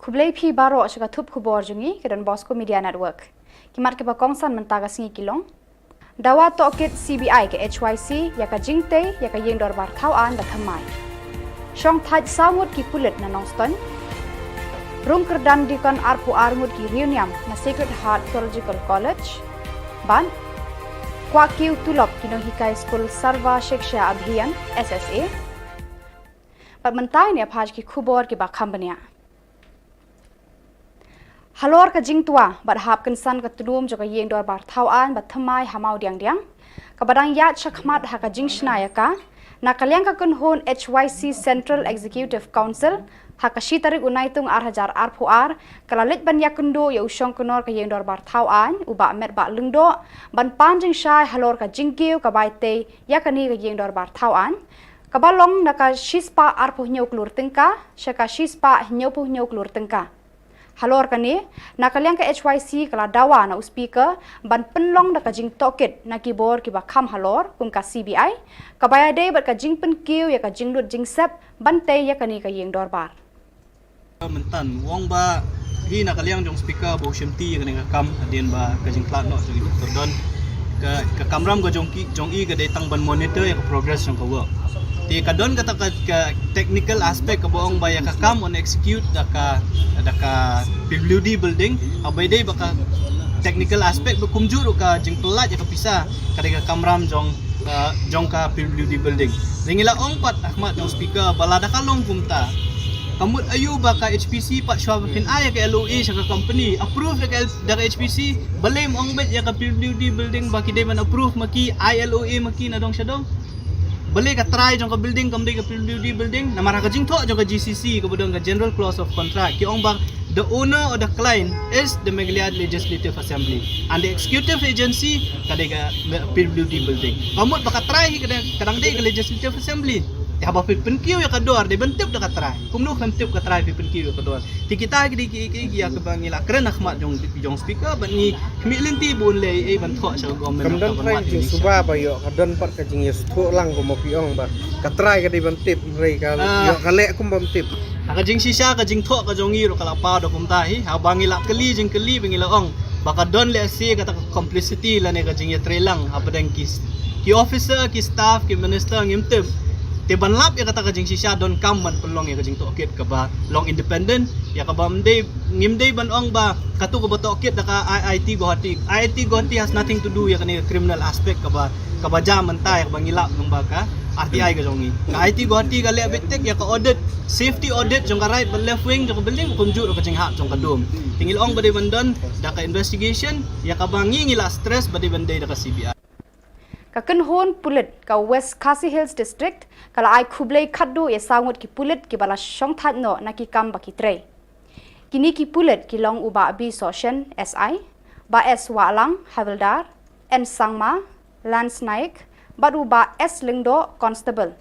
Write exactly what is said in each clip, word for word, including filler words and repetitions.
Khublei phi baroh sha ka thup khubor jong ngi ka Don Bosco Media Network. Ki mat kiba kongsan mynta ka sngi ki long: Dawa tohkit C B I ka H Y C ïa ka jingtei ïa ka ïing dorbar thaw aiñ ba thymmai. Shong thait saw ngut ki pulit na Nongstoiñ. Rung kyrdan dikon arphew ar ngut ki riewniam na Sacred Heart Theological College. Bad kwah kiew tulop ki nonghikai skul Sarva Shiksha Abhiyan, S S A. Bad mynta ngin ïa phai ki khubor kiba kham bniah. Halor ka jingtwa bad hap kynsan ka tnum jong ka ïing dorbar thaw aiñ ba thymmai ha Mawdiangdiang, kaba dang ïaid shakhmat ha ka jingshna ïa ka, na ka liang ka kynhun H Y C Central Executive Council, ha ka shi tarik u Naitung ar hajar arphew ar, ka la leit ban ïakynduh ïa u shongknor ka ïing dorbar thaw aiñ, u Bah Metbah Lyngdoh, ban pan jingshai halor ka jingkiew ka bai tei ïa kane ka ïing dorbar thaw aiñ, kaba long na ka shispah arphew hynñiew klur tyngka sha ka shispah hynñiewphew hynñiew klur tyngka. Halor kane, na ka liang ka H Y C ka la dawa na u Speaker ban pynlong da ka jingtohkit na ki bor kiba kham halor kum ka C B I, kaba ïadei bad ka jingpynkiew ïa ka jinglut jingsep ban tei ïa kane ka ïing dorbar. Mynta u ong ba hi na ka liang jong Speaker ba u shimti ïa kane ka kam hadien ba ka jingkhlad noh jong i Doctor Don, ka, ka kamram ka jong ki, jong i ka dei tang ban monitor ïa ka progress jong ka work. Te ka don kata ka, ka technical aspect kaba ong ba ïa ka kam yn execute da ka, da ka P W D building, haba ïadei bad ka technical aspect ba kumjuh ruh ka jingpyllait ïa ka pisa ka dei ka kamram jong, uh, jong ka P W D building. Te ngi la ong pat ha khmat jong Speaker ba lada ka long kumta, ka mut aïu ba ka H P C pat shuwa ba phin ai ïa ka L O A sha ka company, approve da ka L-, da ka H P C, balei ym ong beit ïa ka P W D building ba ki dei ban approve ma ki, ai L O A ma ki na dong sha dong? Balei ka trai jong ka building kam dei ka P W D building? Namar ha ka jingthoh jong ka G C C kaba don ka General Clause of Contract ki ong ba the owner or the client is the Meghalaya Legislative Assembly and the executive agency ka dei ka P W D building. Ka mut ba ka trai hi ka dang, ka dang dei ka Legislative Assembly. Te haba phi pynkiew ïa ka dor dei ban tip da ka trai. Kumno phin tip ka trai phi pynkiew ïa ka dor? Te kita ki dei ki, ki, ki ïa kaba ngi la kren ha khmat jong, jong Speaker bad ngi khmih lynti ba un leh ei ei ban thoh sha ka government. Kam don trai jingsuba ba ïoh, ka don pat ka jingïasngewthuh lang kumba phi ong ba ka trai ka dei ban tip, hynrei ka ïoh ka leh kum bym tip. Ha ka jingshisha ka jingthoh ka jong ngi ruh ka la paw da kumta hi, haba ngi la kylli jingkylli ba ngi la ong ba ka don lehse kata ka complicity lane ka jingïatreilang hapdeng ki, ki officer, ki staff, ki minister ngim tip. Te ban lap ïa kata ka jingshisha donkam ban pynlong ïa ka jingtohkit kaba long independent, ïa kaba ym dei, ngim dei ban ong ba kato kaba tohkit da ka I I T Guwahati. I I T Guwahati has nothing to do ïa kane ka criminal aspect kaba, kaba jia mynta ïa kaba ngi lap lyngba ka R T I ka jong ngi. Ka I I T Guwahati ka leh beit tik ïa ka audit, safety audit jong ka right bad left wing jong ka building, kumjuh ruh ka jinghap jong ka dome. Te ngi la ong ba dei ban don da ka investigation ïa kaba ngi, ngi la stress ba dei ban dei da ka C B I. Ka kynhun pulit ka West Khasi Hills District ka la ai khublei khatduh ïa saw ngut ki pulit kiba la shongthait noh na ki kam ba ki trei. Kine ki pulit ki long u Bah B Sohshen, S I, Bah S Wahlang, Havildar, N Sangma, Lance Naik, bad u Bah S Lyngdoh, Constable.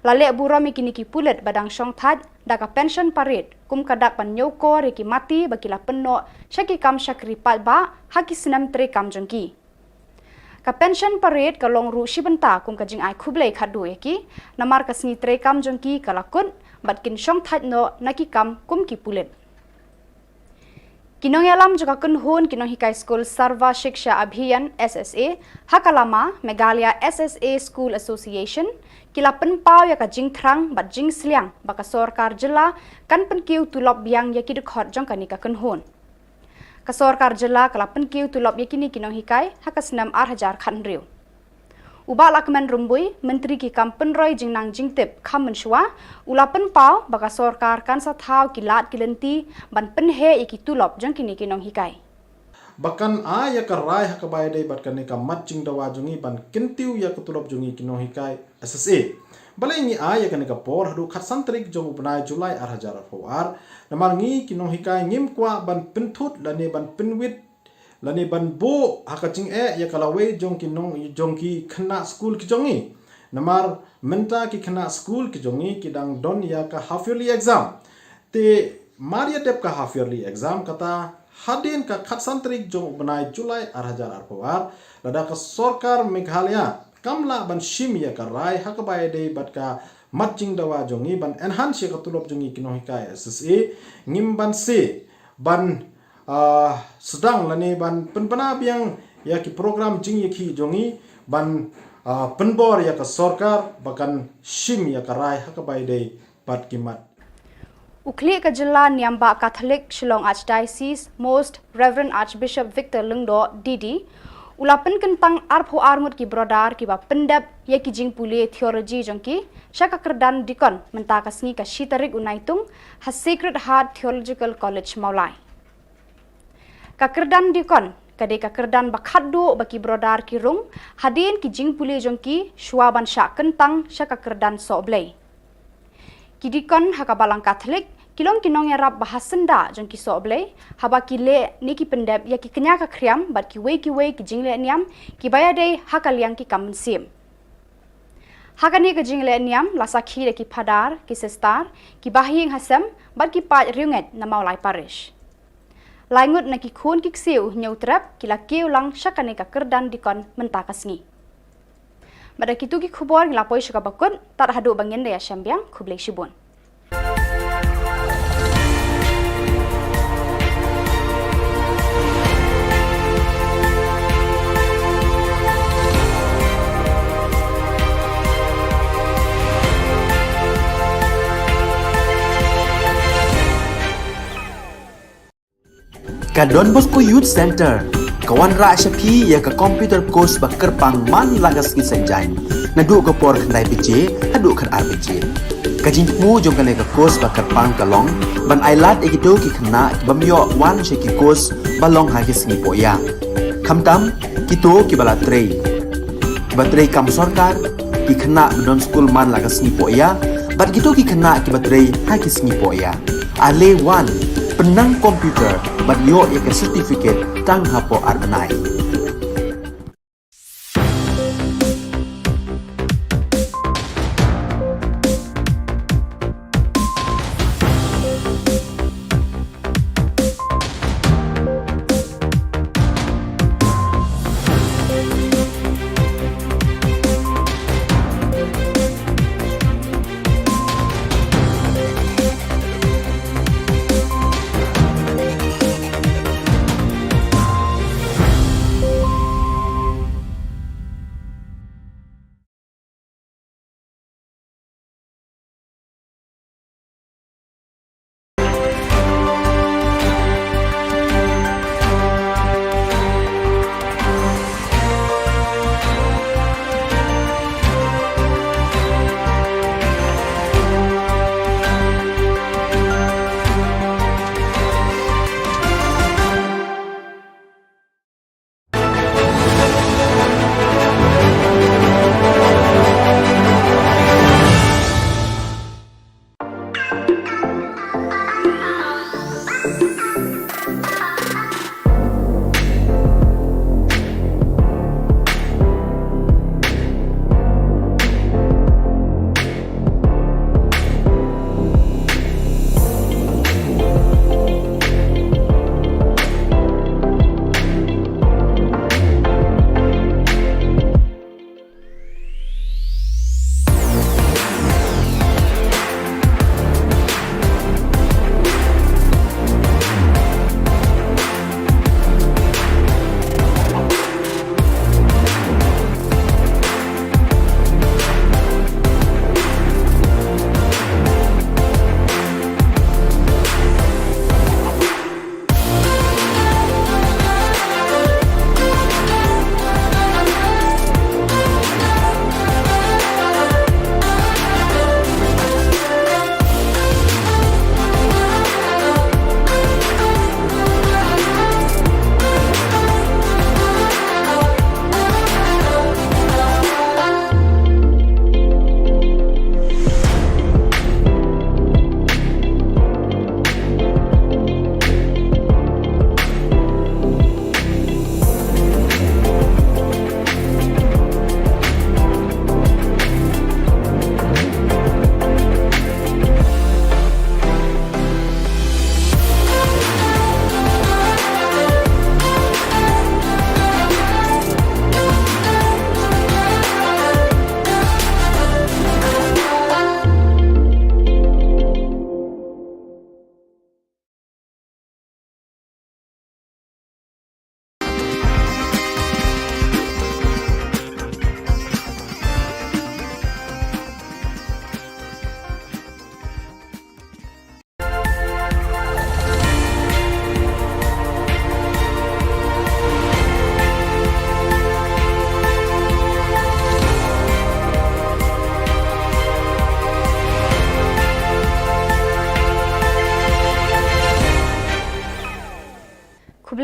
La leh burom ïa kine ki pulit ba dang shongthait da ka pension parade kum ka dak ban ñiewkor ïa ki mati ba ki la pynnoh sha ki kam shakri paidbah ha ki snem treikam jong ki. Ka pension parade ka long ruh shi bynta kum ka jingai khublei khatduh ïa ki, namar ka sngi treikam jong ki ka la kut bad kin shongthait noh na ki kam kum ki pulit. Ki nongïalam jong ka kynhun ki nonghikai skul Sarva Shiksha Abhiyan, S S A, ha ka lama Meghalaya S S A School Association, ki la pynpaw ïa ka jingthrang bad jingsliang ba ka sorkar jylla kan pynkiew tulop biang ïa ki dkhot jong kane ka kynhun. Ka sorkar jylla ka la pynkiew tulop ïa kine ki nonghikai ha ka snem ar hajar khathynriew. U Bah Lahkmen Rymbui, Myntri ki kam pynroi jingnang jingtip kham mynshuwa, u la pynpaw ba ka sorkar kan sa thaw ki lad ki lynti ban pynheh ïa ki tulop jong kine ki nonghikai. Ba kan ai ïa ka rai ha kaba ïadei bad kane ka mat jingdawa jong ngi ban kyntiew ïa ka tulop jong ngi ki nonghikai S S A. Balei ngi ai ïa kane ka por haduh khatsan tarik jong u bnai July ar hajar arphew ar? Namar ngi ki nonghikai ngim kwah ban pynthut lane ban pynwit lane ban buh ha ka jingeh ïa ka lawei jong ki nong, jong ki khynnah skul ki jong ngi. Namar mynta ki khynnah skul ki jong ngi ki dang don ïa ka half yearly exam. Te mar ïa dep ka half yearly exam kata, hadien ka khatsan tarik jong u bnai July ar hajar arphew ar, lada ka sorkar Meghalaya kam lah ban shim ïa ka rai ha kaba ïadei bad ka mat jingdawa jong ngi ban enhance ïa ka tulop jong ngi ki nonghikai S S A, ngim banse ban, ah, sdang lane ban pynbna biang ïa ki program jingïakhih jong ngi ban, ah, pynbor ïa ka sorkar ba kan shim ïa ka rai ha kaba ïadei bad ki mat. U khlieh ka jylla Niam Bah Katholik Shillong Archdiocese, Most Reverend Archbishop Victor Lyngdoh, D D, u la pynkyntang arphew ar ngut ki brother kiba pyndep ïa ki jingpule theology jong ki sha ka kyrdan deacon mynta ka sngi ka shi tarik u Naitung ha Sacred Heart Theological College Mawlai. Ka kyrdan deacon ka dei ka kyrdan ba khatduh ba ki brother ki rung hadien ki jingpule jong ki shuwa ban shah kyntang sha ka kyrdan sohblei. Ki deacon ha ka Balang Katholik ki long ki nongïarap ba ha syndah jong ki sohblei haba ki leh ne ki pyndep ïa ki kñia ka khriam bad kiwei kiwei ki jingleh niam kiba ïadei ha ka liang ki kam mynsiem. Ha kane ka jingleh niam la sakhi da ki phadar, ki sister, ki bahaïing hasem bad ki paid riewngeit na Mawlai Parish. Lai ngut na ki khun ki ksiew Hynñiewtrep ki la kiew lang sha kane ka kyrdan deacon mynta ka sngi. Bad da kitu ki khubor ngi la poi sha kaba kut, tad haduh ba ngin da ïashem biang, khublei shibun. Ka Don Bosco Youth Centre ka wanrah sha phi ïa ka computer course ba kyrpang man la ka sngi Saitjaiñ, naduh ka por khyndai baje haduh khatar baje. Ka jingthmu jong kane ka course ba kyrpang ka long ban ailad ïa kito ki khynnah ki bym ïoh wan sha ki course ba long ha ki sngi pohïa. Khamtam kito kiba la trei, kiba trei kam sorkar, ki khynnah ba don skul man la ka sngi pohïa, bad kito ki khynnah kiba trei ha ki sngi pohïa. Ale wan, pynnang computer bad ïoh ïa ka certificate tang hapoh ar bnai.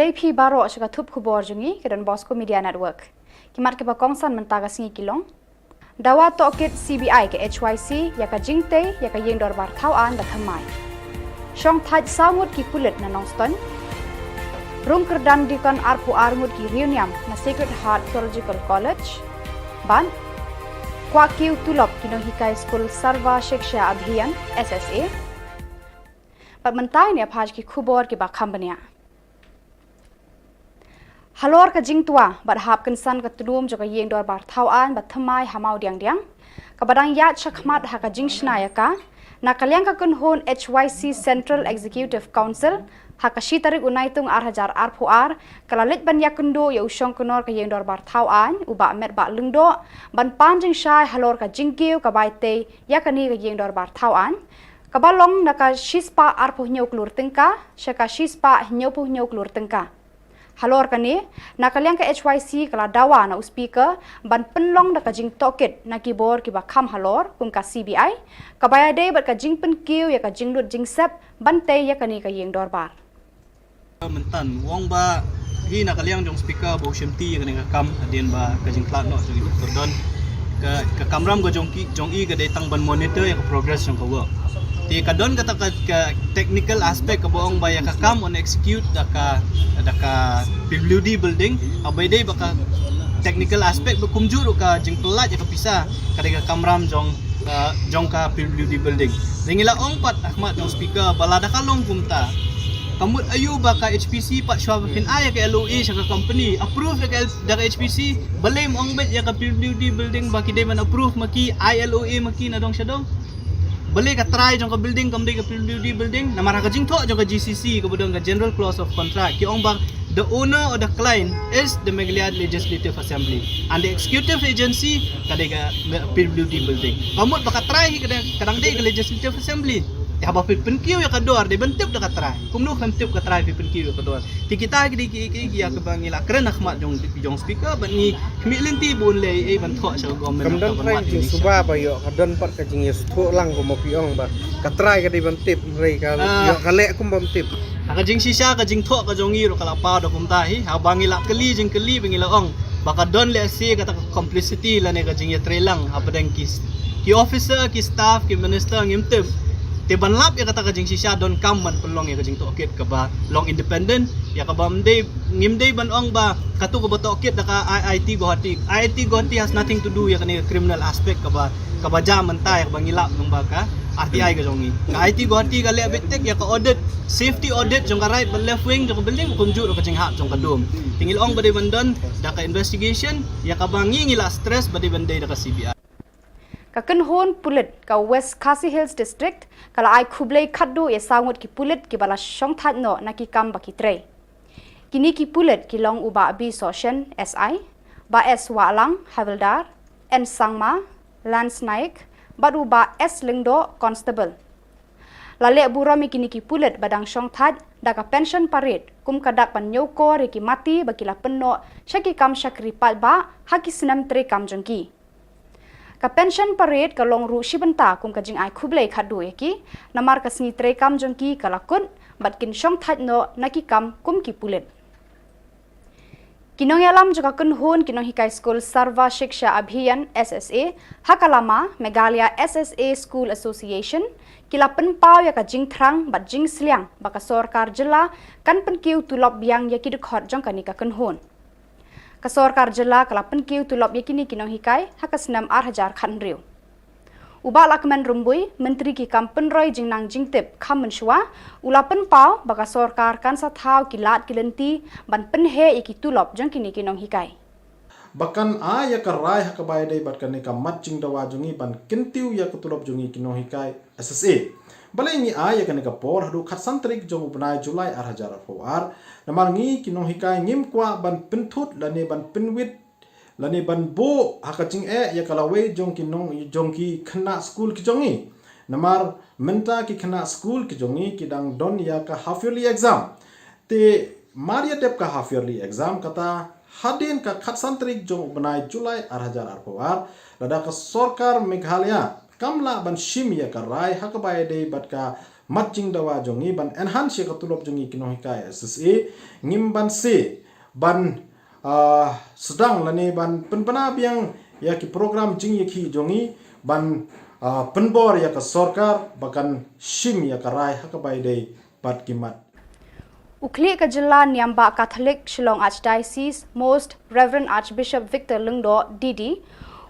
Ei phi baroh sha ka thup khubor jong ngi ka Don Bosco Media Network. Ki mat kiba kongsan mynta ka sngi ki long: Dawa tohkit C B I ka H Y C ïa ka jingtei ïa ka ïing dorbar thaw aiñ ba thymmai. Shong thait saw ngut ki pulit na Nongstoiñ. Rung kyrdan deacon arphew ar ngut ki riewniam na Sacred Heart Theological College. Bad kwah kiew tulop ki nonghikai skul Sarva Shiksha Abhiyan, S S A. Bad mynta ngin ïa phai ki khubor kiba kham bniah. Halor ka jingtwa bad hap kynsan ka tnum jong ka ïing dorbar thaw aiñ ba thymmai ha Mawdiangdiang, kaba dang ïaid shakhmat ha ka jingshna ïa ka, na ka liang ka kynhun H Y C Central Executive Council, ha ka shi tarik u Naitung ar hajar arphew ar, ka la leit ban ïakynduh ïa u shongknor ka ïing dorbar thaw aiñ, u Bah Metbah Lyngdoh, ban pan jingshai halor ka jingkiew ka bai tei ïa kane ka ïing dorbar thaw aiñ, kaba long na ka shispah arphew hynñiew klur tyngka sha ka shispah hynñiewphew hynñiew klur tyngka. Halor kane, na ka liang ka H Y C ka la dawa na u Speaker ban pynlong da ka jingtohkit na ki bor kiba kham halor kum ka C B I, kaba ïadei bad ka jingpynkiew ïa ka jinglut jingsep ban tei ïa kane ka ïing dorbar. Mynta u ong ba hi na ka liang jong Speaker ba u shimti ïa kane ka kam hadien ba ka jingkhlad noh jong i Doctor Don, ka, ka kamram ka jong ki, jong i ka dei tang ban monitor ïa ka progress jong ka work. Te ka don kata ka, ka technical aspect kaba ong ba ïa ka kam yn execute da ka, da ka P W D building, haba ïadei bad ka technical aspect ba kumjuh ruh ka jingpyllait ïa ka pisa ka dei ka kamram jong, uh, jong ka P W D building. Te ngi la ong pat ha khmat jong Speaker ba lada ka long kumta, ka mut aïu ba ka H P C pat shuwa ba phin ai ïa ka L O A sha ka company, approve da ka L-, da ka H P C, balei ym ong beit ïa ka P W D building ba ki dei ban approve ma ki, ai L O A ma ki na dong sha dong? Balei ka trai jong ka building kam dei ka P W D building? Namar ha ka jingthoh jong ka G C C kaba don ka General Clause of Contract, ki ong ba the owner or the client is the Meghalaya Legislative Assembly and the executive agency ka dei ka P W D building. Ka mut ba ka trai hi ka dang, ka dang dei ka Legislative Assembly. Te haba phi pynkiew ïa ka dor dei ban tip da ka trai. Kumno phin tip ka trai phi pynkiew ïa ka dor? Te kita ki dei ki, ki, ki ïa kaba ngi la kren ha khmat jong, jong Speaker bad ngi khmih lynti ba un leh ei ban thoh sha ka government. Kam don trai jingsuba ba ïoh, ka don pat ka jingïasngewthuh lang kumba phi ong ba ka trai ka dei ban tip, hynrei ka ïoh ka leh kum bym tip. Ha ka jingshisha ka jingthoh ka jong ngi ruh ka la paw da kumta hi, haba ngi la kylli jingkylli ba ngi la ong ba ka don lehse kata ka complicity lane ka jingïatreilang hapdeng ki, ki officer, ki staff, ki minister ngim tip. Te ban lap ïa kata ka jingshisha donkam ban pynlong ïa ka jingtohkit kaba long independent, ïa kaba ym dei, ngim dei ban ong ba kato kaba tohkit da ka I I T Guwahati. I I T Guwahati has nothing to do ïa kane ka criminal aspect kaba, kaba jia mynta ïa kaba ngi lap nang ba ka R T I ka jong ngi. Ka I I T Guwahati ka leh beit tik ïa ka audit, safety audit jong ka right bad left wing jong ka building, kumjuh ruh ka jinghap jong ka dum. Te ngi la ong ba dei ban don da ka investigation, ïa kaba ngi ngi la stress ba dei ban dei da ka C B I. Ka kynhun pulit ka West Khasi Hills District ka la ai khublei khatduh ïa saw ngut ki pulit kiba la shongthait noh na ki kam ba ki trei. Kine ki pulit ki long u Bah B Sohshen, S I, Bah S Wahlang, Havildar, N Sangma, Lance Naik, bad u Bah S Lyngdoh, Constable. La leh burom ïa kine ki pulit ba dang shongthait da ka pension parade kum ka dak ban ñiewkor ïa ki mati ba ki la pynnoh sha ki kam shakri paidbah ha ki snem treikam jong ki. Ka pension parade ka long ruh shi bynta kum ka jingai khublei khatduh ïa ki, namar ka sngi treikam jong ki ka la kut bad kin shongthait noh na ki kam kum ki pulit. Ki nongïalam jong ka kynhun ki nonghikai skul Sarva Shiksha Abhiyan, S S A, ha ka lama Meghalaya S S A School Association, ki la pynpaw ïa ka jingthrang bad jingsliang ba ka sorkar jylla kan pynkiew tulop biang ïa ki dkhot jong kane ka kynhun. Ka sorkar jylla ka la pynkiew tulop ïa kine ki nonghikai ha ka snem ar hajar khathynriew. U Bah Lahkmen Rymbui, Myntri ki kam pynroi jingnang jingtip kham mynshuwa, u la pynpaw ba ka sorkar kan sa thaw ki lad ki lynti ban pynheh ïa ki tulop jong kine ki nonghikai. Ba kan ai ïa ka rai ha kaba ïadei bad kane ka mat jingdawa jong ngi ban kyntiew ïa ka tulop jong ngi ki nonghikai S S A. Balei ngi ai ïa kane ka por haduh khatsan tarik jong u bnai July ar hajar arphew ar? Namar ngi ki nonghikai ngim kwah ban pynthut lane ban pynwit lane ban buh ha ka jingeh ïa ka lawei jong ki nong, jong ki khynnah skul ki jong ngi. Namar mynta ki khynnah skul ki jong ngi ki dang don ïa ka half yearly exam. Te mar ïa dep ka half yearly exam, kata hadien ka khatsan tarik jong u bnai July ar hajar arphew ar, lada ka sorkar Meghalaya kam lah ban shim ïa ka rai ha kaba ïadei bad ka mat jingdawa jong ngi ban enhance ïa ka tulop jong ngi ki nonghikai S S A, ngim banse ban, ah, sdang lane ban pynbna biang ïa ki program jingïakhih jong ngi ban, ah, pynbor ïa ka sorkar ba kan shim ïa ka rai ha kaba ïadei bad ki mat. U khlieh ka jylla Niam Bah Katholik Shillong Archdiocese, Most Reverend Archbishop Victor Lyngdoh D D,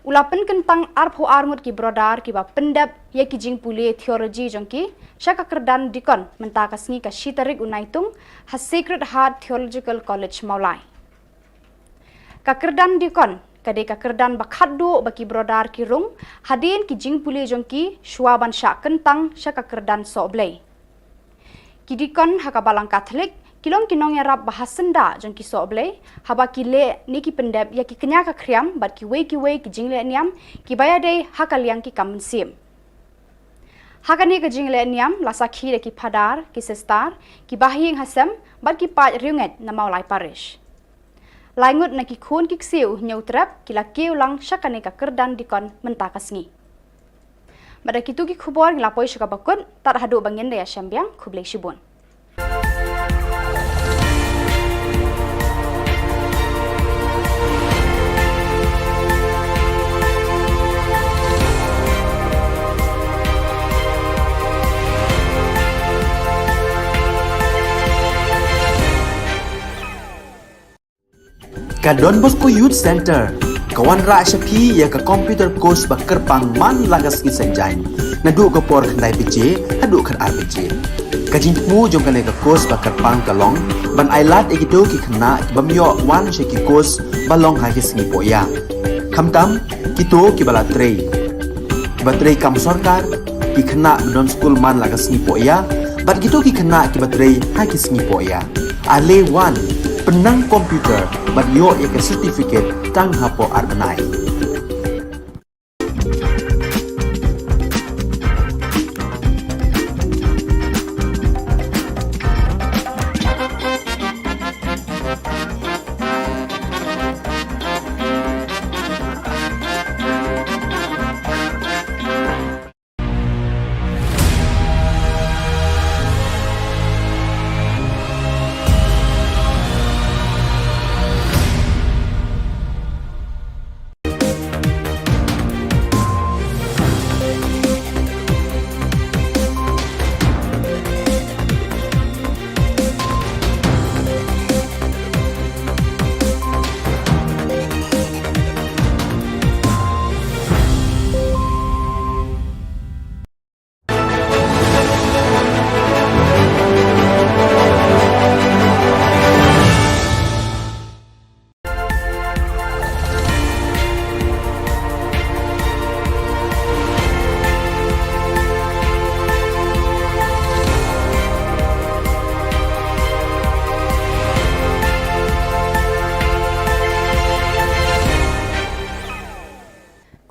u la pynkyntang arphew ar ngut ki brother kiba pyndep ïa ki jingpule theology jong ki sha ka kyrdan deacon mynta ka sngi ka shi tarik u Naitung ha Sacred Heart Theological College Mawlai. Ka kyrdan deacon ka dei ka kyrdan ba khatduh ba ki brother ki rung hadien ki jingpule jong ki shuwa ban shah kyntang sha ka kyrdan sohblei. Ki deacon ha ka Balang Katholik ki long ki nongïarap ba ha syndah jong ki sohblei haba ki leh ne ki pyndep ïa ki kñia ka khriam bad kiwei kiwei ki jingleh niam kiba ïadei ha ka liang ki kam mynsiem. Ha kane ka jingleh niam la sakhi da ki phadar, ki sister, ki bahaïing hasem bad ki paid riewngeit na Mawlai Parish. Lai ngut na ki khun ki ksiew Hynñiewtrep ki la kiew lang sha kane ka kyrdan deacon mynta ka sngi. Bad da kito ki khubor ngi la poi sha kaba kut, tad haduh ba ngin da ïashem biang, khublei shibun. Ka Don Bosco Youth Centre ka wanrah sha phi ïa ka computer course ba kyrpang man la ka sngi Saitjaiñ, naduh ka por khyndai baje haduh khatar baje. Ka jingthmu jong kane ka course ba kyrpang ka long ban ailad ïa kito ki khynnah ki bym ïoh wan sha ki course ba long ha ki sngi pohïa, khamtam kito kiba la trei, kiba trei kam sorkar, ki khynnah ba don skul man la ka sngi pohïa bad kito ki khynnah kiba trei ha ki sngi pohïa. Ale wan, pynnang computer bad ïoh ïa ka certificate tang hapoh ar bnai.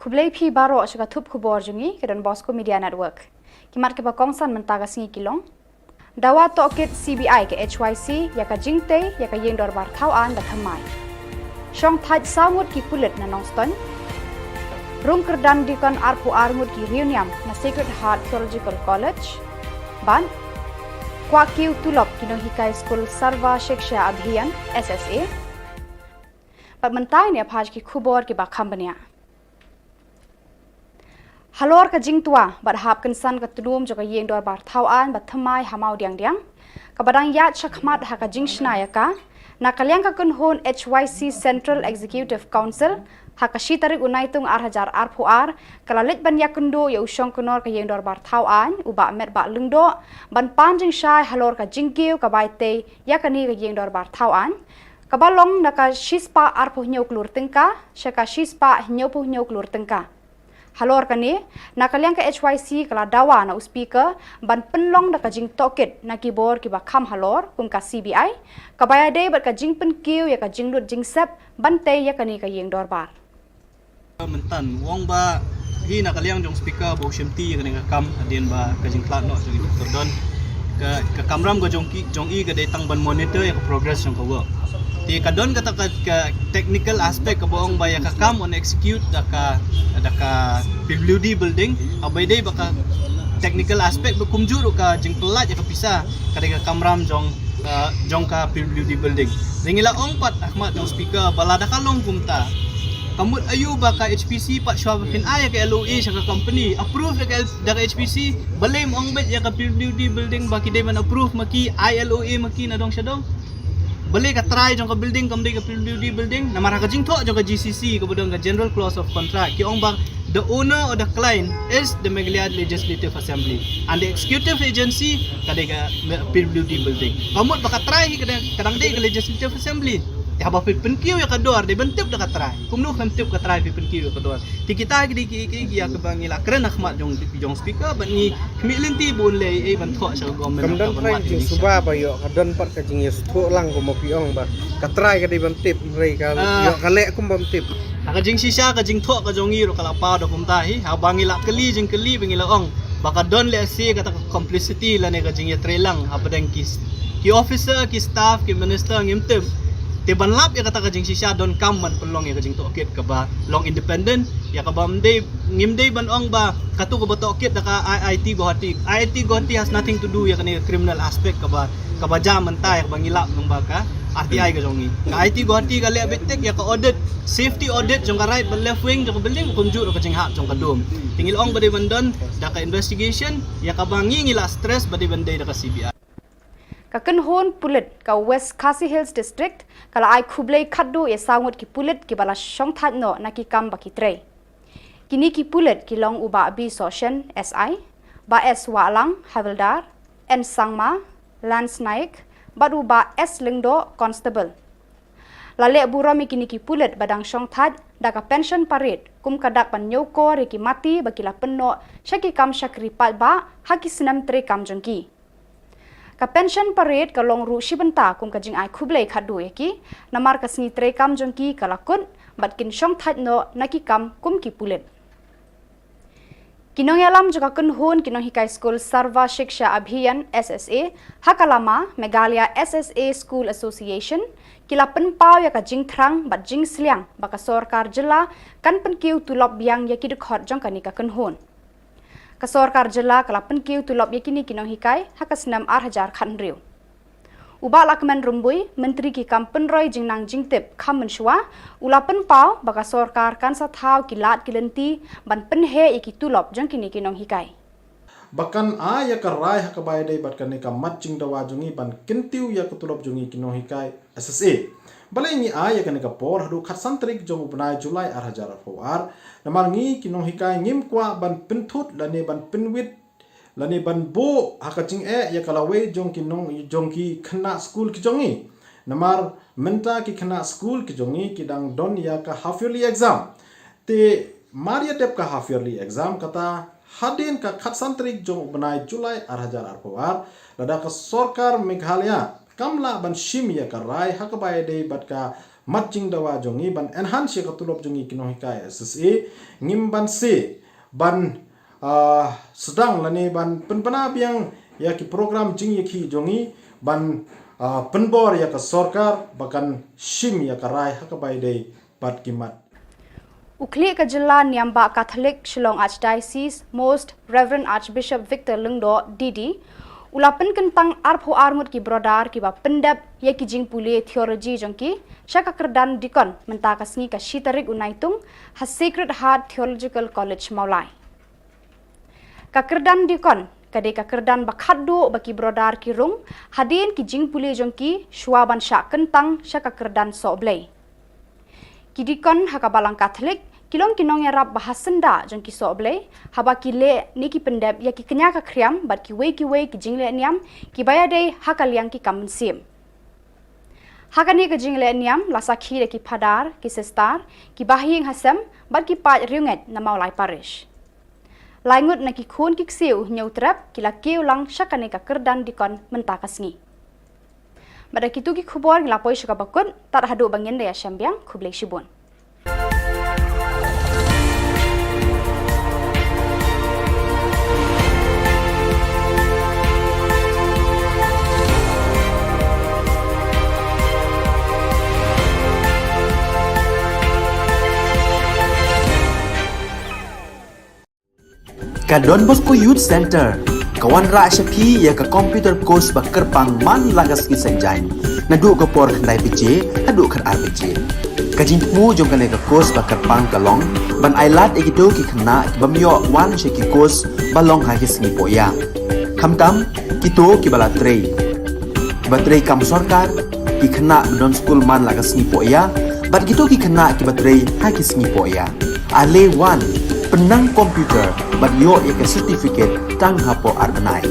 Khublei phi baroh sha ka thup khubor jong ngi ka Don Bosco Media Network. Ki mat kiba kongsan mynta ka sngi ki long: Dawa tohkit C B I ka H Y C ïa ka jingtei ïa ka ïing dorbar thaw aiñ ba thymmai. Shong thait saw ngut ki pulit na Nongstoiñ. Rung kyrdan deacon arphew ar ngut ki riewniam na Sacred Heart Theological College. Bad kwah kiew tulop ki nonghikai skul Sarva Shiksha Abhiyan, S S A. Bad mynta ngin ïa phai ki khubor kiba kham bniah. Halor ka jingtwa bad hap kynsan ka tnum jong ka ïing dorbar thaw aiñ ba thymmai ha Mawdiangdiang, kaba dang ïaid shakhmat ha ka jingshna ïa ka, na ka liang ka kynhun H Y C Central Executive Council, ha ka shi tarik u Naitung ar hajar arphew ar, ka la leit ban ïakynduh ïa u shongknor ka ïing dorbar thaw aiñ, u Bah Metbah Lyngdoh, ban pan jingshai halor ka jingkiew ka bai tei ïa kane ka ïing dorbar thaw aiñ, kaba long na ka shispah arphew hynñiew klur tyngka sha ka shispah hynñiewphew hynñiew klur tyngka. Halor kane, na ka liang ka H Y C ka la dawa na u Speaker ban pynlong da ka jingtohkit na ki bor kiba kham halor kum ka C B I, kaba ïadei bad ka jingpynkiew ïa ka jinglut jingsep ban tei ïa kane ka ïing dorbar. Mynta u ong ba hi na ka liang jong Speaker ba u shimti ïa kane ka kam hadien ba ka jingkhlad noh jong i Doctor Don, ka, ka kamram ka jong ki, jong i ka dei tang ban monitor ïa ka progress jong ka work. Ka don kata ka, ka technical aspect kaba ong ba ïa ka kam yn execute da ka, da ka P W D building, haba ïadei bad ka technical aspect ba kumjuh ruh ka jingpyllait ïa ka pisa, ka dei ka kamram jong, uh, jong ka P W D building. Te ngi la ong pat ha khmat jong speaker ba lada ka long kumta, ka mut aïu ba ka H P C pat shuwa ba phin ai ïa ka L O A sha ka company, approve da ka, da ka H P C, balei ym ong beit ïa ka P W D building ba ki dei ban approve ma ki, ai L O A ma ki na dong sha dong? Balei ka trai jong ka building kam dei ka P W D building? Namar ha ka jingthoh jong ka G C C kaba don ka General Clause of Contract, ki ong ba the owner or the client is the Meghalaya Legislative Assembly, and the executive agency ka dei ka P W D building. Ka mut ba ka trai hi ka dang, ka dang dei ka Legislative Assembly. Te haba phi pynkiew ïa ka dor, dei ban tip da ka trai. Kumno phin tip ka trai, phi pynkiew ïa ka dor? Te kita ki dei ki, ki, ki ïa kaba ngi la kren ha khmat jong, jong speaker, bad ngi khmih lynti bun lei, eh, ban thoh sha ka government. Kam don trai jingsuba ba ïoh, ka don pat ka jingïasngewthuh lang, kumba phi ong ba ka trai ka dei ban tip, hynrei ka, ah, ïoh ka leh kum bym tip. Ha ka jingshisha ka jingthoh ka jong ngi ruh ka la paw da kumta hi, haba ngi la kylli jingkylli ba ngi la ong ba ka don lehse kata ka complicity lane ka jingïatreilang hapdeng ki, ki officer, ki staff, ki minister, ngim tip. Te ban lap ïa kata ka jingshisha donkam ban pynlong ïa ka jingtohkit kaba long independent, ïa kaba ym dei, ngim dei ban ong ba katu kaba tohkit da ka I I T Guwahati. I I T Guwahati has nothing to do ïa kane ka criminal aspect kaba, kaba jia mynta ïa kaba ngi lap nang ba ka R T I ka jong ngi. Ka I I T Guwahati ka leh beit tik ïa ka audit, safety audit jong ka right bad left wing jong ka building, kumjuh ruh ka jinghap jong ka dum. Te ngi la ong ba dei ban don da ka investigation, ïa kaba ngi, ngi la stress ba dei ban dei da ka C B I. Ka kynhun pulit ka West Khasi Hills District ka la ai khublei khatduh ïa saw ngut ki pulit kiba la shongthait noh na ki kam ba ki trei. Kine ki pulit ki long u Bah B Sohshen, S I, Bah S Wahlang, Havildar, N Sangma, Lance Naik, bad u Bah S Lyngdoh, Constable. La leh burom ïa kine ki pulit ba dang shongthait da ka pension parade kum ka dak ban ñiewkor ïa ki mati ba ki la pynnoh sha ki kam shakri paidbah ha ki snem treikam jong ki. Ka pension parade ka long ruh shi bynta kum ka jingai khublei khatduh ïa ki, namar ka sngi treikam jong ki ka la kut bad kin shongthait noh na ki kam kum ki pulit. Ki nongïalam jong ka kynhun ki nonghikai skul Sarva Shiksha Abhiyan, S S A, ha ka lama Meghalaya S S A School Association, ki la pynpaw ïa ka jingthrang bad jingsliang ba ka sorkar jylla kan pynkiew tulop biang ïa ki dkhot jong kane ka kynhun. Ka sorkar jylla ka la pynkiew tulop ïa kine ki nonghikai ha ka snem ar hajar khathynriew. U Bah Lahkmen Rymbui, Myntri ki kam pynroi jingnang jingtip kham mynshuwa, u la pynpaw ba ka sorkar kan sa thaw ki lad ki lynti ban pynheh ïa ki tulop jong kine ki nonghikai. Ba kan ai ïa ka rai ha kaba ïadei bad kane ka mat jingdawa jong ngi ban kyntiew ïa ka tulop jong ngi ki nonghikai S S A. Balei ngi ai ïa kane ka por haduh khatsan tarik jong u bnai July ar hajar arphew ar? Namar ngi ki nonghikai ngim kwah ban pynthut lane ban pynwit lane ban buh ha ka jingeh ïa ka lawei jong ki nong, jong ki khynnah skul ki jong ngi. Namar mynta ki khynnah skul ki jong ngi ki dang don ïa ka half yearly exam. Te mar ïa dep ka half yearly exam, kata hadien ka khatsan tarik jong u bnai July ar hajar arphew ar, lada ka sorkar Meghalaya kam lah ban shim ïa ka rai ha kaba ïadei bad ka mat jingdawa jong ngi ban enhance ïa ka tulop jong ngi ki nonghikai S S A, ngim banse ban, ah, sdang lane ban pynbna biang ïa ki program jingïakhih jong ngi ban, ah, pynbor ïa ka sorkar ba kan shim ïa ka rai ha kaba ïadei bad ki mat. U khlieh ka jylla Niam Bah Katholik Shillong Archdiocese, Most Reverend Archbishop Victor Lyngdoh, D D, u la pynkyntang arphew ar ngut ki brother kiba pyndep ïa ki jingpule theology jong ki sha ka kyrdan deacon mynta ka sngi ka shi tarik u Naitung ha Sacred Heart Theological College Mawlai. Ka kyrdan deacon ka dei ka kyrdan ba khatduh ba ki brother ki rung hadien ki jingpule jong ki shuwa ban shah kyntang sha ka kyrdan sohblei. Ki deacon ha ka Balang Katholik ki long ki nongïarap ba ha syndah jong ki sohblei haba ki leh ne ki pyndep ïa ki kñia ka khriam bad kiwei kiwei ki jingleh niam kiba ïadei ha ka liang ki kam mynsiem. Ha kane ka jingleh niam la sakhi da ki phadar, ki sister, ki bahaïing hasem bad ki paid riewngeit na Mawlai Parish. Lai ngut na ki khun ki ksiew Hynñiewtrep ki la kiew lang sha kane ka kyrdan deacon mynta ka sngi. Bad da kitu ki khubor ngi la poi sha kaba kut, tad haduh ba ngin da ïashem biang, khublei shibun. Ka Don Bosco Youth Centre ka wanrah sha phi ïa ka computer course ba kyrpang man la ka sngi Saitjaiñ, naduh ka por khyndai baje haduh khatar baje. Ka jingthmu jong kane ka course ba kyrpang ka long ban ailad ïa kito ki khynnah ki bym ïoh wan sha ki course ba long ha ki sngi pohïa, khamtam kito kiba la trei, kiba trei kam sorkar, ki khynnah ba don skul man la ka sngi pohïa bad kito ki khynnah kiba trei ha ki sngi pohïa. Ale wan, pynnang computer bad ïoh ïa ka certificate tang hapoh ar bnai.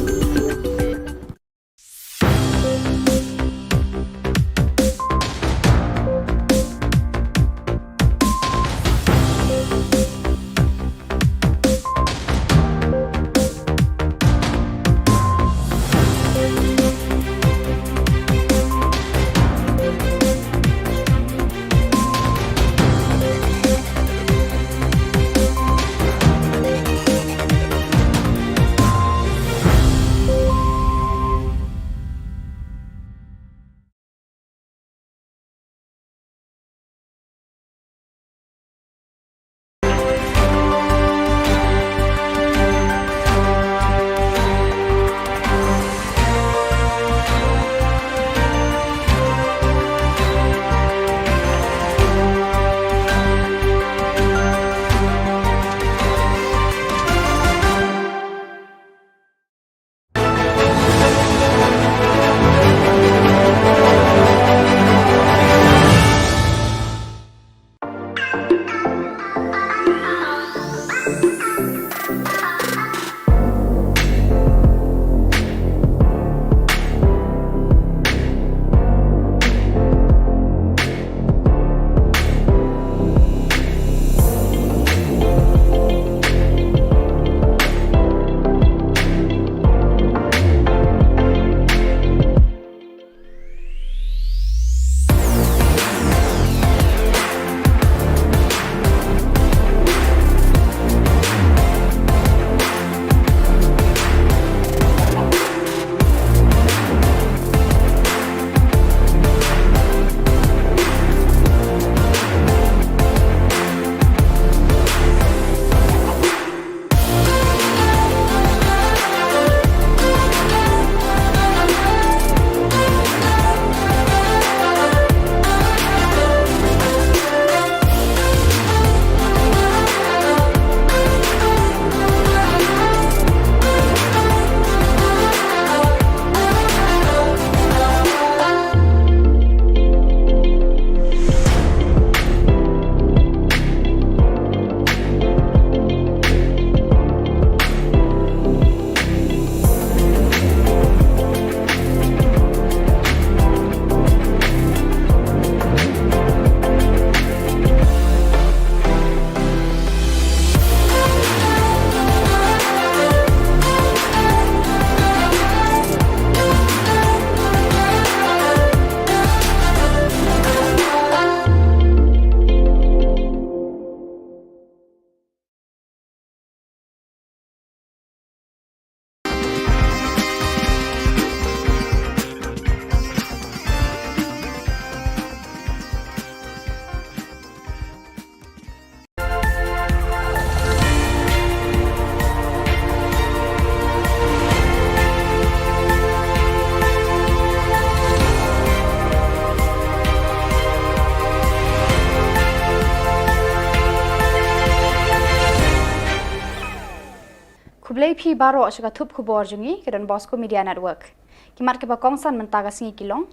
Khublei phi baroh sha ka thup khubor jong ngi ka Don Bosco Media Network. Ki mat kiba kongsan mynta ka sngi ki long: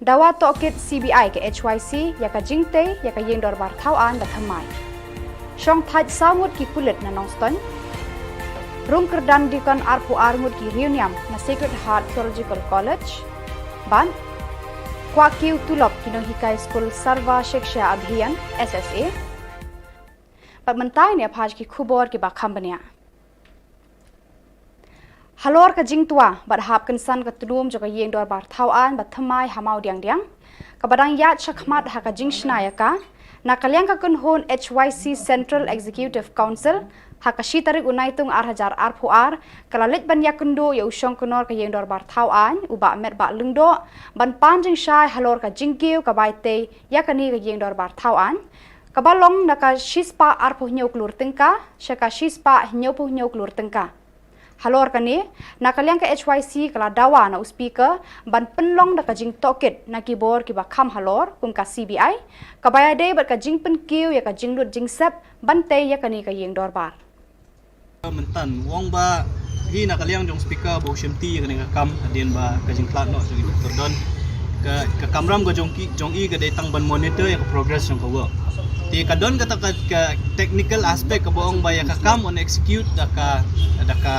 Dawa tohkit C B I ka H Y C ïa ka jingtei ïa ka ïing dorbar thaw aiñ ba thymmai. Shong thait saw ngut ki pulit na Nongstoiñ. Rung kyrdan diakon arphew ar ngut ki riewniam na Sacred Heart Theological College. Bad kwah kiew tulop ki nonghikai skul Sarva Shiksha Abhiyan, S S A. Bad mynta ngin ïa phai sha ki khubor kiba kham bniah. Halor ka jingtwa bad hap kynsan ka tnum jong ka ïing dorbar thaw aiñ ba thymmai ha Mawdiangdiang, kaba dang ïaid shakhmat ha ka jingshna ïa ka, na ka liang ka kynhun H Y C Central Executive Council, ha ka shi tarik u Naitung ar hajar arphew ar, ka la leit ban ïakynduh ïa u shongknor ka ïing dorbar thaw aiñ, u Bah Metbah Lyngdoh, ban pan jingshai halor ka jingkiew ka bai tei ïa kane ka ïing dorbar thaw aiñ. Kaba long na ka shispah arphew hynñiew klur tyngka sha ka shispah hynñiewphew hynñiew klur tyngka. Halor kane, na ka liang ka H Y C ka la dawa na u Speaker ban pynlong da ka jingtohkit na ki bor kiba kham halor kum ka C B I, kaba ïadei bad ka jingpynkiew ïa ka jinglut jingsep ban tei ïa kane ka ïing dorbar. Mynta u ong ba hi na ka liang jong Speaker ba u shim ti ïa kane ka kam hadien ba ka jingkhlad noh jong i Doctor Don, ka, ka kamram ka jong ki, jong i ka dei tang ban monitor ïa ka progress jong ka work. Te ka don kata ka, ka technical aspect kaba ong ba ïa ka kam yn execute da ka, da ka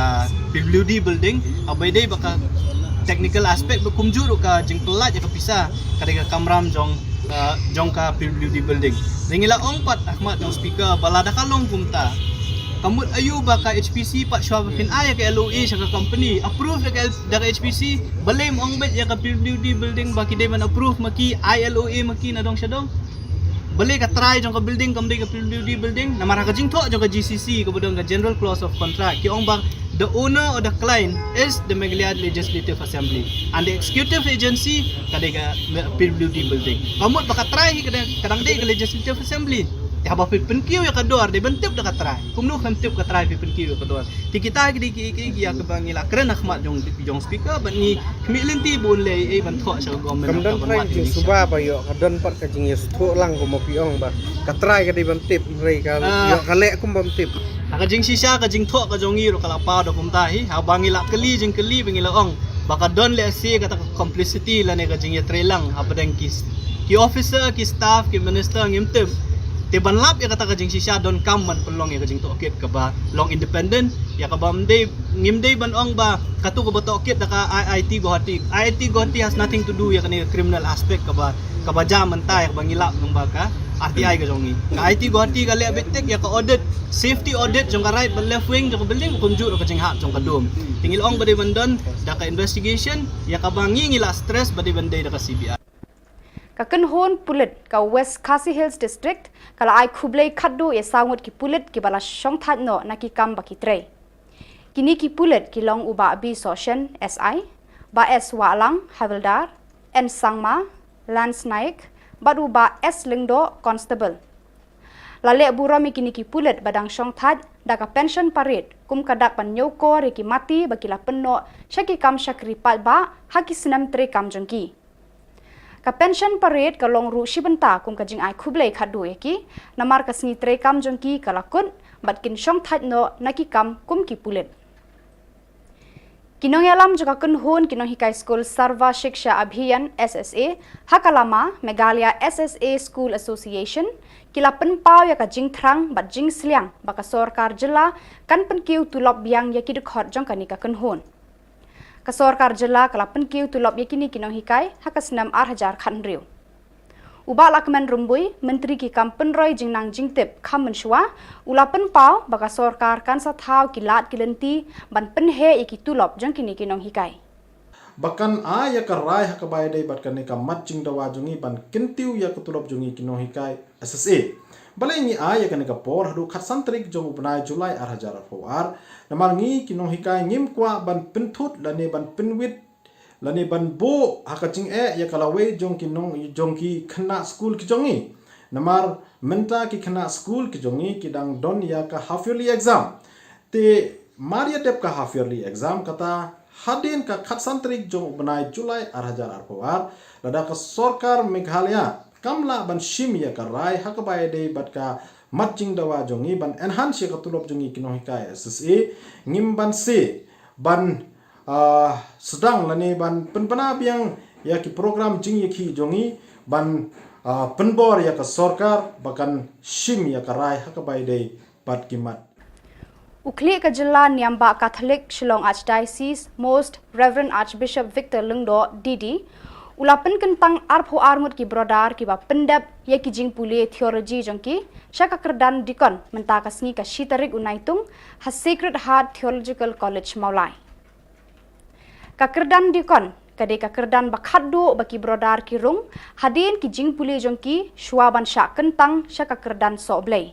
P W D building, haba ïadei bad ka technical aspect ba kumjuh ruh ka jingpynlait ïa ka pisa ka dei ka kamram jong, uh, jong ka P W D building. Te ngi la ong pat ha khmat jong Speaker ba lada ka long kumta, ka mut aïu ba ka H P C pat shuwa ba phin ai ïa ka L O A sha ka company, approve da ka L-, da ka H P C, balei ym ong beit ïa ka P W D building ba ki dei ban approve ma ki, ai L O A ma ki na dong sha dong? Balei ka trai jong ka building kam dei ka P W D building? Namar ha ka jingthoh jong ka G C C kaba don ka General Clause of Contract ki ong ba the owner or the client is the Meghalaya Legislative Assembly and the executive agency ka dei ka P W D building. Ka mut ba ka trai hi ka dang, ka dang dei ka Legislative Assembly. Te haba phi pynkiew ïa ka dor dei ban tip da ka trai. Kumno khlem tip ka trai phi pynkiew ïa ka dor? Te kita ki dei ki, ki, ki ïa kaba ngi la kren ha khmat jong, jong Speaker bad ngi khmih lynti ba un leh ei ei ban thoh sha ka government. Kam don trai jingsuba ba ïoh, ka don pat ka jingïasngewthuh lang kum ma phi ong ba ka trai ka dei ban tip, hynrei ka ïoh ka leh kum bym tip. Ha ka jingshisha ka jingthoh ka jong ngi ruh ka la paw da kumta hi, haba ngi la kylli jingkylli ba ngi la ong ba ka don lehse kata ka complicity lane ka jingïatreilang hapdeng ki, ki officer, ki staff, ki minister, ngim tip. Te ban lap ïa kata ka jingshisha donkam ban pynlong ïa ka jingtohkit kaba long independent, ïa kaba ym dei, ngim dei ban ong ba katu kaba tohkit da ka I I T Guwahati. I I T Guwahati has nothing to do ïa kane ka criminal aspect kaba, kaba jia mynta ïa kaba ngi lap lyngba ka R T I ka jong ngi. Ka I I T Guwahati ka leh beit tik ïa ka audit, safety audit jong ka right bad left wing jong ka building kumjuh ruh ka jinghap jong ka dome. Te ngi la ong ba dei ban don da ka investigation, ïa kaba ngi, ngi la stress ba dei ban dei da ka C B I. Ka kynhun pulit ka West Khasi Hills District ka la ai khublei khatduh ïa saw ngut ki pulit kiba la shongthait noh na ki kam ba ki trei. Kine ki pulit ki long u Bah B Sohshen, S I, Bah S Wahlang, Havildar, N Sangma, Lance Naik, bad u Bah S Lyngdoh, Constable. La leh burom ïa kine ki pulit ba dang shongthait da ka pension parade kum ka dak ban ñiewkor ïa ki mati ba ki la pynnoh sha ki kam shakri paidbah ha ki snem treikam jong ki. Ka pension parade ka long ruh shi bynta kum ka jingai khublei khatduh ïa ki, namar ka sngi treikam jong ki ka la kut bad kin shongthait noh na ki kam kum ki pulit. Ki nongïalam jong ka kynhun ki nonghikai skul Sarva Shiksha Abhiyan, S S A, ha ka lama Meghalaya S S A School Association, ki la pynpaw ïa ka jingthrang bad jingsliang ba ka sorkar jylla kan pynkiew tulop biang ïa ki dkhot jong kane ka kynhun. Ka sorkar jylla ka la pynkiew tulop ïa kine ki nonghikai ha ka snem ar hajar khathynriew. U Bah Lahkmen Rymbui, Myntri ki kam pynroi jingnang jingtip kham mynshuwa, u la pynpaw ba ka sorkar kan sa thaw ki lad ki lynti ban pynheh ïa ki tulop jong kine ki nonghikai. Ba kan ai ïa ka rai ha kaba ïadei bad kane ka mat jingdawa jong ngi ban kyntiew ïa ka tulop jong ngi ki nonghikai S S A. Balei ngi ai ïa kane ka por haduh khatsan tarik jong u bnai July ar hajar arphew ar? Namar ngi ki nonghikai ngim kwah ban pynthut lane ban pynwit lane ban buh ha ka jingeh ïa ka lawei jong ki nong, jong ki khynnah skul ki jong ngi. Namar mynta ki khynnah skul ki jong ngi ki dang don ïa ka half yearly exam. Te mar ïa dep ka half yearly exam, kata hadien ka khatsan tarik jong u bnai July ar hajar arphew ar, lada ka sorkar Meghalaya kam lah ban shim ïa ka rai ha kaba ïadei bad ka mat jingdawa jong ngi ban enhance ïa ka tulop jong ngi ki nonghikai S S A, ngim banse ban, ah, sdang lane ban pynbna biang ïa ki program jingïakhih jong ngi ban, ah, pynbor ïa ka sorkar ba kan shim ïa ka rai ha kaba ïadei bad ki mat. U khlieh ka jylla Niam Bah Katholik Shillong Archdiocese, Most Reverend Archbishop Victor Lyngdoh, D D, u la pynkyntang arphew ar ngut ki brother kiba pyndep ïa ki jingpule theology jong ki sha ka kyrdan deacon mynta ka sngi ka shi tarik u Naitung ha Sacred Heart Theological College Mawlai. Ka kyrdan deacon ka dei ka kyrdan ba khatduh ba ki brother ki rung hadien ki jingpule jong ki shuwa ban shah kyntang sha ka kyrdan sohblei.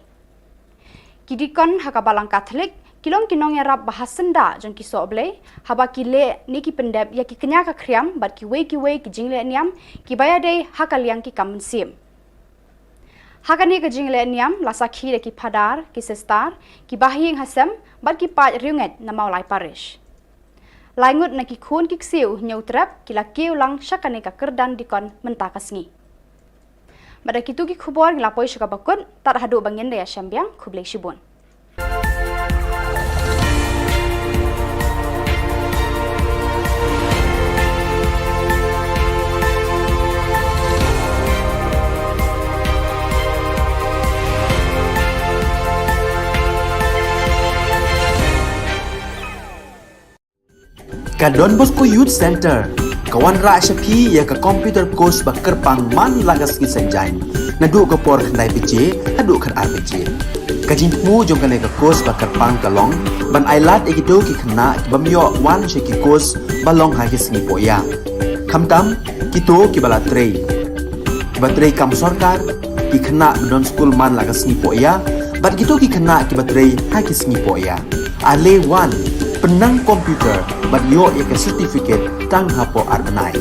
Ki deacon ha ka Balang Katholik ki long ki nongïarap ba ha syndah jong ki sohblei haba ki leh ne ki pyndep ïa ki kñia ka khriam bad kiwei kiwei ki jingleh niam kiba ïadei ha ka liang ki kam mynsiem. Ha kane ka jingleh niam la sakhi da ki phadar, ki sister, ki bahaïing hasem bad ki paid riewngeit na Mawlai Parish. Lai ngut na ki khun ki ksiew Hynñiewtrep ki la kiew lang sha kane ka kyrdan dikon mynta ka sngi. Bad da kitu ki khubor ngi la poi sha kaba kut, tad haduh ba ngin da ïashem biang, khublei shibun. Ka Don Bosco Youth Center ka wanrah sha phi ïa ka computer course ba kyrpang man la ka sngi Saitjaiñ, naduh ka por khyndai baje haduh khatar baje. Ka jingthmu jong kane ka course ba kyrpang ka long ban ailad ïa kito ki khynnah ki bym ïoh wan sha ki course ba long ha ki sngi pohïa, khamtam kito kiba la trei, kiba trei kam sorkar, ki khynnah ba don skul man la ka sngi pohïa, bad kito ki khynnah kiba trei ha ki sngi pohïa. Ale wan, pynnang computer bad ïoh ïa ka certificate tang hapoh ar bnai.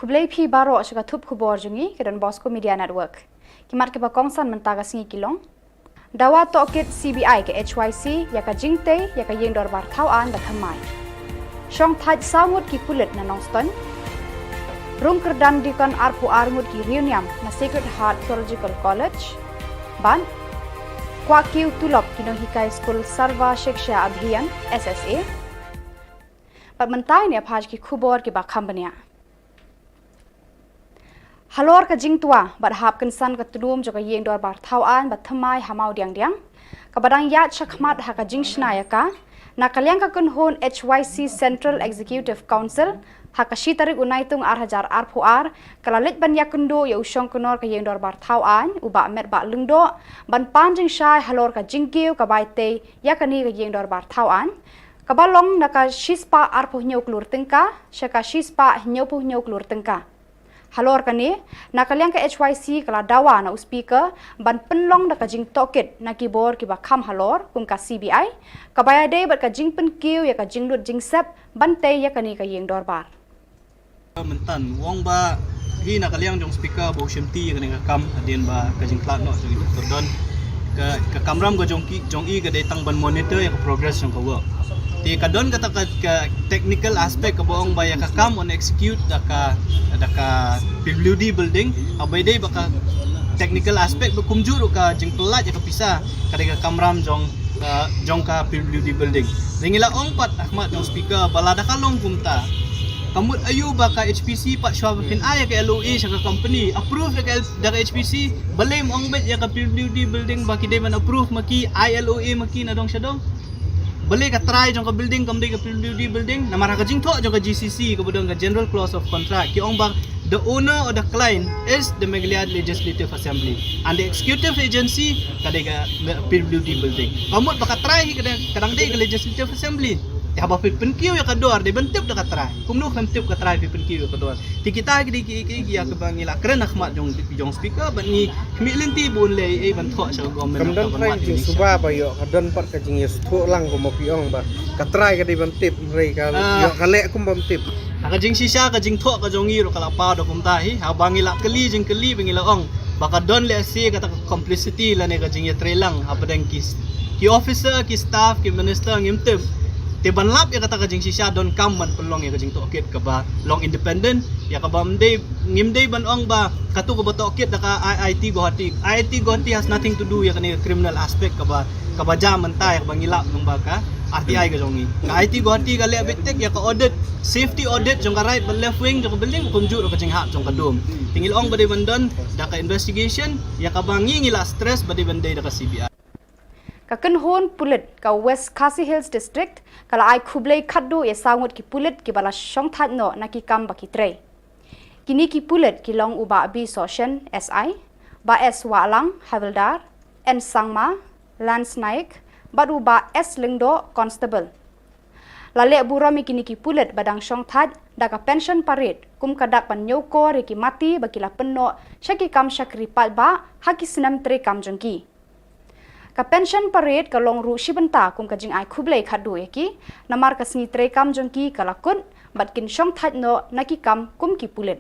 Khublei phi baroh sha ka thup khubor jong ngi ka Don Bosco Media Network. Ki mat kiba kongsan mynta ka sngi ki long: Dawa tohkit C B I ka H Y C ïa ka jingtei ïa ka ïing dorbar thaw aiñ ba thymmai. Shong thait saw ngut ki pulit na Nongstoiñ. Rung kyrdan dikon arphew ar ngut ki riewniam na Sacred Heart Theological College. Bad kwah kiew tulop ki nonghikai skul Sarva Shiksha Abhiyan, S S A. Bad mynta ngin ïa phai ki khubor kiba kham bniah. Halor ka jingtwa bad hap kynsan ka tnum jong ka ïing dorbar thaw aiñ ba thymmai ha Mawdiangdiang, kaba dang ïaid shakhmat ha ka jingshna ïa ka, na ka liang ka kynhun H Y C Central Executive Council, ha ka shi tarik u Naitung ar hajar arphew ar, ka la leit ban ïakynduh ïa u shongknor ka ïing dorbar thaw aiñ, u Bah Metbah Lyngdoh, ban pan jingshai halor ka jingkiew ka bai tei ïa kane ka ïing dorbar thaw aiñ, kaba long na ka shispah arphew hynñiew klur tyngka sha ka shispah hynñiewphew hynñiew klur tyngka. Halor kane, na ka liang ka H Y C ka la dawa na u Speaker ban pynlong da ka jingtohkit na ki bor kiba kham halor kum ka C B I, kaba ïadei bad ka jingpynkiew ïa ka jinglut jingsep ban tei ïa kane ka ïing dorbar. Mynta u ong ba hi na ka liang jong Speaker ba u shimti ïa kane ka kam hadien ba ka jingkhlad noh jong i Doctor Don, ka, ka kamram ka jong ki, jong i ka dei tang ban monitor ïa ka progress jong ka work. Te ka don kata ka, ka technical aspect kaba ong ba ïa ka kam yn execute da ka, da ka P W D building, haba ïadei bad ka technical aspect ba kumjuh ruh ka jingpyllait ïa ka pisa ka dei ka kamram jong, uh, jong ka P W D building. Te ngi la ong pat ha khmat jong Speaker ba lada ka long kumta, ka mut aïu ba ka H P C pat shuwa ba phin ai ïa ka L O A sha ka company, approve da ka L-, da ka H P C, balei ym ong beit ïa ka P W D building ba ki dei ban approve ma ki, ai L O A ma ki na dong sha dong? Balei ka trai jong ka building kam dei ka P W D building? Namar ha ka jingthoh jong ka G C C kaba don ka General Clause of Contract ki ong ba the owner or the client is the Meghalaya Legislative Assembly and the executive agency ka dei ka P W D building. Ka mut ba ka trai hi ka dang, ka dang dei ka Legislative Assembly. Te haba phi pynkiew ïa ka dor dei ban tip da ka trai. Kumno phin tip ka trai phi pynkiew ïa ka dor? Te kita ki dei ki, ki, ki ïa kaba ngi la kren ha khmat jong, jong Speaker bad ngi khmih lynti ba un leh ei ei ban thoh sha ka government. Kam don trai jingsuba ba ïoh, ka don pat ka jingïasngewthuh lang kumba phi ong ba ka trai ka dei ban tip, hynrei ka ïoh ka leh kum bym tip. Ha ka jingshisha ka jingthoh ka jong ngi ruh ka la paw da kumta hi, haba ngi la kylli jingkylli ba ngi la ong Ba ka don lehse kata ka complicity lane ka jingïatreilang hapdeng ki, ki officer, ki staff, ki minister ngim tip. Te ban lap ïa kata ka jingshisha donkam ban pynlong ïa ka jingtohkit kaba long independent, ïa kaba ym dei, ngim dei ban ong ba katu kaba tohkit da ka I I T Guwahati. I I T Guwahati has nothing to do ïa kane ka criminal aspect kaba, kaba jia mynta ïa kaba ngi lap lyngba ka R T I ka jong ngi. Ka I I T Guwahati ka leh beit tek ïa ka audit, safety audit jong ka right bad left wing jong ka building, kumjuh ruh ka jinghap jong ka dome. Te ngi la ong ba dei ban don da ka investigation, ïa kaba ngi, ngi la stress ba dei ban dei da ka C B I. Ka kynhun pulit ka West Khasi Hills District ka la ai khublei khatduh ïa saw ngut ki pulit kiba la shongthait noh na ki kam ba ki trei. Kine ki pulit ki long u Bah B Sohshen, S I, Bah S Wahlang, Havildar, N Sangma, Lance Naik, bad u Bah S Lyngdoh, Constable. La leh burom ïa kine ki pulit ba dang shongthait da ka pension parade kum ka dak ban ñiewkor ïa ki mati ba ki la pynnoh sha ki kam shakri paidbah ha ki snem treikam jong ki. Ka pension parade ka long ruh shi bynta kum ka jingai khublei khatduh ïa ki, namar ka sngi treikam jong ki ka la kut bad kin shongthait noh na ki kam kum ki pulit.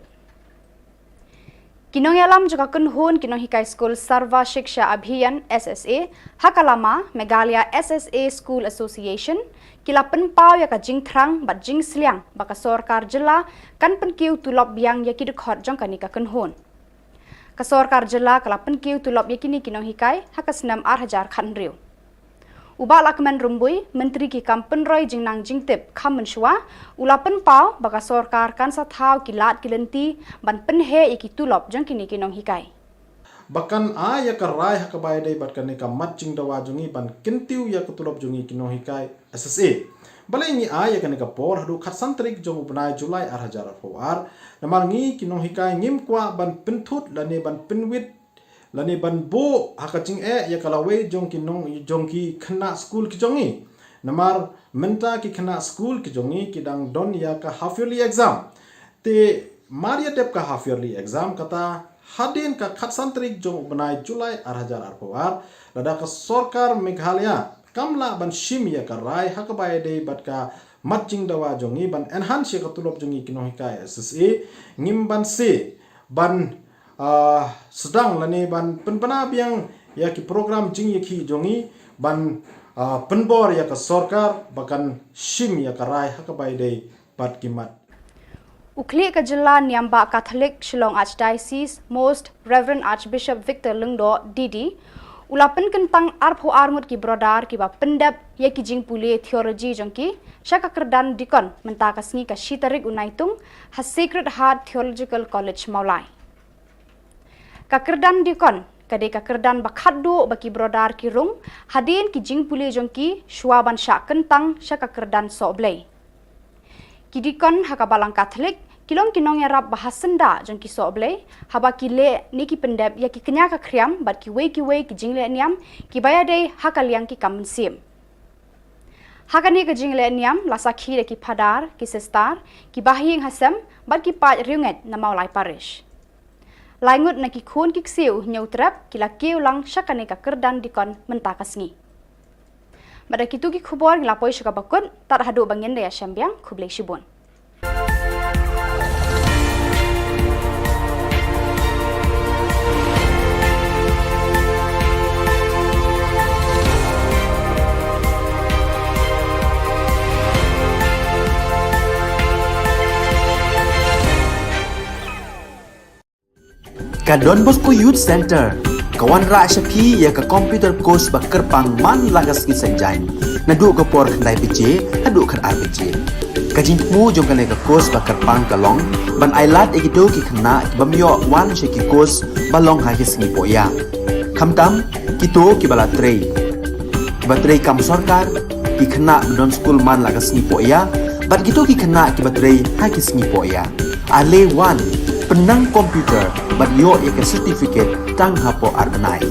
Ki nongïalam jong ka kynhun ki nonghikai skul Sarva Shiksha Abhiyan, S S A, ha ka lama Meghalaya S S A School Association ki la pynpaw ïa ka jingthrang bad jingsliang ba ka sorkar jylla kan pynkiew tulop biang ïa ki dkhot jong kane ka kynhun. Ka sorkar jylla ka la pynkiew tulop ïa kine ki nonghikai ha ka snem ar hajar khathynriew. U Bah Lahkmen Rymbui, Myntri ki kam pynroi jingnang jingtip kham mynshuwa, u la pynpaw ba ka sorkar kan sa thaw ki lad ki lynti ban pynheh ïa ki tulop jong kine ki nonghikai. Ba kan ai ïa ka rai ha kaba ïadei bad kane ka mat jingdawa jong ngi ban kyntiew ïa ka tulop jong ngi ki nonghikai S S A. Balei ngi ai ïa kane ka por haduh khatsan tarik jong u bnai July ar hajar arphew ar? Namar ngi ki nonghikai ngim kwah ban pynthut lane ban pynwit lane ban buh ha ka jingeh ïa ka lawei jong ki nong, jong ki khynnah skul ki jong ngi. Namar mynta ki khynnah skul ki jong ngi ki dang don ïa ka half yearly exam. Te mar ïa dep ka half yearly exam, kata hadien ka khatsan tarik jong u bnai July ar hajar arphew ar, lada ka sorkar Meghalaya kam lah ban shim ïa ka rai ha kaba ïadei bad ka mat jingdawa jong ngi ban enhance ïa ka tulop jong ngi ki nonghikai S S A, ngim banse ban, ah, sdang lane ban pynbna biang ïa ki program jingïakhih jong ngi ban, ah, pynbor ïa ka sorkar ba kan shim ïa ka rai ha kaba ïadei bad ki mat. U Khlieh ka Jylla Niam Bah Katholik Shillong Archdiocese, Most Reverend Archbishop Victor Lyngdoh, D D, u la pynkyntang arphew ar ngut ki brother kiba pyndep ïa ki jingpule theology jong ki sha ka kyrdan deacon mynta ka sngi ka shi tarik u Naitung ha Sacred Heart Theological College Mawlai. Ka kyrdan deacon ka dei ka kyrdan ba khatduh ba ki brother ki rung hadien ki jingpule jong ki shuwa ban shah kyntang sha ka kyrdan sohblei. Ki deacon ha ka Balang Katholik ki long ki nongïarap ba ha syndah jong ki sohblei haba ki leh ne ki pyndep ïa ki kñia ka khriam bad kiwei kiwei ki jingleh niam kiba ïadei ha ka liang ki kam mynsiem. Ha kane ka jingleh niam la sakhi da ki phadar, ki sister, ki bahaïing hasem bad ki paid riewngeit na Mawlai Parish. Lai ngut na ki khun ki ksiew Hynñiewtrep ki la kiew lang sha kane ka kyrdan deacon mynta ka sngi. Bad da kitu ki khubor ngi la poi sha kaba kut, tad haduh ba ngin da ïashem biang, khublei shibun. Ka Don Bosco Youth Centre ka wanrah sha phi ïa ka computer course ba kyrpang man la ka sngi Saitjaiñ, naduh ka por khyndai baje haduh khatar baje. Ka jingthmu jong kane ka course ba kyrpang ka long ban ailad ïa kito ki khynnah ki bym ïoh wan sha ki course ba long ha ki sngi pohïa, khamtam kito kiba la trei, kiba trei kam sorkar, ki khynnah ba don skul man la ka sngi pohïa bad kito ki khynnah kiba trei ha ki sngi pohïa. Ale wan, pynnang computer bad ïoh ïa ka certificate tang hapoh ar bnai.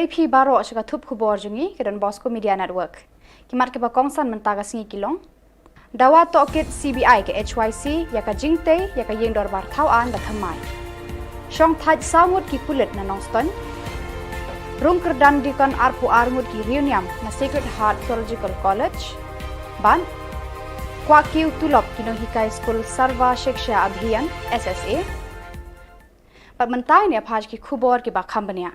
Phi baroh sha ka thup khubor jong ngi ka Don Bosco Media Network. Ki mat kiba kongsan mynta ka sngi ki long: Dawa tohkit C B I ka H Y C ïa ka jingtei ïa ka ïing dorbar thaw aiñ ba thymmai. Shong thait saw ngut ki pulit na Nongstoiñ. Rung kyrdan dikon arphew ar ngut ki riewniam na Sacred Heart Theological College. Bad kwah kiew tulop ki nonghikai skul Sarva Shiksha Abhiyan, S S A. Bad mynta ngin ïa phai sha ki khubor kiba kham bniah.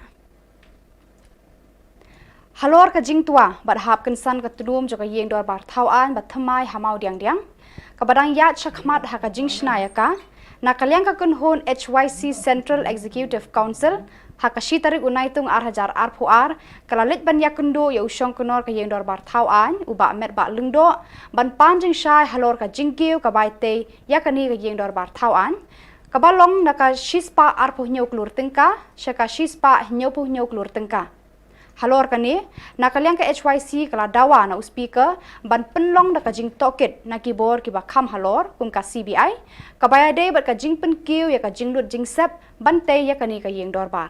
Halor ka jingtwa bad hap kynsan ka tnum jong ka ïing dorbar thaw aiñ ba thymmai ha Mawdiangdiang, kaba dang ïaid shakhmat ha ka jingshna ïa ka, na ka liang ka kynhun H Y C Central Executive Council, ha ka shi tarik u Naitung ar hajar arphew ar, ka la leit ban ïakynduh ïa u shongknor ka ïing dorbar thaw aiñ, u Bah Metbah Lyngdoh, ban pan jingshai halor ka jingkiew ka bai tei ïa kane ka ïing dorbar thaw aiñ, kaba long na ka shispah arphew hynñiew klur tyngka sha ka shispah hynñiewphew hynñiew klur tyngka. Halor kane, na ka liang ka H Y C ka la dawa na u Speaker ban pynlong da ka jingtohkit na ki bor kiba kham halor kum ka C B I, kaba ïadei bad ka jingpynkiew ïa ka jinglut jingsep ban tei ïa kane ka ïing dorbar.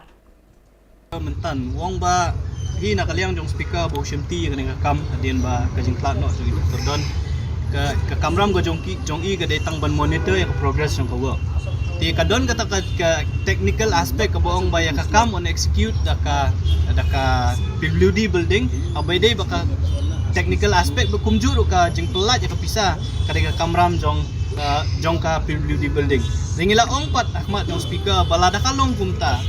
Mynta u ong ba hi na ka liang jong Speaker ba u shimti ïa kane ka kam hadien ba ka jingkhlad noh jong i Doctor Don, ka, ka kamram ka jong ki, jong i ka dei tang ban monitor ïa ka progress jong ka work. Te ka don kata ka, ka technical aspect kaba ong ba ïa ka kam yn execute da ka, da ka P W D building, haba ïadei bad ka technical aspect ba kumjuh ruh ka jingpyllait ïa ka pisa ka dei ka kamram jong, uh, jong ka P W D building. Te ngi la ong pat ha khmat jong Speaker ba lada ka long kumta,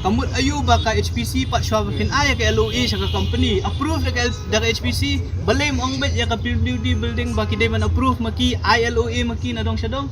ka mut aïu ba ka H P C pat shuwa ba phin ai ïa ka L O A sha ka company, approve da ka L-, da ka H P C, balei ym ong beit ïa ka P W D building ba ki dei ban approve ma ki, ai L O A ma ki na dong sha dong?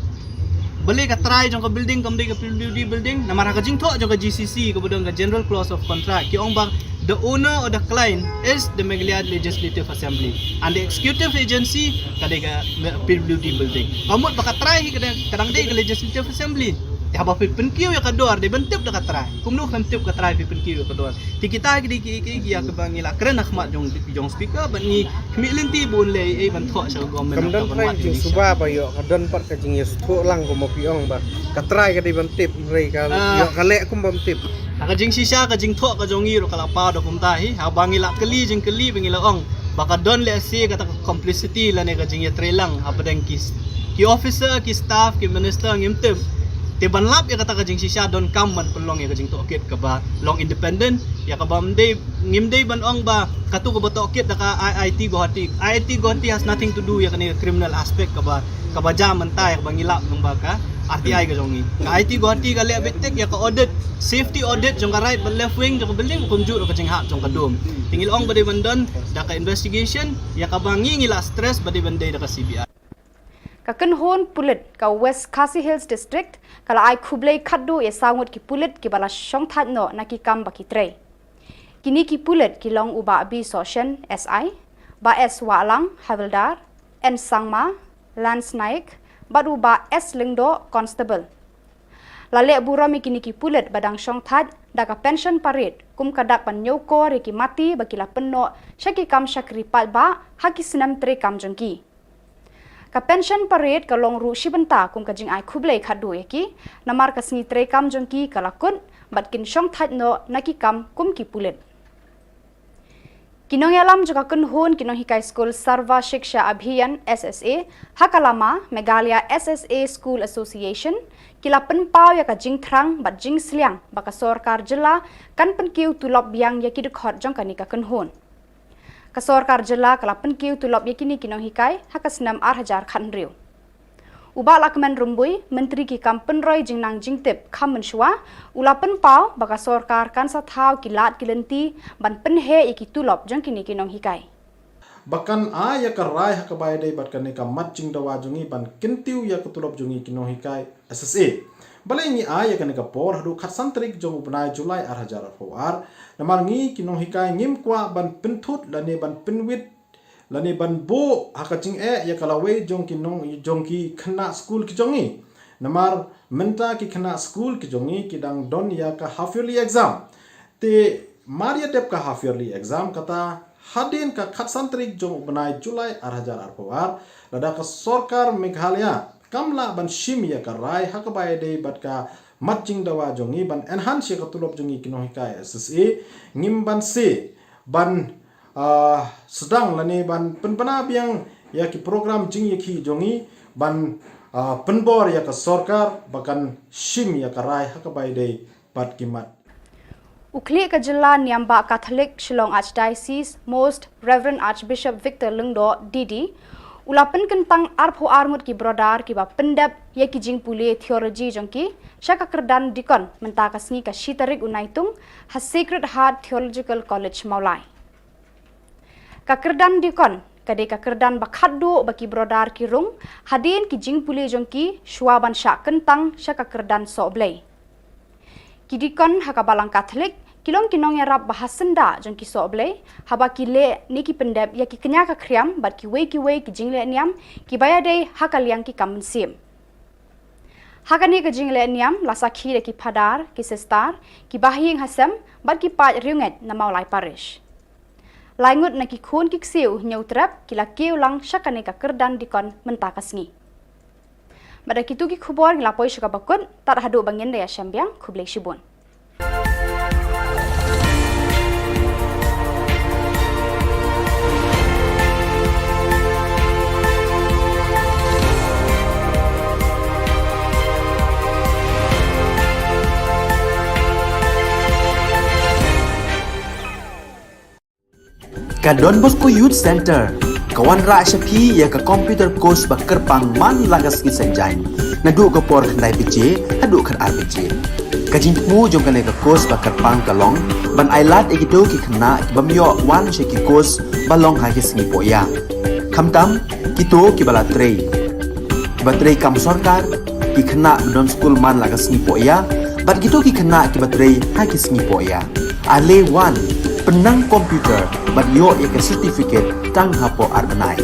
Balei ka trai jong ka building kam dei ka P W D building? Namar ha ka jingthoh jong ka G C C kaba don ka General Clause of Contract, ki ong ba the owner or the client is the Meghalaya Legislative Assembly and the executive agency ka dei ka P W D building. Ka mut ba ka trai hi ka dang, ka dang dei ka Legislative Assembly. Te haba phi pynkiew ïa ka dor dei ban tip da ka trai. Kumno khlem tip ka trai phi pynkiew ïa ka dor? Te kita ki dei ki, ki, ki ïa kaba ngi la kren ha khmat jong, jong Speaker bad ngi khmih lynti ba un leh ei ban thoh sha ka government. Kam don trai jingsuba ba ïoh, ka don pat ka jingïasngewthuh lang kumba phi ong ba ka trai ka dei ban tip, hynrei ka ïoh ka leh kum bym tip. Ha ka jingshisha ka jingthoh ka jong ngi ruh ka la paw da kumta hi, haba ngi la kylli jingkylli ba ngi la ong ba ka don lehse kata ka complicity lane ka jingïatreilang hapdeng ki, ki officer, ki staff, ki minister ngim tip. Te ban lap ïa kata ka jingshisha donkam ban pynlong ïa ka jingtohkit kaba long independent, ïa kaba ym dei, ngim dei ban ong ba katu kaba tohkit da ka I I T Guwahati. I I T Guwahati has nothing to do ïa kane ka criminal aspect kaba, kaba jia mynta ïa kaba ngi lap lyngba ka R T I ka jong ngi. Ka I I T Guwahati ka leh beit tik ïa ka audit, safety audit jong ka right bad left wing jong ka building, kumjuh ruh ka jinghap jong ka dome. Te ngi la ong ba dei ban don da ka investigation, ïa kaba ngi, ngi la stress ba dei ban dei da ka C B I. Ka kynhun pulit ka West Khasi Hills District ka la ai khublei khatduh ïa saw ngut ki pulit kiba la shongthait noh na ki kam ba ki trei. Kine ki pulit ki long u Bah B Sohshen, S I, Bah S Wahlang, Havildar, N Sangma, Lance Naik, bad u Bah S Lyngdoh, Constable. La leh burom ïa kine ki pulit ba dang shongthait da ka pension parade kum ka dak ban ñiewkor ïa ki mati ba ki la pynnoh sha ki kam shakri paidbah ha ki snem treikam jong ki. Ka pension parade ka long ruh shi bynta kum ka jingai khublei khatduh ïa ki, namar ka sngi treikam jong ki ka la kut bad kin shongthait noh na ki kam kum ki pulit. Ki nongïalam jong ka kynhun ki nonghikai skul Sarva Shiksha Abhiyan, S S A, ha ka lama Meghalaya S S A School Association, ki la pynpaw ïa ka jingthrang bad jingsliang ba ka sorkar jylla kan pynkiew tulop biang ïa ki dkhot jong kane ka kynhun. Ka sorkar jylla ka la pynkiew tulop ïa kine ki nonghikai ha ka snem ar hajar khathynriew. U Bah Lahkmen Rymbui, Myntri ki kam pynroi jingnang jingtip kham mynshuwa, u la pynpaw ba ka sorkar kan sa thaw ki lad ki lynti ban pynheh ïa ki tulop jong kine ki nonghikai. Ba kan ai ïa ka rai ha kaba ïadei bad kane ka mat jingdawa jong ngi ban kyntiew ïa ka tulop jong ngi ki nonghikai S S A. Balei ngi ai ïa kane ka por haduh khatsan tarik jong u bnai July ar hajar arphew ar? Namar ngi ki nonghikai ngim kwah ban pynthut lane ban pynwit lane ban buh ha ka jingeh ïa ka lawei jong ki nong, jong ki khynnah skul ki jong ngi. Namar mynta ki khynnah skul ki jong ngi ki dang don ïa ka half yearly exam. Te mar ïa dep ka half yearly exam, kata hadien ka khatsan tarik jong u bnai July ar hajar arphew ar, lada ka sorkar Meghalaya kam lah ban shim ïa ka rai ha kaba ïadei bad ka mat jingdawa jong ngi ban enhance ïa ka tulop jong ngi ki nonghikai S S A, ngim banse ban, ah, sdang lane ban pynbna biang ïa ki program jingïakhih jong ngi ban, ah, pynbor ïa ka sorkar ba kan shim ïa ka rai ha kaba ïadei bad ki mat. U khlieh ka jylla niam bah Katholik Shillong Archdiocese, Most Reverend Archbishop Victor Lyngdoh, D D, u la pynkyntang arphew ar ngut ki brodar kiba pyndep ïa ki jingpule theology jong ki sha ka kyrdan dikon mynta ka sngi ka shi tarik u Naitung ha Sacred Heart Theological College Mawlai. Ka kyrdan dikon ka dei ka kyrdan ba khatduh ba ki brodar ki rung hadien ki jingpule jong ki shuwa ban shah kyntang sha ka kyrdan sohblei. Ki dikon ha ka Balang Katholik ki long ki nongïarap ba ha syndah jong ki sohblei haba ki leh ne ki pyndep ïa ki kñia ka khriam bad kiwei kiwei ki jingleh niam kiba ïadei ha ka liang ki kam mynsiem. Ha kane ka jingleh niam la sakhi da ki phadar, ki sistar, ki bahaïing hasem bad ki paid riewngeit na Mawlai Parish. Lai ngut na ki khun ki ksiew Hynñiewtrep ki la kiew lang sha kane ka kyrdan dikon mynta ka sngi. Bad da kitu ki khubor ngi la poi sha kaba kut, tad haduh ba ngin da ïashem biang, khublei shibun. Ka Don Bosco Youth Centre ka wanrah sha phi ïa ka computer course ba kyrpang man la ka sngi Saitjaiñ, naduh ka por khyndai baje haduh khatar baje. Ka jingthmu jong kane ka course ba kyrpang ka long ban ailad ïa kito ki khynnah ki bym ïoh wan sha ki course ba long ha ki sngi pohïa, khamtam kito kiba la trei, kiba trei kam sorkar, ki khynnah ba don skul man la ka sngi pohïa bad kito ki khynnah kiba trei ha ki sngi pohïa. Ale wan, pynnang computer bad ïoh ïa ka certificate tang hapoh ar bnai.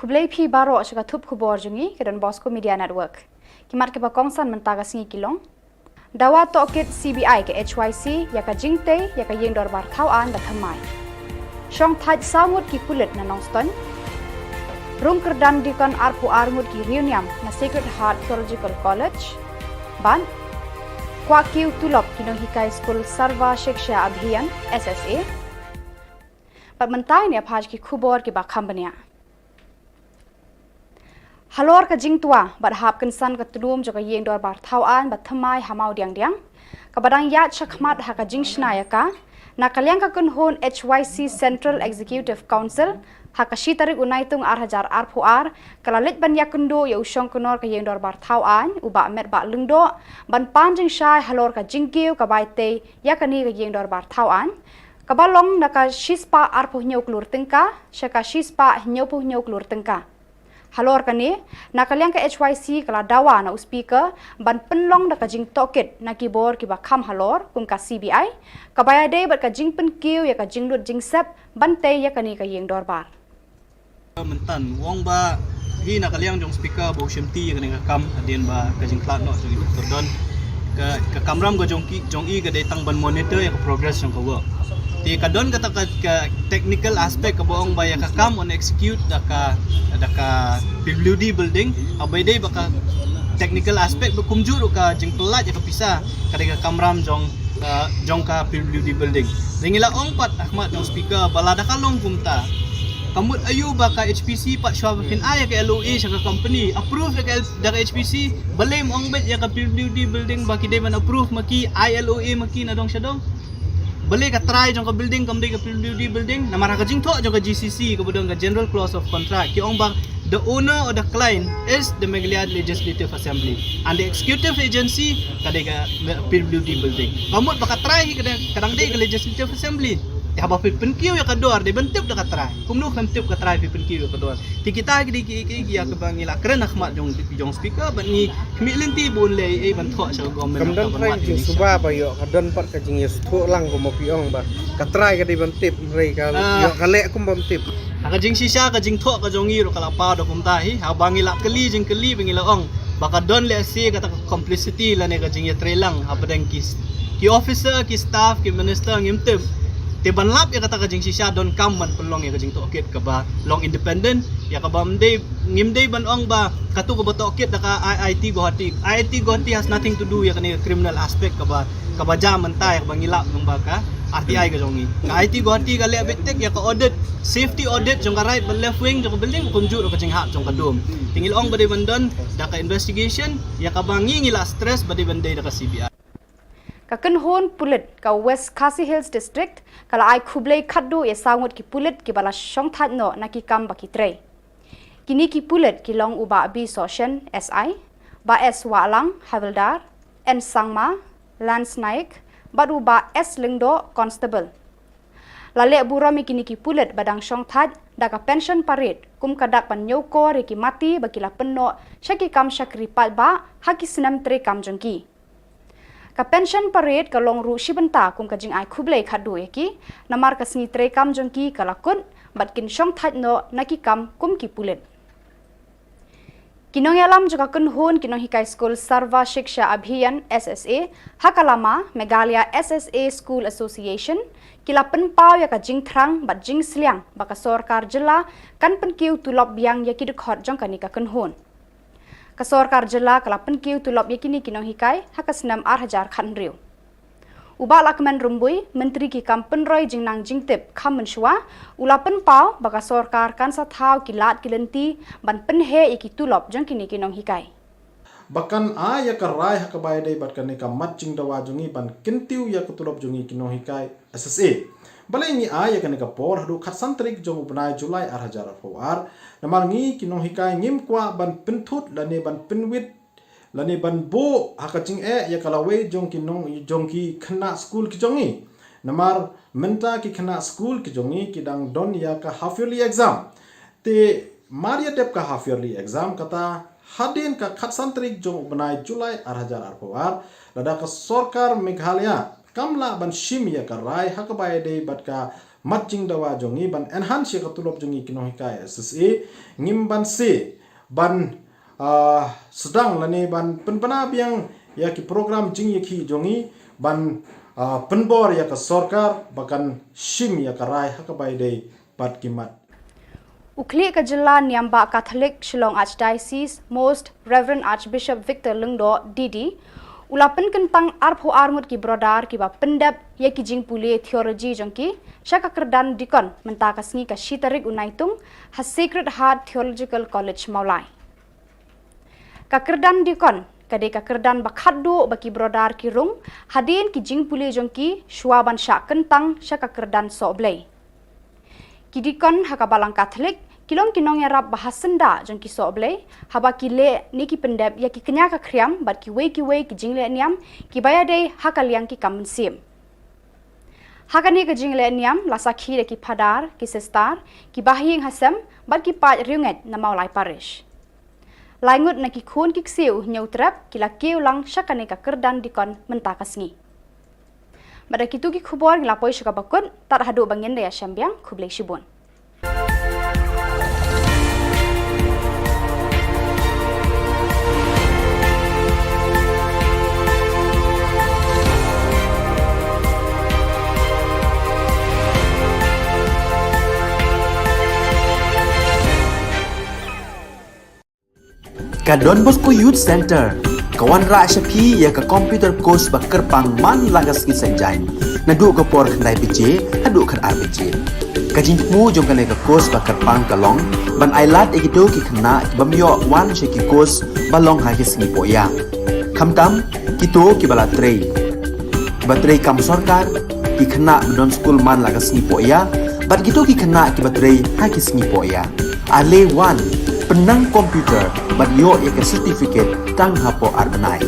Khublei phi baroh sha ka thup khubor jong ngi ka Don Bosco Media Network. Ki mat kiba kongsan mynta ka sngi ki long: Dawa tohkit C B I ka H Y C ïa ka jingtei ïa ka ïing dorbar thaw aiñ ba thymmai. Shong thait saw ngut ki pulit na Nongstoiñ. Rung kyrdan dikon arphew ar ngut ki riewniam na Sacred Heart Theological College. Bad kwah kiew tulop ki nonghikai skul Sarva Shiksha Abhiyan, S S A. Bad mynta ngin ïa phai sha ki khubor kiba kham bniah. Halor ka jingtwa bad hap kynsan ka tnum jong ka ïing dorbar thaw aiñ ba thymmai ha Mawdiangdiang, kaba dang ïaid shakhmat ha ka jingshna ïa ka, na ka liang ka kynhun H Y C Central Executive Council, ha ka shi tarik u Naitung ar hajar arphew ar, ka la leit ban ïakynduh ïa u shongknor ka ïing dorbar thaw aiñ, u Bah Metbah Lyngdoh, ban pan jingshai halor ka jingkiew ka bai tei ïa kane ka ïing dorbar thaw aiñ, kaba long na ka shispah arphew hynñiew klur tyngka sha ka shispah hynñiewphew hynñiew klur tyngka. Halor kane, na ka liang ka H Y C ka la dawa na u Speaker ban pynlong da ka jingtohkit na ki bor kiba kham halor kum ka C B I, kaba ïadei bad ka jingpynkiew ïa ka jinglut jingsep ban tei ïa kane ka ïing dorbar. Mynta u ong ba hi na ka liang jong Speaker ba u shimti ïa kane ka kam hadien ba ka jingkhlad noh jong i Doctor Don, ka, ka kamram ka jong ki, jong i ka dei tang ban monitor ïa ka progress jong ka work. Te ka don kata ka, ka technical aspect kaba ong ba ïa ka kam yn execute da ka, da ka P W D building, haba ïadei bad ka technical aspect ba kumjuh ruh ka jingpyllait ïa ka pisa, ka dei ka kamram jong, uh, jong ka P W D building. Te ngi la ong pat ha khmat jong speaker ba lada ka long kumta, ka mut aïu ba ka H P C pat shuwa ba phin ai ïa ka L O A sha ka company, approve da ka L-, da ka H P C, balei ym ong beit ïa ka P W D building ba ki dei ban approve ma ki, ai L O A ma ki na dong sha dong? Balei ka trai jong ka building kam dei ka P W D building? Namar ha ka jingthoh jong ka G C C kaba don ka General Clause of Contract ki ong ba the owner or the client is the Meghalaya Legislative Assembly and the executive agency ka dei ka P W D building. Ka mut ba ka trai hi ka dang, ka dang dei ka Legislative Assembly. Te haba phi pynkiew ïa ka dor dei ban tip da ka trai. Kumno khlem tip ka trai phi pynkiew ïa ka dor? Te kita ki dei ki, ki, ki ïa kaba ngi la kren ha khmat jong, jong speaker bad ngi khmih lynti bun lei ei ban thoh sha ka government. Kam don trai jingsuba ba ïoh, ka don pat ka jingïasngewthuh lang kumba phi ong ba ka trai ka dei ban tip, hynrei ka ïoh ka leh kum bym tip. Ha ka jingshisha ka jingthoh ka jong ngi ruh ka la paw da kumta hi, haba ngi la kylli jingkylli ba ngi la ong ba ka don lehse kata ka complicity lane ka jingïatreilang hapdeng ki, ki officer, ki staff, ki minister ngim tip. Te ban lap ïa kata ka jingshisha donkam ban pynlong ïa ka jingtohkit kaba long independent, ïa kaba ym dei, ngim dei ban ong ba katu kaba tohkit da ka I I T Guwahati. I I T Guwahati has nothing to do ïa kane ka criminal aspect kaba, kaba jia mynta ïa kaba ngi lap nang ba ka R T I ka jong ngi. Ka I I T Guwahati ka leh beit tik ïa ka audit, safety audit jong ka right bad left wing jong ka building, kumjuh ruh ka jinghap jong ka dome. Te ngi la ong ba dei ban don da ka investigation, ïa kaba ngi, ngi la stress ba dei ban dei da ka C B I. Ka kynhun pulit ka West Khasi Hills District ka la ai khublei khatduh ïa saw ngut ki pulit kiba la shongthait noh na ki kam ba ki trei. Kine ki pulit ki long u Bah B Sohshen, S I, Bah S Wahlang, Havildar, N Sangma, Lance Naik, bad u Bah S Lyngdoh, Constable. La leh burom ïa kine ki pulit ba dang shongthait da ka pension parade kum ka dak ban ñiewkor ïa ki mati ba ki la pynnoh sha ki kam shakri paidbah ha ki snem treikam jong ki. Ka pension parade ka long ruh shi bynta kum ka jingai khublei khatduh ïa ki, namar ka sngi treikam jong ki ka la kut bad kin shongthait noh na ki kam kum ki pulit. Ki nongïalam jong ka kynhun ki nonghikai skul Sarva Shiksha Abhiyan, S S A, ha ka lama Meghalaya S S A School Association, ki la pynpaw ïa ka jingthrang bad jingsliang ba ka sorkar jylla kan pynkiew tulop biang ïa ki dkhot jong kane ka kynhun. Ka sorkar jylla ka la pynkiew tulop ïa kine ki nonghikai ha ka snem ar hajar khathynriew. U Bah Lahkmen Rymbui, Myntri ki kam pynroi jingnang jingtip kham mynshuwa, u la pynpaw ba ka sorkar kan sa thaw ki lad ki lynti ban pynheh ïa ki tulop jong kine ki nonghikai. Ba kan ai ïa ka rai ha kaba ïadei bad kane ka mat jingdawa jong ngi ban kyntiew ïa ka tulop jong ngi ki nonghikai S S A. Balei ngi ai ïa kane ka por haduh khatsan tarik jong u bnai July ar hajar arphew ar? Namar ngi ki nonghikai ngim kwah ban pynthut lane ban pynwit lane ban buh ha ka jingeh ïa ka lawei jong ki nong, jong ki khynnah skul ki jong ngi. Namar mynta ki khynnah skul ki jong ngi ki dang don ïa ka half yearly exam. Te mar ïa dep ka half yearly exam, kata hadien ka khatsan tarik jong u bnai July ar hajar arphew ar, lada ka sorkar Meghalaya kam lah ban shim ïa ka rai ha kaba ïadei bad ka mat jingdawa jong ngi ban enhance ïa ka tulop jong ngi ki nonghikai S S A, ngim banse ban, ah, sdang lane ban pynbna biang ïa ki program jingïakhih jong ngi ban, ah, pynbor ïa ka sorkar ba kan shim ïa ka rai ha kaba ïadei bad ki mat. U khlieh ka jylla Niam Bah Katholik Shillong Archdiocese, Most Reverend Archbishop Victor Lyngdoh, D D, u la pynkyntang arphew ar ngut ki brother kiba pyndep ïa ki jingpule theology jong ki sha ka kyrdan deacon mynta ka sngi ka shi tarik u Naitung ha Sacred Heart Theological College Mawlai. Ka kyrdan deacon ka dei ka kyrdan ba khatduh ba ki brother ki rung hadien ki jingpule jong ki shuwa ban shah kyntang sha ka kyrdan sohblei. Ki deacon ha ka Balang Katholik ki long ki nongïarap ba ha syndah jong ki sohblei haba ki leh ne ki pyndep ïa ki kñia ka khriam bad kiwei kiwei ki jingleh niam kiba ïadei ha ka liang ki kam mynsiem. Ha kane ka jingleh niam la sakhi da ki phadar, ki sister, ki bahaïing hasem bad ki paid riewngeit na Mawlai Parish. Lai ngut na ki khun ki ksiew Hynñiewtrep ki la kiew lang sha kane ka kyrdan deacon mynta ka sngi. Bad da kitu ki khubor ngi la poi sha kaba kut, tad haduh ba ngin da ïashem biang, khublei shibun. Ka Don Bosco Youth Centre ka wanrah sha phi ïa ka computer course ba kyrpang man la ka sngi Saitjaiñ, naduh ka por khyndai baje haduh khatar baje. Ka jingthmu jong kane ka course ba kyrpang ka long ban ailad ïa kito ki khynnah ki bym ïoh wan sha ki course ba long ha ki sngi pohïa, khamtam kito kiba la trei, kiba trei kam sorkar, ki khynnah ba don skul man la ka sngi pohïa bad kito ki khynnah kiba trei ha ki sngi pohïa. Ale wan, pynnang computer bad ïoh ïa ka certificate tang hapoh ar bnai.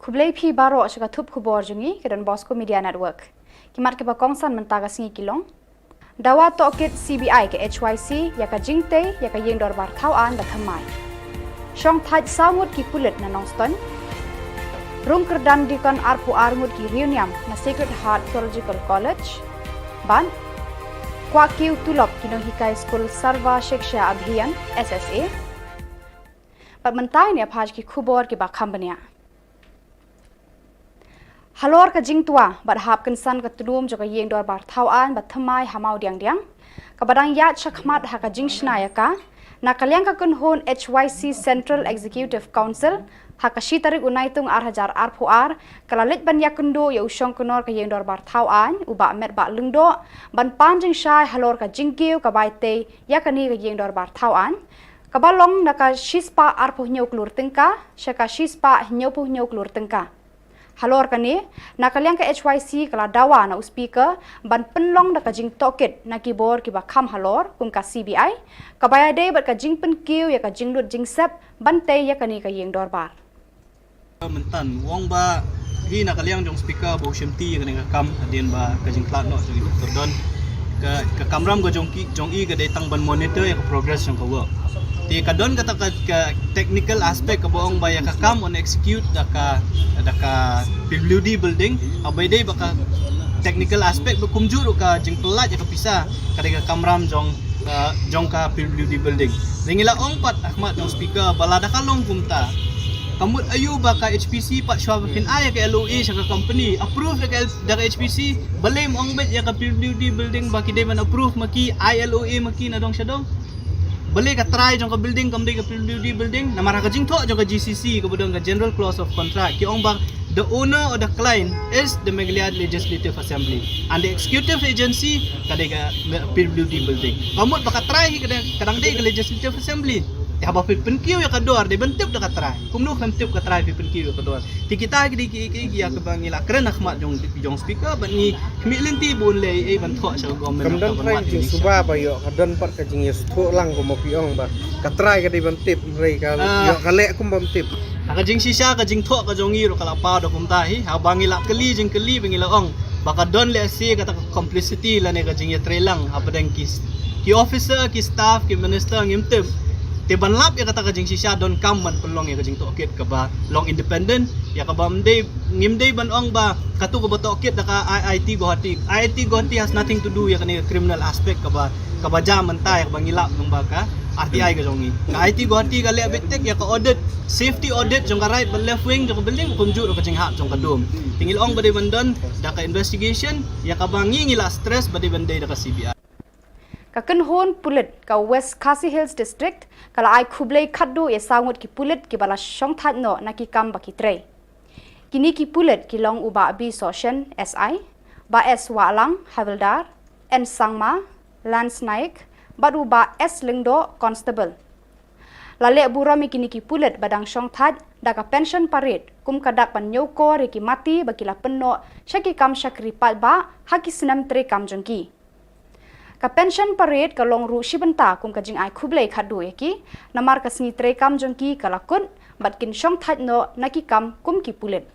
Khublei phi baroh sha ka thup khubor jong ngi ka Don Bosco Media Network. Ki mat kiba kongsan mynta ka sngi ki long: Dawa tohkit C B I ka H Y C ïa ka jingtei ïa ka ïing dorbar thaw aiñ ba thymmai. Shong thait saw ngut ki pulit na Nongstoiñ. Rung kyrdan dikon arphew ar ngut ki riewniam na Sacred Heart Theological College. Bad kwah kiew tulop ki nonghikai skul Sarva Shiksha Abhiyan, S S A. Bad mynta ngin ïa phai ki khubor kiba kham bniah. Halor ka jingtwa bad hap kynsan ka tnum jong ka ïing dorbar thaw aiñ ba thymmai ha Mawdiangdiang, kaba dang ïaid shakhmat ha ka jingshna ïa ka, na ka liang ka kynhun H Y C Central Executive Council, ha ka shi tarik u Naitung ar hajar arphew ar, ka la leit ban ïakynduh ïa u shongknor ka ïing dorbar thaw aiñ, u Bah Metbah Lyngdoh, ban pan jingshai halor ka jingkiew ka bai tei ïa kane ka ïing dorbar thaw aiñ. kaba long na ka shispah arphew hynñiew klur tyngka sha ka shispah hynñiewphew hynñiew klur tyngka. Halor kane, na ka liang ka H Y C ka la dawa na u Speaker ban pynlong da ka jingtohkit na ki bor kiba kham halor kum ka C B I, kaba ïadei bad ka jingpynkiew ïa ka jinglut jingsep ban tei ïa kane ka ïing dorbar. Mynta u ong ba hi na ka liang jong Speaker ba u shim ti ïa kane ka kam hadien ba ka jingtlot noh jong i Doctor Don, ka, ka kamram ka jong ki, jong i ka dei tang ban monitor ïa ka progress jong ka work. Te ka don kata ka, ka technical aspect kaba ong ba ïa ka kam yn execute da ka, da ka P W D building, haba ïadei bad ka technical aspect ba kumjuh ruh ka jingpyllait ïa ka pisa ka dei ka kamram jong, uh, jong ka P W D building. Te ngi la ong pat ha khmat jong Speaker ba lada ka long kumta, ka mut aïu ba ka H P C pat shuwa ba phin ai ïa ka L O A sha ka company, approve da ka L-, da ka H P C, balei ym ong beit ïa ka P W D building ba ki dei ban approve ma ki, ai L O A ma ki na dong sha dong? Balei ka trai jong ka building kam dei ka P W D building? Namar ha ka jingthoh jong ka G C C kaba don ka General Clause of Contract ki ong ba the owner or the client is the Meghalaya Legislative Assembly and the executive agency ka dei ka P W D building. Ka mut ba ka trai hi ka dang, ka dang dei ka Legislative Assembly. Te haba phi pynkiew ïa ka dor dei ban tip da ka trai. Kumno phin tip ka trai phi pynkiew ïa ka dor? Te kita ki dei ki, ki, ki ïa kaba ngi la kren ha khmat jong, jong Speaker bad ngi khmih lynti ba un leh ei ban thoh sha ka government. Kam don trai ka jingsuba ba ïoh, ka don pat ka jingïasngewthuh lang kumba phi ong ba ka trai ka dei ban tip, hynrei ka ïoh ka leh kum bym tip. Ha ka jingshisha ka jingthoh ka jong ngi ruh ka la paw da kumta hi, haba ngi la kylli jingkylli ba ngi la ong ba ka don lehse kata ka complicity lane ka jingïatreilang hapdeng ki, ki officer, ki staff, ki minister ngim tip. Te ban lap ïa kata ka jingshisha donkam ban pynlong ïa ka jingtohkit kaba long independent, ïa kaba ym dei, ngim dei ban ong ba katu kaba tohkit da ka I I T Guwahati. I I T Guwahati has nothing to do ïa kane ka criminal aspect kaba, kaba jia mynta ïa kaba ngi lap nang ba ka R T I ka jong ngi. Ka I I T Guwahati ka leh beit tik ïa ka audit, safety audit jong ka right bad left wing jong ka building, kumjuh ruh ka jinghap jong ka dum. Te ngi la ong ba dei ban don da ka investigation, ïa kaba ngi, ngi la stress ba dei ban dei da ka C B I. Ka kynhun pulit ka West Khasi Hills District ka la ai khublei khatduh ïa saw ngut ki pulit kiba la shongthait noh na ki kam ba ki trei. Kine ki pulit ki long u Bah B Sohshen, S I, Bah S Wahlang, Havildar, N Sangma, Lance Naik, bad u Bah S Lyngdoh, Constable. La leh burom ïa kine ki pulit ba dang shongthait da ka pension parade kum ka dak ban ñiewkor ïa ki mati ba ki la pynnoh sha ki kam shakri paidbah ha ki snem treikam jong ki. Ka pension parade ka long ruh shi bynta kum ka jingai khublei khatduh ïa ki, namar ka sngi treikam jong ki ka la kut bad kin shongthait noh na ki kam kum ki pulit.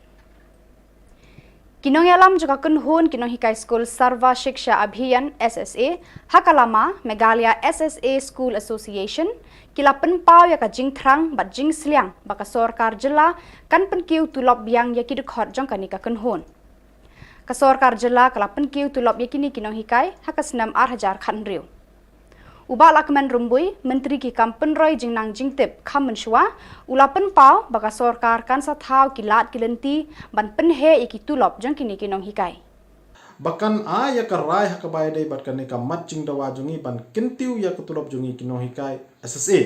Ki nongïalam jong ka kynhun ki nonghikai skul Sarva Shiksha Abhiyan, S S A, ha ka lama Meghalaya S S A School Association, ki la pynpaw ïa ka jingthrang bad jingsliang ba ka sorkar jylla kan pynkiew tulop biang ïa ki dkhot jong kane ka kynhun. Ka sorkar jylla ka la pynkiew tulop ïa kine ki nonghikai ha ka snem ar hajar khathynriew. U Bah Lahkmen Rymbui, Myntri ki kam pynroi jingnang jingtip kham mynshuwa, u la pynpaw ba ka sorkar kan sa thaw ki lad ki lynti ban pynheh ïa ki tulop jong kine ki nonghikai. Ba kan ai ïa ka rai ha kaba ïadei bad kane ka mat jingdawa jong ngi ban kyntiew ïa ka tulop jong ngi ki nonghikai S S A.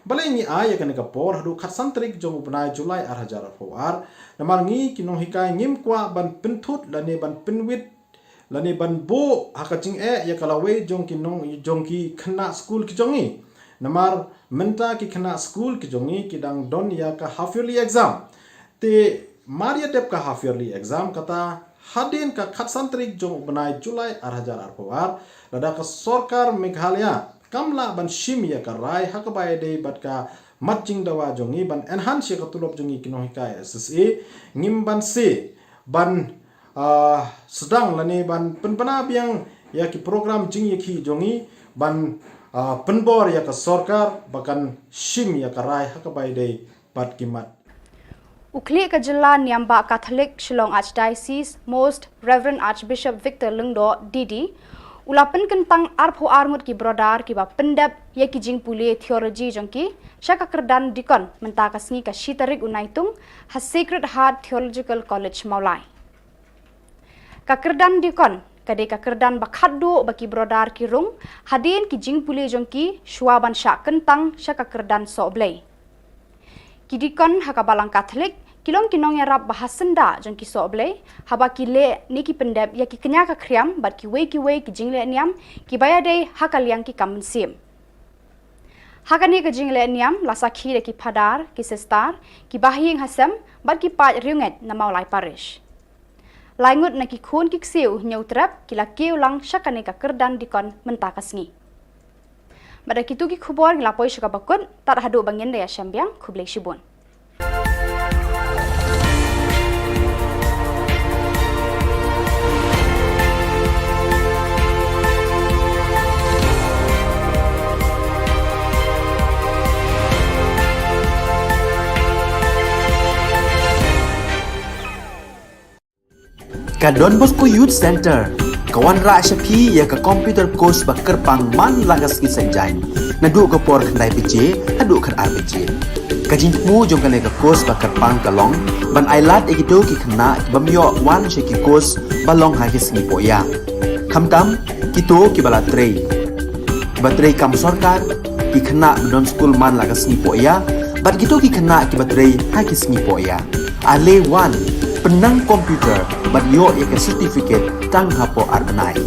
Balei ngi ai ïa kane ka por haduh khatsan tarik jong u bnai July ar hajar arphew ar? Namar ngi ki nonghikai ngim kwah ban pynthut lane ban pynwit lane ban buh ha ka jingeh ïa ka lawei jong ki nong, jong ki khynnah skul ki jong ngi. Namar mynta ki khynnah skul ki jong ngi ki dang don ïa ka half yearly exam. Te mar ïa dep ka half yearly exam, kata hadien ka khatsan tarik jong u bnai July ar hajar arphew ar, lada ka sorkar Meghalaya kam lah ban shim ïa ka rai ha kaba ïadei bad ka mat jingdawa jong ngi ban enhance ïa ka tulop jong ngi ki nonghikai S S A, ngim banse ban, ah, sdang lane ban pynbna biang ïa ki program jingïakhih jong ngi ban, ah, pynbor ïa ka sorkar ba kan shim ïa ka rai ha kaba ïadei bad ki mat. U khlieh ka jylla Niam Bah Catholic Shillong Archdiocese, Most Reverend Archbishop Victor Lyngdoh, D D, u la pynkyntang arphew ar ngut ki brother kiba pyndep ïa ki jingpule theology jong ki sha ka kyrdan deacon mynta ka sngi ka shi tarik u Naitung ha Sacred Heart Theological College, Mawlai. Ka kyrdan deacon ka dei ka kyrdan ba khatduh ba ki brother ki rung hadien ki jingpule jong ki shuwa ban shah kyntang sha ka kyrdan sohblei. Ki deacon ha ka Balang Catholic ki long ki nongïarap ba ha syndah jong ki sohblei haba ki leh ne ki pyndep ïa ki kñia ka khriam bad kiwei kiwei ki jingleh niam kiba ïadei ha ka liang ki kam mynsiem. Ha kane ka jingleh niam la sakhi da ki phadar, ki sister, ki bahaïing hasem bad ki paid riewngeit na Mawlai Parish. Lai ngut na ki khun ki ksiew Hynñiewtrep ki la kiew lang sha kane ka kyrdan dikon mynta ka sngi. Bad da kitu ki khubor ngi la poi sha kaba kut, tad haduh ba ngin da ïashem biang, khublei shibun. Ka Don Bosco Youth Center ka wanrah sha phi ïa ka computer course ba kyrpang man la ka sngi Saitjaiñ, naduh ka por khyndai baje haduh khatar baje. Ka jingthmu jong kane ka course ba kyrpang ka long ban ailad ïa kito ki khynnah ki bym ïoh wan sha ki course ba long ha ki sngi pohïa, khamtam kito kiba la trei, kiba trei kam sorkar, ki khynnah ba don skul man la ka sngi pohïa, bad kito ki khynnah kiba trei ha ki sngi pohïa. Ale wan, pynnang computer bad ïoh ïa ka certificate tang hapoh ar bnai.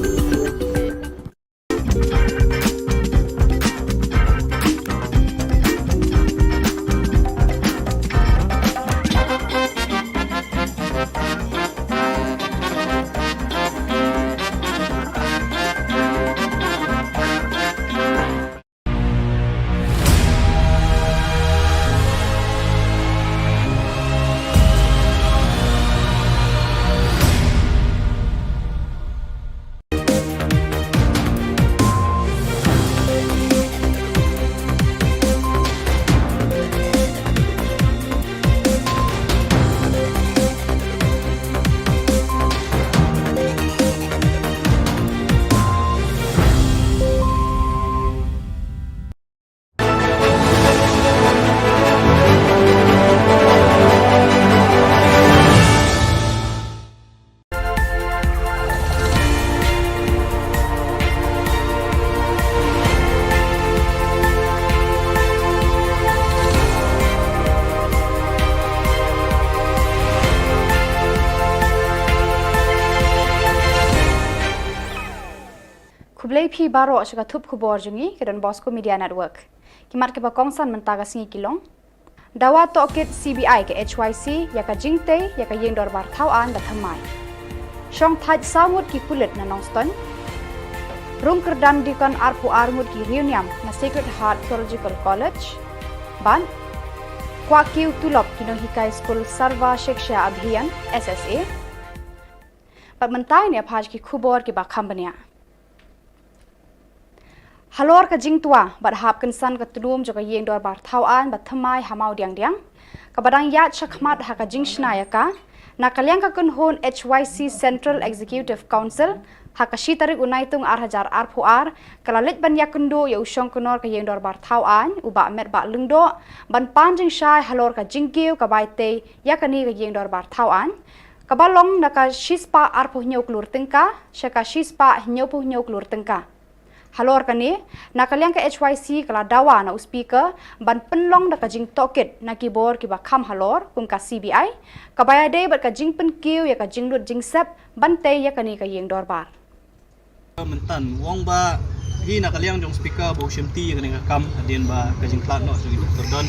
Khublei phi baroh sha ka thup khubor jong ngi ka Don Bosco Media Network. Ki mat kiba kongsan mynta ka sngi ki long: Dawa tohkit C B I ka H Y C ïa ka jingtei ïa ka ïing dorbar thaw aiñ ba thymmai. Shong thait saw ngut ki pulit na Nongstoiñ. Rung kyrdan dikon arphew ar ngut ki riewniam na Sacred Heart Theological College. Bad kwah kiew tulop ki nonghikai skul Sarva Shiksha Abhiyan, S S A. Bad mynta ngin ïa phai ki khubor kiba kham bniah. Halor ka jingtwa bad hap kynsan ka tnum jong ka ïing dorbar thaw aiñ ba thymmai ha Mawdiangdiang, kaba dang ïaid shakhmat ha ka jingshna ïa ka, na ka liang ka kynhun H Y C Central Executive Council, ha ka shi tarik u Naitung ar hajar arphew ar, ka la leit ban ïakynduh ïa u shongknor ka ïing dorbar thaw aiñ, u Bah Metbah Lyngdoh, ban pan jingshai halor ka jingkiew ka bai tei ïa kane ka ïing dorbar thaw aiñ, kaba long na ka shispah arphew hynñiew klur tyngka sha ka shispah hynñiewphew hynñiew klur tyngka. Halor kane, na ka liang ka H Y C ka la dawa na u Speaker ban pynlong da ka jingtohkit na ki bor kiba kham halor kum ka C B I, kaba ïadei bad ka jingpynkiew ïa ka jinglut jingsep ban tei ïa kane ka ïing dorbar. Mynta u ong ba hi na ka liang jong Speaker ba u shimti ïa kane ka kam hadien ba ka jingkhlad noh jong i Doctor Don.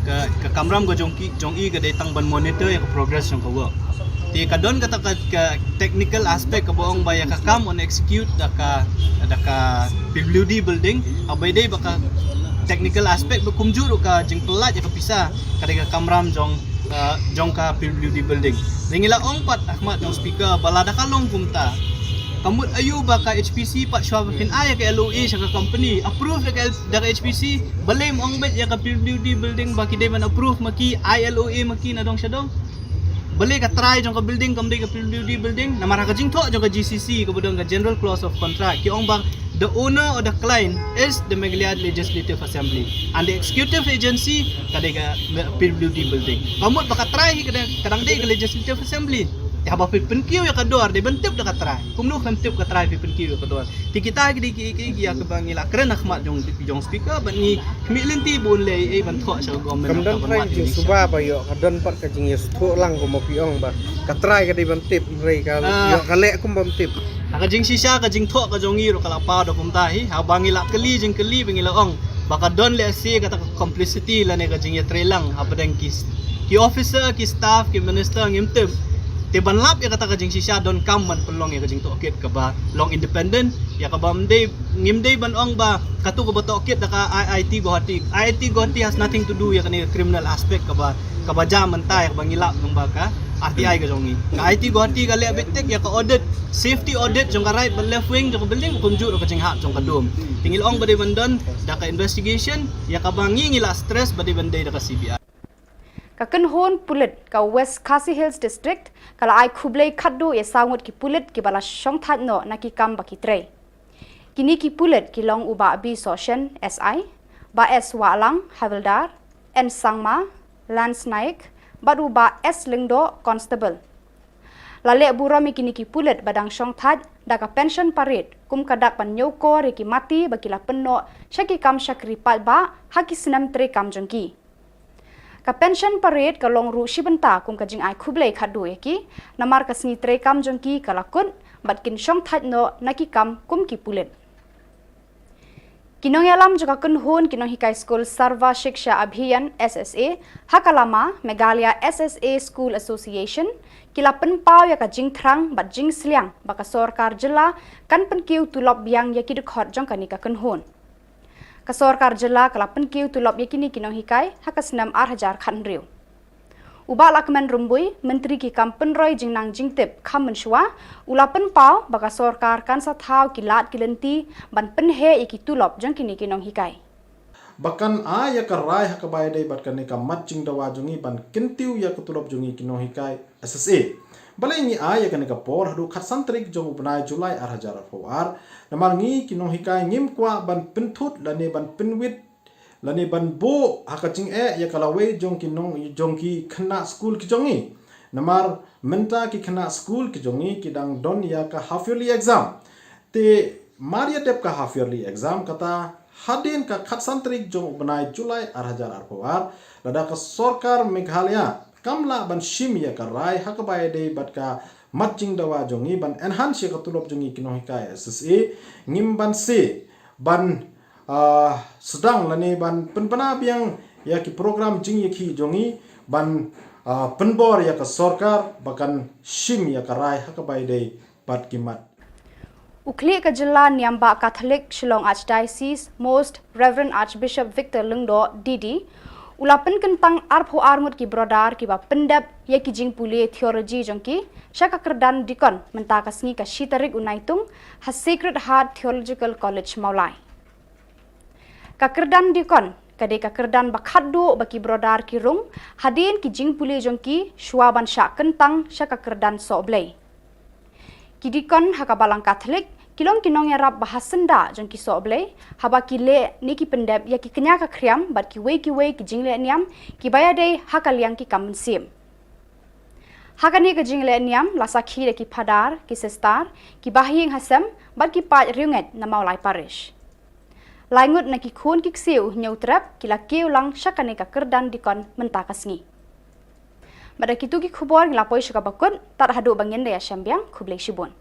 Ka, ka kamram ka jong ki, jong i ka dei tang ban monitor ïa ka progress jong ka work. Te ka don kata ka, ka technical aspect kaba ong ba ïa ka kam yn execute da ka, da ka P W D building, haba ïadei bad ka technical aspect ba kumjuh ruh ka jingpyllait ïa ka pisa ka dei ka kamram jong, uh, jong ka P W D building. Te ngi la ong pat ha khmat jong Speaker ba lada ka long kumta, ka mut aïu ba ka H P C pat shuwa ba phin ai ïa ka L O A sha ka company, approve da ka L-, da ka H P C, balei ym ong beit ïa ka P W D building ba ki dei ban approve ma ki, ai L O A ma ki na dong sha dong? Balei ka trai jong ka building kam dei ka P W D building? Namar ha ka jingthoh jong ka G C C kaba don ka General Clause of Contract ki ong ba the owner or the client is the Meghalaya Legislative Assembly and the executive agency ka dei ka P W D building. Ka mut ba ka trai hi ka dang, ka dang dei ka Legislative Assembly. Te haba phi pynkiew ïa ka dor dei ban tip da ka trai. Kumno phin tip ka trai phi pynkiew ïa ka dor? Te kita ki dei ki, ki, ki ïa kaba ngi la kren ha khmat jong, jong Speaker bad ngi khmih lynti ba un leh ei ei ban thoh sha ka government. Kam don trai jingsuba ba ïoh, ka don pat ka jingïasngewthuh lang kumba phi ong ba ka trai ka dei ban tip, hynrei ka ïoh ka leh kum bym tip. Ha ka jingshisha ka jingthoh ka jong ngi ruh ka la paw da kumta hi, haba ngi la kylli jingkylli ba ngi la ong ba ka don lehse kata ka complicity lane ka jingïatreilang hapdeng ki, ki officer, ki staff, ki minister, ngim tip. Te ban lap ïa kata ka jingshisha donkam ban pynlong ïa ka jingtohkit kaba long independent, ïa kaba ym dei, ngim dei ban ong ba katu kaba tohkit da ka I I T Guwahati. I I T Guwahati has nothing to do ïa kane ka criminal aspect kaba, kaba jia mynta ïa kaba ngi lap nang ba ka R T I ka jong ngi. Ka I I T Guwahati ka leh beit tik ïa ka audit, safety audit jong ka right bad left wing jong ka building, kumjuh ruh ka jinghap jong ka dum. Te ngi la ong ba dei ban don da ka investigation, ïa kaba ngi, ngi la stress ba dei ban dei da ka C B I. Ka kynhun pulit ka West Khasi Hills District ka la ai khublei khatduh ïa saw ngut ki pulit kiba la shongthait noh na ki kam ba ki trei. Kine ki pulit ki long u Bah B Sohshen, S I, Bah S Wahlang, Havildar, N Sangma, Lance Naik, bad u Bah S Lyngdoh, Constable. La leh burom ïa kine ki pulit ba dang shongthait da ka pension parade kum ka dak ban ñiewkor ïa ki mati ba ki la pynnoh sha ki kam shakri paidbah ha ki snem treikam jong ki. Ka pension parade ka long ruh shi bynta kum ka jingai khublei khatduh ïa ki, namar ka sngi treikam jong ki ka la kut bad kin shongthait noh na ki kam kum ki pulit. Ki nongïalam jong ka kynhun ki nonghikai skul Sarva Shiksha Abhiyan, S S A, ha ka lama Meghalaya S S A School Association ki la pynpaw ïa ka jingthrang bad jingsliang ba ka sorkar jylla kan pynkiew tulop biang ïa ki dkhot jong kane ka kynhun. Ka sorkar jylla ka la pynkiew tulop ïa kine ki nonghikai ha ka snem ar hajar khathynriew. U Bah Lahkmen Rymbui, Myntri ki kam pynroi jingnang jingtip kham mynshuwa, u la pynpaw ba ka sorkar kan sa thaw ki lad ki lynti ban pynheh ïa ki tulop jong kine ki nonghikai. Ba kan ai ïa ka rai ha kaba ïadei bad kane ka mat jingdawa jong ngi ban kyntiew ïa ka tulop jong ngi ki nonghikai S S A. Balei ngi ai ïa kane ka por haduh khatsan tarik jong u bnai July ar hajar arphew ar? Namar ngi ki nonghikai ngim kwah ban pynthut lane ban pynwit lane ban buh ha ka jingeh ïa ka lawei jong ki nong, jong ki khynnah skul ki jong ngi. Namar mynta ki khynnah skul ki jong ngi ki dang don ïa ka half yearly exam. Te mar ïa dep ka half yearly exam kata, hadien ka khatsan tarik jong u bnai July ar hajar arphew ar, lada ka sorkar Meghalaya kam lah ban shim ïa ka rai ha kaba ïadei bad ka mat jingdawa jong ngi ban enhance ïa ka tulop jong ngi ki nonghikai S S A, ngim banse ban, ah, sdang lane ban pynbna biang ïa ki program jingïakhih jong ngi ban, ah, pynbor ïa ka sorkar ba kan shim ïa ka rai ha kaba ïadei bad ki mat. U khlieh ka jylla niam Bah Katholik Shillong Archdiocese, Most Reverend Archbishop Victor Lyngdoh, D D, u la pynkyntang arphew ar ngut ki brother kiba pyndep ïa ki jingpule theology jong ki sha ka kyrdan deacon mynta ka sngi ka shi tarik u Naitung ha Sacred Heart Theological College Mawlai. Ka kyrdan deacon ka dei ka kyrdan ba khatduh ba ki brother ki rung hadien ki jingpule jong ki shuwa ban shah kyntang sha ka kyrdan sohblei. Ki deacon ha ka Balang Katholik ki long ki nongïarap ba ha syndah jong ki sohblei haba ki leh ne ki pyndep ïa ki kñia ka khriam bad kiwei kiwei ki jingleh niam kiba ïadei ha ka liang ki kam mynsiem. Ha kane ka jingleh niam la sakhi da ki phadar, ki sister, ki bahaïing hasem bad ki paid riewngeit na Mawlai Parish. Lai ngut na ki khun ki ksiew Hynñiewtrep ki la kiew lang sha kane ka kyrdan deacon mynta ka sngi. Bad da kitu ki khubor ngi la poi sha kaba kut, tad haduh ba ngin da ïashem biang, khublei shibun.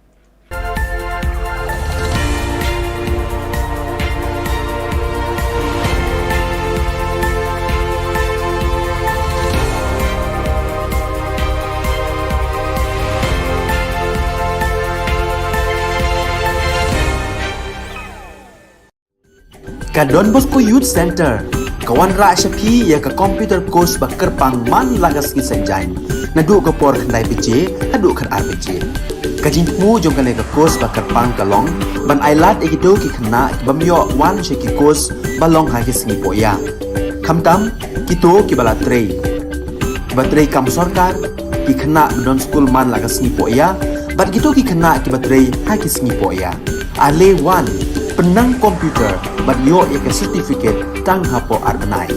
Ka Don Bosco Youth Center ka wanrah sha phi ïa ka computer course ba kyrpang man la ka sngi Saitjaiñ, naduh ka por khyndai baje haduh khatar baje. Ka jingthmu jong kane ka course ba kyrpang ka long ban ailad ïa kito ki khynnah ki bym ïoh wan sha ki course ba long ha ki sngi pohïa, khamtam kito kiba la trei, kiba trei kam sorkar, ki khynnah ba don skul man la ka sngi pohïa bad kito ki khynnah kiba trei ha ki sngi pohïa. Ale wan, pynnang computer bad ïoh ïa ka certificate tang hapoh ar bnai.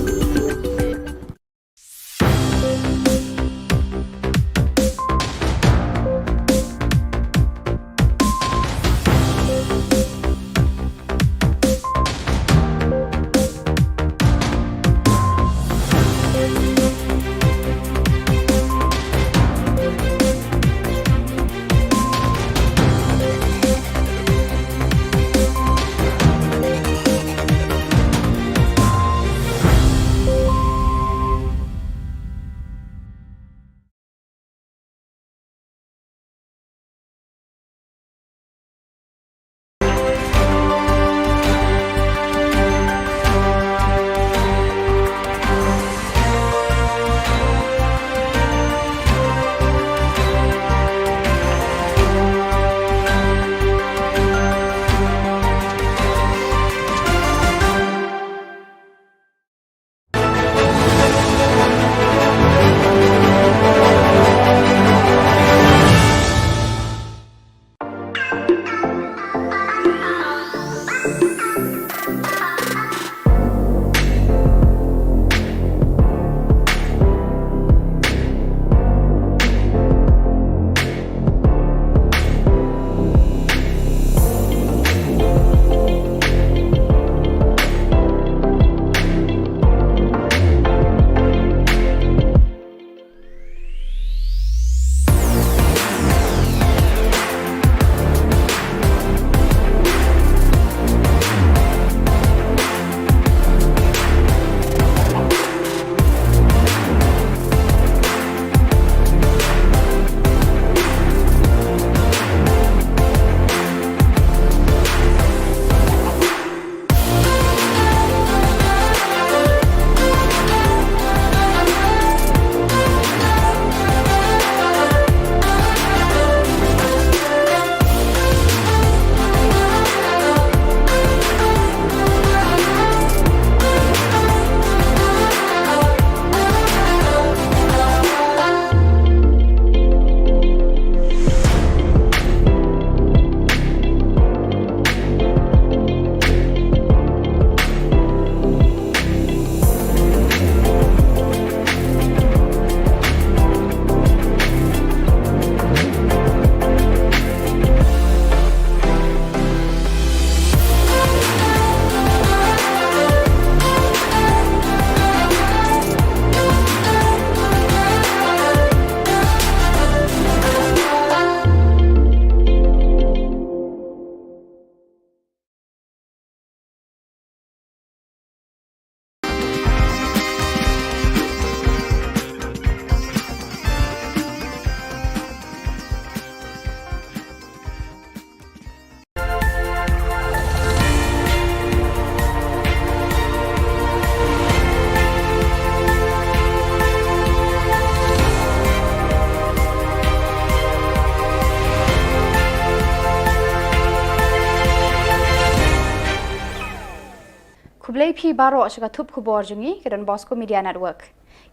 Lei phi baroh sha ka thup khubor jong ngi ka Don Bosco Media Network.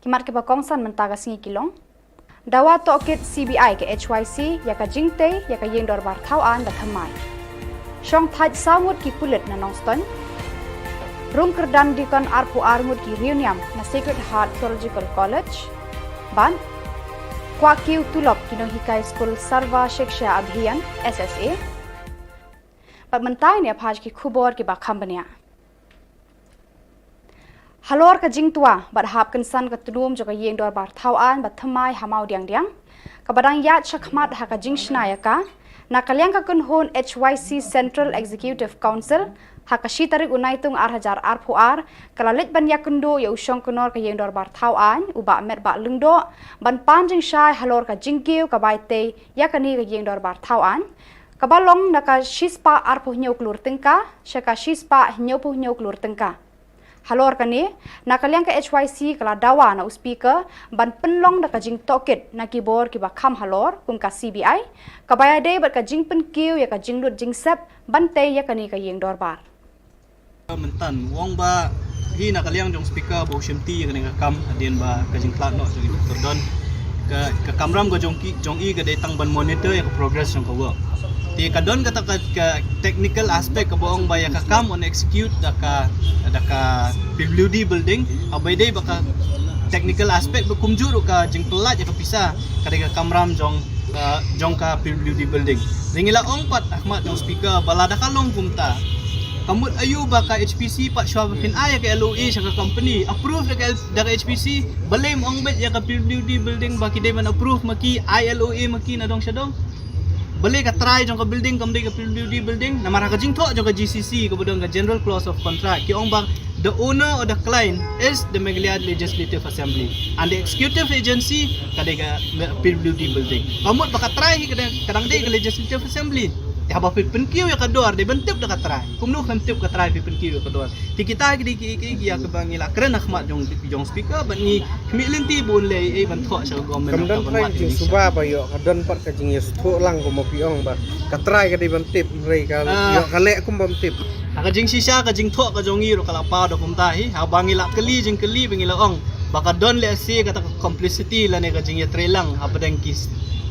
Ki mat kiba kongsan mynta ka sngi ki long: Dawa tohkit C B I ka H Y C ïa ka jingtei ïa ka ïing dorbar thaw aiñ ba thymmai. Shong thait saw ngut ki pulit na Nongstoiñ. Rung kyrdan dikon arphew ar ngut ki riewniam na Sacred Heart Theological College. Bad kwah kiew tulop ki nonghikai skul Sarva Shiksha Abhiyan, S S A. Bad mynta ngin ïa phai sha ki khubor kiba kham bniah. Halor ka jingtwa bad hap kynsan ka tnum jong ka ïing dorbar thaw aiñ ba thymmai ha Mawdiangdiang, kaba dang ïaid shakhmat ha ka jingshna ïa ka, na ka liang ka kynhun H Y C Central Executive Council, ha ka shi tarik u Naitung ar hajar arphew ar, ka la leit ban ïakynduh ïa u shongknor ka ïing dorbar thaw aiñ, u Bah Metbah Lyngdoh, ban pan jingshai halor ka jingkiew ka bai tei ïa kane ka ïing dorbar thaw aiñ, kaba long na ka shispah arphew hynñiew klur tyngka sha ka shispah hynñiewphew hynñiew klur tyngka. Halor kane, na ka liang ka H Y C ka la dawa na u Speaker ban pynlong da ka jingtohkit na ki bor kiba kham halor kum ka C B I, kaba ïadei bad ka jingpynkiew ïa ka jinglut jingsep ban tei ïa kane ka ïing dorbar. Mynta u ong ba hi na ka liang jong Speaker ba u shimti ïa kane ka kam hadien ba ka jingkhlad noh jong i Doctor Don, ka, ka kamram ka jong ki, jong i ka dei tang ban monitor ïa ka progress jong ka work. Te ka don kata ka, ka technical aspect kaba ong ba ïa ka kam yn execute da ka, da ka P W D building, haba ïadei bad ka technical aspect ba kumjuh ruh ka jingpyllait ïa ka pisa ka dei ka kamram jong, uh, jong ka P W D building. Te ngi la ong pat ha khmat jong Speaker ba lada ka long kumta, ka mut aïu ba ka H P C pat shuwa ba phin ai ïa ka L O A sha ka company approve da ka L-, da ka H P C, balei ym ong beit ïa ka P W D building ba ki dei ban approve ma ki, ai L O A ma ki na dong sha dong? Balei ka trai jong ka building kam dei ka P W D building? Namar ha ka jingthoh jong ka G C C kaba don ka General Clause of Contract ki ong ba the owner or the client is the Meghalaya Legislative Assembly and the executive agency ka dei ka P W D building. Ka mut ba ka trai hi ka dang, ka dang dei ka Legislative Assembly. Te haba phi pynkiew ïa ka dor dei ban tip da ka trai. Kumno khlem tip ka trai phi pynkiew ïa ka dor? Te kita ki dei ki, ki, ki ïa kaba ngi la kren ha khmat jong, jong Speaker bad ngi khmih lynti ba un leh ei ban thoh sha ka government. Kam don trai jingsuba ba ïoh ka don pat ka jingïasngewthuh lang kumba phi ong ba ka trai ka dei ban tip, hynrei ka ïoh ka leh kum bym tip. Ha ka jingshisha ka jingthoh ka jong ngi ruh ka la paw da kumta hi, haba ngi la kylli jingkylli ba ngi la ong ba ka don lehse kata ka complicity lane ka jingïatreilang hapdeng ki,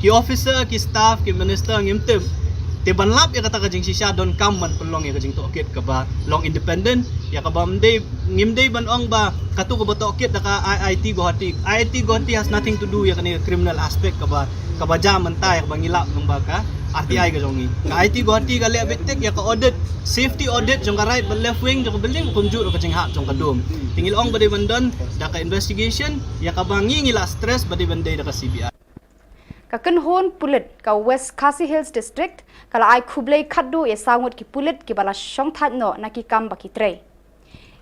ki officer, ki staff, ki minister ngim tip. Te ban lap ïa kata ka jingshisha donkam ban pynlong ïa ka jingtohkit kaba long independent, ïa kaba ym dei, ngim dei ban ong ba kato kaba tohkit da ka I I T Guwahati. I I T Guwahati has nothing to do ïa kane ka criminal aspect kaba, kaba jia mynta ïa kaba ngi lap lyngba ka R T I ka jong ngi. Ka I I T Guwahati ka leh beit tik ïa ka audit, safety audit jong ka right bad left wing jong ka building, kumjuh ruh ka jinghap jong ka dome. Te ngi la ong ba dei ban don da ka investigation ïa kaba ngi, ngi la stress ba dei ban dei da ka C B I. Ka kynhun pulit ka West Khasi Hills District ka la ai khublei khatduh ïa saw ngut ki pulit kiba la shongthait noh na ki kam ba ki trei.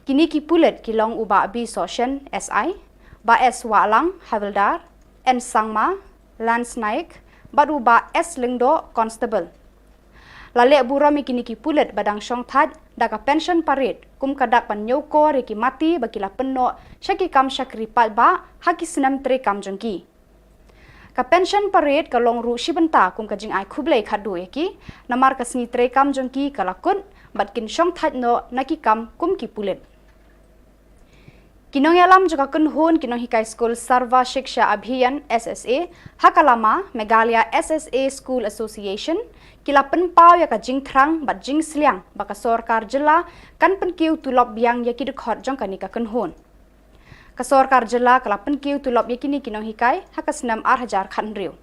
Kine ki pulit ki long u Bah B Sohshen, S I, Bah S Wahlang, Havildar, N Sangma, Lance Naik, bad u Bah S Lyngdoh, Constable. La leh burom ïa kine ki pulit ba dang shongthait da ka pension parade kum ka dak ban ñiewkor ïa ki mati ba ki la pynnoh sha ki kam shakri paidbah ha ki snem treikam jong ki. Ka pension parade ka long ruh shi bynta kum ka jingai khublei khatduh ïa ki, namar ka sngi treikam jong ki ka la kut bad kin shongthait noh na ki kam kum ki pulit. Ki nongïalam jong ka kynhun ki nonghikai skul Sarva Shiksha Abhiyan, S S A, ha ka lama Meghalaya S S A School Association, ki la pynpaw ïa ka jingthrang bad jingsliang ba ka sorkar jylla kan pynkiew tulop biang ïa ki dkhot jong kane ka kynhun. Ka sorkar jylla ka la pynkiew tulop ïa kine ki nonghikai ha ka snem ar hajar khathynriew.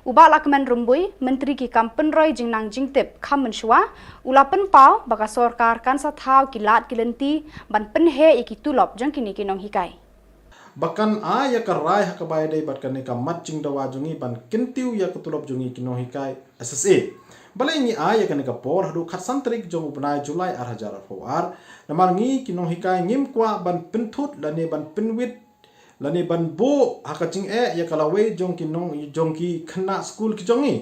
U Bah Lahkmen Rymbui, Myntri ki kam pynroi jingnang jingtip kham mynshuwa, u la pynpaw ba ka sorkar kan sa thaw ki lad ki lynti ban pynheh ïa ki tulop jong kine ki nonghikai. Ba kan ai ïa ka rai ha kaba ïadei bad kane ka mat jingdawa jong ngi ban kyntiew ïa ka tulop jong ngi ki nonghikai S S A. Balei ngi ai ïa kane ka por haduh khatsan tarik jong u bnai July ar hajar arphew ar? Namar ngi ki nonghikai ngim kwah ban pynthut lane ban pynwit lane ban buh ha ka jingeh ïa ka lawei jong ki nong, jong ki khynnah skul ki jong ngi.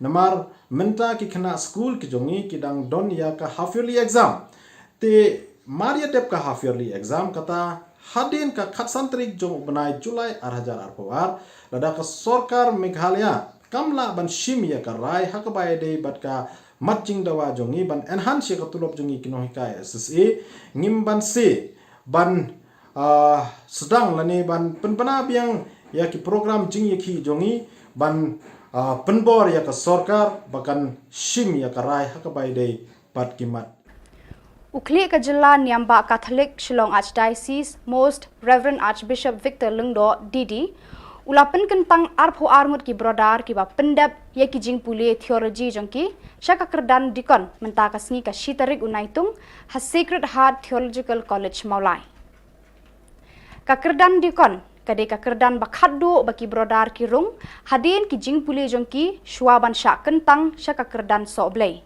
Namar mynta ki khynnah skul ki jong ngi ki dang don ïa ka half yearly exam. Te mar ïa dep ka half yearly exam, kata hadien ka khatsan tarik jong u bnai July ar hajar arphew ar, lada ka sorkar Meghalaya kam lah ban shim ïa ka rai ha kaba ïadei bad ka mat jingdawa jong ngi ban enhance ïa ka tulop jong ngi ki nonghikai S S A, ngim banse ban, ah, sdang lane ban pynbna biang ïa ki program jingïakhih jong ngi ban, ah, pynbor ïa ka sorkar ba kan shim ïa ka rai ha kaba ïadei bad ki mat. U khlieh ka jylla niam bah Katholik Shillong Archdiocese, Most Reverend Archbishop Victor Lyngdoh, D D, u la pynkyntang arphew ar ngut ki brodar kiba pyndep ïa ki jingpule theology jong ki sha ka kyrdan dikon mynta ka sngi ka shi tarik u Naitung ha Sacred Heart Theological College Mawlai. Ka kyrdan dikon ka dei ka kyrdan ba khatduh ba ki brodar ki rung hadien ki jingpule jong ki shuwa ban shah kyntang sha ka kyrdan sohblei.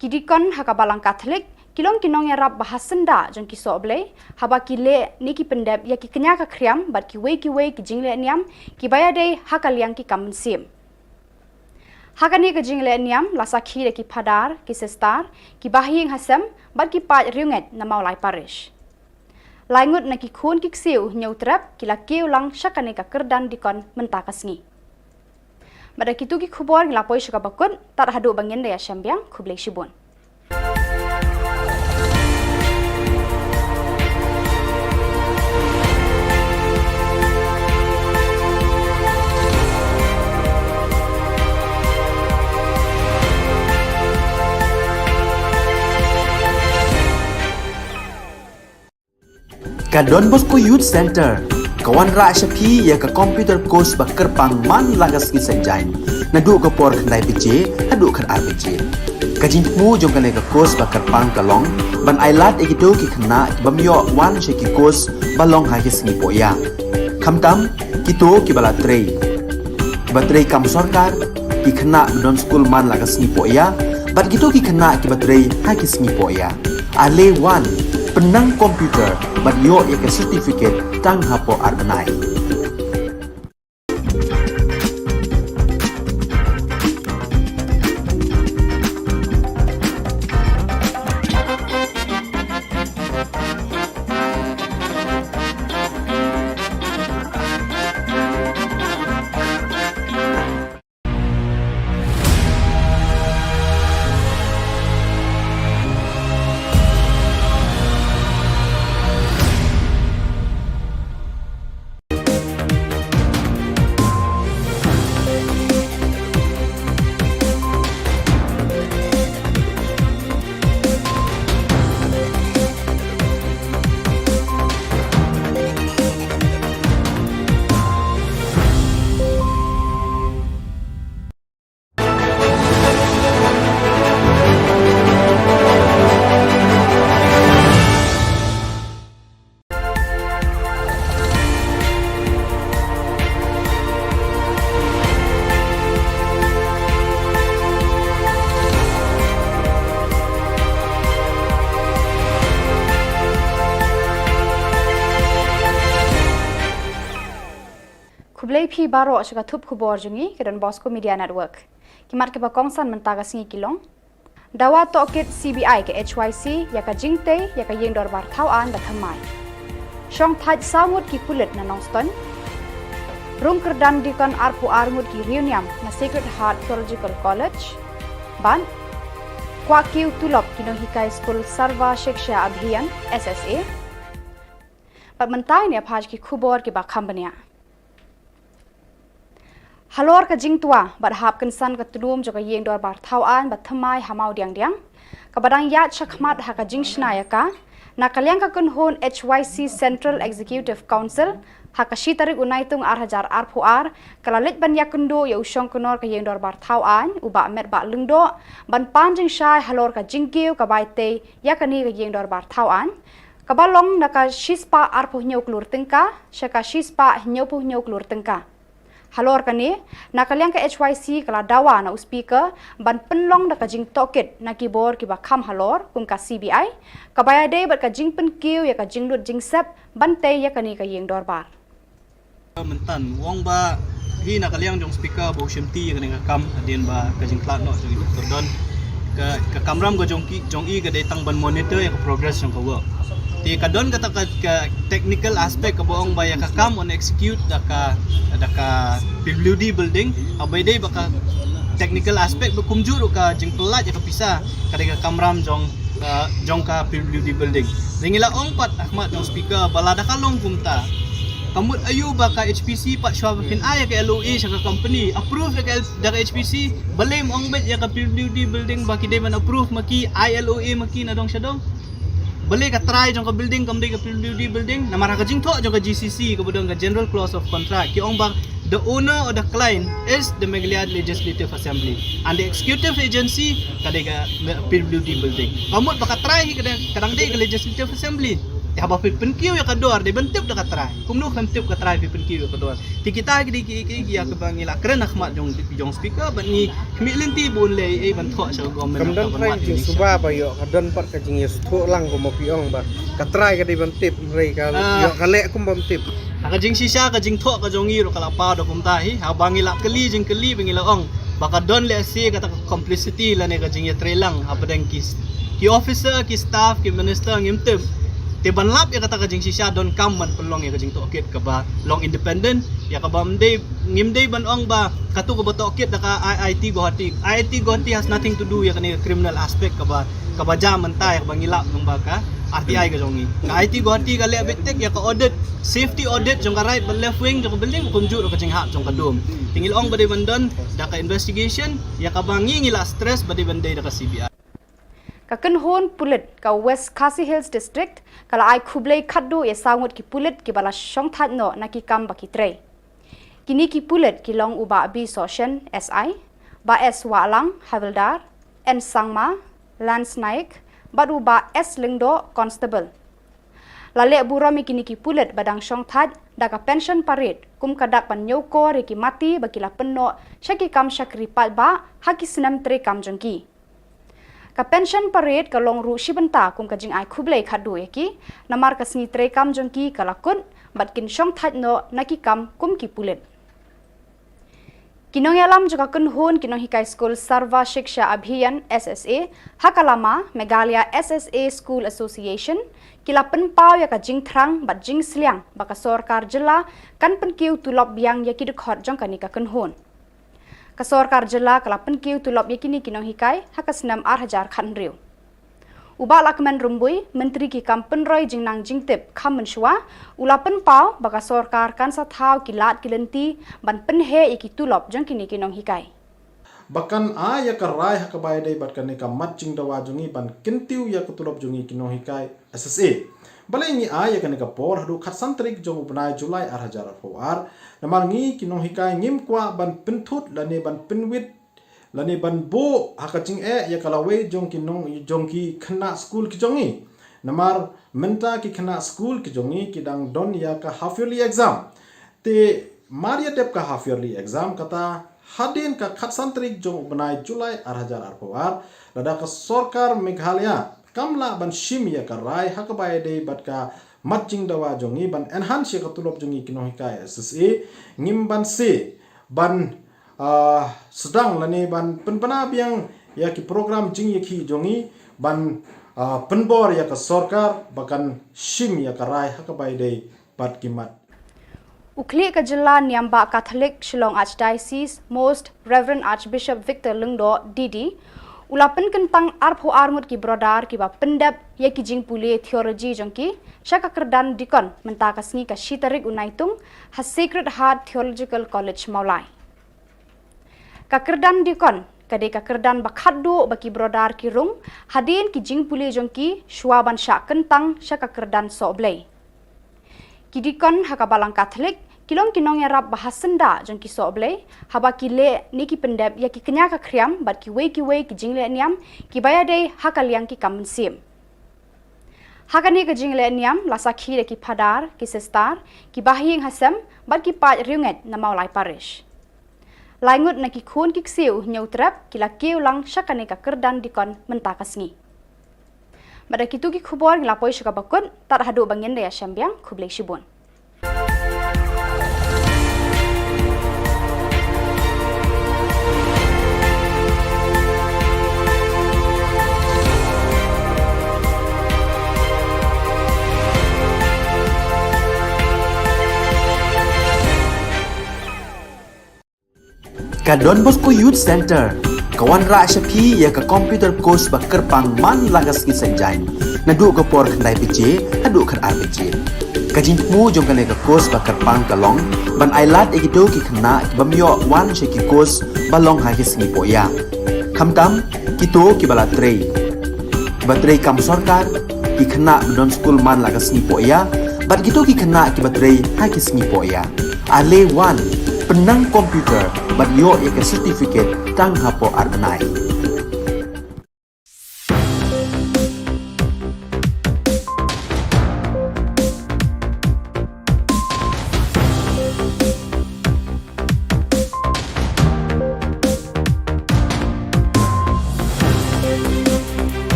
Ki dikon ha ka Balang Katholik ki long ki nongïarap ba ha syndah jong ki sohblei haba ki leh ne ki pyndep ïa ki kñia ka khriam bad kiwei kiwei ki jingleh niam kiba ïadei ha ka liang ki kam mynsiem. Ha kane ka jingleh niam la sakhi da ki phadar, ki sistar, ki bahaïing hasem bad ki paid riewngeit na Mawlai Parish. Lai ngut na ki khun ki ksiew Hynñiewtrep ki la kiew lang sha kane ka kyrdan dikon mynta ka sngi. Bad da kitu ki khubor ngi la poi sha kaba kut, tad haduh ba ngin da ïashem biang, khublei shibun. Ka Don Bosco Youth Centre ka wanrah sha phi ïa ka computer course ba kyrpang man la ka sngi Saitjaiñ, naduh ka por khyndai baje haduh khatar baje. Ka jingthmu jong kane ka course ba kyrpang ka long ban ailad ïa kito ki khynnah ki bym ïoh wan sha ki course ba long ha ki sngi pohïa, khamtam kito kiba la trei, kiba trei kam sorkar, ki khynnah ba don skul man la ka sngi pohïa bad kito ki khynnah kiba trei ha ki sngi pohïa. Ale wan, pynnang computer bad ïoh ïa ka certificate tang hapoh ar bnai. Khublei phi baroh sha ka thup khubor jong ngi ka Don Bosco Media Network. Ki mat kiba kongsan mynta ka sngi ki long: Dawa tohkit C B I ka H Y C ïa ka jingtei ïa ka ïing dorbar thaw aiñ ba thymmai. Shong thait saw ngut ki pulit na Nongstoiñ. Rung kyrdan dikon arphew ar ngut ki riewniam na Sacred Heart Theological College. Bad kwah kiew tulop ki nonghikai skul Sarva Shiksha Abhiyan, S S A. Bad mynta ngin ïa phai ki khubor kiba kham bniah. Halor ka jingtwa bad hap kynsan ka tnum jong ka ïing dorbar thaw aiñ ba thymmai ha Mawdiangdiang, kaba dang ïaid shakhmat ha ka jingshna ïa ka, na ka liang ka kynhun H Y C Central Executive Council, ha ka shi tarik u Naitung ar hajar arphew ar, ka la leit ban ïakynduh ïa u shongknor ka ïing dorbar thaw aiñ, u Bah Metbah Lyngdoh, ban pan jingshai halor ka jingkiew ka bai tei ïa kane ka ïing dorbar thaw aiñ, kaba long na ka shispah arphew hynñiew klur tyngka sha ka shispah hynñiewphew hynñiew klur tyngka. Halor kane, na ka liang ka H Y C ka la dawa na u Speaker ban pynlong da ka jingtohkit na ki bor kiba kham halor kum ka C B I, kaba ïadei bad ka jingpynkiew ïa ka jinglut jingsep ban tei ïa kane ka ïing dorbar. Mynta u ong ba hi na ka liang jong Speaker ba u shimti ïa kane ka kam hadien ba ka jingkhlad noh jong i Doktor Don, ka, ka kamram ka jong ki, jong i ka dei tang ban monitor ïa ka progress jong ka work. Te ka don kata ka, ka technical aspect kaba ong ba ïa ka kam yn execute da ka, da ka P W D building, haba ïadei bad ka technical aspect ba kumjuh ruh ka jingpyllait ïa ka pisa, ka dei ka kamram jong, uh, jong ka P W D building. Te ngi la ong pat ha khmat jong speaker ba lada ka long kumta, ka mut aïu ba ka H P C pat shuwa ba phin ai ïa ka L O A sha ka company, approve da ka L-, da ka H P C, balei ym ong beit ïa ka P W D building ba ki dei ban approve ma ki, ai L O A ma ki na dong sha dong? Balei ka trai jong ka building kam dei ka P W D building? Namar ha ka jingthoh jong ka G C C kaba don ka General Clause of Contract, ki ong ba the owner or the client is the Meghalaya Legislative Assembly, and the executive agency ka dei ka P W D building. Ka mut ba ka trai hi ka dang, ka dang dei ka Legislative Assembly. Te haba phi pynkiew ïa ka dor, dei ban tip da ka trai. Kumno phin tip ka trai, phi pynkiew ïa ka dor? Te kita ki dei ki, ki, ki ïa kaba ngi la kren ha khmat jong, jong speaker, bad ngi khmih lynti ba un leh ei ban thoh sha ka government. Kam don trai ka jingsuba ba ïoh, ka don pat ka jingïathuh lang, kumba phi ong ba ka trai ka dei ban tip, hynrei ka, ah, ïoh ka leh kum bym tip. Ha ka jingshisha ka jingthoh ka jong ngi ruh ka la paw da kumta hi, haba ngi la kylli jingkylli ba ngi la ong ba ka don lehse kata ka complicity lane ka jingïatreilang hapdeng ki, ki officer, ki staff, ki minister, ngim tip. Te ban lap ïa kata ka jingshisha donkam ban pynlong ïa ka jingtohkit kaba long independent, ïa kaba ym dei, ngim dei ban ong ba katu kaba tohkit da ka I I T Guwahati. I I T Guwahati has nothing to do ïa kane ka criminal aspect kaba, kaba jia mynta ïa kaba ngi lap lyngba ka R T I ka jong ngi. Ka I I T Guwahati ka leh beit tek ïa ka audit, safety audit jong ka right bad left wing jong ka building, kumjuh ruh ka jinghap jong ka dome. Te ngi la ong ba dei ban don da ka investigation, ïa kaba ngi, ngi la stress ba dei ban dei da ka C B I. Ka kynhun pulit ka West Khasi Hills District ka la ai khublei khatduh ïa saw ngut ki pulit kiba la shongthait noh na ki kam ba ki trei. Kine ki pulit ki long u Bah B Sohshen, S I, Bah S Wahlang, Havildar, N Sangma, Lance Naik, bad u Bah S Lyngdoh, Constable. La leh burom ïa kine ki pulit ba dang shongthait da ka pension parade kum ka dak ban ñiewkor ïa ki mati ba ki la pynnoh sha ki kam shakri paidbah ha ki snem treikam jong ki. Ka pension parade ka long ruh shi bynta kum ka jingai khublei khatduh ïa ki, namar ka sngi treikam jong ki ka la kut bad kin shongthait noh na ki kam kum ki pulit. Ki nongïalam jong ka kynhun ki nonghikai skul Sarva Shiksha Abhiyan, S S A, ha ka lama Meghalaya S S A School Association, ki la pynpaw ïa ka jingthrang bad jingsliang ba ka sorkar jylla kan pynkiew tulop biang ïa ki dkhot jong kane ka kynhun. Ka sorkar jylla ka la pynkiew tulop ïa kine ki nonghikai ha ka snem ar hajar khathynriew. U Bah Lahkmen Rymbui, Myntri ki kam pynroi jingnang jingtip kham mynshuwa, u la pynpaw ba ka sorkar kan sa thaw ki lad ki lynti ban pynheh ïa ki tulop jong kine ki nonghikai. Ba kan ai ïa ka rai ha kaba ïadei bad kane ka mat jingdawa jong ngi ban kyntiew ïa ka tulop jong ngi ki nonghikai S S A. Balei ngi ai ïa kane ka por haduh khatsan tarik jong u bnai July ar hajar arphew ar? Namar ngi ki nonghikai ngim kwah ban pynthut lane ban pynwit lane ban buh ha ka jingeh ïa ka lawei jong ki nong, jong ki khynnah skul ki jong ngi. Namar mynta ki khynnah skul ki jong ngi ki dang don ïa ka half yearly exam. Te mar ïa dep ka half yearly exam, kata hadien ka khatsan tarik jong u bnai July ar hajar arphew ar, lada ka sorkar Meghalaya kam lah ban shim ïa ka rai ha kaba ïadei bad ka mat jingdawa jong ngi ban enhance ïa ka tulop jong ngi ki nonghikai S S A, ngim banse ban, ah, sdang lane ban pynbna biang ïa ki program jingïakhih jong ngi ban, ah, pynbor ïa ka sorkar ba kan shim ïa ka rai ha kaba ïadei bad ki mat. U khlieh ka jylla Niam Bah Katholik Shillong Archdiocese, Most Reverend Archbishop Victor Lyngdoh, D D, u la pynkyntang arphew ar ngut ki brother kiba pyndep ïa ki jingpule theology jong ki sha ka kyrdan deacon mynta ka sngi ka shi tarik u Naitung ha Sacred Heart Theological College Mawlai. Ka kyrdan deacon ka dei ka kyrdan ba khatduh ba ki brother ki rung hadien ki jingpule jong ki shuwa ban shah kyntang sha ka kyrdan sohblei. Ki deacon ha ka Balang Katholik ki long ki nongïarap ba ha syndah jong ki sohblei haba ki leh ne ki pyndep ïa ki kñia ka khriam bad kiwei kiwei ki jingleh niam kiba ïadei ha ka liang ki kam mynsiem. Ha kane ka jingleh niam la sakhi da ki phadar, ki sister, ki bahaïing hasem bad ki paid riewngeit na Mawlai Parish. Lai ngut na ki khun ki ksiew Hynñiewtrep ki la kiew lang sha kane ka kyrdan deacon mynta ka sngi. Bad da kitu ki khubor ngi la poi sha kaba kut, tad haduh ba ngin da ïashem biang, khublei shibun. Ka Don Bosco Youth Centre ka wanrah sha phi ïa ka computer course ba kyrpang man la ka sngi Saitjaiñ, naduh ka por khyndai baje haduh khatar baje. Ka jingthmu jong kane ka course ba kyrpang ka long ban ailad ïa kito ki khynnah ki bym ïoh wan sha ki course ba long ha ki sngi pohïa, khamtam kito kiba la trei, kiba trei kam sorkar, ki khynnah ba don skul man la ka sngi pohïa bad kito ki khynnah kiba trei ha ki sngi pohïa. Ale wan, pynnang computer bad ïoh ïa ka certificate tang hapoh ar bnai.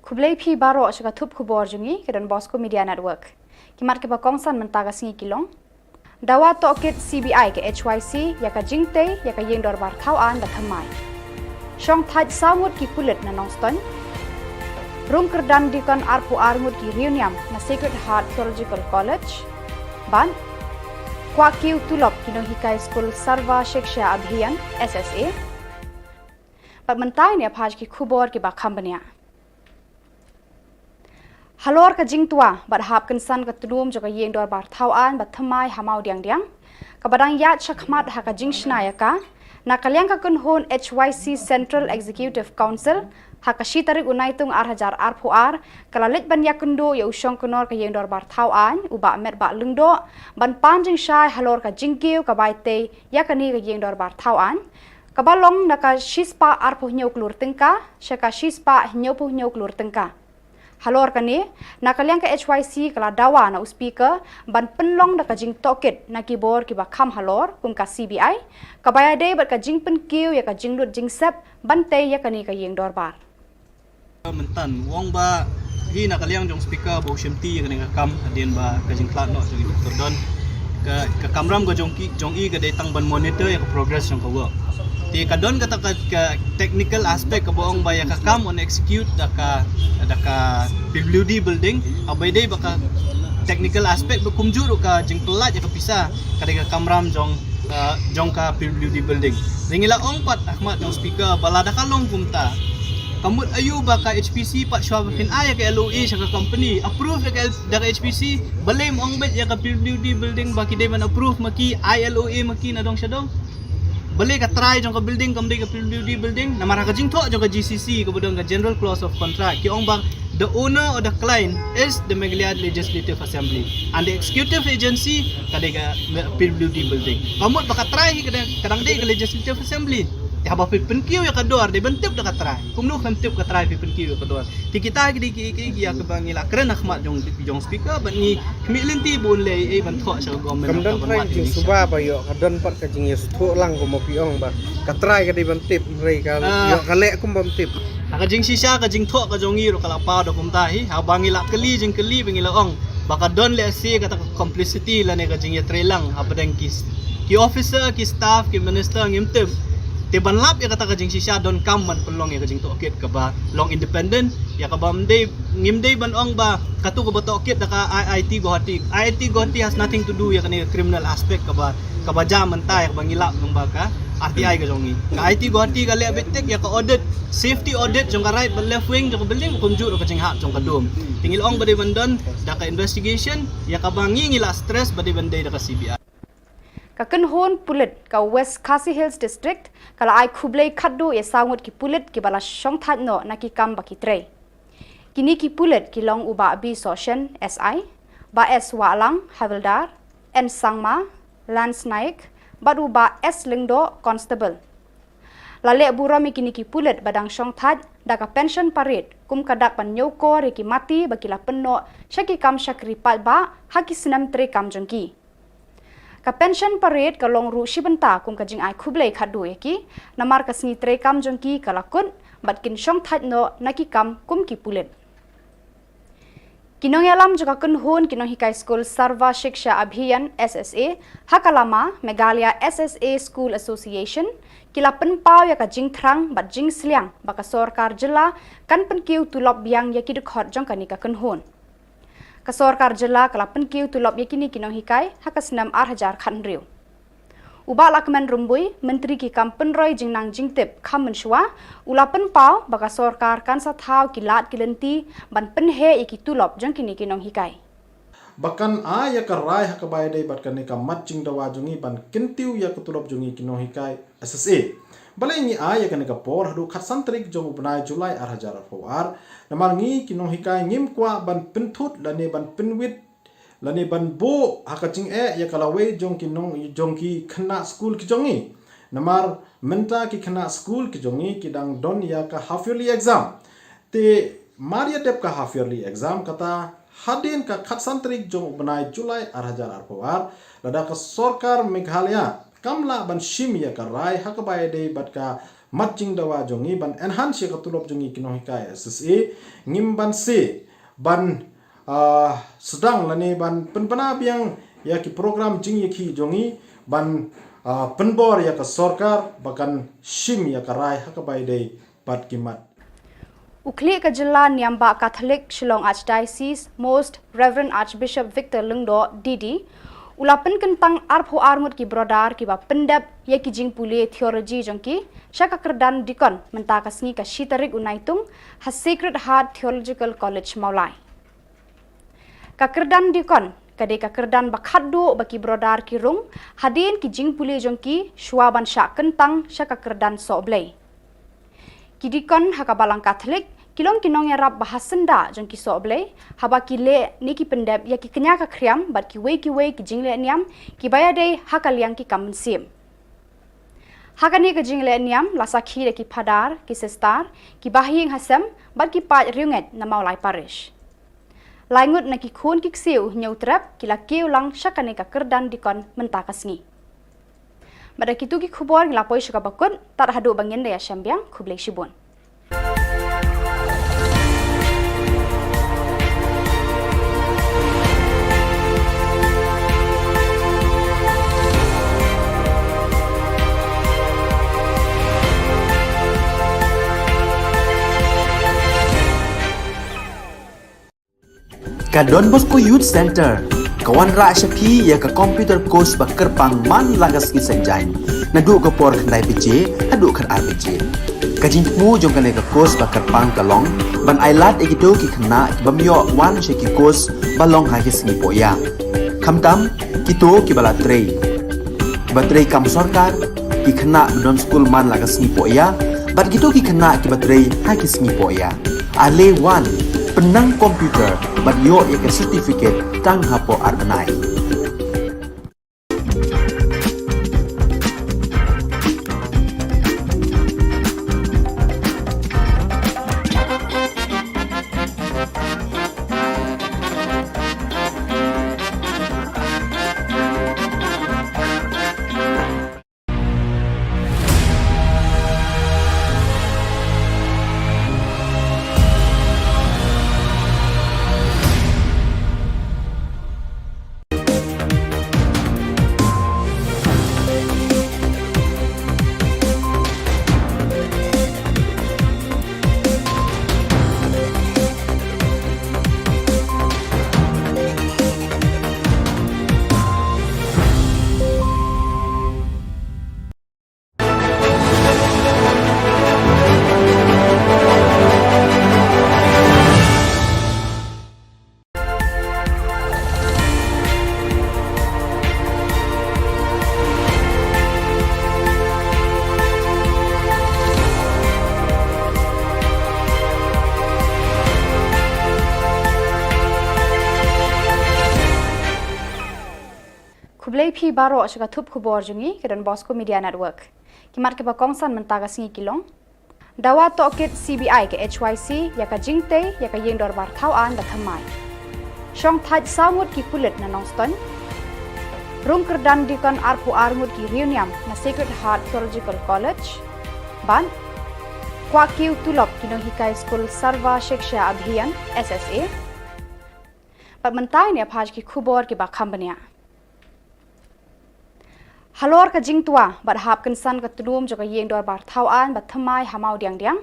Khublei phi baroh sha ka thup khubor jong ngi ka Don Bosco Media Network. Ki mat kiba kongsan mynta ka sngi ki long: Dawa tohkit C B I ka H Y C ïa ka jingtei ïa ka ïing dorbar thaw aiñ ba thymmai. Shong thait saw ngut ki pulit na Nongstoiñ. Rung kyrdan diakon arphew ar ngut ki riewniam na Sacred Heart Theological College. Bad kwah kiew tulop ki nonghikai skul Sarva Shiksha Abhiyan, S S A. Bad mynta ngin ïa phai ki khubor kiba kham bniah. Halor ka jingtwa bad hap kynsan ka tnum jong ka ïing dorbar thaw aiñ ba thymmai ha Mawdiangdiang, kaba dang ïaid shakhmat ha ka jingshna ïa ka, na ka liang ka kynhun H Y C Central Executive Council, ha ka shi tarik u Naitung ar hajar arphew ar, ka la leit ban ïakynduh ïa u shongknor ka ïing dorbar thaw aiñ, u Bah Metbah Lyngdoh, ban pan jingshai halor ka jingkiew ka bai tei ïa kane ka ïing dorbar thaw aiñ. Kaba long na ka shispah arphew hynñiew klur tyngka sha ka shispah hynñiewphew hynñiew klur tyngka. Halor kane, na ka liang ka H Y C ka la dawa na u Speaker ban pynlong da ka jingtohkit na ki bor kiba kham halor kum ka C B I, kaba ïadei bad ka jingpynkiew ïa ka jinglut jingsep ban tei ïa kane ka ïing dorbar. Mynta u ong ba hi na ka liang jong Speaker ba u shimti ïa kane ka kam hadien ba ka jingkhlad noh jong i Doctor Don, ka, ka kamram ka jong ki, jong i ka dei tang ban monitor ïa ka progress jong ka work. Te ka don kata ka, ka technical aspect kaba ong ba ïa ka kam yn execute da ka, da ka P W D building, haba ïadei bad ka technical aspect ba kumjuh ruh ka jingpyllait ïa ka pisa ka dei ka kamram jong, uh, jong ka P W D building. Te ngi la ong pat ha khmat jong Speaker ba lada ka long kumta, ka mut aïu ba ka H P C pat shuwa ba phin ai ïa ka L O A sha ka company, approve da ka, da ka H P C, balei ym ong beit ïa ka P W D building ba ki dei ban approve ma ki, ai L O A ma ki na dong sha dong? Balei ka trai jong ka building kam dei ka P W D building? Namar ha ka jingthoh jong ka G C C kaba don ka General Clause of Contract ki ong ba the owner or the client is the Meghalaya Legislative Assembly and the executive agency ka dei ka P W D building. Ka mut ba ka trai hi ka dang, ka dang dei ka Legislative Assembly. Te haba phi pynkiew ïa ka dor dei ban tip da ka trai. Kumno phin tip ka trai phi pynkiew ïa ka dor? Te kita ki dei ki, ki, ki ïa kaba ngi la kren ha khmat jong, jong Speaker bad ngi khmih lynti ba un leh ei ei ban thoh sha ka government. Kam don trai jingsuba ba ïoh, ka don pat ka jingïasngewthuh lang kumba phi ong ba ka trai ka dei ban tip, hynrei ka ïoh ka leh kum bym tip. Ha ka jingshisha ka jingthoh ka jong ngi ruh ka la paw da kumta hi, haba ngi la kylli jingkylli ba ngi la ong ba ka don lehse kata ka complicity lane ka jingïatreilang hapdeng ki, ki officer, ki staff, ki minister, ngim tip. Te ban lap ïa kata ka jingshisha donkam ban pynlong ïa ka jingtohkit kaba long independent, ïa kaba ym dei, ngim dei ban ong ba katu kaba tohkit da ka I I T Guwahati. I I T Guwahati has nothing to do ïa kane ka criminal aspect kaba, kaba jia mynta ïa kaba ngi lap lyngba ka R T I ka jong ngi. Ka I I T Guwahati ka leh beit tik ïa ka audit, safety audit jong ka right bad left wing jong ka building, kumjuh ruh ka jinghap jong ka dome. Te ngi la ong ba dei ban don da ka investigation, ïa kaba ngi, ngi la stress ba dei ban dei da ka C B I. Ka kynhun pulit ka West Khasi Hills District ka la ai khublei khatduh ïa saw ngut ki pulit kiba la shongthait noh na ki kam ba ki trei. Kine ki pulit ki long u Bah B Sohshen, S I, Bah S Wahlang, Havildar, N Sangma, Lance Naik, bad u Bah S Lyngdoh, Constable. La leh burom ïa kine ki pulit ba dang shongthait da ka pension parade kum ka dak ban ñiewkor ïa ki mati ba ki la pynnoh sha ki kam shakri paidbah ha ki snem treikam jong ki. Ka pension parade ka long ruh shi bynta kum ka jingai khublei khatduh ïa ki, namar ka sngi treikam jong ki ka la kut bad kin shongthait noh na ki kam kum ki pulit. Ki nongïalam jong ka kynhun ki nonghikai skul Sarva Shiksha Abhiyan, S S A, ha ka lama Meghalaya S S A School Association, ki la pynpaw ïa ka jingthrang bad jingsliang ba ka sorkar jylla kan pynkiew tulop biang ïa ki dkhot jong kane ka kynhun. Ka sorkar jylla ka la pynkiew tulop ïa kine ki nonghikai ha ka snem ar hajar khathynriew. U Bah Lahkmen Rymbui, Myntri ki kam pynroi jingnang jingtip kham mynshuwa, u la pynpaw ba ka sorkar kan sa thaw ki lad ki lynti ban pynheh ïa ki tulop jong kine ki nonghikai. Ba kan ai ïa ka rai ha kaba ïadei bad kane ka mat jingdawa jong ngi ban kyntiew ïa ka tulop jong ngi ki nonghikai S S A. Balei ngi ai ïa kane ka por haduh khatsan tarik jong u bnai July ar hajar arphew ar? Namar ngi ki nonghikai ngim kwah ban pynthut lane ban pynwit lane ban buh ha ka jingeh ïa ka lawei jong ki nong, jong ki khynnah skul ki jong ngi. Namar mynta ki khynnah skul ki jong ngi ki dang don ïa ka half yearly exam. Te mar ïa dep ka half yearly exam kata hadien ka khatsan tarik jong u bnai July ar hajar arphew ar, lada ka sorkar Meghalaya kam lah ban shim ïa ka rai ha kaba ïadei bad ka mat jingdawa jong ngi ban enhance ïa ka tulop jong ngi ki nonghikai S S A, ngim banse ban, ah, sdang lane ban pynbna biang ïa ki program jingïakhih jong ngi ban, ah, pynbor ïa ka sorkar ba kan shim ïa ka rai ha kaba ïadei bad ki mat. U khlieh ka jylla Niam Bah Katholik Shillong Archdiocese, Most Reverend Archbishop Victor Lyngdoh, D D, u la pynkyntang arphew ar ngut ki brother kiba pyndep ïa ki jingpule theology jong ki sha ka kyrdan deacon mynta ka sngi ka shi tarik u Naitung ha Sacred Heart Theological College Mawlai. Ka kyrdan deacon ka dei ka kyrdan ba khatduh ba ki brother ki rung hadien ki jingpule jong ki shuwa ban shah kyntang sha ka kyrdan sohblei. Ki deacon ha ka Balang Katholik ki long ki nongïarap ba ha syndah jong ki sohblei haba ki leh ne ki pyndep ïa ki kñia ka khriam bad kiwei kiwei ki jingleh niam kiba ïadei ha ka liang ki kam mynsiem. Ha kane ka jingleh niam la sakhi da ki phadar, ki sister, ki bahaïing hasem bad ki paid riewngeit na Mawlai Parish. Lai ngut na ki khun ki ksiew Hynñiewtrep ki la kiew lang sha kane ka kyrdan dikon mynta ka sngi. Bad da kitu ki khubor ngi la poi sha kaba kut, tad haduh ba ngin da ïashem biang, khublei shibun. Ka Don Bosco Youth Center ka wanrah sha phi ïa ka computer course ba kyrpang man la ka sngi Saitjaiñ, naduh ka por khyndai baje haduh khatar baje. Ka jingthmu jong kane ka course ba kyrpang ka long ban ailad ïa kito ki khynnah ki bym ïoh wan sha ki course ba long ha ki sngi pohïa, khamtam kito kiba la trei, kiba trei kam sorkar, ki khynnah ba don skul man la ka sngi pohïa bad kito ki khynnah kiba trei ha ki sngi pohïa. Ale wan, pynnang computer bad ïoh ïa ka certificate tang hapoh ar bnai. Khublei phi baroh sha ka thup khubor jong ngi ka Don Bosco Media Network. Ki mat kiba kongsan mynta ka sngi ki long: Dawa tohkit C B I ka H Y C ïa ka jingtei ïa ka ïing dorbar thaw aiñ ba thymmai. Shong thait saw ngut ki pulit na Nongstoiñ. Rung kyrdan dikon arphew ar ngut ki riewniam na Sacred Heart Theological College. Bad kwah kiew tulop ki nonghikai skul Sarva Shiksha Abhiyan, S S A. Bad mynta ngin ïa phai ki khubor kiba kham bniah. Halor ka jingtwa bad hap kynsan ka tnum jong ka ïing dorbar thaw aiñ ba thymmai ha Mawdiangdiang,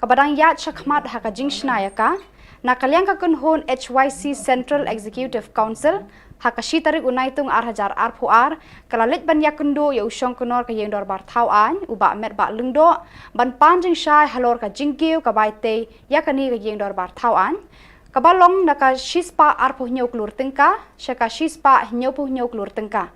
kaba dang ïaid shakhmat ha ka jingshna ïa ka, na ka liang ka kynhun H Y C Central Executive Council, ha ka shi tarik u Naitung ar hajar arphew ar, ka la leit ban ïakynduh ïa u shongknor ka ïing dorbar thaw aiñ, u Bah Metbah Lyngdoh, ban pan jingshai halor ka jingkiew ka bai tei ïa kane ka ïing dorbar thaw aiñ, kaba long na ka shispah arphew hynñiew klur tyngka sha ka shispah hynñiewphew hynñiew klur tyngka.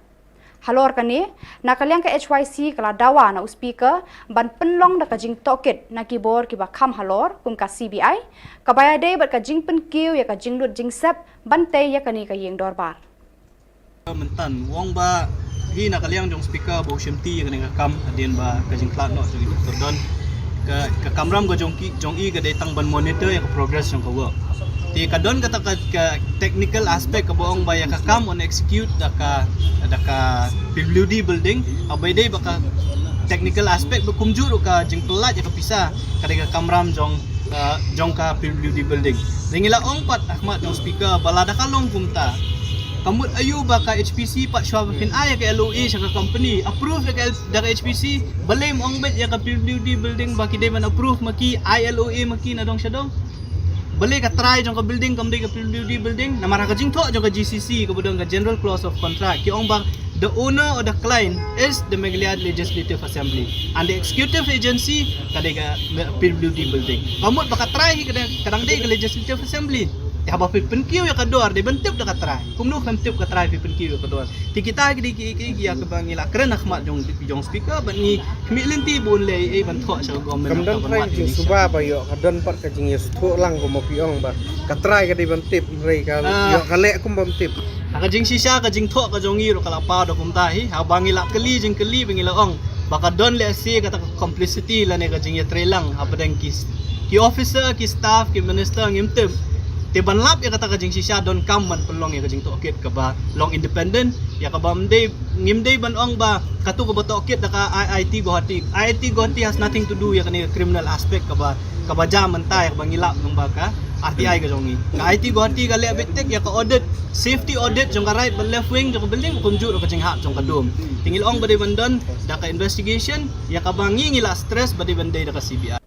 Halor kane, na ka liang ka H Y C ka la dawa na u Speaker ban pynlong da ka jingtohkit na ki bor kiba kham halor kum ka C B I, kaba ïadei bad ka jingpynkiew ïa ka jinglut jingsep ban tei ïa kane ka ïing dorbar. Mynta u ong ba hi na ka liang jong Speaker ba u shimti ïa kane ka kam hadien ba ka jingkhlad noh jong i Doctor Don, ka, ka kamram ka jong ki, jong i ka dei tang ban monitor ïa ka progress jong ka work. Te ka don kata ka, ka technical aspect kaba ong ba ïa ka kam yn execute da ka, da ka P W D building, haba ïadei bad ka technical aspect ba kumjuh ruh ka jingpyllait ïa ka pisa ka dei ka kamram jong, uh, jong ka P W D building. Te ngi la ong pat ha khmat jong Speaker ba lada ka long kumta, ka mut aïu ba ka H P C pat shuwa ba phin ai ïa ka L O A sha ka company, approve da ka L-, da ka H P C, balei ym ong beit ïa ka P W D building ba ki dei ban approve ma ki, ai L O A ma ki na dong sha dong? Balei ka trai jong ka building kam dei ka P W D building? Namar ha ka jingthoh jong ka G C C kaba don ka General Clause of Contract ki ong ba the owner or the client is the Meghalaya Legislative Assembly and the executive agency ka dei ka P W D building. Ka mut ba ka trai hi ka dang, ka dang dei ka Legislative Assembly. Te haba phi pynkiew ïa ka dor dei ban tip da ka trai. Kumno phin tip ka trai phi pynkiew ïa ka dor? Te kita ki dei ki, ki, ki ïa kaba ngi la kren ha khmat jong, jong Speaker bad ngi khmih lynti ba un leh ei ei ban thoh sha ka government. Kam don trai ka jingsuba ba ïoh, ka don pat ka jingïasngewthuh lang kumba phi ong ba ka trai ka dei ban tip, hynrei ka ïoh ka leh kum bym tip. Ha ka jingshisha ka jingthoh ka jong ngi ruh ka la paw da kumta hi, haba ngi la kylli jingkylli ba ngi la ong Ba ka don lehse kata ka complicity lane ka jingïatreilang hapdeng ki, ki officer, ki staff, ki minister ngim tip. Te ban lap ïa kata ka jingshisha donkam ban pynlong ïa ka jingtohkit kaba long independent, ïa kaba ym dei, ngim dei ban ong ba katu kaba tohkit da ka I I T Guwahati. I I T Guwahati has nothing to do ïa kane ka criminal aspect kaba, kaba jia mynta ïa kaba ngi lap nang ba ka R T I ka jong ngi. Ka I I T Guwahati ka leh beit tik ïa ka audit, safety audit jong ka right bad left wing jong ka building, kumjuh ruh ka jinghap jong ka dum. Te ngi la ong ba dei ban don da ka investigation, ïa kaba ngi ngi la stress ba dei ban dei da ka C B I.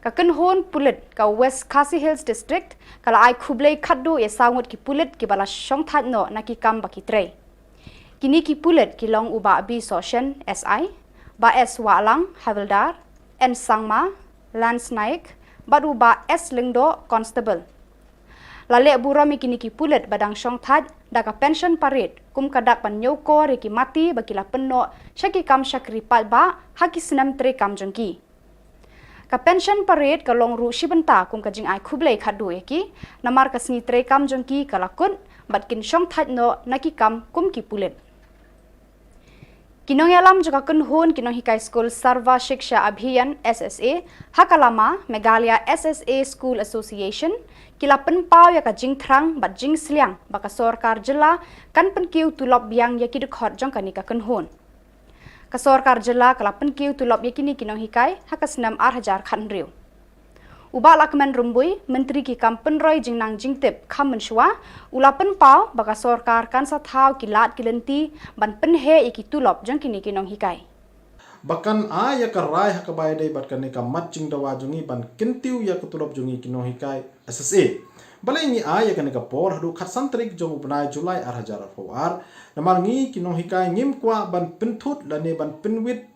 Ka kynhun pulit ka West Khasi Hills District ka la ai khublei khatduh ïa saw ngut ki pulit kiba la shongthait noh na ki kam ba ki trei. Kine ki pulit ki long u Bah B Sohshen, S I, Bah S Wahlang, Havildar, N Sangma, Lance Naik, bad u Bah S Lyngdoh, Constable. La leh burom ïa kine ki pulit ba dang shongthait da ka pension parade kum ka dak ban ñiewkor ïa ki mati ba ki la pynnoh sha ki kam shakri paidbah ha ki snem treikam jong ki. Ka pension parade ka long ruh shi bynta kum ka jingai khublei khatduh ïa ki, namar ka sngi treikam jong ki ka la kut bad kin shongthait noh na ki kam kum ki pulit. Ki nongïalam jong ka kynhun ki nonghikai skul Sarva Shiksha Abhiyan, S S A, ha ka lama Meghalaya S S A School Association ki la pynpaw ïa ka jingthrang bad jingsliang ba ka sorkar jylla kan pynkiew tulop biang ïa ki dkhot jong kane ka kynhun. Ka sorkar jylla ka la pynkiew tulop ïa kine ki nonghikai ha ka snem ar hajar khathynriew. U Bah Lahkmen Rymbui, Myntri ki kam pynroi jingnang jingtip kham mynshuwa, u la pynpaw ba ka sorkar kan sa thaw ki lad ki lynti ban pynheh ïa ki tulop jong kine ki nonghikai. Ba kan ai ïa ka rai ha kaba ïadei bad kane ka mat jingdawa jong ngi ban kyntiew ïa ka tulop jong ngi ki nonghikai S S A. Balei ngi ai ïa kane ka por haduh khatsan tarik jong u bnai July ar hajar arphew ar? Namar ngi ki nonghikai ngim kwah ban pynthut lane ban pynwit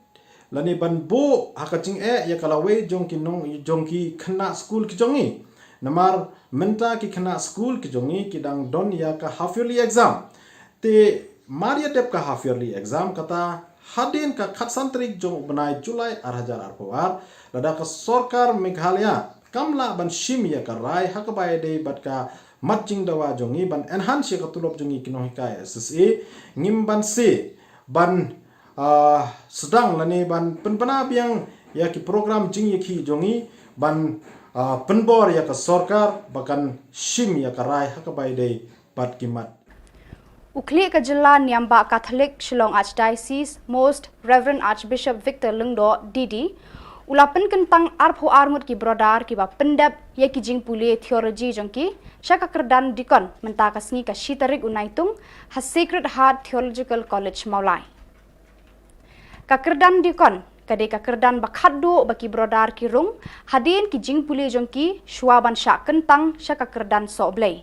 lane ban buh ha ka jingeh ïa ka lawei jong ki nong, jong ki khynnah skul ki jong ngi. Namar mynta ki khynnah skul ki jong ngi ki dang don ïa ka half yearly exam. Te mar ïa dep ka half yearly exam, kata hadien ka khatsan tarik jong u bnai July ar hajar arphew ar, lada ka sorkar Meghalaya kam lah ban shim ïa ka rai ha kaba ïadei bad ka mat jingdawa jong ngi ban enhance ïa ka tulop jong ngi ki nonghikai S S A, ngim banse ban, ah, sdang lane ban pynbna biang ïa ki program jingïakhih jong ngi ban, ah, pynbor ïa ka sorkar ba kan shim ïa ka rai ha kaba ïadei bad ki mat. U khlieh ka jylla niam bah Katholik Shillong Archdiocese, Most Reverend Archbishop Victor Lyngdoh, D D, u la pynkyntang arphew ar ngut ki brother kiba pyndep ïa ki jingpule theology jong ki sha ka kyrdan deacon mynta ka sngi ka shi tarik u Naitung ha Sacred Heart Theological College Mawlai. Ka kyrdan deacon ka dei ka kyrdan ba khatduh ba ki brother ki rung hadien ki jingpule jong ki shuwa ban shah kyntang sha ka kyrdan sohblei.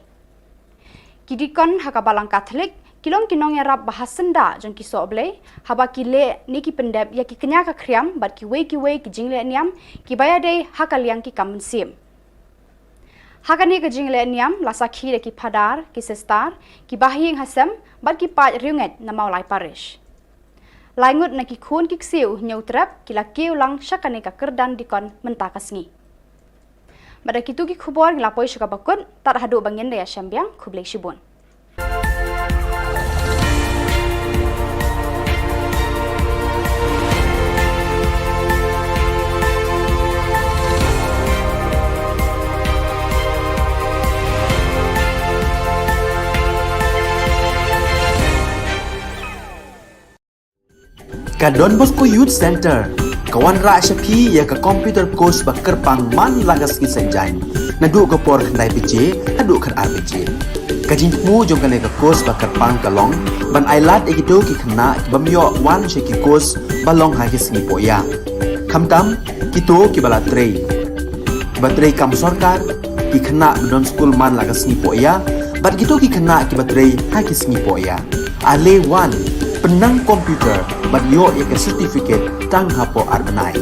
Ki deacon ha ka balang Katholik ki long ki nongïarap ba ha syndah jong ki sohblei haba ki leh ne ki pyndep ïa ki kñia ka khriam bad kiwei kiwei ki jingleh niam kiba ïadei ha ka liang ki kam mynsiem. Ha kane ka jingleh niam la sakhi da ki phadar, ki sister, ki bahaïing hasem bad ki paid riewngeit na Mawlai Parish. Lai ngut na ki khun ki ksiew Hynñiewtrep ki la kiew lang sha kane ka kyrdan deacon mynta ka sngi. Bad da kitu ki khubor ngi la poi sha kaba kut, tad haduh ba ngin da ïashem biang, khublei shibun. Ka Don Bosco Youth Center ka wanrah sha phi ïa ka computer course ba kyrpang man la ka sngi Saitjaiñ, naduh ka por khyndai baje haduh khatar baje. Ka jingthmu jong kane ka course ba kyrpang ka long ban ailad ïa kito ki khynnah ki bym ïoh wan sha ki course ba long ha ki sngi pohïa, khamtam kito kiba la trei, kiba trei kam sorkar, ki khynnah ba don skul man la ka sngi pohïa bad kito ki khynnah kiba trei ha ki sngi pohïa. Ale wan, pynnang computer bad ïoh ïa ka certificate tang hapoh ar bnai.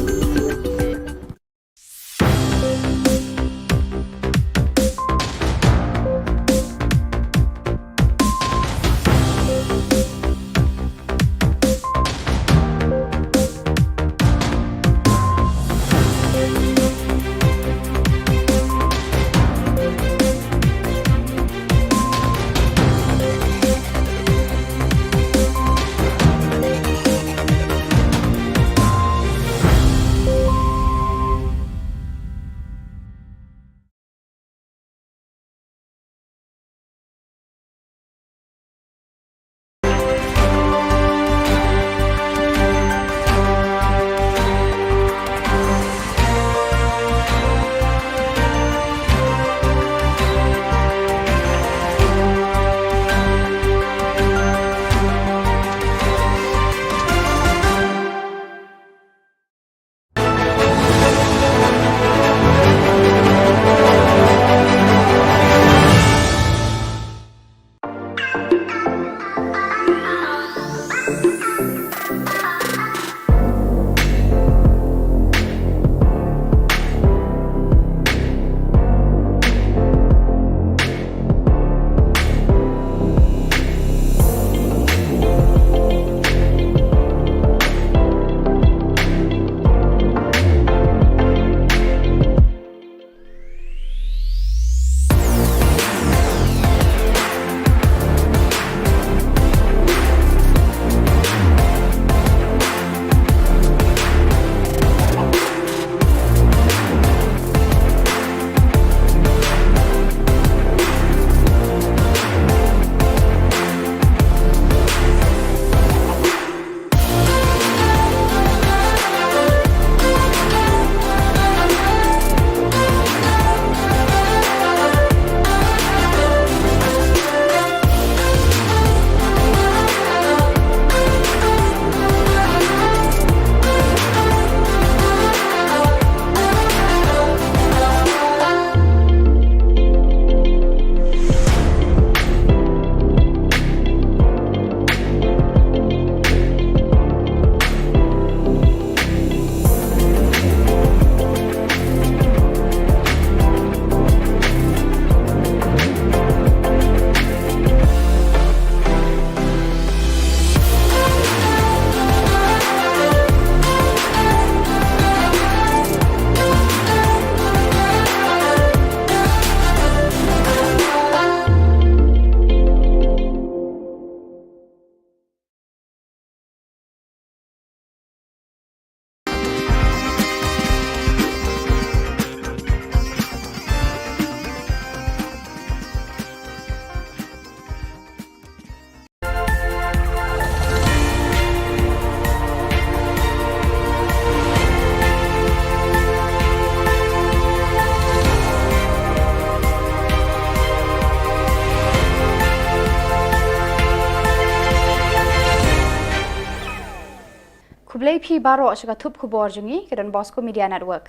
Khublei phi baroh sha ka thup khubor jong ngi ka Don Bosco Media Network.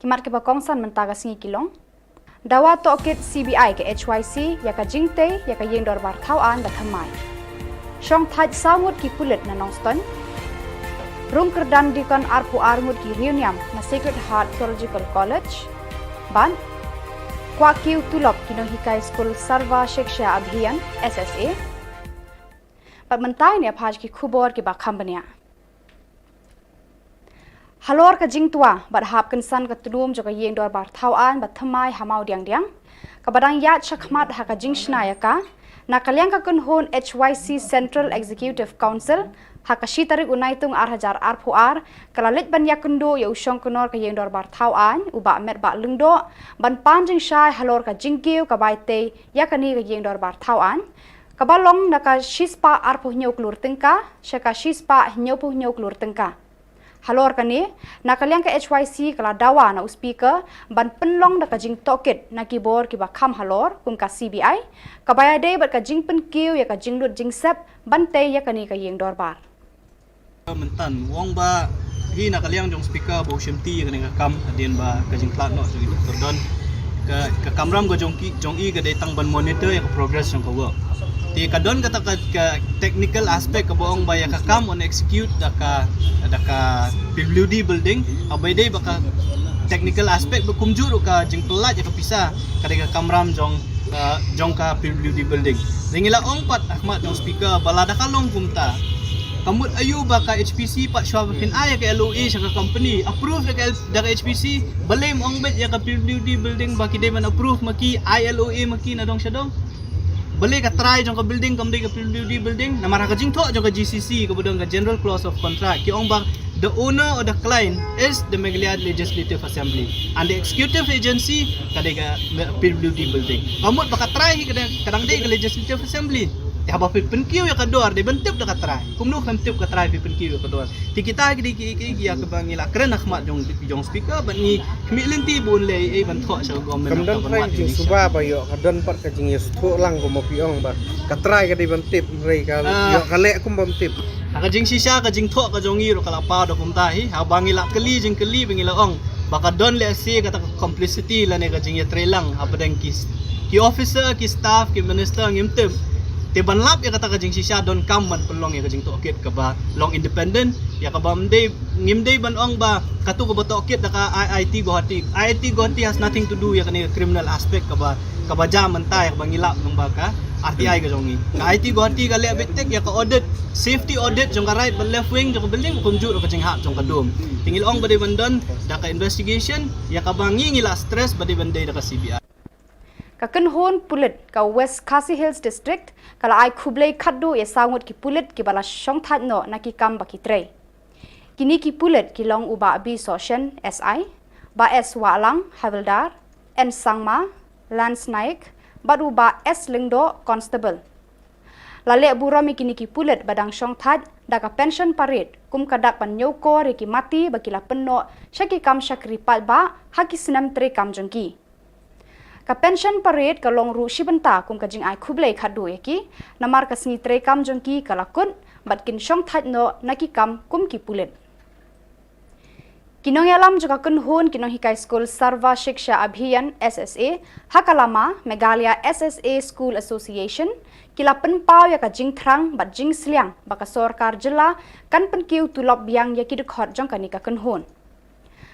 Ki mat kiba kongsan mynta ka sngi ki long: Dawa tohkit C B I ka H Y C ïa ka jingtei ïa ka ïing dorbar thaw aiñ ba thymmai. Shongthait saw ngut ki pulit na Nongstoiñ. Rung kyrdan dikon arphew ar ngut ki riewniam na Sacred Heart Theological College. Bad kwah kiew tulop ki nonghikai skul Sarva Shiksha Abhiyan, S S A. Bad mynta ngin ïa phai sha ki khubor kiba kham bniah. Halor ka jingtwa bad hap kynsan ka tnum jong ka ïing dorbar thaw aiñ ba thymmai ha Mawdiangdiang, kaba dang ïaid shakhmat ha ka jingshna ïa ka, na ka liang ka kynhun H Y C Central Executive Council, ha ka shi tarik u Naitung ar hajar arphew ar, ka la leit ban ïakynduh ïa u shongknor ka ïing dorbar thaw aiñ, u Bah Metbah Lyngdoh, ban pan jingshai halor ka jingkiew ka bai tei ïa kane ka ïing dorbar thaw aiñ, kaba long na ka shispah arphew hynñiew klur tyngka sha ka shispah hynñiewphew hynñiew klur tyngka. Halor kane, na ka liang ka H Y C ka la dawa na u Speaker ban pynlong da ka jingtohkit na ki bor kiba kham halor kum ka C B I, kaba ïadei bad ka jingpynkiew ïa ka jinglut jingsep ban tei ïa kane ka ïing dorbar. Mynta u ong ba hi na ka liang jong Speaker ba u shimti ïa kane ka kam hadien ba ka jingkhlad noh jong i Doctor Don, ka, ka kamram ka jong ki, jong i ka dei tang ban monitor ïa ka progress jong ka work. Te ka don kata ka, ka technical aspect kaba ong ba ïa ka kam yn execute da ka, da ka P W D building, haba ïadei bad ka technical aspect ba kumjuh ruh ka jingpyllait ïa ka pisa ka dei ka kamram jong, uh, jong ka P W D building. Te ngi la ong pat ha khmat jong Speaker ba lada ka long kumta, ka mut aïu ba ka H P C pat shuwa ba phin ai ïa ka L O A sha ka company, approve da ka L-, da ka H P C, balei ym ong beit ïa ka P W D building ba ki dei ban approve ma ki, ai L O A ma ki na dong sha dong? Balei ka trai jong ka building kam dei ka P W D building? Namar ha ka jingthoh jong ka G C C kaba don ka General Clause of Contract, ki ong ba the owner or the client is the Meghalaya Legislative Assembly and the executive agency ka dei ka P W D building. Ka mut ba ka trai hi ka dang, ka dang dei ka Legislative Assembly. Te haba phi pynkiew ïa ka dor dei ban tip da ka trai. Kumno khlem tip ka trai phi pynkiew ïa ka dor? Te kita ki dei ki, ki, ki ïa kaba ngi la kren ha khmat jong, jong Speaker bad ngi khmih lynti ba un leh ei ban thoh sha ka government. Kam don trai jingsuba ba ïoh ka don pat ka jingïasngewthuh lang kumba phi ong ba ka trai ka dei ban tip, hynrei ka ïoh ka leh kum bym tip. Ha ka jingshisha ka jingthoh ka jong ngi ruh ka la paw da kumta hi, haba ngi la kylli jingkylli ba ngi la ong ba ka don lehse kata ka complicity lane ka jingïatreilang hapdeng ki, ki officer, ki staff, ki minister ngim tip. Te ban lap ïa kata ka jingshisha donkam ban pynlong ïa ka jingtohkit kaba long independent, ïa kaba ym dei, ngim dei ban ong ba kato kaba tohkit da ka I I T Guwahati. I I T Guwahati has nothing to do ïa kane ka criminal aspect kaba, kaba jia mynta ïa kaba ngi lap lyngba ka R T I ka jong ngi. Ka I I T Guwahati ka leh beit tik ïa ka audit, safety audit jong ka right bad left wing jong ka building, kumjuh ruh ka jinghap jong ka dum. Te ngi la ong ba dei ban don da ka investigation, ïa kaba ngi, ngi la stress ba dei ban dei da ka C B I. Ka kynhun pulit ka West Khasi Hills District ka la ai khublei khatduh ïa saw ngut ki pulit kiba la shongthait noh na ki kam ba ki trei. Kine ki pulit ki long u Bah B Sohshen, S I, Bah S Wahlang, Havildar, N Sangma, Lance Naik, bad u Bah S Lyngdoh, Constable. La leh burom ïa kine ki pulit ba dang shongthait da ka pension parade kum ka dak ban ñiewkor ïa ki mati ba ki la pynnoh sha ki kam shakri paidbah ha ki snem treikam jong ki. Ka pension parade ka long ruh shi bynta kum ka jingai khublei khatduh ïa ki, namar ka sngi treikam jong ki ka la kut bad kin shongthait noh na ki kam kum ki pulit. Ki nongïalam jong ka kynhun ki nonghikai skul Sarva Shiksha Abhiyan, S S A, ha ka lama Meghalaya S S A School Association, ki la pynpaw ïa ka jingthrang bad jingsliang ba ka sorkar jylla kan pynkiew tulop biang ïa ki dkhot jong kane ka kynhun.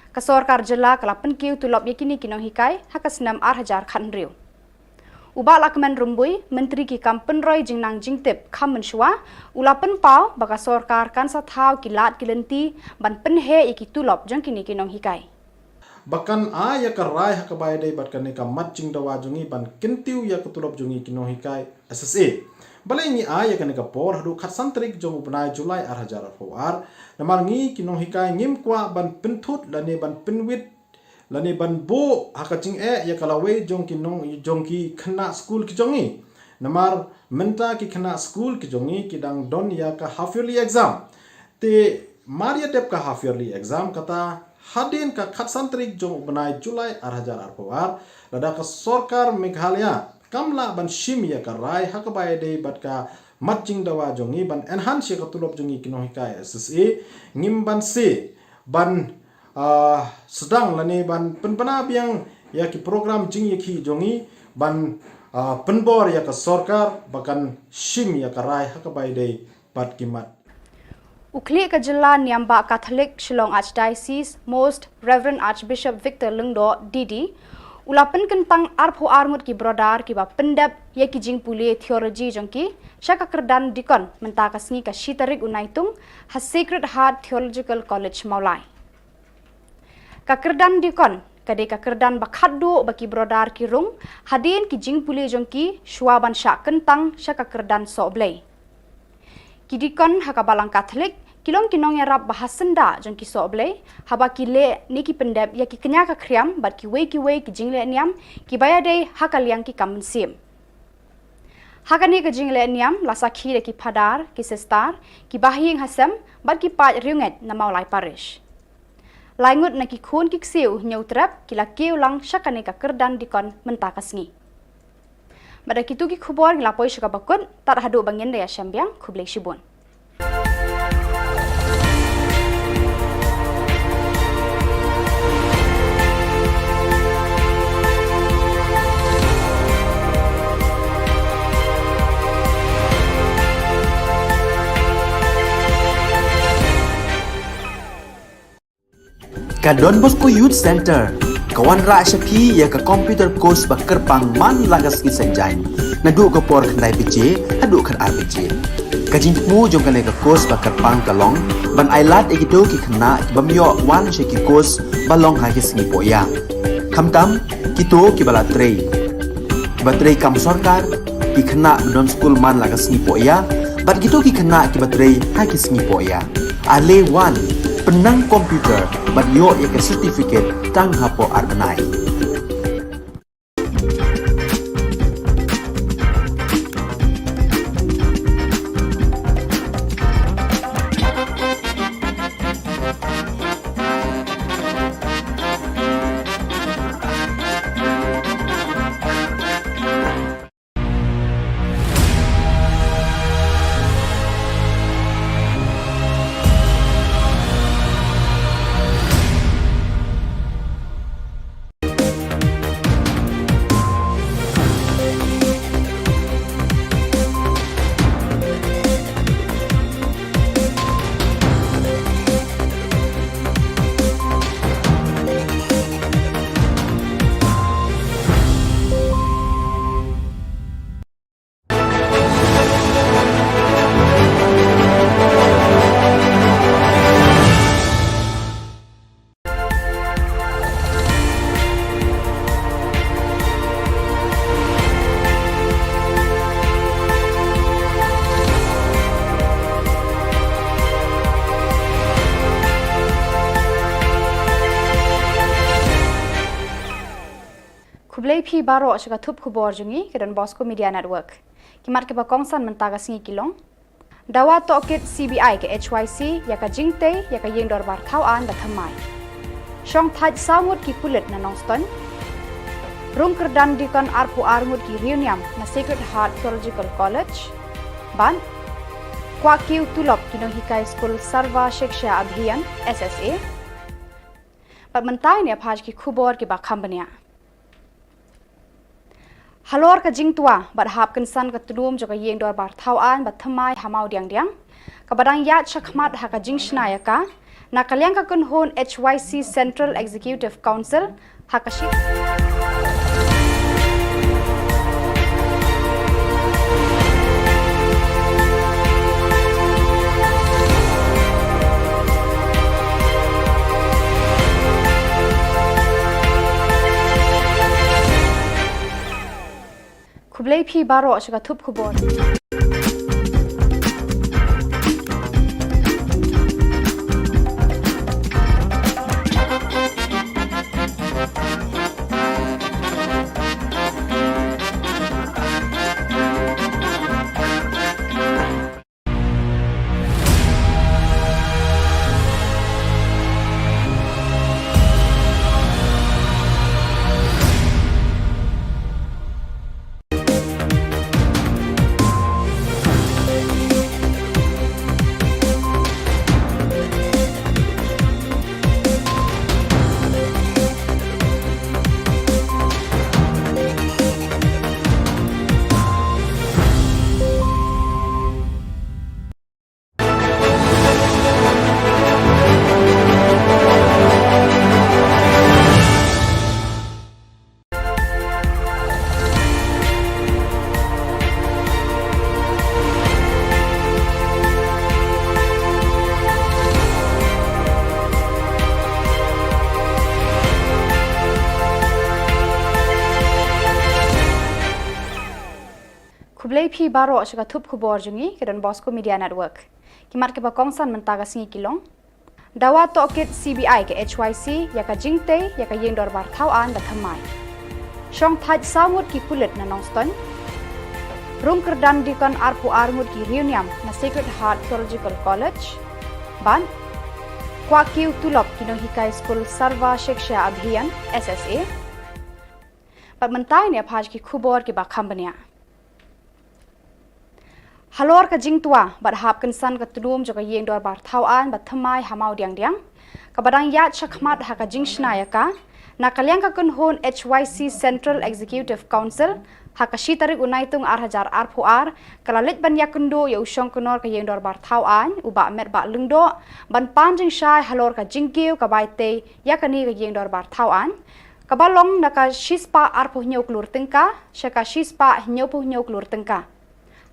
Ka sorkar jylla ka la pynkiew tulop ïa kine ki nonghikai ha ka snem ar hajar khathynriew. U Bah Lahkmen Rymbui, Myntri ki kam pynroi jingnang jingtip kham mynshuwa, u la pynpaw ba ka sorkar kan sa thaw ki lad ki lynti ban pynheh ïa ki tulop jong kine ki nonghikai. Ba kan ai ïa ka rai ha kaba ïadei bad kane ka mat jingdawa jong ngi ban kyntiew ïa ka tulop jong ngi ki nonghikai S S A. Balei ngi ai ïa kane ka por haduh khatsan tarik jong u bnai July ar hajar arphew ar? Namar ngi ki nonghikai ngim kwah ban pynthut lane ban pynwit lane ban buh ha ka jingeh ïa ka lawei jong ki nong, jong ki khynnah skul ki jong ngi. Namar mynta ki khynnah skul ki jong ngi ki dang don ïa ka half yearly exam. Te mar ïa dep ka half yearly exam, kata hadien ka khatsan tarik jong u bnai July ar hajar arphew ar, lada ka sorkar Meghalaya kam lah ban shim ïa ka rai ha kaba ïadei bad ka mat jingdawa jong ngi, ban enhance ïa ka tulop jong ngi ki nonghikai S S A, ngim banse ban, ah, sdang lane ban pynbna biang ïa ki program jingïakhih jong ngi, ban, ah, pynbor ïa ka sorkar ba kan shim ïa ka rai ha kaba ïadei bad ki mat. U khlieh ka jylla niam bah Catholic Shillong Archdiocese, Most Reverend Archbishop Victor Lyngdoh, D D, u la pynkyntang arphew ar ngut ki brother kiba pyndep ïa ki jingpule theology jong ki sha ka kyrdan deacon mynta ka sngi ka shi tarik u Naitung ha Sacred Heart Theological College Mawlai. Ka kyrdan deacon ka dei ka kyrdan ba khatduh ba ki brother ki rung hadien ki jingpule jong ki shuwa ban shah kyntang sha ka kyrdan sohblei. Ki deacon ha ka Balang Catholic ki long ki nongïarap ba ha syndah jong ki sohblei, haba ki leh ne ki pyndep ïa ki kñia ka khriam bad kiwei kiwei ki jingleh niam kiba ïadei ha ka liang ki kam mynsiem. Ha kane ka jingleh niam la sakhi da ki phadar, ki sister, ki bahaïing hasem bad ki paid riewngeit na Mawlai Parish. Lai ngut na ki khun ki ksiew Hynñiewtrep ki la kiew lang sha kane ka kyrdan deacon mynta ka sngi. Bad da kito ki khubor ngi la poi sha kaba kut, tad haduh ba ngin da ïashem biang, khublei shibun. Ka Don Bosco Youth Centre ka wanrah sha phi ïa ka computer course ba kyrpang man la ka sngi Saitjaiñ, naduh ka por khyndai baje haduh khatar baje. Ka jingthmu jong kane ka course ba kyrpang ka long ban ailad ïa kito ki khynnah ki bym ïoh wan sha ki course ba long ha ki sngi pohïa, khamtam kito kiba la trei, kiba trei kam sorkar, ki khynnah ba don skul man la ka sngi pohïa bad kito ki khynnah kiba trei ha ki sngi pohïa. Ale wan, pynnang computer bad ïoh ïa ka certificate tang hapoh ar bnai. Khublei phi baroh sha ka thup khubor jong ngi ka Don Bosco Media Network. Ki mat kiba kongsan mynta ka sngi ki long: Dawa tohkit C B I ka H Y C ïa ka jingtei ïa ka ïing dorbar thaw aiñ ba thymmai. Shong thait saw ngut ki pulit na Nongstoiñ. Rung kyrdan deacon arphew ar ngut ki riewniam na Sacred Heart Theological College. Bad kwah kiew tulop ki nonghikai skul Sarva Shiksha Abhiyan, S S A. Bad mynta ngin ïa phai ki khubor kiba kham bniah. Halor ka jingtwa bad hap kynsan ka tnum jong ka ïing dorbar thaw aiñ ba thymmai ha Mawdiangdiang, kaba dang ïaid shakhmat ha ka jingshna ïa ka, na ka liang ka kynhun H Y C Central Executive Council, ha ka shi Khublei phi baroh sha ka thup khubor. Ki baroh sha ka thup khubor jong ngi ka Don Bosco Media Network. Ki mat kiba kongsan mynta ka sngi ki long: Dawa tohkit C B I ka H Y C ïa ka jingtei ïa ka ïing dorbar thaw aiñ ba thymmai. Shong thait saw ngut ki pulit na Nongstoiñ. Rung kyrdan dikon arphew ar ngut ki riewniam na Sacred Heart Theological College. Bad kwah kiew tulop ki nonghikai skul Sarva Shiksha Abhiyan, S S A. Bad mynta ngin ïa phai ki khubor kiba kham bniah. Halor ka jingtwa bad hap kynsan ka tnum jong ka ïing dorbar thaw aiñ ba thymmai ha Mawdiangdiang, kaba dang ïaid shakhmat ha ka jingshna ïa ka, na ka liang ka kynhun H Y C Central Executive Council, ha ka shi tarik u Naitung ar hajar arphew ar, ka la leit ban ïakynduh ïa u shongknor ka ïing dorbar thaw aiñ, u Bah Metbah Lyngdoh, ban pan jingshai halor ka jingkiew ka bai tei ïa kane ka ïing dorbar thaw aiñ, kaba long na ka shispah arphew hynñiew klur tyngka sha ka shispah hynñiewphew hynñiew klur tyngka.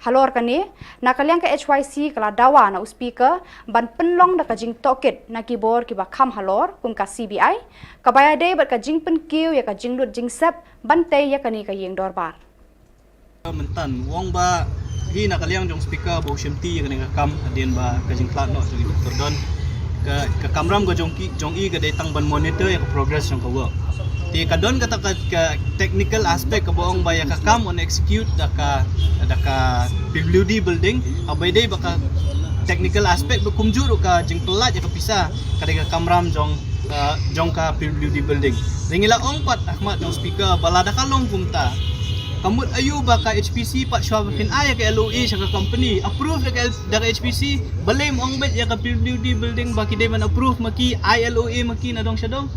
Halor kane, na ka liang ka H Y C ka la dawa na u Speaker ban pynlong da ka jingtohkit na ki bor kiba kham halor kum ka C B I, kaba ïadei bad ka jingpynkiew ïa ka jinglut jingsep ban tei ïa kane ka ïing dorbar. Mynta u ong ba hi na ka liang jong Speaker ba u shimti ïa kane ka kam hadien ba ka jingkhlad noh jong i Doctor Don, ka, ka kamram ka jong ki, jong i ka dei tang ban monitor ïa ka progress jong ka work. Te ka don kata ka, ka technical aspect kaba ong ba ïa ka kam yn execute da ka, da ka P W D building, haba ïadei bad ka technical aspect ba kumjuh ruh ka jingpyllait ïa ka pisa ka dei ka kamram jong, uh, jong ka P W D building. Te ngi la ong pat ha khmat jong Speaker ba lada ka long kumta, ka mut aïu ba ka H P C pat shuwa ba phin ai ïa ka L O A sha ka company approve da ka, da ka H P C, balei ym ong beit ïa ka P W D building ba ki dei ban approve ma ki, ai L O A ma ki na dong sha dong?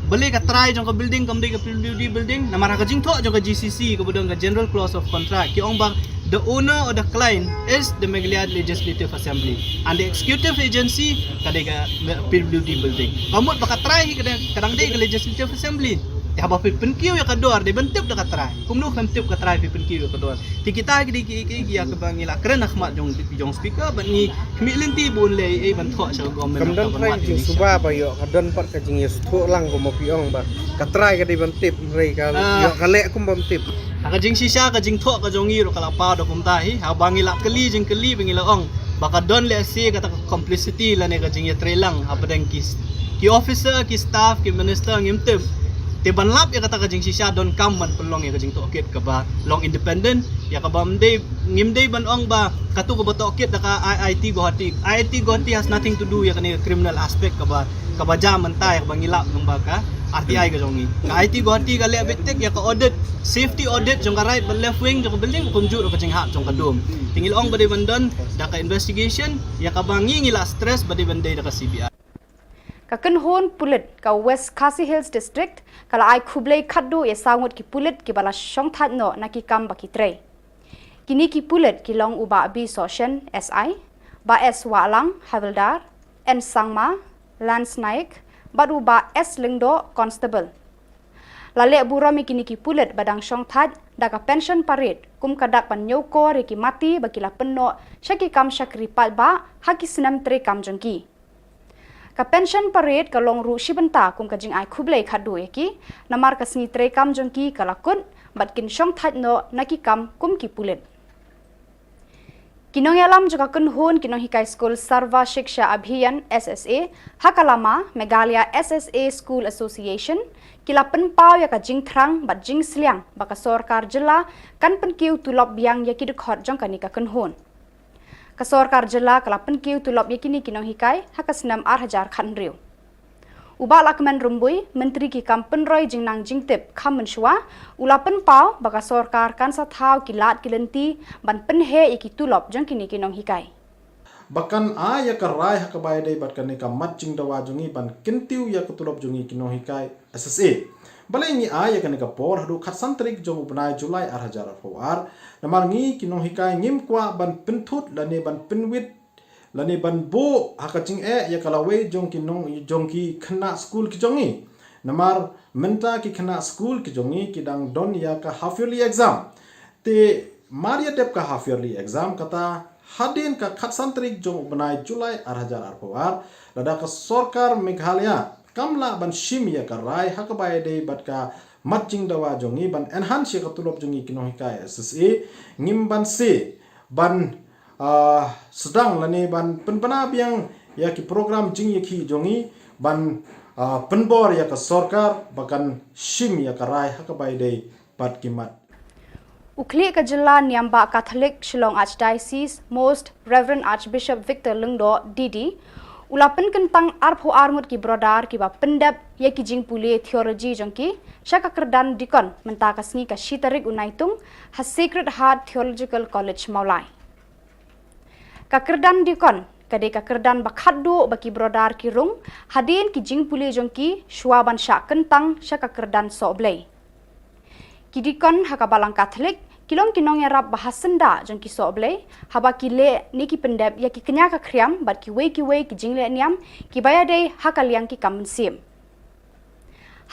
Balei ka trai jong ka building kam dei ka P W D building? Namar ha ka jingthoh jong ka G C C kaba don ka General Clause of Contract ki ong ba the owner or the client is the Meghalaya Legislative Assembly and the executive agency ka dei ka P W D building. Ka mut ba ka trai hi ka dang, ka dang dei ka Legislative Assembly. Te haba phi pynkiew ïa ka dor dei ban tip da ka trai. Kumno phin tip ka trai phi pynkiew ïa ka dor? Te kita ki dei ki, ki, ki ïa kaba ngi la kren ha khmat jong, jong Speaker bad ngi khmih lynti ba un leh ei ei ban thoh sha ka government. Kam don trai ka jingsuba ba ïoh ka don pat ka jingïasngewthuh lang kumba phi ong ba ka trai ka dei ban tip, hynrei ka ïoh ka leh kum bym tip. Ha ka jingshisha ka jingthoh ka jong ngi ruh ka la paw da kumta hi, haba ngi la kylli jingkylli ba ngi la ong ba ka don lehse kata ka complicity lane ka jingïatreilang hapdeng ki, ki officer, ki staff, ki minister ngim tip. Te ban lap ïa kata ka jingshisha donkam ban pynlong ïa ka jingtohkit kaba long independent, ïa kaba ym dei, ngim dei ban ong ba katu kaba tohkit da ka I I T Guwahati. I I T Guwahati has nothing to do ïa kane ka criminal aspect kaba, kaba jia mynta ïa kaba ngi lap nang ba ka R T I ka jong ngi. Ka I I T Guwahati ka leh beit tik ïa ka audit, safety audit jong ka right bad left wing jong ka building, kumjuh ruh ka jinghap jong ka dum. Te ngi la ong ba dei ban don da ka investigation, ïa kaba ngi ngi la stress ba dei ban dei da ka C B I. Ka kynhun pulit ka West Khasi Hills District ka la ai khublei khatduh ïa saw ngut ki pulit kiba la shongthait noh na ki kam ba ki trei. Kine ki pulit ki long u Bah B Sohshen, S I, Bah S Wahlang, Havildar, N Sangma, Lance Naik, bad u Bah S Lyngdoh, Constable. La leh burom ïa kine ki pulit ba dang shongthait da ka pension parade kum ka dak ban ñiewkor ïa ki mati ba ki la pynnoh sha ki kam shakri paidbah ha ki snem treikam jong ki. Ka pension parade ka long ruh shi bynta kum ka jingai khublei khatduh ïa ki, namar ka sngi treikam jong ki ka la kut bad kin shongthait noh na ki kam kum ki pulit. Ki nongïalam jong ka kynhun ki nonghikai skul Sarva Shiksha Abhiyan, S S A, ha ka lama Meghalaya S S A School Association, ki la pynpaw ïa ka jingthrang bad jingsliang ba ka sorkar jylla kan pynkiew tulop biang ïa ki dkhot jong kane ka kynhun. Ka sorkar jylla ka la pynkiew tulop ïa kine ki nonghikai ha ka snem ar hajar khathynriew. U Bah Lahkmen Rymbui, Myntri ki kam pynroi jingnang jingtip kham mynshuwa, u la pynpaw ba ka sorkar kan sa thaw ki lad ki lynti ban pynheh ïa ki tulop jong kine ki nonghikai. Ba kan ai ïa ka rai ha kaba ïadei bad kane ka mat jingdawa jong ngi ban kyntiew ïa ka tulop jong ngi ki nonghikai S S A. Balei ngi ai ïa kane ka por haduh khatsan tarik jong u bnai July ar hajar arphew ar? Namar ngi ki nonghikai ngim kwah ban pynthut lane ban pynwit lane ban buh ha ka jingeh ïa ka lawei jong ki nong, jong ki khynnah skul ki jong ngi. Namar mynta ki khynnah skul ki jong ngi ki dang don ïa ka half yearly exam. Te mar ïa dep ka half yearly exam, kata hadien ka khatsan tarik jong u bnai July ar hajar arphew ar, lada ka sorkar Meghalaya kam lah ban shim ïa ka rai ha kaba ïadei bad ka mat jingdawa jong ngi, ban enhance ïa ka tulop jong ngi ki nonghikai S S A, ngim banse ban, ah, sdang lane ban pynbna biang ïa ki program jingïakhih jong ngi, ban, ah, pynbor ïa ka sorkar ba kan shim ïa ka rai ha kaba ïadei bad ki mat. U khlieh ka jylla Niam Bah Katholik Shillong Archdiocese, Most Reverend Archbishop Victor Lyngdoh, D D, u la pynkyntang arphew ar ngut ki brother kiba pyndep ïa ki jingpule theology jong ki sha ka kyrdan deacon mynta ka sngi ka shi tarik u Naitung ha Sacred Heart Theological College Mawlai. Ka kyrdan deacon ka dei ka kyrdan ba khatduh ba ki brother ki rung hadien ki jingpule jong ki shuwa ban shah kyntang sha ka kyrdan sohblei. Ki deacon ha ka Balang Katholik ki long ki nongïarap ba ha syndah jong ki sohblei haba ki leh ne ki pyndep ïa ki kñia ka khriam bad kiwei kiwei ki jingleh niam kiba ïadei ha ka liang ki kam mynsiem.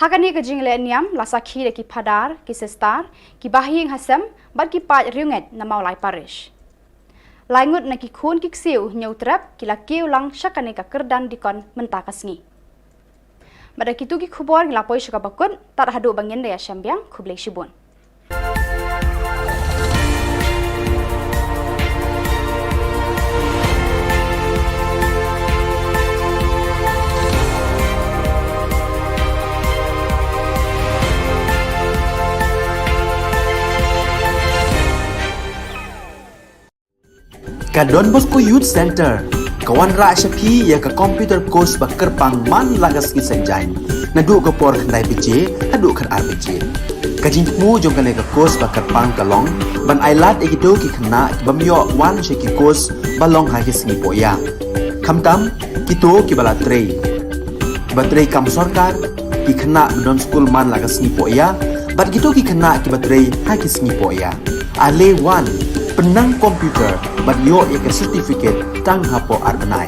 Ha kane ka jingleh niam la sakhi da ki phadar, ki sister, ki bahaïing hasem bad ki paid riewngeit na Mawlai Parish. Lai ngut na ki khun ki ksiew Hynñiewtrep ki la kiew lang sha kane ka kyrdan deacon mynta ka sngi. Bad da kitu ki khubor ngi la poi sha kaba kut, tad haduh ba ngin da ïashem biang, khublei shibun. Ka Don Bosco Youth Centre ka wanrah sha phi ïa ka computer course ba kyrpang man la ka sngi Saitjaiñ, naduh ka por khyndai baje haduh khatar baje. Ka jingthmu jong kane ka course ba kyrpang ka long ban ailad ïa kito ki khynnah ki bym ïoh wan sha ki course ba long ha ki sngi pohïa, khamtam kito kiba la trei, kiba trei kam sorkar, ki khynnah ba don skul man la ka sngi pohïa bad kito ki khynnah kiba trei ha ki sngi pohïa. Ale wan, pynnang computer bad ïoh ïa ka certificate tang hapoh ar bnai.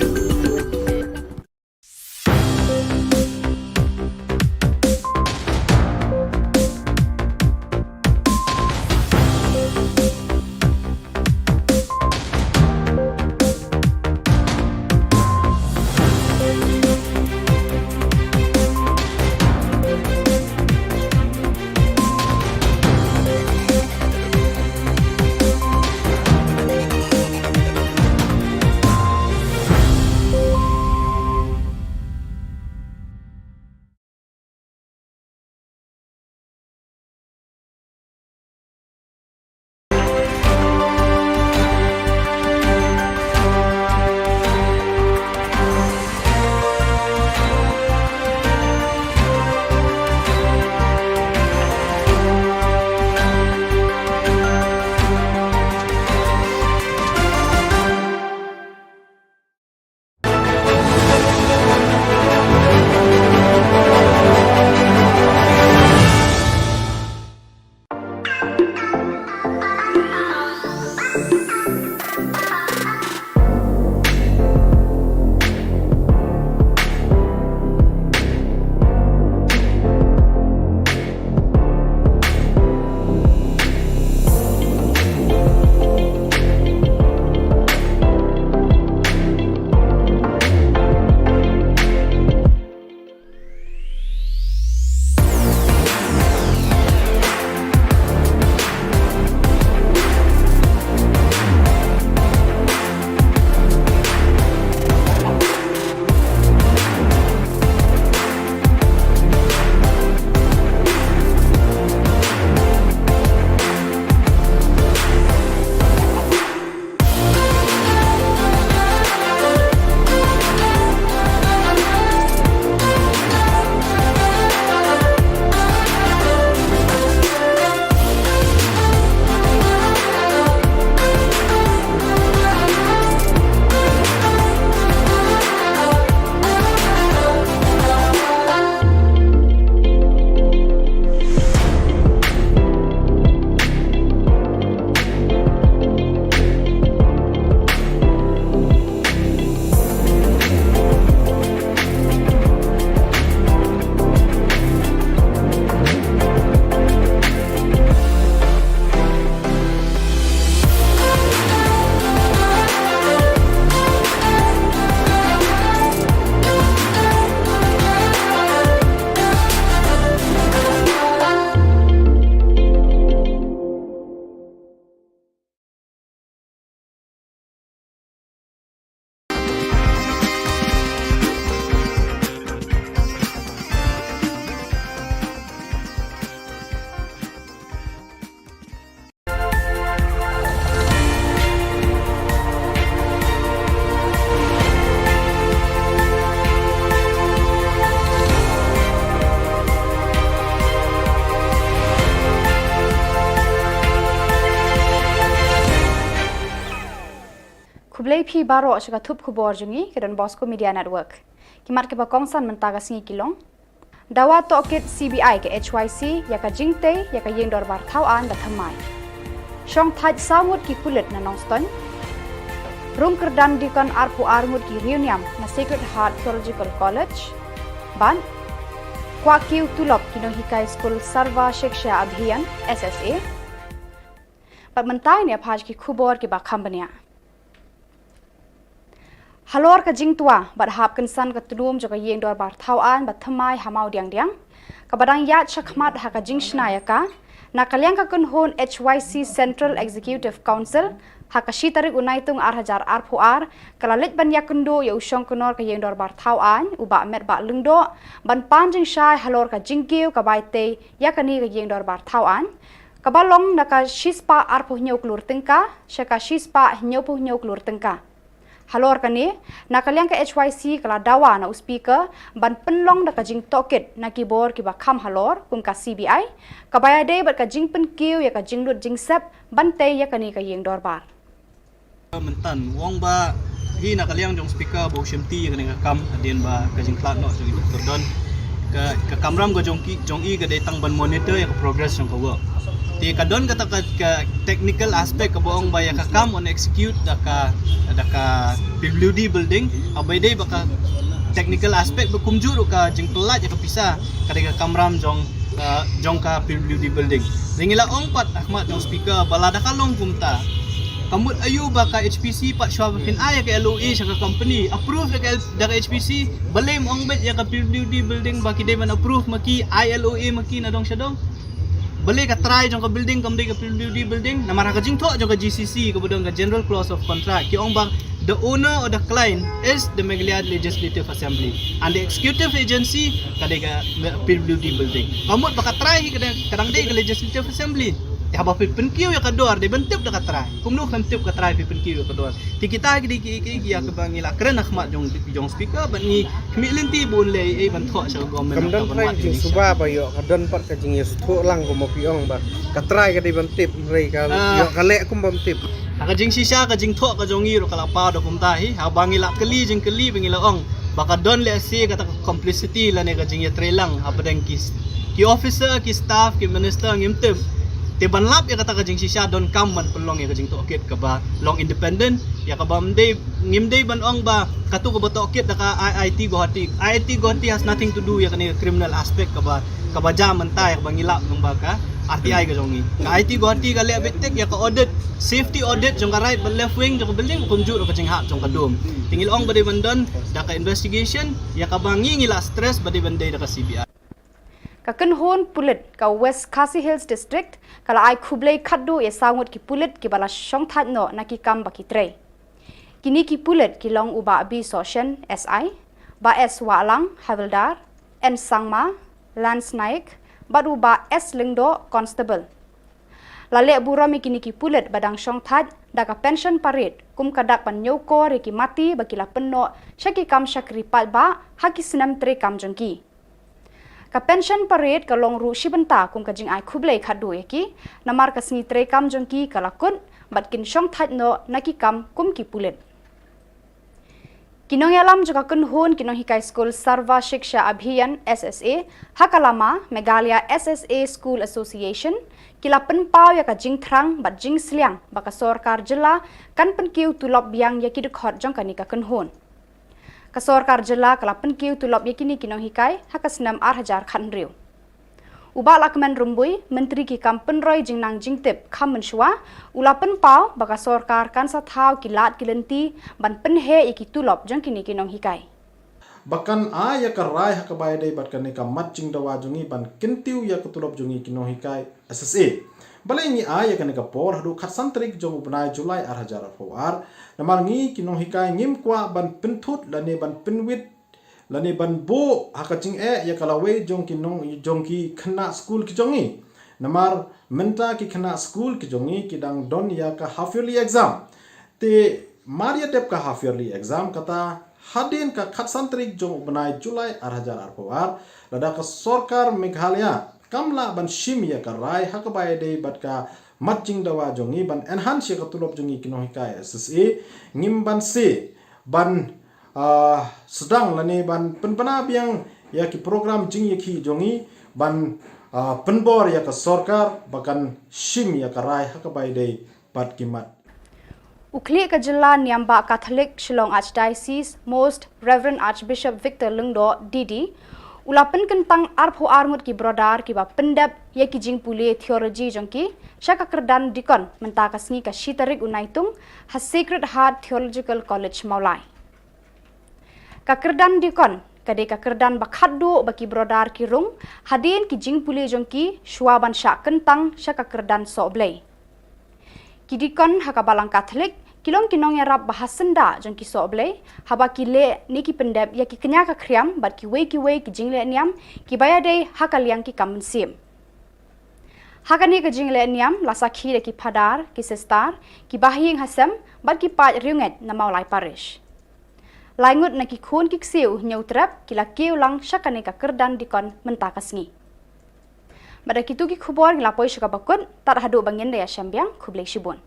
Khublei phi baroh sha ka thup khubor jong ngi ka Don Bosco Media Network. Ki mat kiba kongsan mynta ka sngi ki long: Dawa tohkit C B I ka H Y C ïa ka jingtei ïa ka ïing dorbar thaw aiñ ba thymmai. Shongthait saw ngut ki pulit na Nongstoiñ. Rung kyrdan dikon arphew ar ngut ki riewniam na Sacred Heart Theological College. Bad kwah kiew tulop ki nonghikai skul Sarva Shiksha Abhiyan, S S A. Bad mynta ngin ïa peit ki khubor kiba kham bniah. Halor ka jingtwa bad hap kynsan ka tnum jong ka ïing dorbar thaw aiñ ba thymmai ha Mawdiangdiang, kaba dang ïaid shakhmat ha ka jingshna ïa ka, na ka liang ka kynhun H Y C Central Executive Council, ha ka shi tarik u Naitung ar hajar arphew ar, ka la leit ban ïakynduh ïa u shongknor ka ïing dorbar thaw aiñ, u Bah Metbah Lyngdoh, ban pan jingshai halor ka jingkiew ka bai tei ïa kane ka ïing dorbar thaw aiñ, kaba long na ka shispah arphew hynñiew klur tyngka sha ka shispah hynñiewphew hynñiew klur tyngka. Halor kane, na ka liang ka H Y C ka la dawa na u Speaker ban pynlong da ka jingtohkit na ki bor kiba kham halor, kum ka C B I, kaba ïadei bad ka jingpynkiew ïa ka jinglut jingsep ban tei ïa kane ka ïing dorbar. Mynta u ong ba hi na ka liang jong Speaker ba u shimti ïa kane ka kam hadien ba ka jingkhlad noh jong i Doctor Don, ka, ka kamram ka jong ki, jong i ka dei tang ban monitor ïa ka progress jong ka work. Te ka don kata ka, ka technical aspect kaba ong ba ïa ka kam yn execute da ka, da ka P W D building, haba ïadei bad ka technical aspect ba kumjuh ruh ka jingpyllait ïa ka pisa, ka dei ka kamram jong, uh, jong ka P W D building. Te ngi la ong pat ha khmat jong Speaker ba lada ka long kumta, ka mut aïu ba ka H P C pat shuwa ba phin ai ïa ka L O A sha ka company, approve da ka L-, da ka H P C, balei ym ong beit ïa ka P W D building ba ki dei ban approve ma ki, ai L O A ma ki na dong sha dong? Balei ka trai jong ka building kam dei ka P W D building? Namar ha ka jingthoh jong ka G C C kaba don ka General Clause of Contract ki ong ba the owner or the client is the Meghalaya Legislative Assembly and the executive agency ka dei ka P W D building. Ka mut ba ka trai hi ka dang, ka dang dei ka Legislative Assembly. Te haba phi pynkiew ïa ka dor dei ban tip da ka trai. Kumno phin tip ka trai phi pynkiew ïa ka dor? Te kita ki dei ki, ki, ki ïa kaba ngi la kren ha khmat jong, jong Speaker bad ngi khmih lynti ba un leh ei ban thoh sha ka government. Kam don trai ka jingsuba ba ïoh, ka don pat ka jingïasuthuh lang kumba phi ong ba ka trai ka dei ban tip, hynrei ka ïoh ka leh kum bym tip. Ha ka jingshisha ka jingthoh ka jong ngi ruh ka la paw da kumta hi, haba ngi la kylli jingkylli ba ngi la ong ba ka don lehse kata ka complicity lane ka jingïatreilang hapdeng ki, ki officer, ki staff, ki minister ngim tip. Te ban lap ïa kata ka jingshisha donkam ban pynlong ïa ka jingtohkit kaba long independent, ïa kaba ym dei, ngim dei ban ong ba kato kaba tohkit da ka I I T Guwahati. I I T Guwahati has nothing to do ïa kane ka criminal aspect kaba, kaba jia mynta ïa kaba ngi lap nang ba ka R T I ka jong ngi. Ka I I T Guwahati ka leh beit tik ïa ka audit, safety audit jong ka right bad left wing jong ka building, kumjuh ruh ka jinghap jong ka dum. Te ngi la ong ba dei ban don da ka investigation, ïa kaba ngi ngi la stress ba dei ban dei da ka C B I. Ka kynhun pulit ka West Khasi Hills District ka la ai khublei khatduh ïa saw ngut ki pulit kiba la shongthait noh na ki kam ba ki trei. Kine ki pulit ki long u Bah B Sohshen, S I, Bah S Wahlang, Havildar, N Sangma, Lance Naik, bad u Bah S Lyngdoh, Constable. La leh burom ïa kine ki pulit ba dang shongthait da ka pension parade kum ka dak ban ñiewkor ïa ki mati ba ki la pynnoh sha ki kam shakri paidbah ha ki snem treikam jong ki. Ka pension parade ka long ruh shi bynta kum ka jingai khublei khatduh ïa ki, namar ka sngi treikam jong ki ka la kut bad kin shongthait noh na ki kam kum ki pulit. Ki nongïalam jong ka kynhun ki nonghikai skul Sarva Shiksha Abhiyan, S S A, ha ka lama Meghalaya S S A School Association, ki la pynpaw ïa ka jingthrang bad jingsliang ba ka sorkar jylla kan pynkiew tulop biang ïa ki dkhot jong kane ka kynhun. Ka sorkar jylla ka la pynkiew tulop ïa kine ki nonghikai ha ka snem ar hajar khathynriew. U Bah Lahkmen Rymbui, Myntri ki kam pynroi jingnang jingtip kham mynshuwa, u la pynpaw ba ka sorkar kan sa thaw ki lad ki lynti ban pynheh ïa ki tulop jong kine ki nonghikai. Ba kan ai ïa ka rai ha kaba ïadei bad kane ka mat jingdawa jong ngi ban kyntiew ïa ka tulop jong ngi ki nonghikai S S A. Balei ngi ai ïa kane ka por haduh khatsan tarik jong u bnai July ar hajar arphew ar? Namar ngi ki nonghikai ngim kwah ban pynthut lane ban pynwit lane ban buh ha ka jingeh ïa ka lawei jong ki nong, jong ki khynnah skul ki jong ngi. Namar mynta ki khynnah skul ki jong ngi ki dang don ïa ka half yearly exam. Te mar ïa dep ka half yearly exam, kata hadien ka khatsan tarik jong u bnai July ar hajar arphew ar, lada ka sorkar Meghalaya kam lah ban shim ïa ka rai ha kaba ïadei bad ka mat jingdawa jong ngi, ban enhance ïa ka tulop jong ngi ki nonghikai S S A, ngim banse ban, ah, sdang lane ban pynbna biang ïa ki program jingïakhih jong ngi, ban, ah, pynbor ïa ka sorkar ba kan shim ïa ka rai ha kaba ïadei bad ki mat. U khlieh ka jylla niam bah Catholic Shillong Archdiocese, Most Reverend Archbishop Victor Lyngdoh, D D, u la pynkyntang arphew ar ngut ki brother kiba pyndep ïa ki jingpule theology jong ki sha ka kyrdan deacon mynta ka sngi ka shi tarik u Naitung ha Sacred Heart Theological College Mawlai. Ka kyrdan deacon ka dei ka kyrdan ba khatduh ba ki brother ki rung hadien ki jingpule jong ki shuwa ban shah kyntang sha ka kyrdan sohblei. Ki deacon ha ka balang Catholic ki long ki nongïarap ba ha syndah jong ki sohblei haba ki leh ne ki pyndep ïa ki kñia ka khriam bad kiwei kiwei ki jingleh niam kiba ïadei ha ka liang ki kam mynsiem. Ha kane ka jingleh niam la sakhi da ki phadar, ki sister, ki bahaïing hasem bad ki paid riewngeit na Mawlai Parish. Lai ngut na ki khun ki ksiew Hynñiewtrep ki la kiew lang sha kane ka kyrdan deacon mynta ka sngi. Bad da kito ki khubor ngi la poi sha kaba kut, tad haduh ba ngin da ïashem biang, khublei shibun.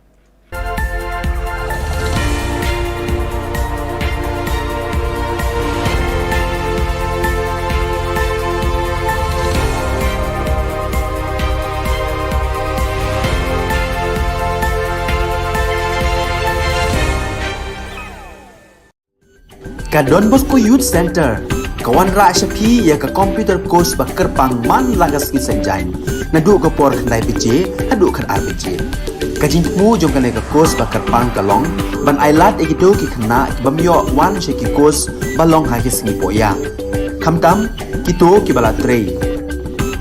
Ka Don Bosco Youth Center ka wanrah sha phi ïa ka computer course ba kyrpang man la ka sngi Saitjaiñ, naduh ka por khyndai baje haduh khatar baje. Ka jingthmu jong kane ka course ba kyrpang ka long ban ailad ïa kito ki khynnah ki bym ïoh wan sha ki course ba long ha ki sngi pohïa, khamtam kito kiba la trei,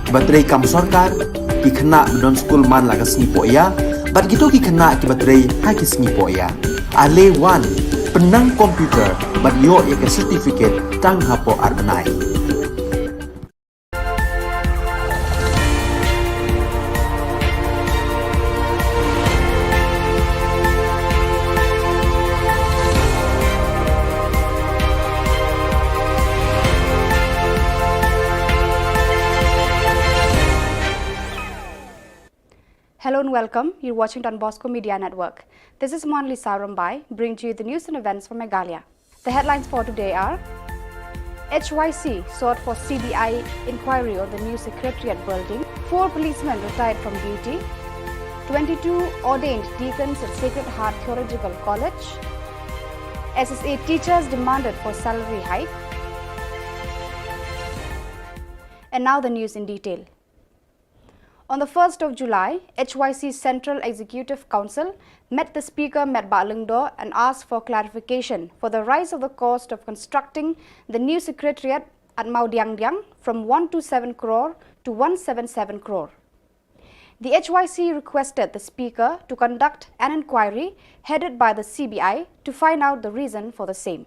kiba trei kam sorkar, ki khynnah ba don skul man la ka sngi pohïa bad kito ki khynnah kiba trei ha ki sngi pohïa. Ale wan, pynnang computer bad ïoh ïa ka certificate tang hapoh ar bnai. Hello and welcome. You're watching Don Bosco Media Network. This is Monlisa Rumbai, bringing to you the news and events from Meghalaya. The headlines for today are: H Y C sought for C B I inquiry on the new secretariat building, four policemen retired from duty, twenty-two ordained deacons at Sacred Heart Theological College, S S A teachers demanded for salary hike. And now the news in detail. On the first of July, H Y C Central Executive Council met the Speaker, Metbah Lyngdoh, and asked for clarification for the rise of the cost of constructing the new secretariat at Mawdiangdiang from one two seven crore to one seven seven crore. The H Y C requested the Speaker to conduct an inquiry headed by the C B I to find out the reason for the same.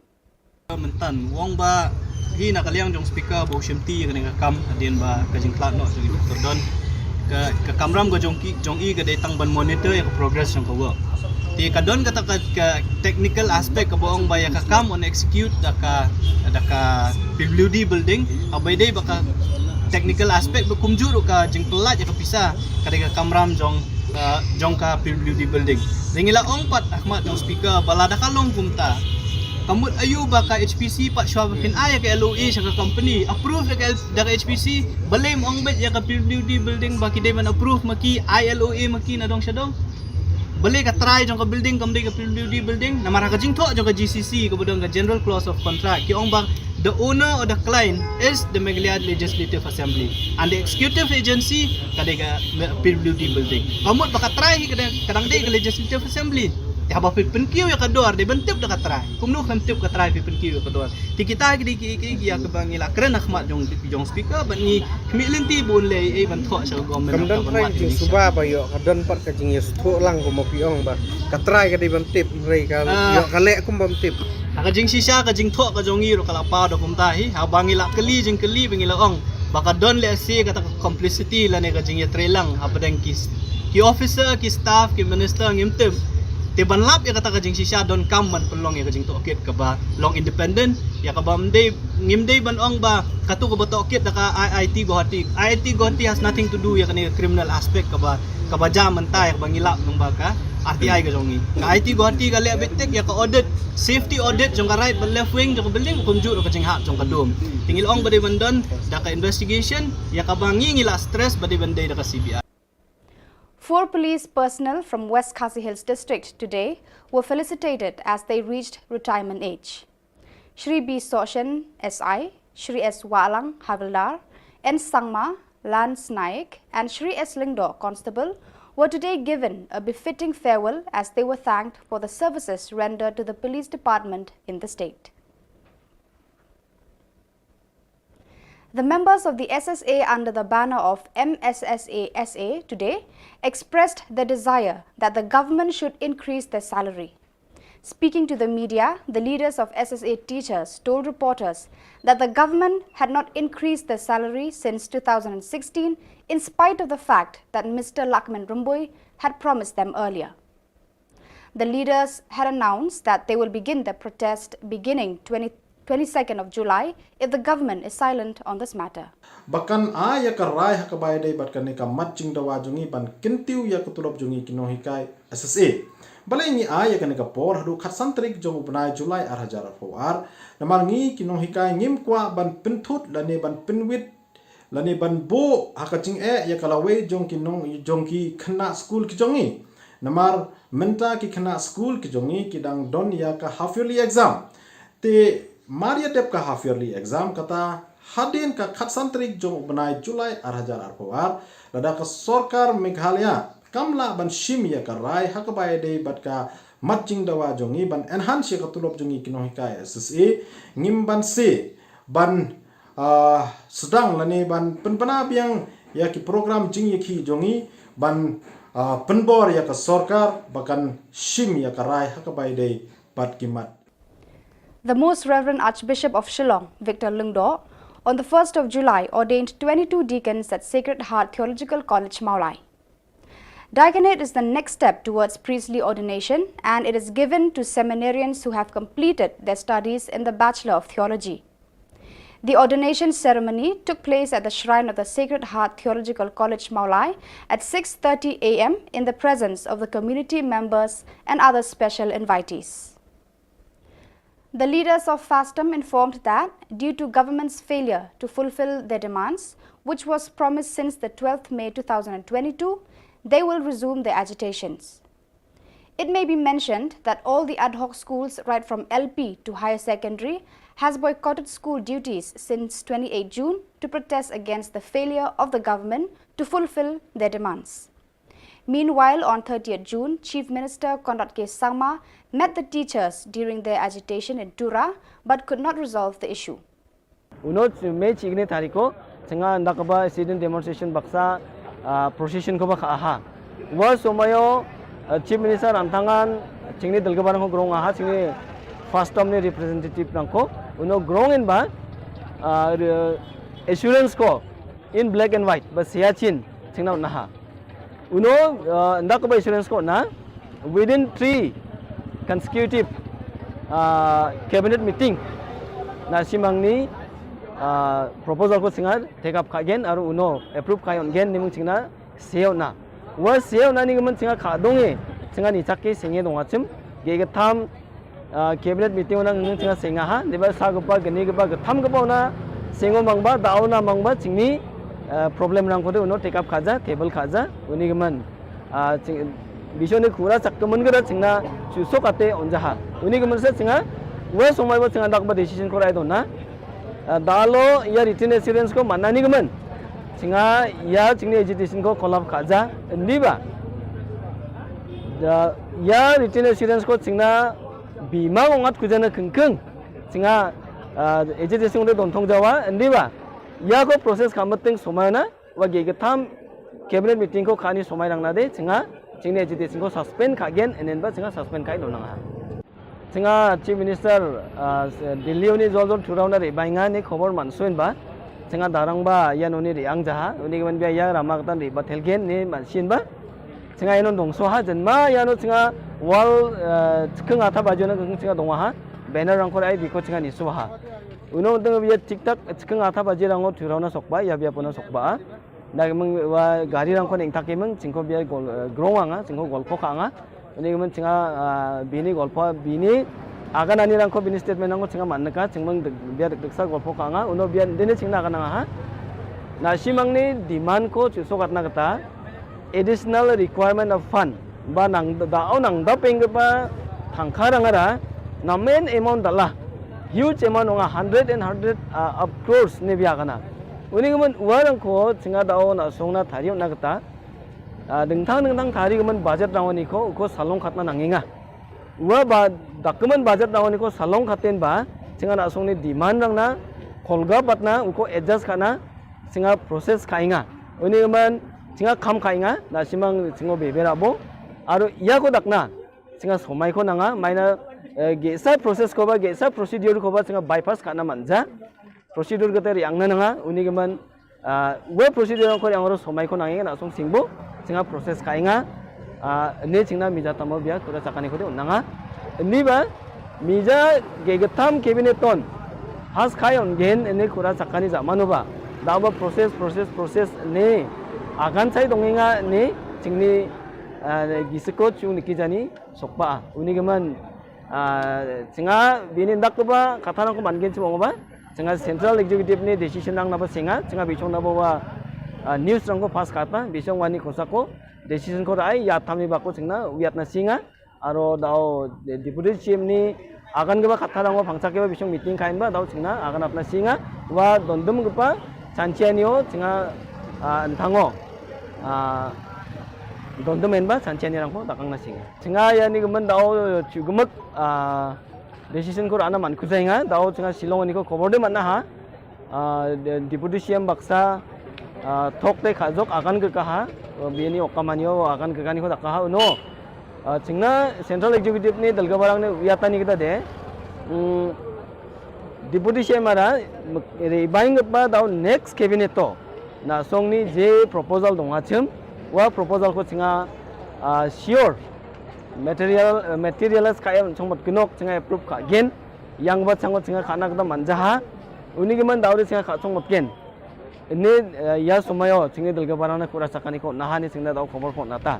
Mynta u ong ba hi na ka liang jong speaker ba u shim ti ïa kane ka kam hadien ba ka jingtlot noh jong i Doktor Don. Ka, ka kamram ka jong ki, jong i ka dei tang ban monitor ïa ka progress jong ka work. Te ka don kata ka, ka technical aspect kaba ong ba ïa ka kam yn execute da ka, da ka P W D building, haba ïadei bad ka technical aspect ba kumjuh ruh ka jingpyllait ïa ka pisa ka dei ka kamram jong, uh, jong ka P W D building. Te ngi la ong pat ha khmat jong speaker ba lada ka long kumta, ka mut aïu ba ka H P C pat shuwa ba phin ai ïa ka L O A sha ka company, approve da ka L-, da ka H P C, balei ym ong beit ïa ka P W D building ba ki dei ban approve ma ki, ai L O A ma ki na dong sha dong? Balei ka trai jong ka building kam dei ka P W D building? Namar ha ka jingthoh jong ka G C C kaba don ka General Clause of Contract ki ong ba the owner or the client is the Meghalaya Legislative Assembly and the executive agency ka dei ka P W D building. Ka mut ba ka trai hi ka dang, ka dang dei ka Legislative Assembly. Te haba phi pynkiew ïa ka dor dei ban tip da ka trai. Kumno kan tip ka trai phi pynkiew ïa ka dor? Te kita ki dei ki, ki, ki ïa kaba ngi la kren ha khmat jong, jong speaker bad ngi khmih lynti bun lei ei ban thoh sha ka government. Kam don trai ka jingsuba ba ïoh, ka don pat ka jingïasuthuh lang kumba phi ong ba ka trai ka dei ban tip, hynrei ka ïoh ka leh kum bym tip. Ha ka jingshisha ka jingthoh ka jong ngi ruh ka la paw da kumta hi, haba ngi la kylli jingkylli ba ngi la ong ba ka don lehse kata ka complicity lane ka jingïatreilang hapdeng ki, ki officer, ki staff, ki minister, ngim tip. Te ban lap ïa kata ka jingshisha donkam ban pynlong ïa ka jingtohkit kaba long independent, ïa kaba ym dei, ngim dei ban ong ba kato kaba tohkit da ka I I T Guwahati. I I T Guwahati has nothing to do ïa kane ka criminal aspect kaba Kaba jia mynta ïa kaba ngi lap nang ba ka R T I ka jong ngi. Ka I T Guwahati ka leh beit tek ïa ka audit, safety audit jong ka right bad left wing jong ka building, kumjuh ruh ka jinghap jong ka dum. Te ngi la ong ba dei ban don da ka investigation ïa kaba ngi ngi la stress ba dei ban dei da ka C B I. Four police personnel from West Khasi Hills District today were felicitated as they reached retirement age. Shri B Soshen, S I, Shri S Wahlang, Havildar, N Sangma, Lance Naik, and Shri S Lyngdoh, Constable, were today given a befitting farewell as they were thanked for the services rendered to the police department in the state. The members of the S S A under the banner of M S S A S A today expressed their desire that the government should increase their salary. Speaking to the media, the leaders of S S A teachers told reporters that the government had not increased their salary since two thousand sixteen, in spite of the fact that Mister Lahkmen Rymbui had promised them earlier. The leaders had announced that they will begin the protest beginning twenty, twenty-second of July if the government is silent on this matter. Ba kan ai ïa ka rai ha kaba ïadei bad kane ka mat jingdawa jong ngi ban kyntiew ïa ka tulop jong ngi ki nonghikai S S A. Balei ngi ai ïa kane ka por haduh khatsan tarik jong u bnai July ar hajar arphew ar? Namar ngi ki nonghikai ngim kwah ban pynthut lane ban pynwit lane ban buh ha ka jingeh ïa ka lawei jong ki nong, jong ki khynnah skul ki jong ngi. Namar mynta ki khynnah skul ki jong ngi ki dang don ïa ka half yearly exam. Te mar ïa dep ka half yearly exam kata, hadien ka khatsan tarik jong u bnai July ar hajar arphew ar, lada ka sorkar Meghalaya kam lah ban shim ïa ka rai ha kaba ïadei bad ka mat jingdawa jong ngi ban enhance ïa ka tulop jong ngi ki nonghikai S S A, ngim banse ban, ah, sdang lane ban pynbna biang ïa ki program jingïakhih jong ngi ban, ah, pynbor ïa ka sorkar ba kan shim ïa ka rai ha kaba ïadei bad ki mat. The Most Reverend Archbishop of Shillong, Victor Lyngdoh, on the first of July ordained twenty-two deacons at Sacred Heart Theological College, Mawlai. Diaconate is the next step towards priestly ordination, and it is given to seminarians who have completed their studies in the Bachelor of Theology. The ordination ceremony took place at the shrine of the Sacred Heart Theological College, Mawlai, at six thirty A M in the presence of the community members and other special invitees. The leaders of FASTOM informed that due to government's failure to fulfill their demands, which was promised since the twelfth May two thousand twenty-two, they will resume their agitations. It may be mentioned that all the ad hoc schools, right from L P to higher secondary, has boycotted school duties since twenty-eight June to protest against the failure of the government to fulfill their demands. Meanwhile, on thirtieth June, Chief Minister Conrad K Sangma met the teachers during their agitation in Tura but could not resolve the issue. Uno me chikni tariko, chinga ynda kaba sit-in demonstration baksa, ah, procession koba kha aha. Wa somayo, ah, Chief Minister antangan, chingni dalgabarang ko grong aha, chingni FASTOM ni representative rangko, uno grong in ba, ah, re-, assurance ko, in black and white, ba siachin, chingna unaha. Uno, ah, ynda kaba assurance ko na, within three consecutive, ah, cabinet meeting, na simangni, ah, proposal ko singa take up kha gen, aru uno approve kha yon gen, nimung chingna seo na. Wa seo na ni gaman singa kha donge, singa ni chak ke singe dong achim, ge ge tham, ah, cabinet meeting ona ngi chingna singa ha, deba sa gapa gani gapa gatham gapa ona singo mangba, dao na mangba, chingni, ah, problem rang kode uno take up khaja, table khaja, uni gaman. Ah, ching, bisoni khura chak kaman gada chingna, chu sok ate onja ha. Uni gaman sa singa, wa somai ba singa dak ba decision ko rai dona. Ah, dalo ya written assurance ko mana ni gaman. Singa ya chingni agitation ko call up khaja, ndi ba. Da, ya written assurance ko chingna bima ngongat kujana kengkeng. Singa, ah, agitation de don thong jawa, ndi ba. Ya ko process kamating somai na, wa ge gatham cabinet meeting ko khani somai rang na de, singa, chingni agitation ko suspend kha gen, enen ba singa suspend kai don nang ha. Singa Chief Minister, ah, Delhi uni jol jol thurau na re bainga ni khobor mansuin ba. Singa darang ba ya noni re ang jaha, uni gaman bia ya rama katan re ba thelgen ni mansin ba. Singa ya non dongso ha, jen ma ya no singa wall, ah, chikeng atha baju na singa dong ha, banner rang kor ai biko singa ni so ha. Uno teng bia tik tak chikeng atha baji rango thurau na sokba, ya bia puna sokba. Da ki mung wa gari rang ko ning tak ki mung, ching ko biar gol, eh, grong anga, ching ko gol ko ka anga. Uni ki mung chinga, ah, bini gol po bini, aga nani rang ko bini statement rang ko chinga man ka, ching mung dek, biar dek, dek sa gol po ka anga, uno biar dini ching na ka nang ha. Na simang ni demand ko chu so kat na kata, additional requirement of fund. Ba nang da, o nang da peng ba thang kha rang ara, na main amount da la. Huge amount ong a hundred and hundred, ah, of crores ne bia kana. Uni ki mung wa rang ko chinga da o na song na thari na kata. Ah, dingthang dingthang thari ki mung budget rang ni ko, ko salong khat na nang inga. Wa ba da ki mung budget rang ni ko salong khat ten ba, chinga na song ni demand rang na, kolga bat na, uko adjust kana, chinga process ka inga. Uni ki mung chinga kam ka inga, na simang chingo bebe rabo. Aro ya ko dak na, chinga somai ko nanga, mai na, eh, ge sa process ko ba, ge sa procedure ko ba, chinga bypass kana manja. Procedure kata ri ang na nanga, uni ki mung, ah, wa procedure ko ri ang ro somai ko nanga, na song singbo, chinga process ka inga, ah, ne chingna mija tamo bia, kura chakani ko de nanga. Ni ba, mija ge getam cabinet ton, has kai on gen, ne kura chakani ja mano ba. Da ba process, process, process, ne, agan sai dong inga, ne, chingni, ah, gisiko chung ni ki jani, sokpa, uni ki mung, ah, chinga bini dak ba, kata nang ko man gen chimo ba, chinga central executive ni decision nang na ba singa, chinga bichong na ba wa, ah, news rang ko pass kata, bichong wani ko sa ko, decision ko rai, ya thami ba ko chingna, wiat na singa, aro da o de-, deputy C M ni, agan ke ba kata nang ko pangchak ke ba bichong meeting kain ba, da o chingna, agan apna singa, wa dondum ke pa, chanchian yo, chinga, ah, enthango, ah, dondum en ba, chanchian ni rang ko, dakang na singa. Chinga ya ni ki mung da o chu ki mung, ah, decision ko rana man ku jai nga, da o chinga Shillong ni ko khobor de man na ha. Ah, de-, deputy C M baksa, ah, thok te kha jok akan ke ka ha, ah, bini okkaman yo akan ke ka ni ko da ka ha, no. Ah, chingna central executive ni dalga barang ni wiat ani kita de. Hmm, deputy C M ara, m-, re baing ba da o next cabinet to. Na song ni je proposal dong achim, wa proposal ko chinga, ah, sure. Material, eh, materialize ka em chong mot kinok chinga approve ka gen. Yang ba chango chinga ka na ka da manja ha. Uni ki mung da o ri chinga ka chong mot gen. Ini, eh, ya somai o, chingni dalga barang na kura chakani ko, na ha ni chingna da o khobor ko na ta.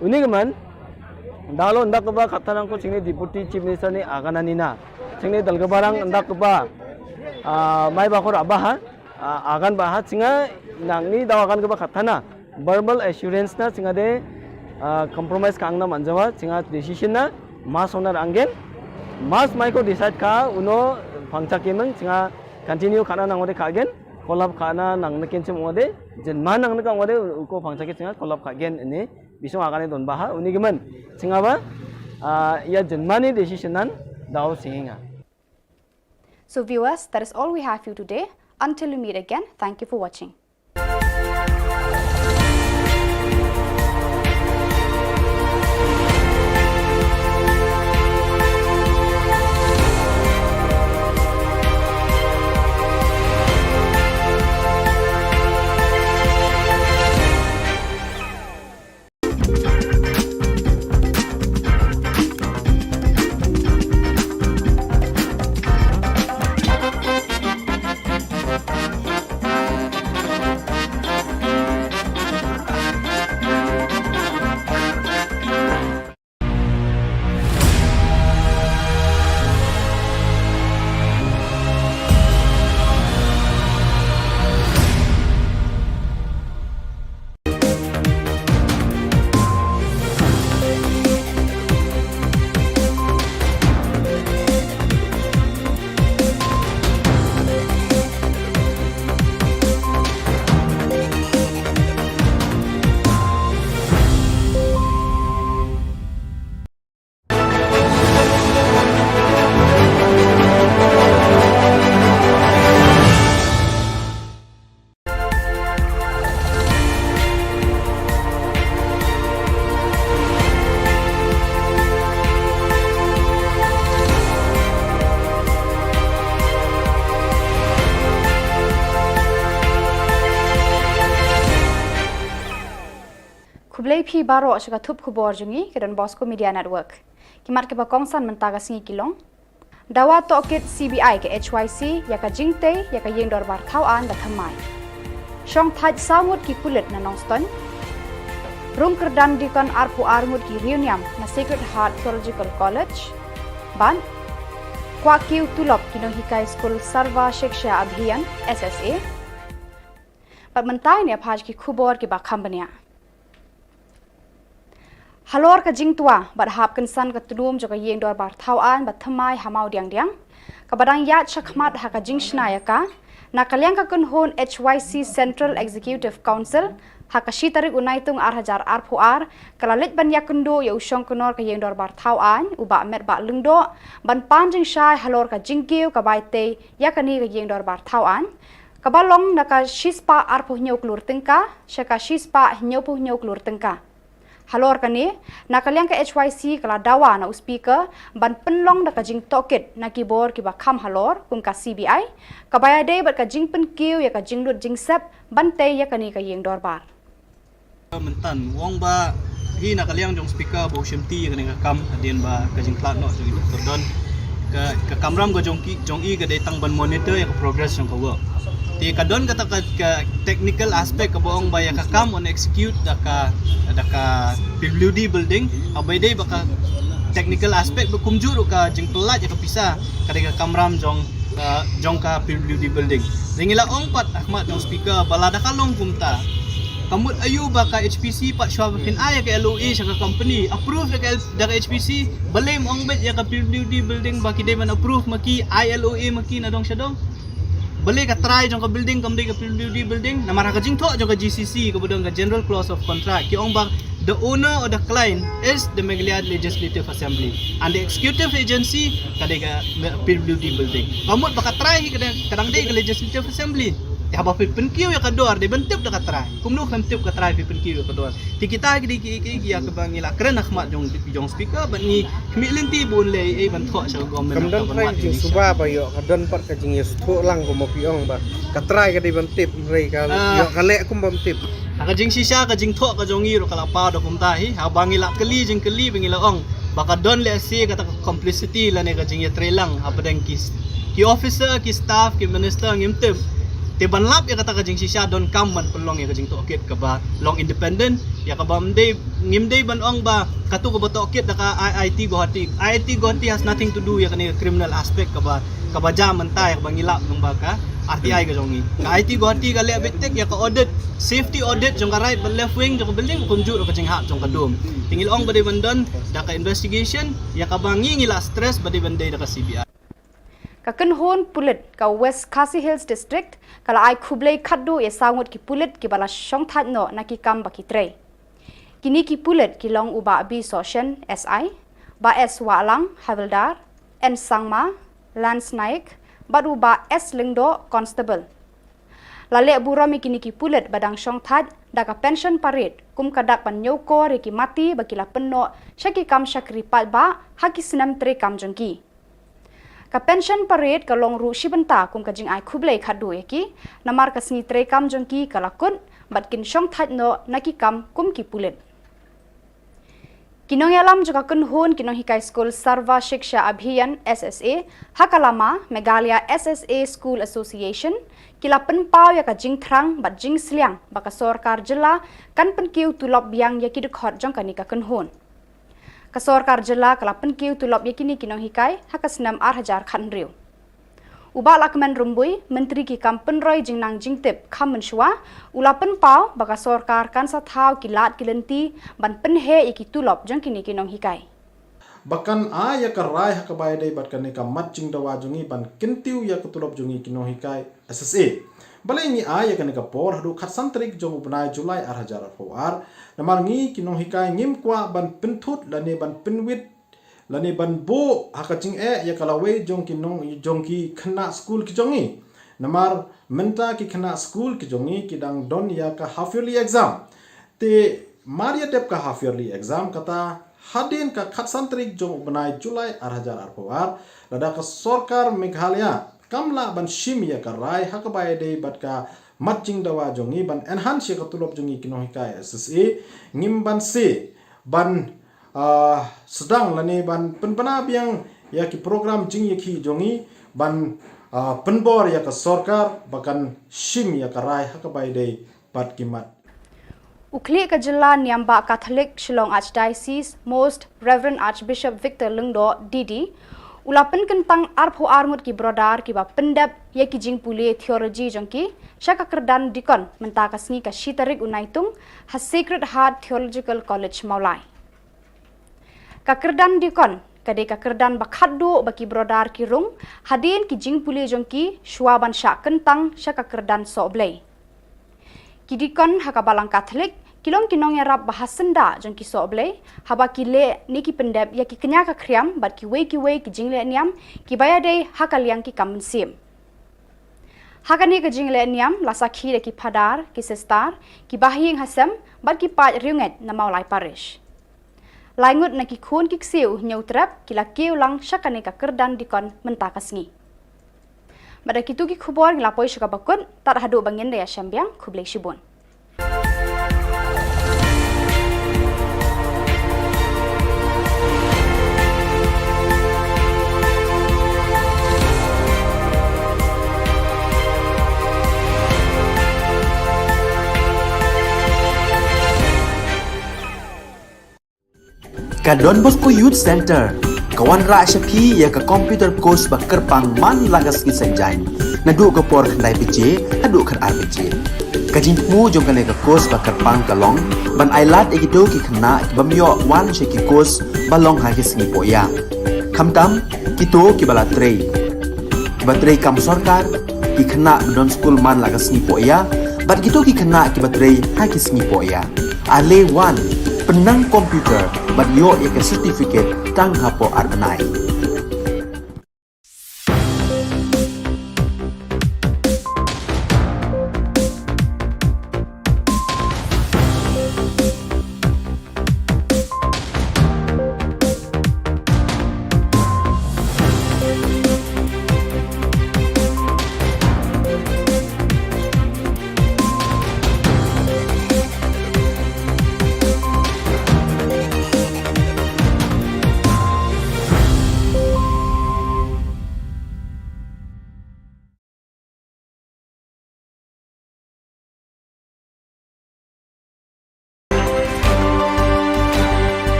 Uni ki mung, da lo ndak ba kata nang ko chingni deputy chief minister ni agan ani na. Chingni dalga barang ndak ba, ah, mai ba ko ra ba ha. Ah, agan ba ha chinga nang ni da o agan ke ba kata na. Verbal assurance na chinga de, ah, compromise ka ang na man jawa, chinga decision na, mas onar ang gen. Mas mai ko decide ka, uno pangchak ke mung, chinga continue ka na nang o de ka gen. Kolap ka na nang na ken chim o de, jen man nang na ka o de, uko pangchak ke chinga kolap ka gen ini. Bisong agan ni don ba ha, uni ki mung. Chinga ba, ah, ya jen man ni decision nan, da o singa. So viewers, that is all we have for you today. Until we meet again, thank you for watching. Khublei phi baroh sha ka thup khubor jong ngi ka Don Bosco Media Network. Ki mat kiba kongsan mynta ka sngi ki long: Dawa tohkit C B I ka H Y C ïa ka jingtei ïa ka ïing dorbar thaw aiñ da thymmai. Shongthait saw ngut ki pulit na Nongstoiñ. Rung kyrdan dikon arphew ar ngut ki riewniam na Sacred Heart Theological College. Bad kwah kiew tulop ki nonghikai skul Sarva Shiksha Abhiyan, S S A. Bad mynta ngin ïa phai ki khubor kiba kham bniah. Halor ka jingtwa bad hap kynsan ka tnum jong ka ïing dorbar thaw aiñ ba thymmai ha Mawdiangdiang, kaba dang ïaid shakhmat ha ka jingshna ïa ka, na ka liang ka kynhun H Y C Central Executive Council, ha ka shi tarik u Naitung ar hajar arphew ar, ka la leit ban ïakynduh ïa u shongknor ka ïing dorbar thaw aiñ, u Bah Metbah Lyngdoh, ban pan jingshai halor ka jingkiew ka bai tei ïa kane ka ïing dorbar thaw aiñ, kaba long na ka shispah arphew hynñiew klur tyngka sha ka shispah hynñiewphew hynñiew klur tyngka. Halor kane, na ka liang ka H Y C ka la dawa na u Speaker ban pynlong da ka jingtohkit na ki bor kiba kham halor kum ka C B I, kaba ïadei bad ka jingpynkiew ïa ka jinglut jingsep ban tei ïa kane ka ïing dorbar. Mynta u ong ba hi na ka liang jong Speaker ba u shimti ïa kane ka kam hadien ba ka jingkhlad noh jong i Doctor Don, ka, ka kamram ka jong ki, jong i ka dei tang ban monitor ïa ka progress jong ka work. Te ka don kata ka, ka technical aspect kaba ong ba ïa ka kam yn execute da ka, da ka P W D building, haba ïadei bad ka technical aspect ba kumjuh ruh ka jingpyllait ïa ka pisa, ka dei ka kamram jong, uh, jong ka P W D building. Te ngi la ong pat ha khmat jong Speaker ba lada ka long kumta, ka mut aïu ba ka H P C pat shuwa ba phin ai ïa ka L O A sha ka company, approve da ka L-, da ka H P C, balei ym ong beit ïa ka P W D building ba ki dei ban approve ma ki, ai L O A ma ki na dong sha dong? Balei ka trai jong ka building kam dei ka P W D building? Namar ha ka jingthoh jong ka G C C kaba don ka General Clause of Contract, ki ong ba the owner or the client is the Meghalaya Legislative Assembly and the executive agency ka dei ka P W D building. Ka mut ba ka trai hi ka dang, ka dang dei ka Legislative Assembly. Te haba phi pynkiew ïa ka dor dei ban tip da ka trai. Kumno phin tip ka trai phi pynkiew ïa ka dor? Te kita ki dei ki, ki, ki ïa kaba ngi la kren ha khmat jong, jong Speaker bad ngi khmih lynti ba un leh ei ban thoh sha ka government. Kam don trai jingsuba ba ïoh, ka don pat ka jingïasngewthuh lang kumba phi ong ba ka trai ka dei ban tip, hynrei ka ïoh ka leh kum bym tip. Ha ka jingshisha ka jingthoh ka jong ngi ruh ka la paw da kumta hi, haba ngi la kylli jingkylli ba ngi la ong ba ka don lehse kata ka complicity lane ka jingïatreilang hapdeng ki, ki officer, ki staff, ki minister ngim tip. Te ban lap ïa kata ka jingshisha donkam ban pynlong ïa ka jingtohkit kaba long independent, ïa kaba ym dei, ngim dei ban ong ba katu kaba tohkit da ka I I T Guwahati. I I T Guwahati has nothing to do ïa kane ka criminal aspect kaba, kaba jia mynta ïa kaba ngi lap lyngba ka R T I ka jong ngi. Ka I I T Guwahati ka leh beit tik ïa ka audit, safety audit jong ka right bad left wing jong ka building, kumjuh ruh ka jinghap jong ka dum. Te ngi la ong ba dei ban don da ka investigation, ïa kaba ngi ngi la stress ba dei ban dei da ka C B I. Ka kynhun pulit ka West Khasi Hills District ka la ai khublei khatduh ïa saw ngut ki pulit kiba la shongthait noh na ki kam ba ki trei. Kine ki pulit ki long u Bah B Sohshen, S I, Bah S Wahlang, Havildar, N Sangma, Lance Naik, bad u Bah S Lyngdoh, Constable. La leh burom ïa kine ki pulit ba dang shongthait da ka pension parade kum ka dak ban ñiewkor ïa ki mati ba ki la pynnoh sha ki kam shakri paidbah ha ki snem treikam jong ki. Ka pension parade ka long ruh shi bynta kum ka jingai khublei khatduh ïa ki, namar ka sngi treikam jong ki ka la kut bad kin shongthait noh na ki kam kum ki pulit. Ki nongïalam jong ka kynhun ki nonghikai skul Sarva Shiksha Abhiyan, S S A, ha ka lama Meghalaya S S A School Association, ki la pynpaw ïa ka jingthrang bad jingsliang ba ka sorkar jylla kan pynkiew tulop biang ïa ki dkhot jong kane ka kynhun. Ka sorkar jylla ka la pynkiew tulop ïa kine ki nonghikai ha ka snem ar hajar khathynriew. U Bah Lahkmen Rymbui, Myntri ki kam pynroi jingnang jingtip kham mynshuwa, u la pynpaw ba ka sorkar kan sa thaw ki lad ki lynti ban pynheh ïa ki tulop jong kine ki nonghikai. Ba kan ai ïa ka rai ha kaba ïadei bad kane ka mat jingdawa jong ngi ban kyntiew ïa ka tulop jong ngi ki nonghikai S S A. Balei ngi ai ïa kane ka por haduh khatsan tarik jong u bnai July ar hajar arphew ar? Namar ngi ki nonghikai ngim kwah ban pynthut lane ban pynwit lane ban buh ha ka jingeh ïa ka lawei jong ki nong, jong ki khynnah skul ki jong ngi. Namar mynta ki khynnah skul ki jong ngi ki dang don ïa ka half yearly exam. Te mar ïa dep ka half yearly exam, kata hadien ka khatsan tarik jong u bnai July ar hajar arphew ar, lada ka sorkar Meghalaya kam lah ban shim ïa ka rai ha kaba ïadei bad ka mat jingdawa jong ngi ban enhance ïa ka tulop jong ngi ki nonghikai S S A, ngim banse ban, ah, sdang lane ban pynbna biang ïa ki program jingïakhih jong ngi ban ah, pynbor ïa ka sorkar ba kan shim ïa ka rai ha kaba ïadei bad ki mat. U khlieh ka jylla niam bah Katholik Shillong Archdiocese, Most Reverend Archbishop Victor Lyngdoh, D D, u la pynkyntang arphew ar ngut ki brother kiba pyndep ïa ki jingpule theology jong ki sha ka kyrdan deacon mynta ka sngi ka shi tarik u Naitung ha Sacred Heart Theological College Mawlai. Ka kyrdan deacon ka dei ka kyrdan ba khatduh ba ki brother ki rung hadien ki jingpule jong ki shuwa ban shah kyntang sha ka kyrdan sohblei. Ki deacon ha ka Balang Katholik ki long ki nongïarap ba ha syndah jong ki sohblei haba ki leh ne ki pyndep ïa ki kñia ka khriam bad kiwei kiwei ki jingleh niam kiba ïadei ha ka liang ki kam mynsiem. Ha kane ka jingleh niam la sakhi da ki phadar, ki sister, ki bahaïing hasem bad ki paid riewngeit na Mawlai Parish. Lai ngut na ki khun ki ksiew Hynñiewtrep ki la kiew lang sha kane ka kyrdan deacon mynta ka sngi. Bad da kitu ki khubor ngi la poi sha kaba kut, tad haduh ba ngin da ïashem biang, khublei shibun. Ka Don Bosco Youth Centre ka wanrah sha phi ïa ka computer course ba kyrpang man la ka sngi Saitjaiñ, naduh ka por khyndai baje haduh khatar baje. Ka jingthmu jong kane ka course ba kyrpang ka long ban ailad ïa kito ki khynnah ki bym ïoh wan sha ki course ba long ha ki sngi pohïa, khamtam kito kiba la trei, kiba trei kam sorkar, ki khynnah ba don skul man la ka sngi pohïa bad kito ki khynnah kiba trei ha ki sngi pohïa. Ale wan, pynnang computer bad ïoh ïa ka certificate tang hapoh ar bnai.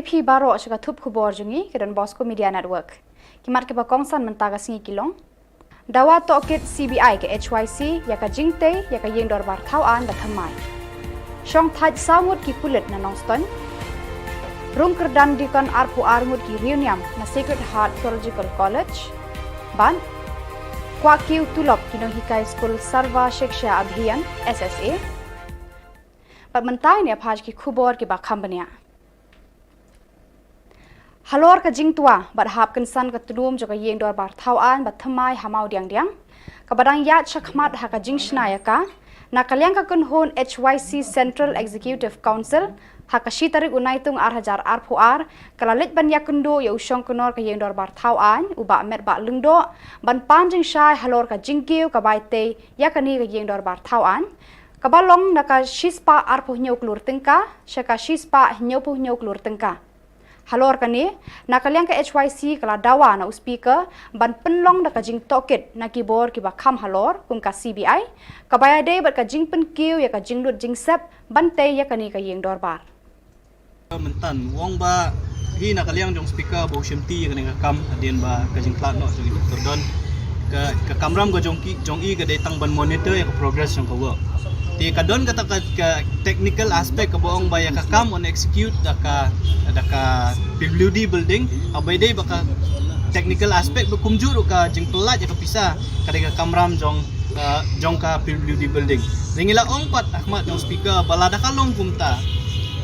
Phi baroh sha ka thup khubor jong ngi ka Don Bosco Media Network. Ki mat kiba kongsan mynta ka sngi ki long: Dawa tohkit C B I ka H Y C ïa ka jingtei ïa ka ïing dorbar thaw aiñ ba thymmai. Shong thait saw ngut ki pulit na Nongstoiñ. Rung kyrdan dikon arphew ar ngut ki riewniam na Sacred Heart Theological College. Bad kwah kiew tulop ki nonghikai skul Sarva Shiksha Abhiyan, S S A. Bad mynta ngin ïa phai ki khubor kiba kham bniah. Halor ka jingtwa bad hap kynsan ka tnum jong ka ïing dorbar thaw aiñ ba thymmai ha Mawdiangdiang, kaba dang ïaid shakhmat ha ka jingshna ïa ka, na ka liang ka kynhun H Y C Central Executive Council, ha ka shi tarik u Naitung ar hajar arphew ar, ka la leit ban ïakynduh ïa u shongknor ka ïing dorbar thaw aiñ, u Bah Metbah Lyngdoh, ban pan jingshai halor ka jingkiew ka bai tei ïa kane ka ïing dorbar thaw aiñ, kaba long na ka shispah arphew hynñiew klur tyngka sha ka shispah hynñiewphew hynñiew klur tyngka. Halor kane, na ka liang ka H Y C ka la dawa na u Speaker ban pynlong da ka jingtohkit na ki bor kiba kham halor kum ka C B I, kaba ïadei bad ka jingpynkiew ïa ka jinglut jingsep ban tei ïa kane ka ïing dorbar. Mynta u ong ba hi na ka liang jong Speaker ba u shimti ïa kane ka kam hadien ba ka jingkhlad noh jong i Doctor Don, ka, ka kamram ka jong ki, jong i ka dei tang ban monitor ïa ka progress jong ka work. Te ka don kata ka, ka technical aspect kaba ong ba ïa ka kam yn execute da ka, da ka P W D building, haba ïadei bad ka technical aspect ba kumjuh ruh ka jingpyllait ïa ka pisa ka dei ka kamram jong, uh, jong ka P W D building. Te ngi la ong pat ha khmat jong Speaker ba lada ka long kumta,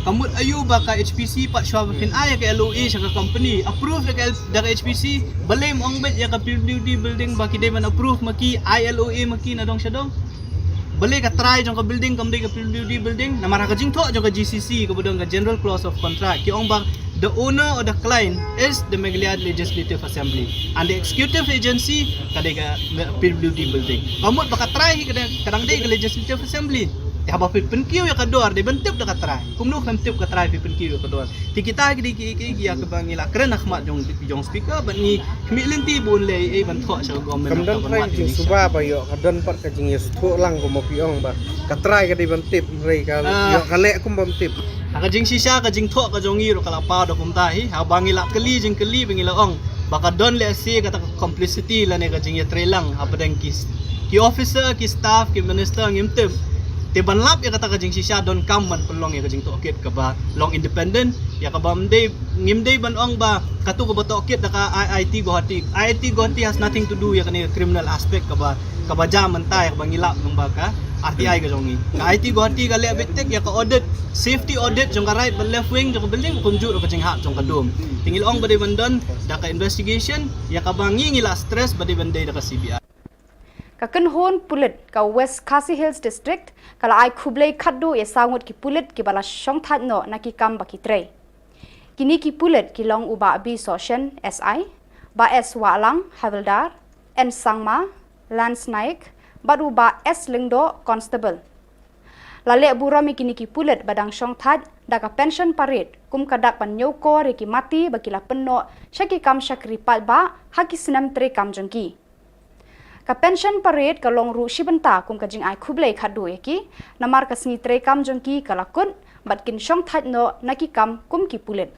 ka mut aïu ba ka H P C pat shuwa ba phin ai ïa ka L O A sha ka company, approve da ka L-, da ka H P C, balei ym ong beit ïa ka P W D building ba ki dei ban approve ma ki, ai L O A ma ki na dong sha dong? Balei ka trai jong ka building kam dei ka P W D building? Namar ha ka jingthoh jong ka G C C kaba don ka General Clause of Contract, ki ong ba the owner or the client is the Meghalaya Legislative Assembly and the executive agency ka dei ka P W D building. Ka mut ba ka trai hi ka dang, ka dang dei ka Legislative Assembly. Te haba phi pynkiew ïa ka dor dei ban tip da ka trai. Kumno phin tip ka trai phi pynkiew ïa ka dor? Te kita ki dei ki, ki, ki ïa kaba ngi la kren ha khmat jong, jong Speaker bad ngi khmih lynti ba un leh ei ban thoh sha ka government. Kam don trai ka jingsuba ba ïoh ka don pat ka jingïasngewthuh lang kumba phi ong ba ka trai ka dei ban tip, hynrei ka ïoh ka leh kum bym tip. Ha ka jingshisha ka jingthoh ka jong ngi ruh ka la paw da kumta hi, haba ngi la kylli jingkylli ba ngi la ong ba ka don lehse kata ka complicity lane ka jingïatreilang hapdeng ki, ki officer, ki staff, ki minister ngim tip. Te ban lap ïa kata ka jingshisha donkam ban pynlong ïa ka jingtohkit kaba long independent, ïa kaba ym dei, ngim dei ban ong ba kato kaba tohkit da ka I I T Guwahati. I I T Guwahati has nothing to do ïa kane ka criminal aspect kaba, kaba jia mynta ïa kaba ngi lap lyngba ka R T I ka jong ngi. Ka I I T Guwahati ka leh beit tik ïa ka audit, safety audit jong ka right bad left wing jong ka building, kumjuh ruh ka jinghap jong ka dum. Te ngi la ong ba dei ban don da ka investigation ïa kaba ngi, ngi la stress ba dei ban dei da ka C B I. Ka kynhun pulit ka West Khasi Hills District ka la ai khublei khatduh ïa saw ngut ki pulit kiba la shongthait noh na ki kam ba ki trei. Kine ki pulit ki long u Bah B Sohshen, S I, Bah S Wahlang, Havildar, N Sangma, Lance Naik, bad u Bah S Lyngdoh, Constable. La leh burom ïa kine ki pulit ba dang shongthait da ka pension parade kum ka dak ban ñiewkor ïa ki mati ba ki la pynnoh sha ki kam shakri paidbah ha ki snem treikam jong ki. Ka pension parade ka long ruh shi bynta kum ka jingai khublei khatduh ïa ki, namar ka sngi treikam jong ki ka la kut bad kin shongthait noh na ki kam kum ki pulit.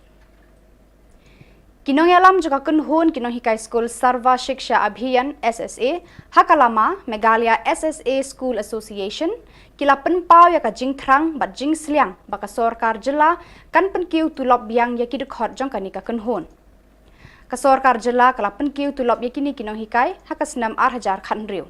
Ki nongïalam jong ka kynhun ki nonghikai skul Sarva Shiksha Abhiyan, S S A, ha ka lama Meghalaya S S A School Association, ki la pynpaw ïa ka jingthrang bad jingsliang ba ka sorkar jylla kan pynkiew tulop biang ïa ki dkhot jong kane ka kynhun. Ka sorkar jylla ka la pynkiew tulop ïa kine ki nonghikai ha ka snem ar hajar khathynriew.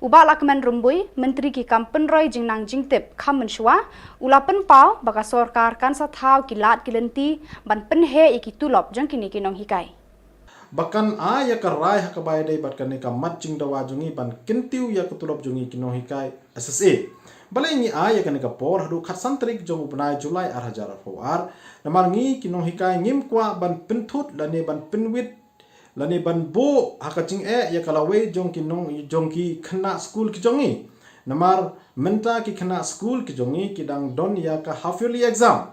U Bah Lahkmen Rymbui, Myntri ki kam pynroi jingnang jingtip kham mynshuwa, u la pynpaw ba ka sorkar kan sa thaw ki lad ki lynti ban pynheh ïa ki tulop jong kine ki nonghikai. Ba kan ai ïa ka rai ha kaba ïadei bad kane ka mat jingdawa jong ngi ban kyntiew ïa ka tulop jong ngi ki nonghikai S S A. Balei ngi ai ïa kane ka por haduh khatsan tarik jong u bnai July ar hajar arphew ar? Namar ngi ki nonghikai ngim kwah ban pynthut lane ban pynwit lane ban buh ha ka jingeh ïa ka lawei jong ki nong, jong ki khynnah skul ki jong ngi. Namar mynta ki khynnah skul ki jong ngi ki dang don ïa ka half yearly exam.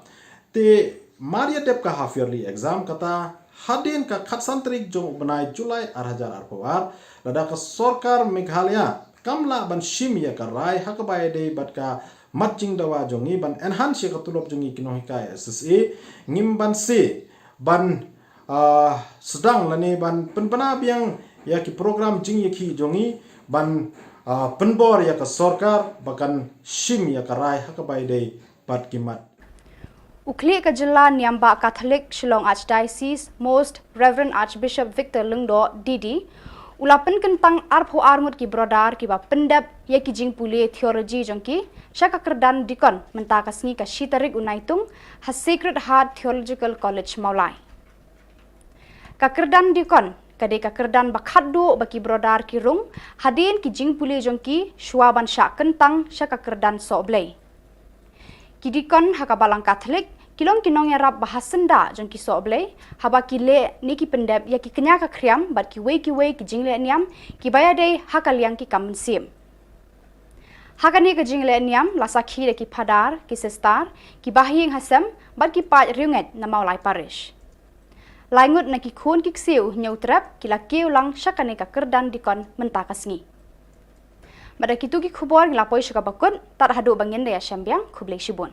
Te mar ïa dep ka half yearly exam, kata hadien ka khatsan tarik jong u bnai July ar hajar arphew ar, lada ka sorkar Meghalaya kam lah ban shim ïa ka rai ha kaba ïadei bad ka mat jingdawa jong ngi, ban enhance ïa ka tulop jong ngi ki nonghikai S S A, ngim banse ban, ah, sdang lane ban pynbna biang ïa ki program jingïakhih jong ngi, ban, ah, pynbor ïa ka sorkar ba kan shim ïa ka rai ha kaba ïadei bad ki mat. U khlieh ka jylla Niam Bah Katholik Shillong Archdiocese, Most Reverend Archbishop Victor Lyngdoh, D D, u la pynkyntang arphew ar ngut ki brother kiba pyndep ïa ki jingpule theology jong ki sha ka kyrdan deacon mynta ka sngi ka shi tarik u Naitung ha Sacred Heart Theological College Mawlai. Ka kyrdan deacon ka dei ka kyrdan ba khatduh ba ki brother ki rung hadien ki jingpule jong ki shuwa ban shah kyntang sha ka kyrdan sohblei. Ki deacon ha ka Balang Katholik ki long ki nongïarap ba ha syndah jong ki sohblei haba ki leh ne ki pyndep ïa ki kñia ka khriam bad kiwei kiwei ki jingleh niam kiba ïadei ha ka liang ki kam mynsiem. Ha kane ka jingleh niam la sakhi da ki phadar, ki sister, ki bahaïing hasem bad ki paid riewngeit na Mawlai Parish. Lai ngut na ki khun ki ksiew Hynñiewtrep ki la kiew lang sha kane ka kyrdan deacon mynta ka sngi. Bad da kito ki khubor ngi la poi sha kaba kut, tad haduh ba ngin da ïashem biang, khublei shibun.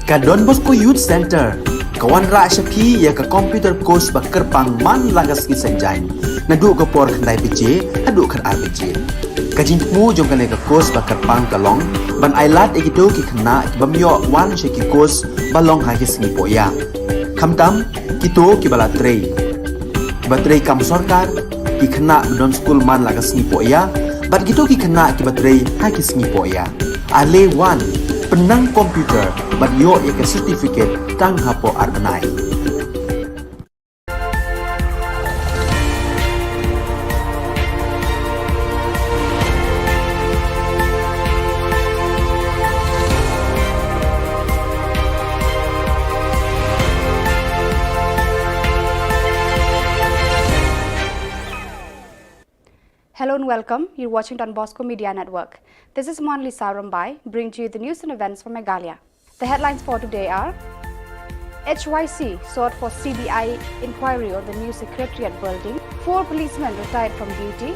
Ka Don Bosco Youth Centre ka wanrah sha phi ïa ka computer course ba kyrpang man la ka sngi Saitjaiñ, naduh ka por khyndai baje haduh khatar baje. Ka jingthmu jong kane ka course ba kyrpang ka long ban ailad ïa kito ki khynnah ki bym ïoh wan sha ki course ba long ha ki sngi pohïa, khamtam kito kiba la trei, kiba trei kam sorkar, ki khynnah ba don skul man la ka sngi pohïa bad kito ki khynnah kiba trei ha ki sngi pohïa. Ale wan, pynnang computer bad ïoh ïa ka certificate tang hapoh ar bnai. Hello and welcome. You're watching Don Bosco Media Network. This is Monlisa Rumbai, bringing to you the news and events from Meghalaya. The headlines for today are: H Y C sought for C B I inquiry on the new secretariat building, four policemen retired from duty,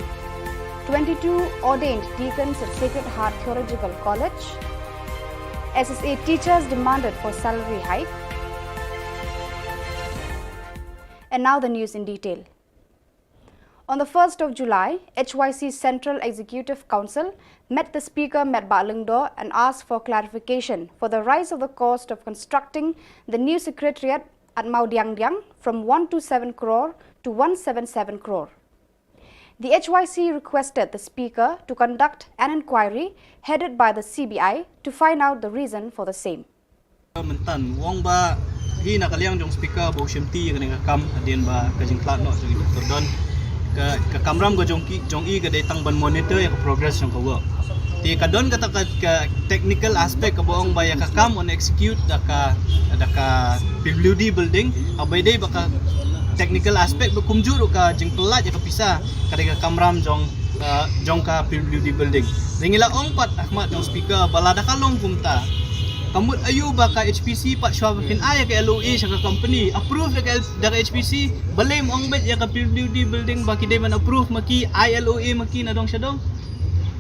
twenty-two ordained deacons at Sacred Heart Theological College, S S A teachers demanded for salary hike. And now the news in detail. On the first of July, H Y C Central Executive Council met the Speaker, Metbah Lyngdoh, and asked for clarification for the rise of the cost of constructing the new secretariat at Mawdiangdiang from one two seven crore to one seven seven crore. The H Y C requested the Speaker to conduct an inquiry headed by the C B I to find out the reason for the same. Mynta u ong ba hi na ka liang jong speaker ba u shim ti kane ka kam hadien ba ka jingkhlad noh jong i Doctor Don. Ka, ka kamram ka jong ki, jong i ka dei tang ban monitor ïa ka progress jong ka work. Te ka don kata ka, ka technical aspect kaba ong ba ïa ka kam yn execute da ka, da ka P W D building, haba ïadei ba ka technical aspect ba kumjuh ruh ka jingpyllait ïa ka pisa ka dei ka kamram jong, uh, jong ka P W D building. Te ngi la ong pat ha khmat jong speaker ba lada ka long kumta, ka mut aïu ba ka H P C pat shuwa ba phin ai ïa ka L O A sha ka company, approve da ka, da ka H P C, balei ym ong beit ïa ka P W D building ba ki dei ban approve ma ki, ai L O A ma ki na dong sha dong?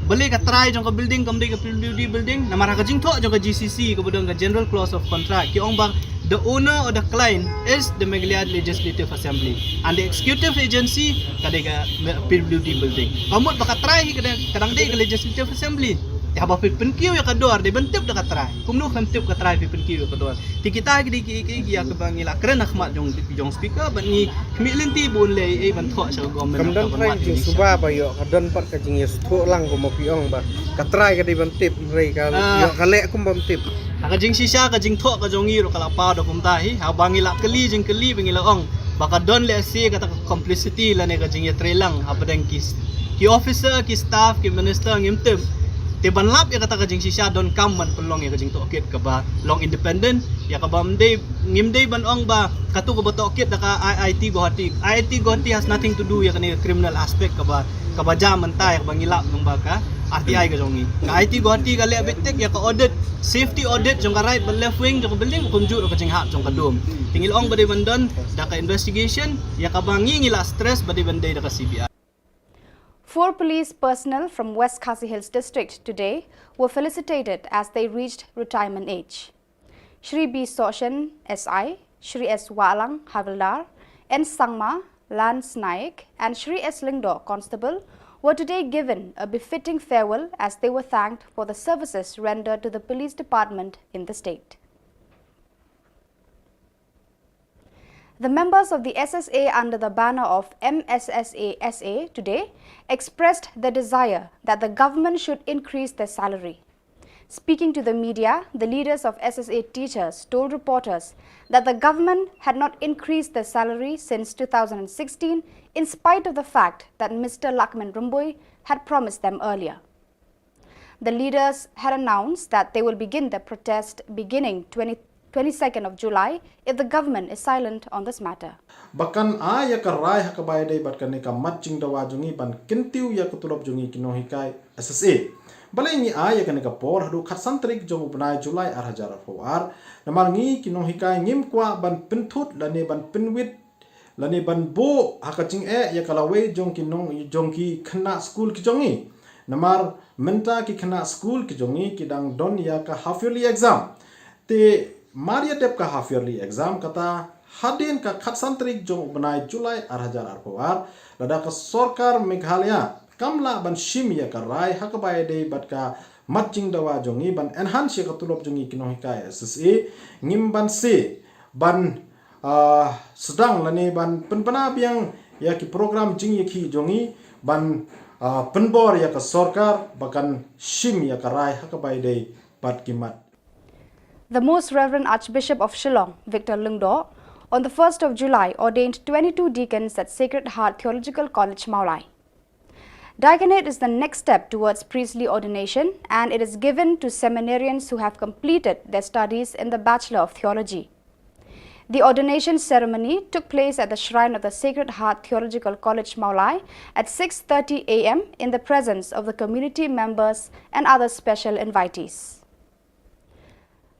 Balei ka trai jong ka building kam dei ka P W D building? Namar ha ka jingthoh jong ka G C C kaba don ka General Clause of Contract ki ong ba the owner or the client is the Meghalaya Legislative Assembly and the executive agency ka dei ka P W D building. Ka mut ba ka trai hi ka dang, ka dang dei ka Legislative Assembly. Te haba phi pynkiew ïa ka dor dei ban tip da ka trai. Kumno phin tip ka trai phi pynkiew ïa ka dor? Te kita ki dei ki, ki, ki ïa kaba ngi la kren ha khmat jong, jong speaker bad ngi khmih lynti ba un leh ei ban thoh sha ka government. Kam don trai jingsuba ba ïoh, ka don pat ka jingïasngewthuh lang kumba phi ong ba ka trai ka dei ban tip, hynrei ka ïoh ka leh kum bym tip. Ha ka jingshisha ka jingthoh ka jong ngi ruh ka la paw da kumta hi, haba ngi la kylli jingkylli ba ngi la ong ba ka don lehse kata ka complicity lane ka jingïatreilang hapdeng ki, ki officer, ki staff, ki minister, ngim tip. Te ban lap ïa kata ka jingshisha donkam ban pynlong ïa ka jingtohkit kaba long independent, ïa kaba ym dei, ngim dei ban ong ba kato kaba tohkit da ka I I T Guwahati. I I T Guwahati has nothing to do ïa kane ka criminal aspect kaba Kaba jia mynta ïa kaba ngi lap lyngba ka R T I ka jong ngi. Ka I I T Guwahati ka leh beit thik ïa ka audit, safety audit jong ka right bad left wing jong ka building, kumjuh ruh ka jinghap jong ka dome. Te ngi la ong ba dei ban don da ka investigation ïa kaba ngi ngi la stress ba dei ban dei da ka C B I. Four police personnel from West Khasi Hills District today were felicitated as they reached retirement age. Shri B Sohshen, S I, Shri S Wahlang, Havildar, N Sangma, Lance Naik, and Shri S Lyngdoh, Constable, were today given a befitting farewell as they were thanked for the services rendered to the police department in the state. The members of the S S A under the banner of M S S A S A today expressed their desire that the government should increase their salary. Speaking to the media, the leaders of S S A teachers told reporters that the government had not increased their salary since two thousand sixteen, in spite of the fact that Mister Lakman Rymbui had promised them earlier. The leaders had announced that they will begin their protest beginning twenty, twenty-second of July if the government is silent on this matter. Ba kan ai ïa ka rai ha kaba ïadei bad kane ka mat jingdawa jong ngi ban kyntiew ïa ka tulop jong ngi ki nonghikai S S A. Balei ngi ai ïa kane ka por haduh khatsan tarik jong u bnai July ar hajar arphew ar? Namar ngi ki nonghikai ngim kwah ban pynthut lane ban pynwit lane ban buh ha ka jingeh ïa ka lawei jong ki nong, jong ki khynnah skul ki jong ngi. Namar mynta ki khynnah skul ki jong ngi ki dang don ïa ka half yearly exam. Te mar ïa dep ka half yearly exam, kata hadien ka khatsan tarik jong u bnai July ar hajar arphew ar, lada ka sorkar Meghalaya kam lah ban shim ïa ka rai ha kaba ïadei bad ka mat jingdawa jong ngi ban enhance ïa ka tulop jong ngi ki nonghikai S S A, ngim banse ban, ah, sdang lane ban pynbna biang ïa ki program jingïakhih jong ngi ban, ah, pynbor ïa ka sorkar ba kan shim ïa ka rai ha kaba ïadei bad ki mat. The Most Reverend Archbishop of Shillong, Victor Lyngdoh, on the first of July ordained twenty-two deacons at Sacred Heart Theological College, Mawlai. Diaconate is the next step towards priestly ordination, and it is given to seminarians who have completed their studies in the Bachelor of Theology. The ordination ceremony took place at the shrine of the Sacred Heart Theological College, Mawlai, at six thirty A M in the presence of the community members and other special invitees.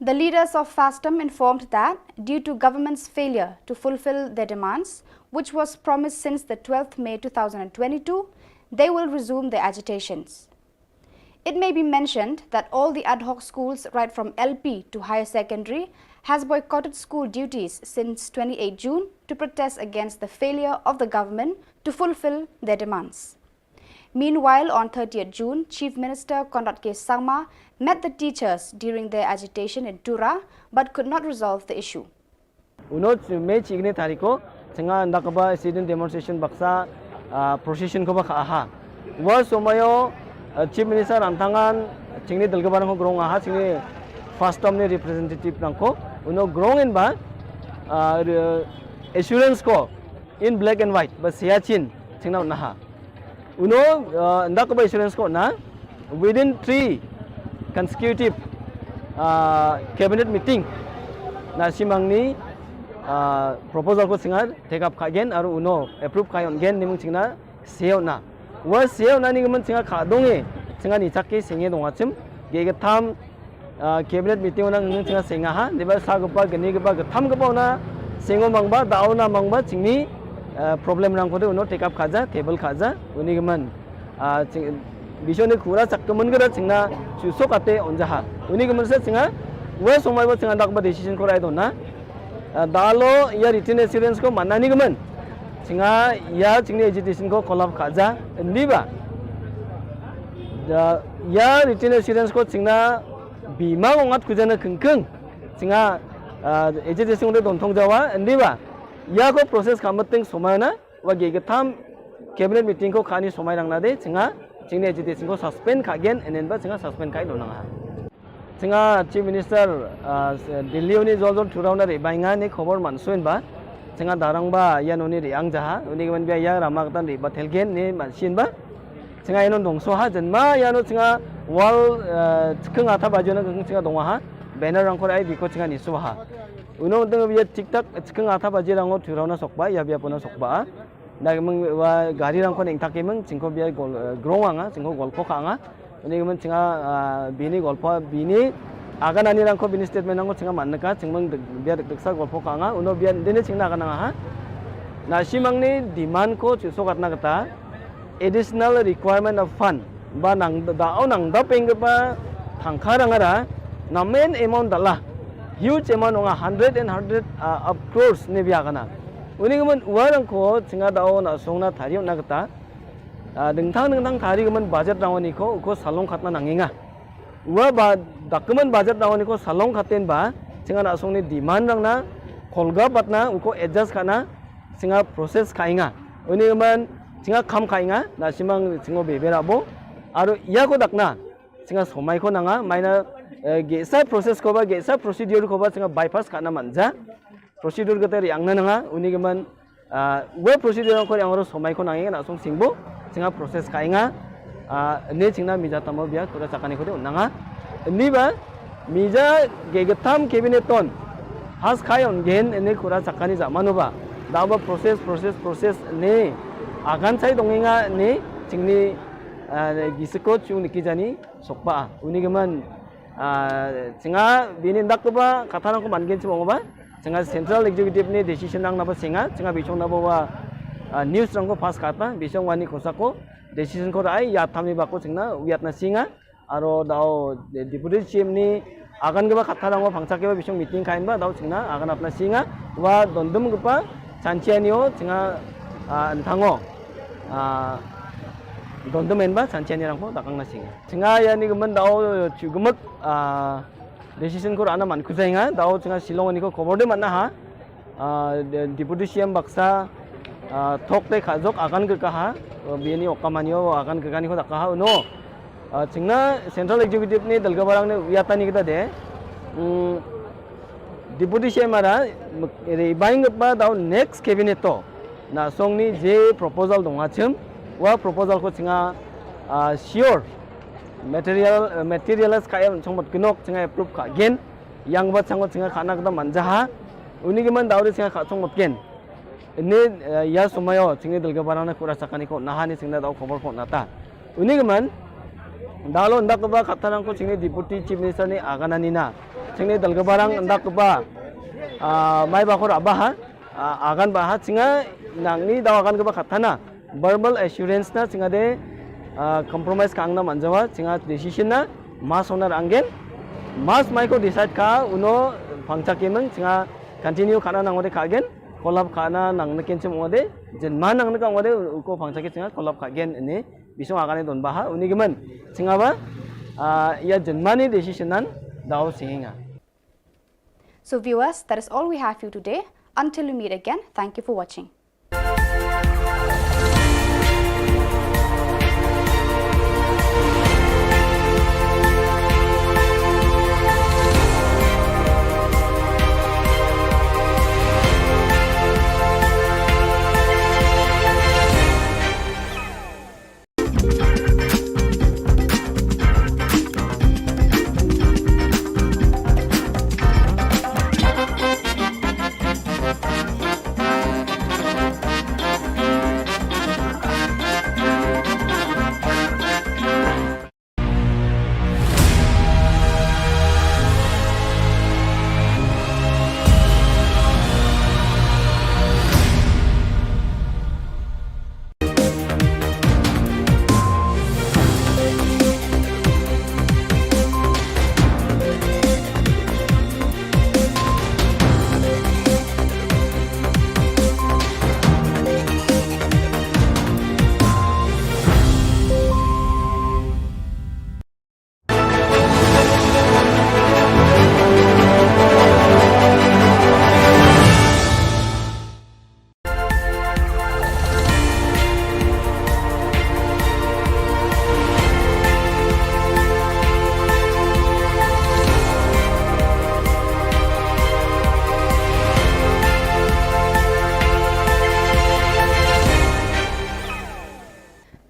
The leaders of FASTM informed that, due to government's failure to fulfill their demands, which was promised since the twelfth May two thousand twenty-two, they will resume their agitations. It may be mentioned that all the ad hoc schools, right from L P to higher secondary, has boycotted school duties since twenty-eighth June to protest against the failure of the government to fulfill their demands. Meanwhile, on thirtieth June, Chief Minister Conrad K Sangma met the teachers during their agitation in Tura but could not resolve the issue. Uno May chikni tariko, chinga ndakaba sit-in demonstration baksa, ah, procession ko ba kha aha. Wa somayo, ah, Chief Minister Rantangan, chingni dalgabar ko grong aha, chingni FASTM ni representative nangko, uno grong in ba, ah, re-, assurance ko, in black and white, ba siya chin, chingna unaha. Uno, ah, nda ko ba assurance ko na, within three consecutive, ah, cabinet meeting, na simangni, ah, proposal ko singa take up kha gen, aru uno approve kha yon gen, nimung chingna seo na. Wa seo na ni gaman singa kha donge, singa ni chak ke singe dong achim, ge ge tham, ah, cabinet meeting ona ngi chingna singa ha, deba sa gapa gani gapa gatham gapa ona singo mangba, dao na mangba, chingni, ah, problem nang kode uno take up khaja, table khaja, uni gaman. Ah, ching, bisho ni khura chak kaman gada chingna chuso kate onja ha. Uni gaman sa singa, wa somai ba singa dak ba decision ko rai dona. Ah, dalo ya written assurance ko mana ni gaman. Singa ya chingni agitation ko collapse khaja, ndi ba. Da, ya written assurance ko chingna bima ngat kujana kengkeng. Singa, ah, agitation de dontong jawa, ndi ba. Ya ko process kamating somai na, wa ge gatham cabinet meeting ko khani somai rang na de, singa, chingni agitation ko suspend kha gen, enen ba singa suspend kai dona ha. Singa Chief Minister, ah, Delhi uni jol jol thurau na re bainga ni khobor mansuin ba. Singa darang ba, ya noni re ang jaha, uni gaman bia ya rama katan re ba thelgen ni mansin ba. Singa ino dongso ha, jen ma ya no singa wall, ah, chikeng atha bajo na singa dong ha, banner rang kor ai biko singa niso ha. Uno deng bia tik tak chikeng atha baji rango thurau na sokba, ya bia pona sokba. Da ki mung wa gari rang ko neng tak ki mung, ching ko bia gol, eh, grong anga, ching ko golpo ka anga. Uni ki mung chinga, ah, bini golpo, bini, aga nani rang ko bini statement rang ko chinga man ka, ching mung bia dik dik sa golpo ka anga, uno bia dini ching na ka nang ha. Na simang ni demand ko chuso katna kata, additional requirement of fund. Ba nang da, o nang da peng ba thangkha rang ara, na main amount dala, huge amount nga hundred and hundred, ah, of crores ni bia kana. Uni ki mung wa rang ko chinga da o na song na thari na kata, ah, dingthang dingthang thari ki mung budget rang ni ko, ko salong khatna nang inga. Wa ba document budget rang ni ko salong khaten ba, chinga na song ni demand rang na, kolga patna, uko adjust kana, chinga process ka inga. Uni ki mung, chinga kam ka inga, na simang chingo bebe rabo. Aro iya ko dakna, chinga somai ko nanga, maina, eh, gesa process ko ba, gesa procedure ko ba, chinga bypass kana manja. Procedure kata ri angna nanga, uni ki mung, ah, we procedure ko ri angro somai ko nanga, na song singbo, chinga process ka inga, ah, ne chingna mija tamo bia, kura chakani ko de nanga. Ni ba, mija ge getam cabinet ton, has kai on gen, ne kura chakani ja manu ba. Da ba process, process, process, ne, agan sai dong inga, ne, chingni, ah, gisiko chung niki jani, sokpa, uni ki mung, ah, chinga bini dak ba, kata nang ko man gen chibong ba, chinga central executive ni decision nang na ba singa, chinga bichong na ba wa, ah, news rang ko pass kata, bichong wani kosa ko, decision ko rai, ya thami ba ko chingna, wiat na singa, aro dao de-, deputy C M ni, agan ke ba kata rang ko pangchak ke ba bichong meeting kain ba, dao chingna, agan apna singa, wa dondum ke pa, chanchiani o, chinga, ah, enthango, ah, dondum en ba, chanchiani rang ko, dakang na singa. Chinga ya ni ki mung dao, chu ki mung, ah, decision ko rana man kuzai nga, dao chinga Shillong ni ko khobor de man na ha. Ah, de-, deputy C M baksa, ah, thok te kha jok agan ke ka ha, ah, bini okam ani o agan ke ka ni ko dak ka ha, no. Ah, chingna central executive ni dalga barang ni wiat ani kita de. Hmm, deputy C M ara, mek-, re baing ba dao next cabinet to. Na song ni je proposal dong achim, wa proposal ko chinga, ah, sure. Material, eh, materialize ka em chong mot kinok chinga approve ka gen. Yang ba chang chinga khana kata manja ha. Uni ki mung dao de chinga kha chong mot gen. Ini, eh, ya somai o, chingni dalga barang na kura chakani ko, na ha ni chingna dao khobor ko nata. Uni ki mung, dalo ndak ba kata rang ko chingni deputy chief minister ni agan ani na. Chingni dalga barang ndak ba, ah, mai ba ko raba ha, ah, agan ba ha, chinga nang ni dao agan ke ba kata na. Verbal assurance na chinga de, ah, compromise ka ang na manjawa, chinga decision na, mas onar anggen, mas mai ko decide ka, uno pangchak emang, chinga continue kana nang ode ka gen, kolap kana nang na kenchim ode, jenman nang na ka ode, uko pangchak chinga kolap ka gen ini, bisong agan e don baha, uni ki mung, chinga ba, ah, ya jenman ni decision nan, dao singa. So viewers, that is all we have for you today. Until we meet again, thank you for watching.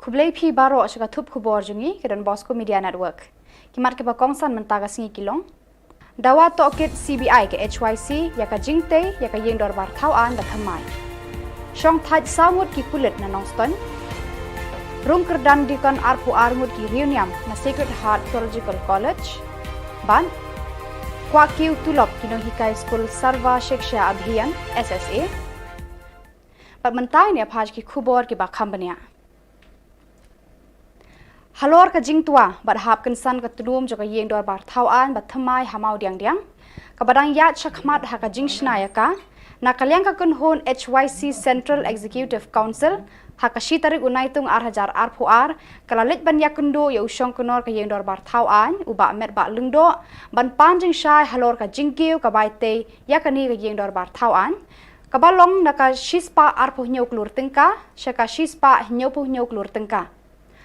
Khublei phi baroh sha ka thup khubor jong ngi ka Don Bosco Media Network. Ki mat kiba kongsan mynta ka sngi ki long: Dawa tohkit C B I ka H Y C ïa ka jingtei ïa ka ïing dorbar thaw aiñ da thymmai. Shongthait saw ngut ki pulit na Nongstoiñ. Rung kyrdan dikon arphew ar ngut ki riewniam na Sacred Heart Theological College. Bad kwah kiew tulop ki nonghikai skul Sarva Shiksha Abhiyan, S S A. Bad mynta ngin ïa phai ki khubor kiba kham bniah. Halor ka jingtwa bad hap kynsan ka tnum jong ka ïing dorbar thaw aiñ ba thymmai ha Mawdiangdiang, kaba dang ïaid shakhmat ha ka jingshna ïa ka, na ka liang ka kynhun H Y C Central Executive Council, ha ka shi tarik u Naitung ar hajar arphew ar, ka la leit ban ïakynduh ïa u shongknor ka ïing dorbar thaw aiñ, u Bah Metbah Lyngdoh, ban pan jingshai halor ka jingkiew ka bai tei ïa kane ka ïing dorbar thaw aiñ, kaba long na ka shispah arphew hynñiew klur tyngka sha ka shispah hynñiewphew hynñiew klur tyngka.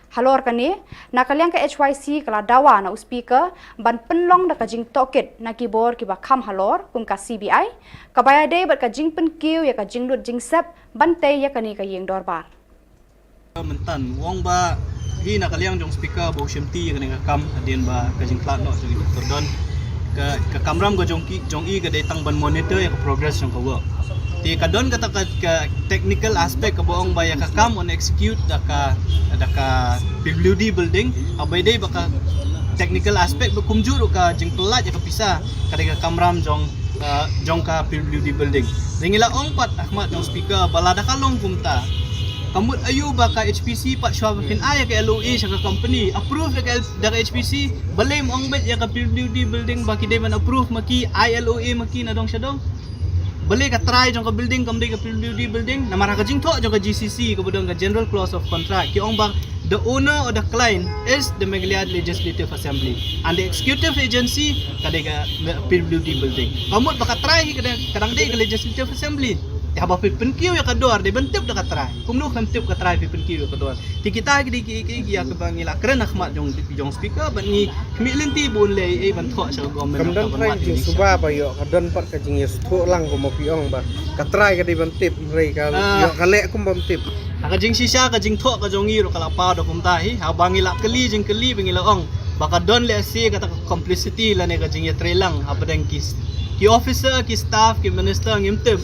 Halor kane, na ka liang ka H Y C ka la dawa na u Speaker ban pynlong da ka jingtohkit na ki bor kiba kham halor kum ka C B I, kaba ïadei bad ka jingpynkiew ïa ka jinglut jingsep ban tei ïa kane ka ïing dorbar. Mynta u ong ba hi na ka liang jong Speaker ba u shimti ïa kane ka kam hadien ba ka jingkhlad noh jong i Doctor Don, ka, ka kamram ka jong ki, jong i ka dei tang ban monitor ïa ka progress jong ka work. Te ka don kata ka, ka technical aspect kaba ong ba ïa ka kam yn execute da ka, da ka P W D building, haba ïadei bad ka technical aspect ba kumjuh ruh ka jingpyllait ïa ka pisa, ka dei ka kamram jong, uh, jong ka P W D building. Te ngi la ong pat ha khmat jong Speaker ba lada ka long kumta, ka mut aïu ba ka H P C pat shuwa ba phin ai ïa ka L O A sha ka company, approve ïa ka L-, da ka H P C, balei ym ong beit ïa ka P W D building ba ki dei ban approve ma ki, ai L O A ma ki na dong sha dong? Balei ka trai jong ka building kam dei ka P W D building? Namar ha ka jingthoh jong ka G C C kaba don ka General Clause of Contract, ki ong ba the owner or the client is the Meghalaya Legislative Assembly and the executive agency ka dei ka P W D building. Ka mut ba ka trai hi ka dang, ka dang dei ka Legislative Assembly. Te haba phi pynkiew ïa ka dor dei ban tip da ka trai. Kumno phin tip ka trai phi pynkiew ïa ka dor? Te kita ki dei ki, ki, ki ïa kaba ngi la kren ha khmat jong, jong Speaker bad ngi khmih lynti ba un leh ei ban thoh sha ka government. Kam don trai ka jingsuba ba ïoh, ka don pat ka jingïasngewthuh lang kumba phi ong ba ka trai ka dei ban tip, hynrei ka ïoh ka leh kum bym tip. Ha ka jingshisha ka jingthoh ka jong ngi ruh ka la paw da kumta hi, haba ngi la kylli jingkylli ba ngi la ong ba ka don lehse kata ka complicity lane ka jingïatreilang hapdeng ki, ki officer, ki staff, ki minister ngim tip.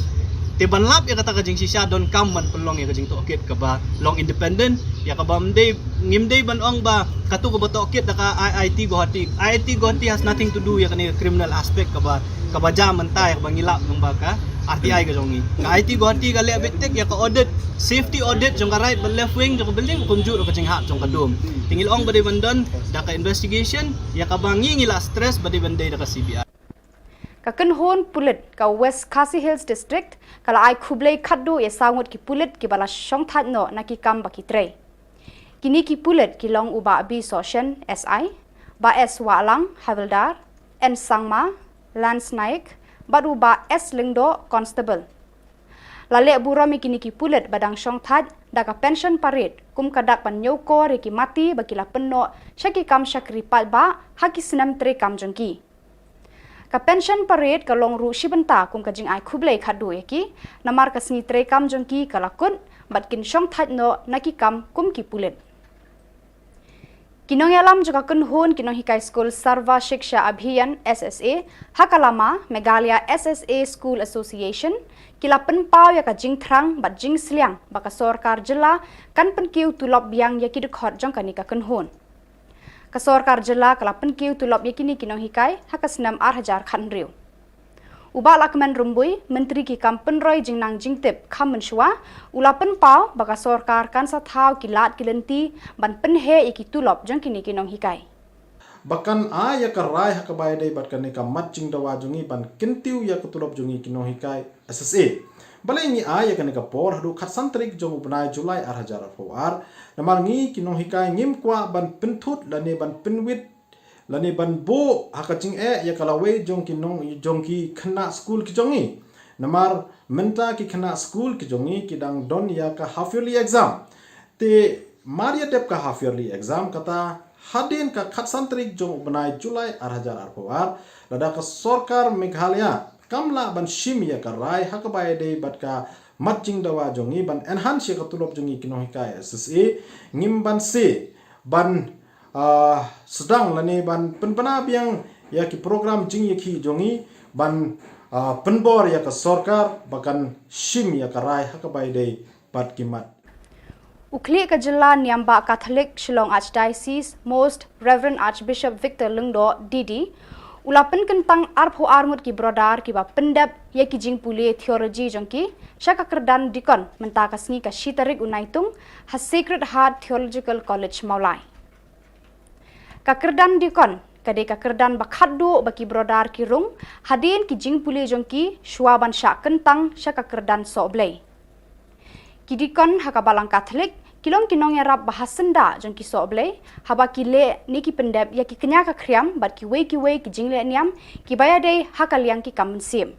Te ban lap ïa kata ka jingshisha donkam ban pynlong ïa ka jingtohkit kaba long independent, ïa kaba ym dei, ngim dei ban ong ba katu kaba tohkit da ka I I T Guwahati. I I T Guwahati has nothing to do ïa kane ka criminal aspect kaba, kaba jia mynta ïa kaba ngi lap nang ba ka R T I ka jong ngi. Ka I I T Guwahati ka leh beit tik ïa ka audit, safety audit jong ka right bad left wing jong ka building, kumjuh ruh ka jinghap jong ka dum. Te ngi la ong ba dei ban don da ka investigation, ïa kaba ngi ngi la stress ba dei ban dei da ka C B I. Ka kynhun pulit ka West Khasi Hills District ka la ai khublei khatduh ïa saw ngut ki pulit kiba la shongthait noh na ki kam ba ki trei. Kine ki pulit ki long u Bah B Sohshen, S I, Bah S Wahlang, Havildar, N Sangma, Lance Naik, bad u Bah S Lyngdoh, Constable. La leh burom ïa kine ki pulit ba dang shongthait da ka pension parade kum ka dak ban ñiewkor ïa ki mati ba ki la pynnoh sha ki kam shakri paidbah ha ki snem treikam jong ki. Ka pension parade ka long ruh shi bynta kum ka jingai khublei khatduh ïa ki, namar ka sngi treikam jong ki ka la kut bad kin shongthait noh na ki kam kum ki pulit. Ki nongïalam jong ka kynhun ki nonghikai skul Sarva Shiksha Abhiyan, S S A, ha ka lama Meghalaya S S A School Association, ki la pynpaw ïa ka jingthrang bad jingsliang ba ka sorkar jylla kan pynkiew tulop biang ïa ki dkhot jong kane ka kynhun. Ka sorkar jylla ka la pynkiew tulop ïa kine ki nonghikai ha ka snem ar hajar khathynriew. U Bah Lahkmen Rymbui, Myntri ki kam pynroi jingnang jingtip kham mynshuwa, u la pynpaw ba ka sorkar kan sa thaw ki lad ki lynti ban pynheh ïa ki tulop jong kine ki nonghikai. Ba kan ai ïa ka rai ha kaba ïadei bad kane ka mat jingdawa jong ngi ban kyntiew ïa ka tulop jong ngi ki nonghikai S S A. Balei ngi ai ïa kane ka por haduh khatsan tarik jong u bnai July ar hajar arphew ar? Namar ngi ki nonghikai ngim kwah ban pynthut lane ban pynwit lane ban buh ha ka jingeh ïa ka lawei jong ki nong, jong ki khynnah skul ki jong ngi. Namar mynta ki khynnah skul ki jong ngi ki dang don ïa ka half yearly exam. Te mar ïa dep ka half yearly exam, kata hadien ka khatsan tarik jong u bnai July ar hajar arphew ar, lada ka sorkar Meghalaya kam lah ban shim ïa ka rai ha kaba ïadei bad ka mat jingdawa jong ngi ban enhance ïa ka tulop jong ngi ki nonghikai S S A, ngim banse ban, ah, sdang lane ban pynbna biang ïa ki program jingïakhih jong ngi ban Ah, pynbor ïa ka sorkar ba kan shim ïa ka rai ha kaba ïadei bad ki mat. U khlieh ka jylla niam bah Katholik Shillong Archdiocese, Most Reverend Archbishop Victor Lyngdoh, D D, u la pynkyntang arphew ar ngut ki brother kiba pyndep ïa ki jingpule theology jong ki sha ka kyrdan dikon mynta ka sngi ka shi tarik u Naitung ha Sacred Heart Theological College Mawlai. Ka kyrdan dikon ka dei ka kyrdan ba khatduh ba ki brother ki rung hadien ki jingpule jong ki shuwa ban shah kyntang sha ka kyrdan sohblei. Ki dikon ha ka Balang Katholik ki long ki nongïarap ba ha syndah jong ki sohblei haba ki leh ne ki pyndep ïa ki kñia ka khriam bad kiwei kiwei ki jingleh niam kiba ïadei ha ka liang ki kam mynsiem.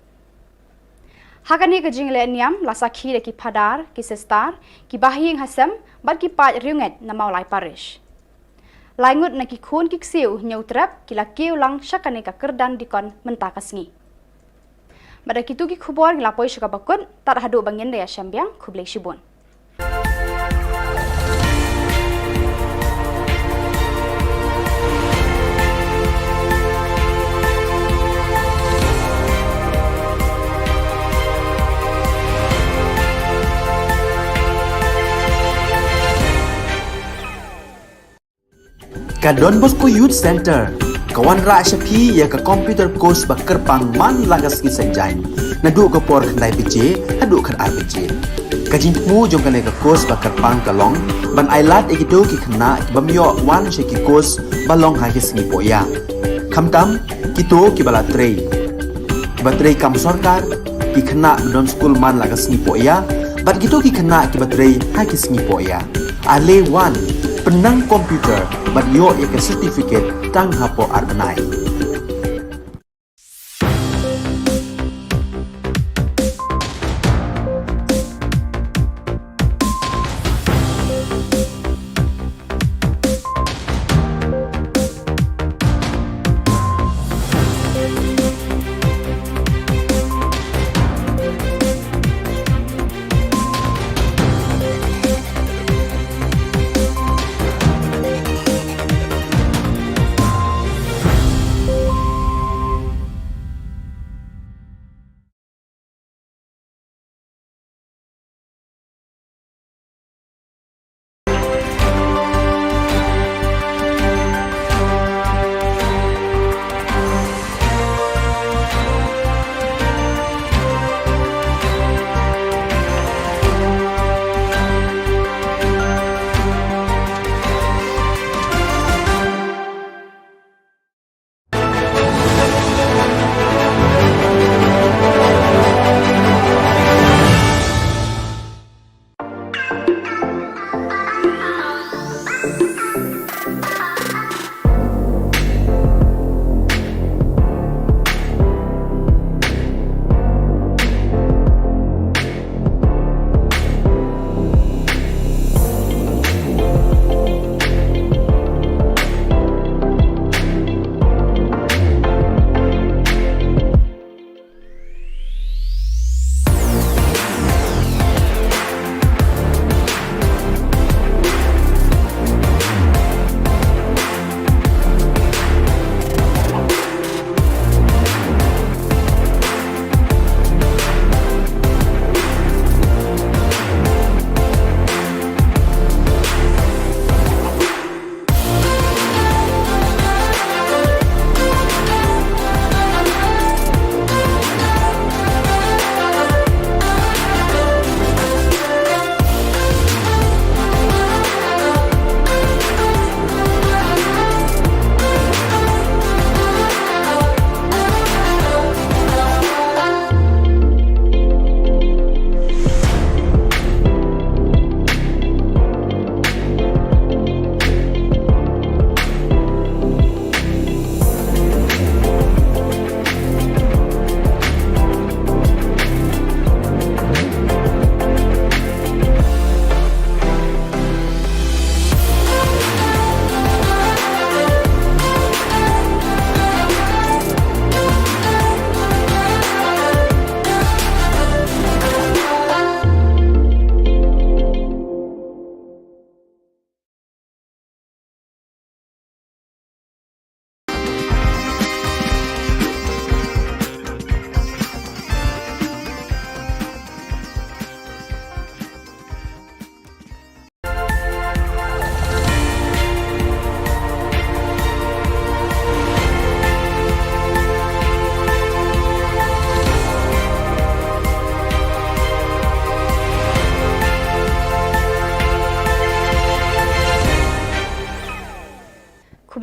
Ha kane ka jingleh niam la sakhi da ki phadar, ki sister, ki bahaïing hasem bad ki paid riewngeit na Mawlai Parish. Lai ngut na ki khun ki ksiew Hynñiewtrep ki la kiew lang sha kane ka kyrdan dikon mynta ka sngi. Bad da kitu ki khubor ngi la poi sha kaba kut, tad haduh ba ngin da ïashem biang, khublei shibun. Ka Don Bosco Youth Centre ka wanrah sha phi ïa ka computer course ba kyrpang man la ka sngi Saitjaiñ, naduh ka por khyndai baje haduh khatar baje. Ka jingthmu jong kane ka course ba kyrpang ka long ban ailad ïa kito ki khynnah ki bym ïoh wan sha ki course ba long ha ki sngi pohïa, khamtam kito kiba la trei, kiba trei kam sorkar, ki khynnah ba don skul man la ka sngi pohïa bad kito ki khynnah kiba trei ha ki sngi pohïa. Ale wan, pynnang computer bad ïoh ïa ka certificate tang hapoh ar bnai.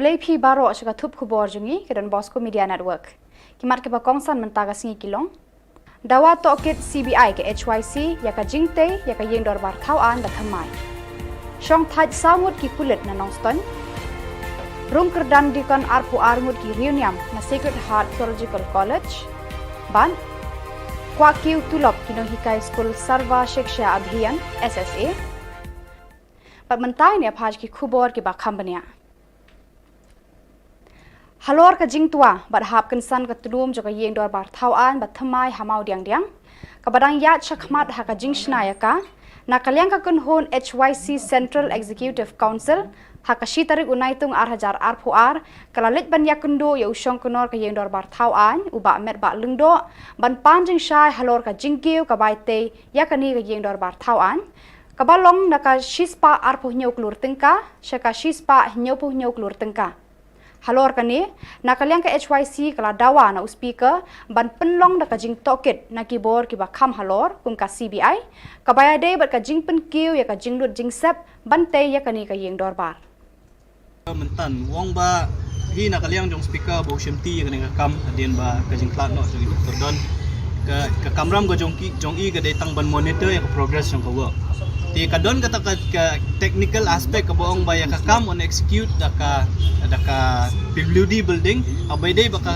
Lei phi baroh sha ka thup khubor jong ngi ka Don Bosco Media Network. Ki mat kiba kongsan mynta ka sngi ki long: Dawa tohkit C B I ka H Y C ïa ka jingtei ïa ka ïing dorbar thaw aiñ ba thymmai. Shongthait saw ngut ki pulit na Nongstoiñ. Rung kyrdan diakon arphew ar ngut ki riewniam na Sacred Heart Theological College. Bad kwah kiew tulop ki nonghikai skul Sarva Shiksha Abhiyan, S S A. Bad mynta ngin ïa phai sha ki khubor kiba kham bniah. Halor ka jingtwa bad hap kynsan ka tnum jong ka ïing dorbar thaw aiñ ba thymmai ha Mawdiangdiang, kaba dang ïaid shakhmat ha ka jingshna ïa ka, na ka liang ka kynhun H Y C Central Executive Council, ha ka shi tarik u Naitung ar hajar arphew ar, ka la leit ban ïakynduh ïa u shongknor ka ïing dorbar thaw aiñ, u Bah Metbah Lyngdoh, ban pan jingshai halor ka jingkiew ka bai tei ïa kane ka ïing dorbar thaw aiñ, kaba long na ka shispah arphew hynñiew klur tyngka sha ka shispah hynñiewphew hynñiew klur tyngka. Halor kane, na ka liang ka H Y C ka la dawa na u Speaker ban pynlong da ka jingtohkit na ki bor kiba kham halor kum ka C B I, kaba ïadei bad ka jingpynkiew ïa ka jinglut jingsep ban tei ïa kane ka ïing dorbar. Mynta u ong ba hi na ka liang jong Speaker ba u shimti ïa kane ka kam hadien ba ka jingkhlad noh jong i Doctor Don, ka, ka kamram ka jong ki, jong i ka dei tang ban monitor ïa ka progress jong ka work. Te ka don kata ka, ka technical aspect kaba ong ba ïa ka kam yn execute da ka, da ka P W D building, haba ïadei bad ka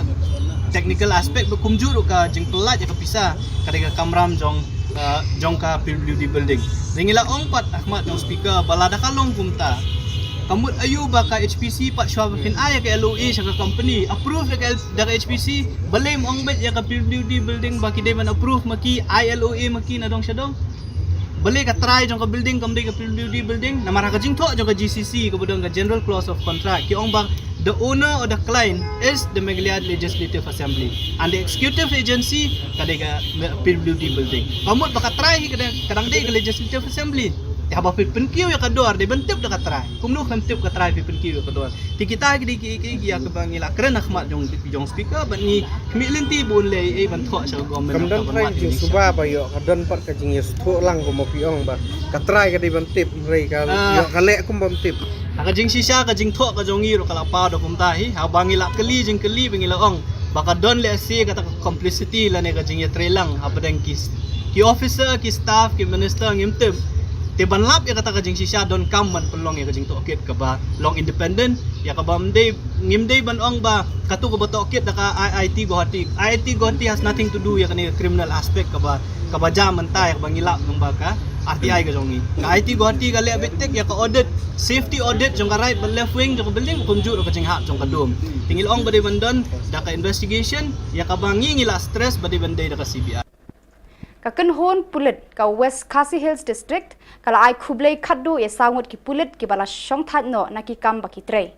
technical aspect ba kumjuh ruh ka jingpyllait ïa ka pisa, ka dei ka kamram jong, uh, jong ka P W D building. Te ngi la ong pat ha khmat jong Speaker ba lada ka long kumta, ka mut aïu ba ka H P C pat shuwa ba phin ai ïa ka L O A sha ka company, approve da ka L-, da ka H P C, balei ym ong beit ïa ka P W D building ba ki dei ban approve ma ki, ai L O A ma ki na dong sha dong? Balei ka trai jong ka building kam dei ka P W D building? Namar ha ka jingthoh jong ka G C C kaba don ka General Clause of Contract, ki ong ba the owner or the client is the Meghalaya Legislative Assembly and the executive agency ka dei ka P W D building. Ka mut ba ka trai hi ka dang, ka dang dei ka Legislative Assembly. Te haba phi pynkiew ïa ka dor dei ban tip da ka trai. Kumno phin tip ka trai phi pynkiew ïa ka dor? Te kita ki dei ki, ki, ki ïa kaba ngi la kren ha khmat jong, jong Speaker bad ngi khmih lynti bun lei ei ban thoh sha ka government. Kam don trai jingsuba ba ïoh ka don pat ka jingïasngewthuh lang kumba phi ong ba ka trai ka dei ban tip, hynrei ka ïoh ka leh kum bym tip. Ha ka jingshisha ka jingthoh ka jong ngi ruh ka la paw da kumta hi, haba ngi la kylli jingkylli ba ngi la ong ba ka don lehse kata ka complicity lane ka jingïatreilang hapdeng ki, ki officer, ki staff, ki minister ngim tip. Te ban lap ïa kata ka jingshisha donkam ban pynlong ïa ka jingtohkit kaba long independent, ïa kaba ym dei, ngim dei ban ong ba katu kaba tohkit da ka I I T Guwahati. I I T Guwahati has nothing to do ïa kane ka criminal aspect kaba, kaba jia mynta ïa kaba ngi lap nang ba ka R T I ka jong ngi. Ka I I T Guwahati ka leh beit tik ïa ka audit, safety audit jong ka right bad left wing jong ka building, kumjuh ruh ka jinghap jong ka dum. Te ngi la ong ba dei ban don da ka investigation, ïa kaba ngi ngi la stress ba dei ban dei da ka C B I. Ka kynhun pulit ka West Khasi Hills District ka la ai khublei khatduh ïa saw ngut ki pulit kiba la shongthait noh na ki kam ba ki trei.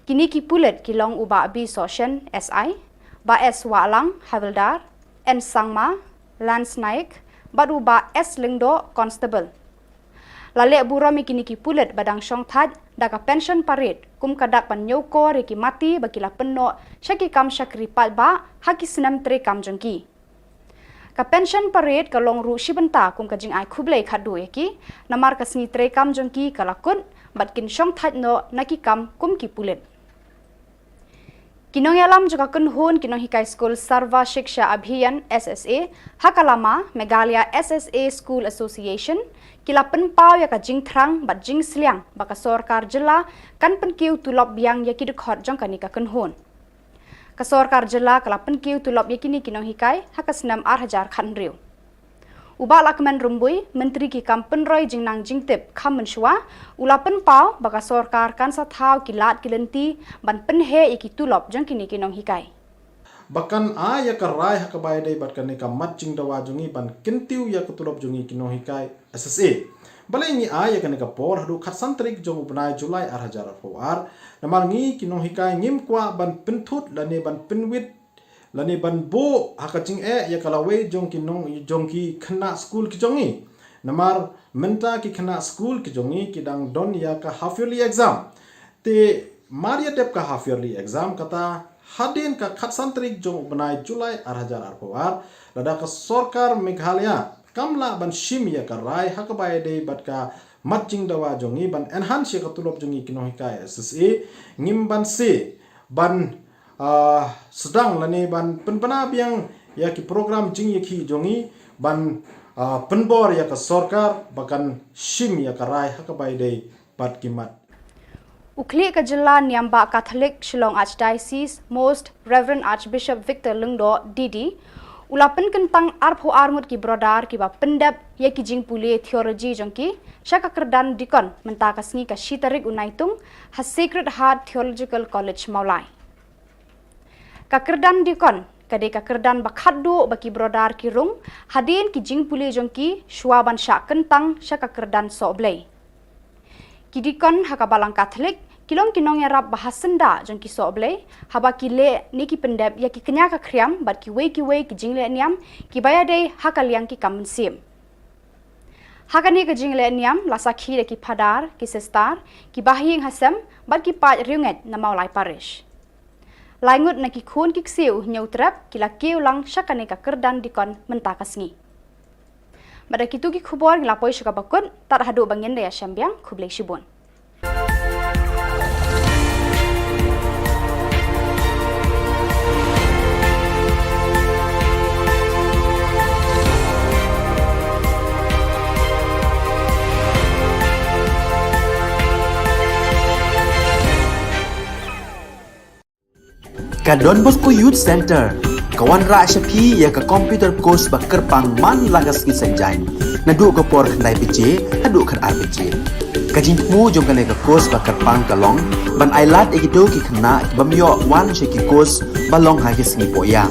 Kine ki pulit ki long u Bah B Sohshen, S I, Bah S Wahlang, Havildar, N Sangma, Lance Naik, bad u Bah S Lyngdoh, Constable. La leh burom ïa kine ki pulit ba dang shongthait da ka pension parade kum ka dak ban ñiewkor ïa ki mati ba ki la pynnoh sha ki kam shakri paidbah ha ki snem treikam jong ki. Ka pension parade ka long ruh shi bynta kum ka jingai khublei khatduh ïa ki, namar ka sngi treikam jong ki ka la kut bad kin shongthait noh na ki kam kum ki pulit. Ki nongïalam jong ka kynhun ki nonghikai skul Sarva Shiksha Abhiyan, S S A, ha ka lama Meghalaya S S A School Association, ki la pynpaw ïa ka jingthrang bad jingsliang ba ka sorkar jylla kan pynkiew tulop biang ïa ki dkhot jong kane ka kynhun. Ka sorkar jylla ka la pynkiew tulop ïa kine ki nonghikai ha ka snem ar hajar khathynriew. U Bah Lahkmen Rymbui, Myntri ki kam pynroi jingnang jingtip kham mynshuwa, u la pynpaw ba ka sorkar kan sa thaw ki lad ki lynti ban pynheh ïa ki tulop jong kine ki nonghikai. Ba kan ai ïa ka rai ha kaba ïadei bad kane ka mat jingdawa jong ngi ban kyntiew ïa ka tulop jong ngi ki nonghikai S S A. Balei ngi ai ïa kane ka por haduh khatsan tarik jong u bnai July ar hajar arphew ar? Namar ngi ki nonghikai ngim kwah ban pynthut lane ban pynwit lane ban buh ha ka jingeh ïa ka lawei jong ki nong, jong ki khynnah skul ki jong ngi. Namar mynta ki khynnah skul ki jong ngi ki dang don ïa ka half yearly exam. Te mar ïa dep ka half yearly exam kata, hadien ka khatsan tarik jong u bnai July ar hajar arphew ar, lada ka sorkar Meghalaya kam lah ban shim ïa ka rai ha kaba ïadei bad ka mat jingdawa jong ngi ban enhance ïa ka tulop jong ngi ki nonghikai S S A, ngim ban se ban, ah, sdang lane ban pynbna biang ïa ki program jingïakhih jong ngi ban, ah, pynbor ïa ka sorkar ba kan shim ïa ka rai ha kaba ïadei bad ki mat. U khlieh ka jylla niam bah Catholic Shillong Archdiocese, Most Reverend Archbishop Victor Lyngdoh, D D, u la pynkyntang arphew ar ngut ki brother kiba pyndep ïa ki jingpule theology jong ki sha ka kyrdan deacon mynta ka sngi ka shi tarik u Naitung ha Sacred Heart Theological College Mawlai. Ka kyrdan deacon ka dei ka kyrdan ba khatduh ba ki brother ki rung hadien ki jingpule jong ki shuwa ban shah kyntang sha ka kyrdan sohblei. Ki deacon ha ka balang Catholic ki long ki nongïarap ba ha syndah jong ki sohblei haba ki leh ne ki pyndep ïa ki kñia ka khriam bad kiwei kiwei ki jingleh niam kiba ïadei ha ka liang ki kam mynsiem. Ha kane ka jingleh niam la sakhi da ki phadar, ki sister, ki bahaïing hasem bad ki paid riewngeit na Mawlai Parish. Lai ngut na ki khun ki ksiew Hynñiewtrep ki la kiew lang sha kane ka kyrdan deacon mynta ka sngi. Bad da kito ki khubor ngi la poi sha kaba kut, tad haduh ba ngin da ïashem biang, khublei shibun. Ka Don Bosco Youth Center ka wanrah sha phi ïa ka computer course ba kyrpang man la ka sngi Saitjaiñ, naduh ka por khyndai baje haduh khatar baje. Ka jingthmu jong kane ka course ba kyrpang ka long ban ailad ïa kito ki khynnah ki bym ïoh wan sha ki course ba long ha ki sngi pohïa,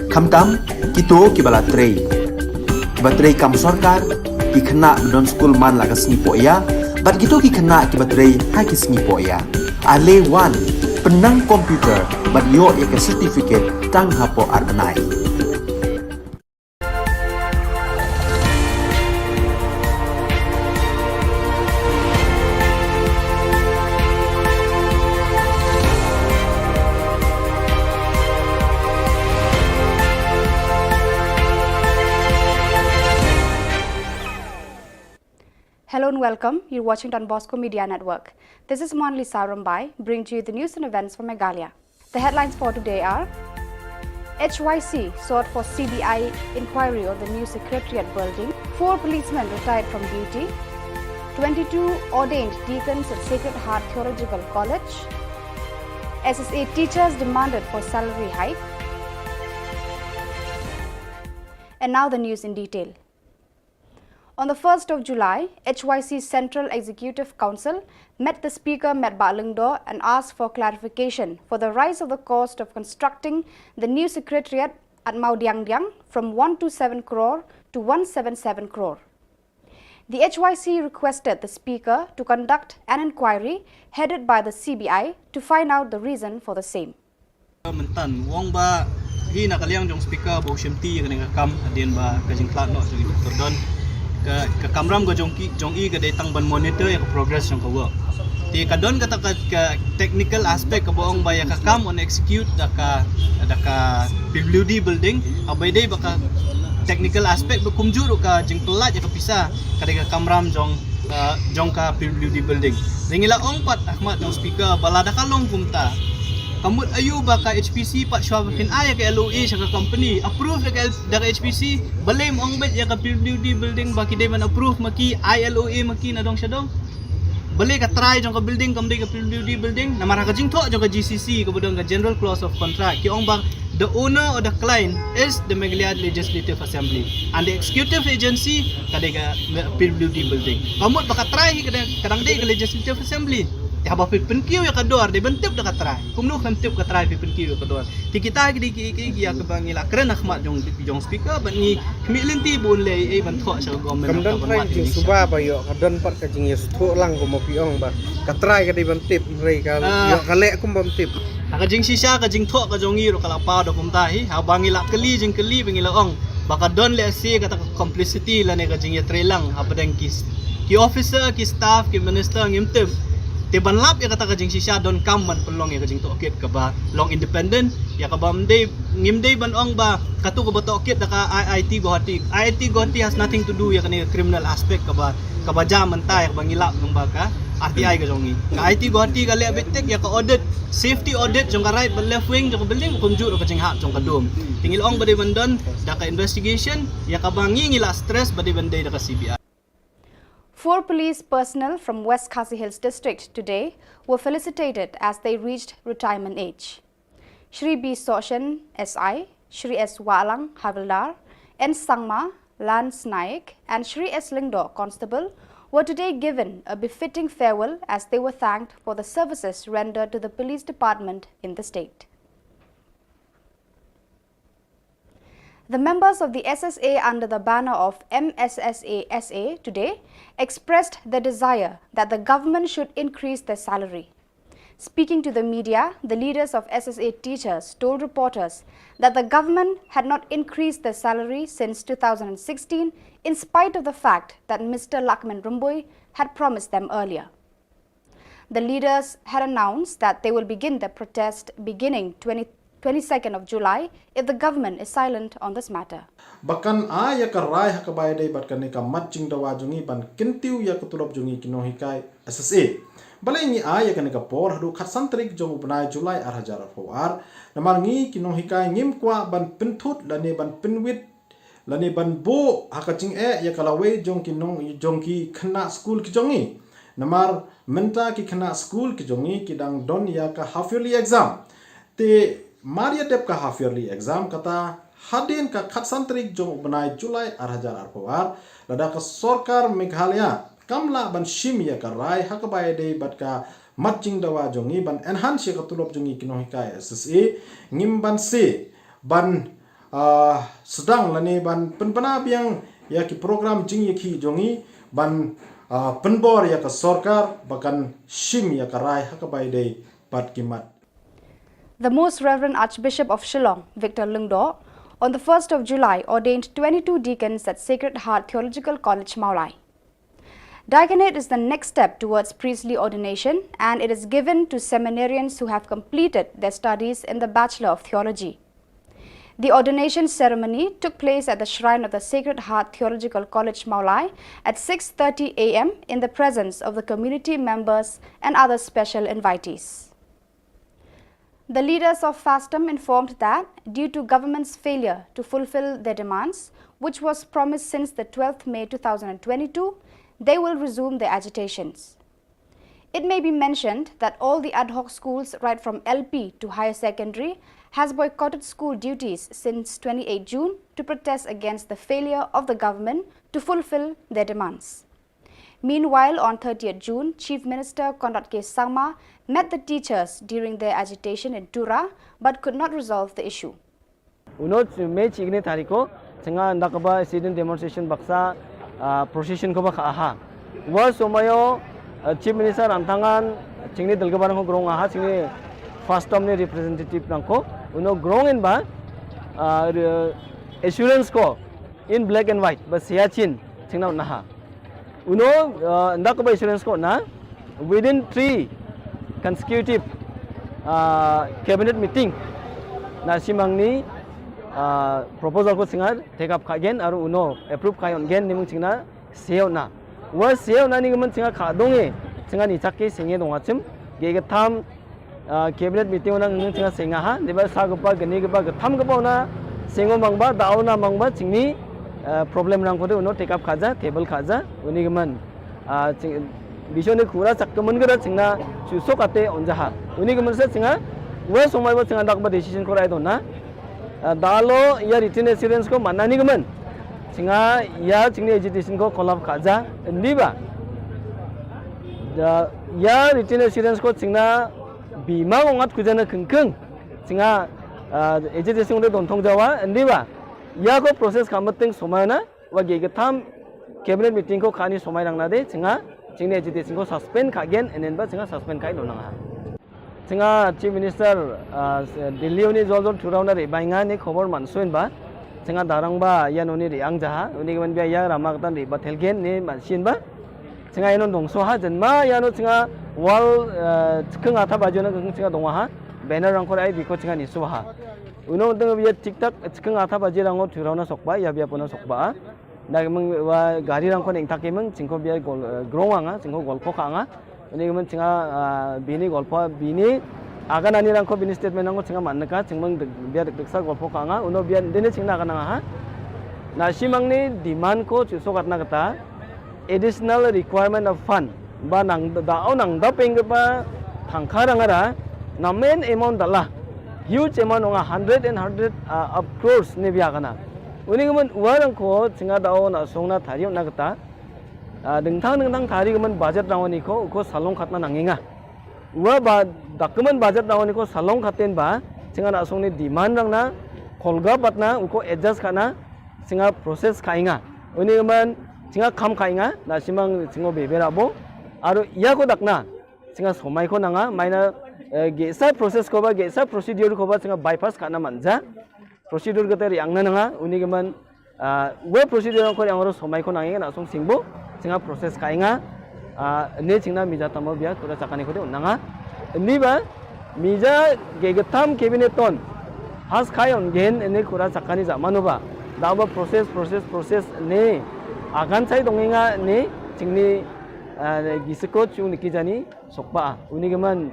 khamtam kito kiba la trei, kiba trei kam sorkar, ki khynnah ba don skul man la ka sngi pohïa bad kito ki khynnah kiba trei ha ki sngi pohïa. Ale wan, pynnang computer bad ïoh ïa ka certificate tang hapoh ar bnai. Hello and welcome. You're watching Don Bosco Media Network. This is Monlisa Rumbai, bringing to you the news and events from Meghalaya. The headlines for today are: H Y C sought for C B I inquiry on the new Secretariat building, four policemen retired from duty, twenty-two ordained deacons at Sacred Heart Theological College, S S A teachers demanded for salary hike. And now the news in detail. On the first of July, H Y C Central Executive Council met the Speaker, Metbah Lyngdoh, and asked for clarification for the rise of the cost of constructing the new secretariat at Mawdiangdiang from one two seven crore to one seven seven crore. The H Y C requested the Speaker to conduct an inquiry headed by the C B I to find out the reason for the same. Mynta u ong ba hi na ka liang jong speaker ba u shim ti ïa kane ka kam hadien ba ka jingkhlad noh jong i Doctor Don, ka, ka kamram ka jong ki, jong i ka dei tang ban monitor ïa ka progress jong ka work. Te ka don kata ka, ka technical aspect kaba ong ba ïa ka kam yn execute da ka, da ka P W D building, haba ïadei ba ka technical aspect ba kumjuh ruh ka jingpyllait ïa ka pisa ka dei ka kamram jong, uh, jong ka P W D building. Te ngi la ong pat ha khmat jong speaker ba lada ka long kumta, ka mut aïu ba ka H P C pat shuwa ba phin ai ïa ka L O A sha ka company, approve da ka L-, da ka H P C, balei ym ong beit ïa ka P W D building ba ki dei ban approve ma ki, ai L O A ma ki na dong sha dong? Balei ka trai jong ka building kam dei ka P W D building? Namar ha ka jingthoh jong ka G C C kaba don ka General Clause of Contract ki ong ba the owner or the client is the Meghalaya Legislative Assembly and the executive agency ka dei ka P W D building. Ka mut ba ka trai hi ka dang, ka dang dei ka Legislative Assembly. Te haba phi pynkiew ïa ka dor dei ban tip da ka trai. Kumno khlem tip ka trai phi pynkiew ïa ka dor? Te kita ki dei ki, ki, ki ïa kaba ngi la kren ha khmat jong, jong speaker bad ngi khmih lynti ba un leh ei ei ban thoh sha ka government. Kam don trai jingsuba ba ïoh, ka don pat ka jingïasuthuh lang kumba phi ong ba ka trai ka dei ban tip, hynrei ka ïoh ka leh kum bym tip. Ha ka jingshisha ka jingthoh ka jong ngi ruh ka la paw da kumta hi, haba ngi la kylli jingkylli ba ngi la ong ba ka don lehse kata ka complicity lane ka jingïatreilang hapdeng ki, ki officer, ki staff, ki minister ngim tip. Te ban lap ïa kata ka jingshisha donkam ban pynlong ïa ka jingtohkit kaba long independent, ïa kaba ym dei, ngim dei ban ong ba katu kaba tohkit da ka I I T Guwahati. I I T Guwahati has nothing to do ïa kane ka criminal aspect kaba, kaba jia mynta ïa kaba ngi lap nang ba ka R T I ka jong ngi. Ka I I T Guwahati ka leh beit tik ïa ka audit, safety audit jong ka right bad left wing jong ka building, kumjuh ruh ka jinghap jong ka dome. Te ngi la ong ba dei ban don da ka investigation ïa kaba ngi, ngi la stress ba dei ban dei da ka C B I. Four police personnel from West Khasi Hills District today were felicitated as they reached retirement age. Shri B Sohshen, S I, Shri S Wahlang, Havildar, N Sangma, Lance Naik, and Shri S Lyngdoh, Constable, were today given a befitting farewell as they were thanked for the services rendered to the police department in the state. The members of the S S A under the banner of M S S A S A today expressed their desire that the government should increase their salary. Speaking to the media, the leaders of S S A teachers told reporters that the government had not increased their salary since two thousand sixteen, in spite of the fact that Mister Lakman Rymbui had promised them earlier. The leaders had announced that they will begin their protest beginning twenty, twenty-second of July if the government is silent on this matter. Ba kan ai ïa ka rai ha kaba ïadei bad kane ka mat jingdawa jong ngi ban kyntiew ïa ka tulop jong ngi ki nonghikai S S A. Balei ngi ai ïa kane ka por haduh khatsan tarik jong u bnai July ar hajar arphew ar? Namar ngi ki nonghikai ngim kwah ban pynthut lane ban pynwit lane ban buh ha ka jingeh ïa ka lawei jong ki nong, jong ki khynnah skul ki jong ngi. Namar mynta ki khynnah skul ki jong ngi ki dang don ïa ka half yearly exam. Te mar ïa dep ka half yearly exam, kata hadien ka khatsan tarik jong u bnai July ar hajar arphew ar, lada ka sorkar Meghalaya kam lah ban shim ïa ka rai ha kaba ïadei bad ka mat jingdawa jong ngi ban enhance ïa ka tulop jong ngi ki nonghikai S S A, ngim banse ban, ah, sdang lane ban pynbna biang ïa ki program jingïakhih jong ngi ban, ah, pynbor ïa ka sorkar ba kan shim ïa ka rai ha kaba ïadei bad ki mat. The Most Reverend Archbishop of Shillong, Victor Lyngdoh, on the first of July ordained twenty-two deacons at Sacred Heart Theological College, Mawlai. Diaconate is the next step towards priestly ordination, and it is given to seminarians who have completed their studies in the Bachelor of Theology. The ordination ceremony took place at the shrine of the Sacred Heart Theological College, Mawlai, at six thirty A M in the presence of the community members and other special invitees. The leaders of FASTM informed that due to government's failure to fulfill their demands, which was promised since the twelfth May two thousand twenty-two, they will resume their agitations. It may be mentioned that all the ad hoc schools, right from L P to higher secondary, has boycotted school duties since twenty-eight June to protest against the failure of the government to fulfill their demands. Meanwhile, on thirtieth June, Chief Minister Conrad K Sangma met the teachers during their agitation in Tura but could not resolve the issue. Uno May chikni tariko, chynga ndakaba student demonstration baksa, ah, procession ko ba kha aha. Wa somayo, ah, Chief Minister Ramthangan, chingni dalgabarang ko grong aha, chingni FASTM ni representative nangko, uno grong in ba, ah, re-, assurance ko in black and white, ba siya chin, chingna naha. Uno, ah, nda ko ba assurance ko na, within three consecutive, ah, cabinet meeting, na simangni, ah, proposal ko singa take up kha gen, aru uno approve kha yon gen, nimung chingna seo na. Wa seo na ni gaman singa kha dong e, singa ni chak ke singe dong achim, ge ge tham, ah, cabinet meeting ona ngi chingna singa ha, deba sa gapa gani gapa gatham gapa ona singo mangba, dao na mangba, chingni, ah, problem nang kode uno take up kha ja, table kha ja, uni gaman. Ah, ching, bisho ni khura chak kaman gada chingna, chu sok ate on jaha. Uni gaman sa singa, wa somai wa singa dak ba decision ko rai dona. Ah, dalo ya written assurance ko mana ni gaman. Singa ya chingni agitation ko kolap kha ja, ndi ba. Da, ya written assurance ko chingna bima ngat kujana kengkeng. Singa, ah, agitation de don thong jawa, ndi ba. Ya ko process kha mating somana, wa ge gatham cabinet meeting ko khani somai rang na de, singa, chingni agitation ko suspend kha gen, enen ba singa suspend kha ino nang ha. Singa Chief Minister, ah, Delhi uni jol jol thurau na ri bainga ni khobor mansuin ba. Singa darang ba, ya noni ri ang jaha, uni gaman bia ya rama katan ri ba thelgen ni mansin ba. Chinga ino dongso ha, jynma ino chinga wall, eh, chikeng atha baji na chinga dongwa ha. Banner rangkor ai biko chinga niso ha. Uno teng bia tiktak chikeng atha baji rango thurau na sokba, ya bia puna sokba. Da meng wa gari rangkor neng tak meng, chingko bia gol, eh, grong anga, chingko golpo ka anga. Uni kemen chinga, ah, bini golpo, bini agan ani rangkor bini statement rangkor chinga man ka, chingmeng dek, bia dek deksa golpo ka anga, uno bia dini chingna agan anga ha. Na simang ni demand ko chuso katna kata, additional requirement of fund. Ba nang da, o nang da peng ba thangkha rangara, na main amount dala, huge amount onga hundred and hundred, ah, of crores ni bia kana. Uni kemen uwa rangko chinga da o na songna thario na kata, ah, dingthang dingthang thari kemen budget rangoni ko, ko salong khatna nanginga. Uwa ba document budget rangoni ko salong khaten ba, chinga na songni demand rangna, kolga patna, uko adjust kana, chinga process kainga. Uni kemen chinga kham kainga, na simang chingo bebe rabo. Aro iya ko dakna, chinga somai ko nanga, maina, eh, gesa process ko ba, gesa procedure ko ba, chinga bypass kana manja. Procedure kata ri angna nanga, uni kemen, ah, we procedure ko ri angro somai ko nangi na song singbo, chinga process kainga, ah, ne chingna mija tamo bia, kura chakani ko de nanga. Ni ba, mija gegetam cabinet ton, has kai on gen, ne kura chakani ja manu ba. Da ba process, process, process, ne, agan sai donginga, ne, chingni, ah, gisiko chu niki jani, sokba, uni kemen,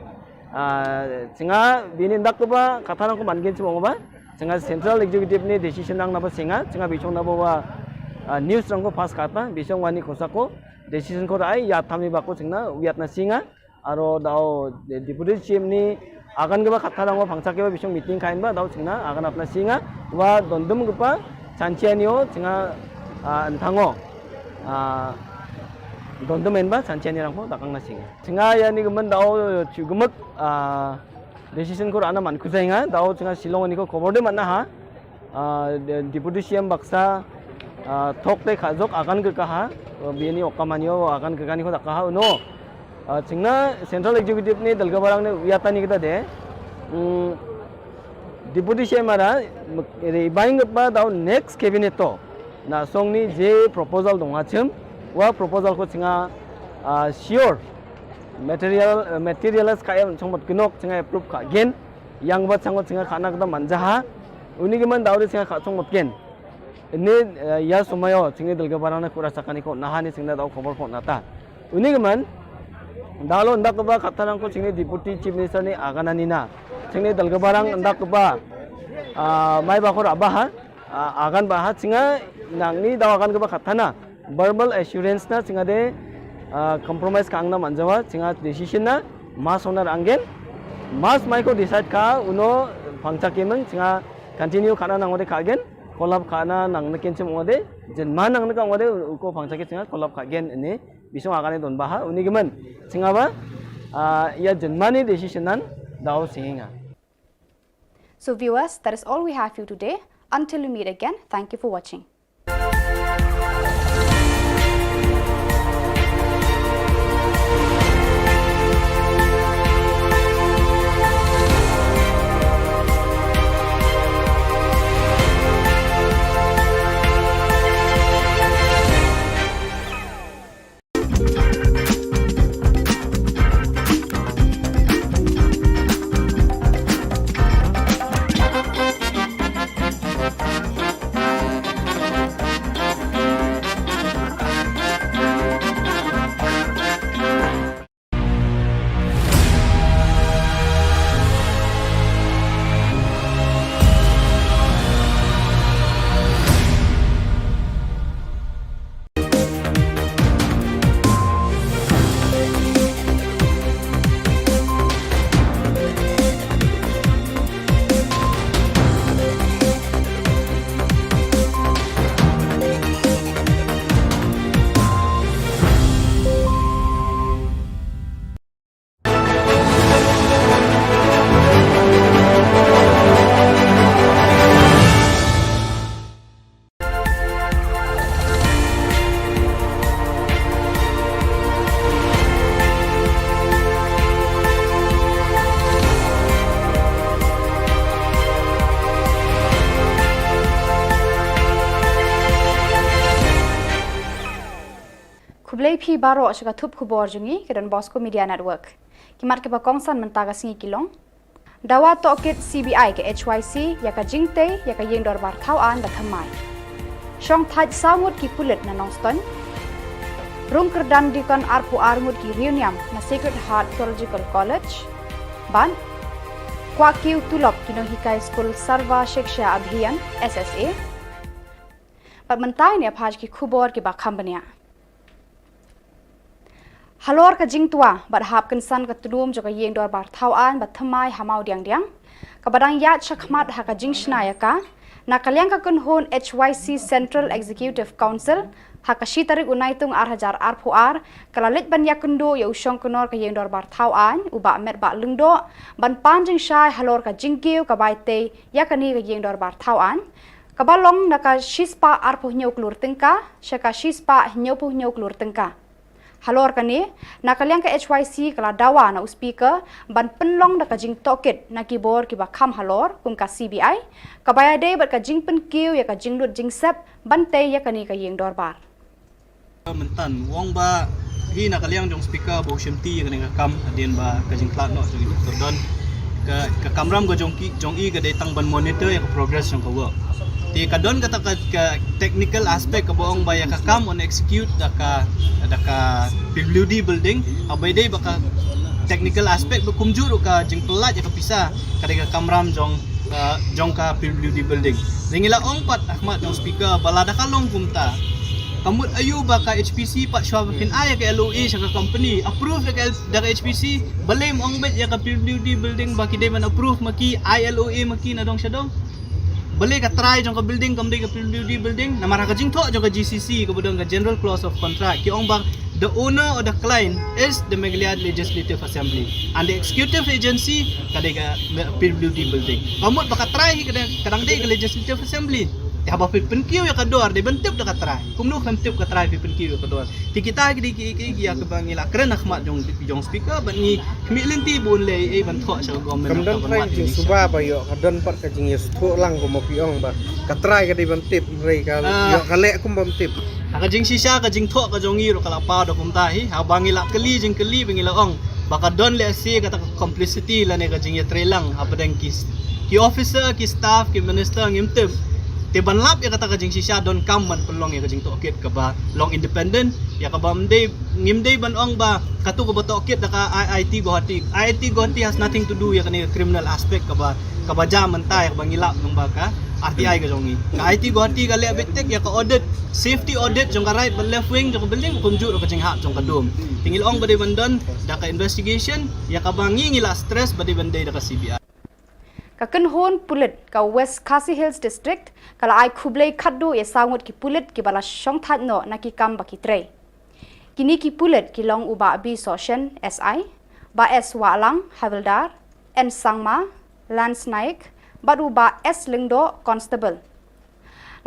ah, chinga bini dak ba, kata nang ko man gen chimo ba, chinga central executive ni decision nang na ba singa, chinga bichong na ba wa, ah, news rangko pass kata, bichong wani kosako, decision ko rai, ya thami bako chingna, wiat na singa, aro dao de-, deputy C M ni agan keba kata rangko pangchak keba bichong meeting kain ba, dao chingna, agan apna singa, wa dondum kepa, chanchianio, chinga, ah, enthango, ah, dondum en ba, chanchiani rangko, dakang na singa. Chinga ya ni kemen dao, chu kemek, ah, decision ko rana man kusainga, dao chinga Shillong ni ko khobor de mana ha, ah, de-, deputy C M baksa, ah, thok te khajok agan ke kaha, bini okamanio agan ke kani ko dakaha, uno. Ah, chingna central executive ni dalga barang ni uyatani kita de, mm, deputy C M ara, mek-, re baing ba dao next cabinet to, na song ni je proposal dong achim, wa proposal ko chinga, ah, sure, material, eh, materialize ka em chongmot kinok chinga approve ka gen, yang ba chango chinga khana kata manjaha, uni kemen dao de chinga kha chongmot gen. Ini, eh, ya sumayo, chingni dalga barang na kura chakani ko, naha ni chingna dao khobor ko nata. Uni kemen, dalo ndak ba kata nang ko chingni deputy chief minister ni agan ani na. Chingni dalga barang ndak ba, ah, mai ba ko raba ha, ah, agan ba ha, chinga nangni dao agan keba kata na. Verbal assurance na chinga de, ah, compromise ka angna manjawa, chinga decision na, mas onar anggen, mas mai ko decide ka, uno pangchak kemeng, chinga continue kana nang ode ka gen, kolap kana nang ne kenchim ode, jenma nang ne ka ode, uko pangchak ke chinga kolap ka gen ini, bisong agan e don baha, uni kemen, chinga ba, ah, ya jenma ni decision nan, dao singinga. So viewers, that is all we have for you today. Until we meet again, thank you for watching. Khublei phi baroh sha ka thup khubor jong ngi ka Don Bosco Media Network. Ki mat kiba kongsan mynta ka sngi ki long: Dawa tohkit C B I ka H Y C ïa ka jingtei ïa ka ïing dorbar thaw aiñ ba thymmai. Shong thait saw ngut ki pulit na Nongstoiñ. Rung kyrdan deacon arphew ar ngut ki riewniam na Sacred Heart Theological College. Bad kwah kiew tulop ki nonghikai skul Sarva Shiksha Abhiyan, S S A. Bad mynta ngin ïa phai sha ki khubor kiba kham bniah. Halor ka jingtwa bad hap kynsan ka tnum jong ka ïing dorbar thaw aiñ ba thymmai ha Mawdiangdiang, kaba dang ïaid shakhmat ha ka jingshna ïa ka, na ka liang ka kynhun H Y C Central Executive Council, ha ka shi tarik u Naitung ar hajar arphew ar, ka la leit ban ïakynduh ïa u shongknor ka ïing dorbar thaw aiñ, u Bah Metbah Lyngdoh, ban pan jingshai halor ka jingkiew ka bai tei ïa kane ka ïing dorbar thaw aiñ, kaba long na ka shispah arphew hynñiew klur tyngka sha ka shispah hynñiewphew hynñiew klur tyngka. Halor kane, na ka liang ka H Y C ka la dawa na u speaker ban pynlong da ka jingtohkit na ki bor kiba kham halor kum ka C B I, kaba ïadei bad ka jingpynkiew ïa ka jinglut jingsep ban tei ïa kane ka ïing dorbar. Mynta u ong ba hi na ka liang jong speaker ba u shimti ïa kane ka kam hadien ba ka jingkhlad noh jong i Doctor Don, ka, ka kamram ka jong ki, jong i ka dei tang ban monitor ïa ka progress jong ka work. Te ka don kata ka, ka technical aspect kaba ong ba ïa ka kam yn execute da ka, da ka P W D building, haba ïadei bad ka technical aspect ba kumjuh ruh ka jingpyllait ïa ka pisa ka dei ka kamram jong, uh, jong ka P W D building. Te ngi la ong pat ha khmat jong speaker ba lada ka long kumta, ka mut aïu ba ka H P C pat shuwa ba phin ai ïa ka L O A sha ka company, approve da ka, da ka H P C, balei ym ong beit ïa ka P W D building ba ki dei ban approve ma ki, ai L O A ma ki na dong sha dong? Balei ka trai jong ka building kam dei ka P W D building? Namar ha ka jingthoh jong ka G C C kaba don ka General Clause of Contract ki ong ba the owner or the client is the Meghalaya Legislative Assembly and the executive agency ka dei ka P W D building. Ka mut ba ka trai hi ka dang, ka dang dei ka Legislative Assembly. Te haba phi pynkiew ïa ka dor dei ban tip da ka trai. Kumno phin tip ka trai phi pynkiew ïa ka dor? Te kita ki dei ki, ki, ki ïa kaba ngi la kren ha khmat jong, jong speaker bad ngi khmih lynti bun lei ei ban thoh sha ka government. Kam don trai jingsuba ba ïoh, ka don pat ka jingïasngewthuh lang kumba phi ong ba ka trai ka dei ban tip, hynrei ka ïoh ka leh kum bym tip. Ha ka jingshisha ka jingthoh ka jong ngi ruh ka la paw da kumta hi, haba ngi la kylli jingkylli ba ngi la ong ba ka don lehse kata ka complicity lane ka jingïatreilang hapdeng ki, ki officer, ki staff, ki minister ngim tip. Te ban lap ïa kata ka jingshisha donkam ban pynlong ïa ka jingtohkit kaba long independent, ïa kaba ym dei, ngim dei ban ong ba katu kaba tohkit da ka I I T Guwahati. I I T Guwahati has nothing to do ïa kane ka criminal aspect kaba, kaba jia mynta ïa kaba ngi lap nang ba ka R T I ka jong ngi. Ka I I T Guwahati ka leh beit tik ïa ka audit, safety audit jong ka right bad left wing jong ka building, kumjuh ruh ka jinghap jong ka dum. Te ngi la ong ba dei ban don da ka investigation ïa kaba ngi, ngi la stress ba dei ban dei da ka C B I. Ka kynhun pulit ka West Khasi Hills District ka la ai khublei khatduh ïa saw ngut ki pulit kiba la shongthait noh na ki kam ba ki trei. Kine ki pulit ki long u Bah B Sohshen, S I, Bah S Wahlang, Havildar, N Sangma, Lance Naik, bad u Bah S Lyngdoh, Constable.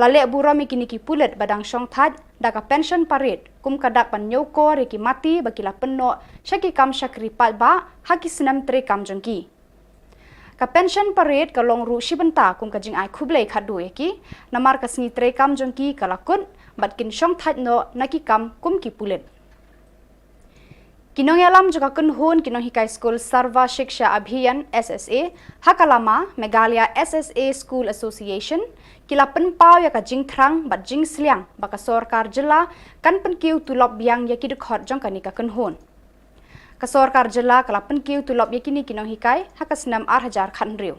La leh burom ïa kine ki pulit ba dang shongthait da ka pension parade kum ka dak ban ñiewkor ïa ki mati ba ki la pynnoh sha ki kam shakri paidbah ha ki snem treikam jong ki. Ka pension parade ka long ruh shi bynta kum ka jingai khublei khatduh ïa ki, namar ka sngi treikam jong ki ka la kut bad kin shongthait noh na ki kam kum ki pulit. Ki nongïalam jong ka kynhun ki nonghikai skul Sarva Shiksha Abhiyan, S S A, ha ka lama Meghalaya S S A School Association, ki la pynpaw ïa ka jingthrang bad jingsliang ba ka sorkar jylla kan pynkiew tulop biang ïa ki dkhot jong kane ka kynhun. Ka sorkar jylla ka la pynkiew tulop ïa kine ki nonghikai ha ka snem ar hajar khathynriew.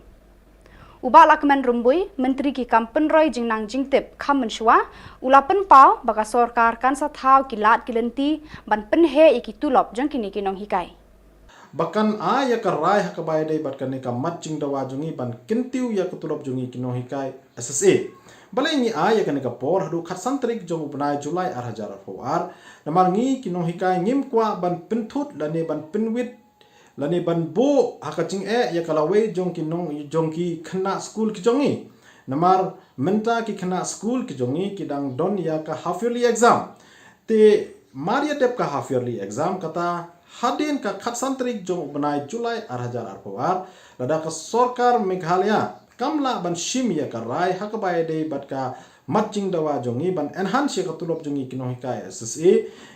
U Bah Lahkmen Rymbui, Myntri ki kam pynroi jingnang jingtip kham mynshuwa, u la pynpaw ba ka sorkar kan sa thaw ki lad ki lynti ban pynheh ïa ki tulop jong kine ki nonghikai. Ba kan ai ïa ka rai ha kaba ïadei bad kane ka mat jingdawa jong ngi ban kyntiew ïa ka tulop jong ngi ki nonghikai S S A. Balei ngi ai ïa kane ka por haduh khatsan tarik jong u bnai July ar hajar arphew ar? Namar ngi ki nonghikai ngim kwah ban pynthut lane ban pynwit lane ban buh ha ka jingeh ïa ka lawei jong ki nong, jong ki khynnah skul ki jong ngi. Namar mynta ki khynnah skul ki jong ngi ki dang don ïa ka half yearly exam. Te mar ïa dep ka half yearly exam kata, hadien ka khatsan tarik jong u bnai July ar hajar arphew ar, lada ka sorkar Meghalaya kam lah ban shim ïa ka rai ha kaba ïadei bad ka mat jingdawa jong ngi, ban enhance ïa ka tulop jong ngi ki nonghikai S S A,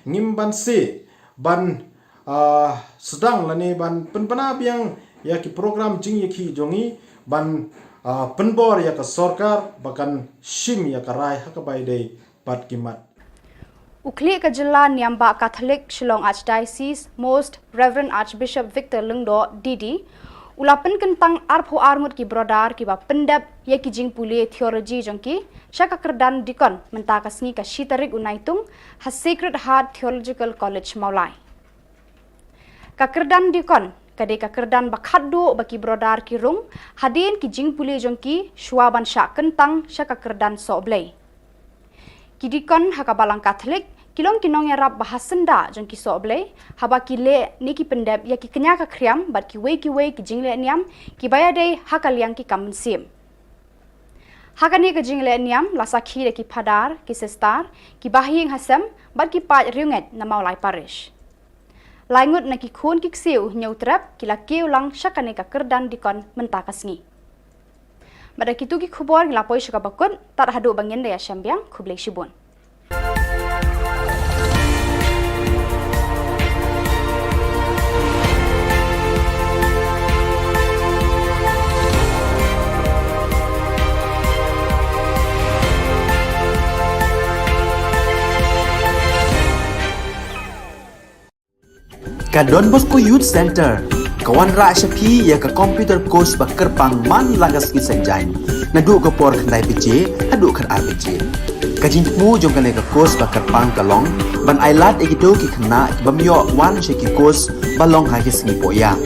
ngim banse ban, ah, sdang lane ban pynbna biang ïa ki program jingïakhih jong ngi, ban, ah, pynbor ïa ka sorkar ba kan shim ïa ka rai ha kaba ïadei bad ki mat. U khlieh ka jylla niam bah Katholik Shillong Archdiocese, Most Reverend Archbishop Victor Lyngdoh, D D, u la pynkyntang arphew ar ngut ki brother kiba pyndep ïa ki jingpule theology jong ki sha ka kyrdan deacon mynta ka sngi ka shi tarik u Naitung ha Sacred Heart Theological College Mawlai. Ka kyrdan deacon ka dei ka kyrdan ba khatduh ba ki brother ki rung hadien ki jingpule jong ki shuwa ban shah kyntang sha ka kyrdan sohblei. Ki deacon ha ka Balang Katholik ki long ki nongïarap ba ha syndah jong ki sohblei haba ki leh ne ki pyndep ïa ki kñia ka khriam bad kiwei kiwei ki jingleh niam kiba ïadei ha ka liang ki kam mynsiem. Ha kane ka jingleh niam la sakhi da ki phadar, ki sister, ki bahaïing hasem bad ki paid riewngeit na Mawlai Parish. Lai ngut na ki khun ki ksiew Hynñiewtrep ki la kiew lang sha kane ka kyrdan deacon mynta ka sngi. Bad da kitu ki khubor ngi la poi sha kaba kut, tad haduh ba ngin da ïashem biang, khublei shibun. Ka Don Bosco Youth Center ka wanrah sha phi ïa ka computer course ba kyrpang man la ka sngi Saitjaiñ, naduh ka por khyndai baje haduh khatar baje. Ka jingthmu jong kane ka course ba kyrpang ka long ban ailad ïa kito ki khynnah bym ïoh wan sha ki course ba long ha ki sngi pohïa,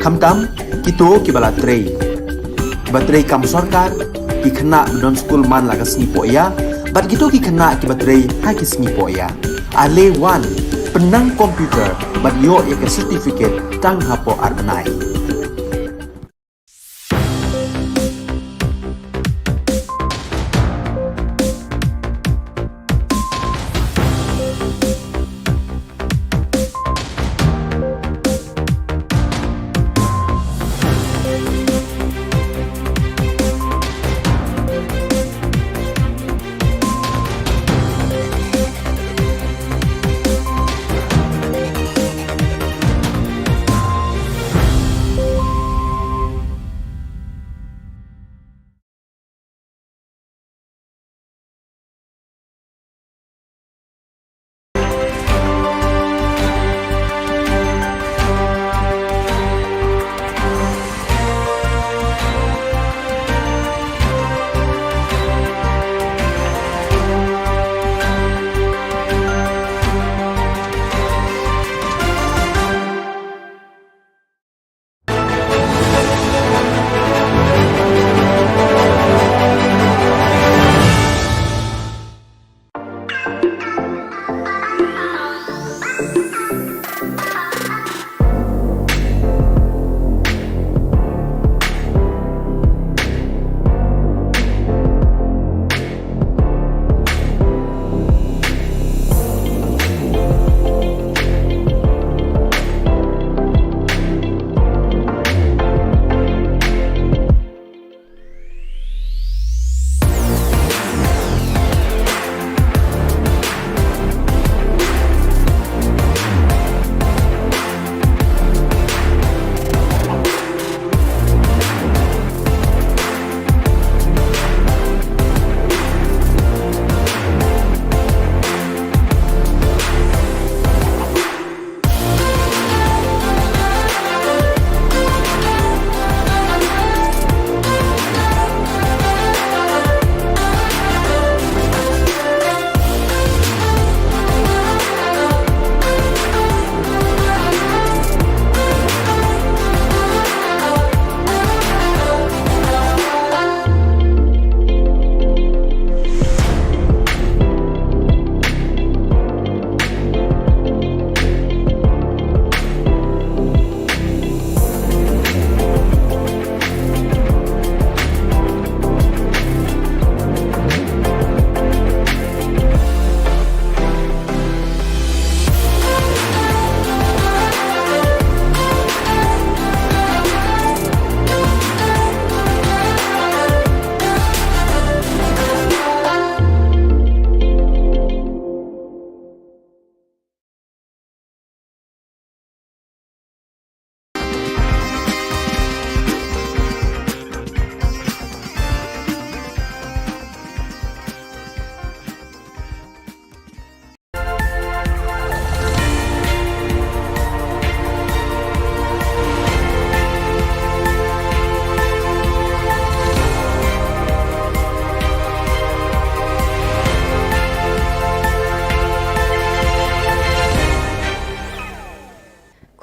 khamtam kito kiba la trei, kiba trei kam sorkar, ki khynnah ba don skul man la ka sngi pohïa bad kito ki khynnah kiba trei ha ki sngi pohïa. Ale wan, pynnang computer bad ïoh ïa ka certificate tang hapoh ar bnai.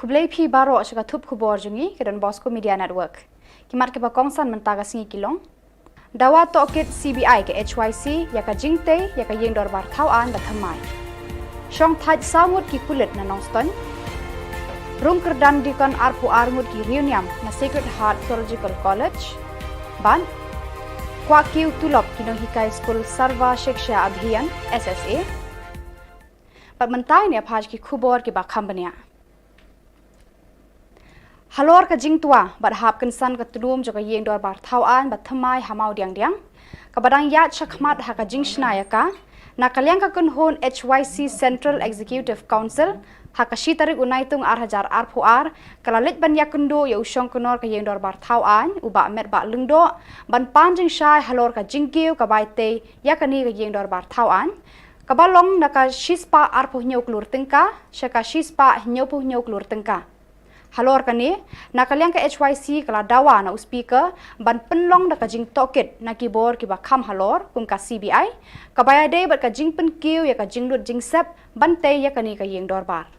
Khublei phi baroh sha ka thup khubor jong ngi ka Don Bosco Media Network. Ki mat kiba kongsan mynta ka sngi ki long: Dawa tohkit C B I ka H Y C ïa ka jingtei ïa ka ïing dorbar thaw aiñ ba thymmai. Shongthait saw ngut ki pulit na Nongstoiñ. Rung kyrdan dikon arphew ar ngut ki riewniam na Sacred Heart Theological College. Bad kwah kiew tulop ki nonghikai skul Sarva Shiksha Abhiyan, S S A. Bad mynta ngin ïa phai sha ki khubor kiba kham bniah. Halor ka jingtwa bad hap kynsan ka tnum jong ka ïing dorbar thaw aiñ ba thymmai ha Mawdiangdiang, kaba dang ïaid shakhmat ha ka jingshna ïa ka, na ka liang ka kynhun H Y C Central Executive Council, ha ka shi tarik u Naitung ar hajar arphew ar, ka la leit ban ïakynduh ïa u shongknor ka ïing dorbar thaw aiñ, u Bah Metbah Lyngdoh, ban pan jingshai halor ka jingkiew ka bai tei ïa kane ka ïing dorbar thaw aiñ, kaba long na ka shispah arphew hynñiew klur tyngka sha ka shispah hynñiewphew hynñiew klur tyngka. Halor kane, na ka liang ka H Y C ka la dawa na u Speaker ban pynlong da ka jingtohkit na ki bor kiba kham halor, kum ka C B I, kaba ïadei bad ka jingpynkiew ïa ka jinglut jingsep ban tei ïa kane ka ïing dorbar.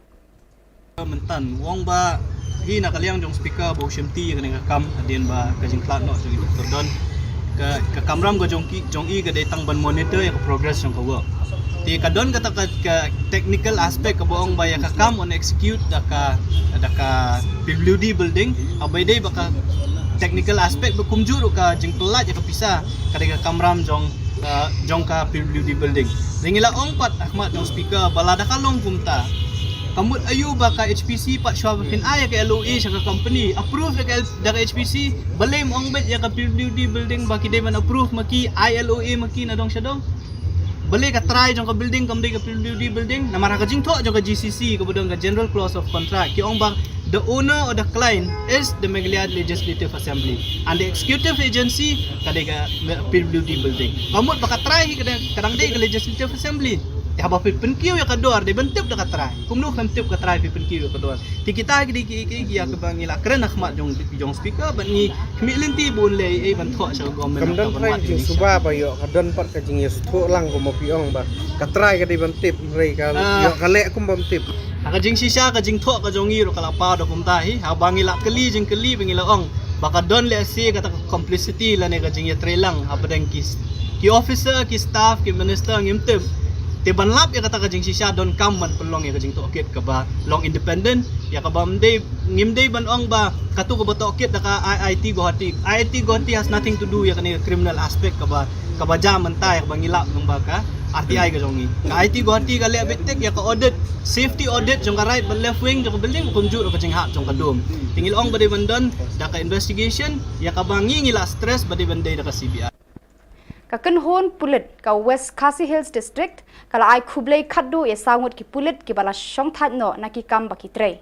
Mynta u ong ba hi na ka liang jong Speaker ba u shimti ïa kane ka kam hadien ba ka jingkhlad noh jong i Doctor Don, ka, ka kamram ka jong ki, jong i ka dei tang ban monitor ïa ka progress jong ka work. Te ka don kata ka, ka technical aspect kaba ong ba ïa ka kam un execute da ka, da ka P W D building, haba ïadei bad ka technical aspect ba kumjuh ruh ka jingpyllait ïa ka pisa, ka dei ka kamram jong, uh, jong ka P W D building. Te ngi la ong pat ha khmat jong Speaker ba lada ka long kumta, ka mut aïu ba ka H P C pat shuwa ba phin ai ïa ka L O A sha ka company, approve da ka L-, da ka H P C, balei ym ong beit ïa ka P W D building ba ki dei ban approve ma ki, ai L O A ma ki na dong sha dong? Balei ka trai jong ka building kam dei ka P W D building? Namar ha ka jingthoh jong ka G C C kaba don ka General Clause of Contract, ki ong ba the owner or the client is the Meghalaya Legislative Assembly and the executive agency ka dei ka P W D building. Ka mut ba ka trai hi ka dang, ka dang dei ka Legislative Assembly. Te haba phi pynkiew ïa ka dor dei ban tip da ka trai. Kumno phin tip ka trai phi pynkiew ïa ka dor? Te kita ki dei ki, ki, ki ïa kaba ngi la kren ha khmat jong, jong Speaker bad ngi khmih lynti ba un leh ei ban thoh sha ka government. Kam don trai ka jingsuba ba ïoh, ka don pat ka jingïasngewthuh lang kumba phi ong ba ka trai ka dei ban tip, hynrei ka ïoh ka leh kum bym tip. Ha ka jingshisha ka jingthoh ka jong ngi ruh ka la paw da kumta hi, haba ngi la kylli jingkylli ba ngi la ong ba ka don lehse kata ka complicity lane ka jingïatreilang hapdeng ki, ki officer, ki staff, ki minister ngim tip. Te ban lap ïa kata ka jingshisha donkam ban pynlong ïa ka jingtohkit kaba long independent, ïa kaba ym dei, ngim dei ban ong ba kato kaba tohkit da ka I I T Guwahati. I I T Guwahati has nothing to do ïa kane ka criminal aspect kaba, kaba jia mynta ïa kaba ngi lap kumba ka R T I ka jong ngi. Ka I I T Guwahati ka leh beit tik ïa ka audit, safety audit jong ka right bad left wing jong ka building, kumjuh ruh ka jinghap jong ka dum. Te ngi la ong ba dei ban don da ka investigation, ïa kaba ngi ngi la stress ba dei ban dei da ka C B I. Ka kynhun pulit ka West Khasi Hills District ka la ai khublei khatduh ïa saw ngut ki pulit kiba la shongthait noh na ki kam ba ki trei.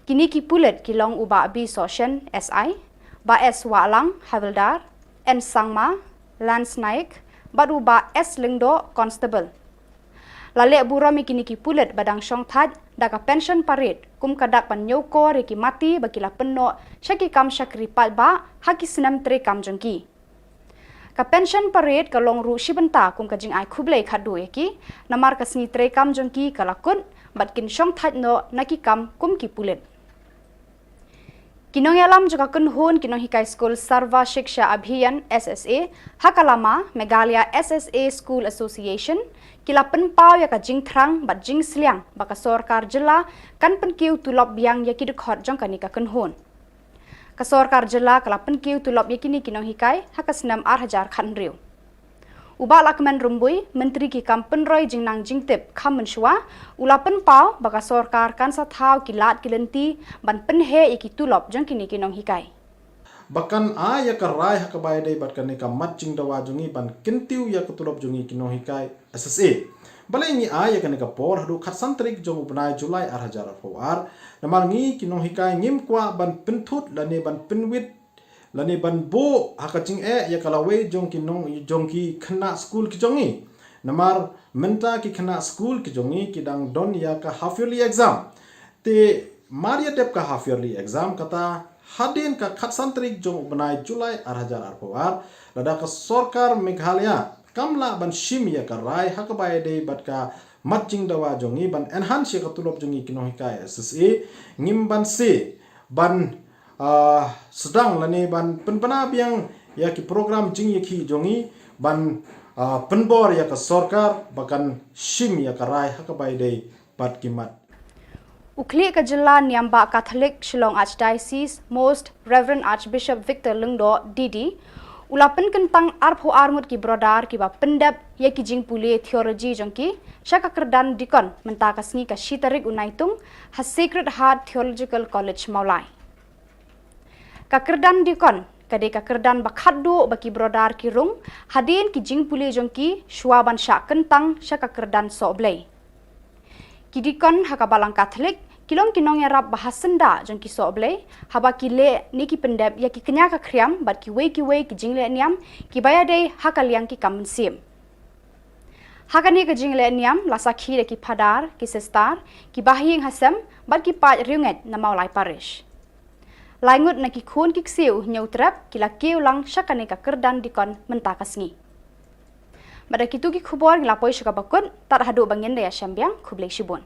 Kine ki pulit ki long u Bah B Sohshen, S I, Bah S Wahlang, Havildar, N Sangma, Lance Naik, bad u Bah S Lyngdoh, Constable. La leh burom ïa kine ki pulit ba dang shongthait da ka pension parade kum ka dak ban ñiewkor ïa ki mati ba ki la pynnoh sha ki kam shakri paidbah ha ki snem treikam jong ki. Ka pension parade ka long ruh shi bynta kum ka jingai khublei khatduh ïa ki, namar ka sngi treikam jong ki ka la kut bad kin shongthait noh na ki kam kum ki pulit. Ki nongïalam jong ka kynhun ki nonghikai skul Sarva Shiksha Abhiyan, S S A, ha ka lama Meghalaya S S A School Association, ki la pynpaw ïa ka jingthrang bad jingsliang ba ka sorkar jylla kan pynkiew tulop biang ïa ki dkhot jong kane ka kynhun. Ka sorkar jylla ka la pynkiew tulop ïa kine ki nonghikai ha ka snem ar hajar khathynriew. U Bah Lahkmen Rymbui, Myntri ki kam pynroi jingnang jingtip kham mynshuwa, u la pynpaw ba ka sorkar kan sa thaw ki lad ki lynti ban pynheh ïa ki tulop jong kine ki nonghikai. Ba kan ai ïa ka rai ha kaba ïadei bad kane ka mat jingdawa jong ngi ban kyntiew ïa ka tulop jong ngi ki nonghikai S S A. Balei ngi ai ïa kane ka por haduh khatsan tarik jong u bnai July ar hajar arphew ar? Namar ngi ki nonghikai ngim kwah ban pynthut lane ban pynwit lane ban buh ha ka jingeh ïa ka lawei jong ki nong, jong ki khynnah skul ki jong ngi. Namar mynta ki khynnah skul ki jong ngi ki dang don ïa ka half yearly exam. Te mar ïa dep ka half yearly exam, kata hadien ka khatsan tarik jong u bnai July ar hajar arphew ar, lada ka sorkar Meghalaya kam lah ban shim ïa ka rai ha kaba ïadei bad ka mat jingdawa jong ngi, ban enhance ïa ka tulop jong ngi ki nonghikai S S A, ngim banse ban, ah, sdang lane ban pynbna biang ïa ki program jingïakhih jong ngi, ban, ah, pynbor ïa ka sorkar ba kan shim ïa ka rai ha kaba ïadei bad ki mat. U khlieh ka jylla niam bah Catholic Shillong Archdiocese, Most Reverend Archbishop Victor Lyngdoh, D D, u la pynkyntang arphew ar ngut ki brother kiba pyndep ïa ki jingpule theology jong ki sha ka kyrdan deacon mynta ka sngi ka shi tarik u Naitung ha Sacred Heart Theological College Mawlai. Ka kyrdan deacon ka dei ka kyrdan ba khatduh ba ki brother ki rung hadien ki jingpule jong ki shuwa ban shah kyntang sha ka kyrdan sohblei. Ki deacon ha ka Balang Catholic ki long ki nongïarap ba ha syndah jong ki sohblei haba ki leh ne ki pyndep ïa ki kñia ka khriam bad kiwei kiwei ki jingleh niam kiba ïadei ha ka liang ki kam mynsiem. Ha kane ka jingleh niam la sakhi da ki phadar, ki sister, ki bahaïing hasem bad ki paid riewngeit na Mawlai Parish. Lai ngut na ki khun ki ksiew Hynñiewtrep ki la kiew lang sha kane ka kyrdan deacon mynta ka sngi. Bad da kitu ki khubor ngi la poi sha kaba kut, tad haduh ba ngin da ïashem biang, khublei shibun.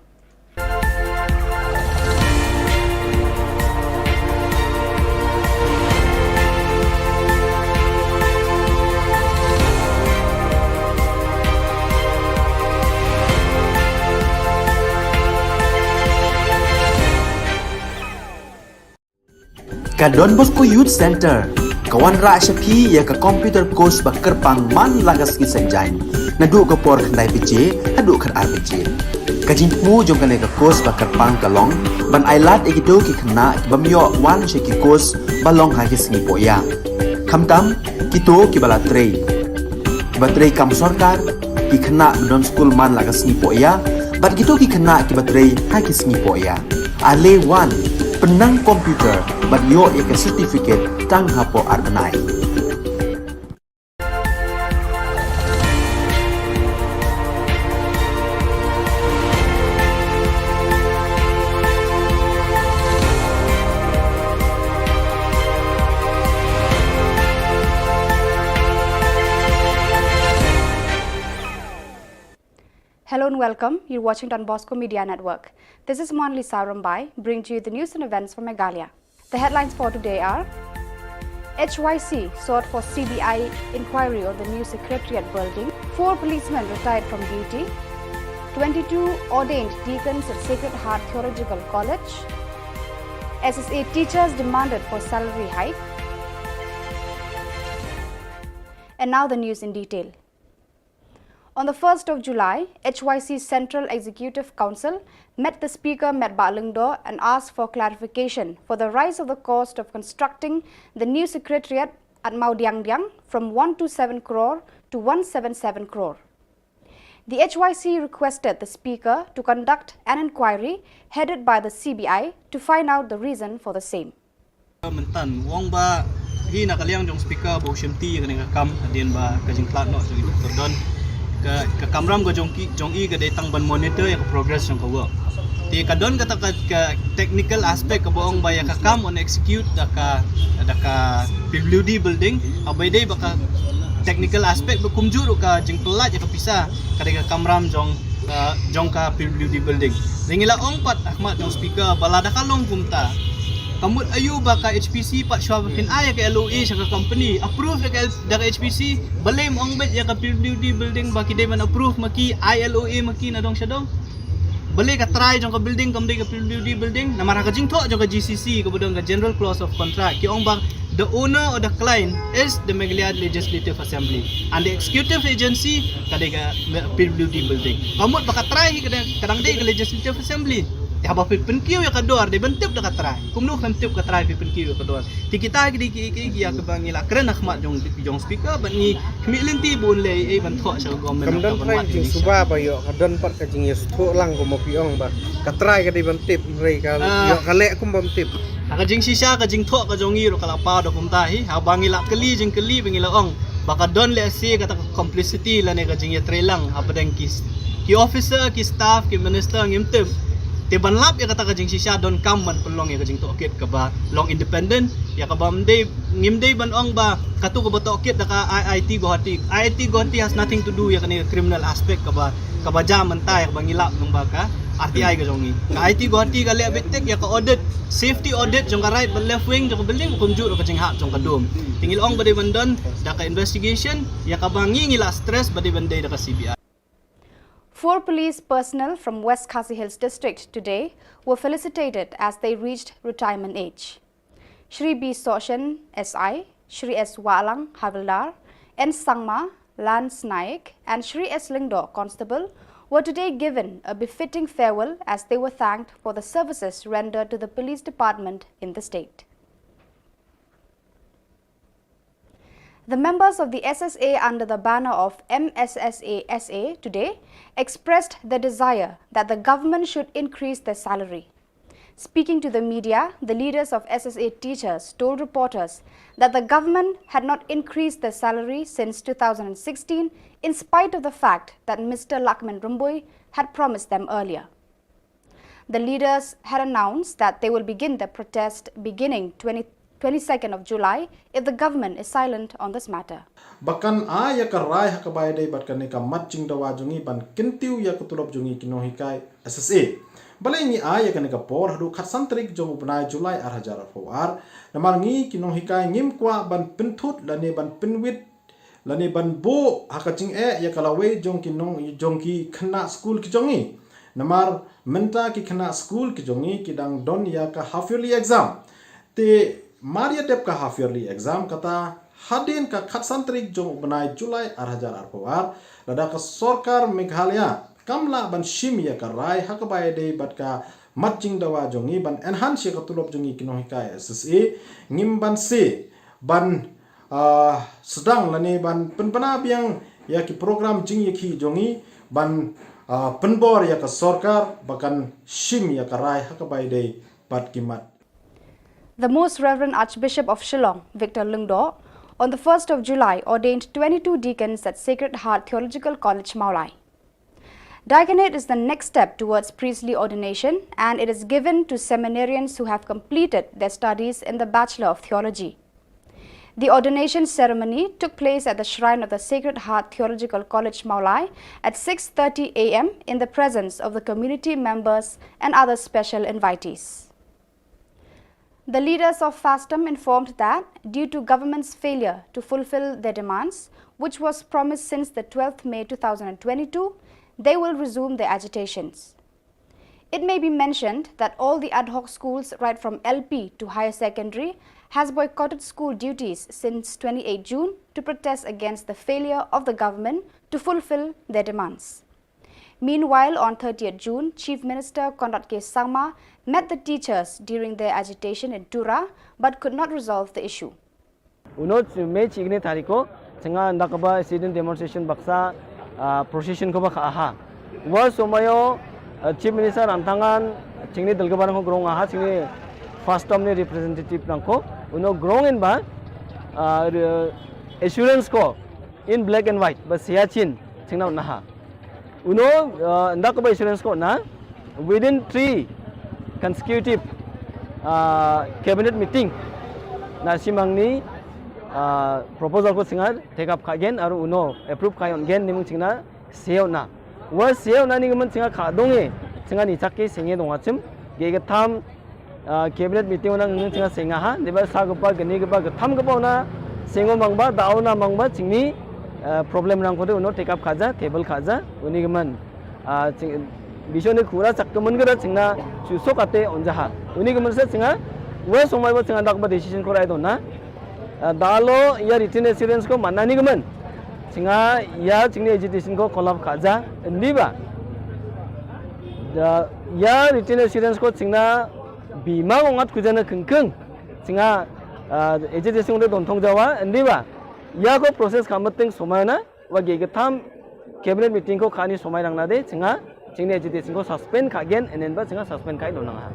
Ka Don Bosco Youth Centre ka wanrah sha phi ïa ka computer course ba kyrpang man la ka sngi Saitjaiñ, naduh ka por khyndai baje haduh khatar baje. Ka jingthmu jong kane ka course ba kyrpang ka long ban ailad ïa kito ki khynnah ki bym ïoh wan sha ki course ba long ha ki sngi pohïa, khamtam kito kiba la trei, kiba trei kam sorkar, ki khynnah ba don skul man la ka sngi pohïa bad kito ki khynnah kiba trei ha ki sngi pohïa. Ale wan, pynnang computer bad ïoh ïa ka certificate tang hapoh ar bnai. Hello and welcome. You're watching Don Bosco Media Network. This is Monalisa Rymbai, bringing to you the news and events from Meghalaya. The headlines for today are: H Y C sought for C B I inquiry on the new secretariat building. Four policemen retired from duty. Twenty-two ordained deacons at Sacred Heart Theological College. S S A teachers demanded for salary hike. And now the news in detail. On the first of July, H Y C Central Executive Council met the Speaker, Metbah Lyngdoh, and asked for clarification for the rise of the cost of constructing the new secretariat at Mawdiangdiang from one two seven crore to one seven seven crore. The H Y C requested the Speaker to conduct an inquiry headed by the C B I to find out the reason for the same. Mynta u ong ba hi na ka liang jong speaker ba u shimti ïa kane ka kam hadien ba ka jingkhlad noh jong i Doctor Don. Ka, ka kamram ka jong ki, jong i ka dei tang ban monitor ïa ka progress jong ka work. Te ka don kata ka, ka technical aspect kaba ong ba ïa ka kam yn execute da ka, da ka P W D building, haba ïadei ba ka technical aspect ba kumjuh ruh ka jingpyllait ïa ka pisa ka dei ka kamram jong, uh, jong ka P W D building. Te ngi la ong pat ha khmat jong speaker ba lada ka long kumta, ka mut aïu ba ka H P C pat shuwa ba phin ai ïa ka L O A sha ka company, approve da ka, da ka H P C, balei ym ong beit ïa ka P W D building ba ki dei ban approve ma ki, ai L O A ma ki na dong sha dong? Balei ka trai jong ka building kam dei ka P W D building? Namar ha ka jingthoh jong ka G C C kaba don ka General Clause of Contract ki ong ba the owner or the client is the Meghalaya Legislative Assembly and the executive agency ka dei ka P W D building. Ka mut ba ka trai hi ka dang, ka dang dei ka Legislative Assembly. Te haba phi pynkiew ïa ka dor dei ban tip da ka trai. Kumno phin tip ka trai phi pynkiew ïa ka dor? Te kita ki dei ki, ki, ki ïa kaba ngi la kren ha khmat jong, jong speaker bad ngi khmih lynti ba un leh ei ei ban thoh sha ka government. Kam don trai jingsuba ba ïoh, ka don pat ka jingïasngewthuh lang kumba phi ong ba ka trai ka dei ban tip, hynrei ka ïoh ka leh kum bym tip. Ha ka jingshisha ka jingthoh ka jong ngi ruh ka la paw da kumta hi, haba ngi la kylli jingkylli ba ngi la ong ba ka don lehse kata ka complicity lane ka jingïatreilang hapdeng ki, ki officer, ki staff, ki minister ngim tip. Te ban lap ïa kata ka jingshisha donkam ban pynlong ïa ka jingtohkit kaba long independent, ïa kaba ym dei, ngim dei ban ong ba katu kaba tohkit da ka I I T Guwahati. I I T Guwahati has nothing to do ïa kane ka criminal aspect kaba, kaba jia mynta ïa kaba ngi lap lyngba ka R T I ka jong ngi. Ka I I T Guwahati ka leh beit tik ïa ka audit, safety audit jong ka right bad left wing jong ka building, kumjuh ruh ka jinghap jong ka dum. Te ngi la ong ba dei ban don da ka investigation ïa kaba ngi, ngi la stress ba dei ban dei da ka C B I. Four police personnel from West Khasi Hills District today were felicitated as they reached retirement age. Shri B Sohshen, S I, Shri S Wahlang, Havildar, N Sangma, Lance Naik, and Shri S Lyngdoh, Constable, were today given a befitting farewell as they were thanked for the services rendered to the police department in the state. The members of the S S A under the banner of M S S A S A today expressed their desire that the government should increase their salary. Speaking to the media, the leaders of S S A teachers told reporters that the government had not increased their salary since two thousand sixteen, in spite of the fact that Mister Lakman Rymbui had promised them earlier. The leaders had announced that they will begin the protest beginning twenty, twenty-second of July if the government is silent on this matter. Ba kan ai ïa ka rai ha kaba ïadei bad kane ka mat jingdawa jong ngi ban kyntiew ïa ka tulop jong ngi ki nonghikai S S A. Balei ngi ai ïa kane ka por haduh khatsan tarik jong u bnai July ar hajar arphew ar? Namar ngi ki nonghikai ngim kwah ban pynthut lane ban pynwit lane ban buh ha ka jingeh ïa ka lawei jong ki nong, jong ki khynnah skul ki jong ngi. Namar mynta ki khynnah skul ki jong ngi ki dang don ïa ka half yearly exam. Te mar ïa dep ka half yearly exam, kata hadien ka khatsan tarik jong u bnai July ar hajar arphew ar, lada ka sorkar Meghalaya kam lah ban shim ïa ka rai ha kaba ïadei bad ka mat jingdawa jong ngi ban enhance ïa ka tulop jong ngi ki nonghikai S S A, ngim banse ban, ah, sdang lane ban pynbna biang ïa ki program jingïakhih jong ngi ban, ah, pynbor ïa ka sorkar ba kan shim ïa ka rai ha kaba ïadei bad ki mat. The Most Reverend Archbishop of Shillong, Victor Lyngdoh, on the first of July ordained twenty-two deacons at Sacred Heart Theological College, Mawlai. Diaconate is the next step towards priestly ordination, and it is given to seminarians who have completed their studies in the Bachelor of Theology. The ordination ceremony took place at the shrine of the Sacred Heart Theological College, Mawlai, at six thirty A M in the presence of the community members and other special invitees. The leaders of FASTOM informed that due to government's failure to fulfill their demands, which was promised since the twelfth May two thousand twenty-two, they will resume their agitations. It may be mentioned that all the ad hoc schools, right from L P to higher secondary, has boycotted school duties since twenty-eighth June to protest against the failure of the government to fulfill their demands. Meanwhile, on thirtieth June, Chief Minister Conrad K Sangma met the teachers during their agitation in Tura but could not resolve the issue. Uno May chikni tariko, changa ndakaba student demonstration baksa, ah, procession ko ba kha aha. Wa somayo, ah, Chief Minister antangan, chingni dalgaban ko grong aha, chingni FASTOM ni representative nangko, uno grong in ba, ah, re-, assurance ko in black and white, ba siya chin, chingna unaha. Uno, ah, ndakaba assurance ko na, within three consecutive, ah, cabinet meeting, na simangni, ah, proposal ko singa take up kha gen, aru uno approve kha yon gen, nimung chingna seo na. Wa seo na ni gaman singa kha dong e, singa ni chak ke singe dong achim, ge ge tham, ah, cabinet meeting ona ngi chingna singa ha, ni ba sa gapa gani gapa gatham gapa ona singo mangba, dao na mangba, chingni, ah, problem nang ko de uno take up kha ja, table kha ja, uni gaman. Ah, ching, bisho ni khura chak kaman gada chingna chu sok ate onja ha. Uni gaman sa singa, wa somai ba singa dak ba decision ko rai dona. Ah, dalo ya written assurance ko mana ni gaman. Singa ya chingni agitation ko collapse kha ja, ndi ba. Da, ya written assurance ko chingna bima ngat kujana kengkeng. Singa, ah, agitation de don thong jawa, ndi ba. Ya ko process kha mating somai na, wa ge gatham cabinet meeting ko khani somai rang na de, singa, chingni agitation ko suspend kha gen, enen ba singa suspend kha don nang ha.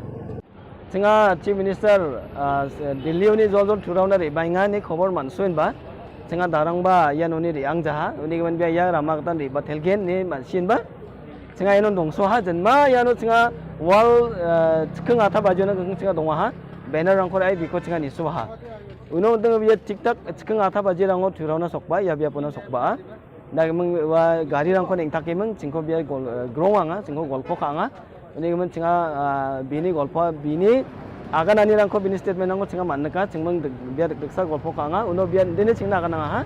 Singa Chief Minister, ah, Delhi uni jol jol thurau na ri bainga ni khobor mansuin ba. Singa darang ba, ya noni ri ang jaha, uni gaman bia ya rama katan ri ba thelgen ni mansin ba. Singa ya non dongso ha, jen ma ya no singa Wall, eh, chikeng atha baji na keng chinga dong ha. Banner rangkor ai biko chinga nisu ha. Uno deng bia tik tak chikeng atha baji rango thurau na sokba, ya bia puna sokba. Da meng wa gari rangkor ning tak meng chingko bia gol, eh, grong anga, chingko golpo ka anga. Uni meng chinga, ah, bini golpo, bini aganani rangko bini statement rangko chinga man ka, chingmeng dek, bia dek, deksa golpo ka anga. Uno bia dini chingna agan anga ha.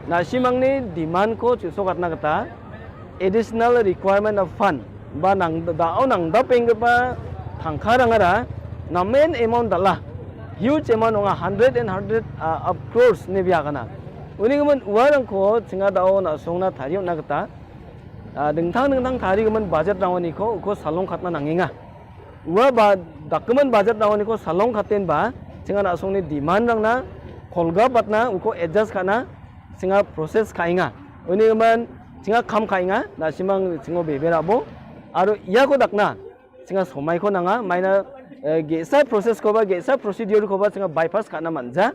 Na simang ni demand ko chuso katna kata. Additional requirement of fund ba nang da, oh, nang da peng ba thangkha rang ara na main amount dala huge amount ong a hundred and hundred, uh, of crores ne bia kana. Uni kemen uarang ko chinga da, oh, na song na thari na kata, uh, dingthang dingthang thari kemen budget rang ni ko ko salong khatna nanginga. Ua ba document budget rang ni ko salong khaten ba chinga na song ni demand rang na kolga patna uko adjust kana chinga process khainga. Uni man chinga kham khainga, na simang chingo bebe rabo. Aro iya ko dakna chinga somai ko nanga, maina, eh, gesa process ko ba, gesa procedure ko ba chinga bypass kana manja.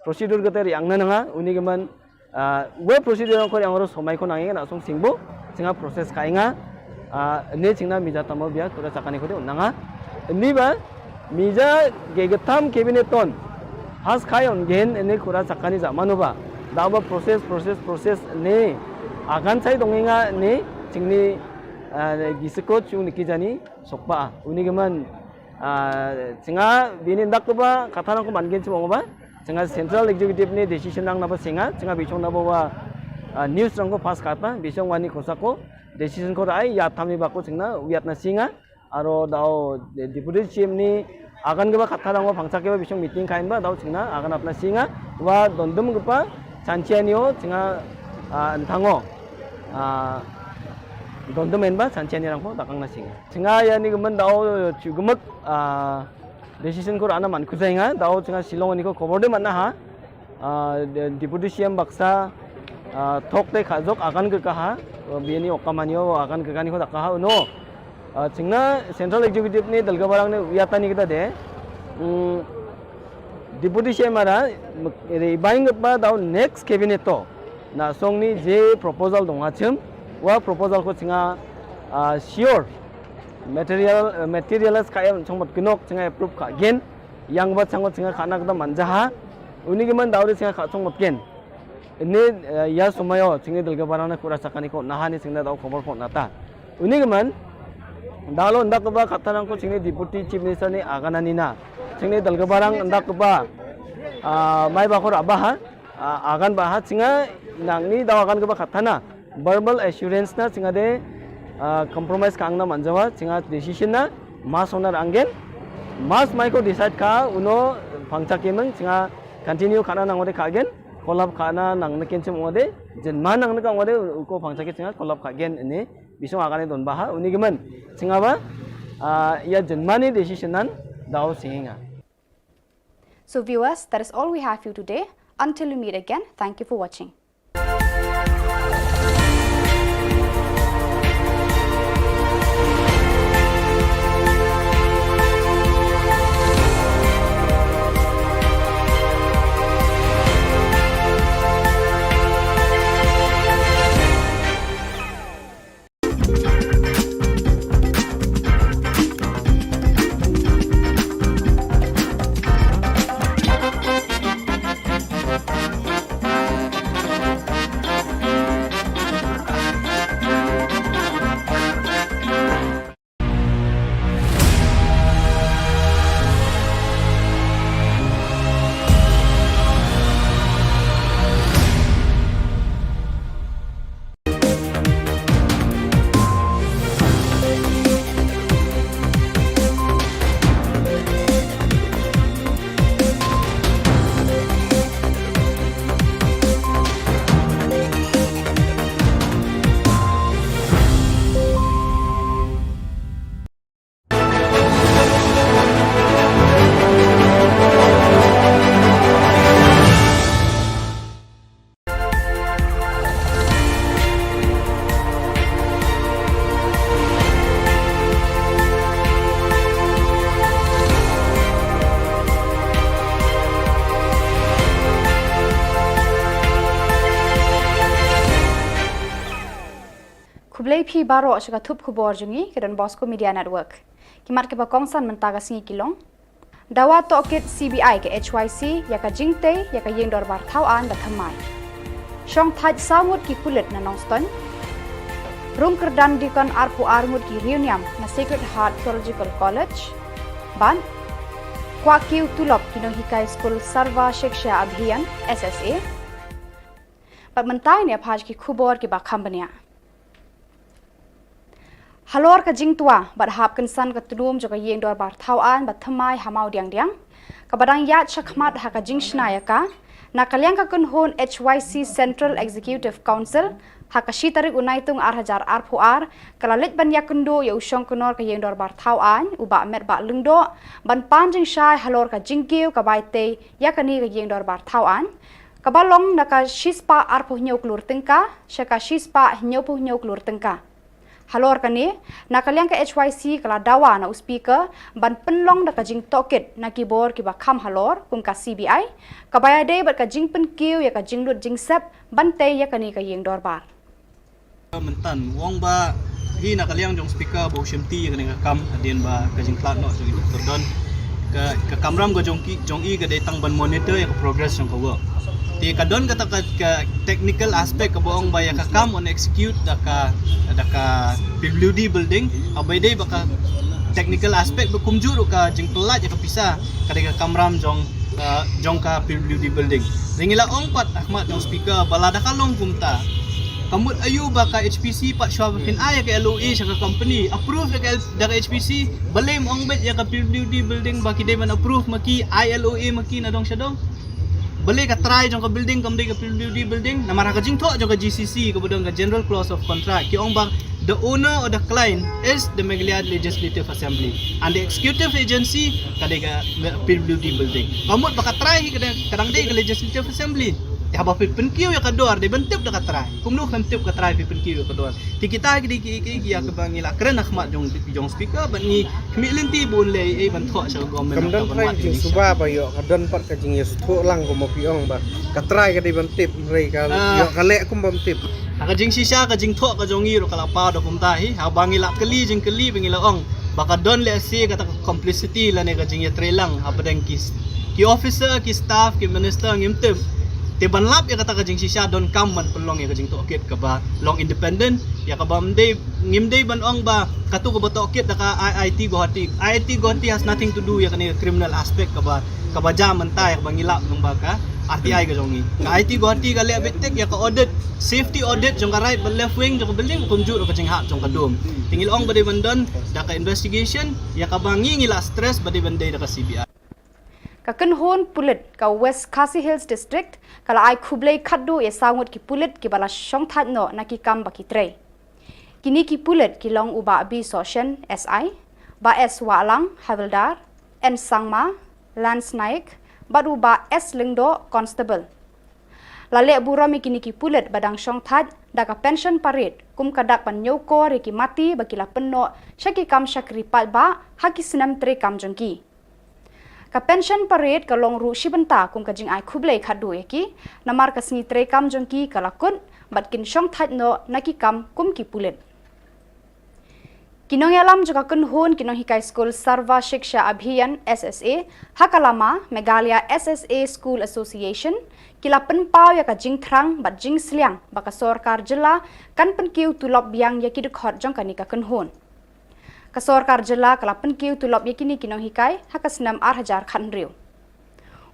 Procedure kata ri angna nanga, uni man, ah, we procedure ko yang ro somai ko nangi na song singbo, chinga process khainga. Ah, ne chingna mija tamo bia kura chakani ko de nanga. Ni ba, mija ge getam cabinet ton. Has khai on gen ne kura chakani ja manu ba. Da ba process, process, process ne. Agan sai donginga ne chingni, ah, gisiko chung niki jani sokpa. Uni man, ah, chinga bini dak ba kata nang ko man gen chimo ba. Chinga central executive ni decision nang na ba singa, chinga bichong na ba wa, ah, news rang ko pass kata, bichong wani kosako, decision ko rai, ya tami ba ko chingna, wiat na singa. Aro dao de-, deputy C M ni agan keba khatha rango phangchak keba bisong meeting khain ba dao chingna agan apna singa wa dondum keba chanchiani o chinga, ah, enthango, ah, dondum en ba chanchiani rangko dakang na singa. Chinga yani kemen dao chugemek, ah, decision ko rana man kuzai nga dao chinga Shillong ni ko khobor de mana ha. Ah, de-, deputy C M baksa, ah, thok te khajok agan ke kaha, ah, biani okkamanio agan ke kani ko dak kaha, no. Ah, chingna central executive ni dalga barang ni uyatani kita de. Hmm, deputy C M ara, m-, re baing ba dao next cabinet to. Na song ni je proposal dong achim, wa proposal ko chinga, ah, sure. Material, eh, materialize ka em chong mat kinok chinga approve ka gen. Yang ba chango chinga khana kata manjaha. Uni kemen dao de chinga kha chong mat gen. Ini, eh, ya sumayo chingni dalga barang na kura sakani ko nahani chingna dao khobor ko nata. Uni kemen dalo ndak ba kata nang ko chingni deputy chief minister ni aganani na. Chingni dalga barang ndak ba, ah, mai ba ko raba ha, ah, agan ba ha chinga nangni dao agan keba kata na. Verbal assurance na chinga de, ah, compromise ka angna manjawa chinga decision na mas onar anggen. Mas mai ko decide ka uno phangchak kemeng chinga continue khana nang ode ka gen. Kolap khana nang ne kenchim ode, jenman nang ne kang ode, uko phangchak ke chinga kolap ka gen ini, bisong agane don baha, uni kemen, chinga ba, ah, ya jenmani decision nan, dao singa. So viewers, that is all we have for you today. Until we meet again, thank you for watching. Phi baroh sha ka thup khubor jong ngi ka Don Bosco Media Network. Ki mat kiba kongsan mynta ka sngi ki long: Dawa tohkit C B I ka H Y C ïa ka jingtei ïa ka ïing dorbar thaw aiñ ba thymmai. Shongthait saw ngut ki pulit na Nongstoiñ. Rung kyrdan dikon arphew ar ngut ki riewniam na Sacred Heart Theological College. Bad kwah kiew tulop ki nonghikai skul Sarva Shiksha Abhiyan, S S A. Bad mynta ngin ïa peit ki khubor kiba kham bniah. Halor ka jingtwa bad hap kynsan ka tnum jong ka ïing dorbar thaw aiñ ba thymmai ha Mawdiangdiang, kaba dang ïaid shakhmat ha ka jingshna ïa ka, na ka liang ka kynhun H Y C Central Executive Council, ha ka shi tarik u Naitung ar hajar arphew ar, ka la leit ban ïakynduh ïa u shongknor ka ïing dorbar thaw aiñ, u Bah Metbah Lyngdoh, ban pan jingshai halor ka jingkiew ka bai tei ïa kane ka ïing dorbar thaw aiñ, kaba long na ka shispah arphew hynñiew klur tyngka sha ka shispah hynñiewphew hynñiew klur tyngka. Halor kane, na ka liang ka H Y C ka la dawa na u Speaker ban pynlong da ka jingtohkit na ki bor kiba kham halor kum ka C B I, kaba ïadei bad ka jingpynkiew ïa ka jinglut jingsep ban tei ïa kane ka ïing dorbar. Mynta u ong ba hi na ka liang jong Speaker ba u shimti ïa kane ka kam hadien ba ka jingkhlad noh jong i Doctor Don, ka, ka kamram ka jong ki, jong i ka dei tang ban monitor ïa ka progress jong ka work. Te ka don kata ka, ka technical aspect kaba ong ba ïa ka kam yn execute da ka, da ka P W D building, haba ïadei bad ka technical aspect ba kumjuh ruh ka jingpyllait ïa ka pisa ka dei ka kamram jong, uh, jong ka P W D building. Te ngi la ong pat ha khmat jong Speaker ba lada ka long kumta, ka mut aïu ba ka H P C pat shuwa ba phin ai ïa ka L O A sha ka company, approve da ka L-, da ka H P C, balei ym ong beit ïa ka P W D building ba ki dei ban approve ma ki, ai L O A ma ki na dong sha dong? Balei ka trai jong ka building kam dei ka P W D building? Namar ha ka jingthoh jong ka G C C kaba don ka General Clause of Contract, ki ong ba the owner or the client is the Meghalaya Legislative Assembly and the executive agency ka dei ka P W D building. Ka mut ba ka trai hi ka dang, ka dang dei ka Legislative Assembly. Te haba phi pynkiew ïa ka dor dei ban tip da ka trai. Kumno phin tip ka trai phi pynkiew ïa ka dor? Te kita ki dei ki, ki, ki ïa kaba ngi la kren ha khmat jong, jong Speaker bad ngi khmih lynti ba un leh ei ei ban thoh sha ka government. Kam don trai jingsuba ba ïoh, ka don pat ka jingïasngewthuh lang kumba phi ong ba ka trai ka dei ban tip, hynrei ka ïoh ka leh kum bym tip. Ha ka jingshisha ka jingthoh ka jong ngi ruh ka la paw da kumta hi, haba ngi la kylli jingkylli ba ngi la ong ba ka don lehse kata ka complicity lane ka jingïatreilang hapdeng ki, ki officer, ki staff, ki minister ngim tip. Te ban lap ïa kata ka jingshisha donkam ban pynlong ïa ka jingtohkit kaba long independent, ïa kaba ym dei, ngim dei ban ong ba katu kaba tohkit da ka I I T Guwahati. I I T Guwahati has nothing to do ïa kane ka criminal aspect kaba, kaba jia mynta ïa kaba ngi lap lyngba ka R T I ka jong ngi. Ka I I T Guwahati ka leh beit tik ïa ka audit, safety audit jong ka right bad left wing jong ka building, kumjuh ruh ka jinghap jong ka dum. Te ngi la ong ba dei ban don da ka investigation, ïa kaba ngi ngi la stress ba dei ban dei da ka C B I. Ka kynhun pulit ka West Khasi Hills District ka la ai khublei khatduh ïa saw ngut ki pulit kiba la shongthait noh na ki kam ba ki trei. Kine ki pulit ki long u Bah B Sohshen, S I, Bah S Wahlang, Havildar, N Sangma, Lance Naik, bad u Bah S Lyngdoh, Constable. La leh burom ïa kine ki pulit ba dang shongthait da ka pension parade kum ka dak ban ñiewkor ïa ki mati ba ki la pynnoh sha ki kam shakri paidbah ha ki snem treikam jong ki. Ka pension parade ka long ruh shi bynta kum ka jingai khublei khatduh ïa ki, namar ka sngi treikam jong ki ka la kut bad kin shongthait noh na ki kam kum ki pulit. Ki nongïalam jong ka kynhun ki nonghikai skul Sarva Shiksha Abhiyan, S S A, ha ka lama Meghalaya S S A School Association, ki la pynpaw ïa ka jingthrang bad jingsliang ba ka sorkar jylla kan pynkiew tulop biang ïa ki dkhot jong kane ka kynhun. Ka sorkar jylla ka la pynkiew tulop ïa kine ki nonghikai ha ka snem ar hajar khathynriew.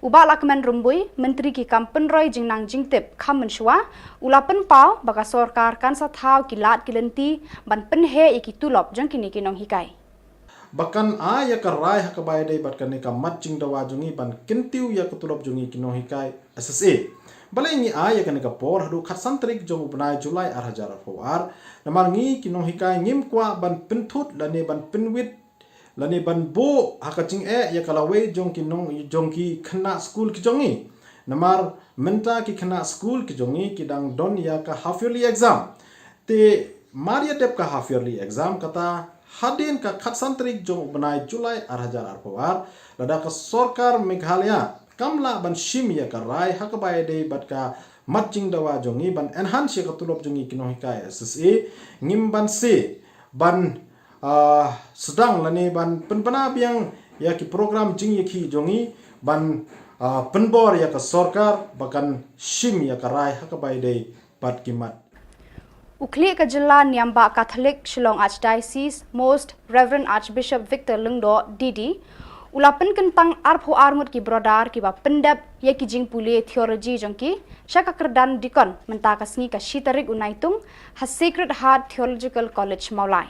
U Bah Lahkmen Rymbui, Myntri ki kam pynroi jingnang jingtip kham mynshuwa, u la pynpaw ba ka sorkar kan sa thaw ki lad ki lynti ban pynheh ïa ki tulop jong kine ki nonghikai. Ba kan ai ïa ka rai ha kaba ïadei bad kane ka mat jingdawa jong ngi ban kyntiew ïa ka tulop jong ngi ki nonghikai S S A. Balei ngi ai ïa kane ka por haduh khatsan tarik jong u bnai July ar hajar arphew ar? Namar ngi ki nonghikai ngim kwah ban pynthut lane ban pynwit lane ban buh ha ka jingeh ïa ka lawei jong ki nong, jong ki khynnah skul ki jong ngi. Namar mynta ki khynnah skul ki jong ngi ki dang don ïa ka half yearly exam. Te mar ïa dep ka half yearly exam, kata hadien ka khatsan tarik jong u bnai July ar hajar arphew ar, lada ka sorkar Meghalaya kam lah ban shim ïa ka rai ha kaba ïadei bad ka mat jingdawa jong ngi ban enhance ïa ka tulop jong ngi ki nonghikai S S A, ngim banse ban, ah, sdang lane ban pynbna biang ïa ki program jingïakhih jong ngi ban, ah, pynbor ïa ka sorkar ba kan shim ïa ka rai ha kaba ïadei bad ki mat. U khlieh ka jylla niam bah Catholic Shillong Archdiocese, Most Reverend Archbishop Victor Lyngdoh, D D, u la pynkyntang arphew ar ngut ki brother kiba pyndep ïa ki jingpule theology jong ki sha ka kyrdan deacon mynta ka sngi ka shi tarik u Naitung ha Sacred Heart Theological College Mawlai.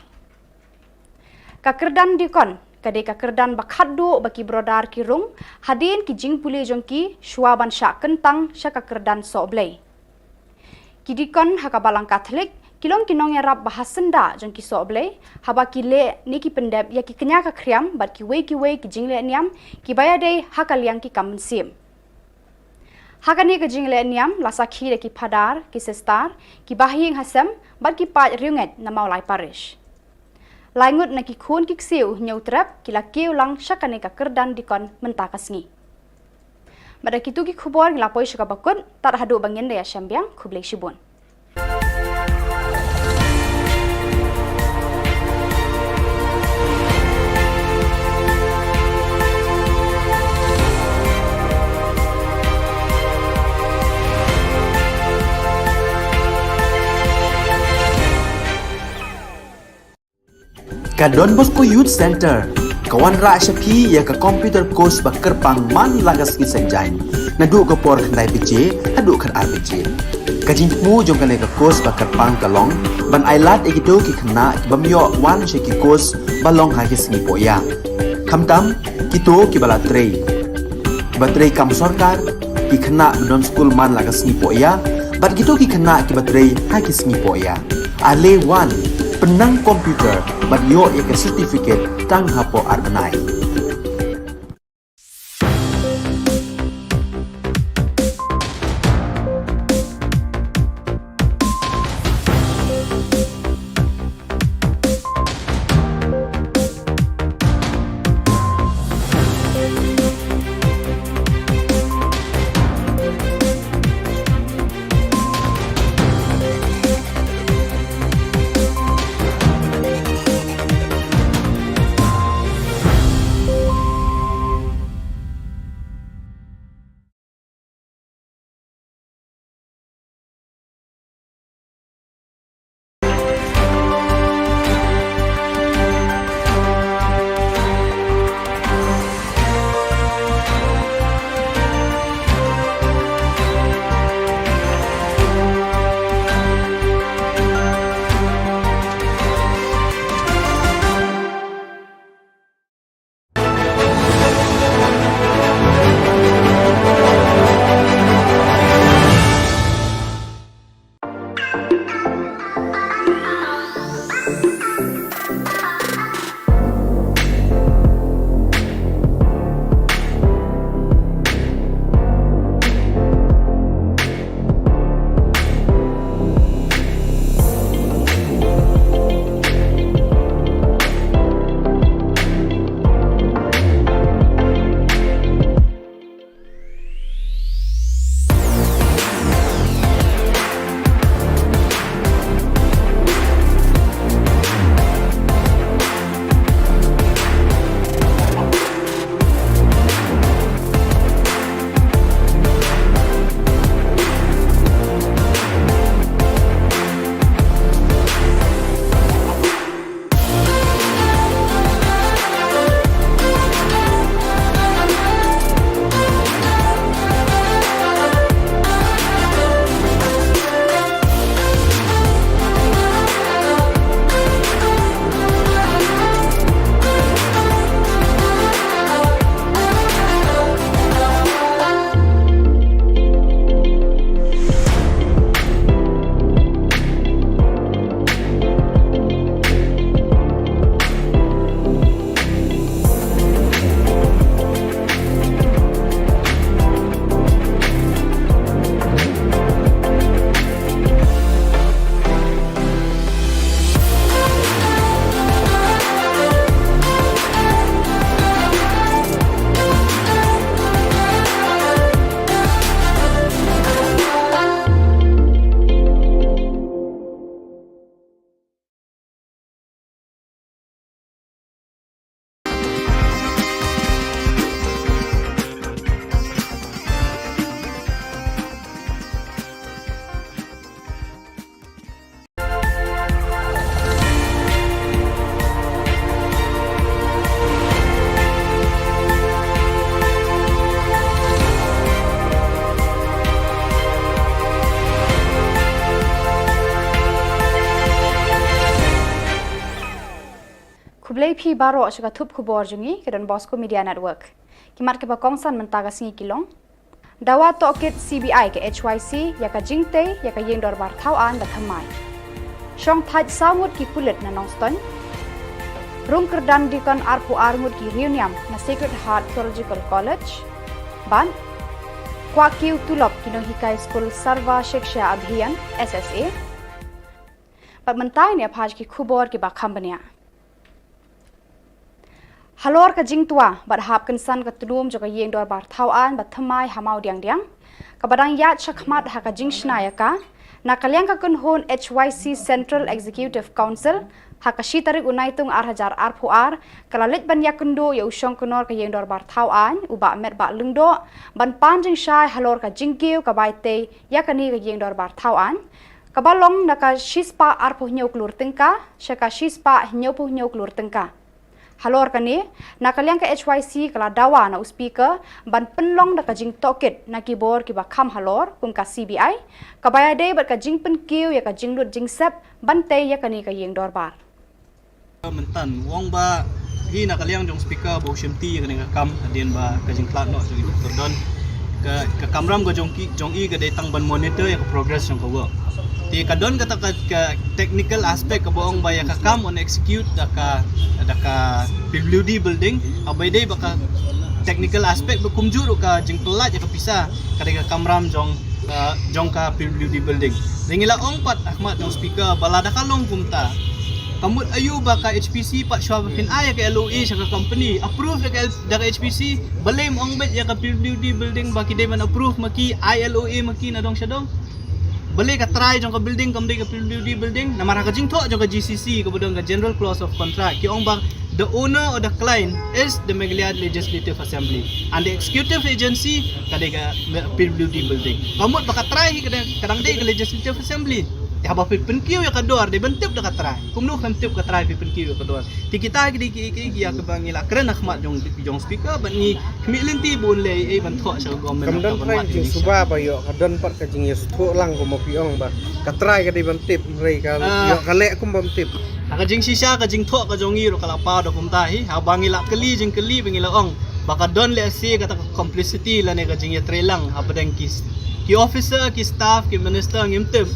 Ka kyrdan deacon ka dei ka kyrdan ba khatduh ba ki brother ki rung hadien ki jingpule jong ki shuwa ban shah kyntang sha ka kyrdan sohblei. Ki deacon ha ka Balang Catholic ki long ki nongïarap ba ha syndah jong ki sohblei haba ki leh ne ki pyndep ïa ki kñia ka khriam bad kiwei kiwei ki jingleh niam kiba ïadei ha ka liang ki kam mynsiem. Ha kane ka jingleh niam la sakhi da ki phadar, ki sister, ki bahaïing hasem bad ki paid riewngeit na Mawlai Parish. Lai ngut na ki khun ki ksiew Hynñiewtrep ki la kiew lang sha kane ka kyrdan deacon mynta ka sngi. Bad da kito ki khubor ngi la poi sha kaba kut, tad haduh ba ngin da ïashem biang, khublei shibun. Ka Don Bosco Youth Center ka wanrah sha phi ïa ka computer course ba kyrpang man la ka sngi Saitjaiñ, naduh ka por khyndai baje haduh khatar baje. Ka jingthmu jong kane ka course ba kyrpang ka long ban ailad ïa kito ki khynnah ki bym ïoh wan sha ki course ba long ha ki sngi pohïa, khamtam kito kiba la trei, kiba trei kam sorkar, ki khynnah ba don skul man la ka sngi pohïa bad kito ki khynnah kiba trei ha ki sngi pohïa. Ale wan, pynnang computer bad ïoh ïa ka certificate tang hapoh ar bnai. Phi baroh sha ka thup khubor jong ngi ka Don Bosco Media Network. Ki mat kiba kongsan mynta ka sngi ki long: Dawa tohkit C B I ka H Y C ïa ka jingtei ïa ka ïing dorbar thaw aiñ ba thymmai. Shongthait saw ngut ki pulit na Nongstoiñ. Rung kyrdan dikon arphew ar ngut ki riewniam na Sacred Heart Theological College. Bad kwah kiew tulop ki nonghikai skul Sarva Shiksha Abhiyan, S S A. Bad mynta ngin ïa phai sha ki khubor kiba kham bniah. Halor ka jingtwa bad hap kynsan ka tnum jong ka ïing dorbar thaw aiñ ba thymmai ha Mawdiangdiang, kaba dang ïaid shakhmat ha ka jingshna ïa ka, na ka liang ka kynhun H Y C Central Executive Council, ha ka shi tarik u Naitung ar hajar arphew ar, ka la leit ban ïakynduh ïa u shongknor ka ïing dorbar thaw aiñ, u Bah Metbah Lyngdoh, ban pan jingshai halor ka jingkiew ka bai tei ïa kane ka ïing dorbar thaw aiñ, kaba long na ka shispah arphew hynñiew klur tyngka sha ka shispah hynñiewphew hynñiew klur tyngka. Halor kane, na ka liang ka H Y C ka la dawa na u Speaker ban pynlong da ka jingtohkit na ki bor kiba kham halor, kum ka C B I, kaba ïadei bad ka jingpynkiew ïa ka jinglut jingsep ban tei ïa kane ka ïing dorbar. Mynta u ong ba hi na ka liang jong Speaker ba u shimti ïa kane ka kam hadien ba ka jingkhlad noh jong i Doctor Don, ka, ka kamram ka jong ki, jong i ka dei tang ban monitor ïa ka progress jong ka work. Te ka don kata ka, ka technical aspect kaba ong ba ïa ka kam un execute da ka, da ka P W D building, haba ïadei bad ka technical aspect ba kumjuh ruh ka jingpyllait ïa ka pisa, ka dei ka kamram jong, uh, jong ka P W D building. Te ngi la ong pat ha khmat jong Speaker ba lada ka long kumta, ka mut aïu ba ka H P C pat shuwa ba phin ai ïa ka L O A sha ka company, approve da ka L-, da ka H P C, balei ym ong beit ïa ka P W D building ba ki dei ban approve ma ki, ai L O A ma ki na dong sha dong? Balei ka trai jong ka building kam dei ka P W D building? Namar ha ka jingthoh jong ka G C C kaba don ka General Clause of Contract, ki ong ba the owner or the client is the Meghalaya Legislative Assembly and the executive agency ka dei ka P W D building. Ka mut ba ka trai hi ka dang, ka dang dei ka Legislative Assembly. Te haba phi pynkiew ïa ka dor dei ban tip da ka trai. Kumno phin tip ka trai phi pynkiew ïa ka dor? Te kita ki dei ki, ki, ki ïa kaba ngi la kren ha khmat jong, jong Speaker bad ngi khmih lynti ba un leh ei ban thoh sha ka government. Kam don trai ka jingsuba ba ïoh, ka don pat ka jingïasngewthuh lang kumba phi ong ba ka trai ka dei ban tip, hynrei ka ïoh ka leh kum bym tip. Ha ka jingshisha ka jingthoh ka jong ngi ruh ka la paw da kumta hi, haba ngi la kylli jingkylli ba ngi la ong ba ka don lehse kata ka complicity lane ka jingïatreilang hapdeng ki, ki officer, ki staff, ki minister ngim tip.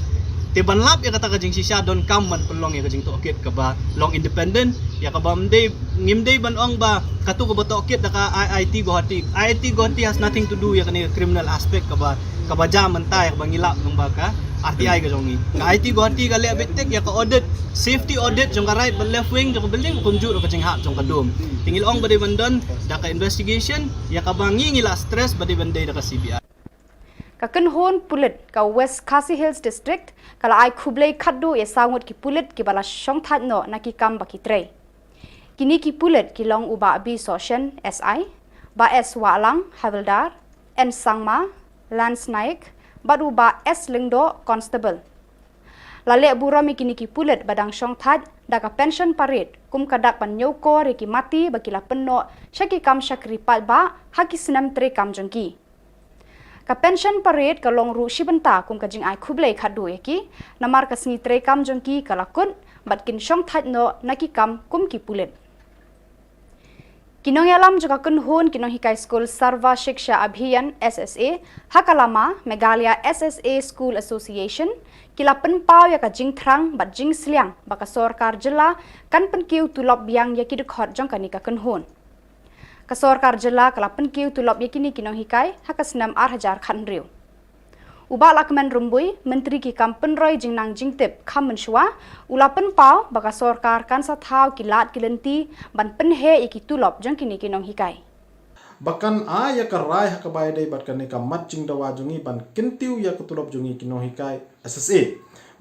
Te ban lap ïa kata ka jingshisha donkam ban pynlong ïa ka jingtohkit kaba long independent, ïa kaba ym dei, ngim dei ban ong ba kato kaba tohkit da ka I I T Guwahati. I I T Guwahati has nothing to do ïa kane ka criminal aspect kaba, kaba jia mynta ïa kaba ngi lap nang ba ka R T I ka jong ngi. Ka I I T Guwahati ka leh beit tik ïa ka audit, safety audit jong ka right bad left wing jong ka building, kumjuh ruh ka jinghap jong ka dum. Te ngi la ong ba dei ban don da ka investigation, ïa kaba ngi ngi la stress ba dei ban dei da ka C B I. Ka kynhun pulit ka West Khasi Hills District ka la ai khublei khatduh ïa saw ngut ki pulit kiba la shongthait noh na ki kam ba ki trei. Kine ki pulit ki long u Bah B Sohshen, S I, Bah S Wahlang, Havildar, N Sangma, Lance Naik, bad u Bah S Lyngdoh, Constable. La leh burom ïa kine ki pulit ba dang shongthait da ka pension parade kum ka dak ban ñiewkor ïa ki mati ba ki la pynnoh sha ki kam shakri paidbah ha ki snem treikam jong ki. Ka pension parade ka long ruh shi bynta kum ka jingai khublei khatduh ïa ki, namar ka sngi treikam jong ki ka la kut bad kin shongthait noh na ki kam kum ki pulit. Ki nongïalam jong ka kynhun ki nonghikai skul Sarva Shiksha Abhiyan, S S A, ha ka lama Meghalaya S S A School Association, ki la pynpaw ïa ka jingthrang bad jingsliang ba ka sorkar jylla kan pynkiew tulop biang ïa ki dkhot jong kane ka kynhun. Ka sorkar jylla ka la pynkiew tulop ïa kine ki nonghikai ha ka snem ar hajar khathynriew. U Bah Lahkmen Rymbui, Myntri ki kam pynroi jingnang jingtip kham mynshuwa, u la pynpaw ba ka sorkar kan sa thaw ki lad ki lynti ban pynheh ïa ki tulop jong kine ki nonghikai. Ba kan ai ïa ka rai ha kaba ïadei bad kane ka mat jingdawa jong ngi ban kyntiew ïa ka tulop jong ngi ki nonghikai S S A.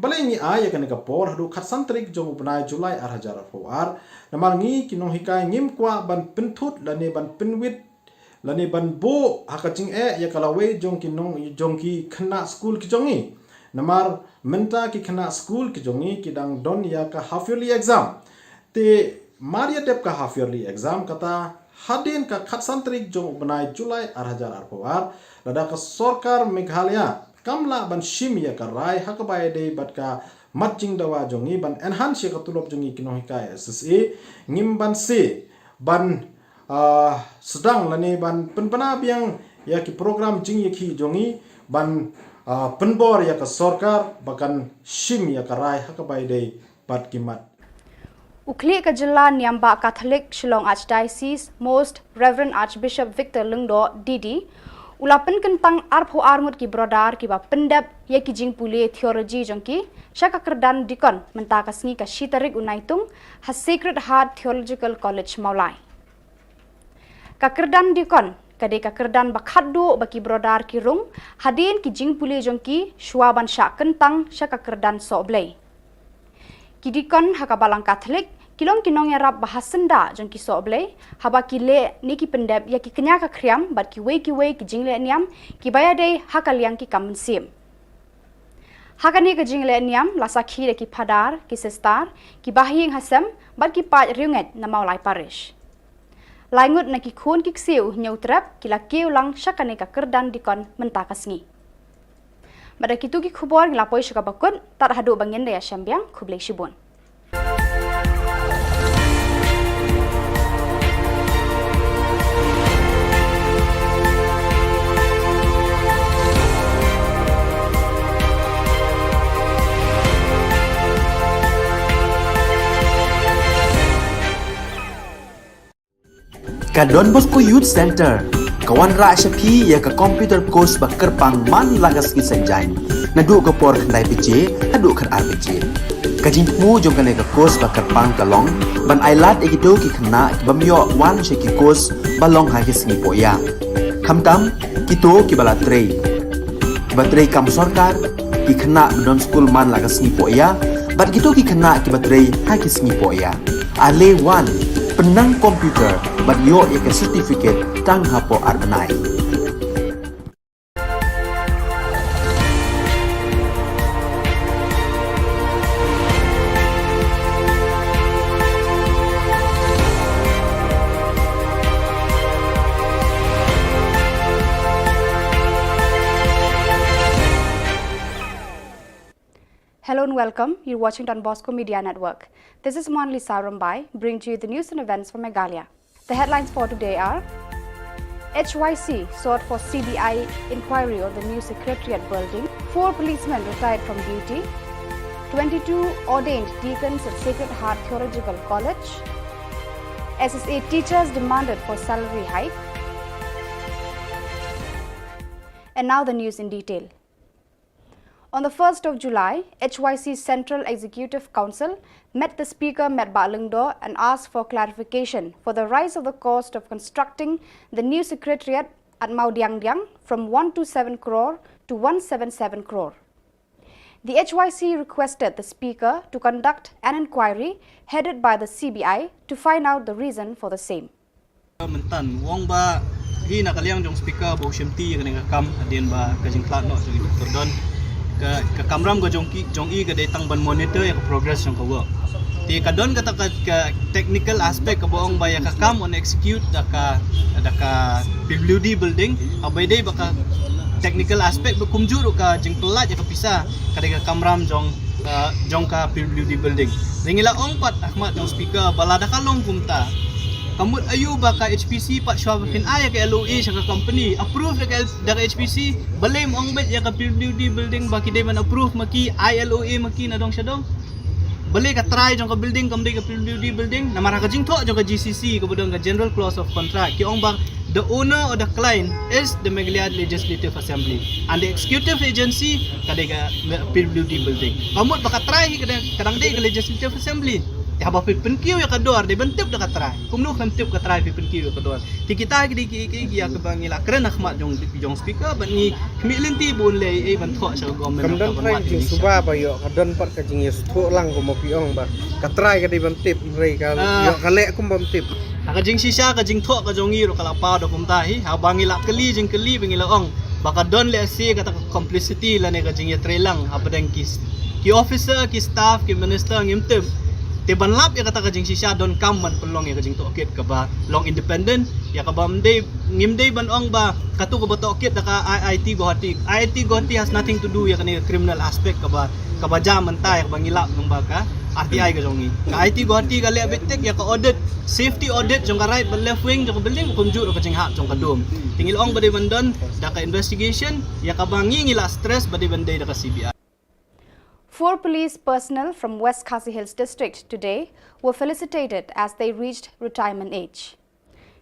Balei ngi ai ïa kane ka por haduh khatsan tarik jong u bnai July ar hajar arphew ar? Namar ngi ki nonghikai ngim kwah ban pynthut lane ban pynwit lane ban buh ha ka jingeh ïa ka lawei jong ki nong, jong ki khynnah skul ki jong ngi. Namar mynta ki khynnah skul ki jong ngi ki dang don ïa ka half yearly exam. Te mar ïa dep ka half yearly exam, kata hadien ka khatsan tarik jong u bnai July ar hajar arphew ar, lada ka sorkar Meghalaya kam lah ban shim ïa ka rai ha kaba ïadei bad ka mat jingdawa jong ngi, ban enhance ïa ka tulop jong ngi ki nonghikai S S A, ngim banse ban, ah, sdang lane ban pynbna biang ïa ki program jingïakhih jong ngi, ban, ah, pynbor ïa ka sorkar ba kan shim ïa ka rai ha kaba ïadei bad ki mat. U khlieh ka jylla niam bah Catholic Shillong Archdiocese, Most Reverend Archbishop Victor Lyngdoh, D D, u la pynkyntang arphew ar ngut ki brother kiba pyndep ïa ki jingpule theology jong ki sha ka kyrdan deacon mynta ka sngi ka shi tarik u Naitung ha Sacred Heart Theological College Mawlai. Ka kyrdan deacon ka dei ka kyrdan ba khatduh ba ki brother ki rung hadien ki jingpule jong ki shuwa ban shah kyntang sha ka kyrdan sohblei. Ki deacon ha ka Balang Catholic ki long ki nongïarap ba ha syndah jong ki sohblei haba ki leh ne ki pyndep ïa ki kñia ka khriam bad kiwei kiwei ki jingleh niam kiba ïadei ha ka liang ki kam mynsiem. Ha kane ka jingleh niam la sakhi da ki phadar, ki sister, ki bahaïing hasem bad ki paid riewngeit na Mawlai Parish. Lai ngut na ki khun ki ksiew Hynñiewtrep ki la kiew lang sha kane ka kyrdan deacon mynta ka sngi. Bad da kitu ki khubor ngi la poi sha kaba kut, tad haduh ba ngin da ïashem biang, khublei shibun. Ka Don Bosco Youth Centre ka wanrah sha phi ïa ka computer course ba kyrpang man la ka sngi Saitjaiñ, naduh ka por khyndai baje haduh khatar baje. Ka jingthmu jong kane ka course ba kyrpang ka long ban ailad ïa kito ki khynnah ki bym ïoh wan sha ki course ba long ha ki sngi pohïa, khamtam kito kiba la trei, kiba trei kam sorkar, ki khynnah ba don skul man la ka sngi pohïa bad kito ki khynnah kiba trei ha ki sngi pohïa. Ale wan, pynnang computer bad ïoh ïa ka certificate tang hapoh ar bnai. Hello and welcome. You're watching Don Bosco Media Network. This is Monalisa Rymbai, bringing to you the news and events for Meghalaya. The headlines for today are: H Y C sought for C B I inquiry on the new secretariat building. Four policemen retired from duty. Twenty-two ordained deacons at Sacred Heart Theological College. S S A teachers demanded for salary hike. And now the news in detail. On the first of July, H Y C's Central Executive Council met the Speaker, Metbah Lyngdoh, and asked for clarification for the rise of the cost of constructing the new secretariat at Mawdiangdiang from one two seven crore to one seven seven crore. The H Y C requested the Speaker to conduct an inquiry headed by the C B I to find out the reason for the same. Mynta u ong ba hi na ka liang jong speaker ba u shimti ïa kane ka kam hadien ba ka jingkhlad noh jong i Doctor Don. Ka, ka kamram ka jong ki, jong i ka dei tang ban monitor ïa ka progress jong ka work. Te ka don kata ka, ka technical aspect kaba ong ba ïa ka kam yn execute da ka, da ka P W D building, haba ïadei ba ka technical aspect ba kumjuh ruh ka jingpyllait ïa ka pisa ka dei ka kamram jong, uh, jong ka P W D building. Te ngi la ong pat ha khmat jong speaker ba lada ka long kumta, ka mut aïu ba ka H P C pat shuwa ba phin ai ïa ka L O A sha ka company, approve da ka, da ka H P C, balei ym ong beit ïa ka P W D building ba ki dei ban approve ma ki, ai L O A ma ki na dong sha dong? Balei ka trai jong ka building kam dei ka P W D building? Namar ha ka jingthoh jong ka G C C kaba don ka General Clause of Contract ki ong ba the owner or the client is the Meghalaya Legislative Assembly and the executive agency ka dei ka P W D building. Ka mut ba ka trai hi ka dang, ka dang dei ka Legislative Assembly. Te haba phi pynkiew ïa ka dor dei ban tip da ka trai. Kumno phin tip ka trai phi pynkiew ïa ka dor? Te kita ki dei ki, ki, ki ïa kaba ngi la kren ha khmat jong, jong speaker bad ngi khmih lynti ba un leh ei ban thoh sha ka government. Kam don trai jingsuba ba ïoh, ka don pat ka jingïasngewthuh lang kumba phi ong ba ka trai ka dei ban tip, hynrei ka ïoh ka leh kum bym tip. Ha ka jingshisha ka jingthoh ka jong ngi ruh ka la paw da kumta hi, haba ngi la kylli jingkylli ba ngi la ong ba ka don lehse kata ka complicity lane ka jingïatreilang hapdeng ki, ki officer, ki staff, ki minister ngim tip. Te ban lap ïa kata ka jingshisha donkam ban pynlong ïa ka jingtohkit kaba long independent, ïa kaba ym dei, ngim dei ban ong ba katu kaba tohkit da ka I I T Guwahati. I I T Guwahati has nothing to do ïa kane ka criminal aspect kaba, kaba jia mynta ïa kaba ngi lap lyngba ka R T I ka jong ngi. Ka I I T Guwahati ka leh beit tik ïa ka audit, safety audit jong ka right bad left wing jong ka building, kumjuh ruh ka jinghap jong ka dome. Te ngi la ong ba dei ban don da ka investigation ïa kaba ngi, ngi la stress ba dei ban dei da ka C B I. Four police personnel from West Khasi Hills District today were felicitated as they reached retirement age.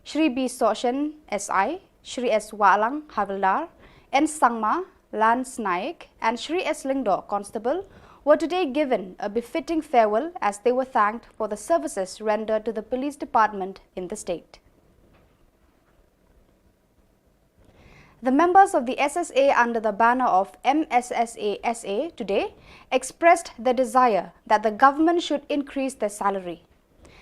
Shri B Sohshen, S I, Shri S Wahlang, Havildar, N Sangma, Lance Naik, and Shri S Lyngdoh, Constable, were today given a befitting farewell as they were thanked for the services rendered to the police department in the state. The members of the S S A under the banner of M S S A S A today expressed their desire that the government should increase their salary.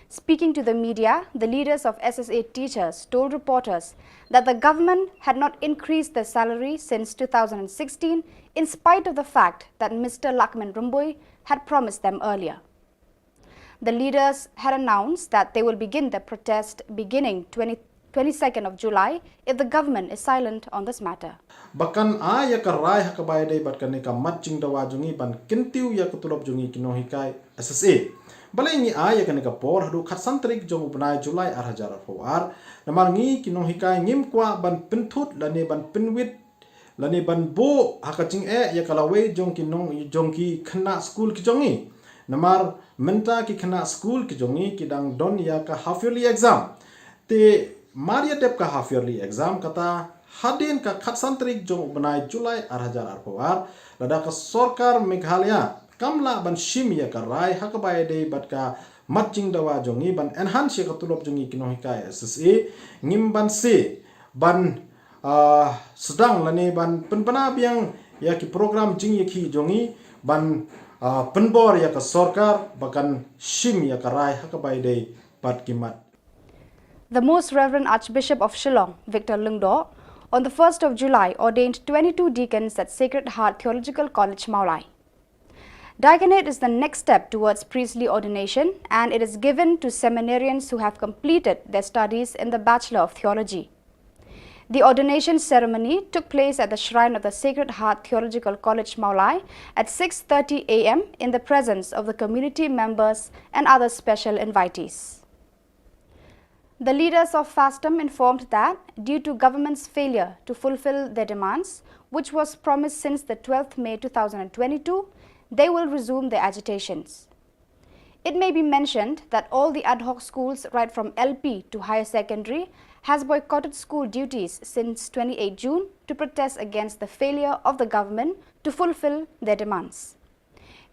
Speaking to the media, the leaders of S S A teachers told reporters that the government had not increased their salary since two thousand sixteen, in spite of the fact that Mister Lakman Rymbui had promised them earlier. The leaders had announced that they will begin their protest beginning twenty, twenty-second of July if the government is silent on this matter. Ba kan ai ïa ka rai ha kaba ïadei bad kane ka mat jingdawa jong ngi ban kyntiew ïa ka tulop jong ngi ki nonghikai S S A. Balei ngi ai ïa kane ka por haduh khatsan tarik jong u bnai July ar hajar arphew ar? Namar ngi ki nonghikai ngim kwah ban pynthut lane ban pynwit lane ban buh ha ka jingeh ïa ka lawei jong ki nong, jong ki khynnah skul ki jong ngi. Namar mynta ki khynnah skul ki jong ngi ki dang don ïa ka half yearly exam. Te mar ïa dep ka half yearly exam, kata hadien ka khatsan tarik jong u bnai July ar hajar arphew ar, lada ka sorkar Meghalaya kam lah ban shim ïa ka rai ha kaba ïadei bad ka mat jingdawa jong ngi ban enhance ïa ka tulop jong ngi ki nonghikai S S A, ngim banse ban, ah, sdang lane ban pynbna biang ïa ki program jingïakhih jong ngi ban, ah, pynbor ïa ka sorkar ba kan shim ïa ka rai ha kaba ïadei bad ki mat. The Most Reverend Archbishop of Shillong, Victor Lyngdoh, on the first of July ordained twenty-two deacons at Sacred Heart Theological College, Mawlai. Diaconate is the next step towards priestly ordination, and it is given to seminarians who have completed their studies in the Bachelor of Theology. The ordination ceremony took place at the shrine of the Sacred Heart Theological College, Mawlai, at six thirty A M in the presence of the community members and other special invitees. The leaders of FASTM informed that, due to government's failure to fulfill their demands, which was promised since the twelfth May two thousand twenty-two, they will resume their agitations. It may be mentioned that all the ad hoc schools, right from L P to higher secondary, has boycotted school duties since twenty-eighth June to protest against the failure of the government to fulfill their demands.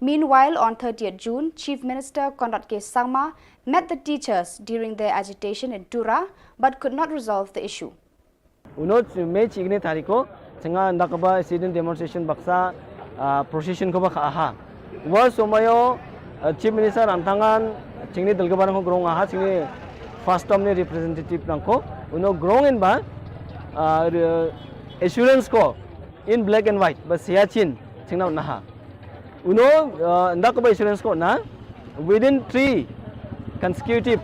Meanwhile, on thirtieth June, Chief Minister Conrad K Sangma met the teachers during their agitation in Tura but could not resolve the issue. Uno May chikni tariko, changa ndakaba student demonstration baksa, ah, procession ko ba kha aha. Wa somayo, ah, Chief Minister antangan, chingni dalgaban ko grong aha, chingni FASTM ni representative nangko, uno grong in ba, ah, re-, assurance ko in black and white, ba siya chin, chingna unaha. Uno, uh, nda ko ba assurance ko na, within three consecutive,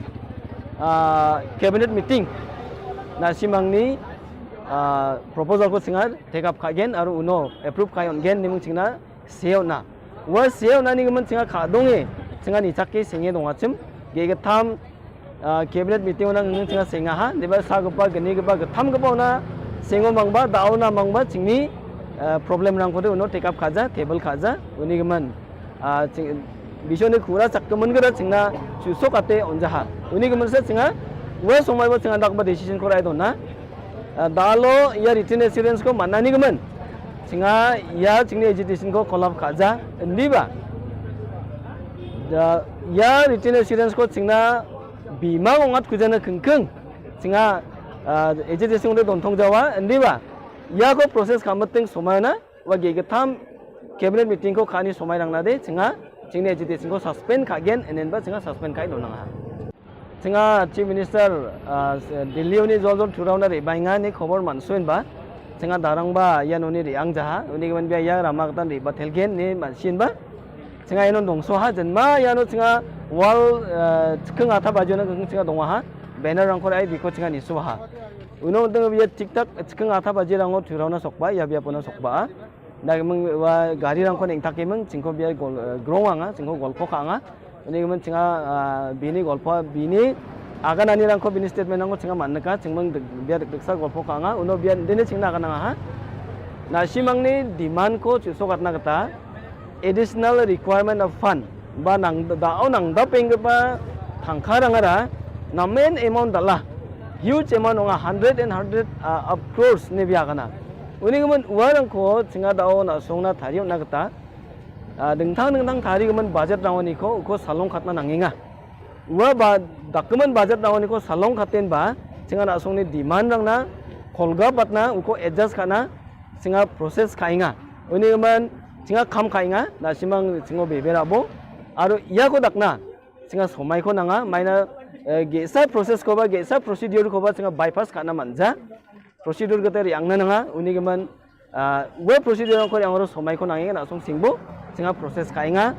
uh, cabinet meeting, na simang ni, uh, proposal ko singa take up kha gen, aru uno approve kha yon gen ni mung chingna seo na. Wa seo na ni man singa kha dong e, singa ni chak ke singe dong achim, ge ge tham, ah, cabinet meeting ona ngi chingna senga ha, deba sa gapa gani gapa gatham gapa ona sengo mangba, da ona mangba, chingni, ah, problem nang kode uno take up khaja, table khaja, uni gaman, ah, ching, bisho ni khura chak kaman gada chingna, chu sok ate onja ha. Uni gaman sa chinga, wa somai ba chinga dak ba decision ko rai dona. Ah, dalo ya written assurance ko mana ni gaman. Chinga ya chingni agitation ko collapse khaja, ndi ba. Da, ya written assurance ko chingna bima ngat kujana kengkeng. Chinga, ah, agitation de don thong jawa, ndi ba. Ya ko process kamating somana, wa ge gatham cabinet meeting ko khani somai rang na de, chinga, chingni agitation ko suspend kha gen, enen ba chinga suspend kai don nang ha. Chinga Chief Minister, ah, Delhi uni jol jol thurau na ri bainga ni khobor mansuin ba. Chinga darang ba, ya noni ri ang jaha, uni gaman bia ya rama katan ri ba thelgen ni mansin ba. Chinga ya non dongso ha, jen ma ya no chinga Wall, eh, chikeng atha baji na keng chinga dong ha. Banner rangkor ai biko chinga nisu ha. Uno deng bia tik tak chikeng atha baji rango thurau na sokba, ya bia pona sokba. Na meng wa gari rangko neng tak meng chingko bia gol, eh, grong anga, chingko golpo ka anga. Uni meng chinga, ah, bini golpo, bini aganani rangko bini statement rangko chinga man ka, chingmeng dek, bia dek, deksa golpo ka anga. Uno bia dini chingna agan anga ha. Na simang ni demand ko chuso katna kata. Additional requirement of fund ba nang da, oh, nang da peng ba thangkha rang ara na main amount dala huge amount onga hundred and hundred, uh, of crores ne bia kana. Uni kemen uarang ko chinga dao na song na thari na kata, uh, dengthang dengthang thari kemen budget rang ni ko ko salong khatna nanginga. Ua ba document budget rang ni ko salong khaten ba chinga na song ni demand rang na kolga patna uko adjust kana chinga process khainga. Uni man chinga kham khainga na simang chingo bebe rabo. Aro iya ko dakna chinga somai ko nanga, maina, eh, gesa process ko ba, gesa procedure ko ba chinga bypass kana manja. Procedure kata riang na nanga, uni man, ah, we procedure ko yang ro somai ko nangi na song singbo, chinga process khainga.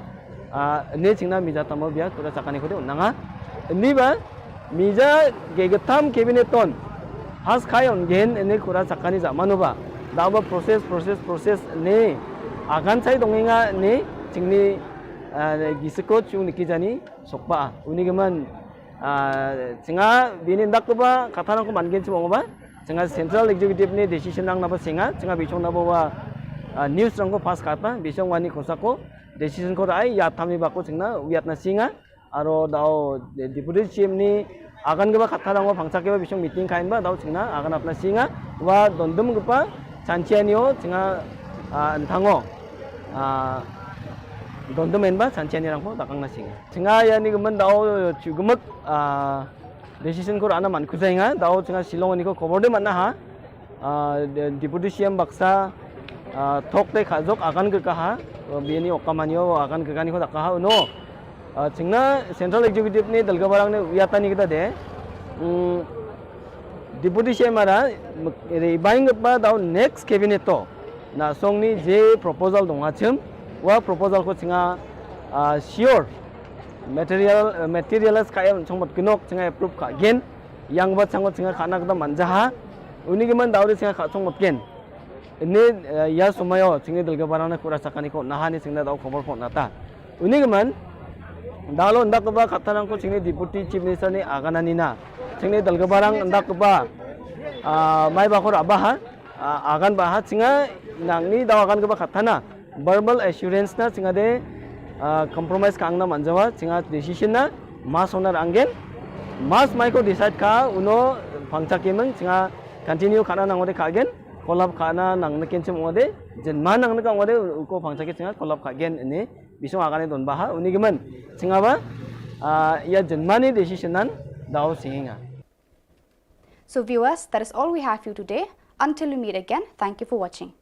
Ah, ne chingna mija tamo bia kura chakani ko de nanga. Ni ba, mija ge getam cabinet ton. Has khai on gen ne kura chakani ja manu ba. Da ba process, process, process ne. Agan sai donginga ne chingni, ah, gisiko chung niki jani sokba. Uni man, ah, chinga bini dak ba, kata nang ko man gen chimo ba. Chinga central executive ni decision nang na ba singa, chinga bichong na ba wa, ah, news rang ko pass kata, bichong wani ko sako, decision ko rai, ya tami ba ko chingna, wiat na singa. Aro dao de-, deputy chief ni agan keba khatha dang pangchak keba bisong meeting kain ba dao chingna agan apna singa wa dondum kepa chanchianio chinga, ah, enthango, ah, dondum en ba chanchiani rangko dakang na singa. Chinga yani kemen dao chugemek, ah, decision ko rana man kusainga dao chinga Shillong ni ko khobor de mana ha. Ah, de-, deputy C M baksa, ah, thok te khajok agan ke kaha, ah, biani okamanio agan ke kani ko dakaha, no. Ah, chingna central executive ni dalga barang ni wiatani kita de. Mm, deputy C M ara, m-, re baing ba dao next cabinet to. Na song ni je proposal dong achim, wa proposal ko chinga, ah, sure. Material, eh, materialize ka em chong mot kinok chinga approve ka gen. Yang ba chango chinga khana kata manjaha. Uni kemen dao de chinga kha chong mot gen. Ini, eh, ya sumayo, chingni dalga barang na kura sakani ko, nahani chingna dao khobor ko nata. Uni kemen, dalo ndak ba kata nang ko chingni deputy chief minister ni aganani na. Chingni dalga barang ndak ba, ah, mai ba ko raba ha, ah, agan ba ha, chinga nangni dao agan ke ba kata na. Verbal assurance na chinga de, ah, compromise kang na manjawa, chinga decision na, mas onar anggen, mas mai ko decide ka, uno pangchak kemeng, chinga continue kana nang ode kagen, kolap kana nang neken chem ode, jenman nang neka ode, uko pangchak ke chinga kolap kagen ini, bisong agane don baha, uni kemen, chinga ba, ah, ya jenmani decision nan, dao singa. So viewers, that is all we have for you today. Until we meet again, thank you for watching.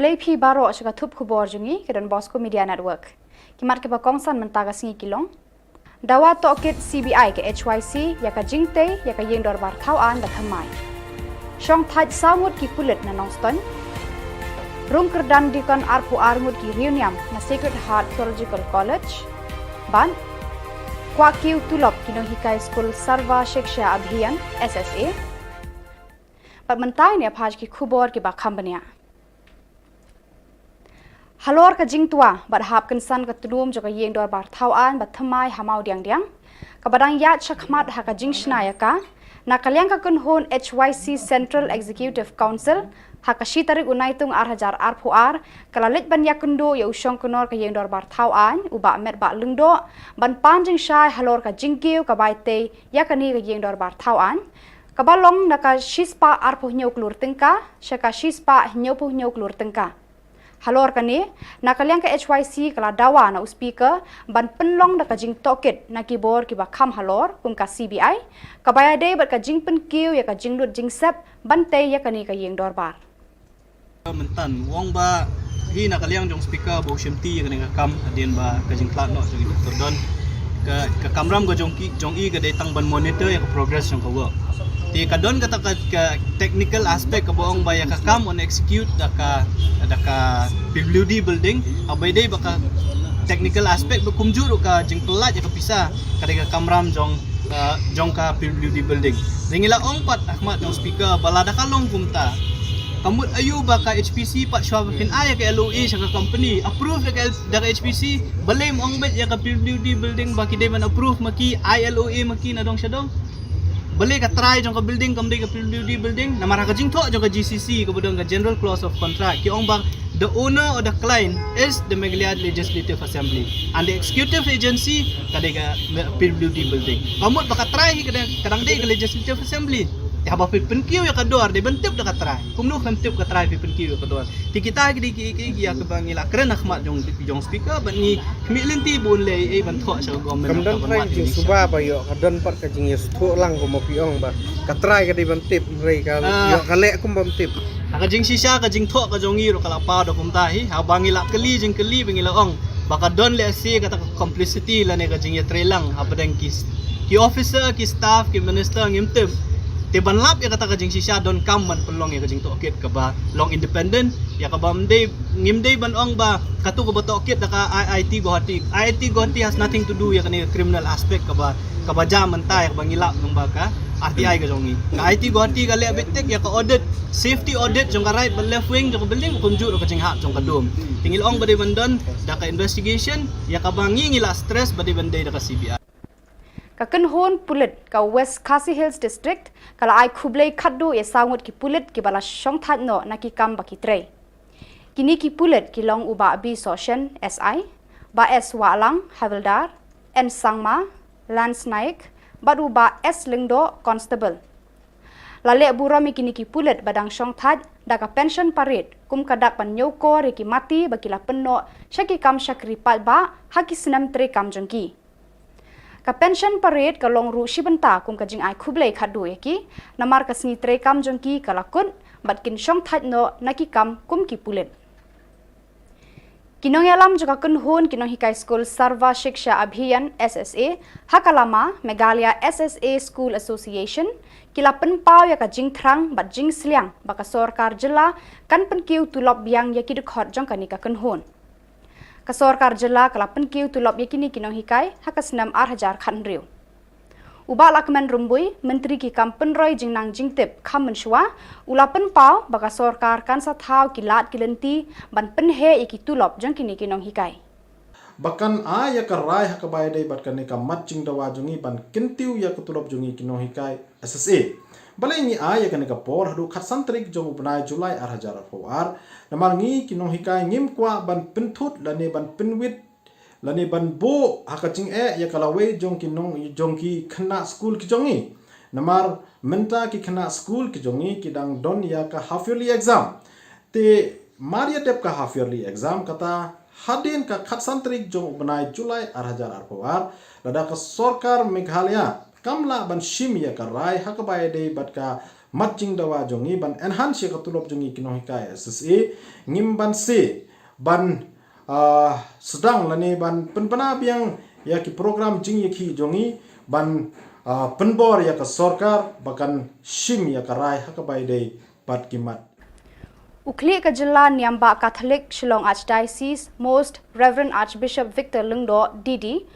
Lei phi baroh sha ka thup khubor jong ngi ka Don Bosco Media Network. Ki mat kiba kongsan mynta ka sngi ki long: Dawa tohkit C B I ka H Y C ïa ka jingtei ïa ka ïing dorbar thaw aiñ ba thymmai. Shongthait saw ngut ki pulit na Nongstoiñ. Rung kyrdan diakon arphew ar ngut ki riewniam na Sacred Heart Theological College. Bad kwah kiew tulop ki nonghikai skul Sarva Shiksha Abhiyan, S S A. Bad mynta ngin ïa phai sha ki khubor kiba kham bniah. Halor ka jingtwa bad hap kynsan ka tnum jong ka ïing dorbar thaw aiñ ba thymmai ha Mawdiangdiang, kaba dang ïaid shakhmat ha ka jingshna ïa ka, na ka liang ka kynhun H Y C Central Executive Council, ha ka shi tarik u Naitung ar hajar arphew ar, ka la leit ban ïakynduh ïa u shongknor ka ïing dorbar thaw aiñ, u Bah Metbah Lyngdoh, ban pan jingshai halor ka jingkiew ka bai tei ïa kane ka ïing dorbar thaw aiñ, kaba long na ka shispah arphew hynñiew klur tyngka sha ka shispah hynñiewphew hynñiew klur tyngka. Halor kane, na ka liang ka H Y C ka la dawa na u Speaker ban pynlong da ka jingtohkit na ki bor kiba kham halor kum ka C B I, kaba ïadei bad ka jingpynkiew ïa ka jinglut jingsep ban tei ïa kane ka ïing dorbar. Mynta u ong ba hi na ka liang jong Speaker ba u shimti ïa kane ka kam hadien ba ka jingkhlad noh jong i Doctor Don, ka, ka kamram ka jong ki, jong i ka dei tang ban monitor ïa ka progress jong ka work. Te ka don kata ka, ka technical aspect kaba ong ba ïa ka kam yn execute da ka, da ka P W D building, haba ïadei bad ka technical aspect ba kumjuh ruh ka jingpyllait ïa ka pisa ka dei ka kamram jong, uh, jong ka P W D building. Te ngi la ong pat ha khmat jong Speaker ba lada ka long kumta, ka mut aïu ba ka H P C pat shuwa ba phin ai ïa ka L O A sha ka company, approve da ka L-, da ka H P C, balei ym ong beit ïa ka P W D building ba ki dei ban approve ma ki, ai L O A ma ki na dong sha dong? Balei ka trai jong ka building kam dei ka P W D building? Namar ha ka jingthoh jong ka G C C kaba don ka General Clause of Contract, ki ong ba the owner or the client is the Meghalaya Legislative Assembly and the executive agency ka dei ka P W D building. Ka mut ba ka trai hi ka dang, ka dang dei ka Legislative Assembly. Te haba phi pynkiew ïa ka dor dei ban tip da ka trai. Kumno phin tip ka trai phi pynkiew ïa ka dor? Te kita ki dei ki, ki, ki ïa kaba ngi la kren ha khmat jong, jong Speaker bad ngi khmih lynti bun lei ei ban thoh sha ka government. Kam don trai jingsuba ba ïoh ka don pat ka jingïasngewthuh lang kumba phi ong ba ka trai ka dei ban tip, hynrei ka ïoh ka leh kum bym tip. Ha ka jingshisha ka jingthoh ka jong ngi ruh ka la paw da kumta hi, haba ngi la kylli jingkylli ba ngi la ong ba ka don lehse kata ka complicity lane ka jingïatreilang hapdeng ki, ki officer, ki staff, ki minister ngim tip. Te ban lap ïa kata ka jingshisha donkam ban pynlong ïa ka jingtohkit kaba long independent, ïa kaba ym dei, ngim dei ban ong ba katu kaba tohkit da ka I I T Guwahati. I I T Guwahati has nothing to do ïa kane ka criminal aspect kaba, kaba jia mynta ïa kaba ngi lap nang ba ka R T I ka jong ngi. Ka I I T Guwahati ka leh beit tik ïa ka audit, safety audit jong ka right bad left wing jong ka building, kumjuh ruh ka jinghap jong ka dum. Te ngi la ong ba dei ban don da ka investigation, ïa kaba ngi ngi la stress ba dei ban dei da ka C B I. Ka kynhun pulit ka West Khasi Hills District ka la ai khublei khatduh ïa saw ngut ki pulit kiba la shongthait noh na ki kam ba ki trei. Kine ki pulit ki long u Bah B Sohshen, S I, Bah S Wahlang, Havildar, N Sangma, Lance Naik, bad u Bah S Lyngdoh, Constable. La leh burom ïa kine ki pulit ba dang shongthait da ka pension parade kum ka dak ban ñiewkor ïa ki mati ba ki la pynnoh sha ki kam shakri paidbah ha ki snem treikam jong ki. Ka pension parade ka long ruh shi bynta kum ka jingai khublei khatduh ïa ki, namar ka sngi treikam jong ki ka la kut bad kin shongthait noh na ki kam kum ki pulit. Ki nongïalam jong ka kynhun ki nonghikai skul Sarva Shiksha Abhiyan, S S A, ha ka lama Meghalaya S S A School Association, ki la pynpaw ïa ka jingthrang bad jingsliang ba ka sorkar jylla kan pynkiew tulop biang ïa ki dkhot jong kane ka kynhun. Ka sorkar jylla ka la pynkiew tulop ïa kine ki nonghikai ha ka snem ar hajar khathynriew. U Bah Lahkmen Rymbui, Myntri ki kam pynroi jingnang jingtip kham mynshuwa, u la pynpaw ba ka sorkar kan sa thaw ki lad ki lynti ban pynheh ïa ki tulop jong kine ki nonghikai. Ba kan ai ïa ka rai ha kaba ïadei bad kane ka mat jingdawa jong ngi ban kyntiew ïa ka tulop jong ngi ki nonghikai S S A. Balei ngi ai ïa kane ka por haduh khatsan tarik jong u bnai July ar hajar arphew ar? Namar ngi ki nonghikai ngim kwah ban pynthut lane ban pynwit lane ban buh ha ka jingeh ïa ka lawei jong ki nong, jong ki khynnah skul ki jong ngi. Namar mynta ki khynnah skul ki jong ngi ki dang don ïa ka half yearly exam. Te mar ïa dep ka half yearly exam, kata hadien ka khatsan tarik jong u bnai July ar hajar arphew ar, lada ka sorkar Meghalaya kam lah ban shim ïa ka rai ha kaba ïadei bad ka mat jingdawa jong ngi ban enhance ïa ka tulop jong ngi ki nonghikai S S A, ngim banse ban, ah, sdang lane ban pynbna biang ïa ki program jingïakhih jong ngi ban, ah, pynbor ïa ka sorkar ba kan shim ïa ka rai ha kaba ïadei bad ki mat. U khlieh ka jylla niam bah Katholik Shillong Archdiocese, Most Reverend Archbishop Victor Lyngdoh, D D,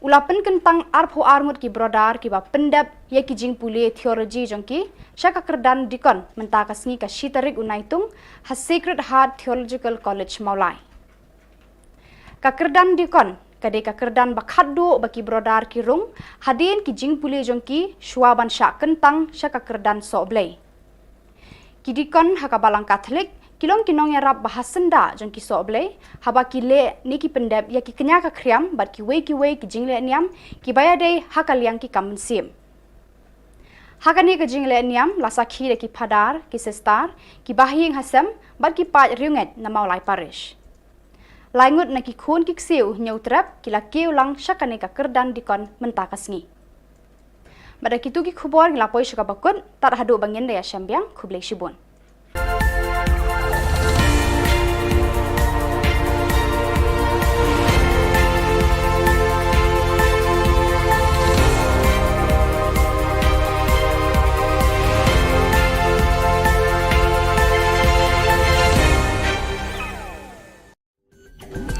u la pynkyntang arphew ar ngut ki brodar kiba pyndep ïa ki jingpule theology jong ki sha ka kyrdan dikon mynta ka sngi ka shi tarik u Naitung ha Sacred Heart Theological College Mawlai. Ka kyrdan dikon ka dei ka kyrdan ba khatduh ba ki brodar ki rung hadien ki jingpule jong ki shuwa ban shah kyntang sha ka kyrdan sohblei. Ki dikon ha ka Balang Katholik ki long ki nongïarap ba ha syndah jong ki sohblei haba ki leh ne ki pyndep ïa ki kñia ka khriam bad kiwei kiwei ki jingleh niam kiba ïadei ha ka liang ki kam mynsiem. Ha kane ka jingleh niam la sakhi da ki phadar, ki sistar, ki bahaïing hasem bad ki paid riewngeit na Mawlai Parish. Lai ngut na ki khun ki ksiew Hynñiewtrep ki la kiew lang sha kane ka kyrdan dikon mynta ka sngi. Bad da kito ki khubor ngi la poi sha kaba kut, tad haduh ba ngin da ïashem biang, khublei shibun.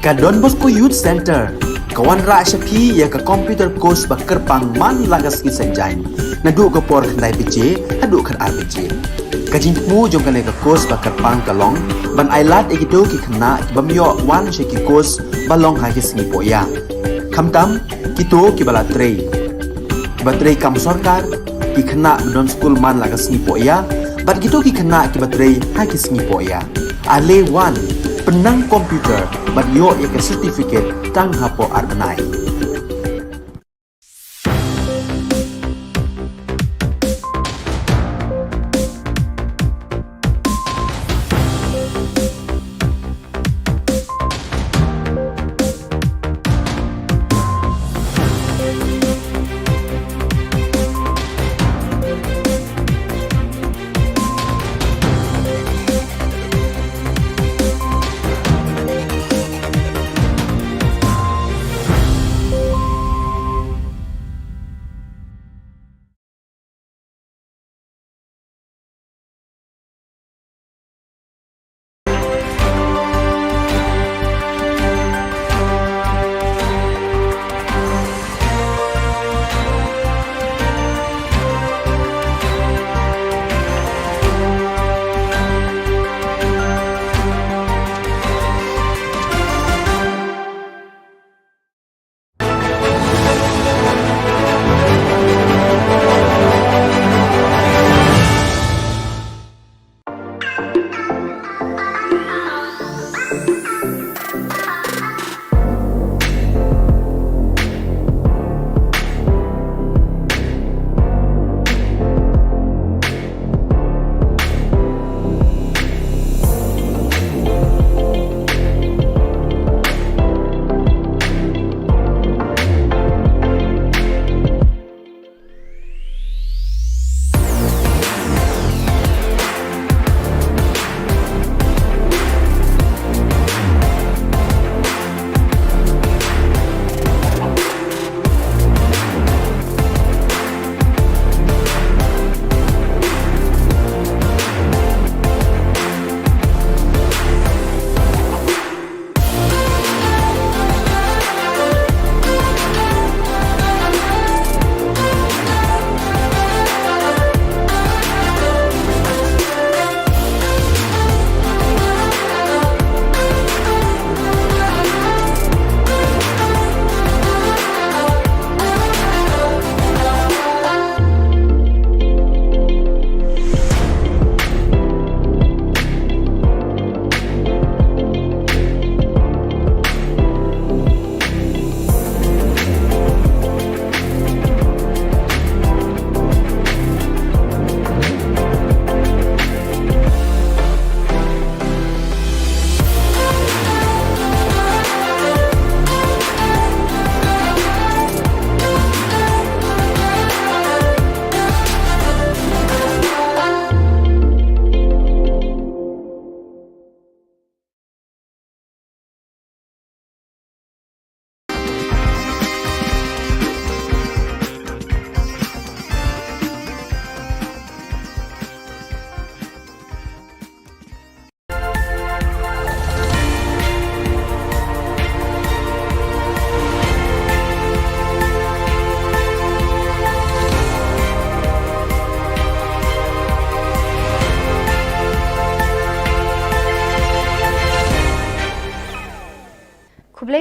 Ka Don Bosco Youth Centre ka wanrah sha phi ïa ka computer course ba kyrpang man la ka sngi Saitjaiñ, naduh ka por khyndai baje haduh khatar baje. Ka jingthmu jong kane ka course ba kyrpang ka long ban ailad ïa kito ki khynnah ki bym ïoh wan sha ki course ba long ha ki sngi pohïa, khamtam kito kiba la trei, kiba trei kam sorkar, ki khynnah ba don skul man la ka sngi pohïa bad kito ki khynnah kiba trei ha ki sngi pohïa. Ale wan, pynnang computer bad ïoh ïa ka certificate tang hapoh ar bnai.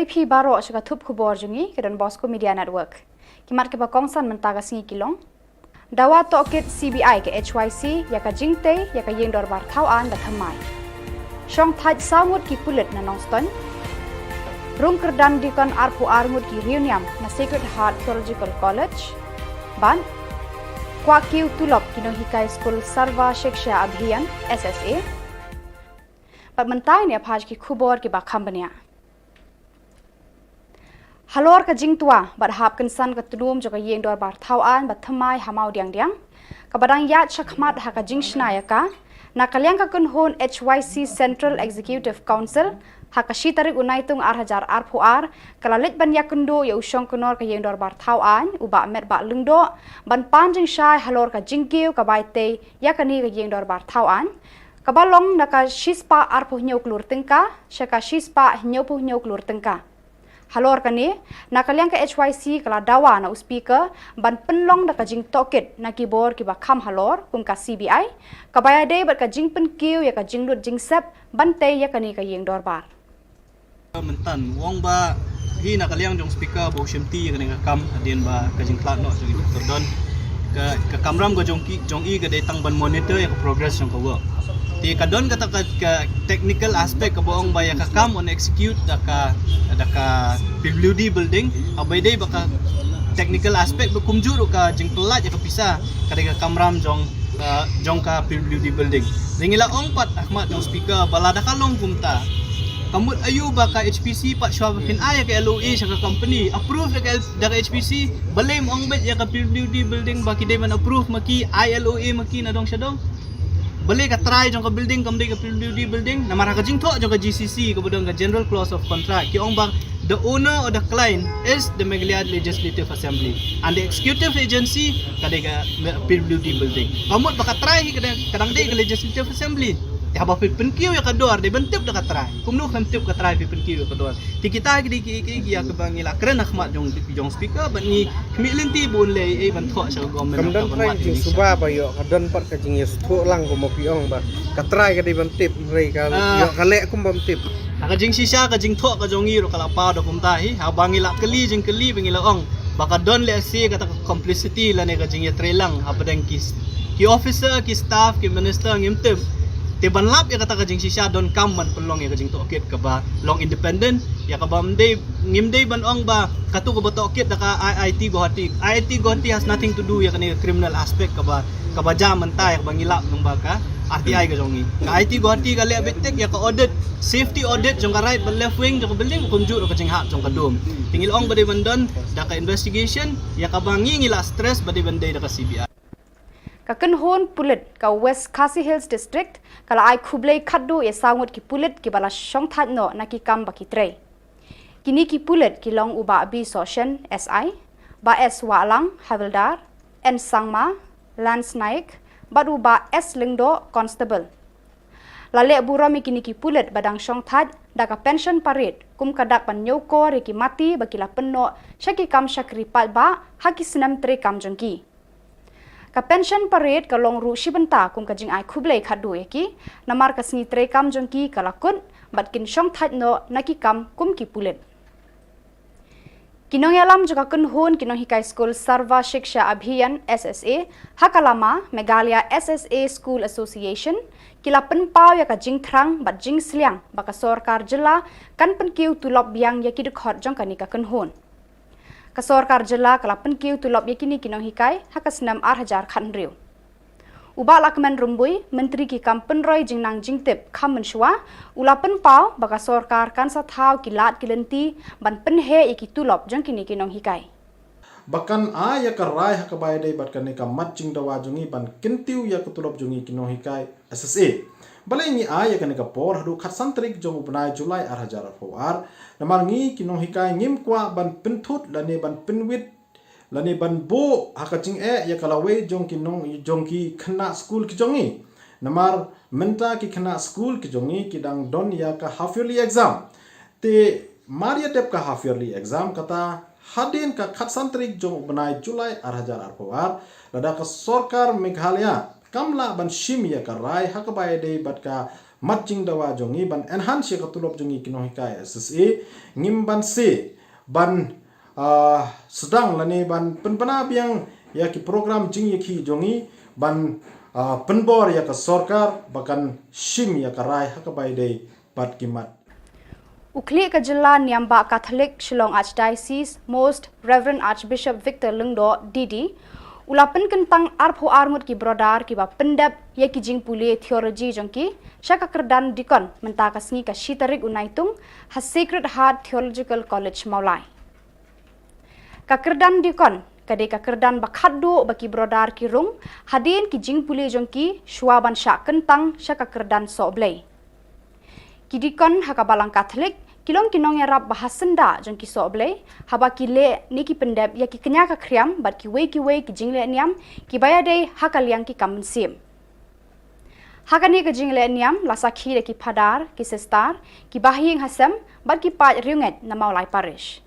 Phi baroh sha ka thup khubor jong ngi ka Don Bosco Media Network. Ki mat kiba kongsan mynta ka sngi ki long: Dawa tohkit C B I ka H Y C ïa ka jingtei ïa ka ïing dorbar thaw aiñ ba thymmai. Shong thait saw ngut ki pulit na Nongstoiñ. Rung kyrdan dikon arphew ar ngut ki riewniam na Sacred Heart Theological College. Bad kwah kiew tulop ki nonghikai skul Sarva Shiksha Abhiyan, S S A. Bad mynta ngin ïa phai ki khubor kiba kham bniah. Halor ka jingtwa bad hap kynsan ka tnum jong ka ïing dorbar thaw aiñ ba thymmai ha Mawdiangdiang, kaba dang ïaid shakhmat ha ka jingshna ïa ka, na ka liang ka kynhun H Y C Central Executive Council, ha ka shi tarik u Naitung ar hajar arphew ar, ka la leit ban ïakynduh ïa u shongknor ka ïing dorbar thaw aiñ, u Bah Metbah Lyngdoh, ban pan jingshai halor ka jingkiew ka bai tei ïa kane ka ïing dorbar thaw aiñ, kaba long na ka shispah arphew hynñiew klur tyngka sha ka shispah hynñiewphew hynñiew klur tyngka. Halor kane, na ka liang ka H Y C ka la dawa na u Speaker ban pynlong da ka jingtohkit na ki bor kiba kham halor kum ka C B I, kaba ïadei bad ka jingpynkiew ïa ka jinglut jingsep ban tei ïa kane ka ïing dorbar. Mynta u ong ba hi na ka liang jong Speaker ba u shimti ïa kane ka kam hadien ba ka jingkhlad noh jong i Doctor Don, ka, ka kamram ka jong ki, jong i ka dei tang ban monitor ïa ka progress jong ka work. Te ka don kata ka, ka technical aspect kaba ong ba ïa ka kam yn execute da ka, da ka P W D building, haba ïadei bad ka technical aspect ba kumjuh ruh ka jingpyllait ïa ka pisa ka dei ka kamram jong, uh, jong ka P W D building. Te ngi la ong pat ha khmat jong Speaker ba lada ka long kumta, ka mut aïu ba ka H P C pat shuwa ba phin ai ïa ka L O A sha ka company, approve da ka L-, da ka H P C, balei ym ong beit ïa ka P W D building ba ki dei ban approve ma ki, ai L O A ma ki na dong sha dong? Balei ka trai jong ka building kam dei ka P W D building? Namar ha ka jingthoh jong ka G C C kaba don ka General Clause of Contract, ki ong ba the owner or the client is the Meghalaya Legislative Assembly and the executive agency ka dei ka P W D building. Ka mut ba ka trai hi ka dang, ka dang dei ka Legislative Assembly. Te haba phi pynkiew ïa ka dor dei ban tip da ka trai. Kumno phin tip ka trai phi pynkiew ïa ka dor? Te kita ki dei ki, ki, ki ïa kaba ngi la kren ha khmat jong, jong Speaker bad ngi khmih lynti ba un leh ei ban thoh sha ka government. Kam don trai jingsuba ba ïoh, ka don pat ka jingïasngewthuh lang kumba phi ong ba ka trai ka dei ban tip, hynrei ka ïoh ka leh kum bym tip. Ha ka jingshisha ka jingthoh ka jong ngi ruh ka la paw da kumta hi, haba ngi la kylli jingkylli ba ngi la ong ba ka don lehse kata ka complicity lane ka jingïatreilang hapdeng ki, ki officer, ki staff, ki minister ngim tip. Te ban lap ïa kata ka jingshisha donkam ban pynlong ïa ka jingtohkit kaba long independent, ïa kaba ym dei, ngim dei ban ong ba katu kaba tohkit da ka I I T Guwahati. I I T Guwahati has nothing to do ïa kane ka criminal aspect kaba, kaba jia mynta ïa kaba ngi lap nang ba ka R T I ka jong ngi. Ka I I T Guwahati ka leh beit tik ïa ka audit, safety audit jong ka right bad left wing jong ka building, kumjuh ruh ka jinghap jong ka dum. Te ngi la ong ba dei ban don da ka investigation, ïa kaba ngi, ngi la stress ba dei ban dei da ka C B I. Ka kynhun pulit ka West Khasi Hills District ka la ai khublei khatduh ïa saw ngut ki pulit kiba la shongthait noh na ki kam ba ki trei. Kine ki pulit ki long u Bah B Sohshen, S I, Bah S Wahlang, Havildar, N Sangma, Lance Naik, bad u Bah S Lyngdoh, Constable. La leh burom ïa kine ki pulit ba dang shongthait da ka pension parade kum ka dak ban ñiewkor ïa ki mati ba ki la pynnoh sha ki kam shakri paidbah ha ki snem treikam jong ki. Ka pension parade ka long ruh shi bynta kum ka jingai khublei khatduh ïa ki, namar ka sngi treikam jong ki ka la kut bad kin shongthait noh na ki kam kum ki pulit. Ki nongïalam jong ka kynhun ki nonghikai skul Sarva Shiksha Abhiyan, S S A, ha ka lama Meghalaya S S A School Association, ki la pynpaw ïa ka jingthrang bad jingsliang ba ka sorkar jylla kan pynkiew tulop biang ïa ki dkhot jong kane ka kynhun. Ka sorkar jylla ka la pynkiew tulop ïa kine ki nonghikai ha ka snem ar hajar khathynriew. U Bah Lahkmen Rymbui, Myntri ki kam pynroi jingnang jingtip kham mynshuwa, u la pynpaw ba ka sorkar kan sa thaw ki lad ki lynti ban pynheh ïa ki tulop jong kine ki nonghikai. Ba kan ai ïa ka rai ha kaba ïadei bad kane ka mat jingdawa jong ngi ban kyntiew ïa ka tulop jong ngi ki nonghikai S S A. Balei ngi ai ïa kane ka por haduh khatsan tarik jong u bnai July ar hajar arphew ar? Namar ngi ki nonghikai ngim kwah ban pynthut lane ban pynwit lane ban buh ha ka jingeh ïa ka lawei jong ki nong, jong ki khynnah skul ki jong ngi. Namar mynta ki khynnah skul ki jong ngi ki dang don ïa ka half yearly exam. Te mar ïa dep ka half yearly exam, kata hadien ka khatsan tarik jong u bnai July ar hajar arphew ar, lada ka sorkar Meghalaya kam lah ban shim ïa ka rai ha kaba ïadei bad ka mat jingdawa jong ngi, ban enhance ïa ka tulop jong ngi ki nonghikai S S A, ngim banse ban, ah, sdang lane ban pynbna biang ïa ki program jingïakhih jong ngi, ban, ah, pynbor ïa ka sorkar ba kan shim ïa ka rai ha kaba ïadei bad ki mat. U khlieh ka jylla niam bah Katholik Shillong Archdiocese, Most Reverend Archbishop Victor Lyngdoh, D D, u la pynkyntang arphew ar ngut ki brother kiba pyndep ïa ki jingpule theology jong ki sha ka kyrdan deacon mynta ka sngi ka shi tarik u Naitung ha Sacred Heart Theological College Mawlai. Ka kyrdan deacon ka dei ka kyrdan ba khatduh ba ki brother ki rung hadien ki jingpule jong ki shuwa ban shah kyntang sha ka kyrdan sohblei. Ki deacon ha ka Balang Katholik ki long ki nongïarap ba ha syndah jong ki sohblei haba ki leh ne ki pyndep ïa ki kñia ka khriam bad kiwei kiwei ki jingleh niam kiba ïadei ha ka liang ki kam mynsiem. Ha kane ka jingleh niam la sakhi da ki phadar, ki sister, ki bahaïing hasem bad ki paid riewngeit na Mawlai Parish.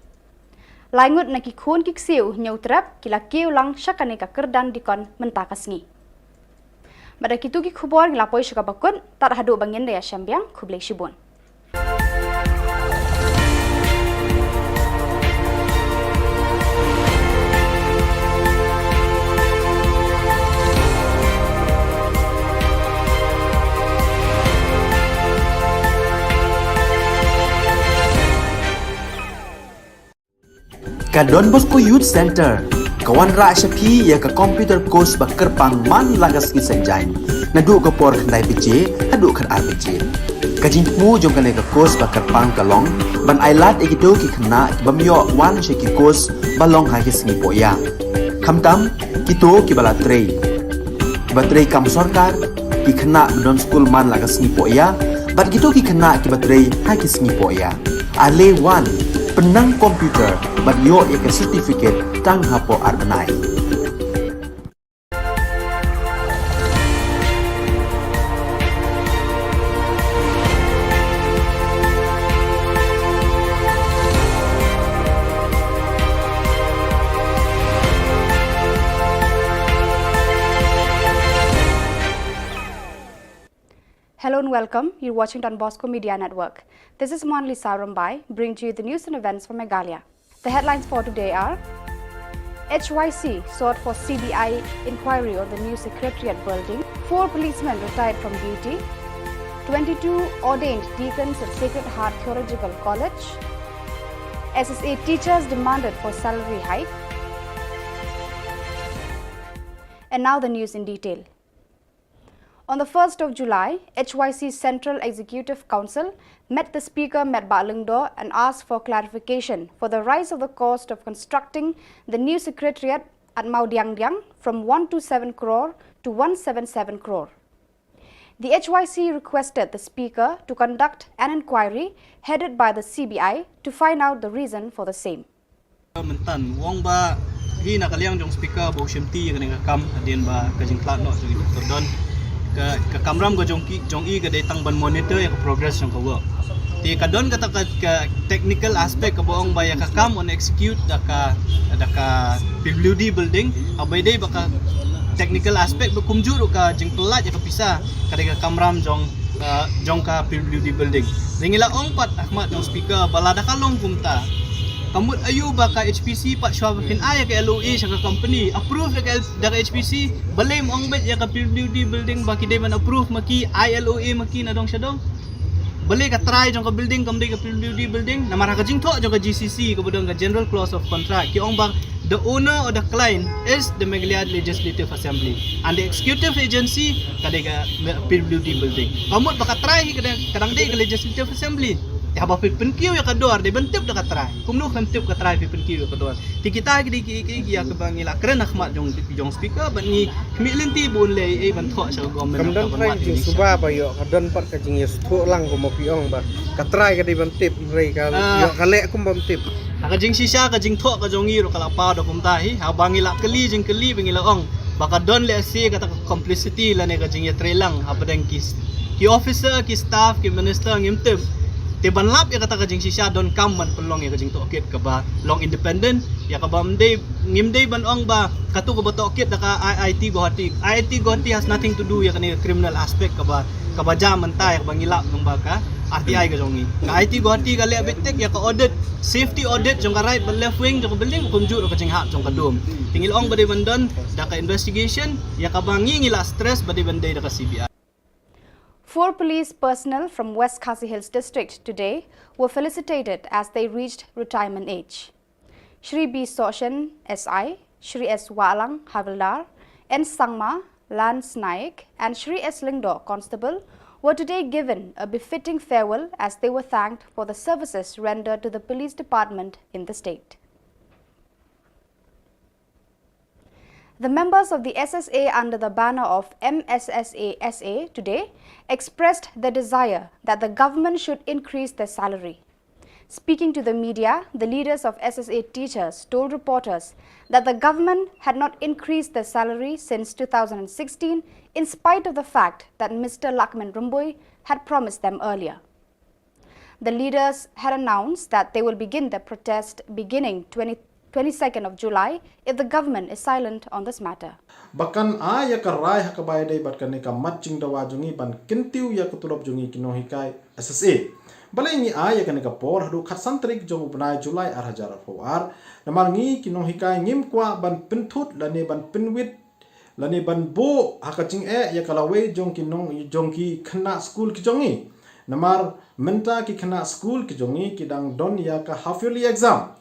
Lai ngut na ki khun ki ksiew Hynñiewtrep ki la kiew lang sha kane ka kyrdan deacon mynta ka sngi. Bad da kito ki khubor ngi la poi sha kaba kut, tad haduh ba ngin da ïashem biang, khublei shibun. Ka Don Bosco Youth Centre ka wanrah sha phi ïa ka computer course ba kyrpang man la ka sngi Saitjaiñ, naduh ka por khyndai baje haduh khatar baje. Ka jingthmu jong kane ka course ba kyrpang ka long ban ailad ïa kito ki khynnah ki bym ïoh wan sha ki course ba long ha ki sngi pohïa, khamtam kito kiba la trei, kiba trei kam sorkar, ki khynnah ba don skul man la ka sngi pohïa bad kito ki khynnah kiba trei ha ki sngi pohïa. Ale wan, pynnang computer bad ïoh ïa ka certificate tang hapoh ar bnai. Hello and welcome. You're watching Don Bosco Media Network. This is Monlisa Rumbai, bringing to you the news and events for Meghalaya. The headlines for today are: H Y C sought for C B I inquiry on the new Secretariat building, four policemen retired from duty, twenty-two ordained deacons at Sacred Heart Theological College, S S A teachers demanded for salary hike. And now the news in detail. On the first of July, H Y C Central Executive Council met the Speaker, Metbah Lyngdoh, and asked for clarification for the rise of the cost of constructing the new Secretariat at Mawdiangdiang from one two seven crore to one seven seven crore. The H Y C requested the Speaker to conduct an inquiry headed by the C B I to find out the reason for the same. Mynta u ong ba hi na ka liang jong speaker ba u shim ti ïa kane ka kam hadien ba ka jingkhlad noh jong i Doctor Don, ka, ka kamram ka jong ki, jong i ka dei tang ban monitor ïa ka progress jong ka work. Te ka don kata ka, ka technical aspect kaba ong ba ïa ka kam yn execute da ka, da ka P W D building, haba ïadei ba ka technical aspect ba kumjuh ruh ka jingpyllait ïa ka pisa ka dei ka kamram jong, uh, jong ka P W D building. Te ngi la ong pat ha khmat jong speaker ba lada ka long kumta, ka mut aïu ba ka H P C pat shuwa ba phin ai ïa ka L O A sha ka company, approve da ka L-, da ka H P C, balei ym ong beit ïa ka P W D building ba ki dei ban approve ma ki, ai L O A ma ki na dong sha dong? Balei ka trai jong ka building kam dei ka P W D building? Namar ha ka jingthoh jong ka G C C kaba don ka General Clause of Contract ki ong ba the owner or the client is the Meghalaya Legislative Assembly and the executive agency ka dei ka P W D building. Ka mut ba ka trai hi ka dang, ka dang dei ka Legislative Assembly. Te haba phi pynkiew ïa ka dor dei ban tip da ka trai. Kumno phin tip ka trai phi pynkiew ïa ka dor? Te kita ki dei ki, ki, ki ïa kaba ngi la kren ha khmat jong, jong speaker bad ngi khmih lynti ba un leh ei ban thoh sha ka government. Kam don trai ka jingsuba ba ïoh, ka don pat ka jingïasuthuh lang kumba phi ong ba ka trai ka dei ban tip, hynrei ka ïoh ka leh kum bym tip. Ha ka jingshisha ka jingthoh ka jong ngi ruh ka la paw da kumta hi, haba ngi la kylli jingkylli ba ngi la ong ba ka don lehse kata ka complicity lane ka jingïatreilang hapdeng ki, ki officer, ki staff, ki minister ngim tip. Te ban lap ïa kata ka jingshisha donkam ban pynlong ïa ka jingtohkit kaba long independent, ïa kaba ym dei, ngim dei ban ong ba katu kaba tohkit da ka I I T Guwahati. I I T Guwahati has nothing to do ïa kane ka criminal aspect kaba, kaba jia mynta ïa kaba ngi lap nang ba ka R T I ka jong ngi. Ka I I T Guwahati ka leh beit tek ïa ka audit, safety audit jong ka right bad left wing jong ka building kumjuh ruh ka jinghap jong ka dum. Te ngi la ong ba dei ban don da ka investigation ïa kaba ngi, ngi la stress ba dei ban dei da ka C B I. Four police personnel from West Khasi Hills District today were felicitated as they reached retirement age. Shri B Sohshen, S I, Shri S Wahlang, Havildar, N Sangma, Lance Naik, and Shri S Lyngdoh, Constable, were today given a befitting farewell as they were thanked for the services rendered to the police department in the state. The members of the S S A under the banner of M S S A S A today expressed their desire that the government should increase their salary. Speaking to the media, the leaders of S S A teachers told reporters that the government had not increased their salary since two thousand sixteen, in spite of the fact that Mister Lakman Rymbui had promised them earlier. The leaders had announced that they will begin the protest beginning twenty, twenty-second of July if the government is silent on this matter. Ba kan ai ïa ka rai ha kaba ïadei bad kane ka mat jingdawa jong ngi ban kyntiew ïa ka tulop jong ngi ki nonghikai S S A. Balei ngi ai ïa kane ka por haduh khatsan tarik jong u bnai July ar hajar arphew ar? Namar ngi ki nonghikai ngim kwah ban pynthut lane ban pynwit lane ban buh ha ka jingeh ïa ka lawei jong ki nong, jong ki khynnah skul ki jong ngi. Namar mynta ki khynnah skul ki jong ngi ki dang don ïa ka half yearly exam.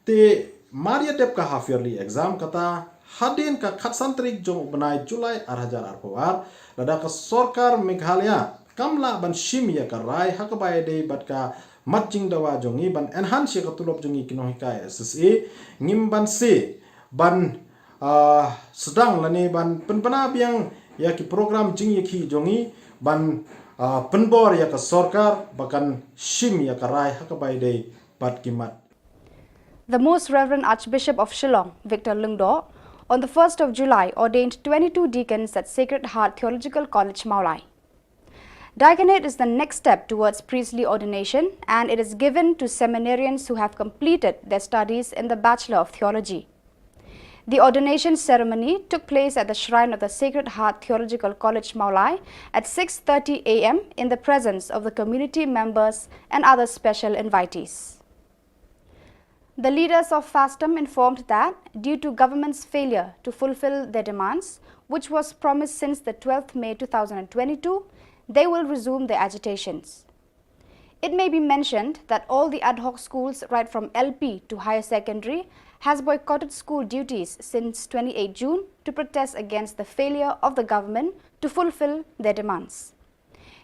Te mar ïa dep ka half yearly exam kata hadien ka khatsan tarik jong u bnai July ar hajar arphew ar, lada ka sorkar Meghalaya kam lah ban shim ïa ka rai ha kaba ïadei bad ka mat jingdawa jong ngi ban enhance ïa ka tulop jong ngi ki nonghikai S S A, ngim banse ban ah, sdang lane ban pynbna biang ïa ki program jingïakhih jong ngi ban, ah, pynbor ïa ka sorkar ba kan shim ïa ka rai ha kaba ïadei bad ki mat. The Most Reverend Archbishop of Shillong, Victor Lyngdoh, on the first of July ordained twenty-two deacons at Sacred Heart Theological College, Mawlai. Diaconate is the next step towards priestly ordination, and it is given to seminarians who have completed their studies in the Bachelor of Theology. The ordination ceremony took place at the shrine of the Sacred Heart Theological College, Mawlai at six thirty A M in the presence of the community members and other special invitees. The leaders of FASTOM informed that due to government's failure to fulfill their demands, which was promised since the twelfth May two thousand twenty-two, they will resume their agitations. It may be mentioned that all the ad hoc schools, right from L P to higher secondary, has boycotted school duties since twenty-eighth June to protest against the failure of the government to fulfill their demands.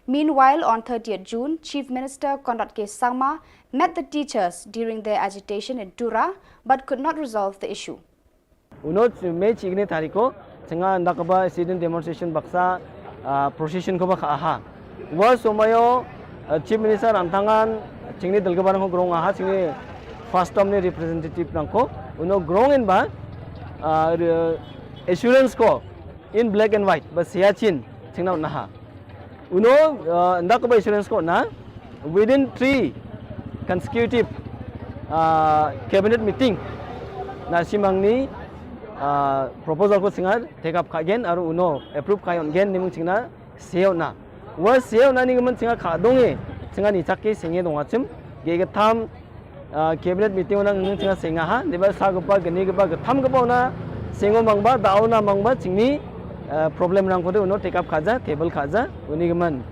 Meanwhile, on thirtieth June, Chief Minister Conrad K Sangma met the teachers during their agitation in Tura but could not resolve the issue. Uno May chikni tariko, chynga ndakba sit-in demonstration baksa, ah, procession ko ba kha aha. Wa somayo, ah, Chief Minister Ramthangan, chingni dalgaban ko grong aha, chingni FASTOM ni representative nangko, uno grong in ba, ah, re-, assurance ko in black and white, ba siya chin, chingna unaha. Uno, uh, nda ko ba assurance ko na, within three consecutive, uh, cabinet meeting, na simangni, uh, proposal ko singa take up kha gen, aru uno approve kha yon gen, nimung chingna seo na. Wa seo na ni gaman singa kha dong e, singa ni chak ke singe dong achim, ge ge tham, ah, cabinet meeting ona ngi chynga senga ha, deba sa gapa gani gapa gatham gapa ona sengo mangba, dau na mangba, chingni, ah, problem nang kode uno take up khaja, table khaja, uni gaman,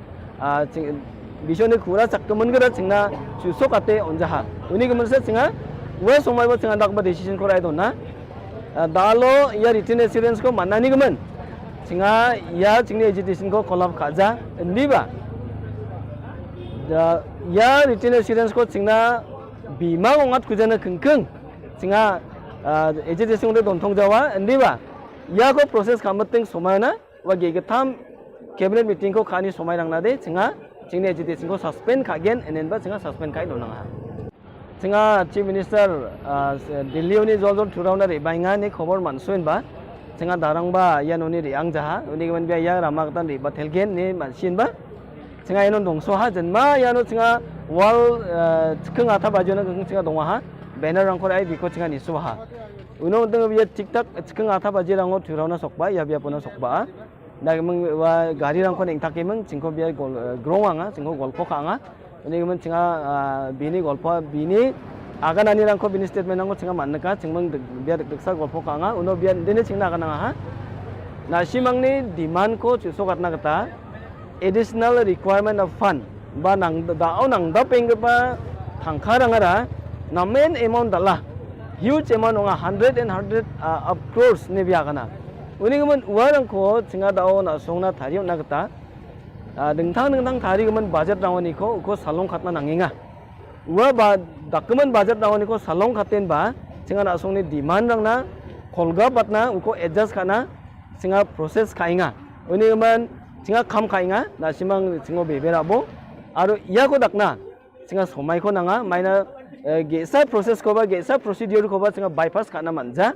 ah, ching, bisho ni khura chak kaman gada chingna, chu sok ate onja ha. Uni gaman sa chinga, wa somai ba chinga dak ba decision ko rai dona. Ah, dalo ya written assurance ko mana ni gaman. Chinga ya chingni agitation ko call up khaja, ndi ba. Da, ya written assurance ko chingna bima ngat kujana kengkeng. Chinga, ah, agitation de don thong jawa, ndi ba. Ya ko process kamating somana, wa ge gatham cabinet meeting ko khani somai rang na de, chinga, chingni agitation ko suspend kha gen, enen ba chinga suspend kai don nang ha. Chinga Chief Minister, ah, Delhi uni jol jol thurau na ri bainga ni khobor mansuin ba. Chinga darang ba ya noni ri ang jaha, uni gaman bia ya rama katan ri ba thelgen ni mansin ba. Chinga ya non dongso ha, jen ma ya no chinga Wall, eh, chikeng atha baje na keng chinga dong ha. Banner rangkor ai biko chinga nisu ha. Uno unteng bia tik tak chikeng atha baje rango thurau na sokba, ya bia puna sokba. Da meng wa gari rangkor neng tak meng chingko bia gol, eh, grong anga, chingko golpo ka anga. Uni meng chinga, ah, bini golpo, bini aganani rangko bini statement rangko chinga man ka, chingmeng dek, bia dek, deksa golpo ka anga, uno bia dini chingna ka nanga ha. Na simang ni demand ko chuso katna kata, additional requirement of fund. Ba nang da au nang da peng ba thangkha rang ara, na main amount dala, huge amount onga hundred and hundred, ah, of crores ne bia kana. Uni meng warang ko chinga dao na song na thari na kata, ah, dengthang dengthang thari kemen budget rangoni ko, ko salong khatna nanginga. Ua ba document budget rangoni ko salong khaten ba, chinga na song ni demand rangna, kolga patna, uko adjust khana, chinga process khainga. Uni kemen, chinga kham khainga, na simang chingo bebe rabo. Aro ia ko dakna, chinga somai ko nanga, maina, eh, gesa process ko ba, gesa procedure ko ba, chinga bypass khana manja.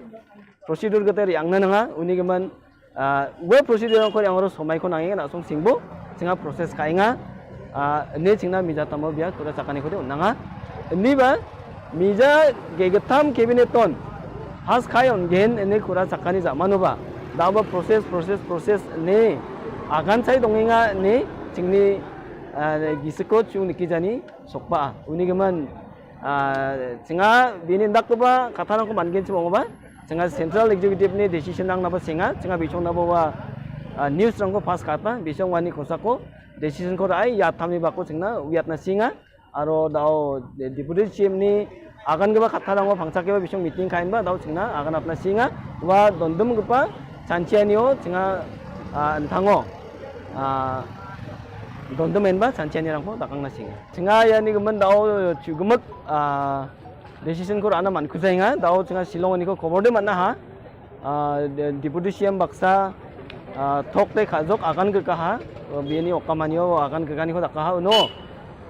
Procedure kata ri angna nanga, uni kemen, ah, web procedure ko yang ro somai ko nangi na song singbo, chinga process kainga, ah, ne chingna mija tamo bia kura chakani ko de nanga. Ni ba, mija ge getam cabinet ton, has kai on gen ne kura chakani ja manu ba. Da ba process, process, process ne, agan sai donginga ne, chingni, ah, gisiko chung niki jani, sokba, uni kemen, ah, chinga bini dak ba, kata nang ko man gen chimo ba, chinga central executive ni decision nang na ba singa, chinga bichong na ba wa, ah, news rang ko pass kata, bichong wani kosa ko, decision ko rai, ya tami ba ko chingna, wiat na singa, aro dao de-, deputy C M ni, agan ke ba kata nang ko pangchak ke ba bichong meeting kain ba, dao chingna, agan apna singa, wa dondum ke ba, chanchianio, chinga, ah, enthango, ah, dondum en ba, chanchiani rang ko, dakang na singa. Chinga ya ni kemen dao, chu kemek, ah, decision ko rana man kusa inga, dao chinga Shillong ni ko khobor de man na ha. Ah, de-, deputy C M baksa, ah, thok te khajok akan ke kaha, ah, bini okamanio akan ke kani ko dak kaha, no.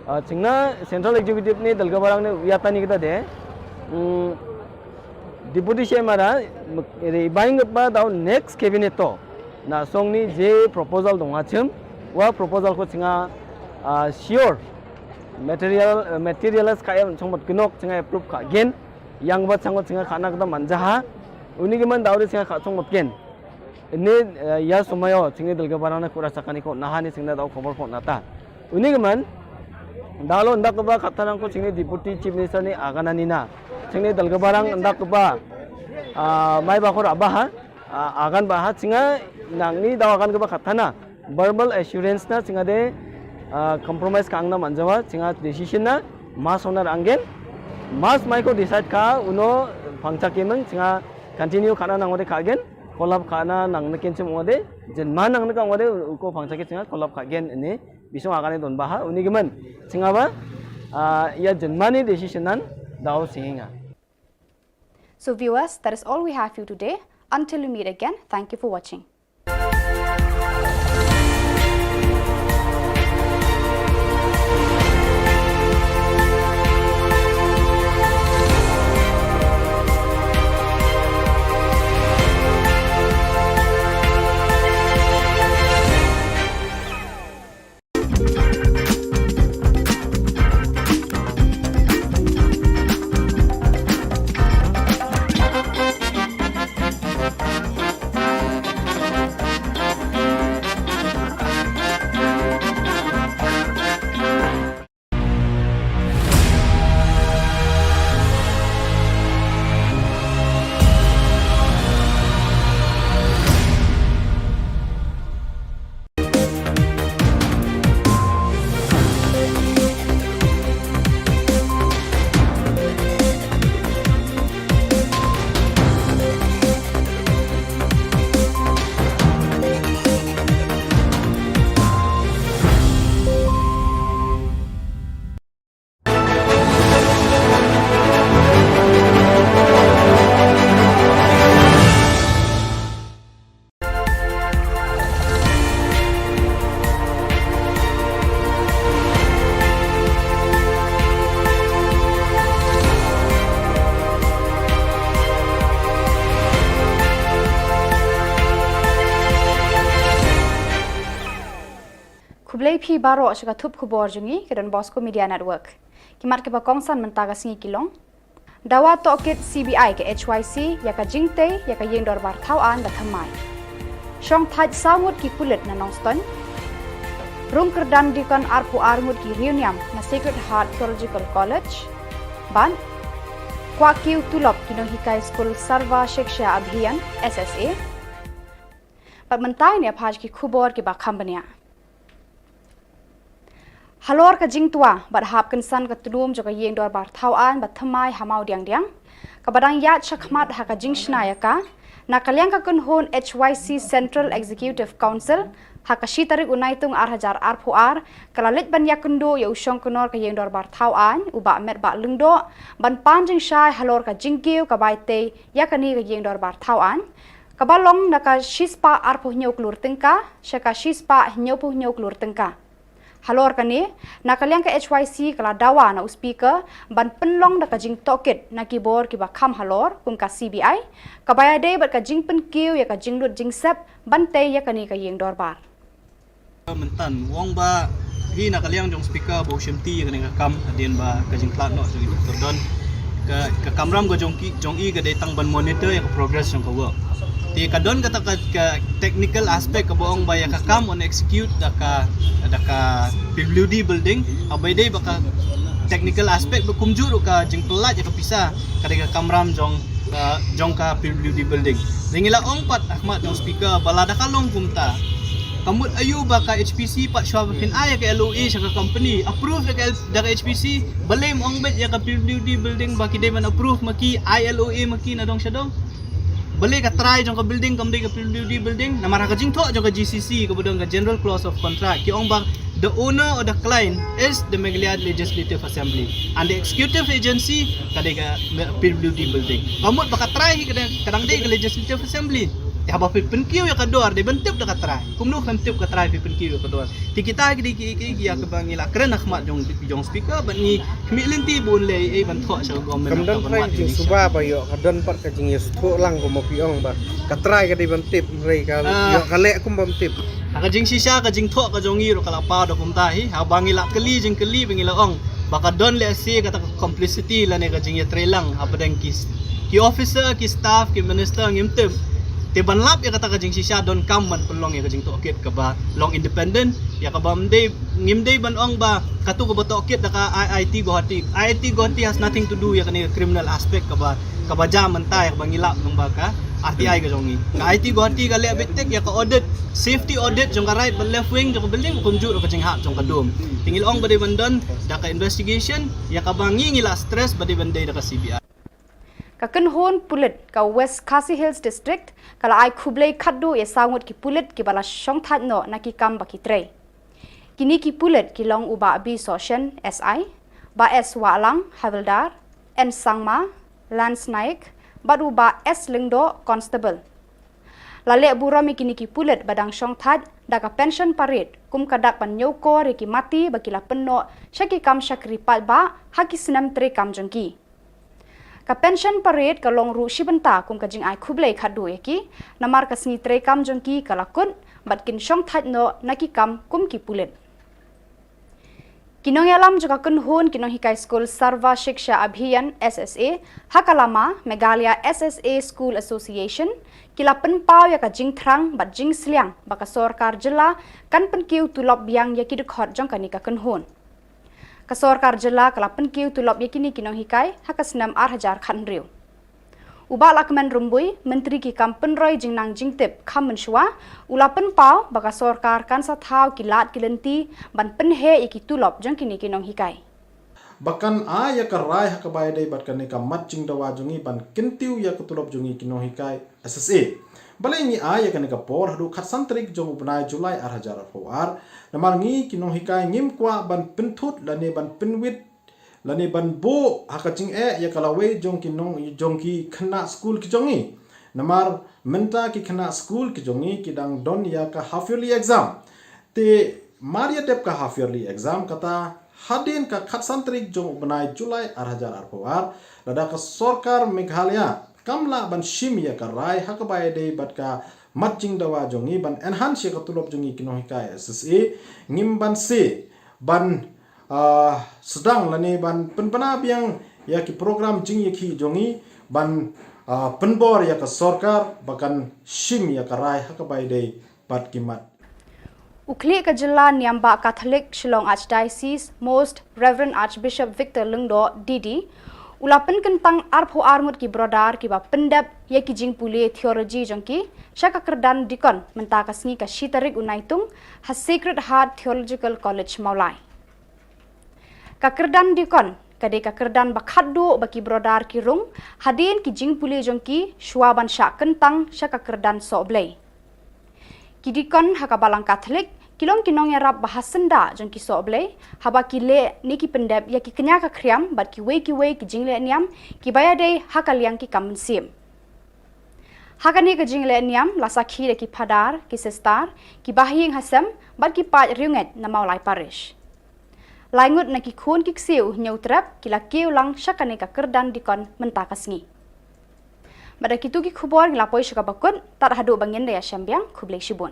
Ah, chingna central executive ni dalga barang ne wiatani kita de. Hmm, deputy C M ara, mek-, re baing ba dao next cabinet to. Na song ni je proposal dong achim, wa proposal ko chinga, ah, sure. Material, eh, materialize ka em chong mot kinok chinga approve ka gen. Yang ba chango chinga khana kata manja ha. Uni kemen dao de chinga kha chong mot gen. Ini, eh, ya sumayo chingni dalga barang na kura chakani ko naha ni chingna dao khobor ko nata. Uni kemen dalo ndak ba kata nang ko chingni deputy chief minister ni aganani na. Chingni dalga barang ndak ba, ah, mai ba ko raba ha. Ah, agan ba ha chinga nangni dao agan ke ba kata na. Verbal assurance na chinga de, ah, compromise ka angna manjawa, chinga decision na, mas onar anggen, mas mai ko decide ka, uno pangchak kemeng, chinga continue kana nang ode ka gen, kolap kana nang neken chim ode, jenman nang neka ode, uko pangchak ke chinga kolap ka gen ini, bisong akane don baha, uni kemen, chinga ba, ah, ya jenmani decision nan, dao singinga. So viewers, that is all we have for you today. Until we meet again, thank you for watching. Khublei phi baroh sha ka thup khubor jong ngi ka Don Bosco Media Network. Ki mat kiba kongsan mynta ka sngi ki long: Dawa tohkit C B I ka H Y C ïa ka jingtei ïa ka ïing dorbar thaw aiñ ba thymmai. Shong thait saw ngut ki pulit na Nongstoiñ. Rung kyrdan diakon arphew ar ngut ki riewniam na Sacred Heart Theological College. Bad kwah kiew tulop ki nonghikai skul Sarva Shiksha Abhiyan, S S A. Bad mynta ngin ïa phai sha ki khubor kiba kham bniah. Halor ka jingtwa bad hap kynsan ka tnum jong ka ïing dorbar thaw aiñ ba thymmai ha Mawdiangdiang, kaba dang ïaid shakhmat ha ka jingshna ïa ka, na ka liang ka kynhun H Y C Central Executive Council, ha ka shi tarik u Naitung ar hajar arphew ar, ka la leit ban ïakynduh ïa u shongknor ka ïing dorbar thaw aiñ, u Bah Metbah Lyngdoh, ban pan jingshai halor ka jingkiew ka bai tei ïa kane ka ïing dorbar thaw aiñ, kaba long na ka shispah arphew hynñiew klur tyngka sha ka shispah hynñiewphew hynñiew klur tyngka. Halor kane, na ka liang ka H Y C ka la dawa na u Speaker ban pynlong da ka jingtohkit na ki bor kiba kham halor kum ka C B I, kaba ïadei bad ka jingpynkiew ïa ka jinglut jingsep ban tei ïa kane ka ïing dorbar. Mynta u ong ba hi na ka liang jong Speaker ba u shimti ïa kane ka kam hadien ba ka jingkhlad noh jong i Doctor Don, ka, ka kamram ka jong ki, jong i ka dei tang ban monitor ïa ka progress jong ka work. Te ka don kata ka, ka technical aspect kaba ong ba ïa ka kam yn execute da ka, da ka P W D building, haba ïadei bad ka technical aspect ba kumjuh ruh ka jingpyllait ïa ka pisa, ka dei ka kamram jong, uh, jong ka P W D building. Te ngi la ong pat ha khmat jong Speaker ba lada ka long kumta, ka mut aïu ba ka H P C pat shuwa ba phin ai ïa ka L O A sha ka company, approve da ka L-, da ka H P C, balei ym ong beit ïa ka P W D building ba ki dei ban approve ma ki, ai L O A ma ki na dong sha dong? Balei ka trai jong ka building kam dei ka P W D building? Namar ha ka jingthoh jong ka G C C kaba don ka General Clause of Contract ki ong ba the owner or the client is the Meghalaya Legislative Assembly and the executive agency ka dei ka P W D building. Ka mut ba ka trai hi ka dang, ka dang dei ka Legislative Assembly. Te haba phi pynkiew ïa ka dor dei ban tip da ka trai. Kumno phin tip ka trai phi pynkiew ïa ka dor? Te kita ki dei ki, ki, ki ïa kaba ngi la kren ha khmat jong, jong Speaker bad ngi khmih lynti bun lei ei ban thoh sha ka government. Kam don trai jingsuba ba ïoh ka don pat ka jingïasngewthuh lang kumba phi ong ba ka trai ka dei ban tip, hynrei ka ïoh ka leh kum bym tip. Ha ka jingshisha ka jingthoh ka jong ngi ruh ka la paw da kumta hi, haba ngi la kylli jingkylli ba ngi la ong ba ka don lehse kata ka complicity lane ka jingïatreilang hapdeng ki, ki officer, ki staff, ki minister ngim tip. Te ban lap ïa kata ka jingshisha donkam ban pynlong ïa ka jingtohkit kaba long independent, ïa kaba ym dei, ngim dei ban ong ba katu kaba tohkit da ka I I T Guwahati. I I T Guwahati has nothing to do ïa kane ka criminal aspect kaba, kaba jia mynta ïa kaba ngi lap nang ba ka R T I ka jong ngi. Ka I I T Guwahati ka leh beit tik ïa ka audit, safety audit jong ka right bad left wing jong ka building, kumjuh ruh ka jinghap jong ka dum. Te ngi la ong ba dei ban don da ka investigation, ïa kaba ngi ngi la stress ba dei ban dei da ka C B I. Ka kynhun pulit ka West Khasi Hills District ka la ai khublei khatduh ïa saw ngut ki pulit kiba la shongthait noh na ki kam ba ki trei. Kine ki pulit ki long u Bah B Sohshen, S I, Bah S Wahlang, Havildar, N Sangma, Lance Naik, bad u Bah S Lyngdoh, Constable. La leh burom ïa kine ki pulit ba dang shongthait da ka pension parade kum ka dak ban ñiewkor ïa ki mati ba ki la pynnoh sha ki kam shakri paidbah ha ki snem treikam jong ki. Ka pension parade ka long ruh shi bynta kum ka jingai khublei khatduh ïa ki, namar ka sngi treikam jong ki ka la kut bad kin shongthait noh na ki kam kum ki pulit. Ki nongïalam jong ka kynhun ki nonghikai skul Sarva Shiksha Abhiyan, S S A, ha ka lama Meghalaya S S A School Association, ki la pynpaw ïa ka jingthrang bad jingsliang ba ka sorkar jylla kan pynkiew tulop biang ïa ki dkhot jong kane ka kynhun. Ka sorkar jylla ka la pynkiew tulop ïa kine ki nonghikai ha ka snem ar hajar khathynriew. U Bah Lahkmen Rymbui, Myntri ki kam pynroi jingnang jingtip kham mynshuwa, u la pynpaw ba ka sorkar kan sa thaw ki lad ki lynti ban pynheh ïa ki tulop jong kine ki nonghikai. Ba kan ai ïa ka rai ha kaba ïadei bad kane ka mat jingdawa jong ngi ban kyntiew ïa ka tulop jong ngi ki nonghikai S S A. Balei ngi ai ïa kane ka por haduh khatsan tarik jong u bnai July ar hajar arphew ar? Namar ngi ki nonghikai ngim kwah ban pynthut lane ban pynwit lane ban buh ha ka jingeh ïa ka lawei jong ki nong, jong ki khynnah skul ki jong ngi. Namar mynta ki khynnah skul ki jong ngi ki dang don ïa ka half yearly exam. Te mar ïa dep ka half yearly exam kata, hadien ka khatsan tarik jong u bnai July ar hajar arphew ar, lada ka sorkar Meghalaya kam lah ban shim ïa ka rai ha kaba ïadei bad ka mat jingdawa jong ngi, ban enhance ïa ka tulop jong ngi ki nonghikai S S A, ngim banse ban, ah, sdang lane ban pynbna biang ïa ki program jingïakhih jong ngi, ban, ah, pynbor ïa ka sorkar ba kan shim ïa ka rai ha kaba ïadei bad ki mat. U khlieh ka jylla niam bah Catholic Shillong Archdiocese, Most Reverend Archbishop Victor Lyngdoh, D D, u la pynkyntang arphew ar ngut ki brother kiba pyndep ïa ki jingpule theology jong ki sha ka kyrdan deacon mynta ka sngi ka shi tarik u Naitung ha Sacred Heart Theological College Mawlai. Ka kyrdan deacon ka dei ka kyrdan ba khatduh ba ki brother ki rung hadien ki jingpule jong ki shuwa ban shah kyntang sha ka kyrdan sohblei. Ki deacon ha ka balang Catholic ki long ki nongïarap ba ha syndah jong ki sohblei haba ki leh ne ki pyndep ïa ki kñia ka khriam bad kiwei kiwei ki jingleh niam kiba ïadei ha ka liang ki kam mynsiem. Ha kane ka jingleh niam la sakhi da ki phadar, ki sister, ki bahaïing hasem bad ki paid riewngeit na Mawlai Parish. Lai ngut na ki khun ki ksiew Hynñiewtrep ki la kiew lang sha kane ka kyrdan deacon mynta ka sngi. Bad da kito ki khubor ngi la poi sha kaba kut, tad haduh ba ngin da ïashem biang, khublei shibun.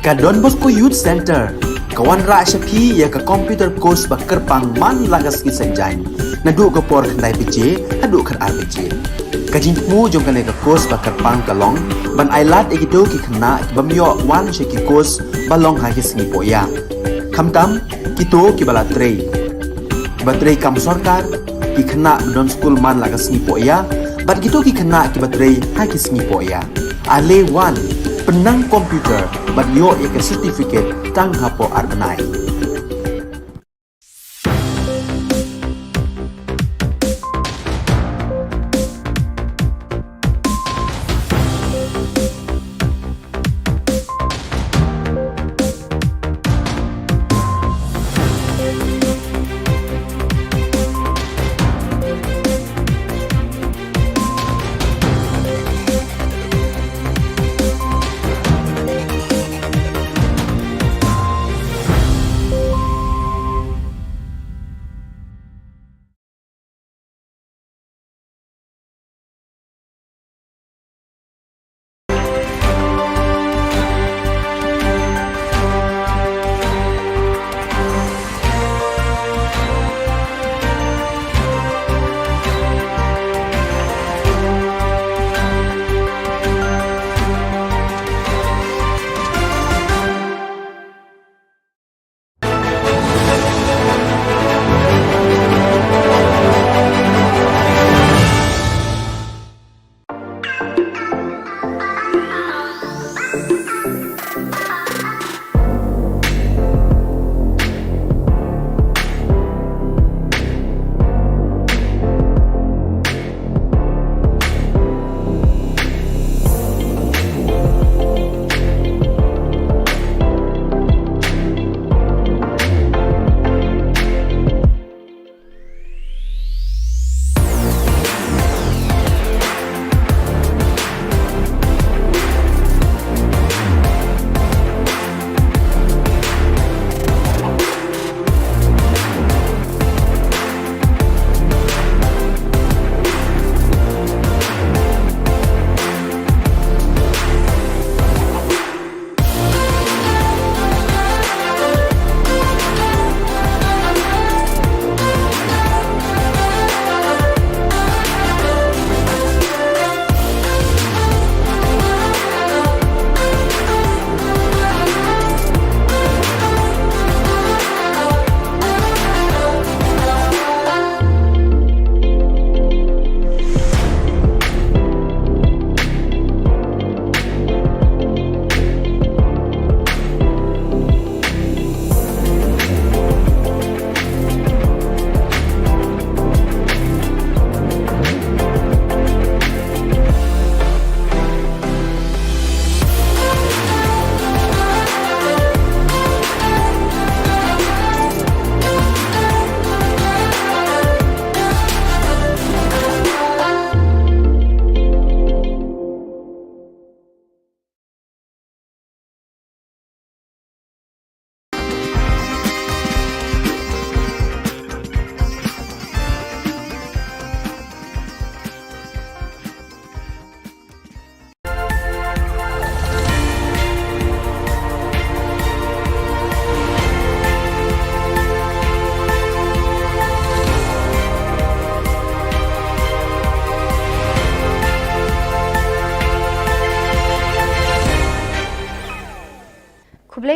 Ka Don Bosco Youth Center ka wanrah sha phi ïa ka computer course ba kyrpang man la ka sngi Saitjaiñ, naduh ka por khyndai baje haduh khatar baje. Ka jingthmu jong kane ka course ba kyrpang ka long ban ailad ïa kito ki khynnah ki bym ïoh wan sha ki course ba long ha ki sngi pohïa, khamtam kito kiba la trei, kiba trei kam sorkar, ki khynnah ba don skul man la ka sngi pohïa bad kito ki khynnah kiba trei ha ki sngi pohïa. Ale wan, pynnang computer bad ïoh ïa ka certificate tang hapoh ar bnai.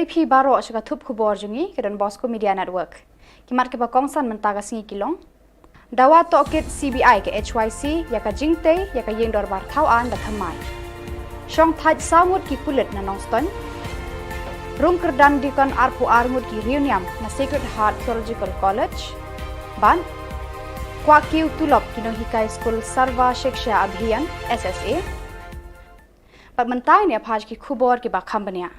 Phi baroh sha ka thup khubor jong ngi ka Don Bosco Media Network. Ki mat kiba kongsan mynta ka sngi ki long: Dawa tohkit C B I ka H Y C ïa ka jingtei ïa ka ïing dorbar thaw aiñ ba thymmai. Shong thait saw ngut ki pulit na Nongstoiñ. Rung kyrdan dikon arphew ar ngut ki riewniam na Sacred Heart Theological College. Bad kwah kiew tulop ki nonghikai skul Sarva Shiksha Abhiyan, S S A. Bad mynta ngin ïa phai sha ki khubor kiba kham bniah.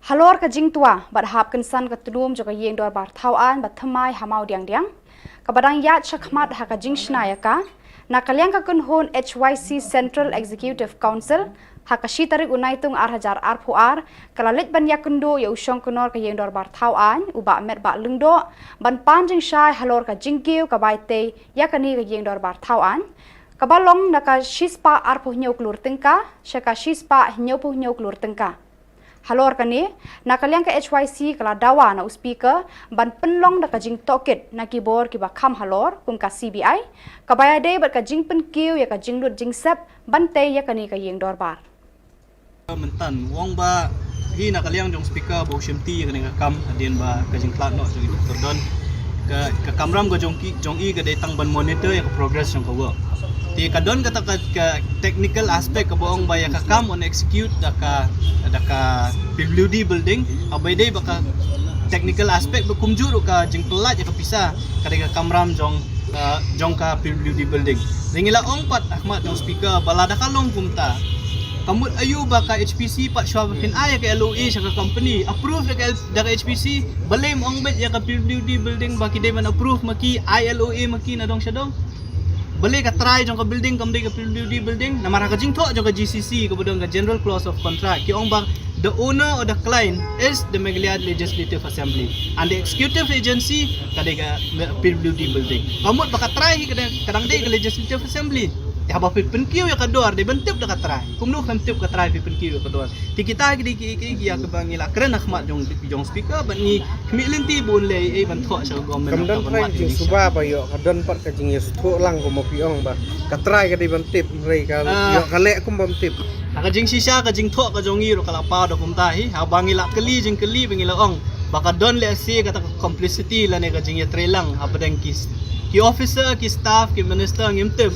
Halor ka jingtwa bad hap kynsan ka tnum jong ka ïing dorbar thaw aiñ ba thymmai ha Mawdiangdiang, kaba dang ïaid shakhmat ha ka jingshna ïa ka, na ka liang ka kynhun H Y C Central Executive Council, ha ka shi tarik u Naitung ar hajar arphew ar, ka la leit ban ïakynduh ïa u shongknor ka ïing dorbar thaw aiñ, u Bah Metbah Lyngdoh, ban pan jingshai halor ka jingkiew ka bai tei ïa kane ka ïing dorbar thaw aiñ, kaba long na ka shispah arphew hynñiew klur tyngka sha ka shispah hynñiewphew hynñiew klur tyngka. Halor kane, na ka liang ka H Y C ka la dawa na u Speaker ban pynlong da ka jingtohkit na ki bor kiba kham halor kum ka C B I, kaba ïadei bad ka jingpynkiew ïa ka jinglut jingsep ban tei ïa kane ka ïing dorbar. Mynta u ong ba hi na ka liang jong Speaker ba u shimti ïa kane ka kam hadien ba ka jingkhlad noh jong i Doctor Don, ka, ka kamram ka jong ki, jong i ka dei tang ban monitor ïa ka progress jong ka work. Te ka don kata ka, ka technical aspect kaba ong ba ïa ka kam yn execute da ka, da ka P W D building, haba ïadei bad ka technical aspect ba kumjuh ruh ka jingpyllait ïa ka pisa ka dei ka kamram jong, uh, jong ka P W D building. Te ngi la ong pat ha khmat jong Speaker ba lada ka long kumta, ka mut aïu ba ka H P C pat shuwa ba phin ai ïa ka L O A sha ka company, approve da ka L-, da ka H P C, balei ym ong beit ïa ka P W D building ba ki dei ban approve ma ki, ai L O A ma ki na dong sha dong? Balei ka trai jong ka building kam dei ka P W D building? Namar ha ka jingthoh jong ka G C C kaba don ka General Clause of Contract, ki ong ba the owner or the client is the Meghalaya Legislative Assembly and the executive agency ka dei ka P W D building. Ka mut ba ka trai hi ka dang, ka dang dei ka Legislative Assembly. Te haba phi pynkiew ïa ka dor dei ban tip da ka trai. Kumno phin tip ka trai phi pynkiew ïa ka dor? Te kita ki dei ki, ki, ki ïa kaba ngi la kren ha khmat jong, jong Speaker bad ngi khmih lynti ba un leh ei ban thoh sha ka government. Kam don trai jingsuba ba ïoh, ka don pat ka jingïasngewthuh lang kumba phi ong ba ka trai ka dei ban tip, hynrei ka ïoh ka leh kum bym tip. Ha ka jingshisha ka jingthoh ka jong ngi ruh ka la paw da kumta hi, haba ngi la kylli jingkylli ba ngi la ong ba ka don lehse kata ka complicity lane ka jingïatreilang hapdeng ki, ki officer, ki staff, ki minister ngim tip.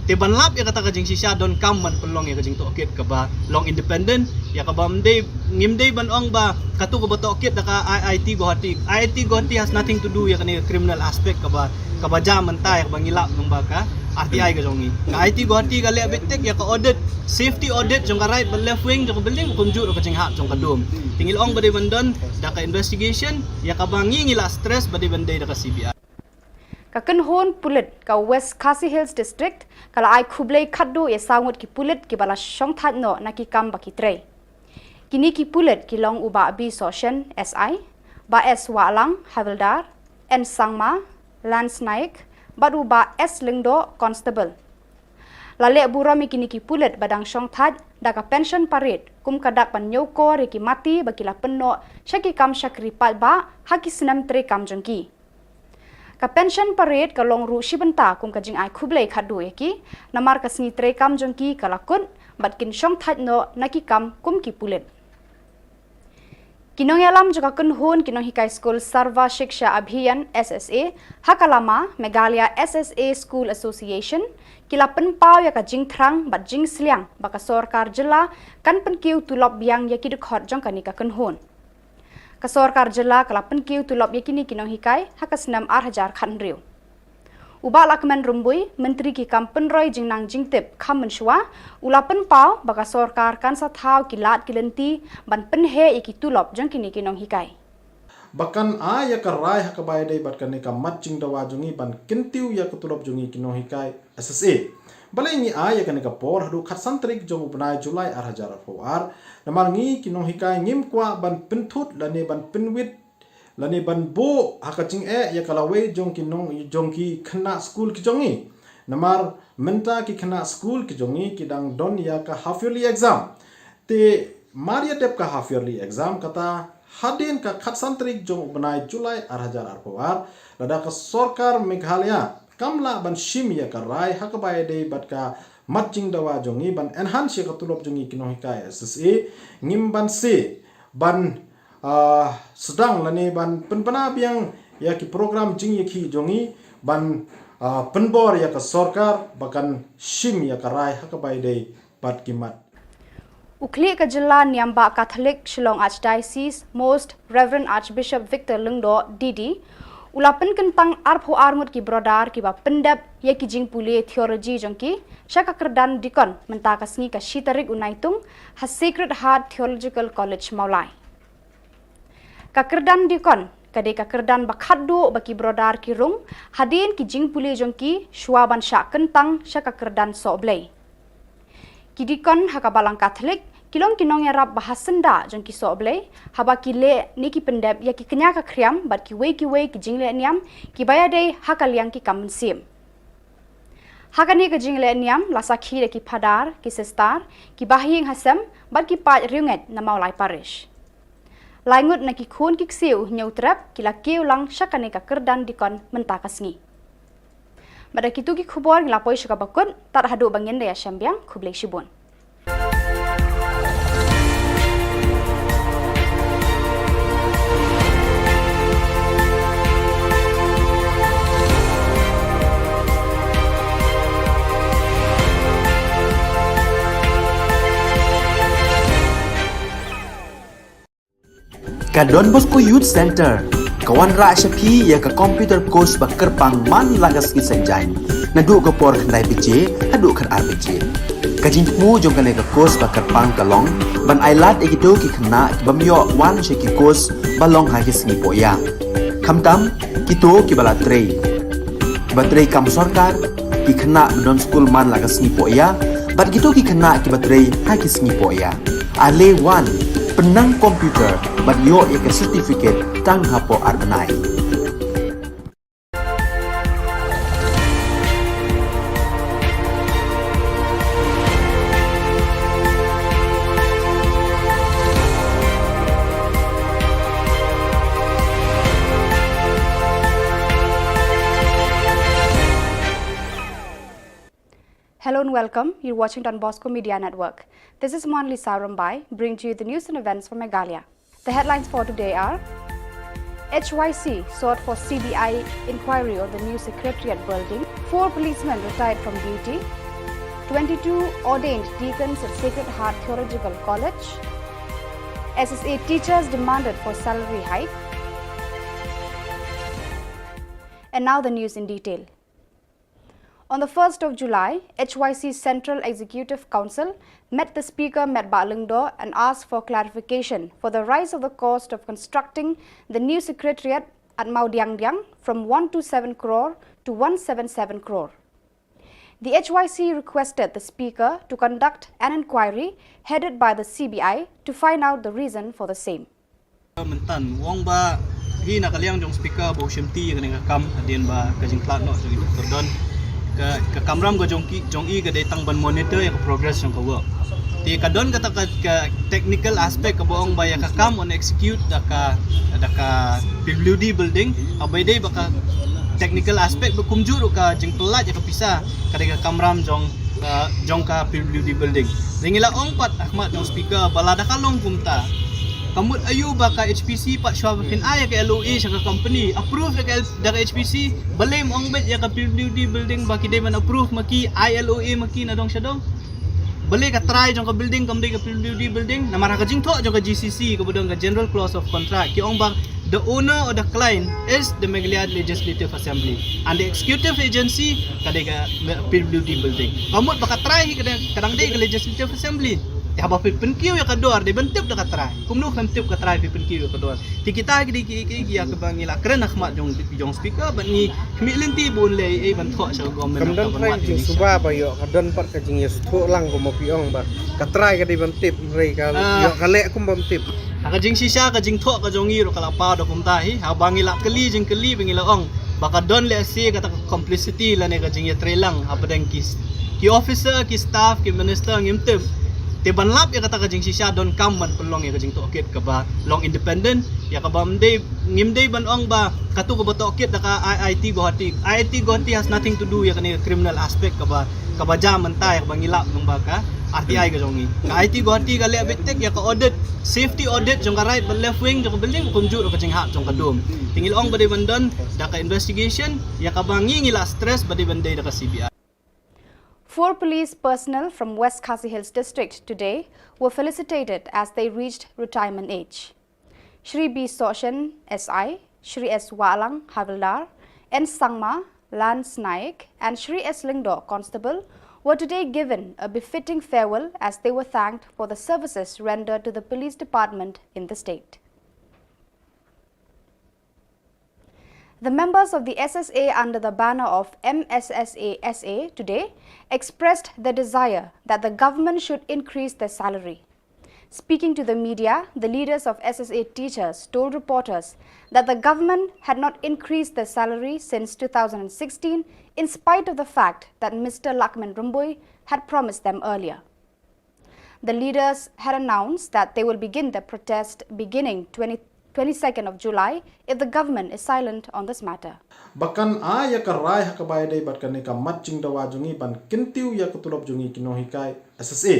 Te ban lap ïa kata ka jingshisha donkam ban pynlong ïa ka jingtohkit kaba long independent, ïa kaba ym dei, ngim dei ban ong ba kato kaba tohkit da ka I I T Guwahati. I I T Guwahati has nothing to do ïa kane ka criminal aspect kaba, kaba jia mynta ïa kaba ngi lap nang ba ka R T I ka jong ngi. Ka I I T Guwahati ka leh beit tik ïa ka audit, safety audit jong ka right bad left wing jong ka building, kumjuh ruh ka jinghap jong ka dome. Te ngi la ong ba dei ban don da ka investigation, ïa kaba ngi ngi la stress ba dei ban dei da ka C B I. Ka kynhun pulit ka West Khasi Hills District ka la ai khublei khatduh ïa saw ngut ki pulit kiba la shongthait noh na ki kam ba ki trei. Kine ki pulit ki long u Bah B Sohshen, S I, Bah S Wahlang, Havildar, N Sangma, Lance Naik, bad u Bah S Lyngdoh, Constable. La leh burom ïa kine ki pulit ba dang shongthait da ka pension parade kum ka dak ban ñiewkor ïa ki mati ba ki la pynnoh sha ki kam shakri paidbah ha ki snem treikam jong ki. Ka pension parade ka long ruh shi bynta kum ka jingai khublei khatduh ïa ki, namar ka sngi treikam jong ki ka la kut bad kin shongthait noh na ki kam kum ki pulit. Ki nongïalam jong ka kynhun ki nonghikai skul Sarva Shiksha Abhiyan, S S A, ha ka lama Meghalaya S S A School Association, ki la pynpaw ïa ka jingthrang bad jingsliang ba ka sorkar jylla kan pynkiew tulop biang ïa ki dkhot jong kane ka kynhun. Ka sorkar jylla ka la pynkiew tulop ïa kine ki nonghikai ha ka snem ar hajar khathynriew. U Bah Lahkmen Rymbui, Myntri ki kam pynroi jingnang jingtip kham mynshuwa, u la pynpaw ba ka sorkar kan sa thaw ki lad ki lynti ban pynheh ïa ki tulop jong kine ki nonghikai. Ba kan ai ïa ka rai ha kaba ïadei bad kane ka mat jingdawa jong ngi ban kyntiew ïa ka tulop jong ngi ki nonghikai S S A. Balei ngi ai ïa kane ka por haduh khatsan tarik jong u bnai July ar hajar arphew ar? Namar ngi ki nonghikai ngim kwah ban pynthut lane ban pynwit lane ban buh ha ka jingeh ïa ka lawei jong ki nong, jong ki khynnah skul ki jong ngi. Namar mynta ki khynnah skul ki jong ngi ki dang don ïa ka half yearly exam. Te mar ïa dep ka half yearly exam, kata hadien ka khatsan tarik jong u bnai July ar hajar arphew ar, lada ka sorkar Meghalaya kam lah ban shim ïa ka rai ha kaba ïadei bad ka mat jingdawa jong ngi ban enhance ïa ka tulop jong ngi ki nonghikai S S A, ngim banse ban, ah, sdang lane ban pynbna biang ïa ki program jingïakhih jong ngi ban, ah, pynbor ïa ka sorkar ba kan shim ïa ka rai ha kaba ïadei bad ki mat. U khlieh ka jylla niam bah Katholik Shillong Archdiocese, Most Reverend Archbishop Victor Lyngdoh D D, u la pynkyntang arphew ar ngut ki brodar kiba pyndep ïa ki jingpule theology jong ki sha ka kyrdan dikon mynta ka sngi ka shi tarik u Naitung ha Sacred Heart Theological College Mawlai. Ka kyrdan dikon ka dei ka kyrdan ba khatduh ba ki brodar ki rung hadien ki jingpule jong ki shuwa ban shah kyntang sha ka kyrdan sohblei. Ki dikon ha ka Balang Katholik ki long ki nongïarap ba ha syndah jong ki sohblei haba ki leh ne ki pyndep ïa ki kñia ka khriam bad kiwei kiwei ki jingleh niam kiba ïadei ha ka liang ki kam mynsiem. Ha kane ka jingleh niam la sakhi da ki phadar, ki sistar, ki bahaïing hasem bad ki paid riewngeit na Mawlai Parish. Lai ngut na ki khun ki ksiew Hynñiewtrep ki la kiew lang sha kane ka kyrdan dikon mynta ka sngi. Bad da kitu ki khubor ngi la poi sha kaba kut, tad haduh ba ngin da ïashem biang, khublei shibun. Ka Don Bosco Youth Centre ka wanrah sha phi ïa ka computer course ba kyrpang man la ka sngi Saitjaiñ, naduh ka por khyndai baje haduh khatar baje. Ka jingthmu jong kane ka course ba kyrpang ka long ban ailad ïa kito ki khynnah ki bym ïoh wan sha ki course ba long ha ki sngi pohïa, khamtam kito kiba la trei, kiba trei kam sorkar, ki khynnah ba don skul man la ka sngi pohïa bad kito ki khynnah kiba trei ha ki sngi pohïa. Ale wan, pynnang computer bad ïoh ïa ka certificate tang hapoh ar bnai. Hello and welcome. You're watching Don Bosco Media Network. This is Monlisa Rumbai, bringing to you the news and events from Meghalaya. The headlines for today are: H Y C sought for C B I inquiry on the new secretariat building. Four policemen retired from duty. Twenty-two ordained deacons at Sacred Heart Theological College. S S A teachers demanded for salary hike. And now the news in detail. On the first of July, H Y C Central Executive Council met the Speaker Metbah Lyngdoh and asked for clarification for the rise of the cost of constructing the new secretariat at Mawdiangdiang from one two seven crore to one seven seven crore. The H Y C requested the Speaker to conduct an inquiry headed by the C B I to find out the reason for the same. Mynta u ong ba hi na ka liang jong speaker ba u shimti ïa kane ka kam hadien ba ka jingkhlad noh jong i Doctor Don, ka, ka kamram ka jong ki, jong i ka dei tang ban monitor ïa ka progress jong ka work. Te ka don kata ka, ka technical aspect kaba ong ba ïa ka kam yn execute da ka, da ka P W D building, haba ïadei ba ka technical aspect ba kumjuh ruh ka jingpyllait ïa ka pisa ka dei ka kamram jong, uh, jong ka P W D building. Te ngi la ong pat ha khmat jong speaker ba lada ka long kumta, ka mut aïu ba ka H P C pat shuwa ba phin ai ïa ka L O A sha ka company approve da ka, da ka H P C, balei ym ong beit ïa ka P W D building ba ki dei ban approve ma ki, ai L O A ma ki na dong sha dong? Balei ka trai jong ka building kam dei ka P W D building? Namar ha ka jingthoh jong ka G C C kaba don ka General Clause of Contract ki ong ba the owner or the client is the Meghalaya Legislative Assembly and the executive agency ka dei ka P W D building. Ka mut ba ka trai hi ka dang, ka dang dei ka Legislative Assembly. Te haba phi pynkiew ïa ka dor dei ban tip da ka trai. Kumno khlem tip ka trai phi pynkiew ïa ka dor? Te kita ki dei ki, ki, ki ïa kaba ngi la kren ha khmat jong, jong speaker bad ngi khmih lynti ba un leh ei ban thoh sha ka government. Kam don trai jingsuba ba ïoh, ka don pat ka jingïasngewthuh lang kumba phi ong ba ka trai ka dei ban tip, hynrei ka ïoh ka leh kum bym tip. Ha ka jingshisha ka jingthoh ka jong ngi ruh ka la paw da kumta hi, haba ngi la kylli jingkylli ba ngi la ong ba ka don lehse kata ka complicity lane ka jingïatreilang hapdeng ki, ki officer, ki staff, ki minister ngim tip. Te ban lap ïa kata ka jingshisha donkam ban pynlong ïa ka jingtohkit kaba long independent, ïa kaba ym dei, ngim dei ban ong ba katu kaba tohkit da ka I I T Guwahati. I I T Guwahati has nothing to do ïa kane ka criminal aspect kaba, kaba jia mynta, ïa kaba ngi lap lyngba ka R T I ka jong ngi. Ka I I T Guwahati ka leh beit tik ïa ka audit, safety audit jong ka right bad left wing jong ka building, kumjuh ruh ka jinghap jong ka dome. Te ngi la ong ba dei ban don da ka investigation, ïa kaba ngi, ngi la stress ba dei ban dei da ka C B I. Four police personnel from West Khasi Hills District today were felicitated as they reached retirement age. Shri B Sohshen, S I, Shri S Wahlang, Havildar, N Sangma, Lance Naik, and Shri S Lyngdoh, Constable, were today given a befitting farewell as they were thanked for the services rendered to the police department in the state. The members of the S S A under the banner of M S S A S A today expressed their desire that the government should increase their salary. Speaking to the media, the leaders of S S A teachers told reporters that the government had not increased their salary since two thousand sixteen, in spite of the fact that Mister Lakmin Rymbui had promised them earlier. The leaders had announced that they will begin their protest beginning twenty, twenty-second of July if the government is silent on this matter. Ba kan ai ïa ka rai ha kaba ïadei bad kane ka mat jingdawa jong ngi ban kyntiew ïa ka tulop jong ngi ki nonghikai S S A.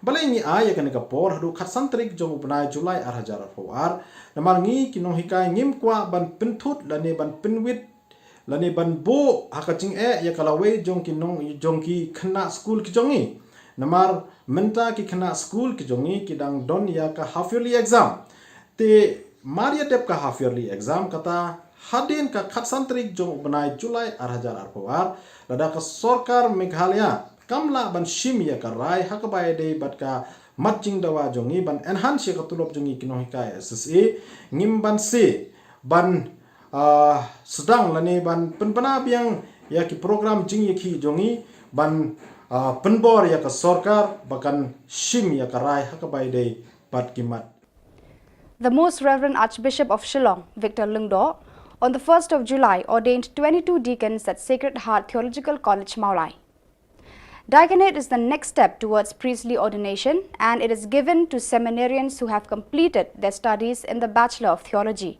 Balei ngi ai ïa kane ka por haduh khatsan tarik jong u bnai July ar hajar arphew ar? Namar ngi ki nonghikai ngim kwah ban pynthut lane ban pynwit lane ban buh ha ka jingeh ïa ka lawei jong ki nong, jong ki khynnah skul ki jong ngi. Namar mynta ki khynnah skul ki jong ngi ki dang don ïa ka half yearly exam. Te mar ïa dep ka half yearly exam kata hadien ka khatsan tarik jong u bnai July ar hajar arphew ar, lada ka sorkar Meghalaya kam lah ban shim ïa ka rai ha kaba ïadei bad ka mat jingdawa jong ngi ban enhance ïa ka tulop jong ngi ki nonghikai S S A, ngim banse ban, ah, sdang lane ban pynbna biang ïa ki program jingïakhih jong ngi ban, ah, pynbor ïa ka sorkar ba kan shim ïa ka rai ha kaba ïadei bad ki mat. The Most Reverend Archbishop of Shillong, Victor Lyngdoh, on the first of July ordained twenty-two deacons at Sacred Heart Theological College, Mawlai. Diaconate is the next step towards priestly ordination, and it is given to seminarians who have completed their studies in the Bachelor of Theology.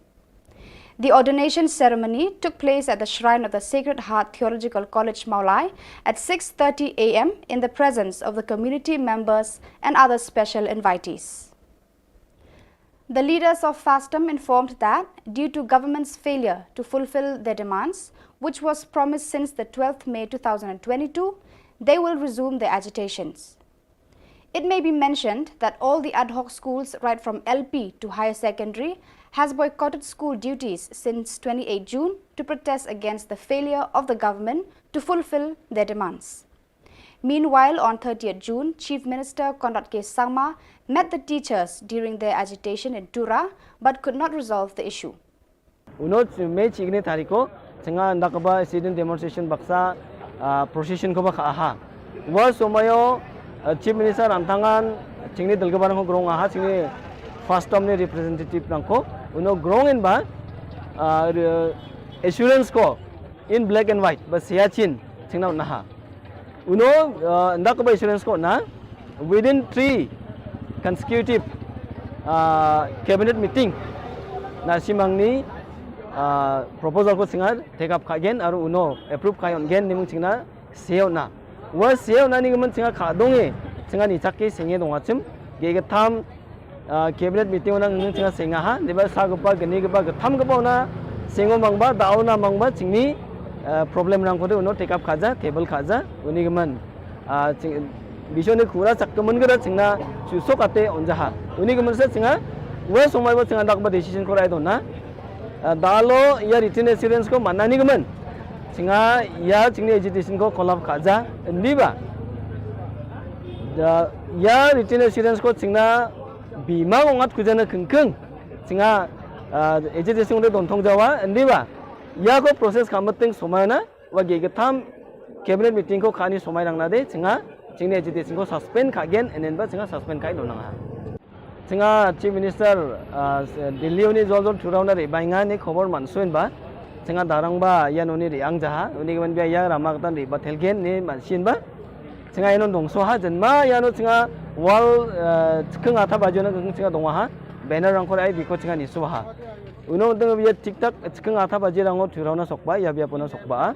The ordination ceremony took place at the shrine of the Sacred Heart Theological College, Mawlai, at six thirty A M in the presence of the community members and other special invitees. The leaders of FASTM informed that, due to government's failure to fulfill their demands, which was promised since the twelfth May two thousand twenty-two, they will resume their agitations. It may be mentioned that all the ad hoc schools, right from L P to higher secondary, has boycotted school duties since twenty-eight June to protest against the failure of the government to fulfill their demands. Meanwhile, on thirtieth June, Chief Minister Conrad K Sangma met the teachers during their agitation in Tura but could not resolve the issue. Uno May chikni tariko, changa ndakba sit-in demonstration baksa, ah, procession ko ba kha aha. Wa somayo, ah, Chief Minister antangan, chingni dalgabar ko grong aha, chingni FASTM ni representative nangko, uno grong in ba, ah, re-, assurance ko in black and white, ba siya chin, chingna naha. Uno, ah, ndakba assurance ko na, within three consecutive, ah, cabinet meeting, na simangni, ah, proposal ko singa take up kha gen, aru uno approve kha yon gen, nimung chingna seo na. Wa seo na ni gaman singa kha donge, singa ni chak ke singe dong achim, ge ge tham, ah, cabinet meeting ona ngi chingna singa ha, deba sa gapa gani gapa gatham gapa ona singo mangba, dao na mangba, chingni, ah, problem nang kode uno take up kha ja, table kha ja, uni gaman. Ah, ching, bisho ni khura chak kaman gada chingna chuso kate onja ha. Uni gaman sa chinga, wa sumai ba chinga dakba decision ko rai dona. Ah, dalo ya written assurance ko mana ni gaman. Chinga ya chingni agitation ko collapse kha ja, ndi ba. Da, ya written assurance ko chingna bima ngat kujana kengkeng. Chinga, ah, agitation de don thong jawa, ndi ba. Ya ko process kha mating somai na, wa ge gatham cabinet meeting ko khani somai rang na de, chinga, chingni agitation ko suspend kha gen, enen ba chinga suspend kha don nang ha. Chinga Chief Minister, ah, Delhi uni jol jol thurau na ri bainga ni khobor mansuin ba, chinga darang ba, ya noni ri ang jaha, uni gaman bia ya rama katan ri ba thelgen ni mansin ba, chinga ya non dongso ha, jenma ya no chinga Wall, eh, chikeng atha baji na keng chinga dong ha. Banner rangkor ai biko chinga nisu ha. Uno deng bia tik tak chikeng atha baji rango thurau na sokba, ya bia puna sokba.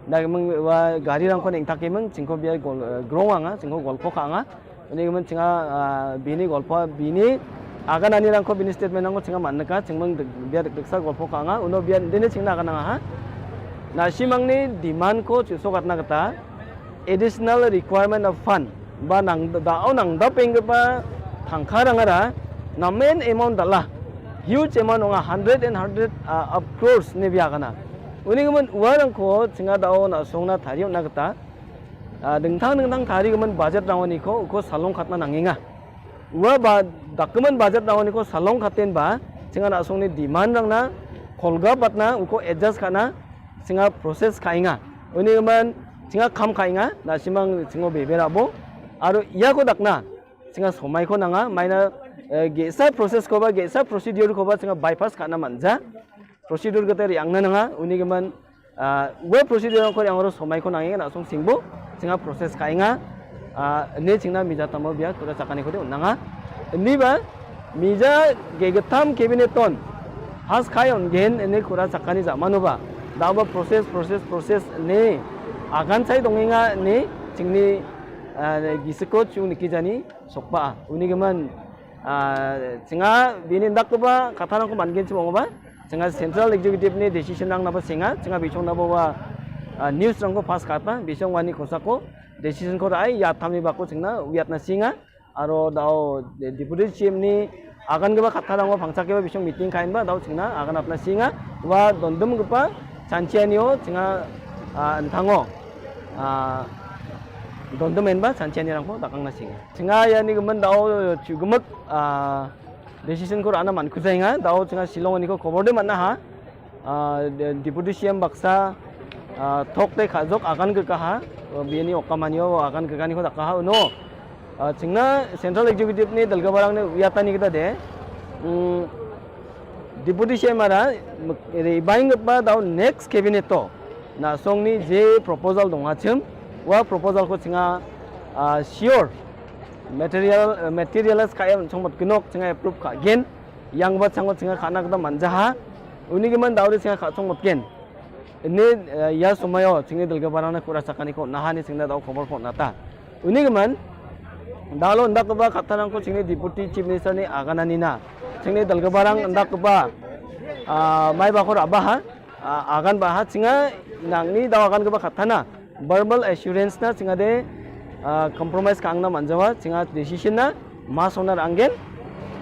Da meng wa gari rangko neng tak meng chingko bia gol, eh, grong anga, chingko golpo ka anga. Ini meng chinga, ah, bini golpo, bini agan ani rangko bini statement rangko chinga man ka, chingmeng bia dek sa golpo ka anga. Uno bia dini chingna agan anga ha. Na simang ni demand ko chuso katna kata. Additional requirement of fund ba nang da, o nang da peng ba thangkha rang ara na main amount dala huge amount nga hundred and hundred, uh, of crores ne bia kana. Uni kemen uarang ko chinga da o na song na thari na kata, uh, dengthang dengthang thari kemen budget rang ni ko ko salong khatna nanginga. Ua ba document budget rang ni ko salong khaten ba chinga na song ni demand rang na kolga patna uko adjust kana. Singa process khainga. Uni man singa kham khainga, na simang singo bebe rabo. Aro iya ko dakna, singa somai ko nanga, maina, eh, gesa process ko ba, gesa procedure ko ba, singa bypass khana manja. Procedure ko teri angna nanga, uni man, ah, we procedure ko yang ro somai ko nangi na song singbo, singa process khainga. Ah, ne chingna mija tamo bia kura chakani khode unnanga. Ni ba mija ge getam cabinet ton. Has khai on gen ne kura chakani ja manu ba. Da ba process, process, process ne agan sai donginga ne chingni, ah, gisiko chung niki jani sokpa. Uni geman, ah, chinga bini dak ba kata nang ko man gen chimo ba. Chinga central executive ni decision nang na ba singa, chinga bichong na ba, ah, news rang ko pass kata, bichong wani kosako. Decision ko rai ya tami bako chingna wiat na singa. Aro dao de-, deputy C M ni agan keba kata dang pangchak keba bisong meeting kain ba dao chingna agan apna singa wa dondum kepa chanchianio chinga, ah, enthango, ah, dondum en ba chanchiani rangko dakang na singa. Chinga yani kemen dao chugemek, ah, decision ko rana man kuzainga dao chinga Shillong ni ko khobor de mana ha. Ah, de-, deputy C M baksa, ah, thok te khajok agan ke kaha, ah, biani okamanio agan ke kani ko dakaha uno. Ah, chingna central executive ni dalga barang ni wiatani kita de. Hmm, deputy C M ara, mek-, re baing ba dao next cabinet to. Na song ni je proposal dong achim, wa proposal ko chinga, ah, sure. Material, eh, materialize ka em chong mot kinok chinga approve ka gen. Yang ba chango chinga khana kata manjaha. Uni kemen dao de chinga kha chong mot gen. Ini, eh, ya sumayo, chingni dalga barang na kura sakani ko, nahani chingna dao khobor ko nata. Uni kemen, dalo ndak ba kata nang ko chingni deputy chief minister ni aganani na. Chingni dalga barang ndak ba, ah, mai ba ko raba ha, ah, agan ba ha, chinga nangni dao agan ba kata na. Verbal assurance na chinga de, ah, compromise ka angna manjawa, chinga decision na, mas onar anggen,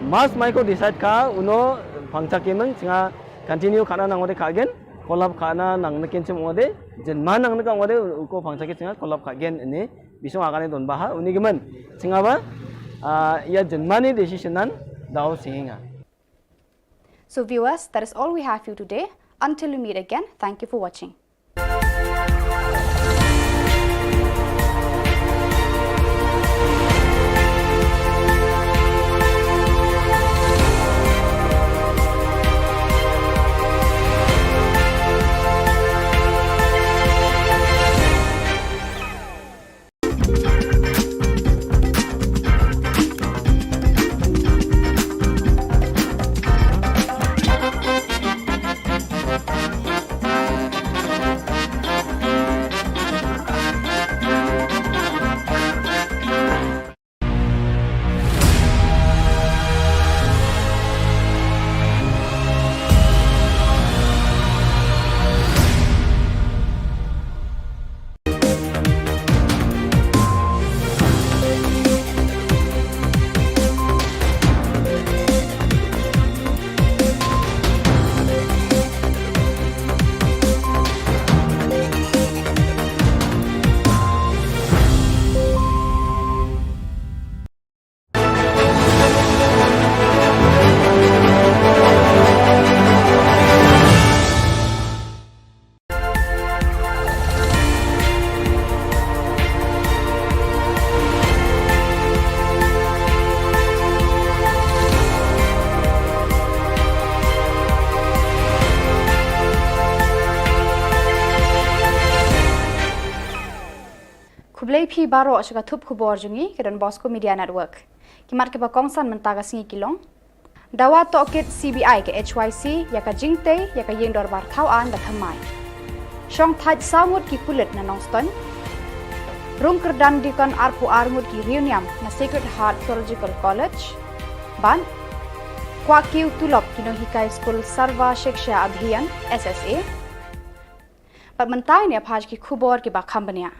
mas mai ko decide ka, uno pangchak kemeng, chinga continue kana nang ode ka gen, kolap kana nang neken chem ode, jenman nang neka ode, uko pangchak chinga kolap ka gen ini, bisong agane don baha, uni gemen, chinga ba, ah, ya jenmani decision nan, dao singa. So viewers, that is all we have for you today. Until we meet again, thank you for watching. Ki baroh sha ka thup khubor jong ngi ka Don Bosco Media Network. Ki mat kiba kongsan mynta ka sngi ki long: Dawa tohkit C B I ka H Y C ïa ka jingtei ïa ka ïing dorbar thaw aiñ ba thymmai. Shong thait saw ngut ki pulit na Nongstoiñ. Rung kyrdan dikon arphew ar ngut ki riewniam na Sacred Heart Theological College. Bad kwah kiew tulop ki nonghikai skul Sarva Shiksha Abhiyan, S S A. Bad mynta ngin ïa peit ki khubor kiba kham bniah.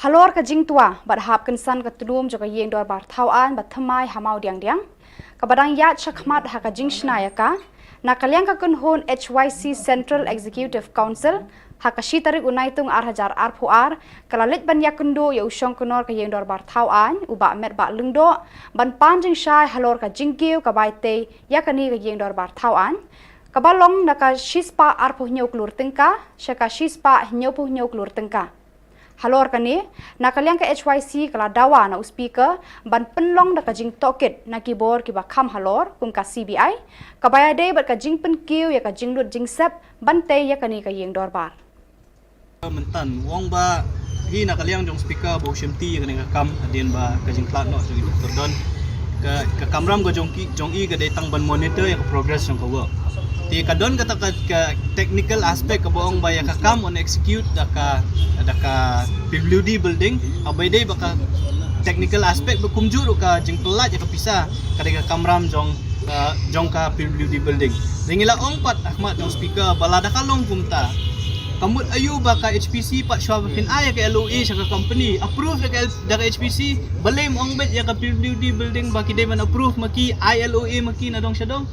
Halor ka jingtwa bad hap kynsan ka tnum jong ka ïing dorbar thaw aiñ ba thymmai ha Mawdiangdiang, kaba dang ïaid shakhmat ha ka jingshna ïa ka, na ka liang ka kynhun H Y C Central Executive Council, ha ka shi tarik u Naitung ar hajar arphew ar, ka la leit ban ïakynduh ïa u shongknor ka ïing dorbar thaw aiñ, u Bah Metbah Lyngdoh, ban pan jingshai halor ka jingkiew ka bai tei ïa kane ka ïing dorbar thaw aiñ, kaba long na ka shispah arphew hynñiew klur tyngka sha ka shispah hynñiewphew hynñiew klur tyngka. Halor kane, na ka liang ka H Y C ka la dawa na u Speaker ban pynlong da ka jingtohkit na ki bor kiba kham halor kum ka C B I, kaba ïadei bad ka jingpynkiew ïa ka jinglut jingsep ban tei ïa kane ka ïing dorbar. Mynta u ong ba hi na ka liang jong Speaker ba u shimti ïa kane ka kam hadien ba ka jingkhlad noh jong i Doctor Don, ka, ka kamram ka jong ki, jong i ka dei tang ban monitor ïa ka progress jong ka work. Te ka don kata ka, ka technical aspect kaba ong ba ïa ka kam un execute da ka, da ka P W D building, haba ïadei bad ka technical aspect ba kumjuh ruh ka jingpyllait ïa ka pisa ka dei ka kamram jong, uh, jong ka P W D building. Te ngi la ong pat ha khmat jong Speaker ba lada ka long kumta, ka mut aïu ba ka H P C pat shuwa ba phin ai ïa ka L O A sha ka company, approve da ka L-, da ka H P C, balei ym ong beit ïa ka P W D building ba ki dei ban approve ma ki, ai L O A ma ki na dong sha dong?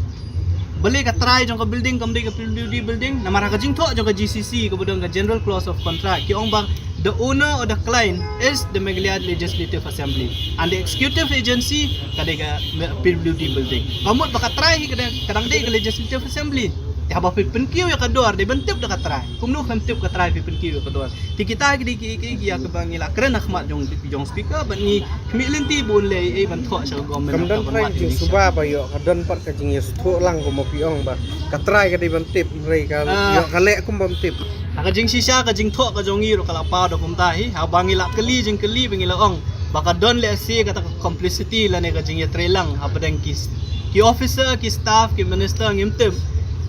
Balei ka trai jong ka building kam dei ka P W D building? Namar ha ka jingthoh jong ka G C C kaba don ka General Clause of Contract, ki ong ba the owner or the client is the Meghalaya Legislative Assembly and the executive agency ka dei ka P W D building. Ka mut ba ka trai hi ka dang, ka dang dei ka Legislative Assembly. Te haba phi pynkiew ïa ka dor dei ban tip da ka trai. Kumno phin tip ka trai phi pynkiew ïa ka dor? Te kita ki dei ki, ki, ki ïa kaba ngi la kren ha khmat jong, jong Speaker bad ngi khmih lynti ba un leh ei ei ban thoh sha ka government. Kam don trai ka jingsuba ba ïoh, ka don pat ka jingïasngewthuh lang kumba phi ong ba ka trai ka dei ban tip, hynrei ka ïoh ka leh kum bym tip. Ha ka jingshisha ka jingthoh ka jong ngi ruh ka la paw da kumta hi, haba ngi la kylli jingkylli ba ngi la ong ba ka don lehse kata ka complicity lane ka jingïatreilang hapdeng ki, ki officer, ki staff, ki minister ngim tip.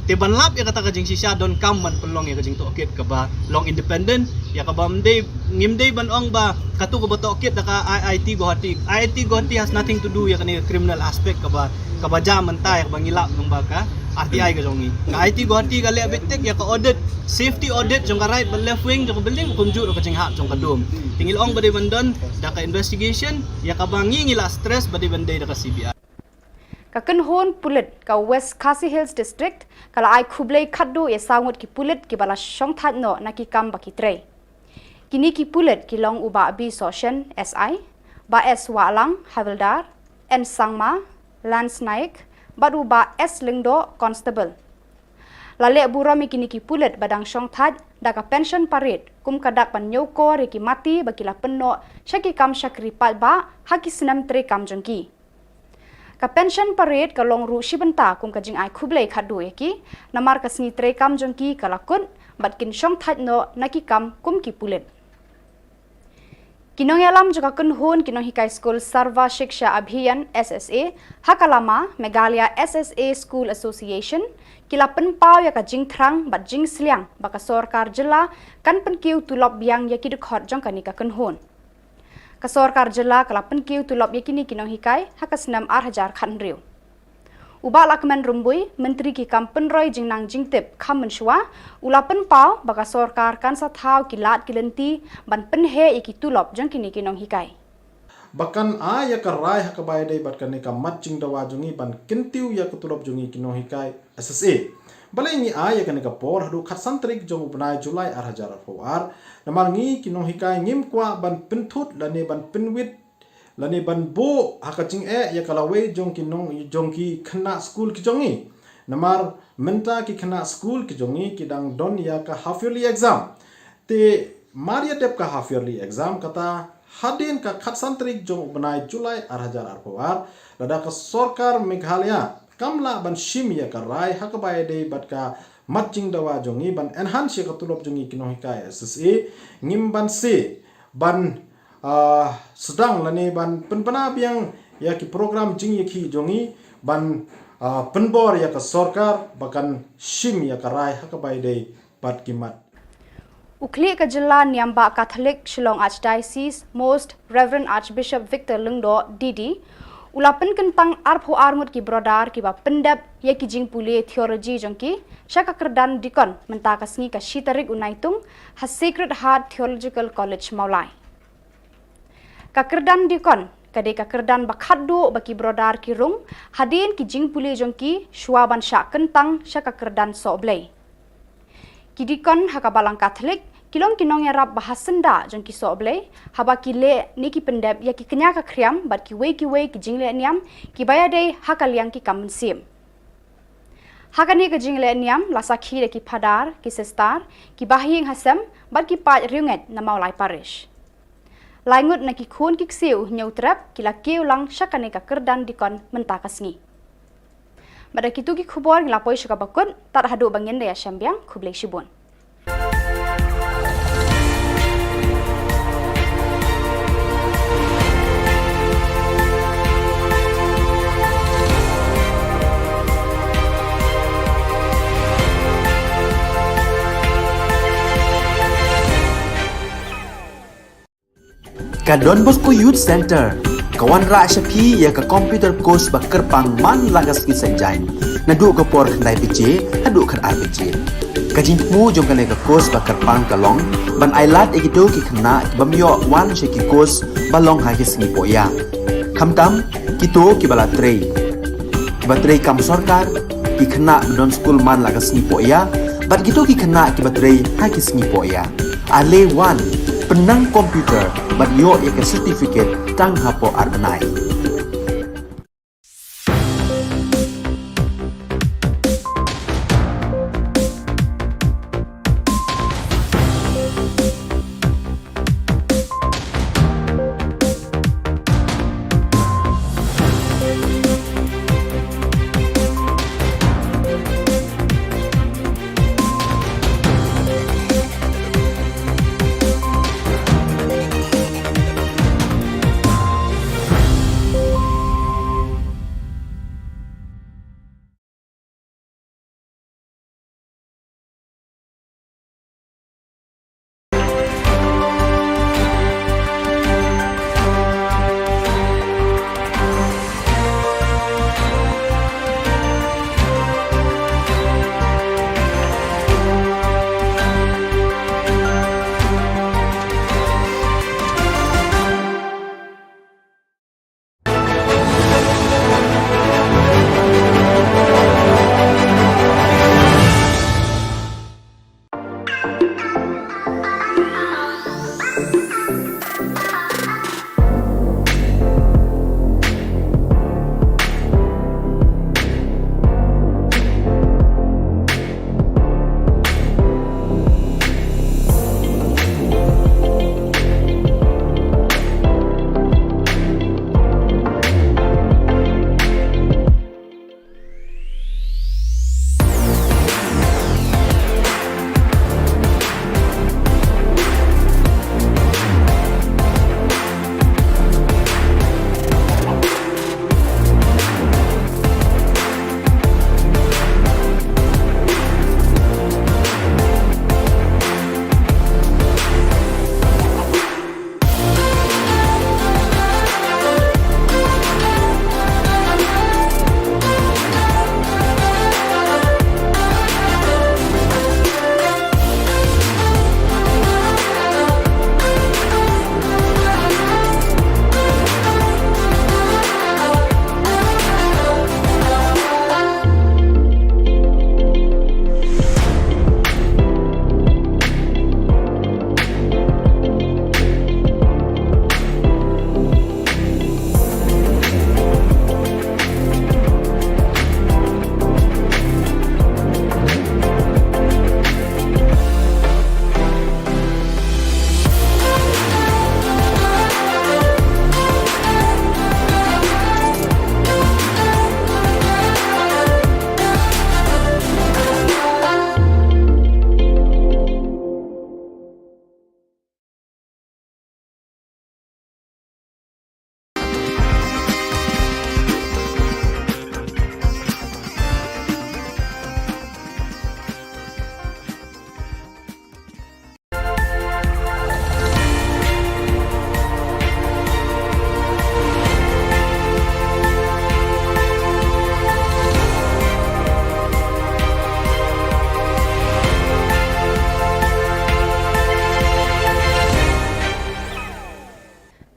Te ban lap ïa kata ka jingshisha donkam ban pynlong ïa ka jingtohkit kaba long independent, ïa kaba ym dei, ngim dei ban ong ba kato kaba tohkit da ka I I T Guwahati. I I T Guwahati has nothing to do ïa kane ka criminal aspect kaba, kaba jia mynta ïa kaba ngi lap nang ba ka R T I ka jong ngi. Ka I I T Guwahati ka leh beit tik ïa ka audit, safety audit jong ka right bad left wing jong ka building, kumjuh ruh ka jinghap jong ka dum. Te ngi la ong ba dei ban don da ka investigation, ïa kaba ngi ngi la stress ba dei ban dei da ka C B I. Ka kynhun pulit ka West Khasi Hills District ka la ai khublei khatduh ïa saw ngut ki pulit kiba la shongthait noh na ki kam ba ki trei. Kine ki pulit ki long u Bah B Sohshen, S I, Bah S Wahlang, Havildar, N Sangma, Lance Naik, bad u Bah S Lyngdoh, Constable. La leh burom ïa kine ki pulit ba dang shongthait da ka pension parade kum ka dak ban ñiewkor ïa ki mati ba ki la pynnoh sha ki kam shakri paidbah ha ki snem treikam jong ki. Ka pension parade ka long ruh shi bynta kum ka jingai khublei khatduh ïa ki, namar ka sngi treikam jong ki ka la kut bad kin shongthait noh na ki kam kum ki pulit. Ki nongïalam jong ka kynhun ki nonghikai skul Sarva Shiksha Abhiyan, S S A, ha ka lama Meghalaya S S A School Association, ki la pynpaw ïa ka jingthrang bad jingsliang ba ka sorkar jylla kan pynkiew tulop biang ïa ki dkhot jong kane ka kynhun. Ka sorkar jylla ka la pynkiew tulop ïa kine ki nonghikai ha ka snem ar hajar khathynriew. U Bah Lahkmen Rymbui, Myntri ki kam pynroi jingnang jingtip kham mynshuwa, u la pynpaw ba ka sorkar kan sa thaw ki lad ki lynti ban pynheh ïa ki tulop jong kine ki nonghikai. Ba kan ai ïa ka rai ha kaba ïadei bad kane ka mat jingdawa jong ngi ban kyntiew ïa ka tulop jong ngi ki nonghikai S S A. Balei ngi ai ïa kane ka por haduh khatsan tarik jong u bnai July ar hajar arphew ar? Namar ngi ki nonghikai ngim kwah ban pynthut lane ban pynwit lane ban buh ha ka jingeh ïa ka lawei jong ki nong, jong ki khynnah skul ki jong ngi. Namar mynta ki khynnah skul ki jong ngi ki dang don ïa ka half yearly exam. Te mar ïa dep ka half yearly exam, kata hadien ka khatsan tarik jong u bnai July ar hajar arphew ar, lada ka sorkar Meghalaya kam lah ban shim ïa ka rai ha kaba ïadei bad ka mat jingdawa jong ngi, ban enhance ïa ka tulop jong ngi ki nonghikai S S A, ngim banse ban, ah, sdang lane ban pynbna biang ïa ki program jingïakhih jong ngi, ban, ah, pynbor ïa ka sorkar ba kan shim ïa ka rai ha kaba ïadei bad ki mat. U khlieh ka jylla niam bah Catholic Shillong Archdiocese, Most Reverend Archbishop Victor Lyngdoh, D D, u la pynkyntang arphew ar ngut ki brother kiba pyndep ïa ki jingpule theology jong ki sha ka kyrdan deacon mynta ka sngi ka shi tarik u Naitung ha Sacred Heart Theological College Mawlai. Ka kyrdan deacon ka dei ka kyrdan ba khatduh ba ki brother ki rung hadien ki jingpule jong ki shuwa ban shah kyntang sha ka kyrdan sohblei. Ki deacon ha ka Balang Catholic ki long ki nongïarap ba ha syndah jong ki sohblei haba ki leh ne ki pyndep ïa ki kñia ka khriam bad kiwei kiwei ki jingleh niam kiba ïadei ha ka liang ki kam mynsiem. Ha kane ka jingleh niam la sakhi da ki phadar, ki sister, ki bahaïing hasem bad ki paid riewngeit na Mawlai Parish. Lai ngut na ki khun ki ksiew Hynñiewtrep ki la kiew lang sha kane ka kyrdan deacon mynta ka sngi. Bad da kito ki khubor ngi la poi sha kaba kut, tad haduh ba ngin da ïashem biang, khublei shibun. Ka Don Bosco Youth Center ka wanrah sha phi ïa ka computer course ba kyrpang man la ka sngi Saitjaiñ, naduh ka por khyndai baje haduh khatar baje. Ka jingthmu jong kane ka course ba kyrpang ka long ban ailad ïa kito ki khynnah ki bym ïoh wan sha ki course ba long ha ki sngi pohïa, khamtam kito kiba la trei, kiba trei kam sorkar, ki khynnah ba don skul man la ka sngi pohïa bad kito ki khynnah kiba trei ha ki sngi pohïa. Ale wan, pynnang computer bad ïoh ïa ka certificate tang hapoh ar bnai.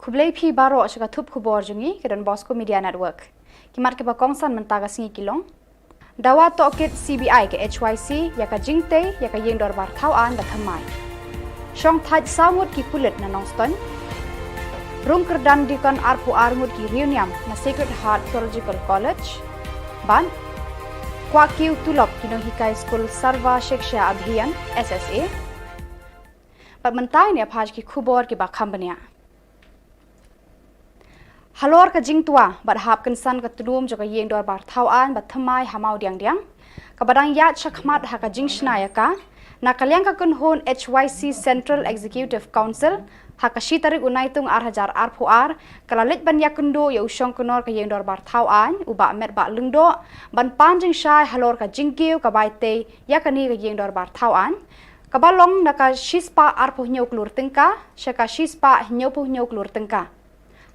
Khublei phi baroh sha ka thup khubor jong ngi ka Don Bosco Media Network. Ki mat kiba kongsan mynta ka sngi ki long: Dawa tohkit C B I ka H Y C ïa ka jingtei ïa ka ïing dorbar thaw aiñ ba thymmai. Shong thait saw ngut ki pulit na Nongstoiñ. Rung kyrdan dikon arphew ar ngut ki riewniam na Sacred Heart Theological College. Bad kwah kiew tulop ki nonghikai skul Sarva Shiksha Abhiyan, S S A. Bad mynta ngin ïa phai sha ki khubor kiba kham bniah. Halor ka jingtwa bad hap kynsan ka tnum jong ka ïing dorbar thaw aiñ ba thymmai ha Mawdiangdiang, kaba dang ïaid shakhmat ha ka jingshna ïa ka, na ka liang ka kynhun H Y C Central Executive Council, ha ka shi tarik u Naitung ar hajar arphew ar, ka la leit ban ïakynduh ïa u shongknor ka ïing dorbar thaw aiñ, u Bah Metbah Lyngdoh, ban pan jingshai halor ka jingkiew ka bai tei ïa kane ka ïing dorbar thaw aiñ, kaba long na ka shispah arphew hynñiew klur tyngka sha ka shispah hynñiewphew hynñiew klur tyngka.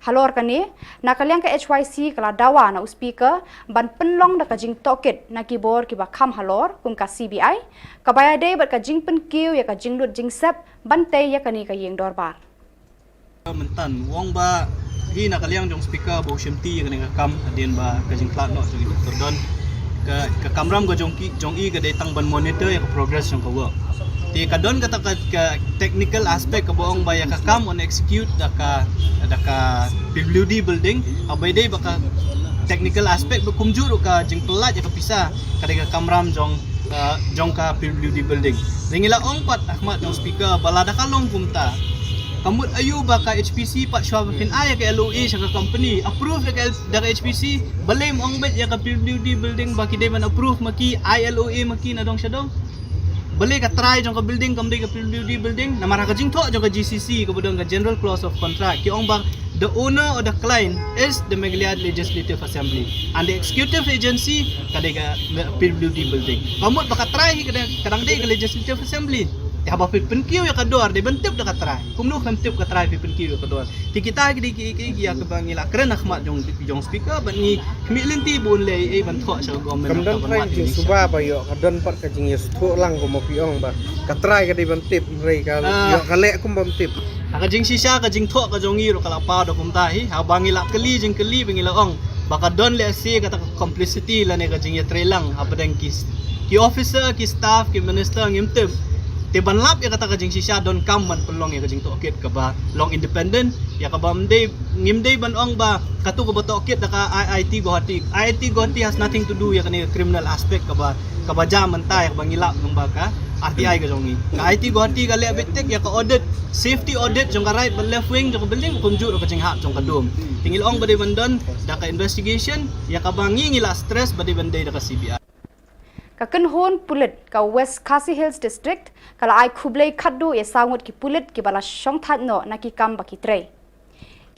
Halor kane, na ka liang ka H Y C ka la dawa na u Speaker ban pynlong da ka jingtohkit na ki bor kiba kham halor kum ka C B I, kaba ïadei bad ka jingpynkiew ïa ka jinglut jingsep ban tei ïa kane ka ïing dorbar. Mynta u ong ba hi na ka liang jong Speaker ba u shimti ïa kane ka kam hadien ba ka jingkhlad noh jong i Doctor Don, ka, ka kamram ka jong ki, jong i ka dei tang ban monitor ïa ka progress jong ka work. Te ka don kata ka, ka technical aspect kaba ong ba ïa ka kam yn execute da ka, da ka P W D building, haba ïadei bad ka technical aspect ba kumjuh ruh ka jingpyllait ïa ka pisa ka dei ka kamram jong, uh, jong ka P W D building. Te ngi la ong pat ha khmat jong Speaker ba lada ka long kumta, ka mut aïu ba ka H P C pat shuwa ba phin ai ïa ka L O A sha ka company, approve da ka L-, da ka H P C, balei ym ong beit ïa ka P W D building ba ki dei ban approve ma ki, ai L O A ma ki na dong sha dong? Balei ka trai jong ka building kam dei ka P W D building? Namar ha ka jingthoh jong ka G C C kaba don ka General Clause of Contract ki ong ba the owner or the client is the Meghalaya Legislative Assembly and the executive agency ka dei ka P W D building. Ka mut ba ka trai hi ka dang, ka dang dei ka Legislative Assembly. Te haba phi pynkiew ïa ka dor dei ban tip da ka trai. Kumno phin tip ka trai phi pynkiew ïa ka dor? Te kita ki dei ki, ki, ki ïa kaba ngi la kren ha khmat jong, jong Speaker bad ngi khmih lynti ba un leh ei ban thoh sha ka government. Kam don trai jingsuba ba ïoh, ka don pat ka jingïasngewthuh lang kumba phi ong ba ka trai ka dei ban tip, hynrei ka ïoh ka leh kum bym tip. Ha ka jingshisha ka jingthoh ka jong ngi ruh ka la paw da kumta hi, haba ngi la kylli jingkylli ba ngi la ong ba ka don lehse kata ka complicity lane ka jingïatreilang hapdeng ki, ki officer, ki staff, ki minister ngim tip. Te ban lap ïa kata ka jingshisha donkam ban pynlong ïa ka jingtohkit kaba long independent, ïa kaba ym dei, ngim dei ban ong ba katu kaba tohkit da ka I I T Guwahati. I I T Guwahati has nothing to do ïa kane ka criminal aspect kaba, kaba jia mynta ïa kaba ngi lap nang ba ka R T I ka jong ngi. Ka I I T Guwahati ka leh beit tik ïa ka audit, safety audit jong ka right bad left wing jong ka building, kumjuh ruh ka jinghap jong ka dome. Te ngi la ong ba dei ban don da ka investigation, ïa kaba ngi ngi la stress ba dei ban dei da ka C B I. Ka kynhun pulit ka West Khasi Hills District ka la ai khublei khatduh ïa saw ngut ki pulit kiba la shongthait noh na ki kam ba ki trei.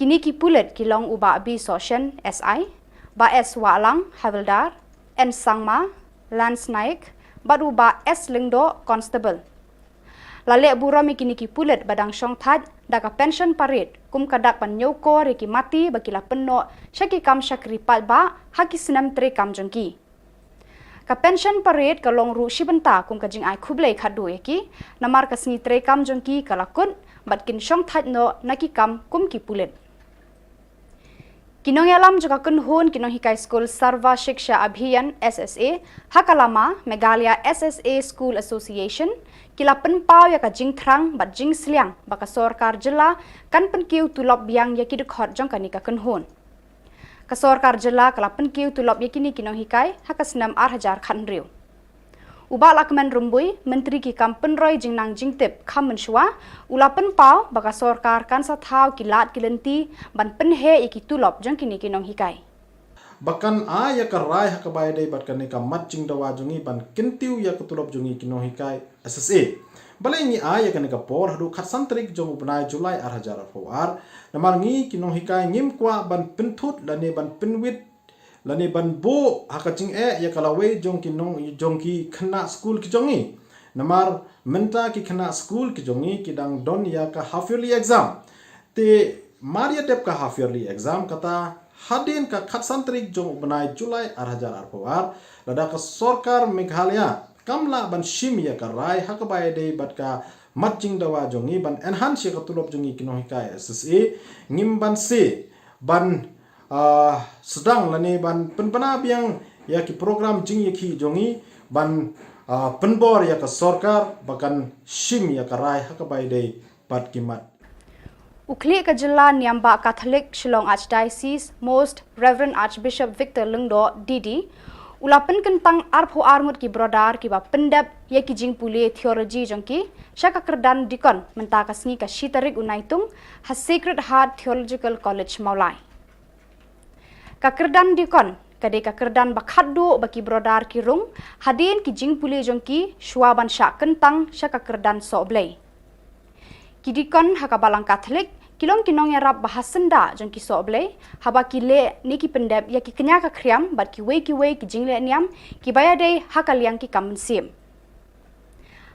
Kine ki pulit ki long u Bah B Sohshen, S I, Bah S Wahlang, Havildar, N Sangma, Lance Naik, bad u Bah S Lyngdoh, Constable. La leh burom ïa kine ki pulit ba dang shongthait da ka pension parade kum ka dak ban ñiewkor ïa ki mati ba ki la pynnoh sha ki kam shakri paidbah ha ki snem treikam jong ki. Ka pension parade ka long ruh shi bynta kum ka jingai khublei khatduh ïa ki, namar ka sngi treikam jong ki ka la kut bad kin shongthait noh na ki kam kum ki pulit. Ki nongïalam jong ka kynhun ki nonghikai skul Sarva Shiksha Abhiyan, S S A, ha ka lama Meghalaya S S A School Association, ki la pynpaw ïa ka jingthrang bad jingsliang ba ka sorkar jylla kan pynkiew tulop biang ïa ki dkhot jong kane ka kynhun. Ka sorkar jylla ka la pynkiew tulop ïa kine ki nonghikai ha ka snem ar hajar khathynriew. U Bah Lahkmen Rymbui, Myntri ki kam pynroi jingnang jingtip kham mynshuwa, u la pynpaw ba ka sorkar kan sa thaw ki lad ki lynti ban pynheh ïa ki tulop jong kine ki nonghikai. Ba kan ai ïa ka rai ha kaba ïadei bad kane ka mat jingdawa jong ngi ban kyntiew ïa ka tulop jong ngi ki nonghikai S S A. Balei ngi ai ïa kane ka por haduh khatsan tarik jong u bnai July ar hajar arphew ar? Namar ngi ki nonghikai ngim kwah ban pynthut lane ban pynwit lane ban buh ha ka jingeh ïa ka lawei jong ki nong, jong ki khynnah skul ki jong ngi. Namar mynta ki khynnah skul ki jong ngi ki dang don ïa ka half yearly exam. Te mar ïa dep ka half yearly exam kata, hadien ka khatsan tarik jong u bnai July ar hajar arphew ar, lada ka sorkar Meghalaya kam lah ban shim ïa ka rai ha kaba ïadei bad ka mat jingdawa jong ngi ban enhance ïa ka tulop jong ngi ki nonghikai S S A, ngim ban se ban, ah, sdang lane ban pynbna biang ïa ki program jingïakhih jong ngi ban, ah, pynbor ïa ka sorkar ba kan shim ïa ka rai ha kaba ïadei bad ki mat. U khlieh ka jylla niam bah Catholic Shillong Archdiocese, Most Reverend Archbishop Victor Lyngdoh, D D, u la pynkyntang arphew ar ngut ki brother kiba pyndep ïa ki jingpule theology jong ki sha ka kyrdan deacon mynta ka sngi ka shi tarik u Naitung ha Sacred Heart Theological College Mawlai. Ka kyrdan deacon ka dei ka kyrdan ba khatduh ba ki brother ki rung hadien ki jingpule jong ki shuwa ban shah kyntang sha ka kyrdan sohblei. Ki deacon ha ka balang Catholic ki long ki nongïarap ba ha syndah jong ki sohblei haba ki leh ne ki pyndep ïa ki kñia ka khriam bad kiwei kiwei ki jingleh niam kiba ïadei ha ka liang ki kam mynsiem.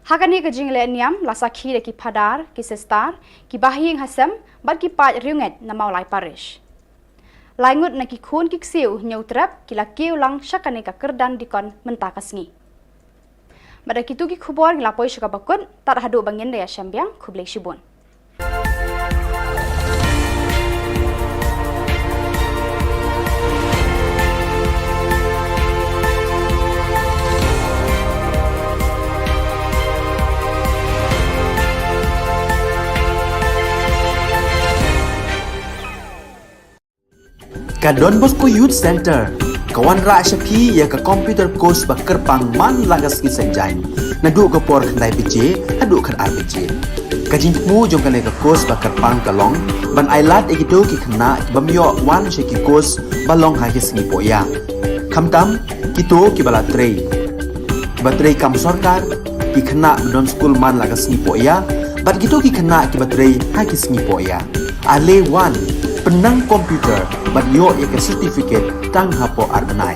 Ha kane ka jingleh niam la sakhi da ki phadar, ki sister, ki bahaïing hasem bad ki paid riewngeit na Mawlai Parish. Lai ngut na ki khun ki ksiew Hynñiewtrep ki la kiew lang sha kane ka kyrdan deacon mynta ka sngi. Bad da kitu ki khubor ngi la poi sha kaba kut, tad haduh ba ngin da ïashem biang, khublei shibun. Ka Don Bosco Youth Centre ka wanrah sha phi ïa ka computer course ba kyrpang man la ka sngi Saitjaiñ, naduh ka por khyndai baje haduh khatar baje. Ka jingthmu jong kane ka course ba kyrpang ka long ban ailad ïa kito ki khynnah bym ïoh wan sha ki course ba long ha ki sngi pohïa, khamtam kito kiba la trei, kiba trei kam sorkar, ki khynnah ba don skul man la ka sngi pohïa bad kito ki khynnah kiba trei ha ki sngi pohïa. Ale wan, pynnang computer bad ïoh ïa ka certificate tang hapoh ar bnai.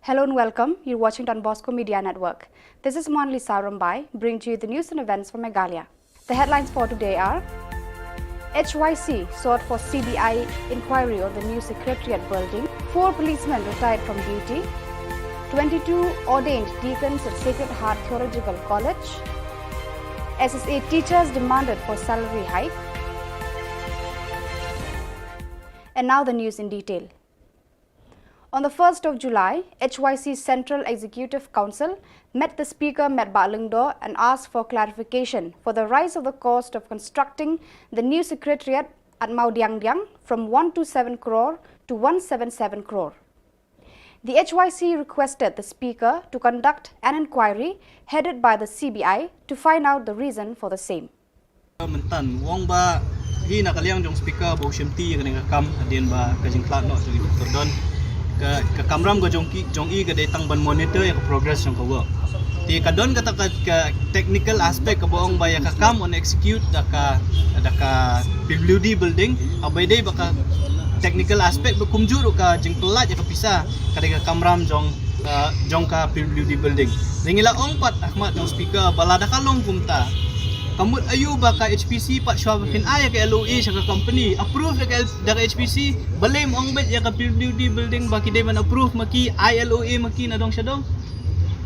Hello and welcome. You're watching Don Bosco Media Network. This is Monlisa Rumbai, bringing to you the news and events from Meghalaya. The headlines for today are: H Y C sought for C B I inquiry on the new Secretariat building, four policemen retired from duty, twenty-two ordained deacons at Sacred Heart Theological College, S S A teachers demanded for salary hike. And now the news in detail. On the first of July, H Y C Central Executive Council met the Speaker, Metbah Lyngdoh, and asked for clarification for the rise of the cost of constructing the new secretariat at Mawdiangdiang from one two seven crore to one seven seven crore. The H Y C requested the Speaker to conduct an inquiry headed by the C B I to find out the reason for the same. Mynta u ong ba hi na ka liang jong speaker ba u shim ti ïa kane ka kam hadien ba ka jingkhlad noh jong i Doctor Don, ka, ka kamram ka jong ki, jong i ka dei tang ban monitor ïa ka progress jong ka work. Te ka don kata ka, ka technical aspect kaba ong ba ïa ka kam yn execute da ka, da ka P W D building, haba ïadei ba ka technical aspect ba kumjuh ruh ka jingpyllait ïa ka pisa ka dei ka kamram jong, uh, jong ka P W D building. Te ngi la ong pat ha khmat jong speaker ba lada ka long kumta, ka mut aïu ba ka H P C pat shuwa ba phin ai ïa ka L O A sha ka company, approve da ka L-, da ka H P C, balei ym ong beit ïa ka P W D building ba ki dei ban approve ma ki, ai L O A ma ki na dong sha dong?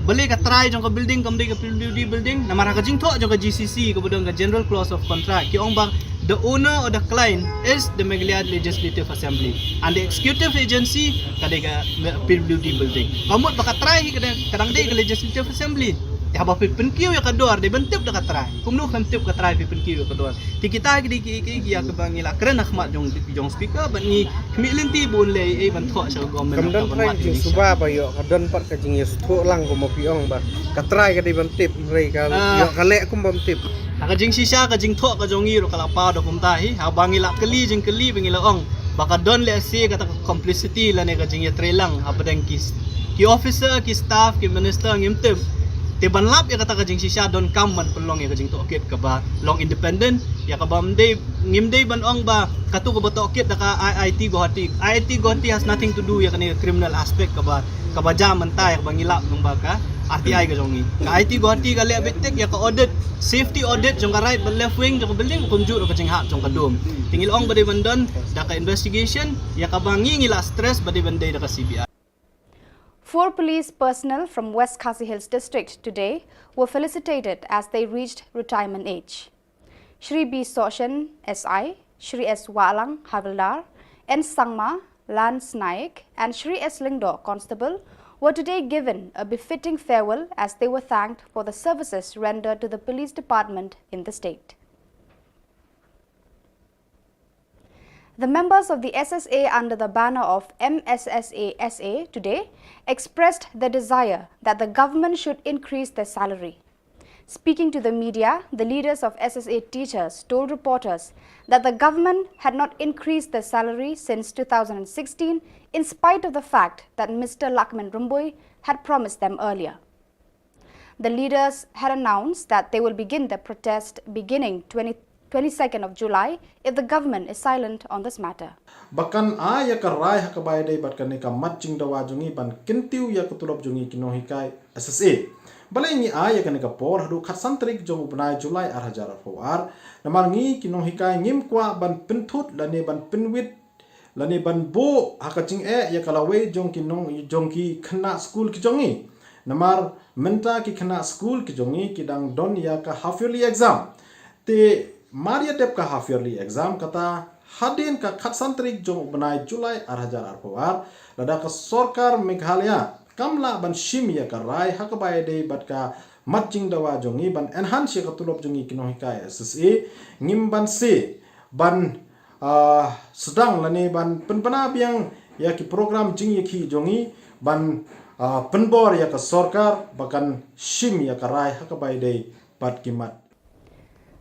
Balei ka trai jong ka building kam dei ka P W D building? Namar ha ka jingthoh jong ka G C C kaba don ka General Clause of Contract ki ong ba the owner or the client is the Meghalaya Legislative Assembly and the executive agency ka dei ka P W D building. Ka mut ba ka trai hi ka dang, ka dang dei ka Legislative Assembly. Te haba phi pynkiew ïa ka dor dei ban tip da ka trai. Kumno khlem tip ka trai phi pynkiew ïa ka dor? Te kita ki dei ki, ki, ki ïa kaba ngi la kren ha khmat jong, jong speaker bad ngi khmih lynti ba un leh ei ei ban thoh sha ka government. Kam don trai jingsuba ba ïoh, ka don pat ka jingïasuthuh lang kumba phi ong ba ka trai ka dei ban tip, hynrei ka ïoh ka leh kum bym tip. Ha ka jingshisha ka jingthoh ka jong ngi ruh ka la paw da kumta hi, haba ngi la kylli jingkylli ba ngi la ong ba ka don lehse kata ka complicity lane ka jingïatreilang hapdeng ki, ki officer, ki staff, ki minister ngim tip. Te ban lap ïa kata ka jingshisha donkam ban pynlong ïa ka jingtohkit kaba long independent, ïa kaba ym dei, ngim dei ban ong ba katu kaba tohkit da ka I I T Guwahati. I I T Guwahati has nothing to do ïa kane ka criminal aspect kaba, kaba jia mynta ïa kaba ngi lap nang ba ka R T I ka jong ngi. Ka I I T Guwahati ka leh beit tik ïa ka audit, safety audit jong ka right bad left wing jong ka building, kumjuh ruh ka jinghap jong ka dome. Te ngi la ong ba dei ban don da ka investigation ïa kaba ngi, ngi la stress ba dei ban dei da ka C B I. Four police personnel from West Khasi Hills District today were felicitated as they reached retirement age. Shri B Sohshen, S I, Shri S Wahlang, Havildar, N Sangma, Lance Naik, and Shri S Lyngdoh, Constable, were today given a befitting farewell as they were thanked for the services rendered to the police department in the state. The members of the S S A under the banner of M S S A S A today expressed their desire that the government should increase their salary. Speaking to the media, the leaders of S S A teachers told reporters that the government had not increased their salary since two thousand sixteen, in spite of the fact that Mister Lakman Rymbui had promised them earlier. The leaders had announced that they will begin their protest beginning twenty, twenty-second of July if the government is silent on this matter. Ba kan ai ïa ka rai ha kaba ïadei bad kane ka mat jingdawa jong ngi ban kyntiew ïa ka tulop jong ngi ki nonghikai S S A. Balei ngi ai ïa kane ka por haduh khatsan tarik jong u bnai July ar hajar arphew ar? Namar ngi ki nonghikai ngim kwah ban pynthut lane ban pynwit lane ban buh ha ka jingeh ïa ka lawei jong ki nong, jong ki khynnah skul ki jong ngi. Namar mynta ki khynnah skul ki jong ngi ki dang don ïa ka half yearly exam. Te mar ïa dep ka half yearly exam, kata hadien ka khatsan tarik jong u bnai July ar hajar arphew ar, lada ka sorkar Meghalaya kam lah ban shim ïa ka rai ha kaba ïadei bad ka mat jingdawa jong ngi ban enhance ïa ka tulop jong ngi ki nonghikai S S A, ngim banse ban, ah, sdang lane ban pynbna biang ïa ki program jingïakhih jong ngi ban, ah, pynbor ïa ka sorkar ba kan shim ïa ka rai ha kaba ïadei bad ki mat.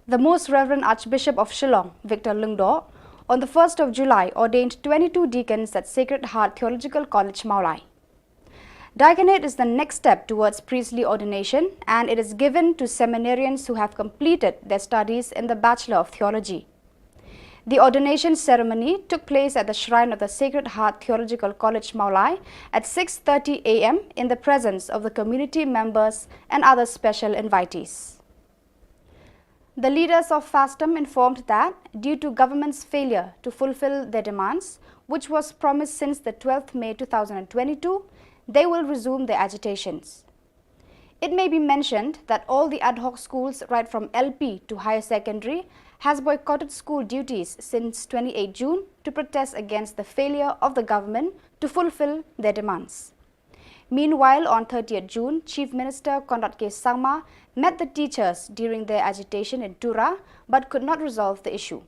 The Most Reverend Archbishop of Shillong, Victor Lyngdoh, on the first of July ordained twenty-two deacons at Sacred Heart Theological College, Mawlai. Diaconate is the next step towards priestly ordination, and it is given to seminarians who have completed their studies in the Bachelor of Theology. The ordination ceremony took place at the shrine of the Sacred Heart Theological College, Mawlai, at six thirty A M in the presence of the community members and other special invitees. The leaders of FASTM informed that, due to government's failure to fulfill their demands, which was promised since the twelfth May two thousand twenty-two, they will resume their agitations. It may be mentioned that all the ad hoc schools, right from L P to higher secondary, has boycotted school duties since twenty-eight June to protest against the failure of the government to fulfill their demands. Meanwhile, on thirtieth June, Chief Minister Conrad K Sangma met the teachers during their agitation in Tura but could not resolve the issue.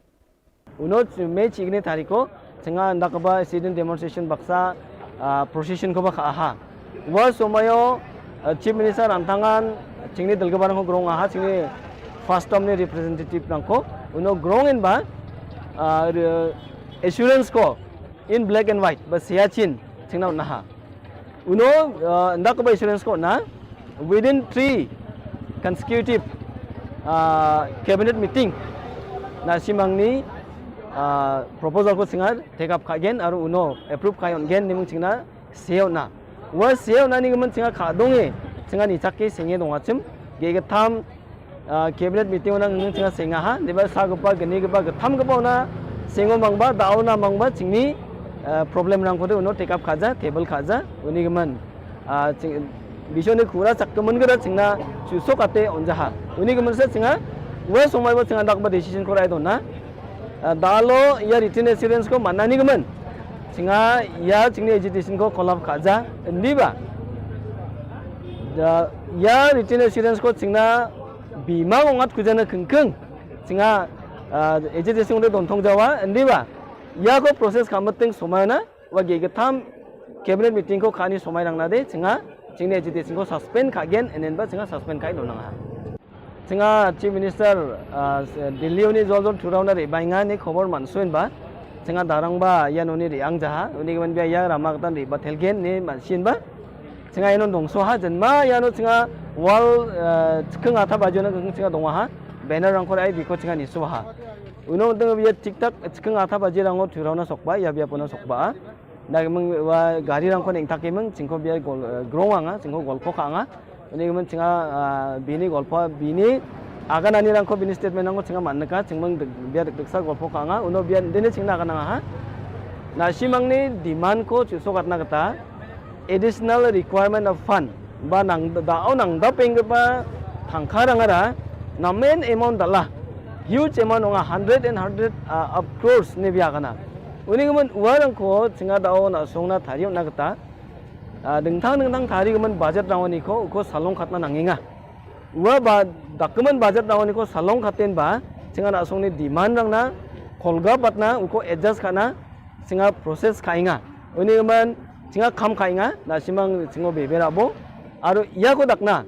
Uno May chikni tariko, chynga ndakaba sit-in demonstration baksa, ah, procession ko ba kha aha. Wa somayo, ah, Chief Minister Ramthangan, chingni dalgabarang ko grong aha, chingni FASTM ni representative nangko, uno grong in ba, ah, re-, assurance ko in black and white, ba siya chin, chingna unaha. Uno, ah, nda ko ba assurance ko na, within three consecutive, ah, cabinet meeting, na simangni, ah, proposal ko singa take up kha gen, aru uno approve kha yon gen, nimung chingna seo na. Wa seo na ni gaman singa kha dong e, singa ni chak ke singe dong achim, ge ge tham, ah, cabinet meeting ona ngi chingna singa ha, deba sa gapa gani gapa gatham gapa ona singo mangba, dao na mangba, chingni, ah, problem nang kode uno take up kha ja, table kha ja, uni gaman. Ah, ching, bisho ni khura chak kaman gada chingna, chu sok ate on jaha. Uni gaman sa singa, wa somai wa singa dak ba decision ko rai dona. Ah, dalo ya written assurance ko mana ni gaman. Singa ya chingni agitation ko kolap kha ja, ndi ba. Da, ya written assurance ko chingna bima ngat kujana kengkeng. Singa, ah, agitation de don thong jawa, ndi ba. Ya ko process kha mating somana, wa ge gatham cabinet meeting ko khani somai rang na de, singa, chingni agitation ko suspend kha gen, enen ba singa suspend kha ino nang ha. Singa Chief Minister, ah, Delhi uni jol jol thurau na ri bainga ni khobor mansuin ba. Singa darang ba ya noni ri ang jaha, uni gaman bia ya rama katan ri ba thelgen ni mansin ba. Chinga ino dongso ha, jynma ino chinga wall, eh, chikeng atha baji na chinga dongwa ha. Banner rangkor ai biko chinga niso ha. Uno teng bia tiktak chikeng atha baji rango thurau na sokba, ya bia puna sokba. Da meng wa gari rangkor neng tak meng chingko bia gol, eh, grong anga, chingko golpo ka anga. Uni meng chinga, ah, bini golpo bini agan ani rangkor bini statement rangkor chinga man ka, chingmeng bia dek deksa golpo ka anga. Uno bia dene chingna ka nanga ha. Na simang ni demand ko chuso katna kata. Additional requirement of fund ba nang da, nang da peng ba thangkha rang ara na main amount dala huge amount onga hundred and hundred, uh, of crores ne bia kana. Uni kemen uwa rang ko chinga dao na song na thari na kata, uh, dengthang dengthang thari kemen budget rang ni ko ko salong khatna nanginga. Uwa ba document budget rang ni ko salong khaten ba chinga na song ni demand rang na kolga patna uko adjust kana. Singa process khainga. Uni man singa kham khainga, na simang singo bebe rabo. Aro iya ko dakna,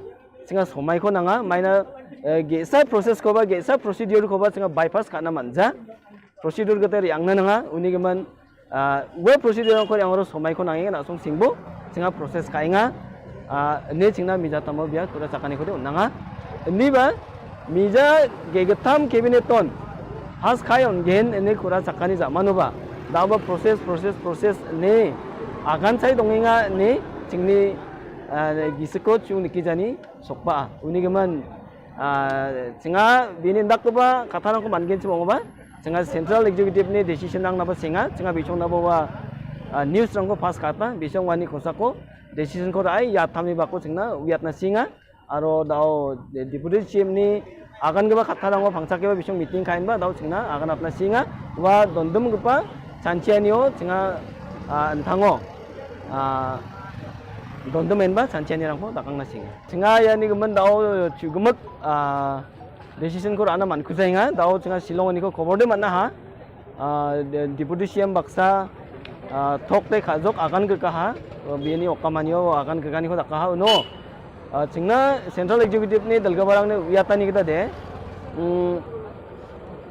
singa somai ko nanga, maina, eh, gesa process ko ba, gesa procedure ko ba, singa bypass kana manja. Procedure kata ri angna nanga, uni man, ah, we procedure ko ri angro somai ko nanga, na song singbo, singa process khainga. Ah, ne chingna mija tamo bia, kura chakani ko de nanga. Ni ba, mija gegetam cabinet ton. Has khai on gen ne kura chakani ja manu ba. Da ba process, process, process ne. Agan sai donginga ne, chingni, ah, gisiko chung niki jani, sokba. Uni geman, ah, chinga bini dak ba, kata nang ko man gen chimo ba. Chinga central executive ne decision nang na ba singa, chinga bichong na ba, ah, news rang ko pass kata, bichong wani kosako. Decision ko rai ya thami bako chingna wiat na singa. Aro dao de-, deputy C M ni agan keba khatha rango phangcha keba bisong meeting kain ba dao chingna agan apna singa wa dondum kepa chanchianio chinga, ah, enthango, ah, dondum en ba chanchiani rangko dakang na singa. Chinga ya ni kemen dao chugemek, ah, decision ko rana man kusainga dao chinga Shillong ni ko khobor de mana ha. Ah, de-, deputy C M baksa, ah, thok te khajok agan ke kaha, ah, bini okamanio agan ke kani ko dakaha uno. Ah, chingna central executive ni dalga barang ni uyatani kita de. Hmm,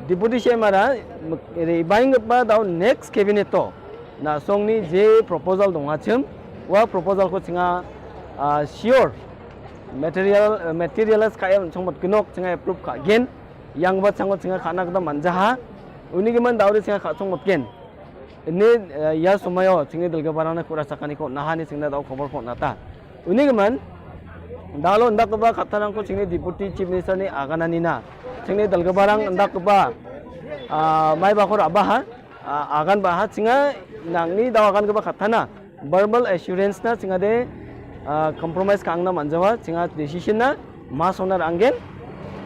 deputy C M ara, m-, re baing ba dau next cabinet to. Na song ni je proposal dong achim, wa proposal ko chinga, ah, sure. Material, eh, materialize ka em chong mot kenok chinga approve ka gen. Yang ba chango chinga khana kata manjaha. Uni giman dauri chinga kha chong motken. Ini, eh, ya sumayo chingni dalga barang na kura sakani ko nahani chingna dau khobor ko nata. Uni giman dalo ndak ba kata nang ko chingni deputy chief minister ni agana nina. Chingni dalga barang ndak ba, ah, mai ba ko rabaha. Ah, agan ba ha chinga nangni daw agan kaba khatana verbal assurance na chinga de, ah, compromise ka angna manjawa chinga decision na mas onar anggen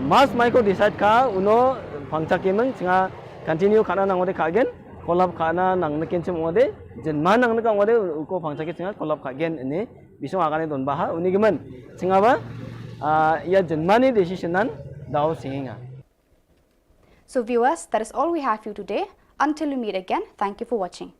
mas mai ko decide ka uno phangcha kemeng chinga continue khana nangode khagen kolap khana nang ne kenchem ode jenma nang ne ka ode uko phangcha ke chinga kolap khagen ini bisong agan don ba ha uni gimen chinga ba, ah, ya jenma ni decision nan daw singinga. So viewers, that is all we have for you today. Until we meet again, thank you for watching.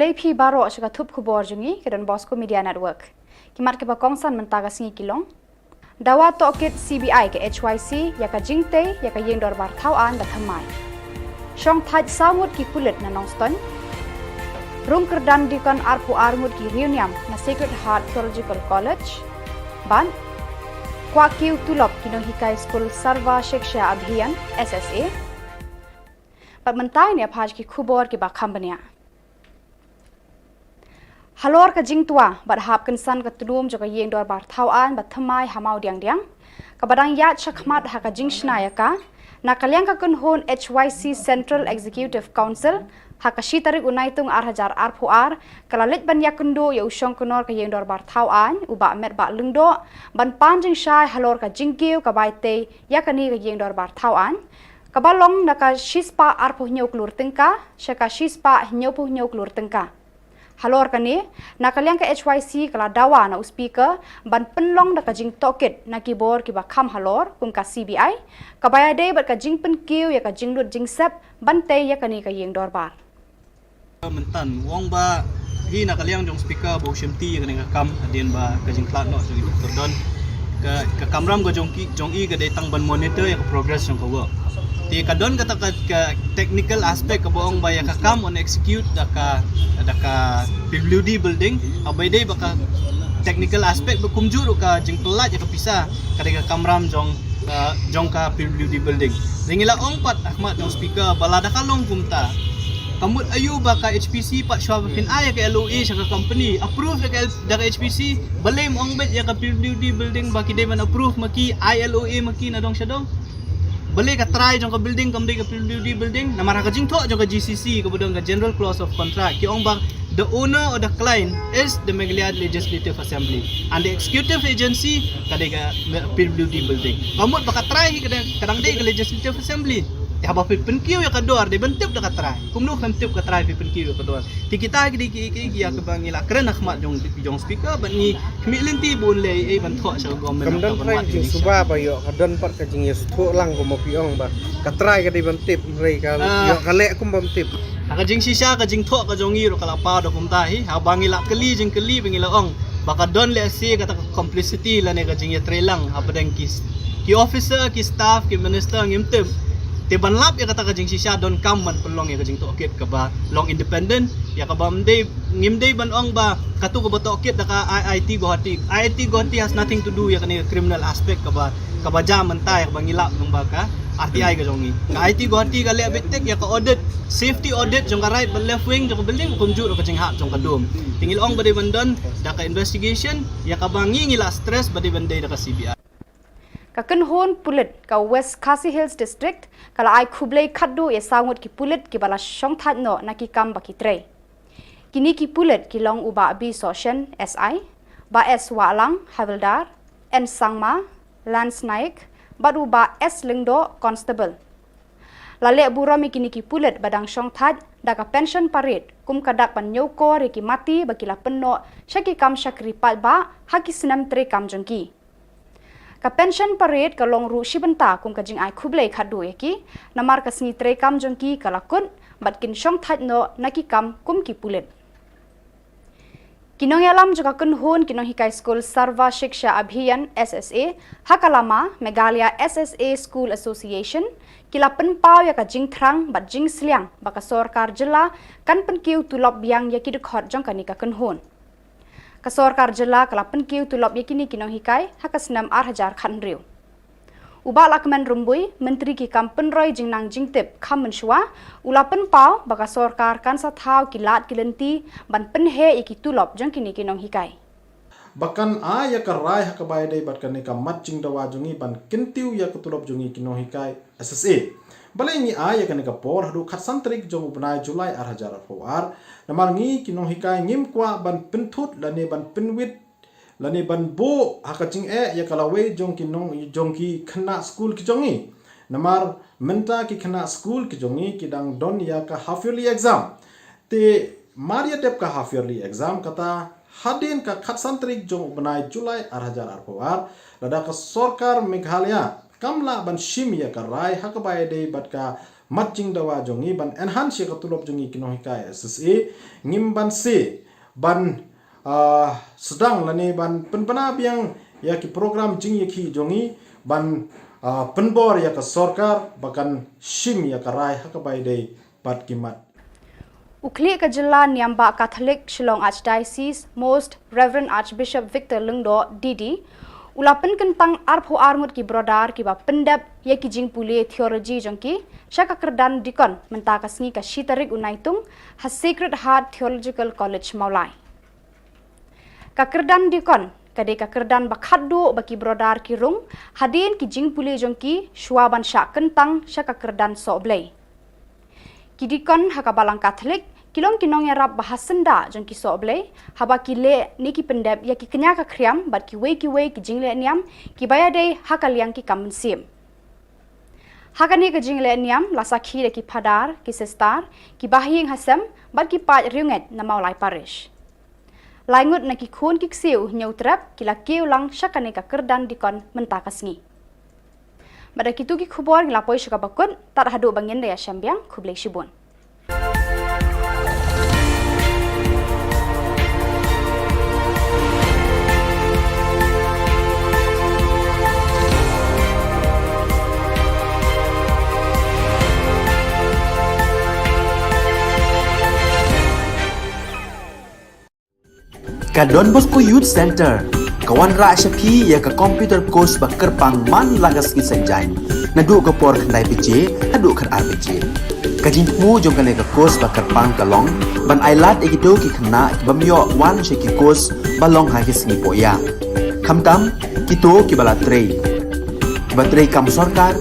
Khublei phi baroh sha ka thup khubor jong ngi ka Don Bosco Media Network. Ki mat kiba kongsan mynta ka sngi ki long: Dawa tohkit C B I ka H Y C ïa ka jingtei ïa ka ïing dorbar thaw aiñ ba thymmai. Shong thait saw ngut ki pulit na Nongstoiñ. Rung kyrdan deacon arphew ar ngut ki riewniam na Sacred Heart Theological College. Bad kwah kiew tulop ki nonghikai skul Sarva Shiksha Abhiyan, S S A. Bad mynta ngin ïa phai ki khubor kiba kham bniah. Halor ka jingtwa bad hap kynsan ka tnum jong ka ïing dorbar thaw aiñ ba thymmai ha Mawdiangdiang, kaba dang ïaid shakhmat ha ka jingshna ïa ka, na ka liang ka kynhun H Y C Central Executive Council, ha ka shi tarik u Naitung ar hajar arphew ar, ka la leit ban ïakynduh ïa u shongknor ka ïing dorbar thaw aiñ, u Bah Metbah Lyngdoh, ban pan jingshai halor ka jingkiew ka bai tei ïa kane ka ïing dorbar thaw aiñ, kaba long na ka shispah arphew hynñiew klur tyngka sha ka shispah hynñiewphew hynñiew klur tyngka. Halor kane, na ka liang ka H Y C ka la dawa na u Speaker ban pynlong da ka jingtohkit na ki bor kiba kham halor kum ka C B I, kaba ïadei bad ka jingpynkiew ïa ka jinglut jingsep ban tei ïa kane ka ïing dorbar. Mynta u ong ba hi na ka liang jong Speaker ba u shimti ïa kane ka kam hadien ba ka jingkhlad noh jong i Doctor Don, ka, ka kamram ka jong ki, jong i ka dei tang ban monitor ïa ka progress jong ka work. Te ka don kata ka, ka technical aspect kaba ong ba ïa ka kam yn execute da ka, da ka P W D building, haba ïadei bad ka technical aspect ba kumjuh ruh ka jingpyllait ïa ka pisa ka dei ka kamram jong, uh, jong ka P W D building. Te ngi la ong pat ha khmat jong Speaker ba lada ka long kumta, ka mut aïu ba ka H P C pat shuwa ba phin ai ïa ka L O A sha ka company, approve da ka, da ka H P C, balei ym ong beit ïa ka P W D building ba ki dei ban approve ma ki, ai L O A ma ki na dong sha dong? Balei ka trai jong ka building kam dei ka P W D building? Namar ha ka jingthoh jong ka G C C kaba don ka General Clause of Contract ki ong ba the owner or the client is the Meghalaya Legislative Assembly and the executive agency ka dei ka P W D building. Ka mut ba ka trai hi ka dang, ka dang dei ka Legislative Assembly. Te haba phi pynkiew ïa ka dor dei ban tip da ka trai. Kumno phin tip ka trai phi pynkiew ïa ka dor? Te kita ki dei ki, ki, ki ïa kaba ngi la kren ha khmat jong, jong Speaker bad ngi khmih lynti ba un leh ei ban thoh sha ka government. Kam don trai jingsuba ba ïoh, ka don pat ka jingïasngewthuh lang kumba phi ong ba ka trai ka dei ban tip, hynrei ka ïoh ka leh kum bym tip. Ha ka jingshisha ka jingthoh ka jong ngi ruh ka la paw da kumta hi, haba ngi la kylli jingkylli ba ngi la ong ba ka don lehse kata ka complicity lane ka jingïatreilang hapdeng ki, ki officer, ki staff, ki minister ngim tip. Te ban lap ïa kata ka jingshisha donkam ban pynlong ïa ka jingtohkit kaba long independent, ïa kaba ym dei, ngim dei ban ong ba katu kaba tohkit da ka I I T Guwahati. I I T Guwahati has nothing to do ïa kane ka criminal aspect kaba, kaba jia mynta ïa kaba ngi lap nang ba ka R T I ka jong ngi. Ka I I T Guwahati ka leh beit tik ïa ka audit, safety audit jong ka right bad left wing jong ka building, kumjuh ruh ka jinghap jong ka dum. Te ngi la ong ba dei ban don da ka investigation, ïa kaba ngi ngi la stress ba dei ban dei da ka C B I. Ka kynhun pulit ka West Khasi Hills District ka la ai khublei khatduh ïa saw ngut ki pulit kiba la shongthait noh na ki kam ba ki trei. Kine ki pulit ki long u Bah B Sohshen, S I, Bah S Wahlang, Havildar, N Sangma, Lance Naik, bad u Bah S Lyngdoh, Constable. La leh burom ïa kine ki pulit ba dang shongthait da ka pension parade kum ka dak ban ñiewkor ïa ki mati ba ki la pynnoh sha ki kam shakri paidbah ha ki snem treikam jong ki. Ka pension parade ka long ruh shi bynta kum ka jingai khublei khatduh ïa ki, namar ka sngi treikam jong ki ka la kut bad kin shongthait noh na ki kam kum ki pulit. Ki nongïalam jong ka kynhun ki nonghikai skul Sarva Shiksha Abhiyan, S S A, ha ka lama Meghalaya S S A School Association, ki la pynpaw ïa ka jingthrang bad jingsliang ba ka sorkar jylla kan pynkiew tulop biang ïa ki dkhot jong kane ka kynhun. Ka sorkar jylla ka la pynkiew tulop ïa kine ki nonghikai ha ka snem ar hajar khathynriew. U Bah Lahkmen Rymbui, Myntri ki kam pynroi jingnang jingtip kham mynshuwa, u la pynpaw ba ka sorkar kan sa thaw ki lad ki lynti ban pynheh ïa ki tulop jong kine ki nonghikai. Ba kan ai ïa ka rai ha kaba ïadei bad kane ka mat jingdawa jong ngi ban kyntiew ïa ka tulop jong ngi ki nonghikai S S A. Balei ngi ai ïa kane ka por haduh khatsan tarik jong u bnai July ar hajar arphew ar? Namar ngi ki nonghikai ngim kwah ban pynthut lane ban pynwit lane ban buh ha ka jingeh ïa ka lawei jong ki nong, jong ki khynnah skul ki jong ngi. Namar mynta ki khynnah skul ki jong ngi ki dang don ïa ka half yearly exam. Te mar ïa dep ka half yearly exam kata, hadien ka khatsan tarik jong u bnai July ar hajar arphew ar, lada ka sorkar Meghalaya kam lah ban shim ïa ka rai ha kaba ïadei bad ka mat jingdawa jong ngi, ban enhance ïa ka tulop jong ngi ki nonghikai S S A, ngim banse ban, ah, sdang lane ban pynbna biang ïa ki program jingïakhih jong ngi, ban, ah, pynbor ïa ka sorkar ba kan shim ïa ka rai ha kaba ïadei bad ki mat. U khlieh ka jylla niam bah Catholic Shillong Archdiocese, Most Reverend Archbishop Victor Lyngdoh, D D, u la pynkyntang arphew ar ngut ki brother kiba pyndep ïa ki jingpule theology jong ki sha ka kyrdan deacon mynta ka sngi ka shi tarik u Naitung ha Sacred Heart Theological College Mawlai. Ka kyrdan deacon ka dei ka kyrdan ba khatduh ba ki brother ki rung hadien ki jingpule jong ki shuwa ban shah kyntang sha ka kyrdan sohblei. Ki deacon ha ka balang Catholic ki long ki nongïarap ba ha syndah jong ki sohblei haba ki leh ne ki pyndep ïa ki kñia ka khriam bad kiwei kiwei ki jingleh niam kiba ïadei ha ka liang ki kam mynsiem. Ha kane ka jingleh niam la sakhi da ki phadar, ki sister, ki bahaïing hasem bad ki paid riewngeit na Mawlai Parish. Lai ngut na ki khun ki ksiew Hynñiewtrep ki la kiew lang sha kane ka kyrdan deacon mynta ka sngi. Bad da kitu ki khubor ngi la poi sha kaba kut, tad haduh ba ngin da ïashem biang, khublei shibun. Ka Don Bosco Youth Center ka wanrah sha phi ïa ka computer course ba kyrpang man la ka sngi Saitjaiñ, naduh ka por khyndai baje haduh khatar baje. Ka jingthmu jong kane ka course ba kyrpang ka long ban ailad ïa kito ki khynnah ki bym ïoh wan sha ki course ba long ha ki sngi pohïa, khamtam kito kiba la trei, kiba trei kam sorkar,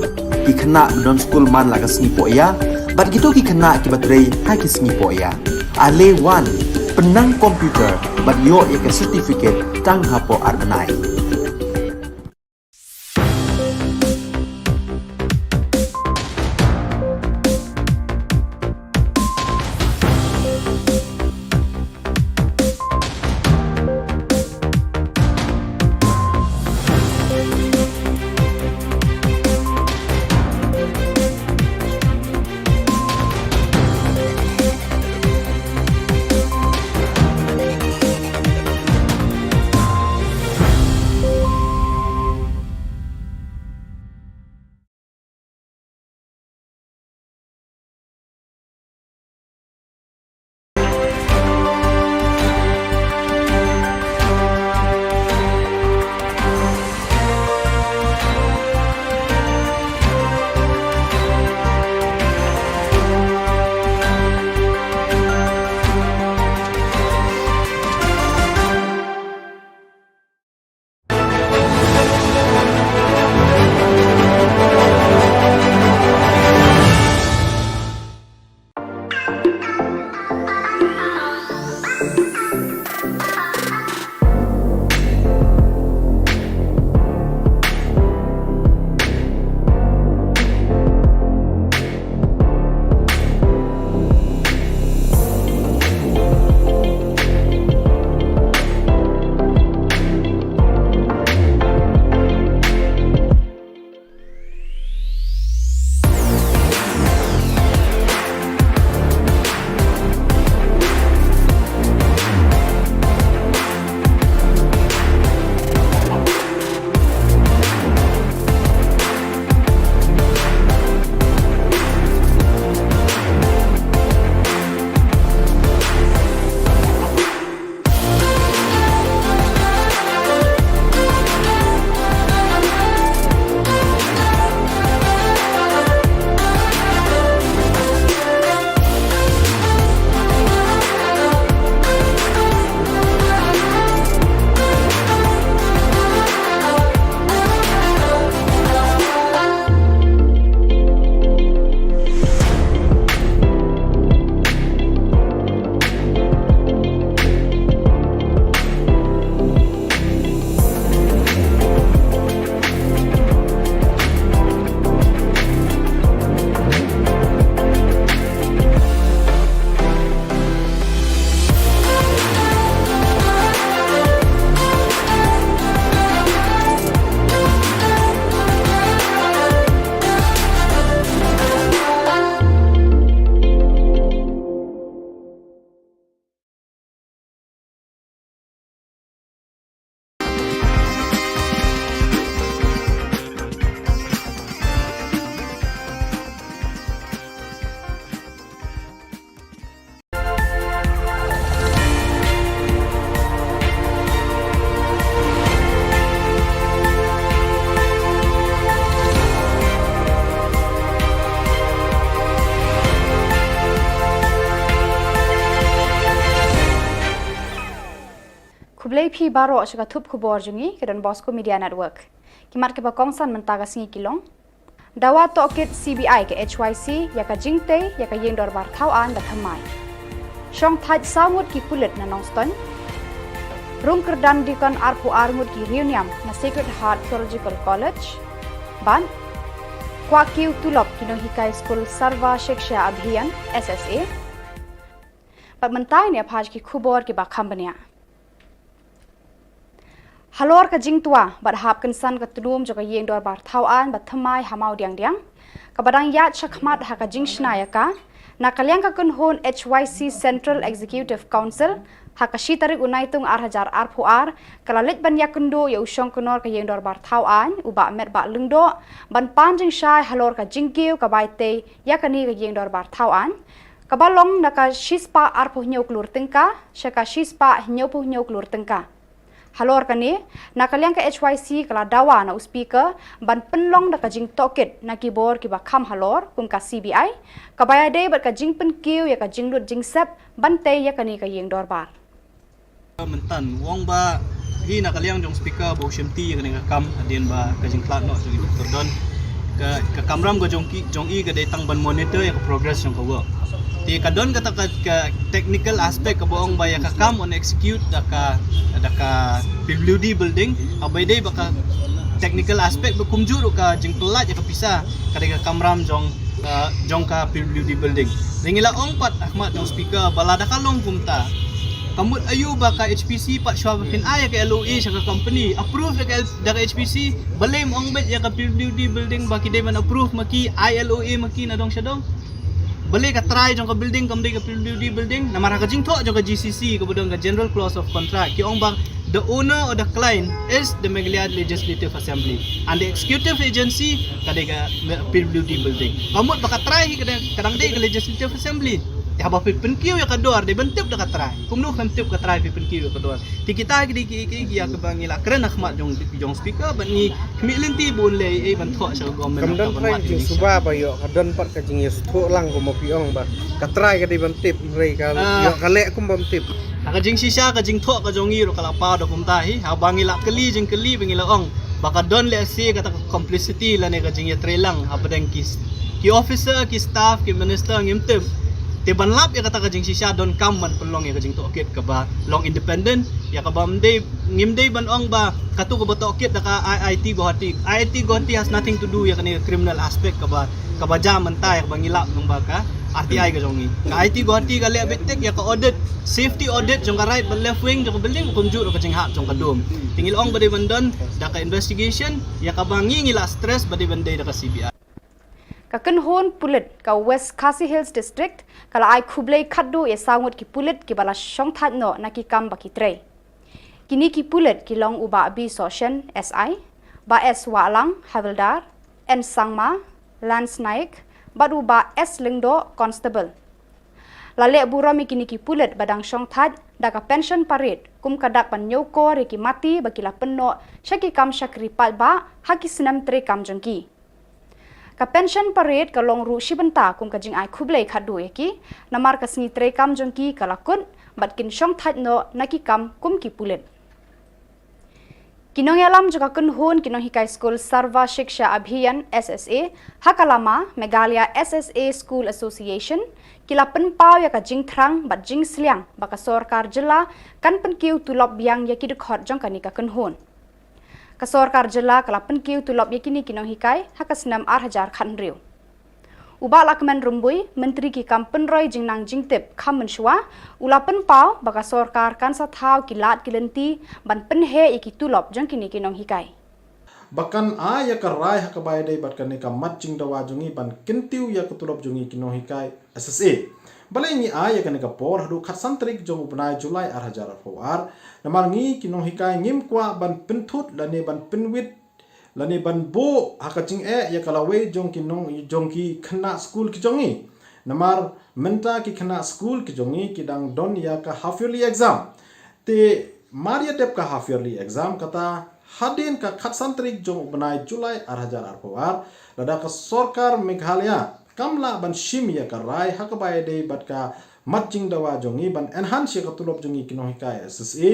ki khynnah ba don skul man la ka sngi pohïa bad kito ki khynnah kiba trei ha ki sngi pohïa. Ale wan, pynnang computer bad ïoh ïa ka certificate tang hapoh ar bnai. Ei phi baroh sha ka thup khubor jong ngi ka Don Bosco Media Network. Ki mat kiba kongsan mynta ka sngi ki long: Dawa tohkit C B I ka H Y C ïa ka jingtei ïa ka ïing dorbar thaw aiñ ba thymmai. Shongthait saw ngut ki pulit na Nongstoiñ. Rung kyrdan dikon arphew ar ngut ki riewniam na Sacred Heart Theological College. Bad kwah kiew tulop ki nonghikai skul Sarva Shiksha Abhiyan, S S A. Bad mynta ngin ïa phai ki khubor kiba kham bniah. Halor ka jingtwa bad hap kynsan ka tnum jong ka ïing dorbar thaw aiñ ba thymmai ha Mawdiangdiang, kaba dang ïaid shakhmat ha ka jingshna ïa ka, na ka liang ka kynhun H Y C Central Executive Council, ha ka shi tarik u Naitung ar hajar arphew ar, ka la leit ban ïakynduh ïa u shongknor ka ïing dorbar thaw aiñ, u Bah Metbah Lyngdoh, ban pan jingshai halor ka jingkiew ka bai tei ïa kane ka ïing dorbar thaw aiñ, kaba long na ka shispah arphew hynñiew klur tyngka sha ka shispah hynñiewphew hynñiew klur tyngka. Halor kane, na ka liang ka H Y C ka la dawa na u Speaker ban pynlong da ka jingtohkit na ki bor kiba kham halor kum ka C B I, kaba ïadei bad ka jingpynkiew ïa ka jinglut jingsep ban tei ïa kane ka ïing dorbar. Mynta u ong ba hi na ka liang jong Speaker ba u shimti ïa kane ka kam hadien ba ka jingkhlad noh jong i Doctor Don, ka, ka kamram ka jong ki, jong i ka dei tang ban monitor ïa ka progress jong ka work. Te ka don kata ka, ka technical aspect kaba ong ba ïa ka kam un execute da ka, da ka P W D building, haba ïadei bad ka technical aspect ba kumjuh ruh ka jingpyllait ïa ka pisa ka dei ka kamram jong, uh, jong ka P W D building. Te ngi la ong pat ha khmat jong Speaker ba lada ka long kumta, ka mut aïu ba ka H P C pat shuwa ba phin ai ïa ka L O A sha ka company, approve da ka L-, da ka H P C, balei ym ong beit ïa ka P W D building ba ki dei ban approve ma ki, ai L O A ma ki na dong sha dong? Balei ka trai jong ka building kam dei ka P W D building? Namar ha ka jingthoh jong ka G C C kaba don ka General Clause of Contract, ki ong ba the owner or the client is the Meghalaya Legislative Assembly and the executive agency ka dei ka P W D building. Ka mut ba ka trai hi ka dang, ka dang dei ka Legislative Assembly. Te haba phi pynkiew ïa ka dor dei ban tip da ka trai. Kumno phin tip ka trai phi pynkiew ïa ka dor? Te kita ki dei ki, ki, ki ïa kaba ngi la kren ha khmat jong, jong Speaker bad ngi khmih lynti ba un leh ei ban thoh sha ka government. Kam don trai ka jingsuba ba ïoh, ka don pat ka jingïasngewthuh lang kumba phi ong ba ka trai ka dei ban tip, hynrei ka, ah, ïoh ka leh kum bym tip. Ha ka jingshisha ka jingthoh ka jong ngi ruh ka la paw da kumta hi, haba ngi la kylli jingkylli ba ngi la ong ba ka don lehse kata ka complicity lane ka jingïatreilang hapdeng ki, ki officer, ki staff, ki minister ngim tip. Te ban lap ïa kata ka jingshisha donkam ban pynlong ïa ka jingtohkit kaba long independent, ïa kaba ym dei, ngim dei ban ong ba kato kaba tohkit da ka I I T Guwahati. I I T Guwahati has nothing to do ïa kane ka criminal aspect kaba, kaba jia mynta ïa kaba ngi lap nang ba ka R T I ka jong ngi. Ka I I T Guwahati ka leh beit tik ïa ka audit, safety audit jong ka right bad left wing jong ka building, kumjuh ruh ka jinghap jong ka dum. Te ngi la ong ba dei ban don da ka investigation, ïa kaba ngi ngi la stress ba dei ban dei da ka C B I. Ka kynhun pulit ka West Khasi Hills District ka la ai khublei khatduh ïa saw ngut ki pulit kiba la shongthait noh na ki kam ba ki trei. Kine ki pulit ki long u Bah B Sohshen, S I, Bah S Wahlang, Havildar, N Sangma, Lance Naik, bad u Bah S Lyngdoh, Constable. La leh burom ïa kine ki pulit ba dang shongthait da ka pension parade kum ka dak ban ñiewkor ïa ki mati ba ki la pynnoh sha ki kam shakri paidbah ha ki snem treikam jong ki. Ka pension parade ka long ruh shi bynta kum ka jingai khublei khatduh ïa ki, namar ka sngi treikam jong ki ka la kut bad kin shongthait noh na ki kam kum ki pulit. Ki nongïalam jong ka kynhun ki nonghikai skul Sarva Shiksha Abhiyan, S S A, ha ka lama Meghalaya S S A School Association, ki la pynpaw ïa ka jingthrang bad jingsliang ba ka sorkar jylla kan pynkiew tulop biang ïa ki dkhot jong kane ka kynhun. Ka sorkar jylla ka la pynkiew tulop ïa kine ki nonghikai ha ka snem ar hajar khathynriew. U Bah Lahkmen Rymbui, Myntri ki kam pynroi jingnang jingtip kham mynshuwa, u la pynpaw ba ka sorkar kan sa thaw ki lad ki lynti ban pynheh ïa ki tulop jong kine ki nonghikai. Ba kan ai ïa ka rai ha kaba ïadei bad kane ka mat jingdawa jong ngi ban kyntiew ïa ka tulop jong ngi ki nonghikai S S A. Balei ngi ai ïa kane ka por haduh khatsan tarik jong u bnai July ar hajar arphew ar? Namar ngi ki nonghikai ngim kwah ban pynthut lane ban pynwit lane ban buh ha ka jingeh ïa ka lawei jong ki nong, jong ki khynnah skul ki jong ngi. Namar mynta ki khynnah skul ki jong ngi ki dang don ïa ka half yearly exam. Te mar ïa dep ka half yearly exam, kata hadien ka khatsan tarik jong u bnai July ar hajar arphew ar, lada ka sorkar Meghalaya kam lah ban shim ïa ka rai ha kaba ïadei bad ka mat jingdawa jong ngi, ban enhance ïa ka tulop jong ngi ki nonghikai S S A,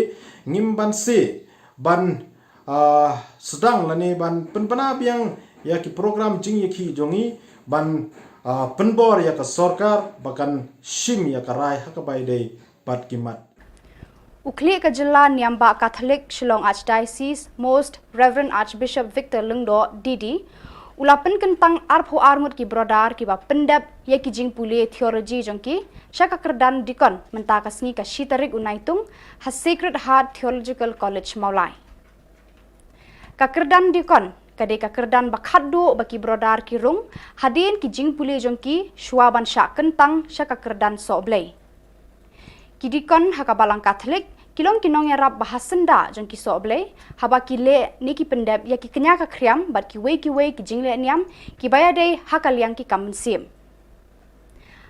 ngim banse ban, ah, sdang lane ban pynbna biang ïa ki program jingïakhih jong ngi, ban, ah, pynbor ïa ka sorkar ba kan shim ïa ka rai ha kaba ïadei bad ki mat. U khlieh ka jylla niam bah Catholic Shillong Archdiocese, Most Reverend Archbishop Victor Lyngdoh, D D, u la pynkyntang arphew ar ngut ki brother kiba pyndep ïa ki jingpule theology jong ki sha ka kyrdan deacon mynta ka sngi ka shi tarik u Naitung ha Sacred Heart Theological College Mawlai. Ka kyrdan deacon ka dei ka kyrdan ba khatduh ba ki brother ki rung hadien ki jingpule jong ki shuwa ban shah kyntang sha ka kyrdan sohblei. Ki deacon ha ka Balang Catholic ki long ki nongïarap ba ha syndah jong ki sohblei haba ki leh ne ki pyndep ïa ki kñia ka khriam bad kiwei kiwei ki jingleh niam kiba ïadei ha ka liang ki kam mynsiem.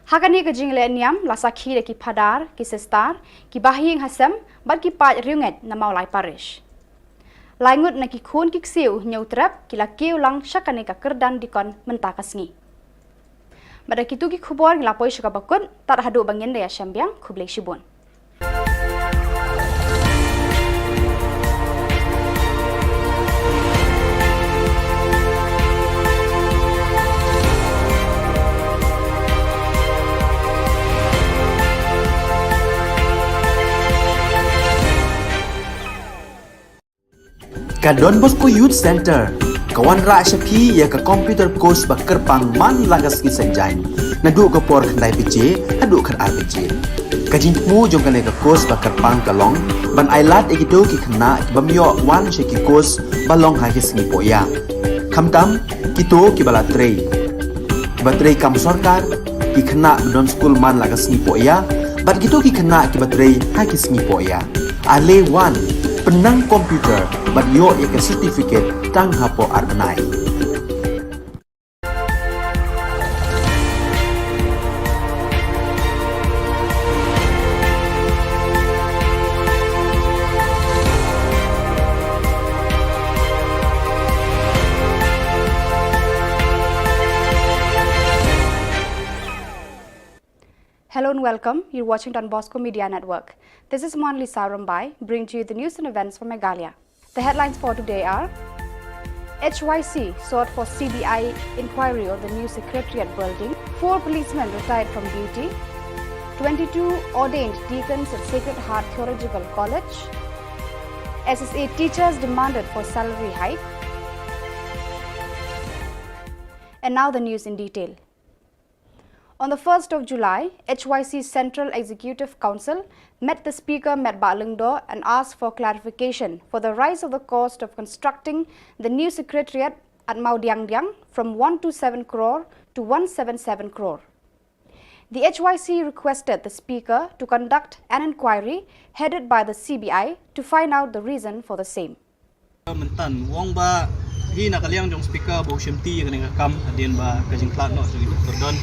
Ha kane ka jingleh niam la sakhi da ki phadar, ki sister, ki bahaïing hasem bad ki paid riewngeit na Mawlai Parish. Lai ngut na ki khun ki ksiew Hynñiewtrep ki la kiew lang sha kane ka kyrdan deacon mynta ka sngi. Bad da kito ki khubor ngi la poi sha kaba kut, tad haduh ba ngin da ïashem biang, khublei shibun. Ka Don Bosco Youth Centre ka wanrah sha phi ïa ka computer course ba kyrpang man la ka sngi Saitjaiñ, naduh ka por khyndai baje haduh khatar baje. Ka jingthmu jong kane ka course ba kyrpang ka long ban ailad ïa kito ki khynnah ki bym ïoh wan sha ki course ba long ha ki sngi pohïa, khamtam kito kiba la trei, kiba trei kam sorkar, ki khynnah ba don skul man la ka sngi pohïa bad kito ki khynnah kiba trei ha ki sngi pohïa. Ale wan, pynnang computer bad ïoh ïa ka certificate tang hapoh ar bnai. Hello and welcome. You're watching Don Bosco Media Network. This is Monalisa Rumbai, bringing to you the news and events from Meghalaya. The headlines for today are: H Y C sought for C B I inquiry on the new secretariat building. Four policemen retired from duty. Twenty-two ordained deacons at Sacred Heart Theological College. S S A teachers demanded for salary hike. And now the news in detail. On the first of July, H Y C Central Executive Council met the Speaker, Metbah Lyngdoh, and asked for clarification for the rise of the cost of constructing the new secretariat at Mawdiangdiang from one two seven crore to one seven seven crore. The H Y C requested the Speaker to conduct an inquiry headed by the C B I to find out the reason for the same. Mynta u ong ba hi na ka liang jong speaker ba u shim ti ïa kane ka kam hadien ba ka jingkhlad noh jong i Doctor Don.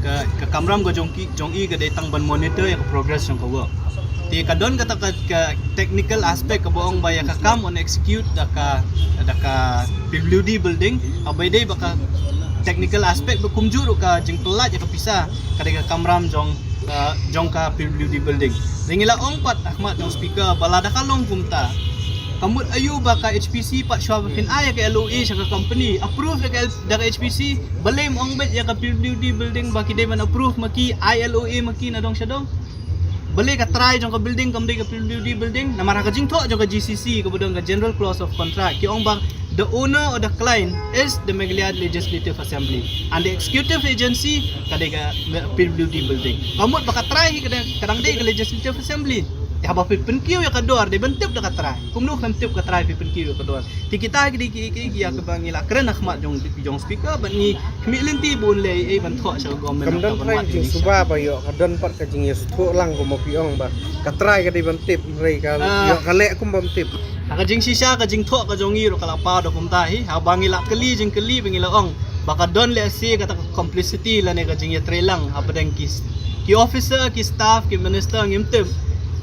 Ka, ka kamram ka jong ki, jong i ka dei tang ban monitor ïa ka progress jong ka work. Te ka don kata ka, ka technical aspect kaba ong ba ïa ka kam yn execute da ka, da ka P W D building, haba ïadei ba ka technical aspect ba kumjuh ruh ka jingpyllait ïa ka pisa ka dei ka kamram jong, uh, jong ka P W D building. Te ngi la ong pat ha khmat jong speaker ba lada ka long kumta, ka mut aïu ba ka H P C pat shuwa ba phin ai ïa ka L O A sha ka company, approve da ka L-, da ka H P C, balei ym ong beit ïa ka P W D building ba ki dei ban approve ma ki, ai L O A ma ki na dong sha dong? Balei ka trai jong ka building kam dei ka P W D building? Namar ha ka jingthoh jong ka G C C kaba don ka General Clause of Contract ki ong ba the owner or the client is the Meghalaya Legislative Assembly and the executive agency ka dei ka P W D building. Ka mut ba ka trai hi ka dang, ka dang dei ka Legislative Assembly. Te haba phi pynkiew ïa ka dor dei ban tip da ka trai. Kumno phin tip ka trai phi pynkiew ïa ka dor? Te kita ki dei ki, ki, ki ïa kaba ngi la kren ha khmat jong, jong speaker bad ngi khmih lynti ba un leh ei ban thoh sha ka government. Kam don trai jingsuba ba ïoh, ka don pat ka jingïasngewthuh lang kumba phi ong ba ka trai ka dei ban tip, hynrei ka ïoh ka leh kum bym tip. Ha ka jingshisha ka jingthoh ka jong ngi ruh ka la paw da kumta hi, haba ngi la kylli jingkylli ba ngi la ong ba ka don lehse kata ka complicity lane ka jingïatreilang hapdeng ki, ki officer, ki staff, ki minister ngim tip.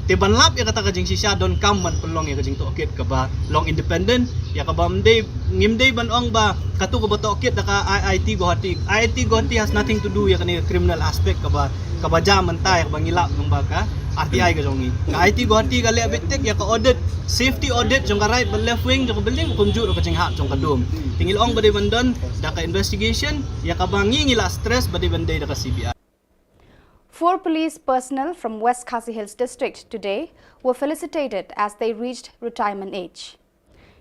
Te ban lap ïa kata ka jingshisha donkam ban pynlong ïa ka jingtohkit kaba long independent, ïa kaba ym dei, ngim dei ban ong ba katu kaba tohkit da ka I I T Guwahati. I I T Guwahati has nothing to do ïa kane ka criminal aspect kaba Kaba jia mynta ïa kaba ngi lap lyngba ka R T I ka jong ngi. Ka I T Guwahati ka leh beit thik ïa ka audit, safety audit jong ka right bad left wing jong ka building, kumjuh ruh ka jinghap jong ka dum. Te ngi la ong ba dei ban don da ka investigation ïa kaba ngi ngi la stress ba dei ban dei da ka C B I. Four police personnel from West Khasi Hills District today were felicitated as they reached retirement age.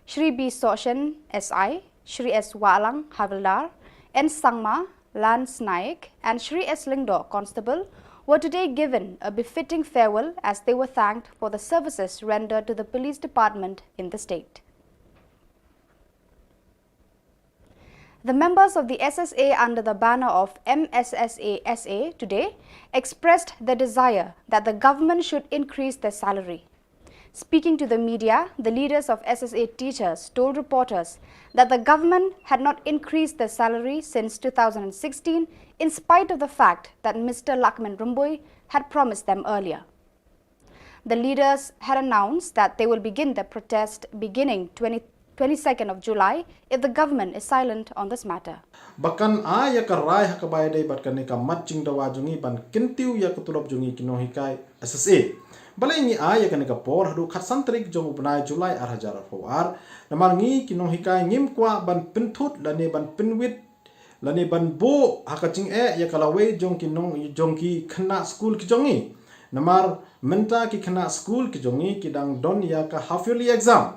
Shri B Sohshen, S I, Shri S Wahlang, Havildar, N Sangma, Lance Naik, and Shri S Lyngdoh, Constable, were today given a befitting farewell as they were thanked for the services rendered to the police department in the state. The members of the S S A under the banner of M S S A S A today expressed their desire that the government should increase their salary. Speaking to the media, the leaders of S S A teachers told reporters that the government had not increased their salary since two thousand sixteen, in spite of the fact that Mister Lahkmen Rymbui had promised them earlier. The leaders had announced that they will begin their protest beginning twenty, twenty-second of July if the government is silent on this matter. Ba kan ai ïa ka rai ha kaba ïadei bad kane ka mat jingdawa jong ngi ban kyntiew ïa ka tulop jong ngi ki nonghikai S S A. Balei ngi ai ïa kane ka por haduh khatsan tarik jong u bnai July ar hajar arphew ar? Namar ngi ki nonghikai ngim kwah ban pynthut lane ban pynwit lane ban buh ha ka jingeh ïa ka lawei jong ki nong, jong ki khynnah skul ki jong ngi. Namar mynta ki khynnah skul ki jong ngi ki dang don ïa ka half yearly exam.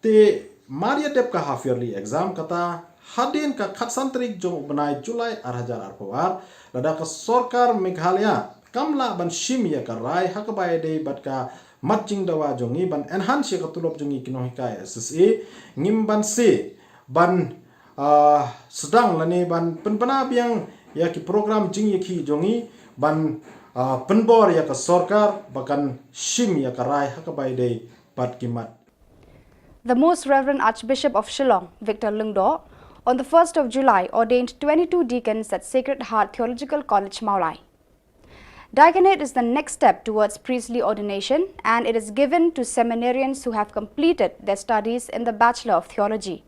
Te mar ïa dep ka half yearly exam, kata hadien ka khatsan tarik jong u bnai July ar hajar arphew ar, lada ka sorkar Meghalaya kam lah ban shim ïa ka rai ha kaba ïadei bad ka mat jingdawa jong ngi ban enhance ïa ka tulop jong ngi ki nonghikai S S A, ngim banse ban, ah, sdang lane ban pynbna biang ïa ki program jingïakhih jong ngi ban, ah, pynbor ïa ka sorkar ba kan shim ïa ka rai ha kaba ïadei bad ki mat. The Most Reverend Archbishop of Shillong, Victor Lyngdoh, on the first of July ordained twenty-two deacons at Sacred Heart Theological College, Mawlai. Diaconate is the next step towards priestly ordination, and it is given to seminarians who have completed their studies in the Bachelor of Theology.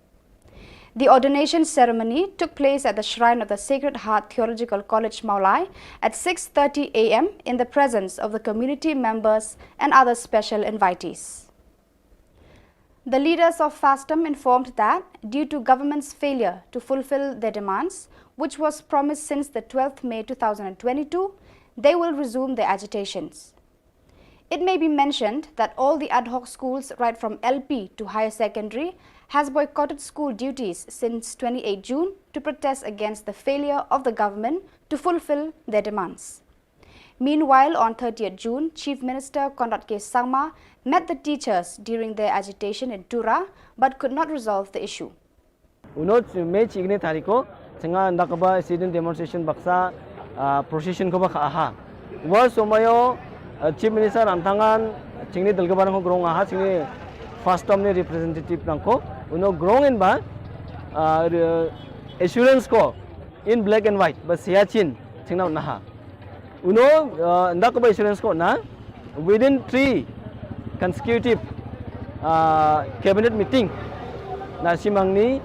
The ordination ceremony took place at the shrine of the Sacred Heart Theological College, Mawlai, at six thirty A M in the presence of the community members and other special invitees. The leaders of FASTM informed that due to government's failure to fulfill their demands, which was promised since the twelfth May two thousand twenty-two, they will resume their agitations. It may be mentioned that all the ad hoc schools, right from L P to higher secondary, has boycotted school duties since twenty-eighth June to protest against the failure of the government to fulfill their demands. Meanwhile, on thirtieth June, Chief Minister Conrad K Sangma met the teachers during their agitation in Tura but could not resolve the issue. Uno me chikne tariko, chinga anda kaba student demonstration baksa, ah, procession koba kha aha. Wa somayo, ah, Chief Minister antangan, chingni dalgaban ko grong aha, chingni FASTM ni representative nangko, uno grong in ba, ah, re-, assurance ko, in black and white, ba siya chin, chingna unaha. Uno, ah, nda ko ba assurance ko na, within three consecutive, ah, cabinet meeting, na simangni,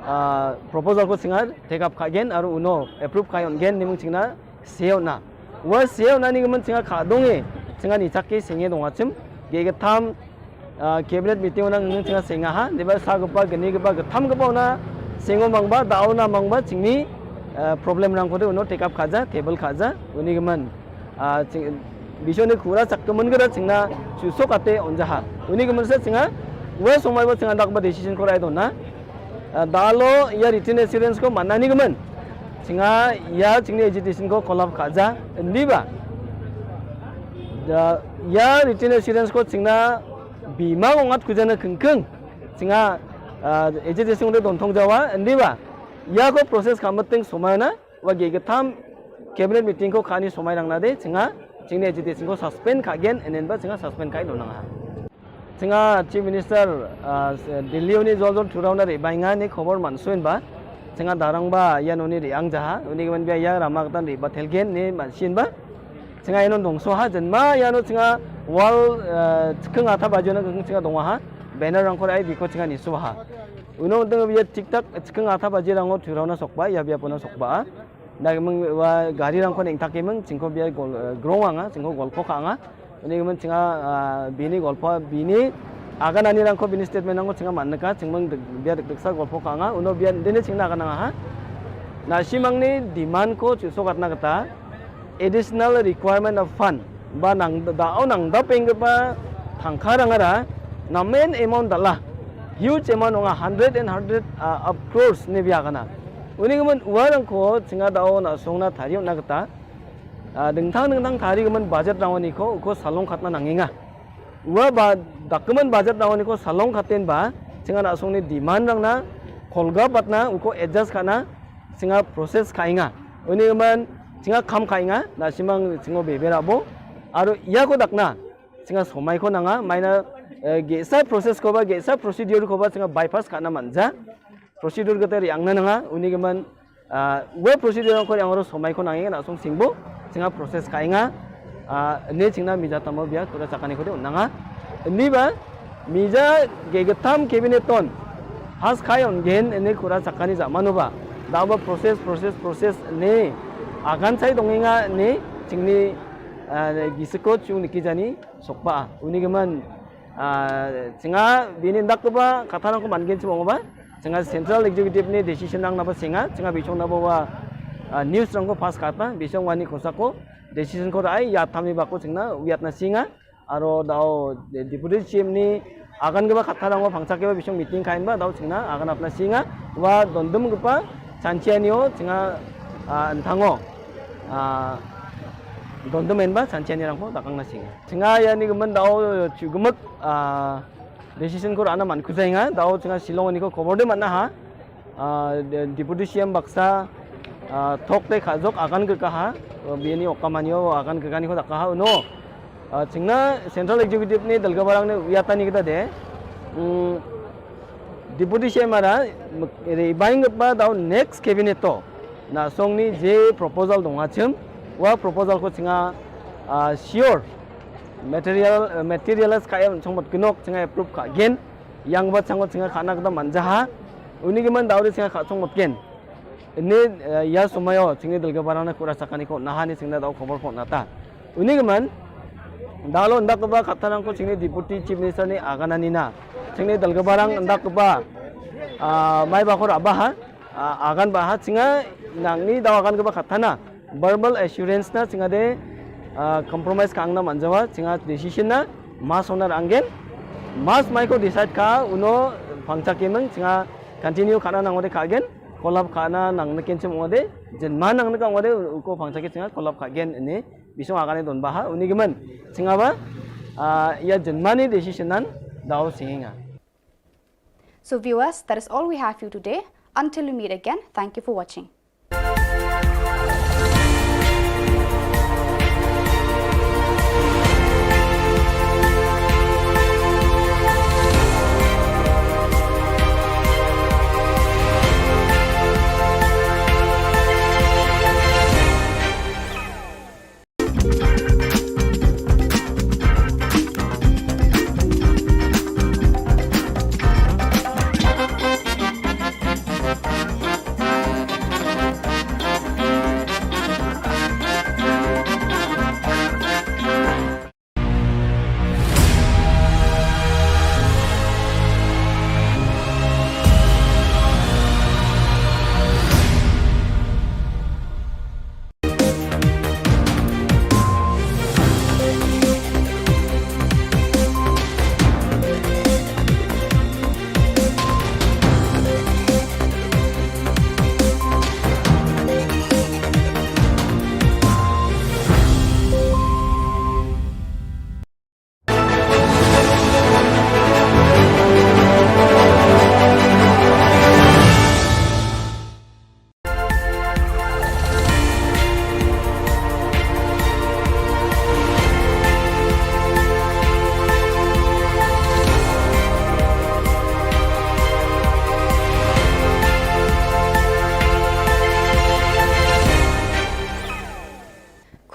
ah, proposal ko singa take up kha gen, aru uno approve kha yon gen, nimung chingna seo na. Wa seo na ni gaman singa kha dong e, singa ni chak ke singe dong achim, ge ge tham, ah, cabinet meeting ona ngi chingna singa ha, deba sa gapa gani gapa gatham gapa ona singo mangba, dao na mangba, chingni, ah, problem nang kode uno take up khaja, table khaja, uni gaman. Ah, ching, biso ni khura chak kemen gada chingna, chu sok ate onja ha. Uni gaman sa chinga, wa somai wa chinga dak ba decision ko rai dona. Ah, dalo ya written assurance ko mana ni gaman. Chinga ya chingni agitation ko collapse khaja, ndi ba. Da, ya written assurance ko chingna bima ngat kujana kengkeng. Chinga, ah, agitation de don thong jawa, ndi ba. Ya ko process kha mating somai na, wa ge gatham cabinet meeting ko khani somai rang na de, chinga, chingni agitation ko suspend kha gen, enen ba chinga suspend kai don nang ha. Chinga Chief Minister, ah, Delhi uni jol jol thurau na re bainga ni khobor mansuin ba. Chinga darang ba ya noni re ang jaha, uni gaman bia ya rama katan re ba thelgen ni mansin ba. Chinga ino dongso ha jenma ya no chinga wall, ah, chikeng atha bajo na chinga dongwa ha. Banner rang kor ai biko chinga nisu ha. Uno deng bia tik tak chikeng atha baji rango thurau na sokba, ya bia pona sokba. Da ki mung wa gari rang ko neng tak ki mung, ching ko bia gol, eh, grong anga, ching ko gol ko ka anga. Uni ki mung chinga, ah, bini gol po, bini, aga nani rang ko bini statement rang ko chinga man ka, ching mung dek, bia dek dek sa gol po ka anga, uno bia dini ching na ka nang ha. Na simang ni demand ko chu so kat na kata, additional requirement of fund. Ba nang da, o nang da peng ba thang kha rang ara, na main amount da la. Huge amount ong a hundred and hundred, ah, of crores ni bia kana. Uni ki mung wa rang ko chinga da o na song na thari na kata. Ah, dingthang dingthang thari ki mung budget rang ni ko, ko salong khat na nang inga. Wa ba document budget rang ni ko salong khat ten ba, chinga na song ni demand rang na, kolga bat na, uko adjust kha na, chinga process kha inga. Uni ki mung, chinga kham kha inga, na simang chingo bebe ra bo. Aro ya ko dak na, chinga somai ko nanga, mai na, eh, ge sa process ko ba, ge sa procedure ko ba, chinga bypass kha na manja. Procedure ko te riang na nanga, uni ki mung, ah, wa procedure ko riang ro somai ko nang inga na song singbo, chinga process kha inga, ah, ne chingna mija tamo bia, kura chakani ko de nanga. Ni ba, mija ge ge tam cabinet ton, has khai on gen, ne kura chakani ja mano ba. Da ba process, process, process, ne, agan sai dong inga, ne, chingni, ah, gisiko chung ni ki jani, sokpa, uni ki mung, ah, chinga bini dak ba, kata nang ko man gen chimo ba, chinga central executive ni decision nang na ba singa, chinga bichong na ba wa, ah, news rang ko pass kata, bichong wani ko sa ko, decision ko ai, ya thami ba ko chingna, wiat na singa, aro da o de-, deputy chief ni, agan ke ba kata nang ko pangchak ke ba bichong meeting kain ba, da o chingna, agan apna singa, wa dondum ke pa, chanchiani o, chinga, ah, enthango, ah, dondum en ba, chanchiani rang ko, dakang na singa. Chinga ya ni ki mung da o chu ki mung, ah, decision ko rana man ku jai nga, da o chinga Shillong ni ko khobor de man na ha. Ah, de-, deputy C M baksa, ah, thok te kha jok agan ke ka ha, ah, bini okkamani o agan ke ka ni ko da ka ha, no. Ah, chingna central executive ni dalga barang ni wiat ani kita de. Hmm, deputy C M ara, m-, re baing ba da o next cabinet to. Na song ni je proposal dong achim, wa proposal ko chinga, ah, sure. Material, eh, materialize ka em chong mot kinok chinga approve ka gen. Yang ba chango chinga khana kata manja ha. Uni ki mung da o de chinga kha chong mot gen. Ini, eh, ya somai o, chingni dalga barang na kura chakani ko, na ha ni chingna da o khobor ko na ta. Uni ki mung, da lo ndak ba kata nang ko chingni deputy chief minister ni agan ani na. Chingni dalga barang ndak ba, ah, mai ba ko ra ba ha. Ah, agan ba ha chinga nang ni da o agan ke ba kata na. Verbal assurance na chinga de, ah, compromise kang na manja wa, chinga decision na, mas onar anggen, mas mai ko decide ka, uno pangchak ke mung, chinga continue khana nang ode ka gen, kolap khana nang na ken chim ode, jenman nang na ka ode, uko pangchak ke chinga kolap ka gen ini, bisong agan e don ba ha, uni ki mung, chinga ba, ah, ya jenman ni decision nan, da o singa. So viewers, that is all we have for you today. Until we meet again, thank you for watching.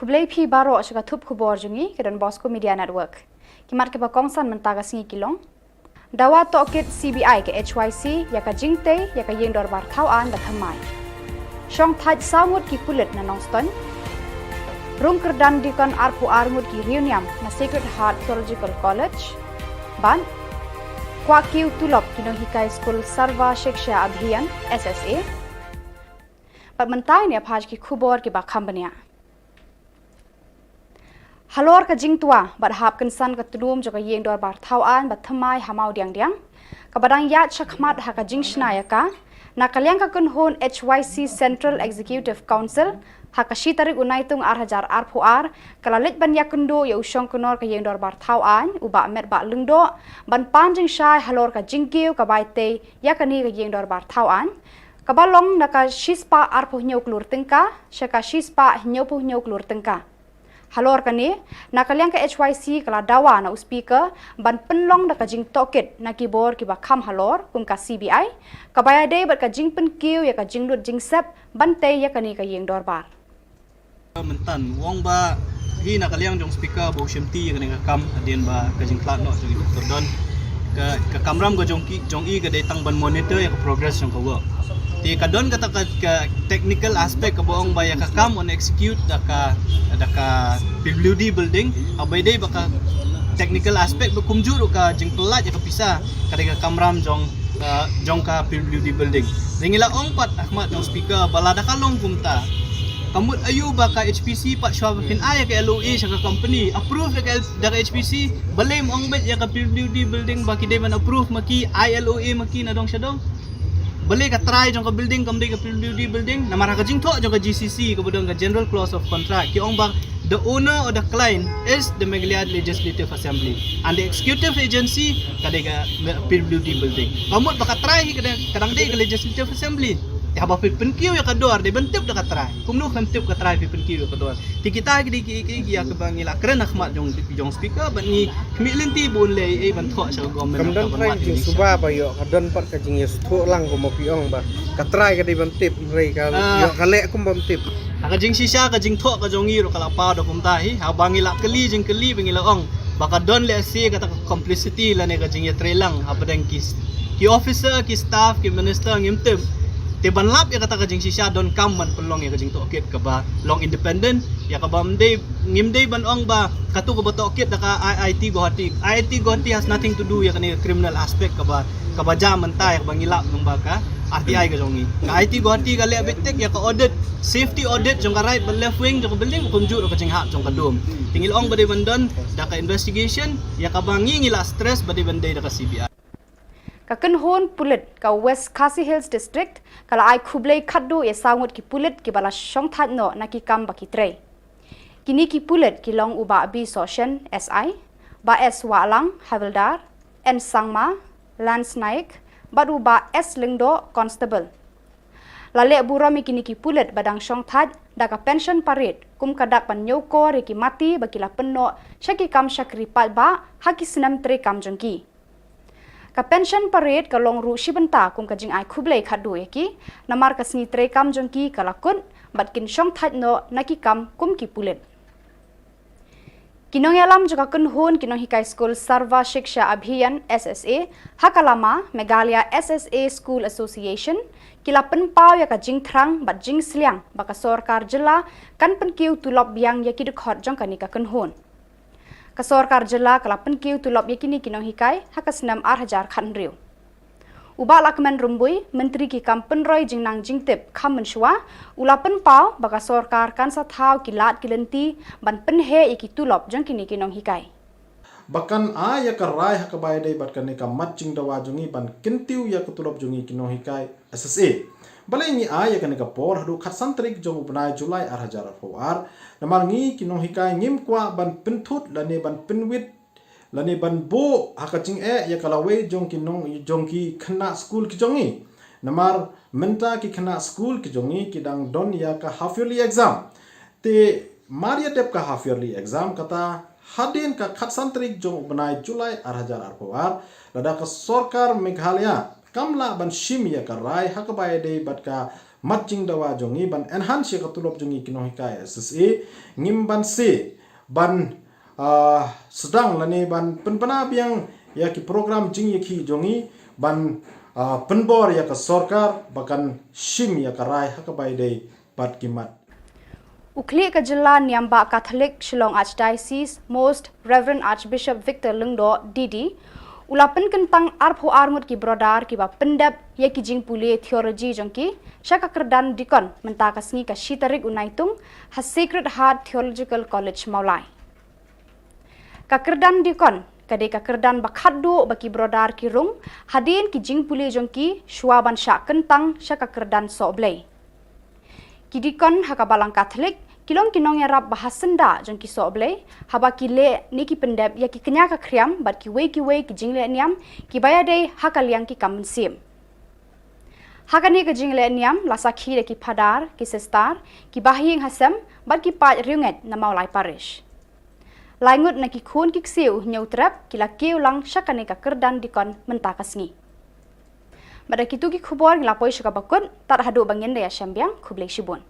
Khublei phi baroh sha ka thup khubor jong ngi ka Don Bosco Media Network. Ki mat kiba kongsan mynta ka sngi ki long: Dawa tohkit C B I ka H Y C ïa ka jingtei ïa ka ïing dorbar thaw aiñ ba thymmai. Shongthait saw ngut ki pulit na Nongstoiñ. Rung kyrdan dikon arphew ar ngut ki riewniam na Sacred Heart Theological College. Bad kwah kiew tulop ki nonghikai skul Sarva Shiksha Abhiyan, S S A. Bad mynta ngin ïa phai ki khubor kiba kham bniah. Halor ka jingtwa bad hap kynsan ka tnum jong ka ïing dorbar thaw aiñ ba thymmai ha Mawdiangdiang, kaba dang ïaid shakhmat ha ka jingshna ïa ka, na ka liang ka kynhun H Y C Central Executive Council, ha ka shi tarik u Naitung ar hajar arphew ar, ka la leit ban ïakynduh ïa u shongknor ka ïing dorbar thaw aiñ, u Bah Metbah Lyngdoh, ban pan jingshai halor ka jingkiew ka bai tei ïa kane ka ïing dorbar thaw aiñ, kaba long na ka shispah arphew hynñiew klur tyngka sha ka shispah hynñiewphew hynñiew klur tyngka. Halor kane, na ka liang ka H Y C ka la dawa na u Speaker ban pynlong da ka jingtohkit na ki bor kiba kham halor kum ka C B I, kaba ïadei bad ka jingpynkiew ïa ka jinglut jingsep ban tei ïa kane ka ïing dorbar. Mynta u ong ba hi na ka liang jong Speaker ba u shimti ïa kane ka kam hadien ba ka jingkhlad noh jong i Doktor Don, ka, ka kamram ka jong ki, jong i ka dei tang ban monitor ïa ka progress jong ka work. Te ka don kata ka, ka technical aspect kaba ong ba ïa ka kam yn execute da ka, da ka P W D building, haba ïadei bad ka technical aspect ba kumjuh ruh ka jingpyllait ïa ka pisa, ka dei ka kamram jong, uh, jong ka P W D building. Te ngi la ong pat ha khmat jong Speaker ba lada ka long kumta, ka mut aïu ba ka H P C pat shuwa ba phin ai ïa ka L O A sha ka company, approve da ka L-, da ka H P C, balei ym ong beit ïa ka P W D building ba ki dei ban approve ma ki, ai L O A ma ki na dong sha dong? Balei ka trai jong ka building kam dei ka P W D building? Namar ha ka jingthoh jong ka G C C kaba don ka General Clause of Contract, ki ong ba the owner or the client is the Meghalaya Legislative Assembly and the executive agency ka dei ka P W D building. Ka mut ba ka trai hi ka dang, ka dang dei ka Legislative Assembly. Te haba phi pynkiew ïa ka dor dei ban tip da ka trai. Kumno khlem tip ka trai phi pynkiew ïa ka dor? Te kita ki dei ki, ki, ki ïa kaba ngi la kren ha khmat jong, jong Speaker bad ngi khmih lynti ba un leh ei ei ban thoh sha ka government. Kam don trai jingsuba ba ïoh, ka don pat ka jingïasythuh lang kumba phi ong ba ka trai ka dei ban tip, hynrei ka ïoh ka leh kum bym tip. Ha ka jingshisha ka jingthoh ka jong ngi ruh ka la paw da kumta hi, haba ngi la kylli jingkylli ba ngi la ong ba ka don lehse kata ka complicity lane ka jingïatreilang hapdeng ki, ki officer, ki staff, ki minister ngim tip. Te ban lap ïa kata ka jingshisha donkam ban pynlong ïa ka jingtohkit kaba long independent, ïa kaba ym dei, ngim dei ban ong ba kato kaba tohkit da ka I I T Guwahati. I I T Guwahati has nothing to do ïa kane ka criminal aspect kaba, kaba jia mynta ïa kaba ngi lap nang ba ka R T I ka jong ngi. Ka I I T Guwahati ka leh beit tik ïa ka audit, safety audit jong ka right bad left wing jong ka building, kumjuh ruh ka jinghap jong ka dome. Te ngi la ong ba dei ban don da ka investigation, ïa kaba ngi ngi la stress ba dei ban dei da ka C B I. Ka kynhun pulit ka West Khasi Hills District ka la ai khublei khatduh ïa saw ngut ki pulit kiba la shongthait noh na ki kam ba ki trei. Kine ki pulit ki long u Bah B Sohshen, S I, Bah S Wahlang, Havildar, N Sangma, Lance Naik, bad u Bah S Lyngdoh, Constable. La leh burom ïa kine ki pulit ba dang shongthait da ka pension parade kum ka dak ban ñiewkor ïa ki mati ba ki la pynnoh sha ki kam shakri paidbah ha ki snem treikam jong ki. Ka pension parade ka long ruh shi bynta kum ka jingai khublei khatduh ïa ki, namar ka sngi treikam jong ki ka la kut bad kin shongthait noh na ki kam kum ki pulit. Ki nongïalam jong ka kynhun ki nonghikai skul Sarva Shiksha Abhiyan, S S A, ha ka lama Meghalaya S S A School Association, ki la pynpaw ïa ka jingthrang bad jingsliang ba ka sorkar jylla kan pynkiew tulop biang ïa ki dkhot jong kane ka kynhun. Ka sorkar jylla ka la pynkiew tulop ïa kine ki nonghikai ha ka snem ar hajar khathynriew. U Bah Lahkmen Rymbui, Myntri ki kam pynroi jingnang jingtip kham mynshuwa, u la pynpaw ba ka sorkar kan sa thaw ki lad ki lynti ban pynheh ïa ki tulop jong kine ki nonghikai. Ba kan ai ïa ka rai ha kaba ïadei bad kane ka mat jingdawa jong ngi ban kyntiew ïa ka tulop jong ngi ki nonghikai S S A. Balei ngi ai ïa kane ka por haduh khatsan tarik jong u bnai July ar hajar arphew ar? Namar ngi ki nonghikai ngim kwah ban pynthut lane ban pynwit lane ban buh ha ka jingeh ïa ka lawei jong ki nong, jong ki khynnah skul ki jong ngi. Namar mynta ki khynnah skul ki jong ngi ki dang don ïa ka half yearly exam. Te mar ïa dep ka half yearly exam, kata hadien ka khatsan tarik jong u bnai July ar hajar arphew ar, lada ka sorkar Meghalaya kam lah ban shim ïa ka rai ha kaba ïadei bad ka mat jingdawa jong ngi ban enhance ïa ka tulop jong ngi ki nonghikai S S A, ngim banse ban, ah, sdang lane ban pynbna biang ïa ki program jingïakhih jong ngi ban Ah, pynbor ïa ka sorkar ba kan shim ïa ka rai ha kaba ïadei bad ki mat. U khlieh ka jylla niam bah Katholik Shillong Archdiocese, Most Reverend Archbishop Victor Lyngdoh, D D, u la pynkyntang arphew ar ngut ki brodar kiba pyndep ïa ki jingpule theology jong ki sha ka kyrdan dikon mynta ka sngi ka shi tarik u Naitung ha Sacred Heart Theological College Mawlai. Ka kyrdan dikon ka dei ka kyrdan ba khatduh ba ki brodar ki rung hadien ki jingpule jong ki shuwa ban shah kyntang sha ka kyrdan sohblei. Ki dikon ha ka Balang Katholik ki long ki nongïarap ba ha syndah jong ki sohblei haba ki leh ne ki pyndep ïa ki kñia ka khriam bad kiwei kiwei ki jingleh niam kiba ïadei ha ka liang ki kam mynsiem. Ha kane ka jingleh niam la sakhi da ki phadar, ki sister, ki bahaïing hasem bad ki paid riewngeit na Mawlai Parish. Lai ngut na ki khun ki ksiew Hynñiewtrep ki la kiew lang sha kane ka kyrdan dikon mynta ka sngi. Bad da kitu ki khubor ngi la poi sha kaba kut, tad haduh ba ngin da ïashem biang, khublei shibun.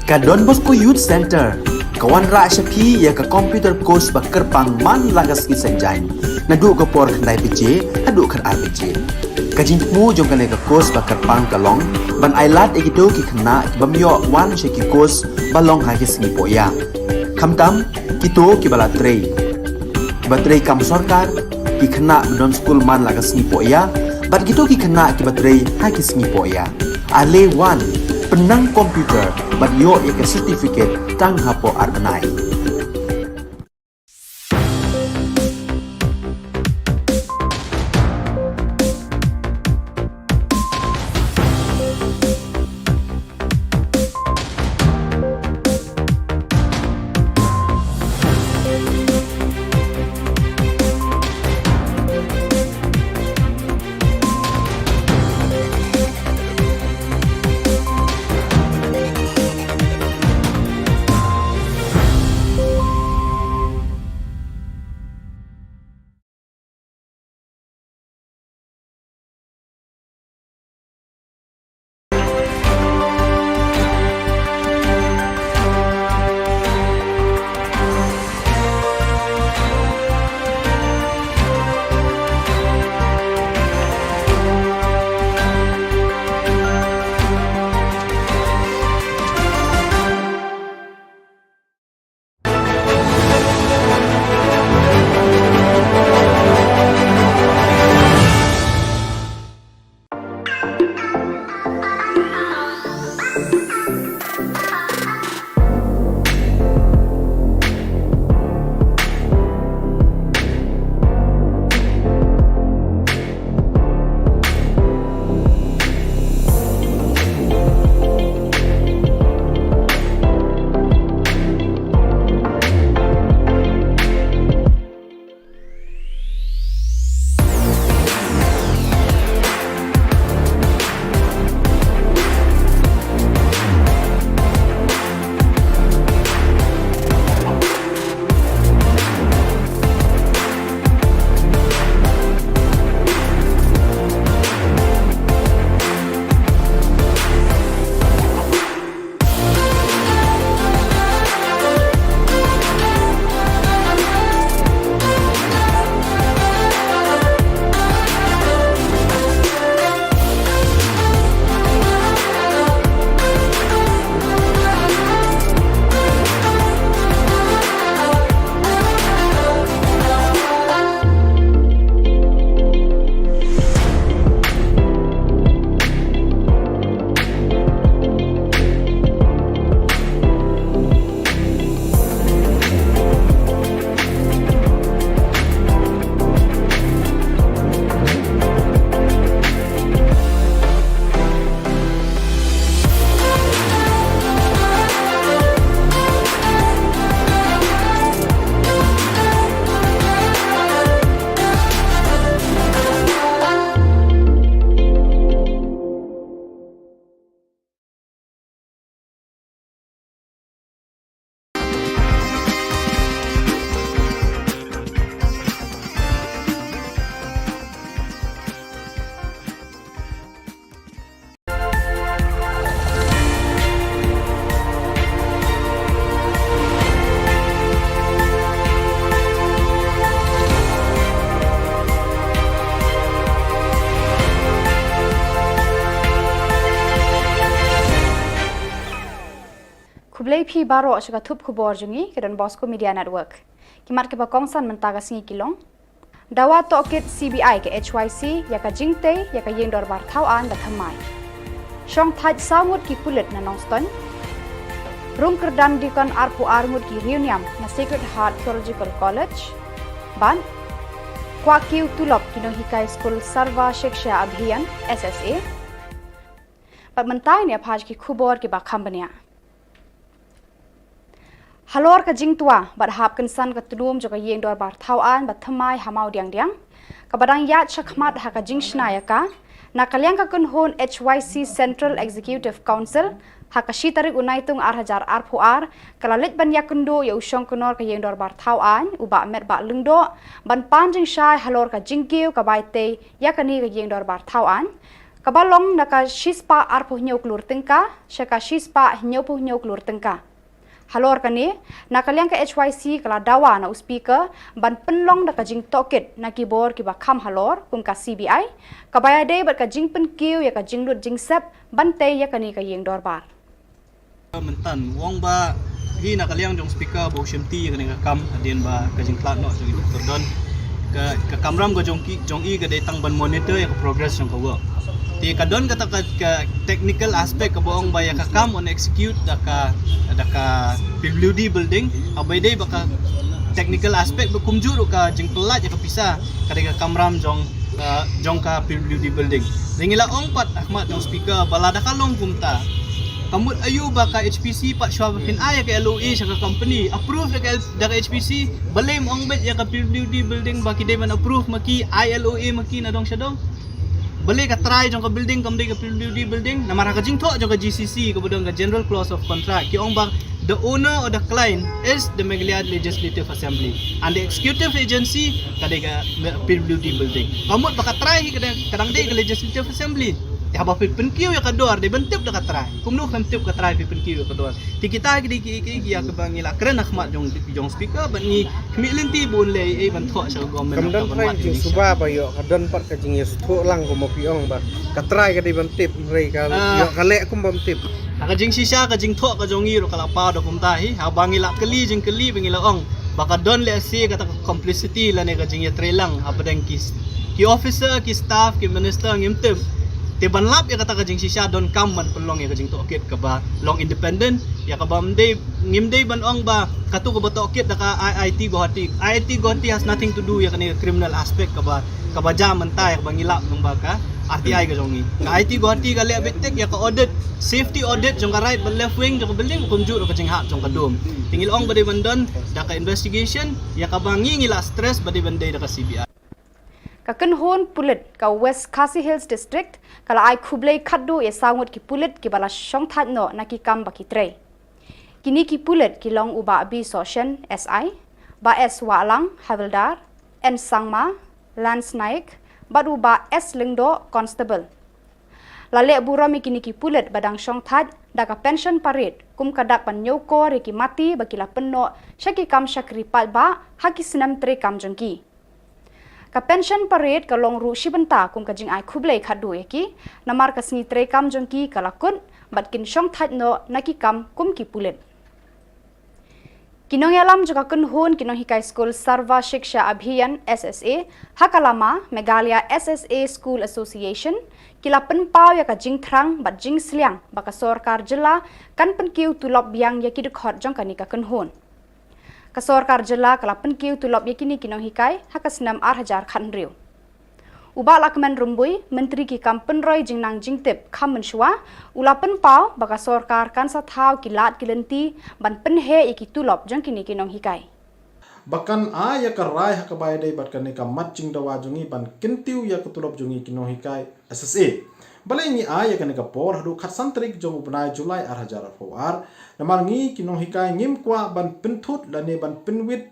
Ka Don Bosco Youth Centre ka wanrah sha phi ïa ka computer course ba kyrpang man la ka sngi Saitjaiñ, naduh ka por khyndai baje haduh khatar baje. Ka jingthmu jong kane ka course ba kyrpang ka long ban ailad ïa kito ki khynnah ki bym ïoh wan sha ki course ba long ha ki sngi pohïa, khamtam kito kiba la trei, kiba trei kam sorkar, ki khynnah ba don skul man la ka sngi pohïa bad kito ki khynnah kiba trei ha ki sngi pohïa. Ale wan, pynnang computer bad ïoh ïa ka certificate tang hapoh ar bnai. Dei phi baroh sha ka thup khubor jong ngi ka Don Bosco Media Network. Ki mat kiba kongsan mynta ka sngi ki long: Dawa tohkit C B I ka H Y C ïa ka jingtei ïa ka ïing dorbar thaw aiñ ba thymmai. Shong thait saw ngut ki pulit na Nongstoiñ. Rung kyrdan diakon arphew ar ngut ki riewniam na Sacred Heart Theological College. Bad kwah kiew tulop ki nonghikai skul Sarva Shiksha Abhiyan, S S A. Bad mynta ngin ïa phai ki khubor kiba kham bniah. Halor ka jingtwa bad hap kynsan ka tnum jong ka ïing dorbar thaw aiñ ba thymmai ha Mawdiangdiang, kaba dang ïaid shakhmat ha ka jingshna ïa ka, na ka liang ka kynhun H Y C Central Executive Council, ha ka shi tarik u Naitung ar hajar arphew ar, ka la leit ban ïakynduh ïa u shongknor ka ïing dorbar thaw aiñ, u Bah Metbah Lyngdoh, ban pan jingshai halor ka jingkiew ka bai tei ïa kane ka ïing dorbar thaw aiñ, kaba long na ka shispah arphew hynñiew klur tyngka sha ka shispah hynñiewphew hynñiew klur tyngka. Halor kane, na ka liang ka H Y C ka la dawa na u Speaker ban pynlong da ka jingtohkit na ki bor kiba kham halor kum ka C B I, kaba ïadei bad ka jingpynkiew ïa ka jinglut jingsep ban tei ïa kane ka ïing dorbar. Mynta u ong ba hi na ka liang jong Speaker ba u shimti ïa kane ka kam hadien ba ka jingkhlad noh jong i Doctor Don, ka, ka kamram ka jong ki, jong i ka dei tang ban monitor ïa ka progress jong ka work. Te ka don kata ka, ka technical aspect kaba ong ba ïa ka kam yn execute da ka, da ka P W D building, haba ïadei bad ka technical aspect ba kumjuh ruh ka jingpyllait ïa ka pisa ka dei ka kamram jong, uh, jong ka P W D building. Te ngi la ong pat ha khmat jong Speaker ba lada ka long kumta, ka mut aïu ba ka H P C pat shuwa ba phin ai ïa ka L O A sha ka company approve da ka, da ka H P C, balei ym ong beit ïa ka P W D building ba ki dei ban approve ma ki, ai L O A ma ki na dong sha dong? Balei ka trai jong ka building kam dei ka P W D building? Namar ha ka jingthoh jong ka G C C kaba don ka General Clause of Contract ki ong ba the owner or the client is the Meghalaya Legislative Assembly and the executive agency ka dei ka P W D building. Ka mut ba ka trai hi ka dang, ka dang dei ka Legislative Assembly. Te haba phi pynkiew ïa ka dor dei ban tip da ka trai. Kumno phin tip ka trai phi pynkiew ïa ka dor? Te kita ki dei ki, ki, ki ïa kaba ngi la kren ha khmat jong, jong Speaker bad ngi khmih lynti bun lei ei ban thoh sha ka government. Kam don trai jingsuba ba ïoh ka don pat ka jingïasngewthuh lang kumba phi ong ba ka trai ka dei ban tip, hynrei ka ïoh ka leh kum bym tip. Ha ka jingshisha ka jingthoh ka jong ngi ruh ka la paw da kumta hi, haba ngi la kylli jingkylli ba ngi la ong ba ka don lehse kata ka complicity lane ka jingïatreilang hapdeng ki, ki officer, ki staff, ki minister ngim tip. Te ban lap ïa kata ka jingshisha donkam ban pynlong ïa ka jingtohkit kaba long independent, ïa kaba ym dei, ngim dei ban ong ba kato kaba tohkit da ka I I T Guwahati. I I T Guwahati has nothing to do ïa kane ka criminal aspect kaba, kaba jia mynta ïa kaba ngi lap nang ba ka R T I ka jong ngi. Ka I I T Guwahati ka leh beit tik ïa ka audit, safety audit jong ka right bad left wing jong ka building, kumjuh ruh ka jinghap jong ka dum. Te ngi la ong ba dei ban don da ka investigation ïa kaba ngi, ngi la stress ba dei ban dei da ka C B I. Ka kynhun pulit ka West Khasi Hills District ka la ai khublei khatduh ïa saw ngut ki pulit kiba la shongthait noh na ki kam ba ki trei. Kine ki pulit ki long u Bah B Sohshen, S I, Bah S Wahlang, Havildar, N Sangma, Lance Naik, bad u Bah S Lyngdoh, Constable. La leh burom ïa kine ki pulit ba dang shongthait da ka pension parade kum ka dak ban ñiewkor ïa ki mati ba ki la pynnoh sha ki kam shakri paidbah ha ki snem treikam jong ki. Ka pension parade ka long ruh shi bynta kum ka jingai khublei khatduh ïa ki, namar ka sngi treikam jong ki ka la kut bad kin shongthait noh na ki kam kum ki pulit. Ki nongïalam jong ka kynhun ki nonghikai skul Sarva Shiksha Abhiyan, S S A, ha ka lama Meghalaya S S A School Association, ki la pynpaw ïa ka jingthrang bad jingsliang ba ka sorkar jylla kan pynkiew tulop biang ïa ki dkhot jong kane ka kynhun. Ka sorkar jylla ka la pynkiew tulop ïa kine ki nonghikai ha ka snem ar hajar khathynriew. U Bah Lahkmen Rymbui, Myntri ki kam pynroi jingnang jingtip kham mynshuwa, u la pynpaw ba ka sorkar kan sa thaw ki lad ki lynti ban pynheh ïa ki tulop jong kine ki nonghikai. Ba kan ai ïa ka rai ha kaba ïadei bad kane ka mat jingdawa jong ngi ban kyntiew ïa ka tulop jong ngi ki nonghikai S S A. Balei ngi ai ïa kane ka por haduh khatsan tarik jong u bnai July ar hajar arphew ar? Namar ngi ki nonghikai ngim kwah ban pynthut lane ban pynwit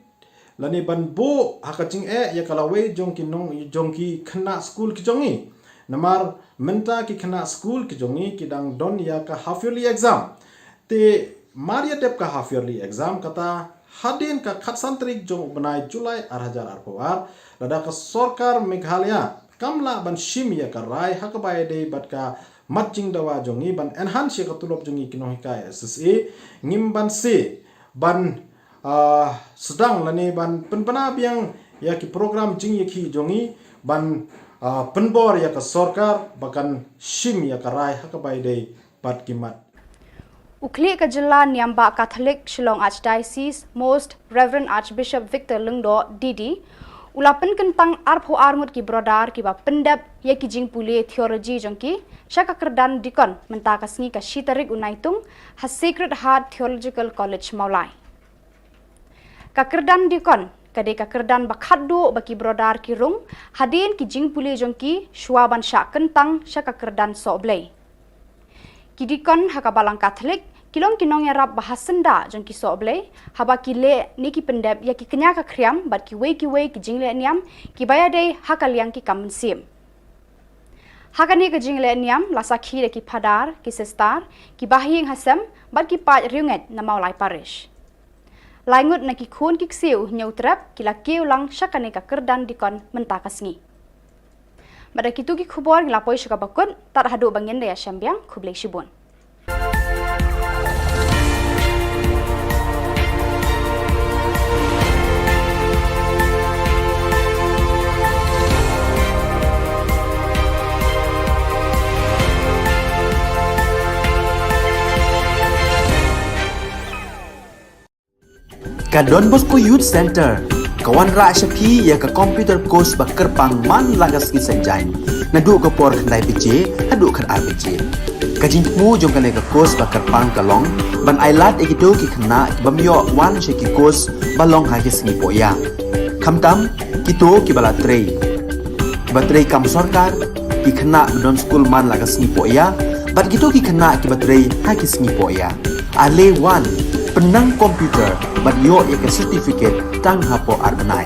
lane ban buh ha ka jingeh ïa ka lawei jong ki nong, jong ki khynnah skul ki jong ngi. Namar mynta ki khynnah skul ki jong ngi ki dang don ïa ka half yearly exam. Te mar ïa dep ka half yearly exam kata, hadien ka khatsan tarik jong u bnai July ar hajar arphew ar, lada ka sorkar Meghalaya kam lah ban shim ïa ka rai ha kaba ïadei bad ka mat jingdawa jong ngi ban enhance ïa ka tulop jong ngi ki nonghikai S S A, ngim banse ban, ah, sdang lane ban pynbna biang ïa ki program jingïakhih jong ngi ban, ah, pynbor ïa ka sorkar ba kan shim ïa ka rai ha kaba ïadei bad ki mat. U khlieh ka jylla Niam Bah Katholik Shillong Archdiocese, Most Reverend Archbishop Victor Lyngdoh D D, u la pynkyntang arphew ar ngut ki brodar kiba pyndep ïa ki jingpule theology jong ki sha ka kyrdan dikon mynta ka sngi ka shi tarik u Naitung ha Sacred Heart Theological College Mawlai. Ka kyrdan dikon ka dei ka kyrdan ba khatduh ba ki brodar ki rung hadien ki jingpule jong ki shuwa ban shah kyntang sha ka kyrdan sohblei. Ki dikon ha ka Balang Katholik ki long ki nongïarap ba ha syndah jong ki sohblei haba ki leh ne ki pyndep ïa ki kñia ka khriam bad kiwei kiwei ki jingleh niam kiba ïadei ha ka liang ki kam mynsiem. Ha kane ka jingleh niam la sakhi da ki phadar, ki sister, ki bahaïing hasem bad ki paid riewngeit na Mawlai Parish. Lai ngut na ki khun ki ksiew Hynñiewtrep ki la kiew lang sha kane ka kyrdan dikon mynta ka sngi. Bad da kito ki khubor ngi la poi sha kaba kut, tad haduh ba ngin da ïashem biang, khublei shibun. Ka Don Bosco Youth Centre ka wanrah sha phi ïa ka computer course ba kyrpang man la ka sngi Saitjaiñ, naduh ka por khyndai baje haduh khatar baje. Ka jingthmu jong kane ka course ba kyrpang ka long ban ailad ïa kito ki khynnah ki bym ïoh wan sha ki course ba long ha ki sngi pohïa, khamtam kito kiba la trei, kiba trei kam sorkar, ki khynnah ba don skul man la ka sngi pohïa bad kito ki khynnah kiba trei ha ki sngi pohïa. Ale wan, pynnang computer bad ïoh ïa ka certificate tang hapoh ar bnai.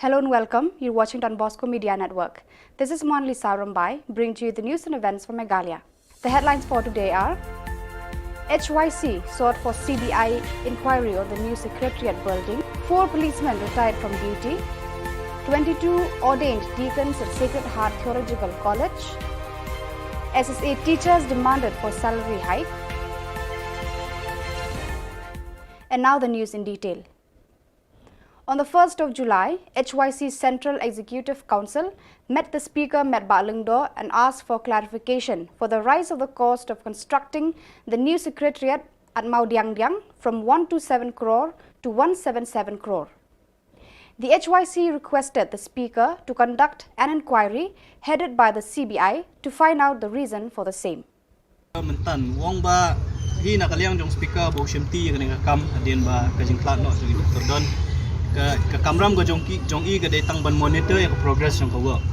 Hello and welcome. You're watching Don Bosco Media Network. This is Monlisa Rumbai, bringing to you the news and events from Meghalaya. The headlines for today are: H Y C sought for C B I inquiry on the new Secretariat building. Four policemen retired from duty. Twenty-two ordained deacons at Sacred Heart Theological College. S S A teachers demanded for salary hike. And now the news in detail. On the first of July, H Y C Central Executive Council met the Speaker, Metbah Lyngdoh, and asked for clarification for the rise of the cost of constructing the new secretariat at Mawdiangdiang from one two seven crore to one seven seven crore. The H Y C requested the Speaker to conduct an inquiry headed by the C B I to find out the reason for the same. Mynta u ong ba hi na ka liang jong speaker ba u shim ti ïa kane ka kam hadien ba ka jingkhlad noh jong i Doctor Don, ka, ka kamram ka jong ki, jong i ka dei tang ban monitor ïa ka progress jong ka work.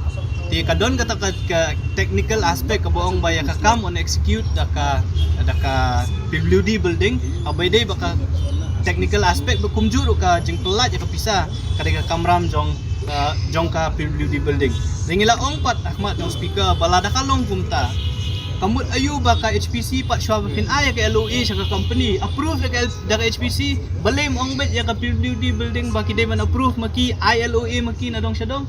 Te ka don kata ka, ka technical aspect kaba ong ba ïa ka kam yn execute da ka, da ka P W D building, haba ïadei ba ka technical aspect ba kumjuh ruh ka jingpyllait ïa ka pisa ka dei ka kamram jong, uh, jong ka P W D building. Te ngi la ong pat ha khmat jong speaker ba lada ka long kumta, ka mut aïu ba ka H P C pat shuwa ba phin ai ïa ka L O A sha ka company, approve da ka, da ka H P C, balei ym ong beit ïa ka P W D building ba ki dei ban approve ma ki, ai L O A ma ki na dong sha dong?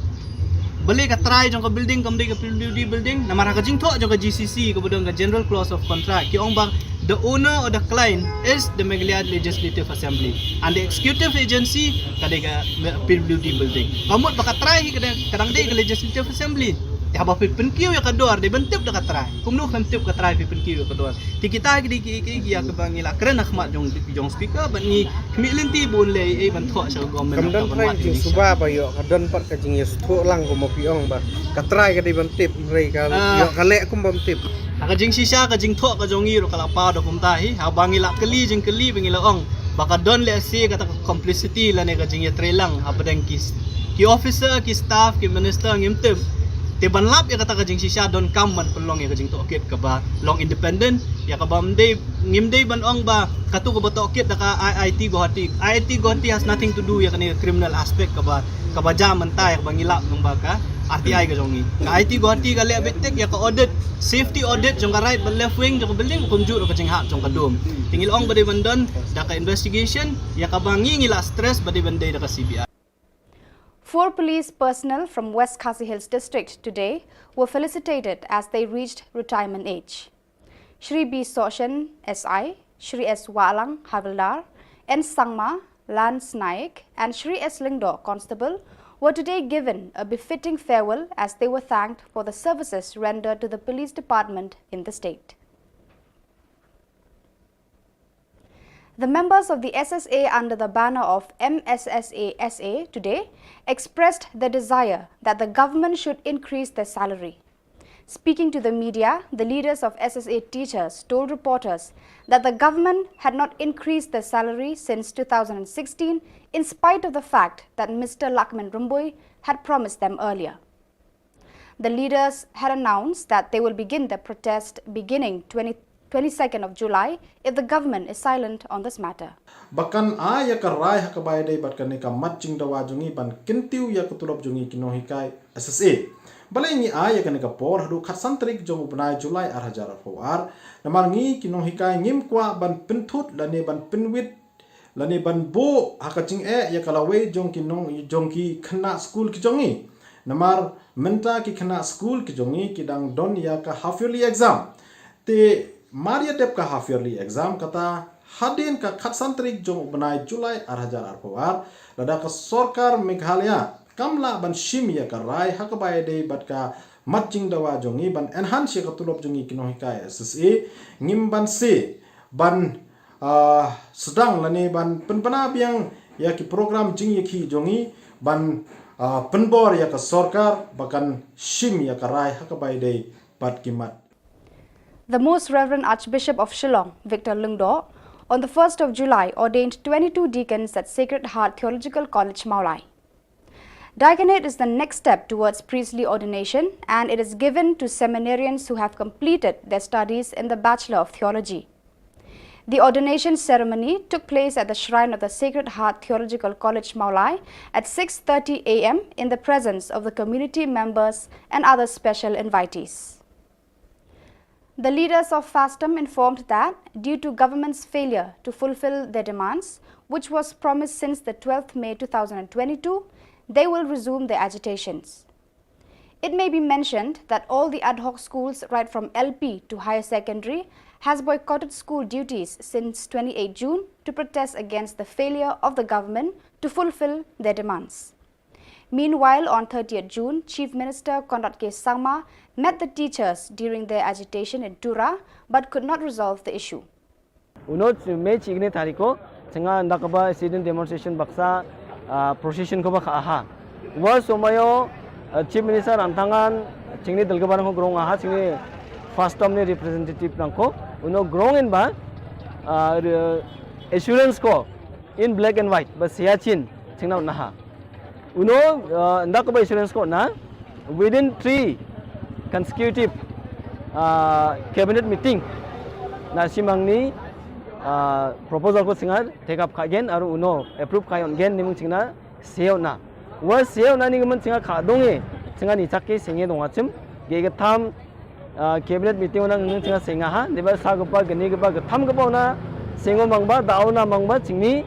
Balei ka trai jong ka building kam dei ka P W D building? Namar ha ka jingthoh jong ka G C C kaba don ka General Clause of Contract ki ong ba the owner or the client is the Meghalaya Legislative Assembly and the executive agency ka dei ka P W D building. Ka mut ba ka trai hi ka dang, ka dang dei ka Legislative Assembly. Te haba phi pynkiew ïa ka dor dei ban tip da ka trai. Kumno phin tip ka trai phi pynkiew ïa ka dor? Te kita ki dei ki, ki, ki ïa kaba ngi la kren ha khmat jong, jong speaker bad ngi khmih lynti bun lei ei ban thoh sha ka government. Kam don trai jingsuba ba ïoh, ka don pat ka jingïasngewthuh lang kumba phi ong ba ka trai ka dei ban tip, hynrei ka ïoh ka leh kum bym tip. Ha ka jingshisha ka jingthoh ka jong ngi ruh ka la paw da kumta hi, haba ngi la kylli jingkylli ba ngi la ong ba ka don lehse kata ka complicity lane ka jingïatreilang hapdeng ki, ki officer, ki staff, ki minister ngim tip. Te ban lap ïa kata ka jingshisha donkam ban pynlong ïa ka jingtohkit kaba long independent, ïa kaba ym dei, ngim dei ban ong ba katu kaba tohkit da ka I I T Guwahati. I I T Guwahati has nothing to do ïa kane ka criminal aspect kaba, kaba jia mynta ïa kaba ngi lap nang ba ka R T I ka jong ngi. Ka I I T Guwahati ka leh beit tik ïa ka audit, safety audit jong ka right bad left wing jong ka building, kumjuh ruh ka jinghap jong ka dome. Te ngi la ong ba dei ban don da ka investigation ïa kaba ngi, ngi la stress ba dei ban dei da ka C B I. Four police personnel from West Khasi Hills District today were felicitated as they reached retirement age. Shri B Sohshen, S I, Shri S Wahlang, Havildar, N Sangma, Lance Naik, and Shri S Lyngdoh, Constable, were today given a befitting farewell as they were thanked for the services rendered to the police department in the state. The members of the S S A under the banner of M S S A S A today expressed their desire that the government should increase their salary. Speaking to the media, the leaders of S S A teachers told reporters that the government had not increased their salary since two thousand sixteen, in spite of the fact that Mister Lakman Rymbui had promised them earlier. The leaders had announced that they will begin their protest beginning twenty, twenty-second of July if the government is silent on this matter. Ba kan ai ïa ka rai ha kaba ïadei bad kane ka mat jingdawa jong ngi ban kyntiew ïa ka tulop jong ngi ki nonghikai S S A. Balei ngi ai ïa kane ka por haduh khatsan tarik jong u bnai July ar hajar arphew ar? Namar ngi ki nonghikai ngim kwah ban pynthut lane ban pynwit lane ban buh ha ka jingeh ïa ka lawei jong ki nong, jong ki khynnah skul ki jong ngi. Namar mynta ki khynnah skul ki jong ngi ki dang don ïa ka half yearly exam. Te mar ïa dep ka half yearly exam kata hadien ka khatsan tarik jong u bnai July ar hajar arphew ar, lada ka sorkar Meghalaya kam lah ban shim ïa ka rai ha kaba ïadei bad ka mat jingdawa jong ngi ban enhance ïa ka tulop jong ngi ki nonghikai S S A, ngim banse ban, ah, sdang lane ban pynbna biang ïa ki program jingïakhih jong ngi ban, ah, pynbor ïa ka sorkar ba kan shim ïa ka rai ha kaba ïadei bad ki mat. The Most Reverend Archbishop of Shillong, Victor Lyngdoh, on the first of July ordained twenty-two deacons at Sacred Heart Theological College, Mawlai. Diaconate is the next step towards priestly ordination, and it is given to seminarians who have completed their studies in the Bachelor of Theology. The ordination ceremony took place at the shrine of the Sacred Heart Theological College, Mawlai, at six thirty A M in the presence of the community members and other special invitees. The leaders of FASTM informed that, due to government's failure to fulfill their demands, which was promised since the twelfth May two thousand twenty-two, they will resume their agitations. It may be mentioned that all the ad hoc schools, right from L P to higher secondary, has boycotted school duties since twenty-eight June to protest against the failure of the government to fulfill their demands. Meanwhile, on thirtieth June, Chief Minister Conrad K Sangma met the teachers during their agitation in Tura but could not resolve the issue. Uno May chikni tariko, chynga ndakaba sit-in demonstration baksa, ah, procession ko ba kha aha. Wa somayo, ah, Chief Minister anthangan, chingni dalgabarang ko grong aha, chingni FASTM ni representative nangko, uno grong in ba, ah, re-, assurance ko in black and white, ba siya chin, chingna naha. Uno, ah, ndakaba assurance ko na, within three consecutive, ah, cabinet meeting, na simangni, ah, proposal ko singa take up kha gen, aru uno approve kha yon gen, nimung chingna seo na. Wa seo na ni gaman singa kha donge, singa ni chak ke singe donga chim, ge ge tham, ah, cabinet meeting ona ngi chingna singa ha, deba sa gapa gani gapa gatham gapa ona singo mangba, dao na mangba, chingni,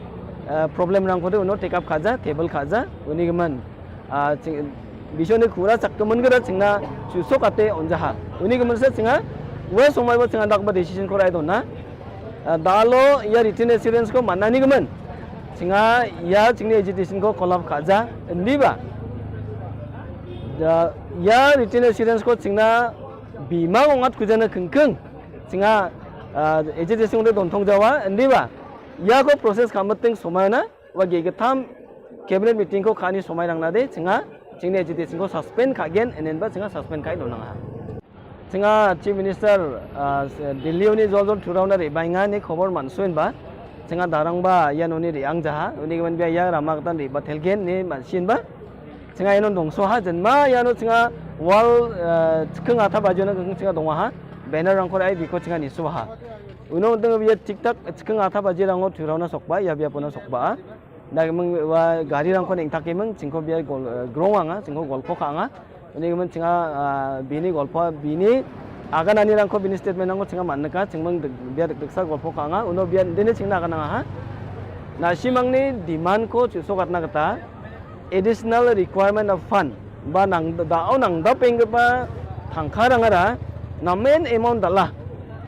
ah, problem nang kode uno take up kha ja, table kha ja, uni gaman. Ah, ching, bisho ni khura chak kaman gada chingna, chu sok ate onja ha. Uni gaman sa singa, wa somai wa singa dak ba decision ko rai dona. Ah, dalo ya written assurance ko mana ni gaman. Singa ya chingni agitation ko collapse kha ja, ndi ba. Da, ya written assurance ko chingna bima ngat kujana kengkeng. Singa, ah, agitation de don thong jawa, ndi ba. Ya ko process kha mating somai na, wa ge gatham cabinet meeting ko khani somai rang na de, singa, chingni agitation ko suspend kha gen, enen ba singa suspend kha dona ha. Singa Chief Minister, ah, Delhi uni jol jol thurau na re bainga ni khobor mansuin ba. Singa darang ba, ya noni re ang jaha, uni gaman bia ya rama katan re ba thelgen ni mansin ba. Singa ya non dongso ha, jenma ya no singa Wall, eh, chikeng atha baji na keng chinga dong ha. Banner rangkor ai biko chinga nisu ha. Uno teng bia tiktak chikeng atha baji rango thurau na sokba, ya bia pona sokba. Da meng wa gari rangko neng tak meng, chingko bia gol, eh, grong anga, chingko golpo ka anga. Uni meng chinga, ah, bini golpo, bini agan ani rangko bini statement rangko chinga man ka, chingmeng bia dek dek sa golpo ka anga. Uno bia dene chingna agan anga ha. Na simang ni demand ko chuso katna kata. Additional requirement of fund ba nang da au nang da peng ba thangkha rang ara na main amount dala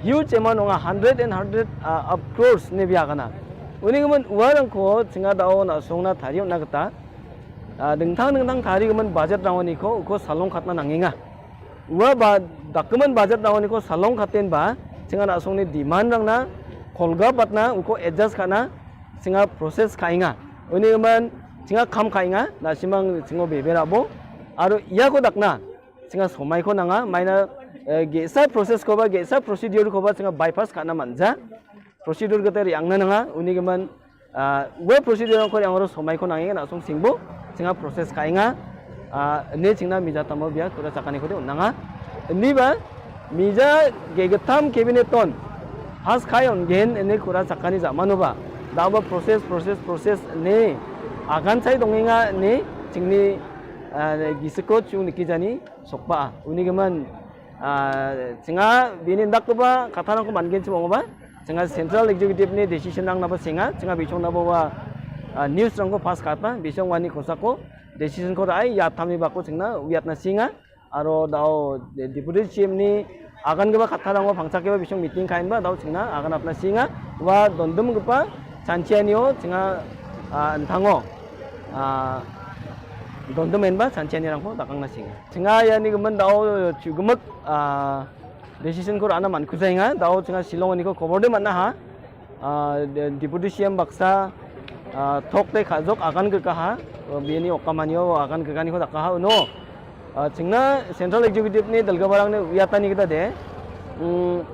huge amount nga hundred and hundred, uh, of crores ne bia kana. Uni kemen uarang ko chinga da au na song na thari na kata, uh, dengthang dengthang thari kemen budget rang ni ko ko salong khatna nanginga. Ua ba document budget rang ni ko salong khaten ba chinga na song ni demand rang na kolga patna uko adjust kana chinga process khainga. Uni man chinga kham khainga na simang chingo bebe rabo. Aro iya ko dakna chinga somai ko nanga maina, eh, gesa process ko ba gesa procedure ko ba chinga bypass kana manja. Procedure kata ri angna nanga uni man, ah, we procedure ko yang ro somai ko nangi na song singbo chinga process khainga. Ah, ne chingna mija tamo bia kura chakani ko de nanga. Ni ba mija ge getam cabinet ton has khai on gen ne kura chakani ja manu ba da ba process process process ne agan sai donginga ne chingni, ah, gisiko chung niki jani sokpa uni kemen, ah, chinga bini dak ba kata nang ko man gen chimo ba chinga central executive ni decision nang na ba singa chinga bichong na ba, ah, news rang ko pass kata bichong wani ko sako decision ko rai ya tami ba ko chingna wiat na singa. Aro dau de-, deputy C M ni agan keba kata rang phangchak keba bisong meeting kain ba dau chingna agan apna singa wa dondum kepa chanchianio chinga, ah, enthango, ah, dondum en ba chanchiani rangko dakang na singa. Chinga ya ni kemen dau chugemek, ah, decision ko rana man kuzai nga dau chinga Shillong ni ko khobor de mana ha. Ah, de-, deputy C M baksa, ah, thok te khajok agan ke kaha, ah, bini okamanio agan ke kani ko dakaha uno. Ah, chingna central executive ni dalga barang ni uyatani kita de. Mm,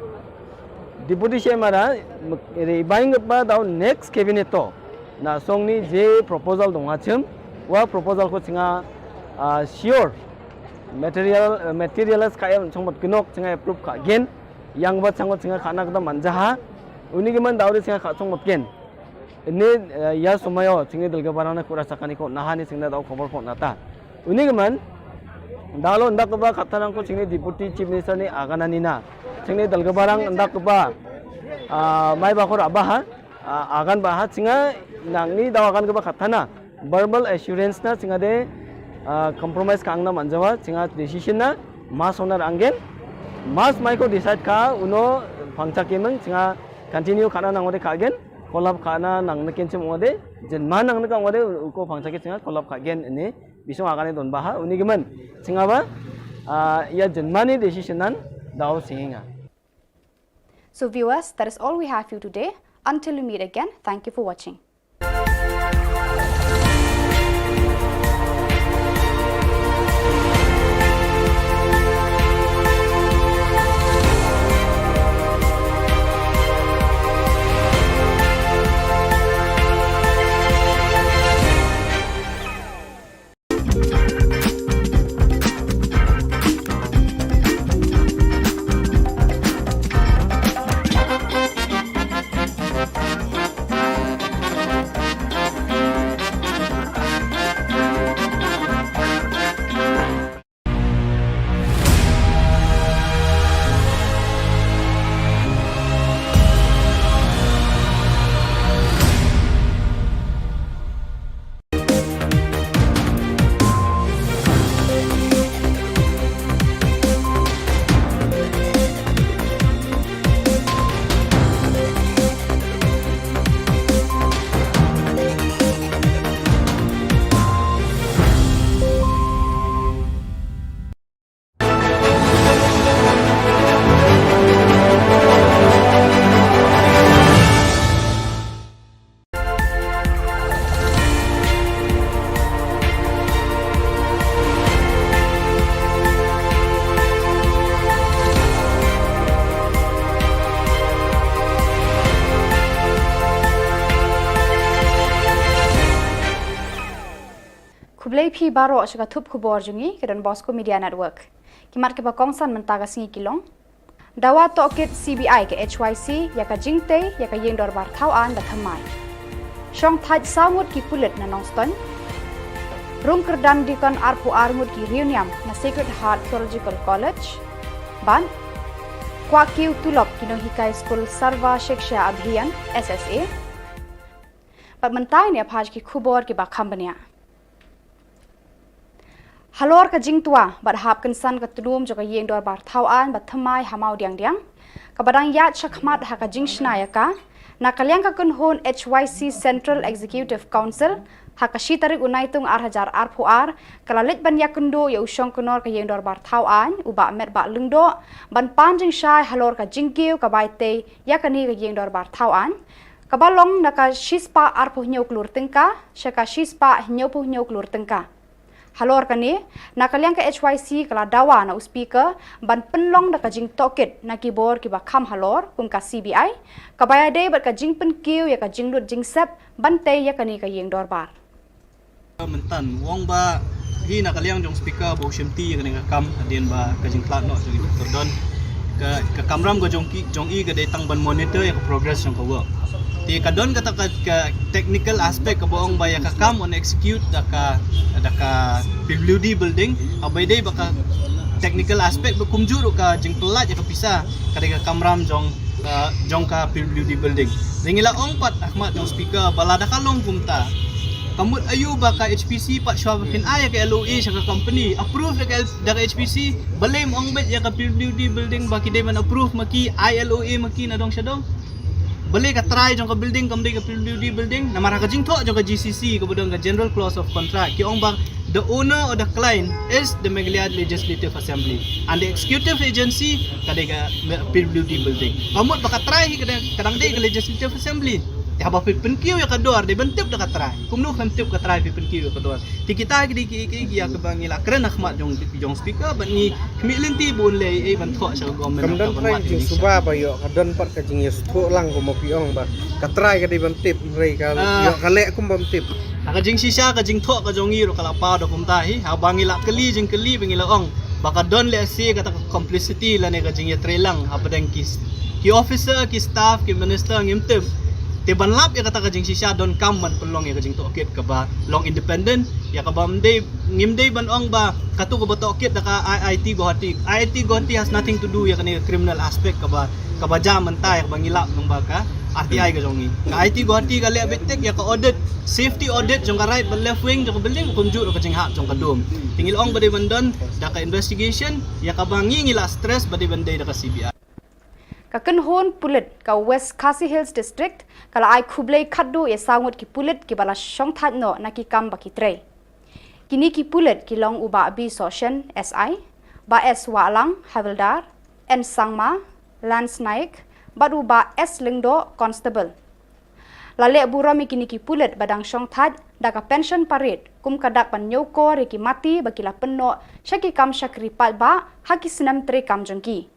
deputy C M ara, m-, re baing ba dau next cabinet to. Na song ni je proposal dong achim, wa proposal ko chinga, ah, sure. Material, eh, materialize ka em chong mot kinok chinga approve ka gen. Yang ba chang chinga khana kata manjaha. Uni kemen dau de chinga kha chong mot gen. Ini, eh, ya somayo chingni dalga barang na kura chakani ko nahani chingna dau khobor ko nata. Uni kemen dalo ndak ba kata nang ko chingni deputy chief minister ni aganani na. Chingni dalga barang ndak ba, ah, mai ba ko raba ha, ah, agan ba ha chinga nangni dau agan ba kata na. Verbal assurance na chinga de, ah, compromise ka angna manjawa chinga decision na mas onar anggen mas mai ko decide ka uno phangchak kemeng chinga continue kana nang ode ka gen kolap kana nang neken chim ode jenman nang neka ode uko phangchak chinga kolap ka gen ini bisong agane don baha uni gemen chinga ba, ah, ya jenman ni decision nan dau singa. So viewers, that is all we have for you today. Until we meet again, thank you for watching. Khublei phi baroh sha ka thup khubor jong ngi ka Don Bosco Media Network. Ki mat kiba kongsan mynta ka sngi ki long: Dawa tohkit C B I ka H Y C ïa ka jingtei ïa ka ïing dorbar thaw aiñ ba thymmai. Shongthait saw ngut ki pulit na Nongstoiñ. Rung kyrdan dikon arphew ar ngut ki riewniam na Sacred Heart Theological College. Bad kwah kiew tulop ki nonghikai skul Sarva Shiksha Abhiyan, S S A. Bad mynta ngin ïa phai sha ki khubor kiba kham bniah. Halor ka jingtwa bad hap kynsan ka tnum jong ka ïing dorbar thaw aiñ ba thymmai ha Mawdiangdiang, kaba dang ïaid shakhmat ha ka jingshna ïa ka, na ka liang ka kynhun H Y C Central Executive Council, ha ka shi tarik u Naitung ar hajar arphew ar, ka la leit ban ïakynduh ïa u shongknor ka ïing dorbar thaw aiñ, u Bah Metbah Lyngdoh, ban pan jingshai halor ka jingkiew ka bai tei ïa kane ka ïing dorbar thaw aiñ, kaba long na ka shispah arphew hynñiew klur tyngka sha ka shispah hynñiewphew hynñiew klur tyngka. Halor kane, na ka liang ka H Y C ka la dawa na u Speaker ban pynlong da ka jingtohkit na ki bor kiba kham halor, kum ka C B I, kaba ïadei bad ka jingpynkiew ïa ka jinglut jingsep ban tei ïa kane ka ïing dorbar. Mynta u ong ba hi na ka liang jong Speaker ba u shimti ïa kane ka kam hadien ba ka jingkhlad noh jong i Doctor Don, ka, ka kamram ka jong ki, jong i ka dei tang ban monitor ïa ka progress jong ka work. Te ka don kata ka, ka technical aspect kaba ong ba ïa ka kam yn execute da ka, da ka P W D building, haba ïadei bad ka technical aspect ba kumjuh ruh ka jingpyllait ïa ka pisa ka dei ka kamram jong, uh, jong ka P W D building. Te ngi la ong pat ha khmat jong Speaker ba lada ka long kumta, ka mut aïu ba ka H P C pat shuwa ba phin ai ïa ka L O A sha ka company, approve da ka L-, da ka H P C, balei ym ong beit ïa ka P W D building ba ki dei ban approve ma ki, ai L O A ma ki na dong sha dong? Balei ka trai jong ka building kam dei ka P W D building? Namar ha ka jingthoh jong ka G C C kaba don ka General Clause of Contract, ki ong ba the owner or the client is the Meghalaya Legislative Assembly and the executive agency ka dei ka P W D building. Ka mut ba ka trai hi ka dang, ka dang dei ka Legislative Assembly. Te haba phi pynkiew ïa ka dor dei ban tip da ka trai. Kumno phin tip ka trai phi pynkiew ïa ka dor? Te kita ki dei ki, ki, ki ïa kaba ngi la kren ha khmat jong, jong Speaker bad ngi khmih lynti ba un leh ei ban thoh sha ka government. Kam don trai jingsuba ba ïoh, ka don pat ka jingïasngewthuh lang kumba phi ong ba ka trai ka dei ban tip, hynrei ka ïoh ka leh kum bym tip. Ha ka jingshisha ka jingthoh ka jong ngi ruh ka la paw da kumta hi, haba ngi la kylli jingkylli ba ngi la ong ba ka don lehse kata ka complicity lane ka jingïatreilang hapdeng ki, ki officer, ki staff, ki minister ngim tip. Te ban lap ïa kata ka jingshisha donkam ban pynlong ïa ka jingtohkit kaba long independent, ïa kaba ym dei, ngim dei ban ong ba kato kaba tohkit da ka I I T Guwahati. I I T Guwahati has nothing to do ïa kane ka criminal aspect kaba, kaba jia mynta ïa kaba ngi lap nang ba ka R T I ka jong ngi. Ka I I T Guwahati ka leh beit tik ïa ka audit, safety audit jong ka right bad left wing jong ka building, kumjuh ruh ka jinghap jong ka dum. Te ngi la ong ba dei ban don da ka investigation, ïa kaba ngi ngi la stress ba dei ban dei da ka C B I. Ka kynhun pulit ka West Khasi Hills District ka la ai khublei khatduh ïa saw ngut ki pulit kiba la shongthait noh na ki kam ba ki trei. Kine ki pulit ki long u Bah B Sohshen, S I, Bah S Wahlang, Havildar, N Sangma, Lance Naik, bad u Bah S Lyngdoh, Constable. La leh burom ïa kine ki pulit ba dang shongthait da ka pension parade kum ka dak ban ñiewkor ïa ki mati ba ki la pynnoh sha ki kam shakri paidbah ha ki snem treikam jong ki.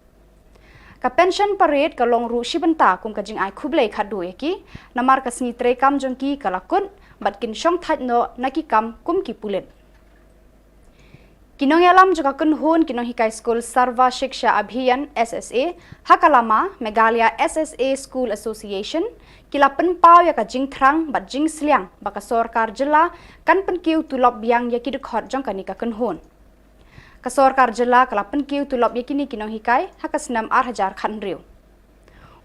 Ka pension parade ka long ruh shi bynta kum ka jingai khublei khatduh ïa ki, namar ka sngi treikam jong ki ka la kut bad kin shongthait noh na ki kam kum ki pulit. Ki nongïalam jong ka kynhun ki nonghikai skul Sarva Shiksha Abhiyan, S S A, ha ka lama Meghalaya S S A School Association, ki la pynpaw ïa ka jingthrang bad jingsliang ba ka sorkar jylla kan pynkiew tulop biang ïa ki dkhot jong kane ka kynhun. Ka sorkar jylla ka la pynkiew tulop ïa kine ki nonghikai ha ka snem ar hajar khathynriew.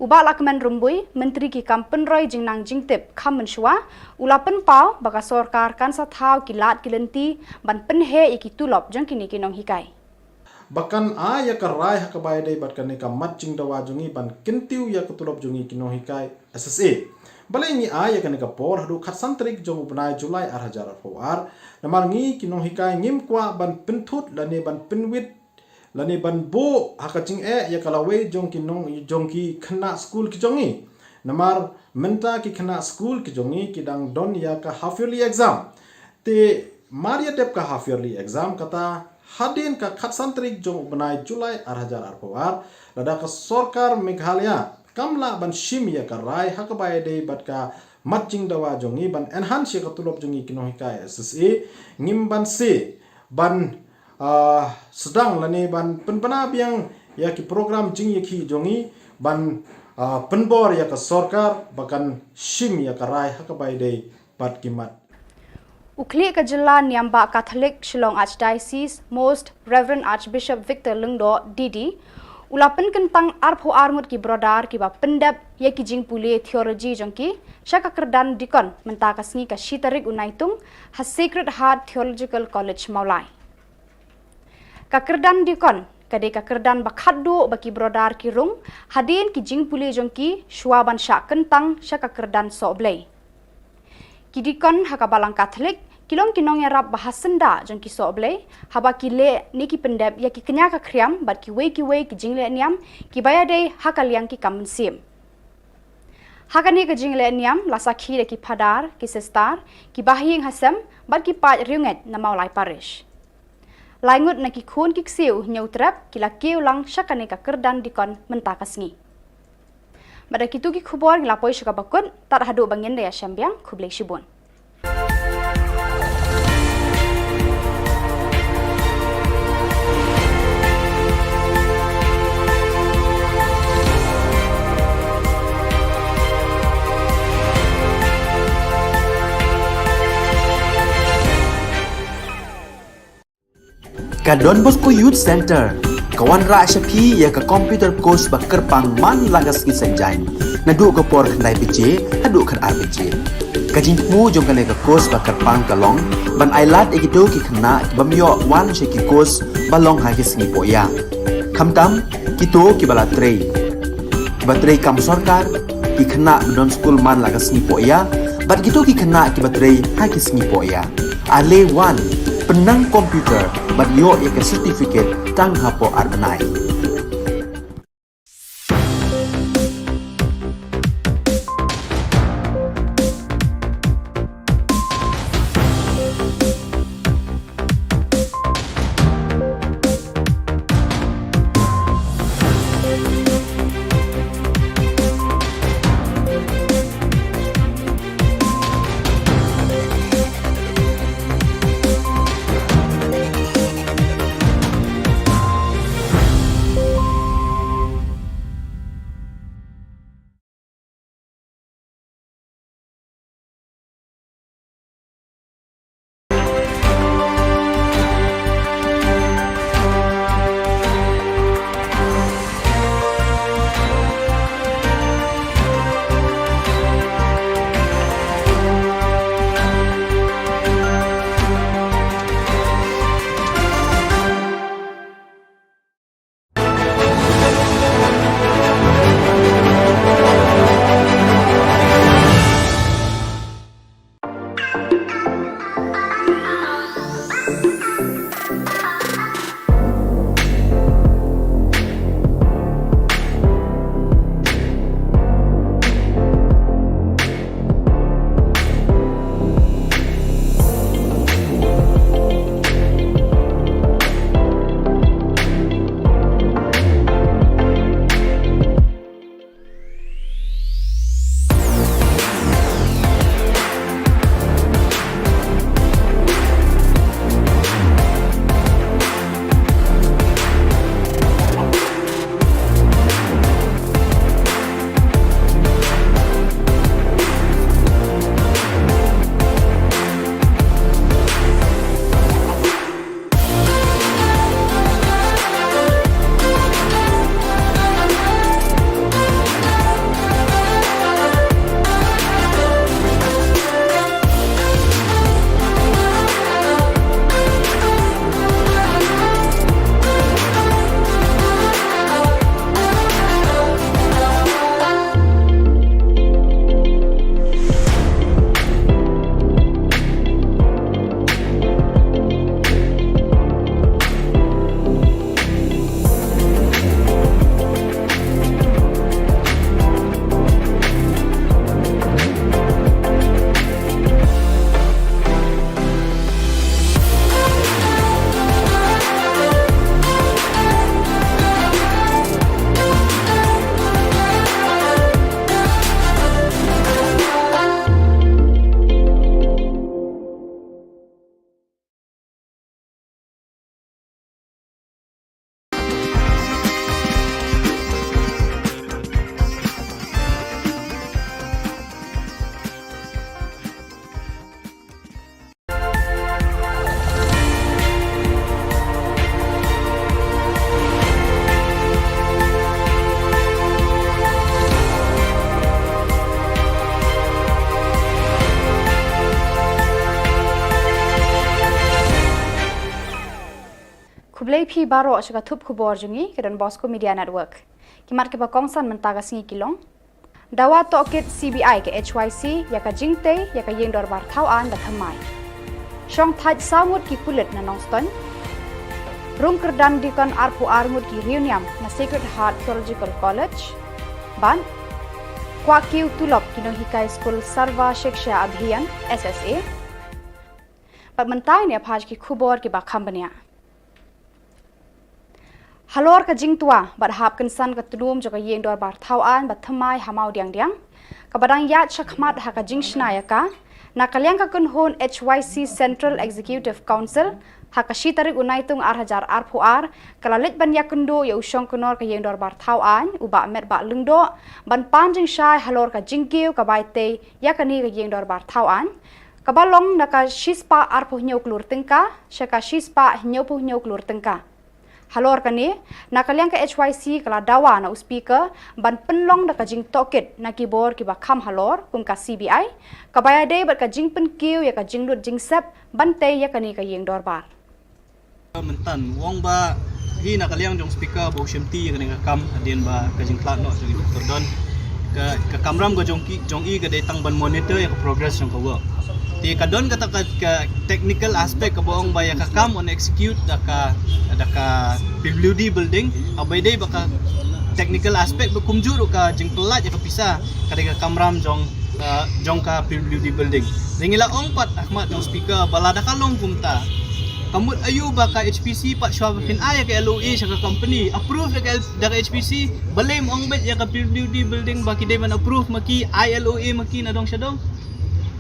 U Bah Lahkmen Rymbui, Myntri ki kam pynroi jingnang jingtip kham mynshuwa, u la pynpaw ba ka sorkar kan sa thaw ki lad ki lynti ban pynheh ïa ki tulop jong kine ki nonghikai. Ba kan ai ïa ka rai ha kaba ïadei bad kane ka mat jingdawa jong ngi ban kyntiew ïa ka tulop jong ngi ki nonghikai S S A. Balei ngi ai ïa kane ka por haduh khatsan tarik jong u bnai July ar hajar arphew ar? Namar ngi ki nonghikai ngim kwah ban pynthut lane ban pynwit lane ban buh ha ka jingeh ïa ka lawei jong ki nong, jong ki khynnah skul ki jong ngi. Namar mynta ki khynnah skul ki jong ngi ki dang don ïa ka half yearly exam. Te mar ïa dep ka half yearly exam, kata hadien ka khatsan tarik jong u bnai July ar hajar arphew ar, lada ka sorkar Meghalaya kam lah ban shim ïa ka rai ha kaba ïadei bad ka mat jingdawa jong ngi, ban enhance ïa ka tulop jong ngi ki nonghikai S S A, ngim banse ban, ah, sdang lane ban pynbna biang ïa ki program jingïakhih jong ngi, ban, ah, pynbor ïa ka sorkar ba kan shim ïa ka rai ha kaba ïadei bad ki mat. U khlieh ka jylla niam bah Catholic Shillong Archdiocese, Most Reverend Archbishop Victor Lyngdoh, D D, u la pynkyntang arphew ar ngut ki brother kiba pyndep ïa ki jingpule theology jong ki sha ka kyrdan deacon mynta ka sngi ka shi tarik u Naitung ha Sacred Heart Theological College Mawlai. Ka kyrdan deacon ka dei ka kyrdan ba khatduh ba ki brother ki rung hadien ki jingpule jong ki shuwa ban shah kyntang sha ka kyrdan sohblei. Ki deacon ha ka Balang Catholic ki long ki nongïarap ba ha syndah jong ki sohblei haba ki leh ne ki pyndep ïa ki kñia ka khriam bad kiwei kiwei ki jingleh niam kiba ïadei ha ka liang ki kam mynsiem. Ha kane ka jingleh niam la sakhi da ki phadar, ki sister, ki bahaïing hasem bad ki paid riewngeit na Mawlai Parish. Lai ngut na ki khun ki ksiew Hynñiewtrep ki la kiew lang sha kane ka kyrdan deacon mynta ka sngi. Bad da kito ki khubor ngi la poi sha kaba kut, tad haduh ba ngin da ïashem biang, khublei shibun. Ka Don Bosco Youth Center ka wanrah sha phi ïa ka computer course ba kyrpang man la ka sngi Saitjaiñ, naduh ka por khyndai baje haduh khatar baje. Ka jingthmu jong kane ka course ba kyrpang ka long ban ailad ïa kito ki khynnah ki bym ïoh wan sha ki course ba long ha ki sngi pohïa, khamtam kito kiba la trei, kiba trei kam sorkar, ki khynnah ba don skul man la ka sngi pohïa bad kito ki khynnah kiba trei ha ki sngi pohïa. Ale wan, pynnang computer bad ïoh ïa ka certificate tang hapoh ar bnai. Khublei phi baroh sha ka thup khubor jong ngi ka Don Bosco Media Network. Ki mat kiba kongsan mynta ka sngi ki long: Dawa tohkit C B I ka H Y C ïa ka jingtei ïa ka ïing dorbar thaw aiñ ba thymmai. Shong thait saw ngut ki pulit na Nongstoiñ. Rung kyrdan dikon arphew ar ngut ki riewniam na Sacred Heart Theological College. Bad kwah kiew tulop ki nonghikai skul Sarva Shiksha Abhiyan, S S A. Bad mynta ngin ïa phai sha ki khubor kiba kham bniah. Halor ka jingtwa bad hap kynsan ka tnum jong ka ïing dorbar thaw aiñ ba thymmai ha Mawdiangdiang, kaba dang ïaid shakhmat ha ka jingshna ïa ka, na ka liang ka kynhun H Y C Central Executive Council, ha ka shi tarik u Naitung ar hajar arphew ar, ka la leit ban ïakynduh ïa u shongknor ka ïing dorbar thaw aiñ, u Bah Metbah Lyngdoh, ban pan jingshai halor ka jingkiew ka bai tei ïa kane ka ïing dorbar thaw aiñ, kaba long na ka shispah arphew hynñiew klur tyngka sha ka shispah hynñiewphew hynñiew klur tyngka. Halor kane, na ka liang ka H Y C ka la dawa na u Speaker ban pynlong da ka jingtohkit na ki bor kiba kham halor kum ka C B I, kaba ïadei bad ka jingpynkiew ïa ka jinglut jingsep ban tei ïa kane ka ïing dorbar. Mynta u ong ba hi na ka liang jong Speaker ba u shimti ïa kane ka kam hadien ba ka jingkhlad noh jong i Doctor Don, ka, ka kamram ka jong ki, jong i ka dei tang ban monitor ïa ka progress jong ka work. Te ka don kata ka, ka technical aspect kaba ong ba ïa ka kam yn execute da ka, da ka P W D building, haba ïadei bad ka technical aspect ba kumjuh ruh ka jingpyllait ïa ka pisa, ka dei ka kamram jong, uh, jong ka P W D building. Te ngi la ong pat ha khmat jong Speaker ba lada ka long kumta, ka mut aïu ba ka H P C pat shuwa ba phin ai ïa ka L O A sha ka company, approve da ka L-, da ka H P C, balei ym ong beit ïa ka P W D building ba ki dei ban approve ma ki, ai L O A ma ki na dong sha dong?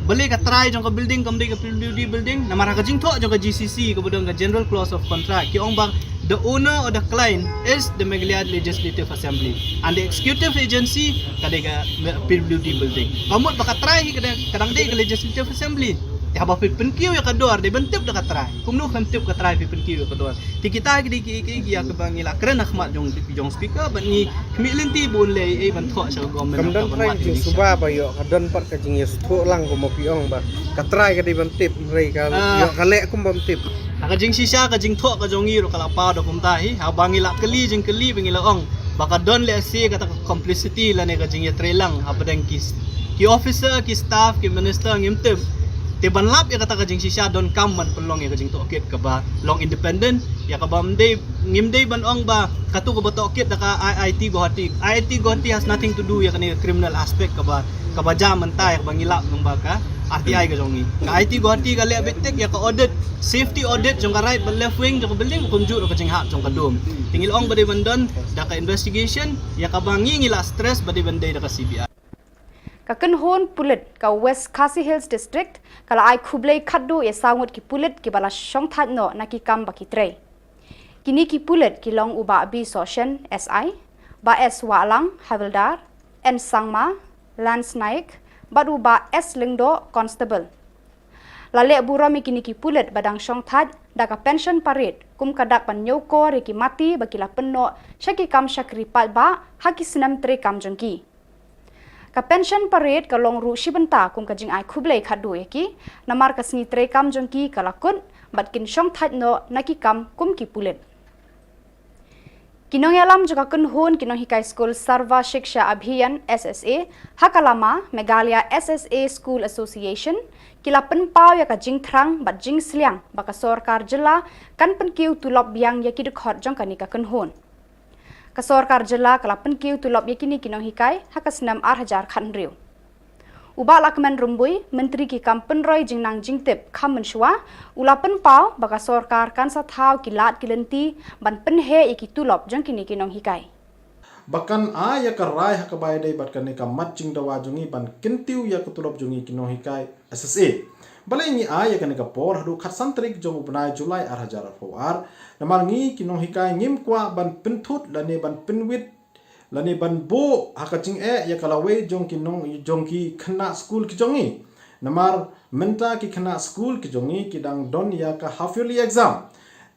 Balei ka trai jong ka building kam dei ka P W D building? Namar ha ka jingthoh jong ka G C C kaba don ka General Clause of Contract ki ong ba the owner or the client is the Meghalaya Legislative Assembly and the executive agency ka dei ka P W D building. Ka mut ba ka trai hi ka dang, ka dang dei ka Legislative Assembly. Te haba phi pynkiew ïa ka dor dei ban tip da ka trai. Kumno phin tip ka trai phi pynkiew ïa ka dor? Te kita ki dei ki, ki, ki ïa kaba ngi la kren ha khmat jong, jong Speaker bad ngi khmih lynti ba un leh ei ban thoh sha ka government. Kam don trai jingsuba ba ïoh ka don pat ka jingïasngewthuh lang kumba phi ong ba ka trai ka dei ban tip, hynrei ka ïoh ka leh kum bym tip. Ha ka jingshisha ka jingthoh ka jong ngi ruh ka la paw da kumta hi, haba ngi la kylli jingkylli ba ngi la ong ba ka don lehse kata ka complicity lane ka jingïatreilang hapdeng ki, ki officer, ki staff, ki minister ngim tip. Te ban lap ïa kata ka jingshisha donkam ban pynlong ïa ka jingtohkit kaba long independent, ïa kaba ym dei, ngim dei ban ong ba katu kaba tohkit da ka I I T Guwahati. I I T Guwahati has nothing to do ïa kane ka criminal aspect kaba, kaba jia mynta ïa kaba ngi lap nang ba ka R T I ka jong ngi. Ka I I T Guwahati ka leh beit tik ïa ka audit, safety audit jong ka right bad left wing jong ka building, kumjuh ruh ka jinghap jong ka dome. Te ngi la ong ba dei ban don da ka investigation, ïa kaba ngi ngi la stress ba dei ban dei da ka C B I. Ka kynhun pulit ka West Khasi Hills District ka la ai khublei khatduh ïa saw ngut ki pulit kiba la shongthait noh na ki kam ba ki trei. Kine ki pulit ki long u Bah B Sohshen, S I, Bah S Wahlang, Havildar, N Sangma, Lance Naik, bad u Bah S Lyngdoh, Constable. La leh burom ïa kine ki pulit ba dang shongthait da ka pension parade kum ka dak ban ñiewkor ïa ki mati ba ki la pynnoh sha ki kam shakri paidbah ha ki snem treikam jong ki. Ka pension parade ka long ruh shi bynta kum ka jingai khublei khatduh ïa ki, namar ka sngi treikam jong ki ka la kut bad kin shongthait noh na ki kam kum ki pulit. Ki nongïalam jong ka kynhun ki nonghikai skul Sarva Shiksha Abhiyan, S S A, ha ka lama Meghalaya S S A School Association, ki la pynpaw ïa ka jingthrang bad jingsliang ba ka sorkar jylla kan pynkiew tulop biang ïa ki dkhot jong kane ka kynhun. Ka sorkar jylla ka la pynkiew tulop ïa kine ki nonghikai ha ka snem ar hajar khathynriew. U Bah Lahkmen Rymbui, Myntri ki kam pynroi jingnang jingtip kham mynshuwa, u la pynpaw ba ka sorkar kan sa thaw ki lad ki lynti ban pynheh ïa ki tulop jong kine ki nonghikai. Ba kan ai ïa ka rai ha kaba ïadei bad kane ka mat jingdawa jong ngi ban kyntiew ïa ka tulop jong ngi ki nonghikai S S A. Balei ngi ai ïa kane ka por haduh khatsan tarik jong u bnai July ar hajar arphew ar? Namar ngi ki nonghikai ngim kwah ban pynthut lane ban pynwit lane ban buh ha ka jingeh ïa ka lawei jong ki nong, jong ki khynnah skul ki jong ngi. Namar mynta ki khynnah skul ki jong ngi ki dang don ïa ka half yearly exam.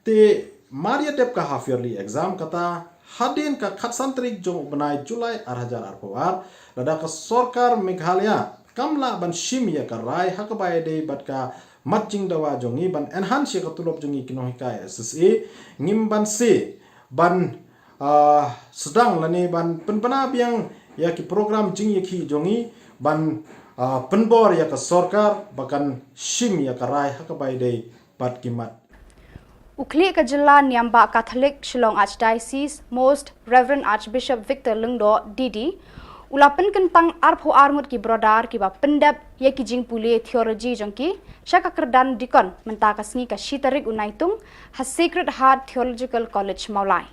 Te mar ïa dep ka half yearly exam kata, hadien ka khatsan tarik jong u bnai July ar hajar arphew ar, lada ka sorkar Meghalaya kam lah ban shim ïa ka rai ha kaba ïadei bad ka mat jingdawa jong ngi ban enhance ïa ka tulop jong ngi ki nonghikai S S A, ngim banse ban, ah, sdang lane ban pynbna biang ïa ki program jingïakhih jong ngi ban, ah, pynbor ïa ka sorkar ba kan shim ïa ka rai ha kaba ïadei bad ki mat. U khlieh ka jylla niam bah Catholic Shillong Archdiocese, Most Reverend Archbishop Victor Lyngdoh, D D, u la pynkyntang arphew ar ngut ki brother kiba pyndep ïa ki jingpule theology jong ki sha ka kyrdan deacon mynta ka sngi ka shi tarik u Naitung ha Sacred Heart Theological College Mawlai.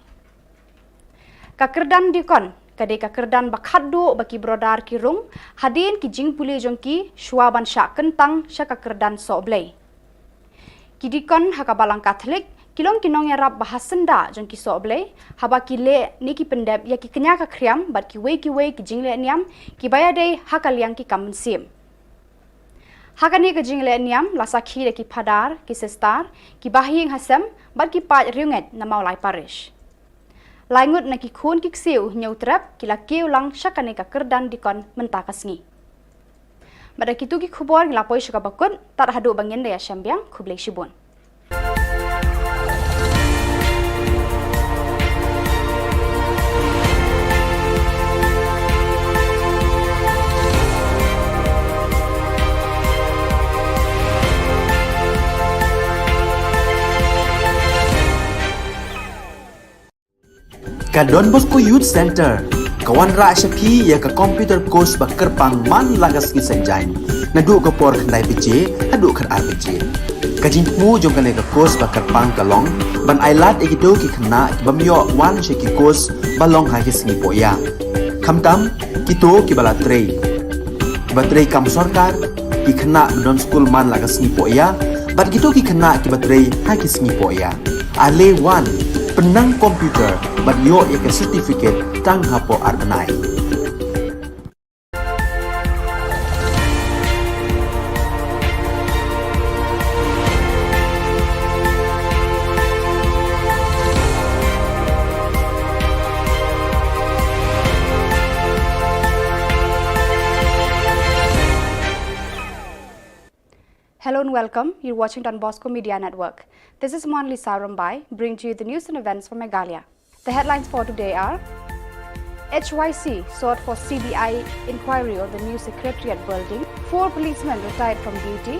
Ka kyrdan deacon ka dei ka kyrdan ba khatduh ba ki brother ki rung hadien ki jingpule jong ki shuwa ban shah kyntang sha ka kyrdan sohblei. Ki deacon ha ka Balang Catholic ki long ki nongïarap ba ha syndah jong ki sohblei haba ki leh ne ki pyndep ïa ki kñia ka khriam bad kiwei kiwei ki jingleh niam kiba ïadei ha ka liang ki kam mynsiem. Ha kane ka jingleh niam la sakhi da ki phadar, ki sister, ki bahaïing hasem bad ki paid riewngeit na Mawlai Parish. Lai ngut na ki khun ki ksiew Hynñiewtrep ki la kiew lang sha kane ka kyrdan deacon mynta ka sngi. Bad da kitu ki khubor ngi la poi sha kaba kut, tad haduh ba ngin da ïashem biang, khublei shibun. Ka Don Bosco Youth Center ka wanrah sha phi ïa ka computer course ba kyrpang man la ka sngi Saitjaiñ naduh ka por khyndai baje haduh khatar baje. Ka jingthmu jong kane ka course ba kyrpang ka long ban ailad ïa kito ki khynnah ki bym ïoh wan sha ki course ba long ha ki sngi pohïa, khamtam kito kiba la trei, kiba trei kam sorkar, ki khynnah ba don skul man la ka sngi pohïa bad kito ki khynnah kiba trei ha ki sngi pohïa. Ale wan, pynnang computer bad ïoh ïa ka certificate tang hapoh ar bnai. Hello and welcome. You're watching Don Bosco Media Network. This is Monlisa Rumbai, bringing to you the news and events for Meghalaya. The headlines for today are: H Y C sought for C B I inquiry on the new secretariat building, four policemen retired from duty,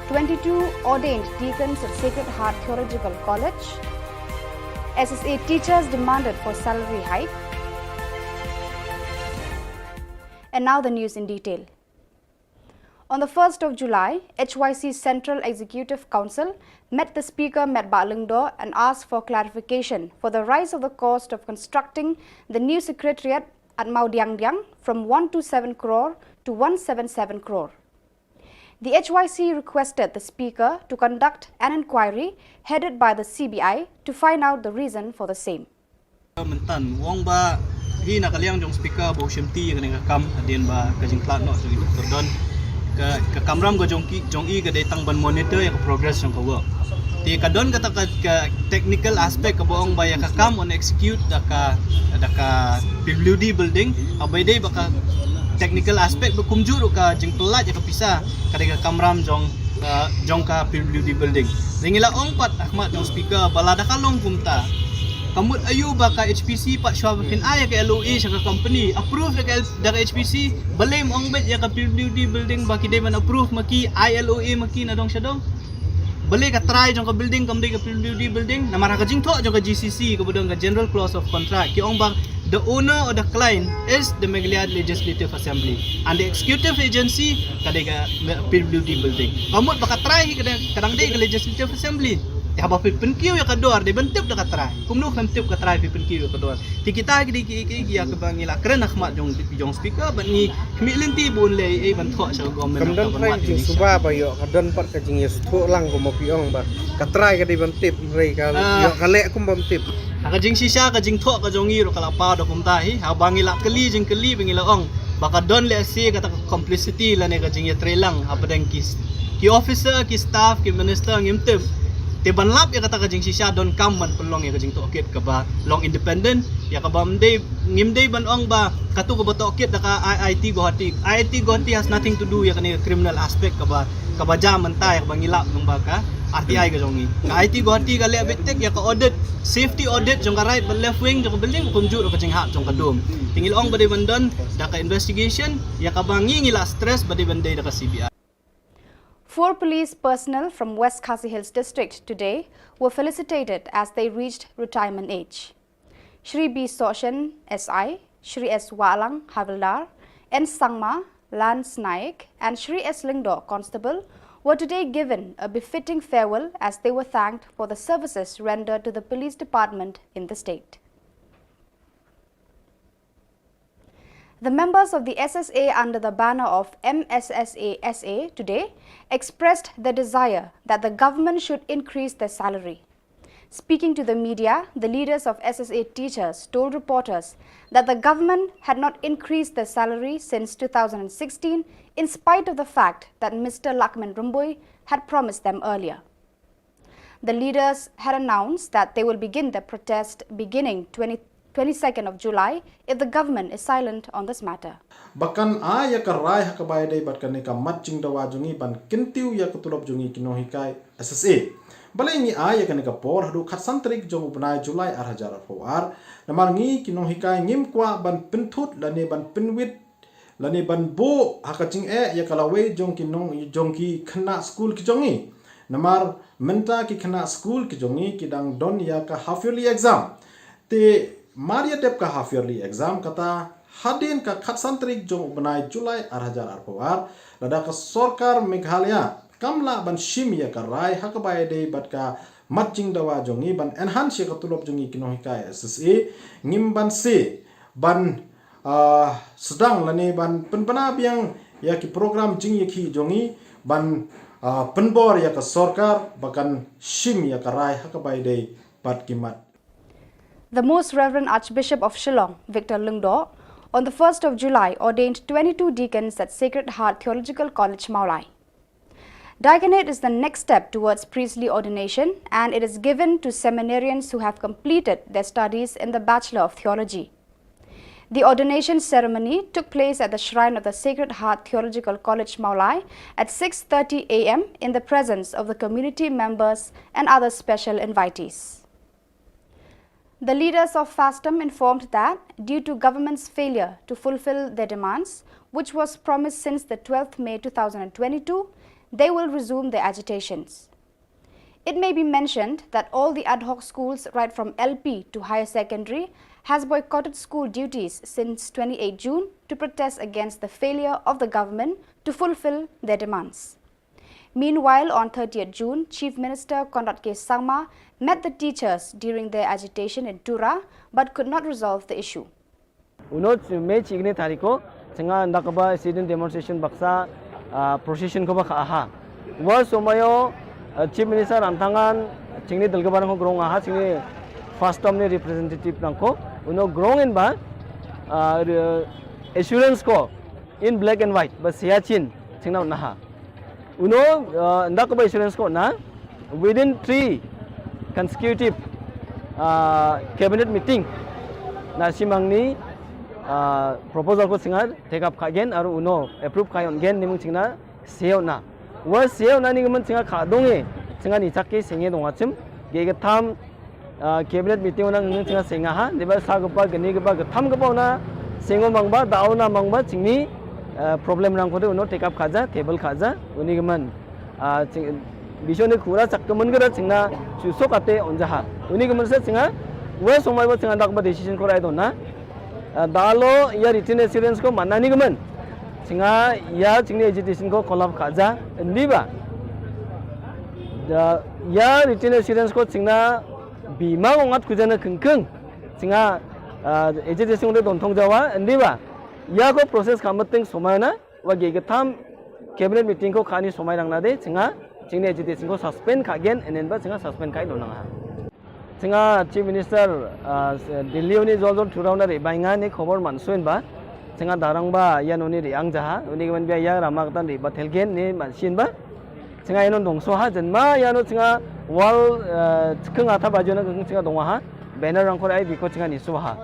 twenty-two ordained deacons at Sacred Heart Theological College, S S A teachers demanded for salary hike. And now the news in detail. On the first of July, H Y C Central Executive Council met the Speaker, Metbah Lyngdoh, and asked for clarification for the rise of the cost of constructing the new secretariat at Mawdiangdiang from one two seven crore to one seven seven crore. The H Y C requested the Speaker to conduct an inquiry headed by the C B I to find out the reason for the same. Mynta u ong ba hi na ka liang jong speaker ba u shimti ïa kane ka kam hadien ba ka jingkhlad noh jong i Doctor Don, ka, ka kamram ka jong ki, jong i ka dei tang ban monitor ïa ka progress jong ka work. Te ka don kata ka, ka technical aspect kaba ong ba ïa ka kam yn execute da ka, da ka P W D building, haba ïadei ba ka technical aspect ba kumjuh ruh ka jingpyllait ïa ka pisa ka dei ka kamram jong, uh, jong ka P W D building. Te ngi la ong pat ha khmat jong speaker ba lada ka long kumta, ka mut aïu ba ka H P C pat shuwa ba phin ai ïa ka L O A sha ka company, approve da ka L-, da ka H P C, balei ym ong beit ïa ka P W D building ba ki dei ban approve ma ki, ai L O A ma ki na dong sha dong? Balei ka trai jong ka building kam dei ka P W D building? Namar ha ka jingthoh jong ka G C C kaba don ka General Clause of Contract ki ong ba the owner or the client is the Meghalaya Legislative Assembly and the executive agency ka dei ka P W D building. Ka mut ba ka trai hi ka dang, ka dang dei ka Legislative Assembly. Te haba phi pynkiew ïa ka dor dei ban tip da ka trai. Kumno phin tip ka trai phi pynkiew ïa ka dor? Te kita ki dei ki, ki, ki ïa kaba ngi la kren ha khmat jong, jong speaker bad ngi khmih lynti ba un leh ei ban thoh sha ka government. Kam don trai ka jingsuba ba ïoh, ka don pat ka jingïasuthuh lang kumba phi ong ba ka trai ka dei ban tip, hynrei ka ïoh ka leh kum bym tip. Ha ka jingshisha ka jingthoh ka jong ngi ruh ka la paw da kumta hi, haba ngi la kylli jingkylli ba ngi la ong ba ka don lehse kata ka complicity lane ka jingïatreilang hapdeng ki, ki officer, ki staff, ki minister, ngim tip. Te ban lap ïa kata ka jingshisha donkam ban pynlong ïa ka jingtohkit kaba long independent, ïa kaba ym dei, ngim dei ban ong ba katu kaba tohkit da ka I I T Guwahati. I I T Guwahati has nothing to do ïa kane ka criminal aspect kaba Kaba jia mynta ïa kaba ngi lap lyngba ka R T I ka jong ngi. Ka I T Guwahati ka leh beit tek ïa ka audit, safety audit jong ka right bad left wing jong ka building, kumjuh ruh ka jinghap jong ka dome. Te ngi la ong ba dei ban don da ka investigation ïa kaba ngi ngi la stress ba dei ban dei da ka C B I. Four police personnel from West Khasi Hills District today were felicitated as they reached retirement age. Shri B Sohshen, S I, Shri S Wahlang, Havildar, N Sangma, Lance Naik, and Shri S Lyngdoh, Constable, were today given a befitting farewell as they were thanked for the services rendered to the police department in the state. The members of the S S A under the banner of M S S A S A today expressed their desire that the government should increase their salary. Speaking to the media, the leaders of S S A teachers told reporters that the government had not increased their salary since two thousand sixteen, in spite of the fact that Mister Lahkmen Rymbui had promised them earlier. The leaders had announced that they will begin their protest beginning twenty, twenty-second of July if the government is silent on this matter. Ba kan ai ïa ka rai ha kaba ïadei bad kane ka mat jingdawa jong ngi ban kyntiew ïa ka tulop jong ngi ki nonghikai S S A. Balei ngi ai ïa kane ka por haduh khatsan tarik jong u bnai July ar hajar arphew ar? Namar ngi ki nonghikai ngim kwah ban pynthut lane ban pynwit lane ban buh ha ka jingeh ïa ka lawei jong ki nong, jong ki khynnah skul ki jong ngi. Namar mynta ki khynnah skul ki jong ngi ki dang don ïa ka half yearly exam. Te mar ïa dep ka half yearly exam kata, hadien ka khatsan tarik jong u bnai July ar hajar arphew ar, lada ka sorkar Meghalaya kam lah ban shim ïa ka rai ha kaba ïadei bad ka mat jingdawa jong ngi ban enhance ïa ka tulop jong ngi ki nonghikai S S A, ngim banse ban, ah, sdang lane ban pynbna biang ïa ki program jingïakhih jong ngi ban, ah, pynbor ïa ka sorkar ba kan shim ïa ka rai ha kaba ïadei bad ki mat. The Most Reverend Archbishop of Shillong, Victor Lyngdoh, on the first of July ordained twenty-two deacons at Sacred Heart Theological College, Mawlai. Diaconate is the next step towards priestly ordination, and it is given to seminarians who have completed their studies in the Bachelor of Theology. The ordination ceremony took place at the shrine of the Sacred Heart Theological College, Mawlai, at six thirty A M in the presence of the community members and other special invitees. The leaders of FASTM informed that, due to government's failure to fulfill their demands, which was promised since the twelfth May two thousand twenty-two, they will resume their agitations. It may be mentioned that all the ad hoc schools, right from L P to higher secondary, has boycotted school duties since twenty-eight June to protest against the failure of the government to fulfill their demands. Meanwhile, on thirtieth June, Chief Minister Conrad K Sangma met the teachers during their agitation in Tura but could not resolve the issue. Uno me chigni tariko, chinga ndakaba student demonstration baksa, ah, procession ko ba kha aha. Wa somayo, ah, Chief Minister Ramthangan, chingni dalgaban ko grong aha, chingni FASTM ni representative nangko, uno grong in ba, ah, re-, assurance ko in black and white, ba siya chin, chingna unaha. Uno, ah, nda ko ba assurance ko na, within three consecutive, ah, cabinet meeting, na simangni, ah, proposal ko singa take up kha gen, aru uno approve kha yon gen, nimung chingna seo na. Wa seo na ni gaman singa kha dong e, singa ni chak ke singe dong achim, ge ge tham, ah, cabinet meeting ona ngi chinga senga ha, deba sa gapa gani gapa gatham gapa ona sengo mangba, dao na mangba, chingni, ah, problem rang kode uno take up khaja, table khaja, uni gaman, ah, ching, bisho ni khura chak kaman gada chingna, chusok ate onja ha. Uni gaman sa chinga, wa somai wa chinga dak ba decision ko rai dona. Ah, dalo ya written assurance ko mana ni gaman. Chinga ya chingni agitation ko collapse khaja, ndi ba. Da ya written assurance ko chingna bima ngongat kujana kengkeng. Chinga, ah, agitation de don thong jawa, ndi ba. Ya ko process kha mating somai na, wa ge gatham cabinet meeting ko khani somai rang na de, chinga, chingni agitation ko suspend kha gen, enen ba chinga suspend kai don nang ha. Chinga Chief Minister, ah, Delhi uni jol jol thurau na re bainga ni khobor mansuin ba. Chinga darang ba ya noni re ang jaha, uni gaman bia ya rama katan re ba thelgen ni mansin ba. Chinga ino dongso ha, jen ma ino chinga wall, eh, chikeng atha bajo na chinga dongwa ha. Banner rangkor ai biko chinga niso ha.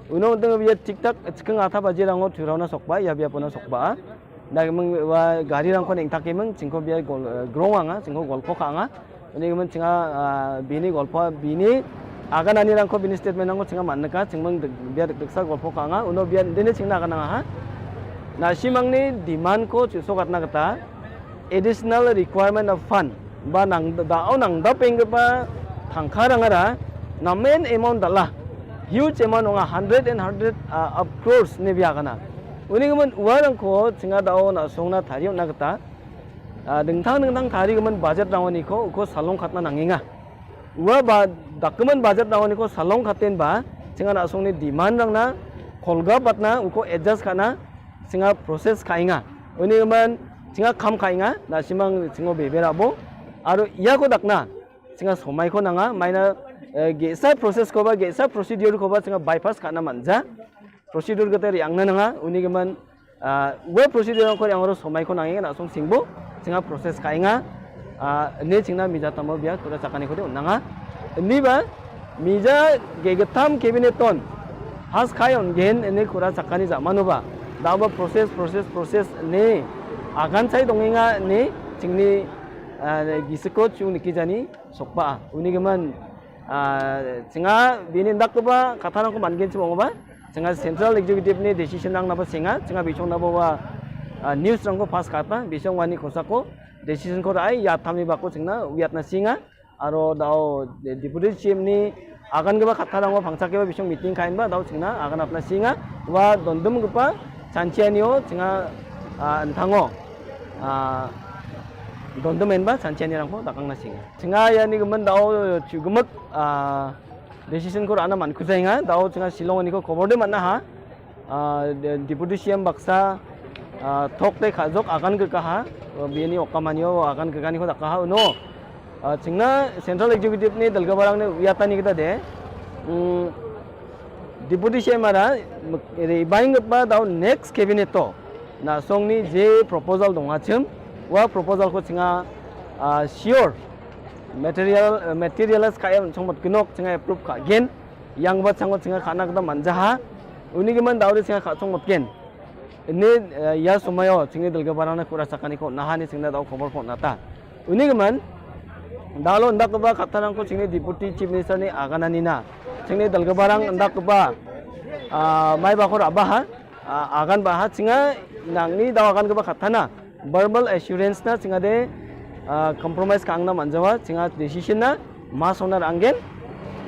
Uno unteng bia tik tak chikeng atha baje rango thurau na sokba, ya bia puna sokba. Da ki meng wa gari rang ko neng tak ki meng, ching ko bia gol, eh, grong anga, ching ko golpho ka anga. Uni ki meng chinga, ah, bini golpho, bini agan ani rang ko bini statement rang ko chinga man ka, ching meng dek, bia dek, dek sa golpho ka anga, uno bia dini ching na ka nang ha. Na si meng ni demand ko chu so kat na kata, additional requirement of fund. Ba nang da, da, au nang da peng ba thang ka rang ara, na main amount da la. Huge amount ong a hundred and hundred, ah, of crores ni bia kana. Uni ki meng wa rang ko chinga da au na song na thari na kata. Ah, dingthang dingthang thari ki meng budget rang ni ko, ko salong khat na nang inga. Wa ba document budget rang ni ko salong khat ten ba, chinga na song ni demand rang na, kolga pat na, uko adjust ka na, chinga process ka inga. Uni ki meng, chinga kam ka inga, na si meng chingo bebe rabo. Aro ya ko dak na, chinga somai ko nanga, mai na, eh, gesa process ko ba, gesa procedure ko ba, chinga bypass ka na manja. Procedure kata ri ang na nanga, uni ki meng, ah, wa procedure ko yang ro somai ko nang inga na song singbo, chinga process ka inga, ah, ne chingna mija tamo bia kura chakani ko de nanga. Ni ba, mija ge getam cabinet ton, has kai on gen ne kura chakani ja manu ba. Da ba process, process, process ne, agan sai dong inga ne, chingni, ah, gisiko chung ni ki jani, sokpa. Uni ki meng, ah, chinga bini dak ba, kata nang ko man gen chimo ba. Chinga Central Executive ni decision nang na ba singa, chinga bichong na ba wa, ah, news rang ko pass kata, bichong wani kosa ko, decision ko rai, ya thami ba ko chingna, wiat na singa, aro dao de-, Deputy C M ni, agan ke ba kata rang ko pangchak ke ba bichong meeting kain ba, dao chingna, agan apna singa, wa dondum ke pa, chanchianio, chinga, ah, enthango, ah, dondum en ba, chanchiani rang ko, dakang na singa. Chinga ya ni ke meng dao, chu gemek, ah, decision ko rana man kuzai nga, dao chinga Shillong ni ko khobor de man na ha. Ah, de-, Deputy C M baksa, ah, thok te khajok agan ke kaha, ah, bini okamanio agan ke kani ko dak kaha, no. Ah, chingna Central Executive ni dalga barang ne wiatani kita de. Hmm, Deputy C M ara, re baing ba dao next cabinet to. Na song ni je proposal dong achim, wa proposal ko chinga, ah, sure. Material, eh, materialize ka em chong mot kinok chinga approve ka gen. Yang ba chang chinga khana kata manja ha. Uni ki meng dao ri chinga kha chong mot gen. Ini, eh, ya sumayo chingni dalga barang na kura chakani ko naha ni chingna dao khobor ko nata. Uni ki meng dalo ndak ba kata nang ko chingni Deputy Chief Minister ni agan ani na. Chingni dalga barang ndak ba, ah, mai ba ko raba ha. Ah, agan ba ha chinga nang ni dao agan ke ba kata na. Verbal assurance na chinga de, ah, compromise ka ang na manjawa, chinga decision na, mas onar anggen,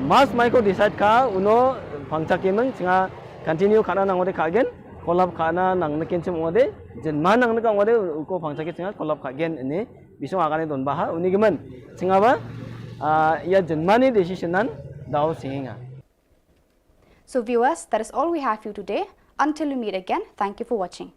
mas mai ko decide ka, uno pangchak kemeng, chinga continue kana nang ode ka gen, kolap kana nang na kenchim ode, jenman nang na ka ode, uko pangchak ke chinga kolap ka gen ini, bisong akane don baha, uni ki meng, chinga ba, ah, ya jenman ni decision nan, dao singa. So viewers, that is all we have for you today. Until we meet again, thank you for watching.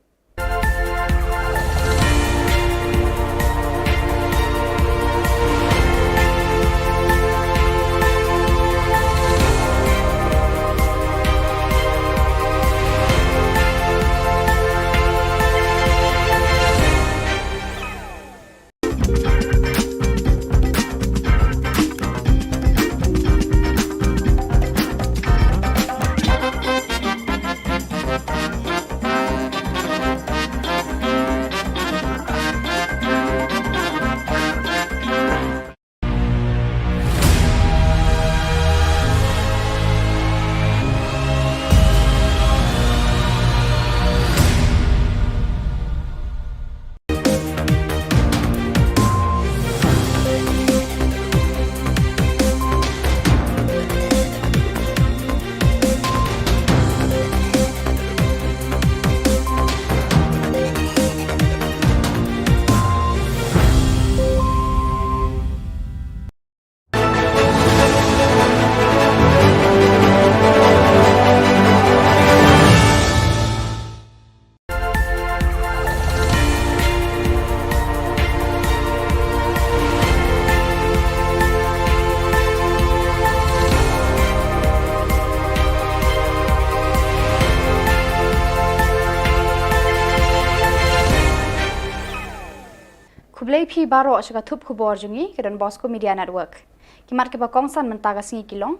Khublei phi baroh sha ka thup khubor jong ngi ka Don Bosco Media Network. Ki mat kiba kongsan mynta ka sngi ki long: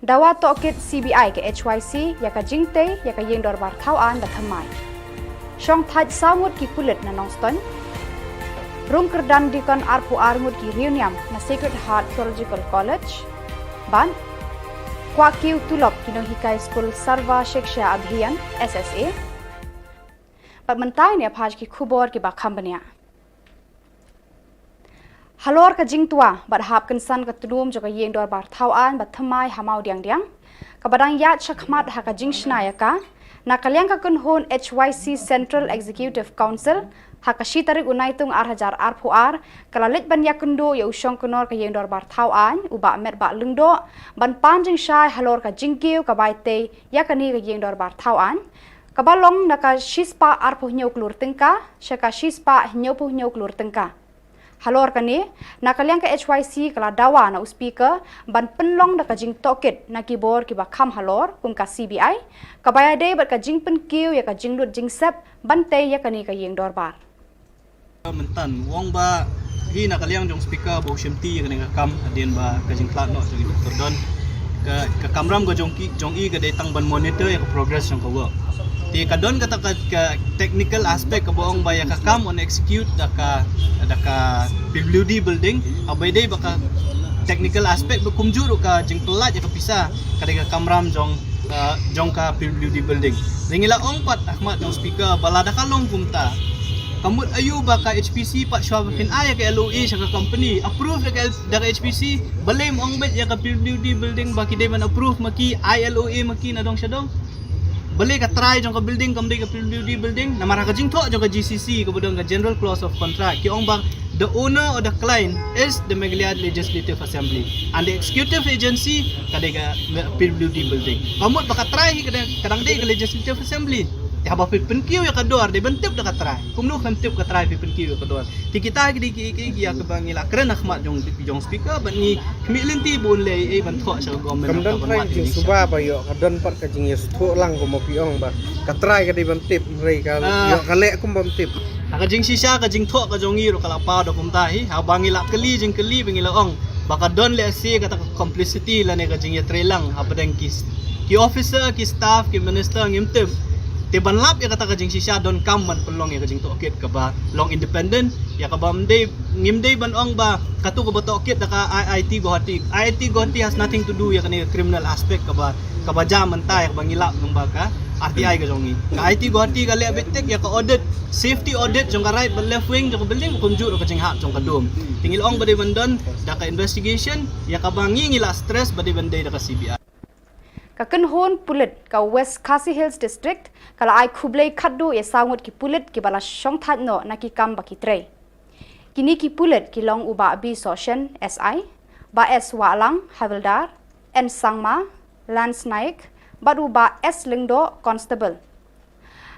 Dawa tohkit C B I ka H Y C ïa ka jingtei ïa ka ïing dorbar thaw aiñ da thymmai. Shongthait saw ngut ki pulit na Nongstoiñ. Rung kyrdan dikon arphew ar ngut ki riewniam na Sacred Heart Theological College. Bad kwah kiew tulop ki nonghikai skul Sarva Shiksha Abhiyan, S S A. Bad mynta ngin ïa peit ki khubor kiba kham bniah. Halor ka jingtwa bad hap kynsan ka tnum jong ka ïing dorbar thaw aiñ ba thymmai ha Mawdiangdiang, kaba dang ïaid shakhmat ha ka jingshna ïa ka, na ka liang ka kynhun H Y C Central Executive Council, ha ka shi tarik u Naitung ar hajar arphew ar, ka la leit ban ïakynduh ïa u shongknor ka ïing dorbar thaw aiñ, u Bah Metbah Lyngdoh, ban pan jingshai halor ka jingkiew ka bai tei ïa kane ka ïing dorbar thaw aiñ, kaba long na ka shispah arphew hynñiew klur tyngka sha ka shispah hynñiewphew hynñiew klur tyngka. Halor kane, na ka liang ka H Y C ka la dawa na u Speaker ban pynlong da ka jingtohkit na ki bor kiba kham halor kum ka C B I, kaba ïadei bad ka jingpynkiew ïa ka jinglut jingsep ban tei ïa kane ka ïing dorbar. Mynta u ong ba hi na ka liang jong Speaker ba u shimti ïa kane ka kam hadien ba ka jingkhlad noh jong i Doctor Don, ka, ka kamram ka jong ki, jong i ka dei tang ban monitor ïa ka progress jong ka work. Te ka don kata ka, ka technical aspect kaba ong ba ïa ka kam yn execute da ka, da ka P W D building, haba ïadei bad ka technical aspect ba kumjuh ruh ka jingpyllait ïa ka pisa, ka dei ka kamram jong, uh, jong ka P W D building. Te ngi la ong pat ha khmat jong Speaker ba lada ka long kumta, ka mut aïu ba ka H P C pat shuwa ba phin ai ïa ka L O A sha ka company, approve da ka L-, da ka H P C, balei ym ong beit ïa ka P W D building ba ki dei ban approve ma ki, ai L O A ma ki na dong sha dong? Balei ka trai jong ka building kam dei ka P W D building? Namar ha ka jingthoh jong ka G C C kaba don ka General Clause of Contract, ki ong ba the owner or the client is the Meghalaya Legislative Assembly and the executive agency ka dei ka P W D building. Ka mut ba ka trai hi ka dang, ka dang dei ka Legislative Assembly. Te haba phi pynkiew ïa ka dor dei ban tip da ka trai. Kumno phin tip ka trai phi pynkiew ïa ka dor? Te kita ki dei ki, ki, ki ïa kaba ngi la kren ha khmat jong, jong Speaker bad ngi khmih lynti ba un leh ei ban thoh sha ka government. Kam don trai ka jingshisha ba ïoh, ka don pat ka jingïasngewthuh lang kumba phi ong ba ka trai ka dei ban tip, hynrei ka ïoh ka leh kum bym tip. Ha ka jingshisha ka jingthoh ka jong ngi ruh ka la paw da kumta hi, haba ngi la kylli jingkylli ba ngi la ong ba ka don lehse kata ka complicity lane ka jingïatreilang hapdeng ki, ki officer, ki staff, ki minister ngim tip. Te ban lap ïa kata ka jingshisha donkam ban pynlong ïa ka jingtohkit kaba long independent, ïa kaba ym dei, ngim dei ban ong ba katu kaba tohkit da ka I I T Guwahati. I I T Guwahati has nothing to do ïa kane ka criminal aspect kaba, kaba jia mynta ïa kaba ngi lap nang ba ka R T I ka jong ngi. Ka I I T Guwahati ka leh beit tik ïa ka audit, safety audit jong ka right bad left wing jong ka building, kumjuh ruh ka jinghap jong ka dum. Te ngi la ong ba dei ban don da ka investigation, ïa kaba ngi ngi la stress ba dei ban dei da ka C B I. Ka kynhun pulit ka West Khasi Hills District ka la ai khublei khatduh ïa saw ngut ki pulit kiba la shongthait noh na ki kam ba ki trei. Kine ki pulit ki long u Bah B Sohshen, S I, Bah S Wahlang, Havildar, N Sangma, Lance Naik, bad u Bah S Lyngdoh, Constable.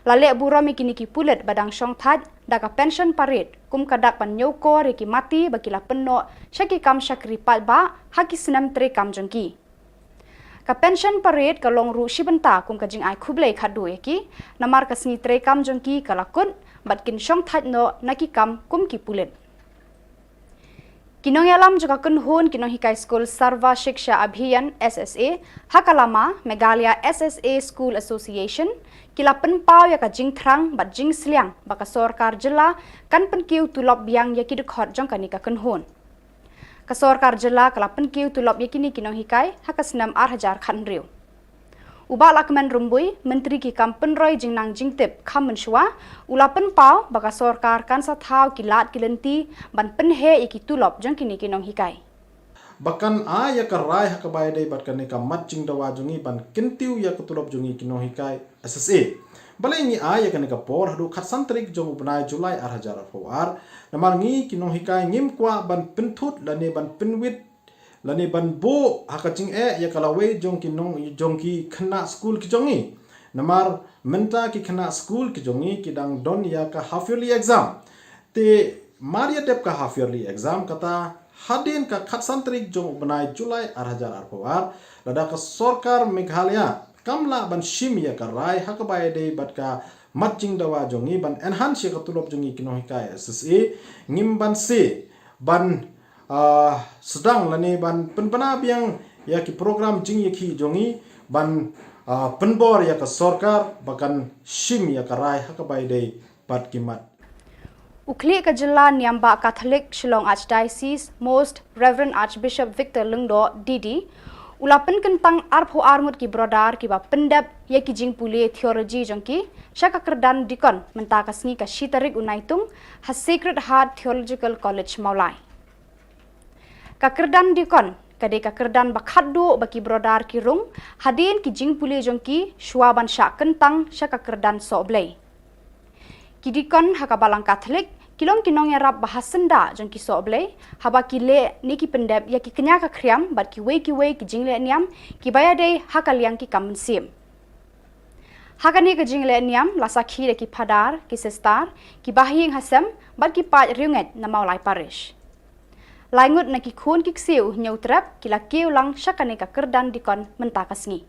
La leh burom ïa kine ki pulit ba dang shongthait da ka pension parade kum ka dak ban ñiewkor ïa ki mati ba ki la pynnoh sha ki kam shakri paidbah ha ki snem treikam jong ki. Ka pension parade ka long ruh shi bynta kum ka jingai khublei khatduh ïa ki, namar ka sngi treikam jong ki ka la kut bad kin shongthait noh na ki kam kum ki pulit. Ki nongïalam jong ka kynhun ki nonghikai skul Sarva Shiksha Abhiyan, S S A, ha ka lama Meghalaya S S A School Association, ki la pynpaw ïa ka jingthrang bad jingsliang ba ka sorkar jylla kan pynkiew tulop biang ïa ki dkhot jong kane ka kynhun. Ka sorkar jylla ka la pynkiew tulop ïa kine ki nonghikai ha ka snem ar hajar khathynriew. U Bah Lahkmen Rymbui, Myntri ki kam pynroi jingnang jingtip kham mynshuwa, u la pynpaw ba ka sorkar kan sa thaw ki lad ki lynti ban pynheh ïa ki tulop jong kine ki nonghikai. Ba kan ai ïa ka rai ha kaba ïadei bad kane ka mat jingdawa jong ngi ban kyntiew ïa ka tulop jong ngi ki nonghikai S S A. Balei ngi ai ïa kane ka por haduh khatsan tarik jong u bnai July ar hajar arphew ar? Namar ngi ki nonghikai ngim kwah ban pynthut lane ban pynwit lane ban buh ha ka jingeh ïa ka lawei jong ki nong, jong ki khynnah skul ki jong ngi. Namar mynta ki khynnah skul ki jong ngi ki dang don ïa ka half yearly exam. Te mar ïa dep ka half yearly exam, kata hadien ka khatsan tarik jong u bnai July ar hajar arphew ar, lada ka sorkar Meghalaya kam lah ban shim ïa ka rai ha kaba ïadei bad ka mat jingdawa jong ngi ban enhance ïa ka tulop jong ngi ki nonghikai S S A, ngim banse ban, ah, sdang lane ban pynbna biang ïa ki program jingïakhih jong ngi ban ah, pynbor ïa ka sorkar ba kan shim ïa ka rai ha kaba ïadei bad ki mat. U khlieh ka jylla niam bah Katholik Shillong Archdiocese, Most Reverend Archbishop Victor Lyngdoh, D D, u la pynkyntang arphew ar ngut ki brother kiba pyndep ïa ki jingpule theology jong ki sha ka kyrdan deacon mynta ka sngi ka shi tarik u Naitung ha Sacred Heart Theological College Mawlai. Ka kyrdan deacon ka dei ka kyrdan ba khatduh ba ki brother ki rung hadien ki jingpule jong ki shuwa ban shah kyntang sha ka kyrdan sohblei. Ki deacon ha ka Balang Katholik ki long ki nongïarap ba ha syndah jong ki sohblei haba ki leh ne ki pyndep ïa ki kñia ka khriam bad kiwei kiwei ki jingleh niam kiba ïadei ha ka liang ki kam mynsiem. Ha kane ka jingleh niam la sakhi da ki phadar, ki sister, ki bahaïing hasem bad ki paid riewngeit na Mawlai Parish. Lai ngut na ki khun ki ksiew Hynñiewtrep ki la kiew lang sha kane ka kyrdan deacon mynta ka sngi.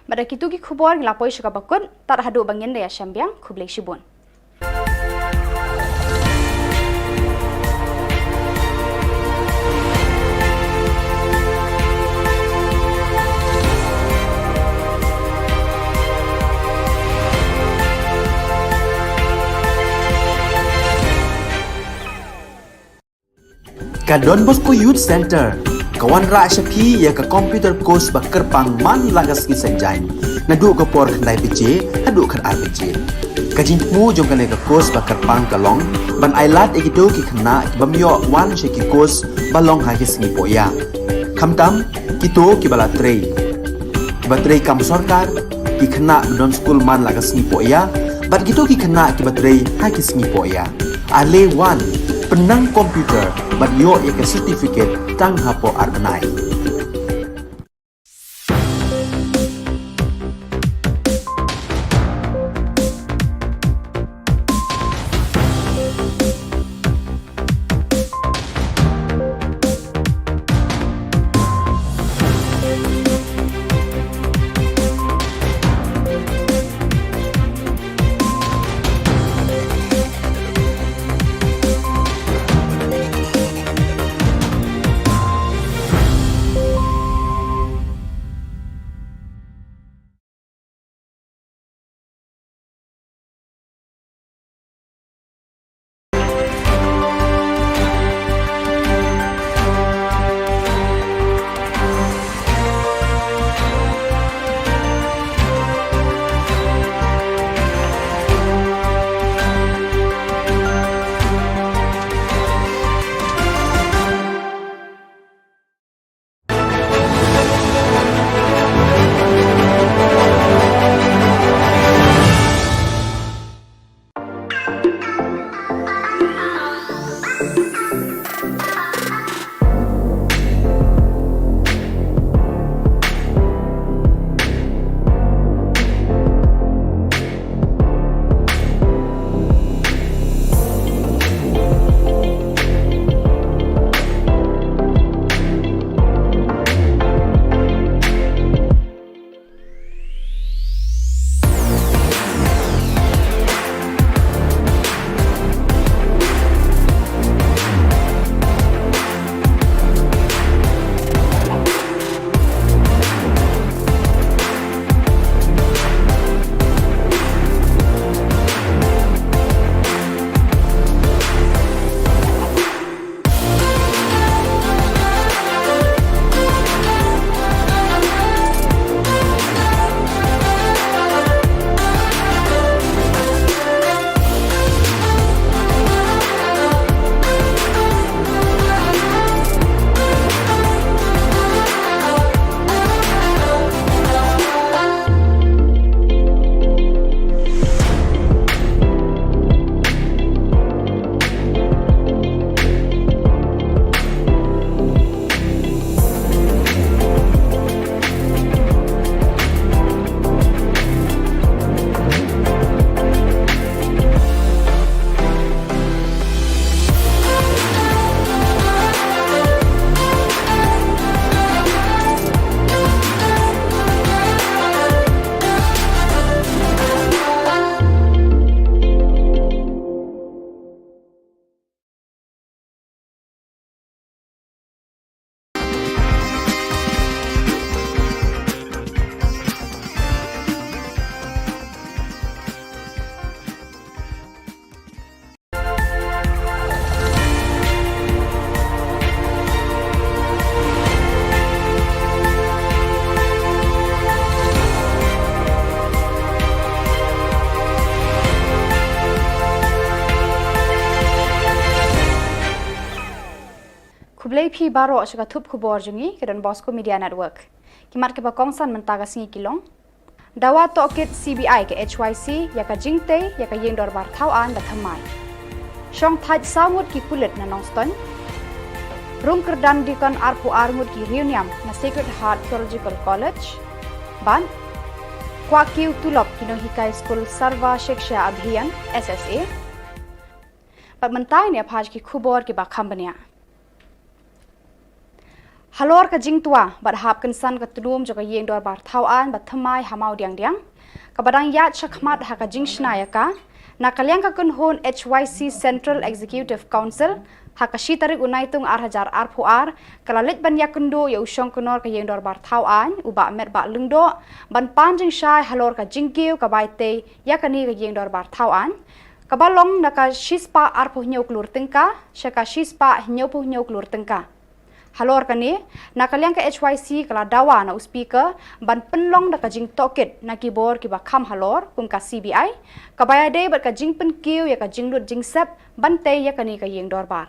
Bad da kitu ki khubor ngi la poi sha kaba kut, tad haduh ba ngin da ïashem biang, khublei shibun. Ka Don Bosco Youth Centre ka wanrah sha phi ïa ka computer course ba kyrpang man la ka sngi Saitjaiñ, naduh ka por khyndai baje haduh khatar baje. Ka jingthmu jong kane ka course ba kyrpang ka long ban ailad ïa kito ki khynnah ki bym ïoh wan sha ki course ba long ha ki sngi pohïa, khamtam kito kiba la trei, kiba trei kam sorkar, ki khynnah ba don skul man la ka sngi pohïa bad kito ki khynnah kiba trei ha ki sngi pohïa. Ale wan, pynnang computer bad ïoh ïa ka certificate tang hapoh ar bnai. Phi baroh sha ka thup khubor jong ngi ka Don Bosco Media Network. Ki mat kiba kongsan mynta ka sngi ki long: Dawa tohkit C B I ka H Y C ïa ka jingtei ïa ka ïing dorbar thaw aiñ ba thymmai. Shong thait saw ngut ki pulit na Nongstoiñ. Rung kyrdan diakon arphew ar ngut ki riewniam na Sacred Heart Theological College. Bad kwah kiew tulop ki nonghikai skul Sarva Shiksha Abhiyan, S S A. Bad mynta ngin ïa phai sha ki khubor kiba kham bniah. Halor ka jingtwa bad hap kynsan ka tnum jong ka ïing dorbar thaw aiñ ba thymmai ha Mawdiangdiang, kaba dang ïaid shakhmat ha ka jingshna ïa ka, na ka liang ka kynhun H Y C Central Executive Council, ha ka shi tarik u Naitung ar hajar arphew ar, ka la leit ban ïakynduh ïa u shongknor ka ïing dorbar thaw aiñ, u Bah Metbah Lyngdoh, ban pan jingshai halor ka jingkiew ka bai tei ïa kane ka ïing dorbar thaw aiñ, kaba long na ka shispah arphew hynñiew klur tyngka sha ka shispah hynñiewphew hynñiew klur tyngka. Halor kane, na ka liang ka H Y C ka la dawa na u Speaker ban pynlong da ka jingtohkit na ki bor kiba kham halor kum ka C B I, kaba ïadei bad ka jingpynkiew ïa ka jinglut jingsep ban tei ïa kane ka ïing dorbar.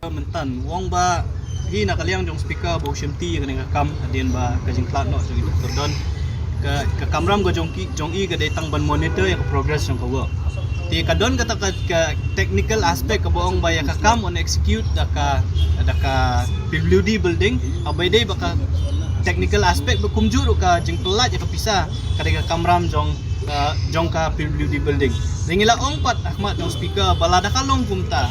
Mynta u ong ba hi na ka liang jong Speaker ba u shimti ïa kane ka kam hadien ba ka jingkhlad noh jong i Doctor Don, ka, ka kamram ka jong ki, jong i ka dei tang ban monitor ïa ka progress jong ka work. Te ka don kata ka, ka technical aspect kaba ong ba ïa ka kam yn execute da ka, da ka P W D building, haba ïadei bad ka technical aspect ba kumjuh ruh ka jingpyllait ïa ka pisa, ka dei ka kamram jong, uh, jong ka P W D building. Te ngi la ong pat ha khmat jong Speaker ba lada ka long kumta,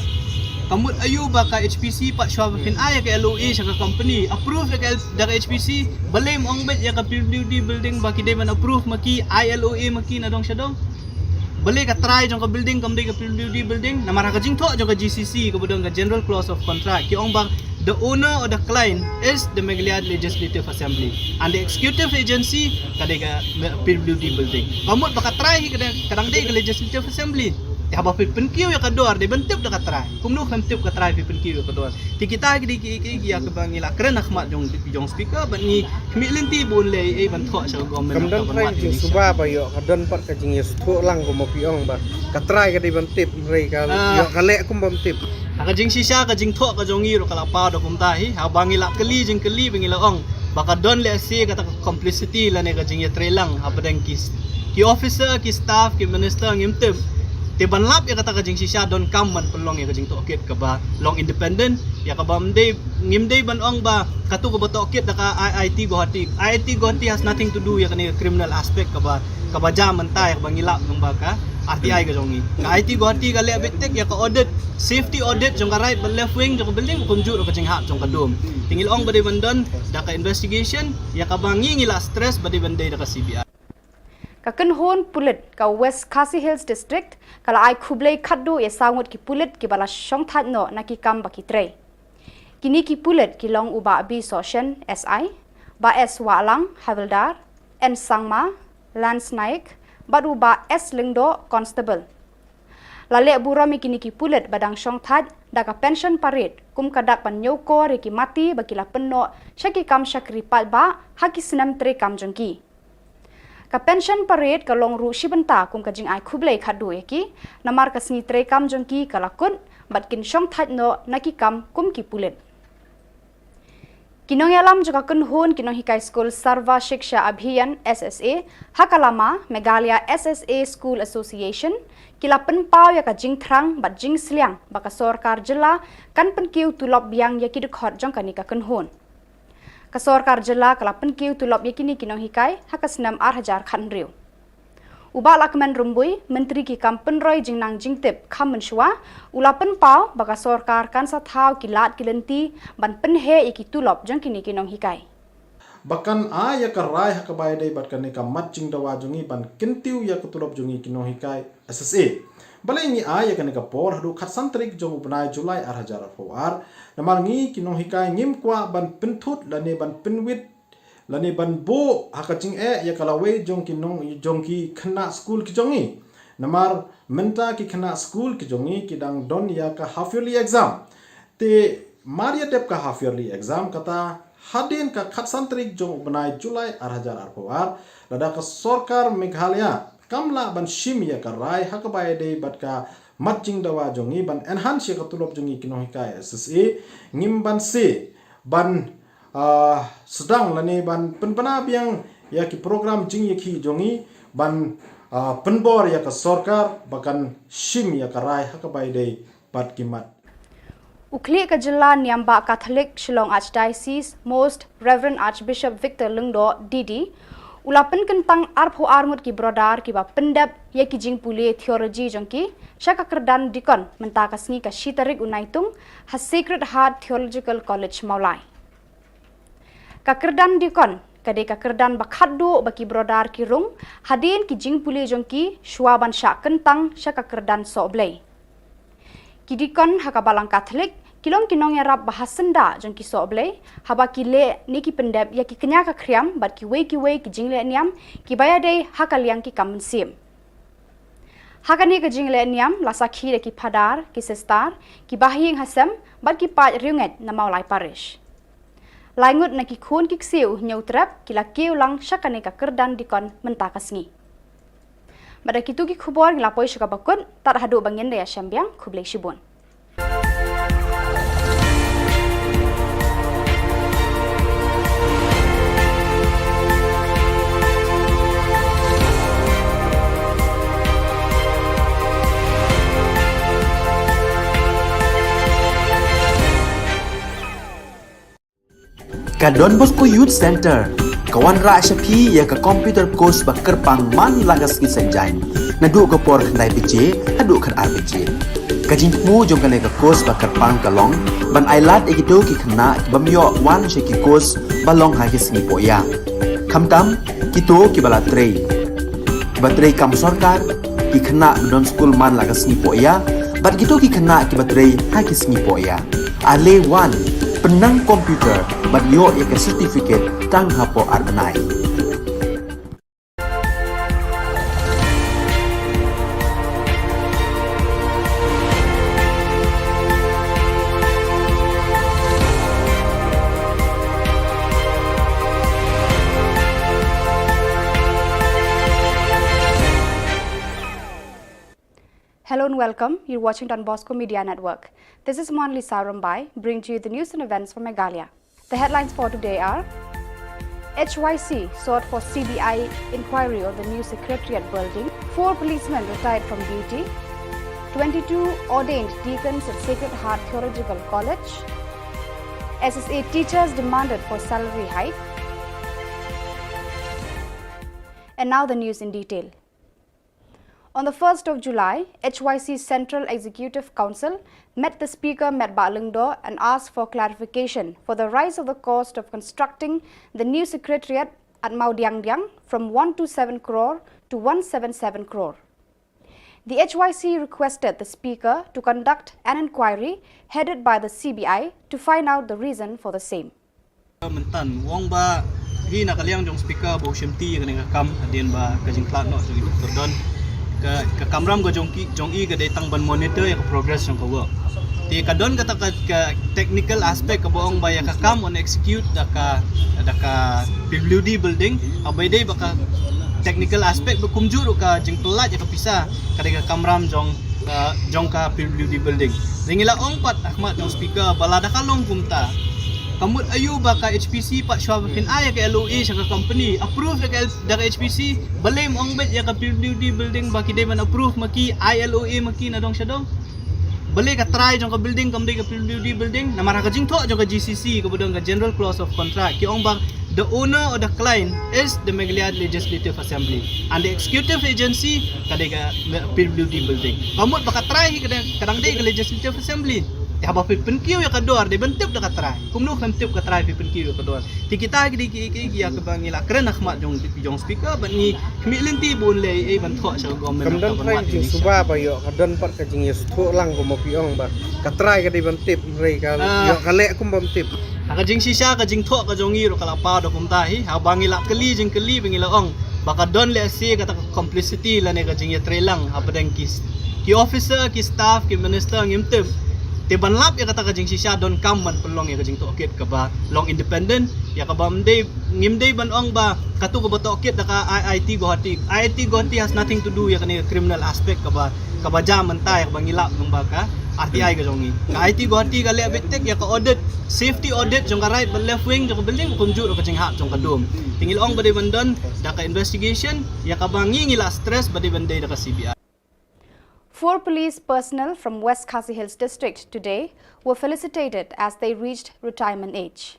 ka mut aïu ba ka H P C pat shuwa ba phin ai ïa ka L O A sha ka company, approve da ka L-, da ka H P C, balei ym ong beit ïa ka P W D building ba ki dei ban approve ma ki, ai L O A ma ki na dong sha dong? Balei ka trai jong ka building kam dei ka P W D building? Namar ha ka jingthoh jong ka G C C kaba don ka General Clause of Contract, ki ong ba the owner or the client is the Meghalaya Legislative Assembly and the executive agency ka dei ka P W D building. Ka mut ba ka trai hi ka dang, ka dang dei ka Legislative Assembly. Te haba phi pynkiew ïa ka dor dei ban tip da ka trai. Kumno phin tip ka trai phi pynkiew ïa ka dor? Te kita ki dei ki, ki, ki ïa kaba ngi la kren ha khmat jong, jong Speaker bad ngi khmih lynti bun lei ei ban thoh sha ka government. Kam don ka ban trai mat jingsuba ba ïoh ka don pat ka jingïasngewthuh lang kumba phi ong ba ka trai ka dei ban tip, hynrei ka, ah, ïoh ka leh kum bym tip. Ha ka jingshisha ka jingthoh ka jong ngi ruh ka la paw da kumta hi, haba ngi la kylli jingkylli ba ngi la ong ba ka don lehse kata ka complicity lane ka jingïatreilang hapdeng ki, ki officer, ki staff, ki minister ngim tip. Te ban lap ïa kata ka jingshisha donkam ban pynlong ïa ka jingtohkit kaba long independent, ïa kaba ym dei, ngim dei ban ong ba katu kaba tohkit da ka I I T Guwahati. I I T Guwahati has nothing to do ïa kane ka criminal aspect kaba, kaba jia mynta ïa kaba ngi lap nang ba ka R T I ka jong ngi. Ka I I T Guwahati ka leh beit tik ïa ka audit, safety audit jong ka right bad left wing jong ka building, kumjuh ruh ka jinghap jong ka dum. Te ngi la ong ba dei ban don da ka investigation, ïa kaba ngi ngi la stress ba dei ban dei da ka C B I. Ka kynhun pulit ka West Khasi Hills District ka la ai khublei khatduh ïa saw ngut ki pulit kiba la shongthait noh na ki kam ba ki trei. Kine ki pulit ki long u Bah B Sohshen, S I, Bah S Wahlang, Havildar, N Sangma, Lance Naik, bad u Bah S Lyngdoh, Constable. La leh burom ïa kine ki pulit ba dang shongthait da ka pension parade kum ka dak ban ñiewkor ïa ki mati ba ki la pynnoh sha ki kam shakri paidbah ha ki snem treikam jong ki. Ka pension parade ka long ruh shi bynta kum ka jingai khublei khatduh ïa ki, namar ka sngi treikam jong ki ka la kut bad kin shongthait noh na ki kam kum ki pulit. Ki nongïalam jong ka kynhun ki nonghikai skul Sarva Shiksha Abhiyan, S S A, ha ka lama Meghalaya S S A School Association, ki la pynpaw ïa ka jingthrang bad jingsliang ba ka sorkar jylla kan pynkiew tulop biang ïa ki dkhot jong kane ka kynhun. Ka sorkar jylla ka la pynkiew tulop ïa kine ki nonghikai ha ka snem ar hajar khathynriew. U Bah Lahkmen Rymbui, Myntri ki kam pynroi jingnang jingtip kham mynshuwa, u la pynpaw ba ka sorkar kan sa thaw ki lad ki lynti ban pynheh ïa ki tulop jong kine ki nonghikai. Ba kan ai ïa ka rai ha kaba ïadei bad kane ka mat jingdawa jong ngi ban kyntiew ïa ka tulop jong ngi ki nonghikai S S A. Balei ngi ai ïa kane ka por haduh khatsan tarik jong u bnai July ar hajar arphew ar? Namar ngi ki nonghikai ngim kwah ban pynthut lane ban pynwit lane ban buh ha ka jingeh ïa ka lawei jong ki nong, jong ki khynnah skul ki jong ngi. Namar mynta ki khynnah skul ki jong ngi ki dang don ïa ka half yearly exam. Te mar ïa dep ka half yearly exam, kata hadien ka khatsan tarik jong u bnai July ar hajar arphew ar, lada ka sorkar Meghalaya kam lah ban shim ïa ka rai ha kaba ïadei bad ka mat jingdawa jong ngi ban enhance ïa ka tulop jong ngi ki nonghikai S S A, ngim banse ban, ah, sdang lane ban pynbna biang ïa ki program jingïakhih jong ngi ban, ah, pynbor ïa ka sorkar ba kan shim ïa ka rai ha kaba ïadei bad ki mat. U khlieh ka jylla niam bah Catholic Shillong Archdiocese, Most Reverend Archbishop Victor Lyngdoh, D D, u la pynkyntang arphew ar ngut ki brother kiba pyndep ïa ki jingpule theology jong ki sha ka kyrdan deacon mynta ka sngi ka shi tarik u Naitung ha Sacred Heart Theological College Mawlai. Ka kyrdan deacon ka dei ka kyrdan ba khatduh ba ki brother ki rung hadien ki jingpule jong ki shuwa ban shah kyntang sha ka kyrdan sohblei. Ki deacon ha ka balang Catholic ki long ki nongïarap ba ha syndah jong ki sohblei haba ki leh ne ki pyndep ïa ki kñia ka khriam bad kiwei kiwei ki jingleh niam kiba ïadei ha ka liang ki kam mynsiem. Ha kane ka jingleh niam la sakhi da ki phadar, ki sister, ki bahaïing hasem bad ki paid riewngeit na Mawlai Parish. Lai ngut na ki khun ki ksiew Hynñiewtrep ki la kiew lang sha kane ka kyrdan deacon mynta ka sngi. Bad da kito ki khubor ngi la poi sha kaba kut, tad haduh ba ngin da ïashem biang, khublei shibun. Ka Don Bosco Youth Centre ka wanrah sha phi ïa ka computer course ba kyrpang man la ka sngi Saitjaiñ, naduh ka por khyndai baje haduh khatar baje. Ka jingthmu jong kane ka course ba kyrpang ka long ban ailad ïa kito ki khynnah ki bym ïoh wan sha ki course ba long ha ki sngi pohïa, khamtam kito kiba la trei, kiba trei kam sorkar, ki khynnah ba don skul man la ka sngi pohïa bad kito ki khynnah kiba trei ha ki sngi pohïa. Ale wan, pynnang computer bad ïoh ïa ka certificate tang hapoh ar bnai. Hello and welcome. You're watching Don Bosco Media Network. This is Monlisa Rumbai, bringing to you the news and events from Meghalaya. The headlines for today are: H Y C sought for C B I inquiry on the new secretariat building, four policemen retired from duty, twenty-two ordained deacons at Sacred Heart Theological College, S S A teachers demanded for salary hike. And now the news in detail. On the first of July, H Y C Central Executive Council met the Speaker, Metbah Lyngdoh, and asked for clarification for the rise of the cost of constructing the new secretariat at Mawdiangdiang from one two seven crore to one seven seven crore. The H Y C requested the Speaker to conduct an inquiry headed by the C B I to find out the reason for the same. Mynta u ong ba hi na ka liang jong speaker ba u shim ti kane ka kam hadien ba ka jingkhlad noh jong i Doctor Don. Ka, ka kamram ka jong ki, jong i ka dei tang ban monitor ïa ka progress jong ka work. Te ka don kata ka, ka technical aspect kaba ong ba ïa ka kam yn execute da ka, da ka P W D building, haba ïadei ba ka technical aspect ba kumjuh ruh ka jingpyllait ïa ka pisa ka dei ka kamram jong, uh, jong ka P W D building. Te ngi la ong pat ha khmat jong speaker ba lada ka long kumta, ka mut aïu ba ka H P C pat shuwa ba phin ai ïa ka L O A sha ka company, approve da ka L-, da ka H P C, balei ym ong beit ïa ka P W D building ba ki dei ban approve ma ki, ai L O A ma ki na dong sha dong? Balei ka trai jong ka building kam dei ka P W D building? Namar ha ka jingthoh jong ka G C C kaba don ka General Clause of Contract ki ong ba the owner or the client is the Meghalaya Legislative Assembly and the executive agency ka dei ka P W D building. Ka mut ba ka trai hi ka dang, ka dang dei ka Legislative Assembly. Te haba phi pynkiew ïa ka dor dei ban tip da ka trai. Kumno phin tip ka trai phi pynkiew ïa ka dor? Te kita ki dei ki, ki, ki ïa kaba ngi la kren ha khmat jong, jong speaker bad ngi khmih lynti ba un leh ei ei ban thoh sha ka government. Kam don trai jingsuba ba ïoh, ka don pat ka jingïasuthuh lang kumba phi ong ba ka trai ka dei ban tip, hynrei ka ïoh ka leh kum bym tip. Ha ka jingshisha ka jingthoh ka jong ngi ruh ka la paw da kumta hi, haba ngi la kylli jingkylli ba ngi la ong ba ka don lehse kata ka complicity lane ka jingïatreilang hapdeng ki, ki officer, ki staff, ki minister, ngim tip. Te ban lap ïa kata ka jingshisha donkam ban pynlong ïa ka jingtohkit kaba long independent, ïa kaba ym dei, ngim dei ban ong ba kato kaba tohkit da ka I I T Guwahati. I I T Guwahati has nothing to do ïa kane ka criminal aspect kaba Kaba jia mynta ïa kaba ngi lap lyngba ka R T I ka jong ngi. Ka I I T Guwahati ka leh beit tik ïa ka audit, safety audit jong ka right bad left wing jong ka building, kumjuh ruh ka jinghap jong ka dome. Te ngi la ong ba dei ban don da ka investigation ïa kaba ngi ngi la stress ba dei ban dei da ka C B I. Four police personnel from West Khasi Hills District today were felicitated as they reached retirement age.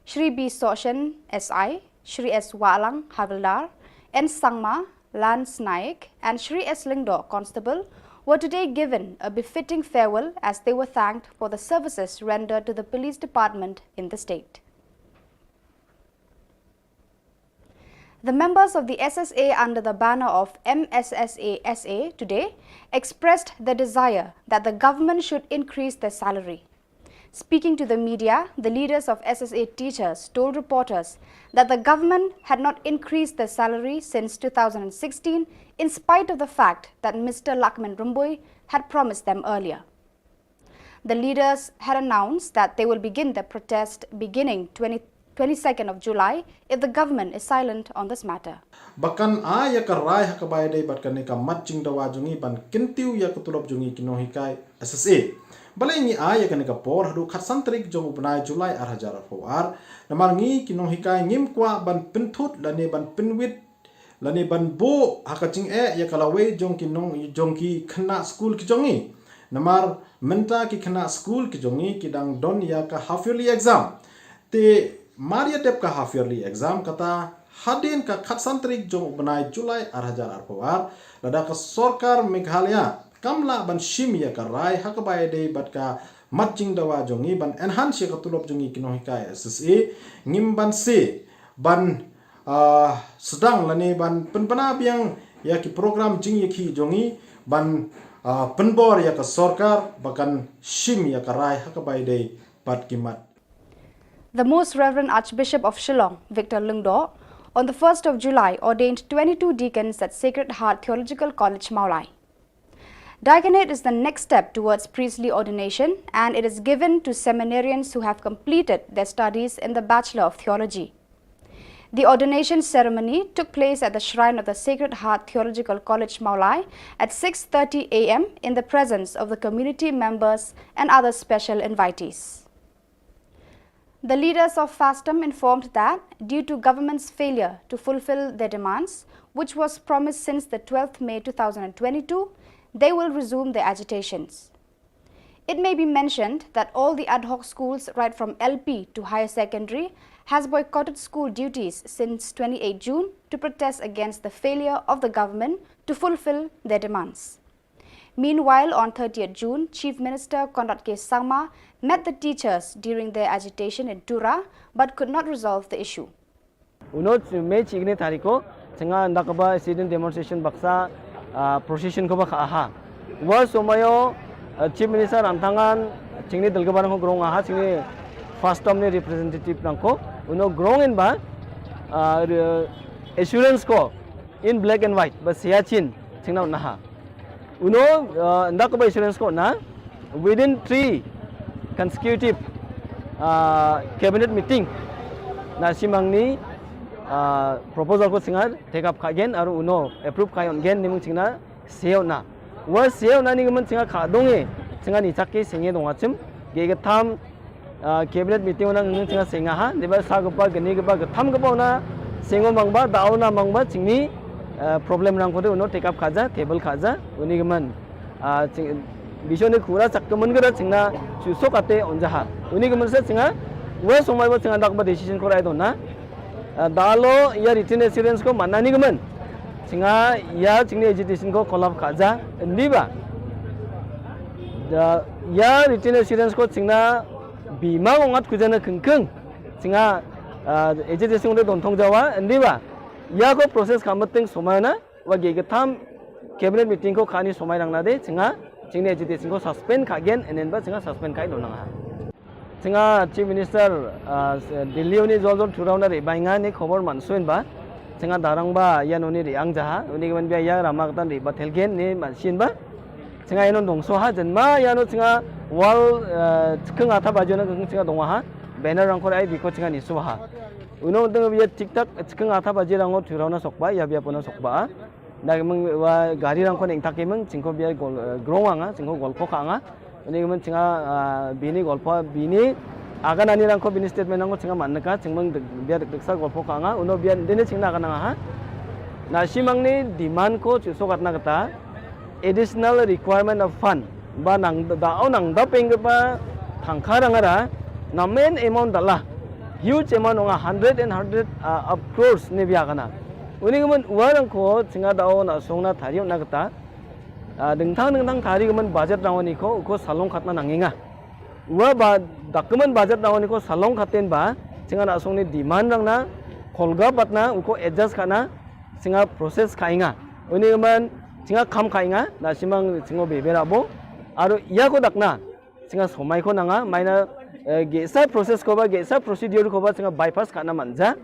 Shri B Sohshen, S I, Shri S Wahlang, Havildar, N Sangma, Lance Naik, and Shri S Lyngdoh, Constable, were today given a befitting farewell as they were thanked for the services rendered to the police department in the state. The members of the S S A under the banner of M S S A S A today expressed their desire that the government should increase their salary. Speaking to the media, the leaders of S S A teachers told reporters that the government had not increased their salary since two thousand sixteen, in spite of the fact that Mister Lahkmen Rymbui had promised them earlier. The leaders had announced that they will begin their protest beginning twenty, twenty-second of July if the government is silent on this matter. Ba kan ai ïa ka rai ha kaba ïadei bad kane ka mat jingdawa jong ngi ban kyntiew ïa ka tulop jong ngi ki nonghikai S S A. Balei ngi ai ïa kane ka por haduh khatsan tarik jong u bnai July ar hajar arphew ar? Namar ngi ki nonghikai ngim kwah ban pynthut lane ban pynwit lane ban buh ha ka jingeh ïa ka lawei jong ki nong, jong ki khynnah skul ki jong ngi. Namar mynta ki khynnah skul ki jong ngi ki dang don ïa ka half yearly exam. Te mar ïa dep ka half yearly exam kata, hadien ka khatsan tarik jong u bnai July ar hajar arphew ar, lada ka sorkar Meghalaya kam lah ban shim ïa ka rai ha kaba ïadei bad ka mat jingdawa jong ngi ban enhance ïa ka tulop jong ngi ki nonghikai S S A, ngim banse ban, ah, sdang lane ban pynbna biang ïa ki program jingïakhih jong ngi ban, ah, pynbor ïa ka sorkar ba kan shim ïa ka rai ha kaba ïadei bad ki mat. The Most Reverend Archbishop of Shillong, Victor Lyngdoh, on the first of July ordained twenty-two deacons at Sacred Heart Theological College, Mawlai. Diaconate is the next step towards priestly ordination, and it is given to seminarians who have completed their studies in the Bachelor of Theology. The ordination ceremony took place at the shrine of the Sacred Heart Theological College, Mawlai, at six thirty A M in the presence of the community members and other special invitees. The leaders of FASTM informed that due to government's failure to fulfill their demands, which was promised since the twelfth May two thousand twenty-two, they will resume their agitations. It may be mentioned that all the ad hoc schools, right from L P to higher secondary, has boycotted school duties since twenty-eight June to protest against the failure of the government to fulfill their demands. Meanwhile, on thirtieth June, Chief Minister Conrad K Sangma met the teachers during their agitation in Tura but could not resolve the issue. Uno May chikni tariko, chinga ndakaba sit-in demonstration baksa, ah, procession ko ba kha aha. Wa somayo, ah, Chief Minister Ramthangan, chingni dalgabarang ko grong aha, chingni FASTM ni representative nangko, uno grong in ba, ah, re-, assurance ko, in black and white, ba siya chin, chingna unaha. Uno, ah, ndakaba assurance ko na, within three consecutive, ah, cabinet meeting, na simangni, ah, proposal ko singa take up kha gen, aru uno approve kha yon gen, nimung chingna seo na. Wa seo na ni gaman singa kha donge, singa ni chak ke singe dong achim, ge ge tham, ah, cabinet meeting ona ngi chinga senga ha, deba sa gapa gani gapa gatham gapa ona sengo mangba, dao na mangba, chingni, ah, problem rang kode uno take up khaja, table khaja, uni gaman, ah, ching, biso ni khura chak kaman gada chingna, chu sok ate onja ha. Uni gaman sa chinga, wa somai wa chinga dak ba decision ko rai dona. Ah, dalo ya written assurance ko mana ni gaman. Chinga ya chingni agitation ko collapse khaja, ndi ba. Da ya written assurance ko chingna bima ngat kujana kengkeng. Chinga, ah, agitation de don thong jawa, ndi ba. Ya ko process khamat ting somai na, wa ge gatham cabinet meeting ko khani somai rang na de, chinga, chingni agitation ko suspend kha gen, enen ba chinga suspend kha don nang ha. Chinga Chief Minister, ah, Delhi uni jol jol thurau na re bainga ni khobor mansuin ba. Chinga darang ba, ya noni re ang jaha, uni gaman bia ya rama katan re ba thelgen ni mansin ba. Chinga ya non dongso ha, jen ma ya no chinga wall, ah, chikeng atha bajo na keng chinga dong ha, banner rang kor ai biko chinga ni so ha. Uno teng bia tik tak chikeng atha baje rang o thurau na sokba, ya bia pona sokba. Da ki mung wa gari rang ko neng tak ki mung, ching ko bia gol, eh, grong anga, ching ko golpho ka anga. Uni ki mung chinga, ah, bini golpho, bini, aga nani rang ko bini statement rang ko chinga man ka, ching mung dek-, bia dek dek sa golpho ka anga, uno bia dene ching na ka nang ha. Na shimang ni demand ko chu so kat na kata, additional requirement of fund. Ba nang da, o nang da peng ba thang ka rang ara, na main amount da la, huge amount nga hundred and hundred, ah, of crores ni bia kana. Uni ki mung wa rang ko chinga da o na song na thari na kata, ah, dingthang dingthang thari ki mung budget rang ni ko, ko salong khat na nang inga. Wa ba document budget rang ni ko salong khat ten ba, chinga na song ni demand rang na, kolga pat na, uko adjust ka na, chinga process ka inga. Uni ki mung, chinga kam ka inga, na shimang chingo bebe rabo. Aro iya ko dak na, chinga somai ko nanga, mai na, eh, gesa process ko ba, gesa procedure ko ba, chinga bypass ka na manja.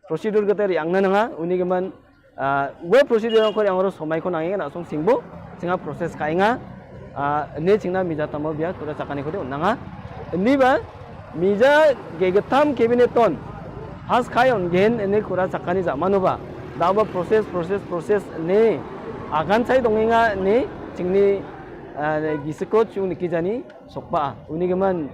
Procedure kata ri ang na nanga, uni ki mung, ah, wa procedure ko ri ang ro somai ko nanga, na song singbo, chinga process ka inga, ah, ne chingna mija tamo bia, tura chakani ko de nanga. Ni ba, mija ge getam cabinet ton, has kai on gen, ne kura chakani ja manu ba. Da ba process, process, process, ne, agan sai dong inga, ne, chingni, ah, gisiko chung ni ki jani, sokpa, uni ki mung,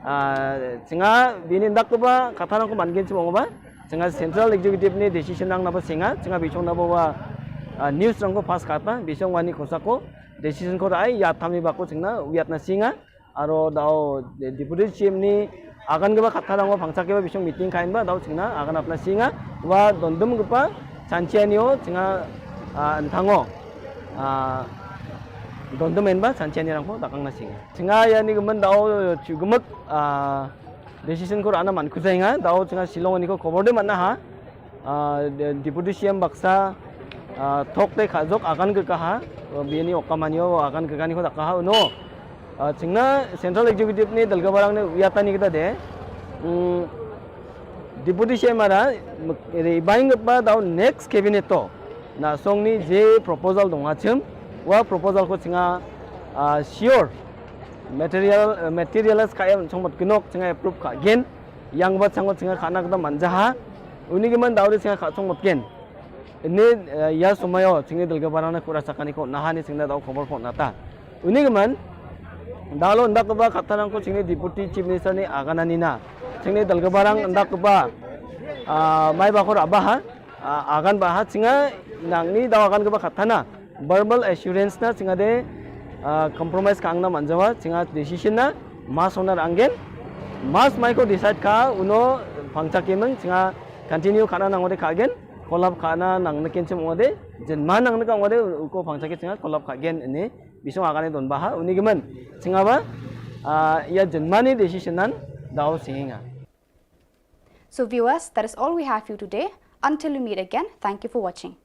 ah, chinga bini dak ba, kata nang ko man gen chimo ba, chinga central executive ni decision nang na ba singa, chinga bichong na ba wa, ah, news rang ko pass kata, bichong wani ko sako, decision ko rai, ya tami ba ko chingna, wiat na singa, aro dao de-, deputy C M ni, agan ke ba kata nang ko pangchak ke ba bichong meeting kain ba, dao chingna, agan apna singa, wa dondum ke pa, chanchianio, chinga, ah, enthango, ah, dondum en ba, chanchiani rang ko, dakang na singa. Chinga ya ni ki mung dao, chu ki mung, ah, decision ko rana man kuzai nga, dao chinga Shillong ni ko khobor de man na ha. Ah, de-, deputy C M baksa, ah, thok te kha jok agan ke kaha, ah, bini okam anio agan ke kani ko dak kaha, no. Ah, chingna central executive ni dalga barang ni uyatani kita de. Hmm, deputy C M ara, mek-, re baing ba dao next cabinet to. Na song ni je proposal dong achim, wa proposal ko chinga, ah, sure. Material, eh, materialize ka em chong mot kinok chinga approve ka gen. Yang ba chang ko chinga khana kata manja ha. Uni ki mung dao de chinga kha chong mot gen. Ini, eh, ya sumayo, chingni dalga barang na kura chakani ko, naha ni chingna dao khobor ko nata. Uni ki mung, dalo ndak ba kata nang ko chingni deputy chief minister ni agana ni na. Chingni dalga barang ndak ba, ah, mai ba ko raba ha, ah, agan ba ha, chinga nang ni dao agan ke ba kata na. Verbal assurance na chinga de, ah, compromise ka ang na manjawa, chinga decision na, mas onar anggen, mas mai ko decide ka, uno pangchak ki mung, chinga continue kana nang ode ka gen, kolap kana nang na kenchim ode, jenman nang na ka ode, uko pangchak ki chinga kolap ka gen ini, bisong agane don baha, uni ki mung, chinga ba, ah, ya jenman ni decision nan, dao singa. So viewers, that is all we have for you today. Until we meet again, thank you for watching.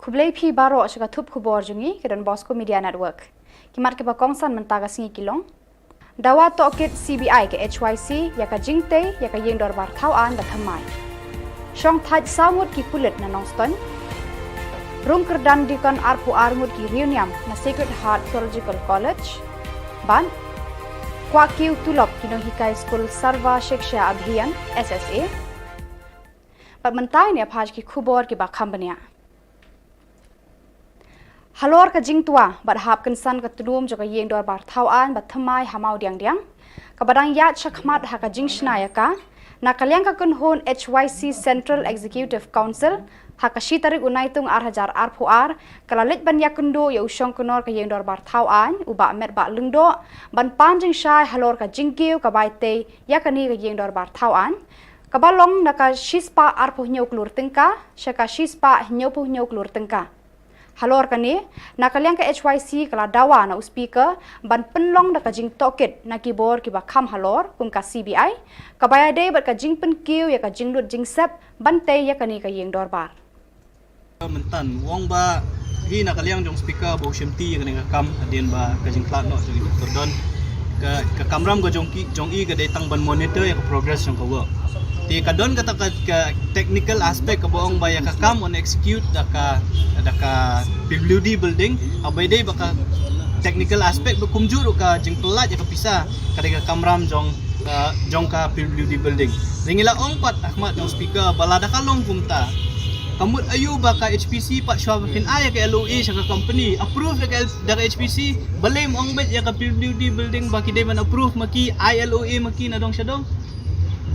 Khublei phi baroh sha ka thup khubor jong ngi ka Don Bosco Media Network. Ki mat kiba kongsan mynta ka sngi ki long: Dawa tohkit C B I ka H Y C ïa ka jingtei ïa ka ïing dorbar thaw aiñ ba thymmai. Shongthait saw ngut ki pulit na Nongstoiñ. Rung kyrdan dikon arphew ar ngut ki riewniam na Sacred Heart Theological College. Bad kwah kiew tulop ki nonghikai skul Sarva Shiksha Abhiyan, S S A. Bad mynta ngin ïa phai ki khubor kiba kham bniah. Halor ka jingtwa bad hap kynsan ka tnum jong ka ïing dorbar thaw aiñ ba thymmai ha Mawdiangdiang, kaba dang ïaid shakhmat ha ka jingshna ïa ka, na ka liang ka kynhun H Y C Central Executive Council, ha ka shi tarik u Naitung ar hajar arphew ar, ka la leit ban ïakynduh ïa u shongknor ka ïing dorbar thaw aiñ, u Bah Metbah Lyngdoh, ban pan jingshai halor ka jingkiew ka bai tei ïa kane ka ïing dorbar thaw aiñ, kaba long na ka shispah arphew hynñiew klur tyngka sha ka shispah hynñiewphew hynñiew klur tyngka. Halor kane, na ka liang ka H Y C ka la dawa na u Speaker ban pynlong da ka jingtohkit na ki bor kiba kham halor, kum ka C B I, kaba ïadei bad ka jingpynkiew ïa ka jinglut jingsep ban tei ïa kane ka ïing dorbar. Mynta u ong ba hi na ka liang jong Speaker ba u shimti ïa kane ka kam hadien ba ka jingkhlad noh jong i Doctor Don, ka, ka kamram ka jong ki, jong i ka dei tang ban monitor ïa ka progress jong ka work. Te ka don kata ka, ka technical aspect kaba ong ba ïa ka kam yn execute da ka, da ka P W D building, haba ïadei bad ka technical aspect ba kumjuh ruh ka jingpyllait ïa ka pisa, ka dei ka kamram jong, uh, jong ka P W D building. Te ngi la ong pat ha khmat jong Speaker ba lada ka long kumta, ka mut aïu ba ka H P C pat shuwa ba phin ai ïa ka L O A sha ka company, approve da ka L-, da ka H P C, balei ym ong beit ïa ka P W D building ba ki dei ban approve ma ki, ai L O A ma ki na dong sha dong?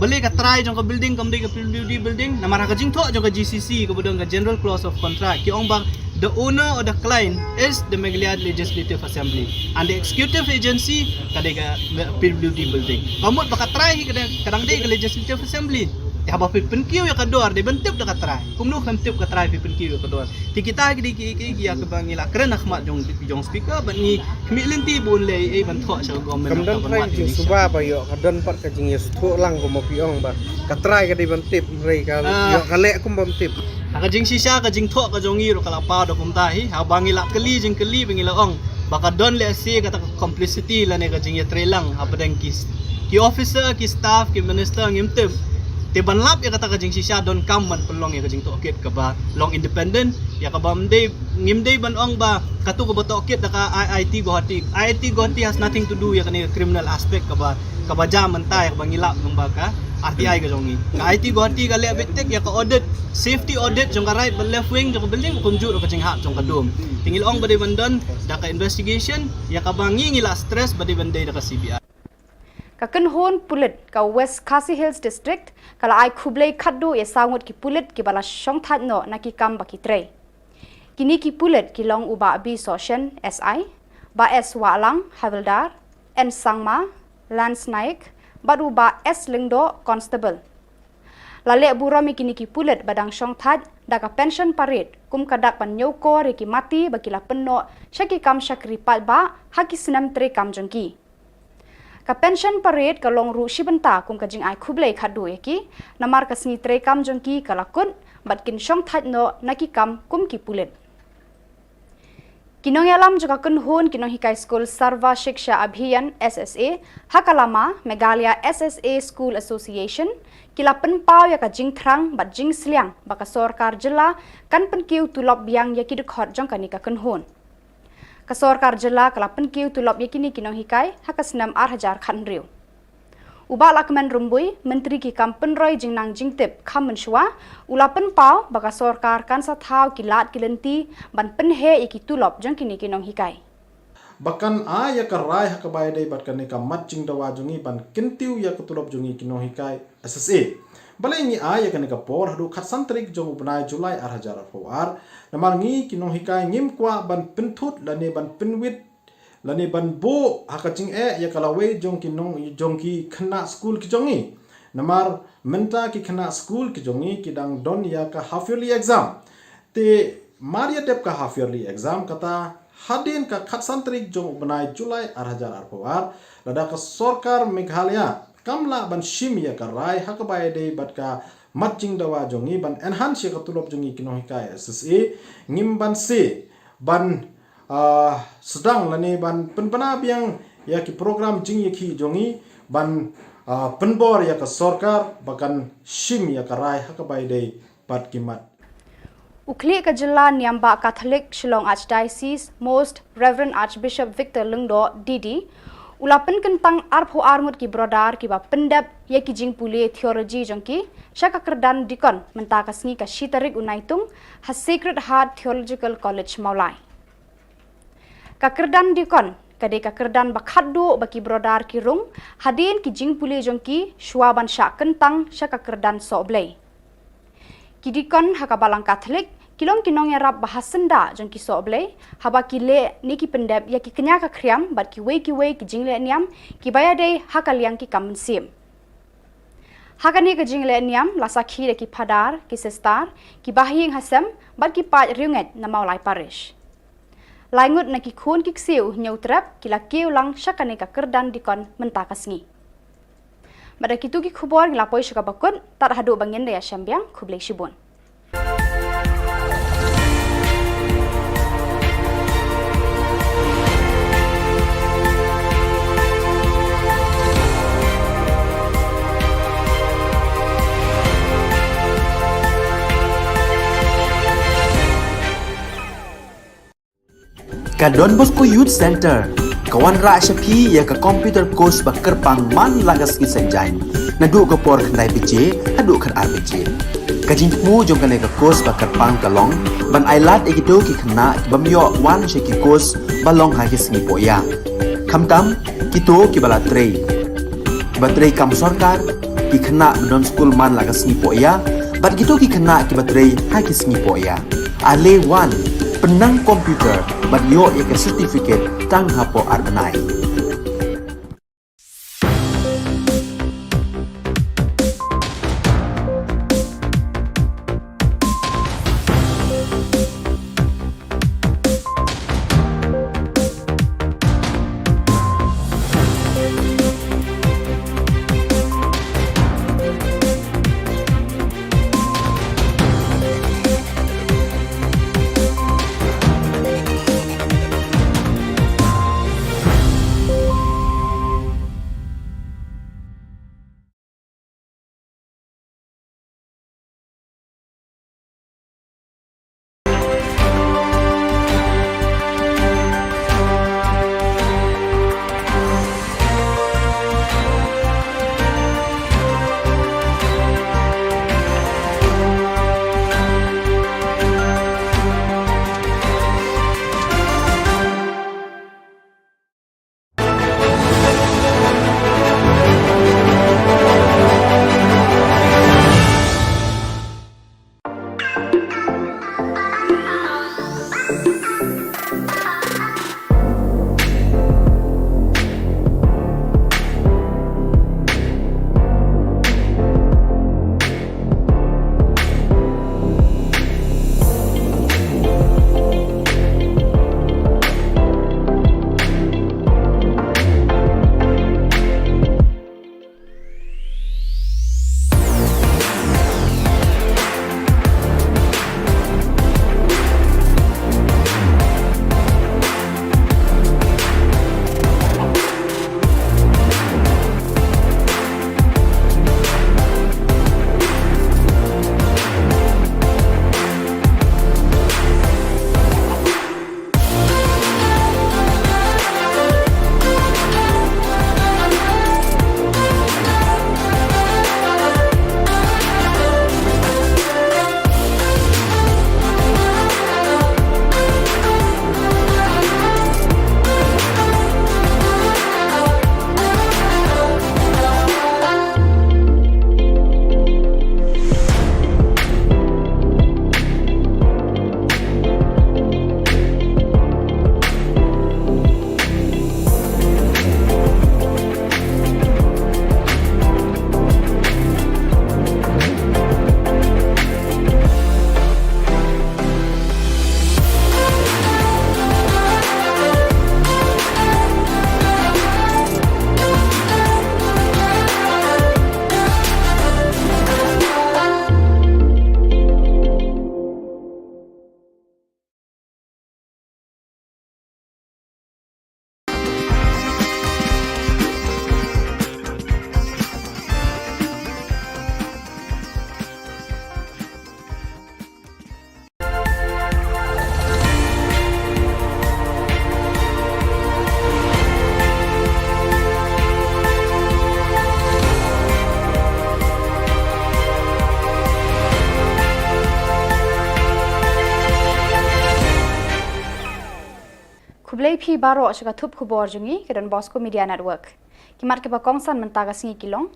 Balei ka trai jong ka building kam dei ka P W D building? Namar ha ka jingthoh jong ka G C C kaba don ka General Clause of Contract, ki ong ba the owner or the client is the Meghalaya Legislative Assembly and the executive agency ka dei ka P W D building. Ka mut ba ka trai hi ka dang, ka dang dei ka Legislative Assembly. Te haba phi pynkiew ïa ka dor dei ban tip da ka trai. Kumno phin tip ka trai phi pynkiew ïa ka dor? Te kita ki dei ki, ki, ki ïa kaba ngi la kren ha khmat jong, jong Speaker bad ngi khmih lynti ba un leh ei ban thoh sha ka government. Kam don trai ka jingsuba ba ïoh, ka don pat ka jingïasngewthuh lang kumba phi ong ba ka trai ka dei ban tip, hynrei ka ïoh ka leh kum bym tip. Ha ka jingshisha ka jingthoh ka jong ngi ruh ka la paw da kumta hi, haba ngi la kylli jingkylli ba ngi la ong ba ka don lehse kata ka complicity lane ka jingïatreilang hapdeng ki, ki officer, ki staff, ki minister ngim tip. Te ban lap ïa kata ka jingshisha donkam ban pynlong ïa ka jingtohkit kaba long independent, ïa kaba ym dei, ngim dei ban ong ba kato kaba tohkit da ka I I T Guwahati. I I T Guwahati has nothing to do ïa kane ka criminal aspect kaba, kaba jia mynta ïa kaba ngi lap namar ka R T I ka jong ngi. Ka I I T Guwahati ka leh beit tik ïa ka audit, safety audit jong ka right bad left wing jong ka building, kumjuh ruh ka jinghap jong ka dum. Te ngi la ong ba dei ban don da ka investigation, ïa kaba ngi ngi la stress ba dei ban dei da ka C B I. Ka kynhun pulit ka West Khasi Hills District ka la ai khublei khatduh ïa saw ngut ki pulit kiba la shongthait noh na ki kam ba ki trei. Kine ki pulit ki long u Bah B Sohshen, S I, Bah S Wahlang, Havildar, N Sangma, Lance Naik, bad u Bah S Lyngdoh, Constable. La leh burom ïa kine ki pulit ba dang shongthait da ka pension parade kum ka dak ban ñiewkor ïa ki mati ba ki la pynnoh sha ki kam shakri paidbah ha ki snem treikam jong ki. Ka pension parade ka long ruh shi bynta kum ka jingai khublei khatduh ïa ki, namar ka sngi treikam jong ki ka la kut bad kin shongthait noh na ki kam kum ki pulit. Ki nongïalam jong ka kynhun ki nonghikai skul Sarva Shiksha Abhiyan, S S A, ha ka lama Meghalaya S S A School Association, ki la pynpaw ïa ka jingthrang bad jingsliang ba ka sorkar jylla kan pynkiew tulop biang ïa ki dkhot jong kane ka kynhun. Ka sorkar jylla ka la pynkiew tulop ïa kine ki nonghikai ha ka snem ar hajar khathynriew. U Bah Lahkmen Rymbui, Myntri ki kam pynroi jingnang jingtip kham mynshuwa, u la pynpaw ba ka sorkar kan sa thaw ki lad ki lynti ban pynheh ïa ki tulop jong kine ki nonghikai. Ba kan ai ïa ka rai ha kaba ïadei bad kane ka mat jingdawa jong ngi ban kyntiew ïa ka tulop jong ngi ki nonghikai S S A. Balei ngi ai ïa kane ka por haduh khatsan tarik jong u bnai July ar hajar arphew ar? Namar ngi ki nonghikai ngim kwah ban pynthut lane ban pynwit lane ban buh ha ka jingeh ïa ka lawei jong ki nong, jong ki khynnah skul ki jong ngi. Namar mynta ki khynnah skul ki jong ngi ki dang don ïa ka half yearly exam. Te mar ïa dep ka half yearly exam, kata hadien ka khatsan tarik jong u bnai July ar hajar arphew ar, lada ka sorkar Meghalaya kam lah ban shim ïa ka rai ha kaba ïadei bad ka mat jingdawa jong ngi ban enhance ïa ka tulop jong ngi ki nonghikai S S A, ngim banse ban, ah, sdang lane ban pynbna biang ïa ki program jingïakhih jong ngi ban, Ah, pynbor ïa ka sorkar ba kan shim ïa ka rai ha kaba ïadei bad ki mat. U khlieh ka jylla niam bah Katholik Shillong Archdiocese, Most Reverend Archbishop Victor Lyngdoh, D D, u la pynkyntang arphew ar ngut ki brother kiba pyndep ïa ki jingpule theology jong ki sha ka kyrdan dikon mynta ka sngi ka shi tarik u Naitung ha Sacred Heart Theological College Mawlai. Ka kyrdan dikon ka dei ka kyrdan ba khatduh ba ki brother ki rung hadien ki jingpule jong ki shuwa ban shah kyntang sha ka kyrdan sohblei. Ki dikon ha ka Balang Katholik ki long ki nongïarap ba ha syndah jong ki sohblei haba ki leh ne ki pyndep ïa ki kñia ka khriam bad kiwei kiwei ki jingleh niam kiba ïadei ha ka liang ki kam mynsiem. Ha kane ka jingleh niam la sakhi da ki phadar, ki sister, ki bahaïing hasem bad ki paid riewngeit na Mawlai Parish. Lai ngut na ki khun ki ksiew Hynñiewtrep ki la kiew lang sha kane ka kyrdan dikon mynta ka sngi. Bad da kitu ki khubor ngi la poi sha kaba kut, tad haduh ba ngin da ïashem biang, khublei shibun. Ka Don Bosco Youth Centre ka wanrah sha phi ïa ka computer course ba kyrpang man la ka sngi Saitjaiñ, naduh ka por khyndai baje haduh khatar baje. Ka jingthmu jong kane ka course ba kyrpang ka long ban ailad ïa kito ki khynnah ki bym ïoh wan sha ki course ba long ha ki sngi pohïa, khamtam kito kiba la trei, kiba trei kam sorkar, ki khynnah ba don skul man la ka sngi pohïa bad kito ki khynnah kiba trei ha ki sngi pohïa. Ale wan, pynnang computer bad ïoh ïa ka certificate tang hapoh ar bnai. Phi baroh sha ka thup khubor jong ngi ka Don Bosco Media Network. Ki mat kiba kongsan mynta ka sngi ki long: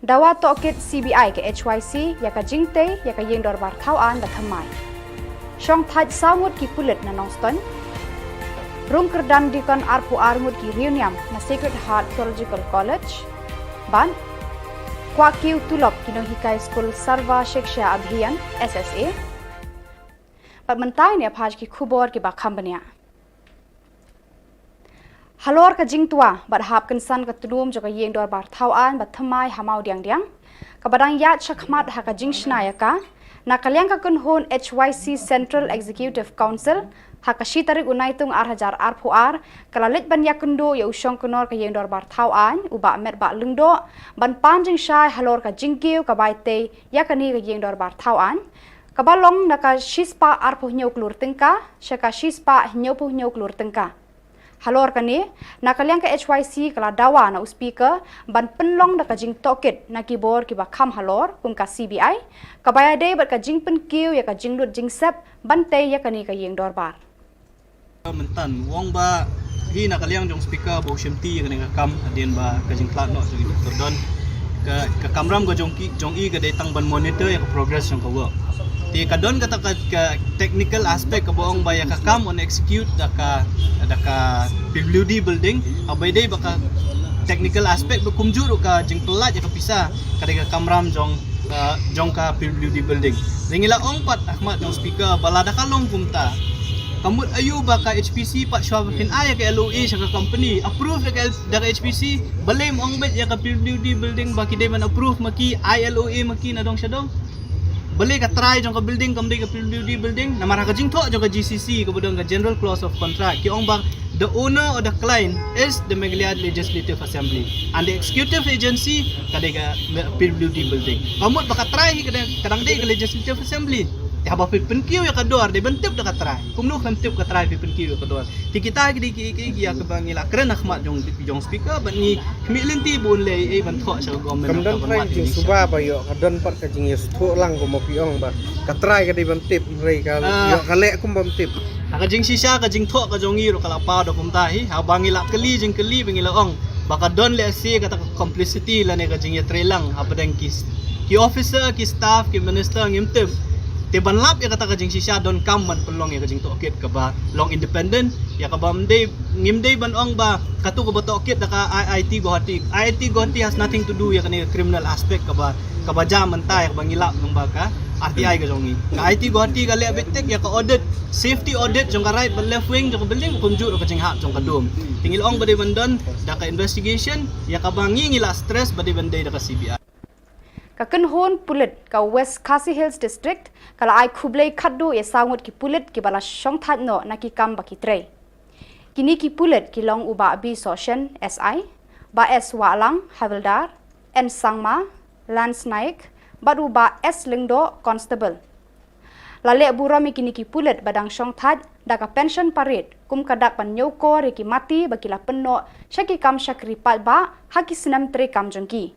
Dawa tohkit C B I ka H Y C ïa ka jingtei ïa ka ïing dorbar thaw aiñ ba thymmai. Shong thait saw ngut ki pulit na Nongstoiñ. Rung kyrdan dikon arphew ar ngut ki riewniam na Sacred Heart Theological College. Bad kwah kiew tulop ki nonghikai skul Sarva Shiksha Abhiyan, S S A. Bad mynta ngin ïa phai sha ki khubor kiba kham bniah. Halor ka jingtwa bad hap kynsan ka tnum jong ka ïing dorbar thaw aiñ ba thymmai ha Mawdiangdiang, kaba dang ïaid shakhmat ha ka jingshna ïa ka, na ka liang ka kynhun H Y C Central Executive Council, ha ka shi tarik u Naitung ar hajar arphew ar, ka la leit ban ïakynduh ïa u shongknor ka ïing dorbar thaw aiñ, u Bah Metbah Lyngdoh, ban pan jingshai halor ka jingkiew ka bai tei ïa kane ka ïing dorbar thaw aiñ, kaba long na ka shispah arphew hynñiew klur tyngka sha ka shispah hynñiewphew hynñiew klur tyngka. Halor kane, na ka liang ka H Y C ka la dawa na u Speaker ban pynlong da ka jingtohkit na ki bor kiba kham halor, kum ka C B I, kaba ïadei bad ka jingpynkiew ïa ka jinglut jingsep ban tei ïa kane ka ïing dorbar. Mynta u ong ba hi na ka liang jong Speaker ba u shimti ïa kane ka kam hadien ba ka jingkhlad noh jong i Doctor Don, ka, ka kamram ka jong ki, jong i ka dei tang ban monitor ïa ka progress jong ka work. Te ka don kata ka, ka technical aspect kaba ong ba ïa ka kam un execute da ka, da ka P W D building, haba ïadei bad ka technical aspect ba kumjuh ruh ka jingpyllait ïa ka pisa, ka dei ka kamram jong, uh, jong ka P W D building. Te ngi la ong pat ha khmat jong Speaker ba lada ka long kumta, ka mut aïu ba ka H P C pat shuwa ba phin ai ïa ka L O A sha ka company, approve da ka L-, da ka H P C, balei ym ong beit ïa ka P W D building ba ki dei ban approve ma ki, ai L O A ma ki na dong sha dong? Balei ka trai jong ka building kam dei ka P W D building? Namar ha ka jingthoh jong ka G C C kaba don ka General Clause of Contract, ki ong ba the owner or the client is the Meghalaya Legislative Assembly and the executive agency ka dei ka P W D building. Ka mut ba ka trai hi ka dang, ka dang dei ka Legislative Assembly. Te haba phi pynkiew ïa ka dor dei ban tip da ka trai. Kumno phin tip ka trai phi pynkiew ïa ka dor? Te kita ki dei ki, ki, ki ïa kaba ngi la kren ha khmat jong, jong Speaker bad ngi khmih lynti ba un leh ei ei ban thoh sha ka government. Kam don trai jingsuba ba ïoh, ka don pat ka jingïasngewthuh lang kumba phi ong ba ka trai ka dei ban tip, hynrei ka ïoh ka leh kum bym tip. Ha ka jingshisha ka jingthoh ka jong ngi ruh ka la paw da kumta hi, haba ngi la kylli jingkylli ba ngi la ong ba ka don lehse kata ka complicity lane ka jingïatreilang hapdeng ki, ki officer, ki staff, ki minister ngim tip. Te ban lap ïa kata ka jingshisha donkam ban pynlong ïa ka jingtohkit kaba long independent, ïa kaba ym dei, ngim dei ban ong ba kato kaba tohkit da ka I I T Guwahati. I I T Guwahati has nothing to do ïa kane ka criminal aspect kaba, kaba jia mynta ïa kaba ngi lap nang ba ka R T I ka jong ngi. Ka I I T Guwahati ka leh beit tek ïa ka audit, safety audit jong ka right bad left wing jong ka building, kumjuh ruh ka jinghap jong ka dum. Te ngi la ong ba dei ban don da ka investigation, ïa kaba ngi ngi la stress ba dei ban dei da ka C B I. Ka kynhun pulit ka West Khasi Hills District ka la ai khublei khatduh ïa saw ngut ki pulit kiba la shongthait noh na ki kam ba ki trei. Kine ki pulit ki long u Bah B Sohshen, S I, Bah S Wahlang, Havildar, N Sangma, Lance Naik, bad u Bah S Lyngdoh, Constable. La leh burom ïa kine ki pulit ba dang shongthait da ka pension parade kum ka dak ban ñiewkor ïa ki mati ba ki la pynnoh sha ki kam shakri paidbah ha ki snem treikam jong ki.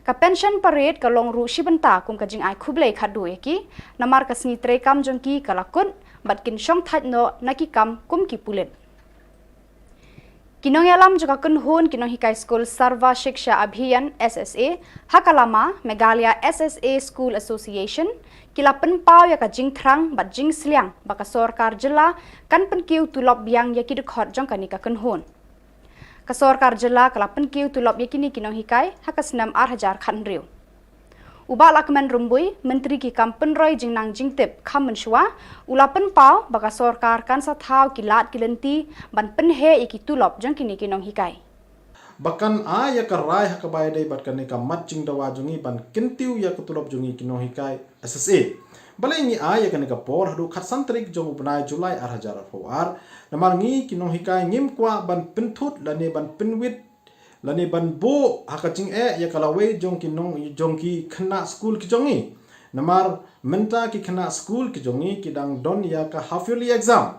Ka pension parade ka long ruh shi bynta kum ka jingai khublei khatduh ïa ki, namar ka sngi treikam jong ki ka la kut bad kin shongthait noh na ki kam kum ki pulit. Ki nongïalam jong ka kynhun ki nonghikai skul Sarva Shiksha Abhiyan, S S A, ha ka lama Meghalaya S S A School Association, ki la pynpaw ïa ka jingthrang bad jingsliang ba ka sorkar jylla kan pynkiew tulop biang ïa ki dkhot jong kane ka kynhun. Ka sorkar jylla ka la pynkiew tulop ïa kine ki nonghikai ha ka snem ar hajar khathynriew. U Bah Lahkmen Rymbui, Myntri ki kam pynroi jingnang jingtip kham mynshuwa, u la pynpaw ba ka sorkar kan sa thaw ki lad ki lynti ban pynheh ïa ki tulop jong kine ki nonghikai. Ba kan ai ïa ka rai ha kaba ïadei bad kane ka mat jingdawa jong ngi ban kyntiew ïa ka tulop jong ngi ki nonghikai S S A. Balei ngi ai ïa kane ka por haduh khatsan tarik jong u bnai July ar hajar arphew ar? Namar ngi ki nonghikai ngim kwah ban pynthut lane ban pynwit lane ban buh ha ka jingeh ïa ka lawei jong ki nong, jong ki khynnah skul ki jong ngi. Namar mynta ki khynnah skul ki jong ngi ki dang don ïa ka half yearly exam.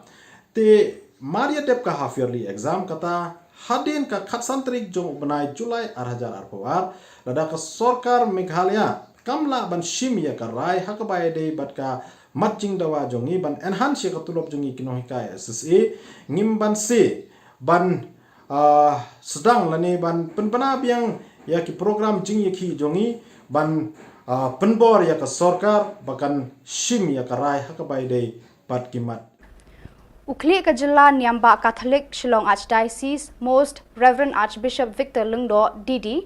Te mar ïa dep ka half yearly exam, kata hadien ka khatsan tarik jong u bnai July ar hajar arphew ar, lada ka sorkar Meghalaya kam lah ban shim ïa ka rai ha kaba ïadei bad ka mat jingdawa jong ngi ban enhance ïa ka tulop jong ngi ki nonghikai S S A, ngim banse ban, ah, sdang lane ban pynbna biang ïa ki program jingïakhih jong ngi ban, ah, pynbor ïa ka sorkar ba kan shim ïa ka rai ha kaba ïadei bad ki mat. U khlieh ka jylla niam bah Katholik Shillong Archdiocese, Most Reverend Archbishop Victor Lyngdoh, D D,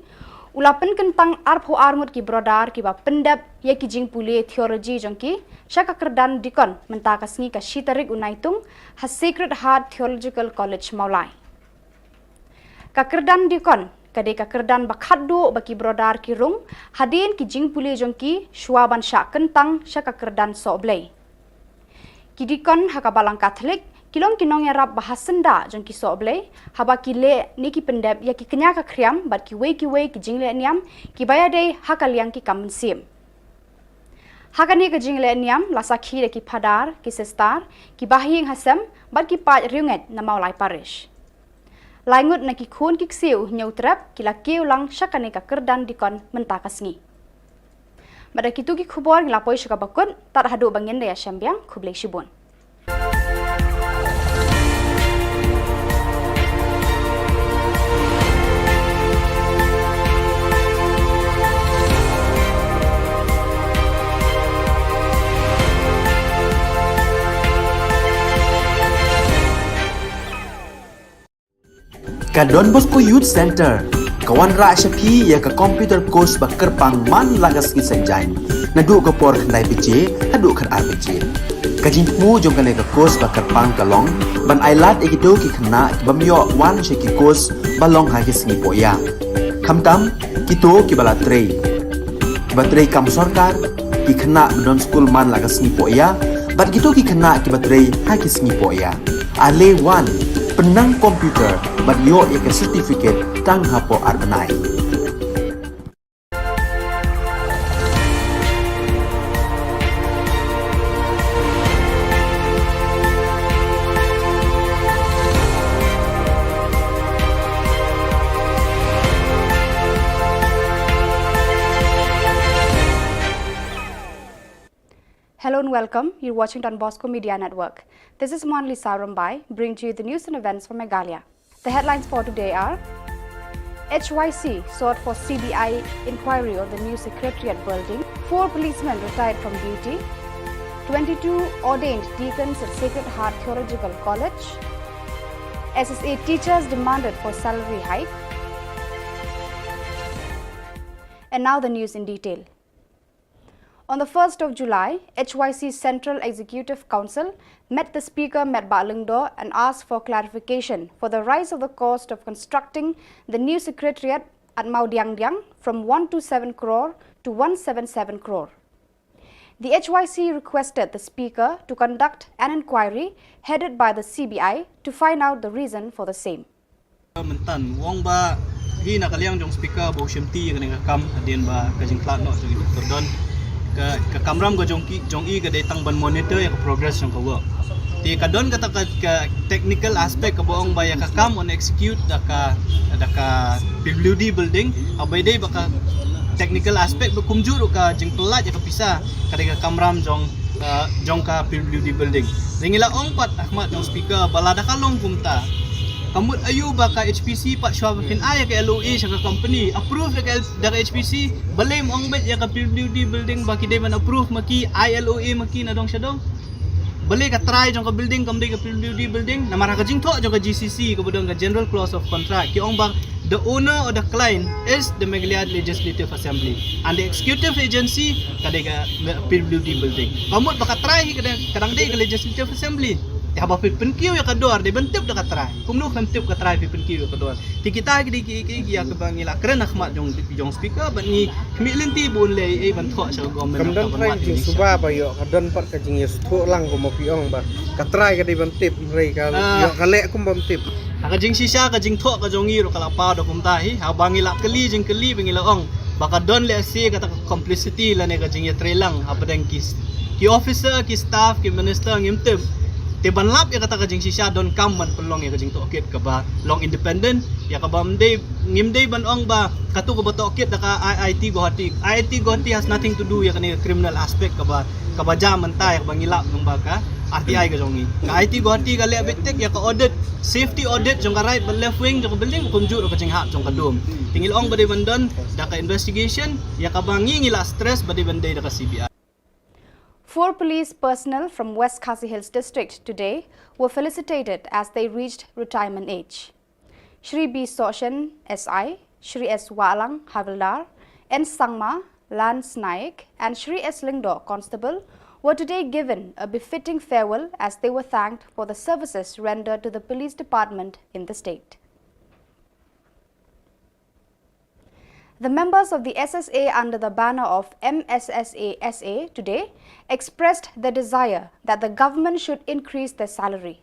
u la pynkyntang arphew ar ngut ki brodar kiba pyndep ïa ki jingpule theology jong ki sha ka kyrdan dikon mynta ka sngi ka shi tarik u Naitung ha Sacred Heart Theological College Mawlai. Ka kyrdan dikon ka dei ka kyrdan ba khatduh ba ki brodar ki rung hadien ki jingpule jong ki shuwa ban shah kyntang sha ka kyrdan sohblei. Ki dikon ha ka Balang Katholik ki long ki nongïarap ba ha syndah jong ki sohblei haba ki leh ne ki pyndep ïa ki kñia ka khriam bad kiwei kiwei ki jingleh niam kiba ïadei ha ka liang ki kam mynsiem. Ha kane ka jingleh niam la sakhi da ki phadar, ki sistar, ki bahaïing hasem bad ki paid riewngeit na Mawlai Parish. Lai ngut na ki khun ki ksiew Hynñiewtrep ki la kiew lang sha kane ka kyrdan dikon mynta ka sngi. Bad da kito ki khubor ngi la poi sha kaba kut, tad haduh ba ngin da ïashem biang, khublei shibun. Ka Don Bosco Youth Centre ka wanrah sha phi ïa ka computer course ba kyrpang man la ka sngi Saitjaiñ, naduh ka por khyndai baje haduh khatar baje. Ka jingthmu jong kane ka course ba kyrpang ka long ban ailad ïa kito ki khynnah ki bym ïoh wan sha ki course ba long ha ki sngi pohïa, khamtam kito kiba la trei, kiba trei kam sorkar, ki khynnah ba don skul man la ka sngi pohïa bad kito ki khynnah kiba trei ha ki sngi pohïa. Ale wan, pynnang computer bad ïoh ïa ka certificate tang hapoh ar bnai. Hello and welcome. You're watching Don Bosco Media Network. This is Monalisa Rymbai, bringing to you the news and events for Meghalaya. The headlines for today are: H Y C sought for C B I inquiry on the new Secretariat building. Four policemen retired from duty. Twenty-two ordained deacons at Sacred Heart Theological College. S S A teachers demanded for salary hike. And now the news in detail. On the first of July, H Y C Central Executive Council met the Speaker, Metbah Lyngdoh, and asked for clarification for the rise of the cost of constructing the new secretariat at Mawdiangdiang from one two seven crore to one seven seven crore. The H Y C requested the Speaker to conduct an inquiry headed by the C B I to find out the reason for the same. Mynta u ong ba hi na ka liang jong speaker ba u shimti ïa kane ka kam hadien ba ka jingkhlad noh jong i Doctor Don, ka, ka kamram ka jong ki, jong i ka dei tang ban monitor ïa ka progress jong ka work. Te ka don kata ka, ka technical aspect kaba ong ba ïa ka kam yn execute da ka, da ka P W D building, haba ïadei ba ka technical aspect ba kumjuh ruh ka jingpyllait ïa ka pisa ka dei ka kamram jong, uh, jong ka P W D building. Te ngi la ong pat ha khmat jong speaker ba lada ka long kumta, ka mut aïu ba ka H P C pat shuwa ba phin ai ïa ka L O A sha ka company approve da ka, da ka H P C, balei ym ong beit ïa ka P W D building ba ki dei ban approve ma ki, ai L O A ma ki na dong sha dong? Balei ka trai jong ka building kam dei ka P W D building? Namar ha ka jingthoh jong ka G C C kaba don ka General Clause of Contract ki ong ba the owner or the client is the Meghalaya Legislative Assembly and the executive agency ka dei ka P W D building. Ka mut ba ka trai hi ka dang, ka dang dei ka Legislative Assembly. Te haba phi pynkiew ïa ka dor dei ban tip da ka trai. Kumno phin tip ka trai phi pynkiew ïa ka dor? Te kita ki dei ki, ki, ki ïa kaba ngi la kren ha khmat jong, jong speaker bad ngi khmih lynti ba un leh ei ban thoh sha ka government. Kam don trai ka jingsuba ba ïoh, ka don pat ka jingïasngewthuh lang kumba phi ong ba ka trai ka dei ban tip, hynrei ka ïoh ka leh kum bym tip. Ha ka jingshisha ka jingthoh ka jong ngi ruh ka la paw da kumta hi, haba ngi la kylli jingkylli ba ngi la ong ba ka don lehse kata ka complicity lane ka jingïatreilang hapdeng ki, ki officer, ki staff, ki minister ngim tip. Te ban lap ïa kata ka jingshisha donkam ban pynlong ïa ka jingtohkit kaba long independent, ïa kaba ym dei, ngim dei ban ong ba katu kaba tohkit da ka I I T Guwahati. I I T Guwahati has nothing to do ïa kane ka criminal aspect kaba, kaba jia mynta ïa kaba ngi lap lyngba ka R T I ka jong ngi. Ka I I T Guwahati ka leh beit tik ïa ka audit, safety audit jong ka right bad left wing jong ka building, kumjuh ruh ka jinghap jong ka dum. Te ngi la ong ba dei ban don da ka investigation ïa kaba ngi, ngi la stress ba dei ban dei da ka C B I. Four police personnel from West Khasi Hills District today were felicitated as they reached retirement age. Shri B Sohshen, S I, Shri S Wahlang, Havildar, N Sangma, Lance Naik, and Shri S Lyngdoh, Constable, were today given a befitting farewell as they were thanked for the services rendered to the police department in the state. The members of the S S A under the banner of M S S A S A today expressed their desire that the government should increase their salary.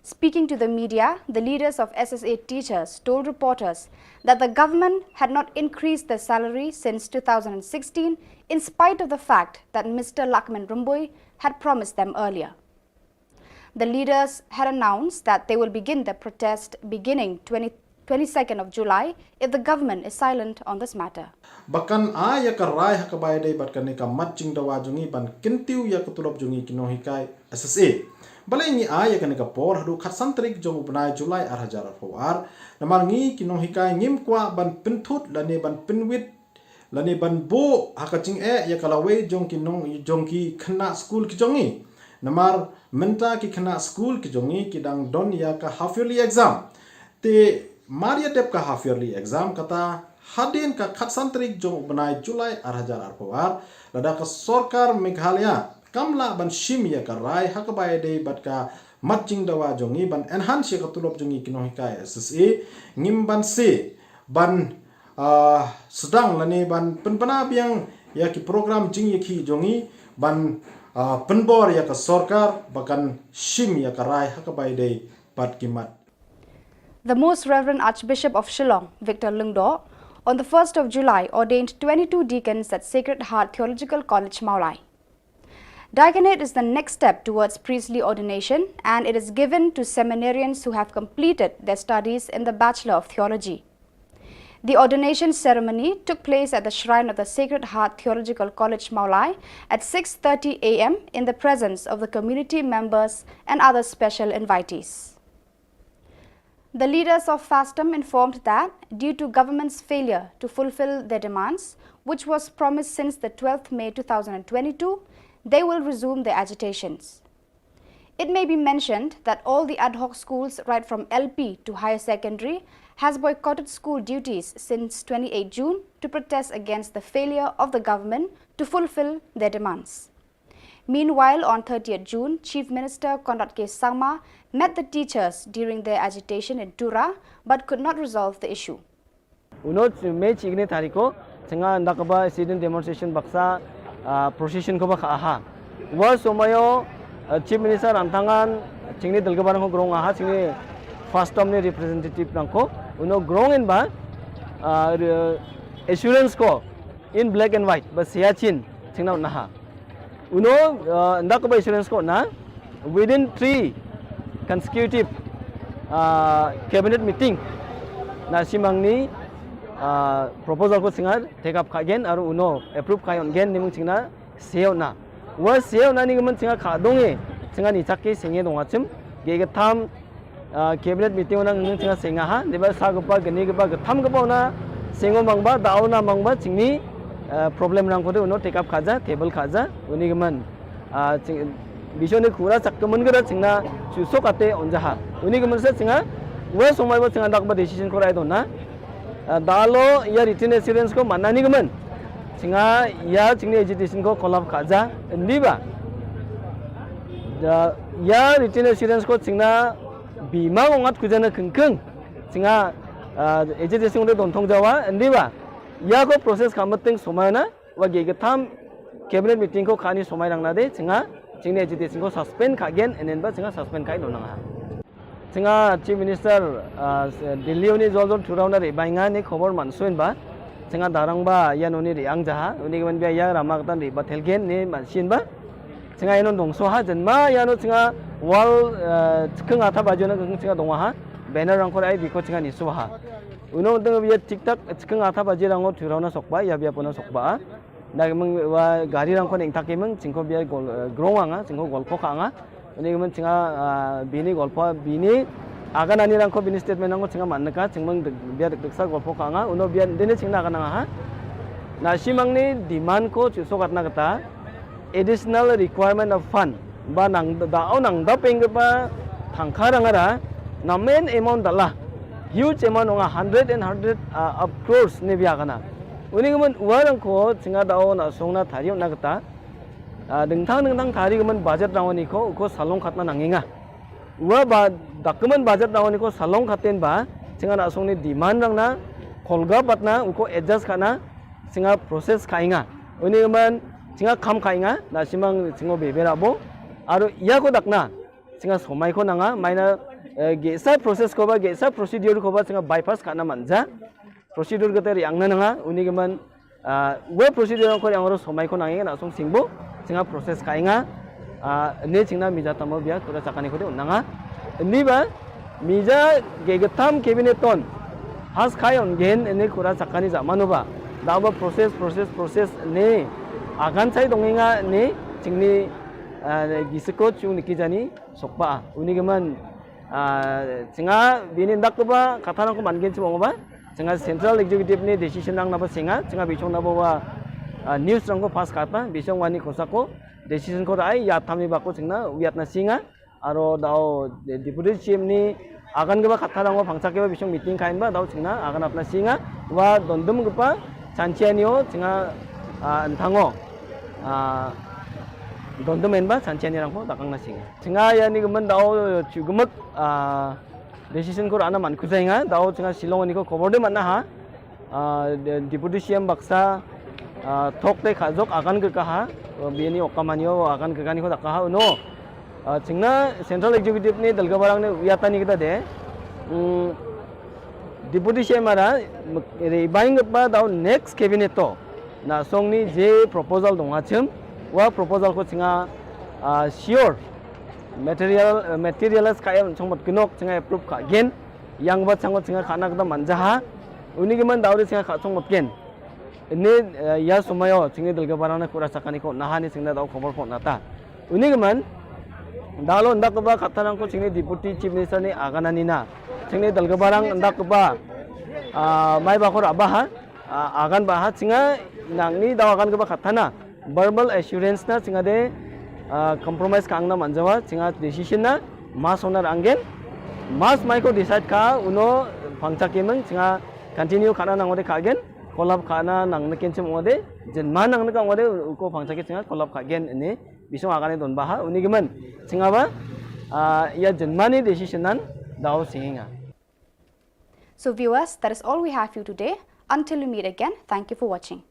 Speaking to the media, the leaders of S S A teachers told reporters that the government had not increased their salary since two thousand sixteen, in spite of the fact that Mister Lahkmen Rymbui had promised them earlier. The leaders had announced that they will begin their protest beginning twenty, twenty-second of July if the government is silent on this matter. Ba kan ai ïa ka rai ha kaba ïadei bad kane ka mat jingdawa jong ngi ban kyntiew ïa ka tulop jong ngi ki nonghikai S S A. Balei ngi ai ïa kane ka por haduh khatsan tarik jong u bnai July ar hajar arphew ar? Namar ngi ki nonghikai ngim kwah ban pynthut lane ban pynwit lane ban buh ha ka jingeh ïa ka lawei jong ki nong, jong ki khynnah skul ki jong ngi. Namar mynta ki khynnah skul ki jong ngi ki dang don ïa ka half yearly exam. Te mar ïa dep ka half yearly exam, kata hadien ka khatsan tarik jong u bnai July ar hajar arphew ar, lada ka sorkar Meghalaya kam lah ban shim ïa ka rai ha kaba ïadei bad ka mat jingdawa jong ngi ban enhance ïa ka tulop jong ngi ki nonghikai S S A, ngim banse ban, ah, sdang lane ban pynbna biang ïa ki program jingïakhih jong ngi ban, ah, pynbor ïa ka sorkar ba kan shim ïa ka rai ha kaba ïadei bad ki mat. The Most Reverend Archbishop of Shillong, Victor Lyngdoh, on the first of July ordained twenty-two deacons at Sacred Heart Theological College, Mawlai. Diaconate is the next step towards priestly ordination, and it is given to seminarians who have completed their studies in the Bachelor of Theology. The ordination ceremony took place at the shrine of the Sacred Heart Theological College, Mawlai, at six thirty A M in the presence of the community members and other special invitees. The leaders of FASTM informed that, due to government's failure to fulfill their demands, which was promised since the twelfth May two thousand twenty-two, they will resume their agitations. It may be mentioned that all the ad hoc schools, right from L P to higher secondary, has boycotted school duties since twenty-eighth June to protest against the failure of the government to fulfill their demands. Meanwhile, on thirtieth June, Chief Minister Conrad K Sangma met the teachers during their agitation in Tura but could not resolve the issue. Uno May chikni tariko, changa ndakaba student demonstration baksa, ah, procession ko ba kha aha. Wa somayo, ah, Chief Minister Ramthangan, chingni dalgabar ko grong aha, chingni FASTM ni representative nangko, uno grong in ba, ah, re-, assurance ko in black and white, ba Siachen, chingna unaha. Uno, uh, nda ko ba assurance ko na, within three consecutive, uh, cabinet meeting, na simangni, uh, proposal ko singa take up kha gen, aru uno approve kha yon gen, nimung singna seo na. Wa seo na ni gaman singa kha dong e, singa ni chak ke singe dong achim, ge ge tham, ah, cabinet meeting ona ngi chingna senga ha, deba sa gapa gani gapa gatham gapa ona sengo mangba, da ona mangba, chingni, ah, problem nang kode uno take up khaja, table khaja, uni gaman, ah, ching, bisoni khura chak kaman gara chingna, chu sok ate onja ha. Uni gaman sa chinga, wa somai ba chinga dak ba decision ko rai dona. Ah, dalo ya written assurance ko mana ni gaman. Chinga ya chingni agitation ko collapse khaja, ndi ba. Da, ya written assurance ko chingna bima ngongat kujana kengkeng. Chinga, ah, agitation de dontong jawa, ndi ba. Ya ko process kamating somana, wa ge gatham cabinet meeting ko khani somai rang na de, chinga, chingni agitation ko suspend kha gen, enen ba chinga suspend kai donang ha. Chinga Chief Minister, ah, Delhi uni jol jol thurau na ri bainga ni khobor mansuin ba. Chinga darang ba ya noni ri ang jaha, uni gaman bia ya rama katan ri ba thelgen ni mansin ba. Chinga ïano dongso ha, jynma ïano chinga wall, eh, chikeng atha baji na chinga dong ha. Banner rangkor ai biko chinga niso ha. Uno deng bia tik tak chikeng atha baji rango thurau na sokba, ya bia pona sokba. Da meng wa gari rangkor ning tak meng chingko bia gol, eh, grong anga, chingko golpo ka anga. Uni meng chinga, ah, bini golpo bini agan ani rangko bini statement rangko chinga man ka, chingmeng bia dek sa golpo ka anga. Uno bia dini chingna agan anga ha. Na simang ni demand ko chuso katna kata. Additional requirement of fund ba nang da au nang da peng ba thangkha rang ara na main amount dala huge amount nga hundred and hundred, uh, of crores ne bia kana. Uni kemen uarang ko chinga da au na song na thari na kata, uh, dengthang dengthang thari kemen budget rang ni ko ko salong khatna nanginga. Ua ba document budget rang ni ko salong khaten ba chinga na song ni demand rang na kolga patna uko adjust kana. Singa process khainga. Uni man singa kham khainga, na simang singo bebe rabo. Aro iya ko dakna, singa somai ko nanga, maina, eh, gesa process ko ba, gesa procedure ko ba, singa bypass khana manja. Procedure kata ri angna nanga, uni man, ah, we procedure ko ri angro somai ko nangi, na song singbo, singa process khainga. Ah, ne chingna mija tamo bia kura chakani khode unnanga. Ni ba mija ge getam cabinet ton has khai on gen ne kura chakani ja manu ba. Da ba process, process, process ne agan sai donginga ne chingni, ah, gisiko chung niki jani sokba. Uni geman, ah, chinga bini dak ba kata nang ko man gen chimo ba. Chinga central executive ni decision nang na ba singa, chinga bisong na ba, ah, news nang ko pass kata, bisong wani kosako. Decision ko rai ya thamni bako chingna wiat na singa aro dao de-, deputy chief ni agan geba khatha rango phangchak geba bisong meeting kain ba dao chingna agan apna singa wa dondum gepa chanchianio chinga, ah, enthango, ah, dondum en ba chanchiani rangko dakang na singa chinga ya ni gemen dao chugemek, ah, decision ko rana man kuzai nga dao chinga Shillong ni ko khobor de mana ha. Ah, de-, deputy C M baksa, ah, thok te khajok agan ke kaha, ah, biani okamanio agan ke kani ko kaha uno. Ah, chingna central executive ni dalga barang ne uyatani kita de. Hmm, deputy C M ara, mek-, re baing ba dau next cabinet to. Na song ni je proposal dong achim, wa proposal ko chinga, ah, sure. Material, eh, materialize ka em chong mot kinok chinga approve ka gen. Yang ba chango chinga khana kata manjaha. Uni geman dauri chinga kha chong mot gen. Ini, eh, ya sumayo chingni dalga barang na kura sakani ko nahani chingna dau khobor pon nata. Uni geman dalo ndak ba kata nang ko chingni deputy chief minister ni aganani na. Chingni dalga barang ndak ba, ah, mai ba ko raba ha, ah, agan ba ha chinga nangni dau agan ba kata na. Verbal assurance na chinga de, ah, compromise ka angna manjawa, chinga decision na mas onar anggen, mas mai ko decide ka uno pangchak kemeng, chinga continue kana nangode ka gen, kolap kana nang neken chem ode, jenman nang neka ode, uko pangchak ke chinga kolap ka gen ini, bisong agane don baha, uni gemen, chinga ba, ah, ya jenmani decision nan, dau singinga. So viewers, that is all we have for you today. Until we meet again, thank you for watching.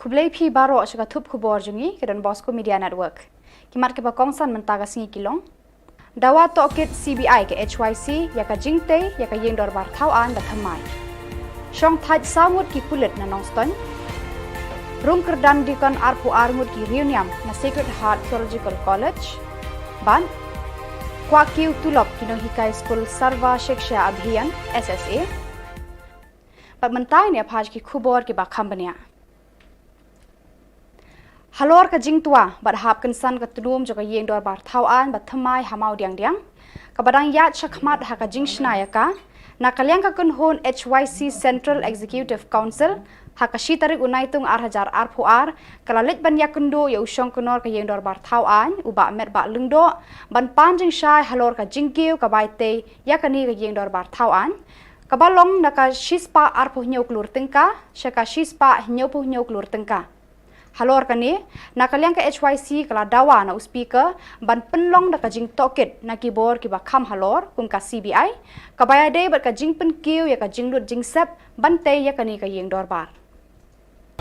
Khublei phi baroh sha ka thup khubor jong ngi ka Don Bosco Media Network. Ki mat kiba kongsan mynta ka sngi ki long: Dawa tohkit C B I ka H Y C ïa ka jingtei ïa ka ïing dorbar thaw aiñ ba thymmai. Shongthait saw ngut ki pulit na Nongstoiñ. Rung kyrdan dikon arphew ar ngut ki riewniam na Sacred Heart Theological College. Bad kwah kiew tulop ki nonghikai skul Sarva Shiksha Abhiyan, S S A. Bad mynta ngin ïa phai sha ki khubor kiba kham bniah. Halor ka jingtwa bad hap kynsan ka tnum jong ka ïing dorbar thaw aiñ ba thymmai ha Mawdiangdiang, kaba dang ïaid shakhmat ha ka jingshna ïa ka, na ka liang ka kynhun H Y C Central Executive Council, ha ka shi tarik u Naitung ar hajar arphew ar, ka la leit ban ïakynduh ïa u shongknor ka ïing dorbar thaw aiñ, u Bah Metbah Lyngdoh, ban pan jingshai halor ka jingkiew ka bai tei ïa kane ka ïing dorbar thaw aiñ, kaba long na ka shispah arphew hynñiew klur tyngka sha ka shispah hynñiewphew hynñiew klur tyngka. Halor kane, na ka liang ka H Y C ka la dawa na u Speaker ban pynlong da ka jingtohkit na ki bor kiba kham halor kum ka C B I, kaba ïadei bad ka jingpynkiew ïa ka jinglut jingsep ban tei ïa kane ka ïing dorbar.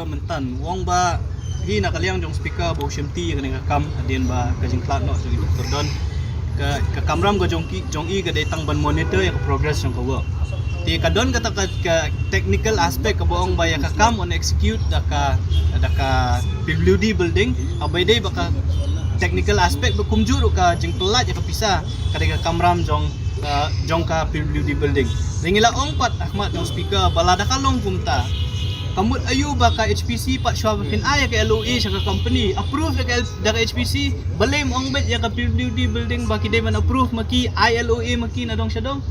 Mynta u ong ba hi na ka liang jong Speaker ba u shimti ïa kane ka kam hadien ba ka jingkhlad noh jong i Doctor Don, ka, ka kamram ka jong ki, jong i ka dei tang ban monitor ïa ka progress jong ka work. Te ka don kata ka, ka technical aspect kaba ong ba ïa ka kam yn execute da ka, da ka P W D building, haba ïadei bad ka technical aspect ba kumjuh ruh ka jingpyllait ïa ka pisa ka dei ka kamram jong, uh, jong ka P W D building. Te ngi la ong pat ha khmat jong Speaker ba lada ka long kumta, ka mut aïu ba ka H P C pat shuwa ba phin ai ïa ka L O A sha ka company, approve da ka L-, da ka H P C, balei ym ong beit ïa ka P W D building ba ki dei ban approve ma ki, ai L O A ma ki na dong sha dong?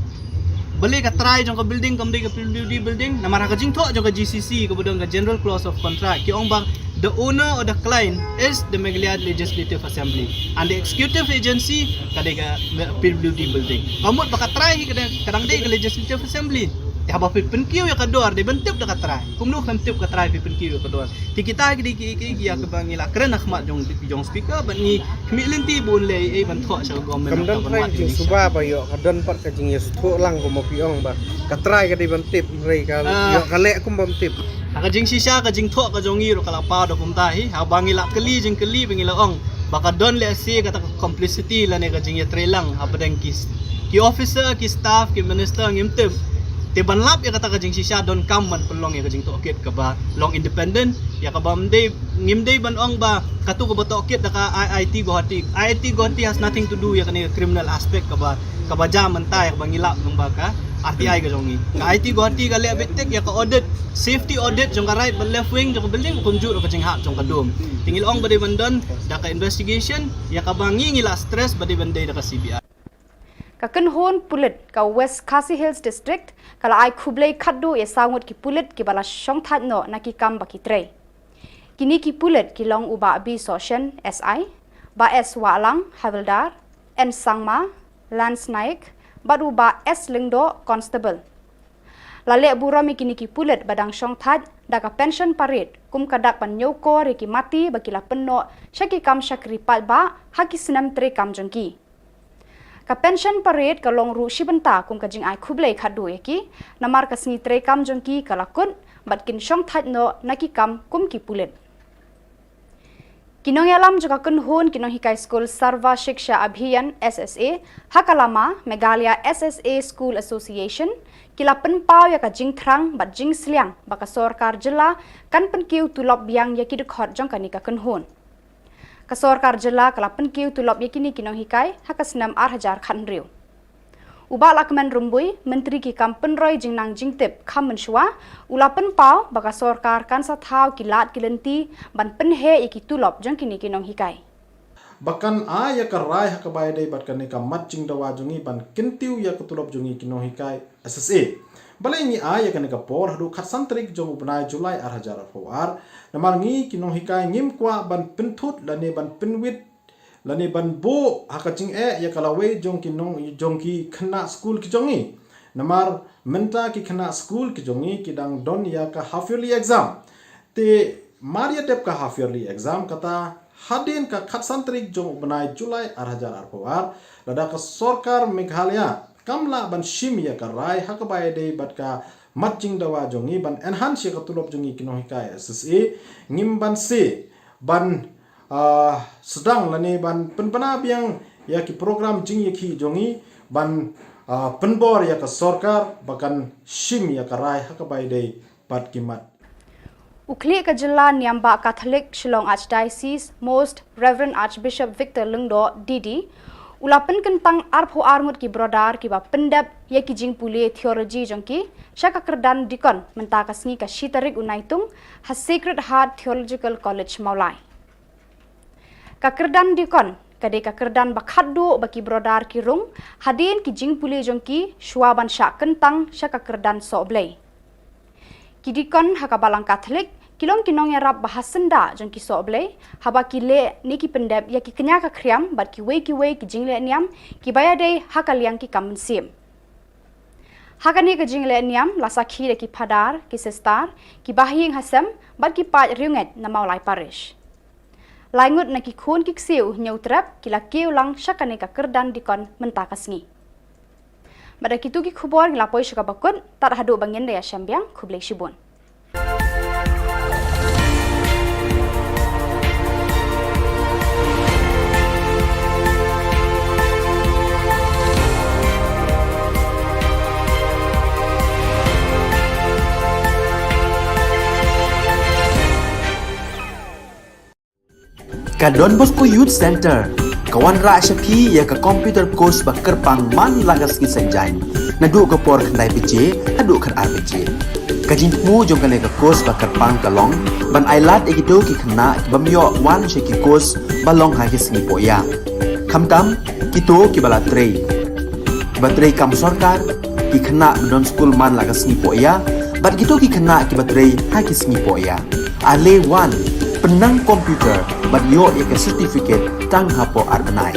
Balei ka trai jong ka building kam dei ka P W D building? Namar ha ka jingthoh jong ka G C C kaba don ka General Clause of Contract ki ong ba the owner or the client is the Meghalaya Legislative Assembly and the executive agency ka dei ka P W D building. Ka mut ba ka trai hi ka dang, ka dang dei ka Legislative Assembly. Te haba phi pynkiew ïa ka dor dei ban tip da ka trai. Kumno phin tip ka trai phi pynkiew ïa ka dor? Te kita ki dei ki, ki, ki ïa kaba ngi la kren ha khmat jong, jong Speaker bad ngi khmih lynti ba un leh ei ban thoh sha ka government. Kam don trai ka jingsuba ba ïoh, ka don pat ka jingïasngewthuh lang kumba phi ong ba ka trai ka dei ban tip, hynrei ka ïoh ka leh kum bym tip. Ha ka jingshisha ka jingthoh ka jong ngi ruh ka la paw da kumta hi, haba ngi la kylli jingkylli ba ngi la ong ba ka don lehse kata ka complicity lane ka jingïatreilang hapdeng ki, ki officer, ki staff, ki minister ngim tip. Te ban lap ïa kata ka jingshisha donkam ban pynlong ïa ka jingtohkit kaba long independent, ïa kaba ym dei, ngim dei ban ong ba katu kaba tohkit da ka I I T Guwahati. I I T Guwahati has nothing to do ïa kane ka criminal aspect kaba, kaba jia mynta ïa kaba ngi lap nang ba ka R T I ka jong ngi. Ka I I T Guwahati ka leh beit tik ïa ka audit, safety audit jong ka right bad left wing jong ka building, kumjuh ruh ka jinghap jong ka dum. Te ngi la ong ba dei ban don da ka investigation, ïa kaba ngi ngi la stress ba dei ban dei da ka C B I. Ka kynhun pulit ka West Khasi Hills District ka la ai khublei khatduh ïa saw ngut ki pulit kiba la shongthait noh na ki kam ba ki trei. Kine ki pulit ki long u Bah B Sohshen, S I, Bah S Wahlang, Havildar, N Sangma, Lance Naik, bad u Bah S Lyngdoh, Constable. La leh burom ïa kine ki pulit ba dang shongthait da ka pension parade kum ka dak ban ñiewkor ïa ki mati ba ki la pynnoh sha ki kam shakri paidbah ha ki snem treikam jong ki. Ka pension parade ka long ruh shi bynta kum ka jingai khublei khatduh ïa ki, namar ka sngi treikam jong ki ka la kut bad kin shongthait noh na ki kam kum ki pulit. Ki nongïalam jong ka kynhun ki nonghikai skul Sarva Shiksha Abhiyan, S S A, ha ka lama Meghalaya S S A School Association, ki la pynpaw ïa ka jingthrang bad jingsliang ba ka sorkar jylla kan pynkiew tulop biang ïa ki dkhot jong kane ka kynhun. Ka sorkar jylla ka la pynkiew tulop ïa kine ki nonghikai ha ka snem ar hajar khathynriew. U Bah Lahkmen Rymbui, Myntri ki kam pynroi jingnang jingtip kham mynshuwa, u la pynpaw ba ka sorkar kan sa thaw ki lad ki lynti ban pynheh ïa ki tulop jong kine ki nonghikai. Ba kan ai ïa ka rai ha kaba ïadei bad kane ka mat jingdawa jong ngi ban kyntiew ïa ka tulop jong ngi ki nonghikai S S A. Balei ngi ai ïa kane ka por haduh khatsan tarik jong u bnai July ar hajar arphew ar? Namar ngi ki nonghikai ngim kwah ban pynthut lane ban pynwit lane ban buh ha ka jingeh ïa ka lawei jong ki nong, jong ki khynnah skul ki jong ngi. Namar mynta ki khynnah skul ki jong ngi ki dang don ïa ka half yearly exam. Te mar ïa dep ka half yearly exam, kata hadien ka khatsan tarik jong u bnai July ar hajar arphew ar, lada ka sorkar Meghalaya kam lah ban shim ïa ka rai ha kaba ïadei bad ka mat jingdawa jong ngi, ban enhance ïa ka tulop jong ngi ki nonghikai S S A, ngim banse ban, ah, sdang lane ban pynbna biang ïa ki program jingïakhih jong ngi, ban, ah, pynbor ïa ka sorkar ba kan shim ïa ka rai ha kaba ïadei bad ki mat. U khlieh ka jylla niam bah Catholic Shillong Archdiocese, Most Reverend Archbishop Victor Lyngdoh, D D, u la pynkyntang arphew ar ngut ki brother kiba pyndep ïa ki jingpule theology jong ki sha ka kyrdan deacon mynta ka sngi ka shi tarik u Naitung ha Sacred Heart Theological College Mawlai. Ka kyrdan deacon ka dei ka kyrdan ba khatduh ba ki brother ki rung hadien ki jingpule jong ki shuwa ban shah kyntang sha ka kyrdan sohblei. Ki deacon ha ka Balang Catholic ki long ki nongïarap ba ha syndah jong ki sohblei haba ki leh ne ki pyndep ïa ki kñia ka khriam bad kiwei kiwei ki jingleh niam kiba ïadei ha ka liang ki kam mynsiem. Ha kane ka jingleh niam la sakhi da ki phadar, ki sister, ki bahaïing hasem bad ki paid riewngeit na Mawlai Parish. Lai ngut na ki khun ki ksiew Hynñiewtrep ki la kiew lang sha kane ka kyrdan deacon mynta ka sngi. Bad da kito ki khubor ngi la poi sha kaba kut, tad haduh ba ngin da ïashem biang, khublei shibun. Ka Don Bosco Youth Centre ka wanrah sha phi ïa ka computer course ba kyrpang man la ka sngi Saitjaiñ, naduh ka por khyndai baje haduh khatar baje. Ka jingthmu jong kane ka course ba kyrpang ka long ban ailad ïa kito ki khynnah ki bym ïoh wan sha ki course ba long ha ki sngi pohïa, khamtam kito kiba la trei, kiba trei kam sorkar, ki khynnah ba don skul man la ka sngi pohïa bad kito ki khynnah kiba trei ha ki sngi pohïa. Ale wan, pynnang computer bad ïoh ïa ka certificate tang hapoh ar bnai.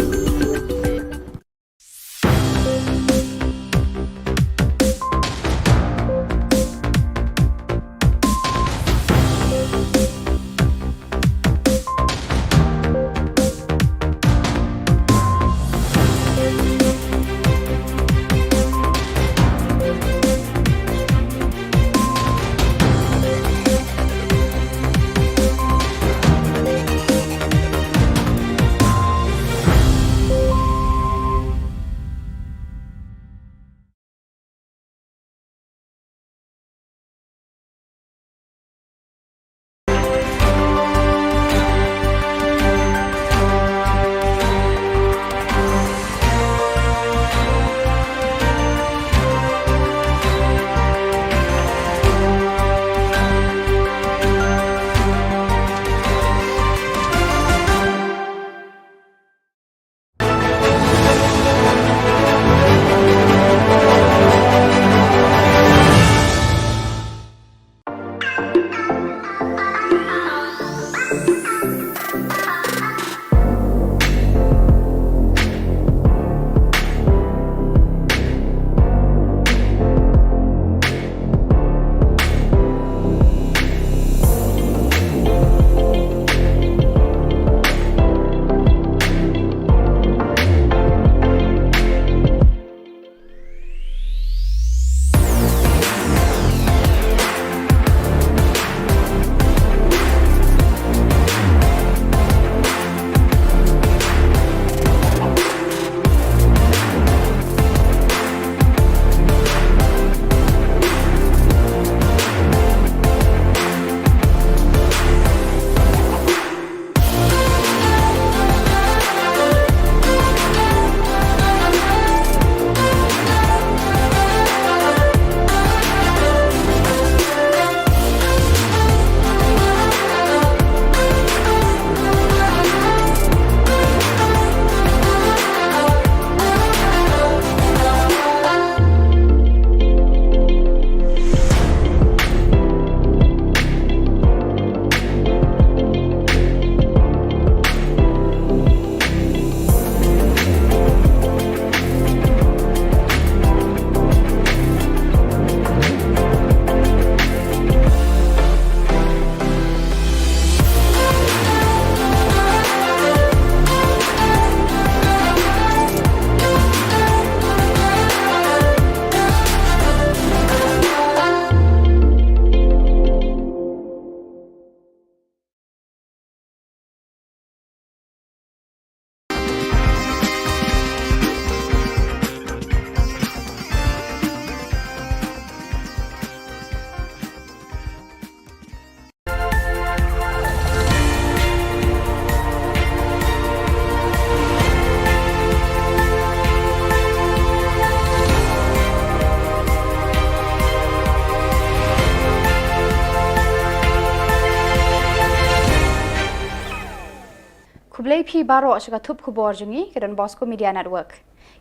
Khublei phi baroh sha ka thup khubor jong ngi ka Don Bosco Media Network.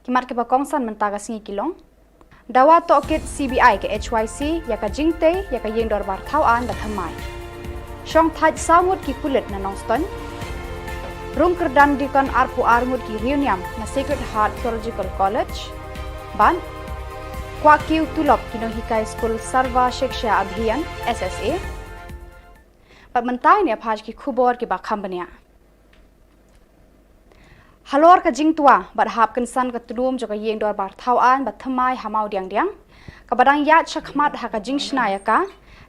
Ki mat kiba kongsan mynta ka sngi ki long: Dawa tohkit C B I ka H Y C ïa ka jingtei ïa ka ïing dorbar thaw aiñ ba thymmai. Shongthait saw ngut ki pulit na Nongstoiñ. Rung kyrdan dikon arphew ar ngut ki riewniam na Sacred Heart Theological College. Bad kwah kiew tulop ki nonghikai skul Sarva Shiksha Abhiyan, S S A. Bad mynta ngin ïa phai sha ki khubor kiba kham bniah. Halor ka jingtwa bad hap kynsan ka tnum jong ka ïing dorbar thaw aiñ ba thymmai ha Mawdiangdiang, kaba dang ïaid shakhmat ha ka jingshna ïa ka,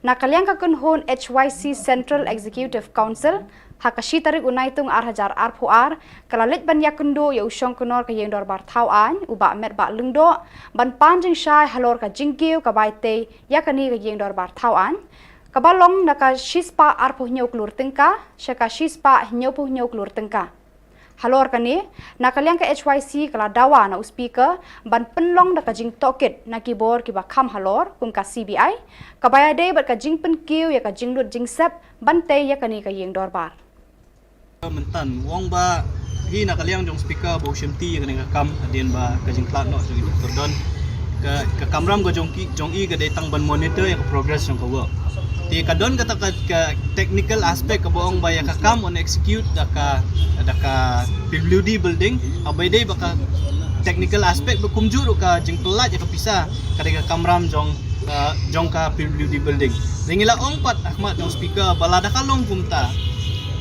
na ka liang ka kynhun H Y C Central Executive Council, ha ka shi tarik u Naitung ar hajar arphew ar, ka la leit ban ïakynduh ïa u shongknor ka ïing dorbar thaw aiñ, u Bah Metbah Lyngdoh, ban pan jingshai halor ka jingkiew ka bai tei ïa kane ka ïing dorbar thaw aiñ, kaba long na ka shispah arphew hynñiew klur tyngka sha ka shispah hynñiewphew hynñiew klur tyngka. Halor kane, na ka liang ka H Y C ka la dawa na u Speaker ban pynlong da ka jingtohkit na ki bor kiba kham halor kum ka C B I, kaba ïadei bad ka jingpynkiew ïa ka jinglut jingsep ban tei ïa kane ka ïing dorbar. Mynta u ong ba hi na ka liang jong Speaker ba u shimti ïa kane ka kam hadien ba ka jingtlot noh jong i Doctor Don, ka, ka kamram ka jong ki, jong i ka dei tang ban monitor ïa ka progress jong ka work. Te ka don kata ka, ka technical aspect kaba ong ba ïa ka kam yn execute da ka, da ka P W D building, haba ïadei bad ka technical aspect ba kumjuh ruh ka jingpyllait ïa ka pisa ka dei ka kamram jong, uh, jong ka P W D building. Te ngi la ong pat ha khmat jong Speaker ba lada ka long kumta,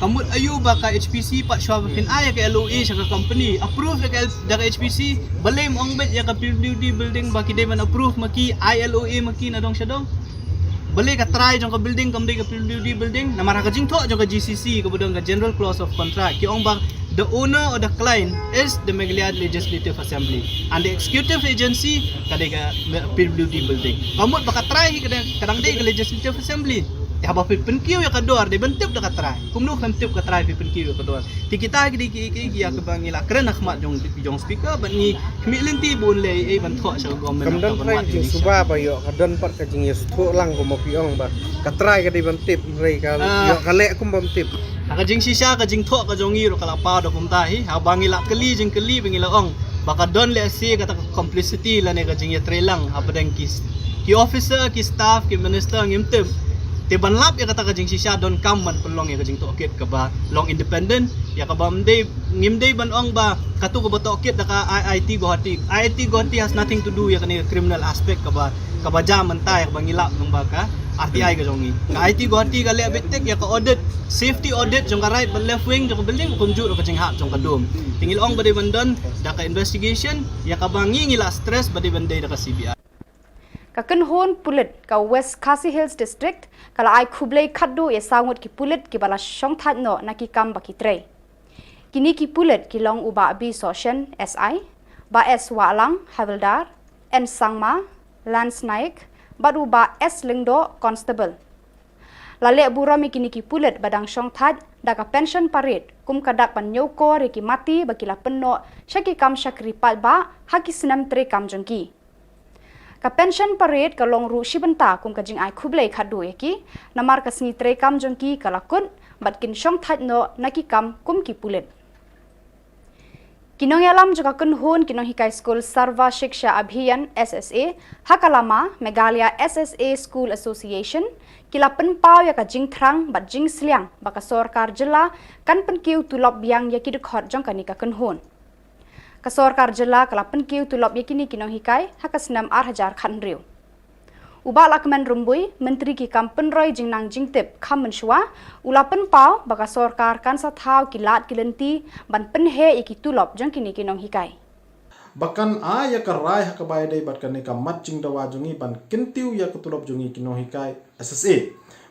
ka mut aïu ba ka H P C pat shuwa ba phin ai ïa ka L O A sha ka company, approve da ka L-, da ka H P C, balei ym ong beit ïa ka P W D building ba ki dei ban approve ma ki, ai L O A ma ki na dong sha dong? Balei ka trai jong ka building kam dei ka P W D building? Namar ha ka jingthoh jong ka G C C kaba don ka General Clause of Contract, ki ong ba the owner or the client is the Meghalaya Legislative Assembly and the executive agency ka dei ka P W D building. Ka mut ba ka trai hi ka dang, ka dang dei ka Legislative Assembly. Te haba phi pynkiew ïa ka dor dei ban tip da ka trai. Kumno phin tip ka trai phi pynkiew ïa ka dor? Te kita ki dei ki, ki, ki ïa kaba ngi la kren ha khmat jong, jong Speaker bad ngi khmih lynti bun lei ei ban thoh sha ka government. Kam don trai ka jingsuba ba ïoh, ka don pat ka jingïasngewthuh lang kumba phi ong ba ka trai ka dei ban tip, hynrei ka ïoh ka leh kum bym tip. Ha ka jingshisha ka jingthoh ka jong ngi ruh ka la paw da kumta hi, haba ngi la kylli jingkylli ba ngi la ong ba ka don lehse kata ka complicity lane ka jingïatreilang hapdeng ki, ki officer, ki staff, ki minister ngim tip. Te ban lap ïa kata ka jingshisha donkam ban pynlong ïa ka jingtohkit kaba long independent, ïa kaba ym dei, ngim dei ban ong ba kato kaba tohkit da ka I I T Guwahati. I I T Guwahati has nothing to do ïa kane ka criminal aspect kaba, kaba jia mynta ïa kaba ngi lap nang ba ka R T I ka jong ngi. Ka I I T Guwahati ka leh beit tik ïa ka audit, safety audit jong ka right bad left wing jong ka building, kumjuh ruh ka jinghap jong ka dum. Te ngi la ong ba dei ban don da ka investigation, ïa kaba ngi ngi la stress ba dei ban dei da ka C B I. Ka kynhun pulit ka West Khasi Hills District ka la ai khublei khatduh ïa saw ngut ki pulit kiba la shongthait noh na ki kam ba ki trei. Kine ki pulit ki long u Bah B Sohshen, S I, Bah S Wahlang, Havildar, N Sangma, Lance Naik, bad u Bah S Lyngdoh, Constable. La leh burom ïa kine ki pulit ba dang shongthait da ka pension parade kum ka dak ban ñiewkor ïa ki mati ba ki la pynnoh sha ki kam shakri paidbah ha ki snem treikam jong ki. Ka pension parade ka long ruh shi bynta kum ka jingai khublei khatduh ïa ki, namar ka sngi treikam jong ki ka la kut bad kin shongthait noh na ki kam kum ki pulit. Ki nongïalam jong ka kynhun ki nonghikai skul Sarva Shiksha Abhiyan, S S A, ha ka lama Meghalaya S S A School Association, ki la pynpaw ïa ka jingthrang bad jingsliang ba ka sorkar jylla kan pynkiew tulop biang ïa ki dkhot jong kane ka kynhun. Ka sorkar jylla ka la pynkiew tulop ïa kine ki nonghikai ha ka snem ar hajar khathynriew. U Bah Lahkmen Rymbui, Myntri ki kam pynroi jingnang jingtip kham mynshuwa, u la pynpaw ba ka sorkar kan sa thaw ki lad ki lynti ban pynheh ïa ki tulop jong kine ki nonghikai. Ba kan ai ïa ka rai ha kaba ïadei bad kane ka mat jingdawa jong ngi ban kyntiew ïa ka tulop jong ngi ki nonghikai S S A.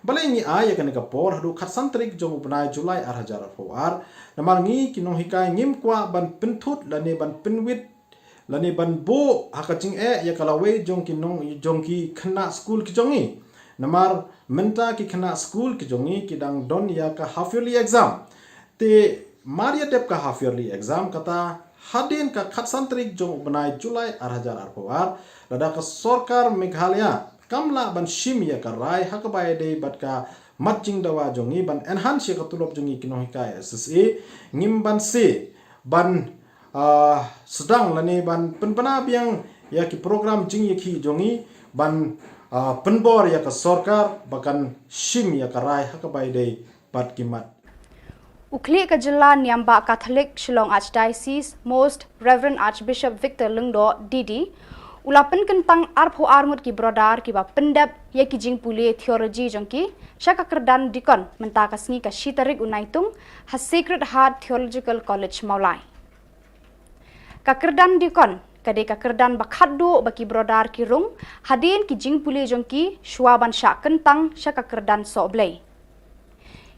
Balei ngi ai ïa kane ka por haduh khatsan tarik jong u bnai July ar hajar arphew ar? Namar ngi ki nonghikai ngim kwah ban pynthut lane ban pynwit lane ban buh ha ka jingeh ïa ka lawei jong ki nong, jong ki khynnah skul ki jong ngi. Namar mynta ki khynnah skul ki jong ngi ki dang don ïa ka half yearly exam. Te mar ïa dep ka half yearly exam, kata hadien ka khatsan tarik jong u bnai July ar hajar arphew ar, lada ka sorkar Meghalaya kam lah ban shim ïa ka rai ha kaba ïadei bad ka mat jingdawa jong ngi, ban enhance ïa ka tulop jong ngi ki nonghikai S S A, ngim banse ban, ah, sdang lane ban pynbna biang ïa ki program jingïakhih jong ngi ban, ah, pynbor ïa ka sorkar ba kan shim ïa ka rai ha kaba ïadei bad ki mat. U khlieh ka jylla niam bah Catholic Shillong Archdiocese, Most Reverend Archbishop Victor Lyngdoh, D D, u la pynkyntang arphew ar ngut ki brother kiba pyndep ïa ki jingpule theology jong ki sha ka kyrdan deacon mynta ka sngi ka shi tarik u Naitung ha Sacred Heart Theological College Mawlai. Ka kyrdan deacon ka dei ka kyrdan ba khatduh ba ki brother ki rung hadien ki jingpule jong ki shuwa ban shah kyntang sha ka kyrdan sohblei.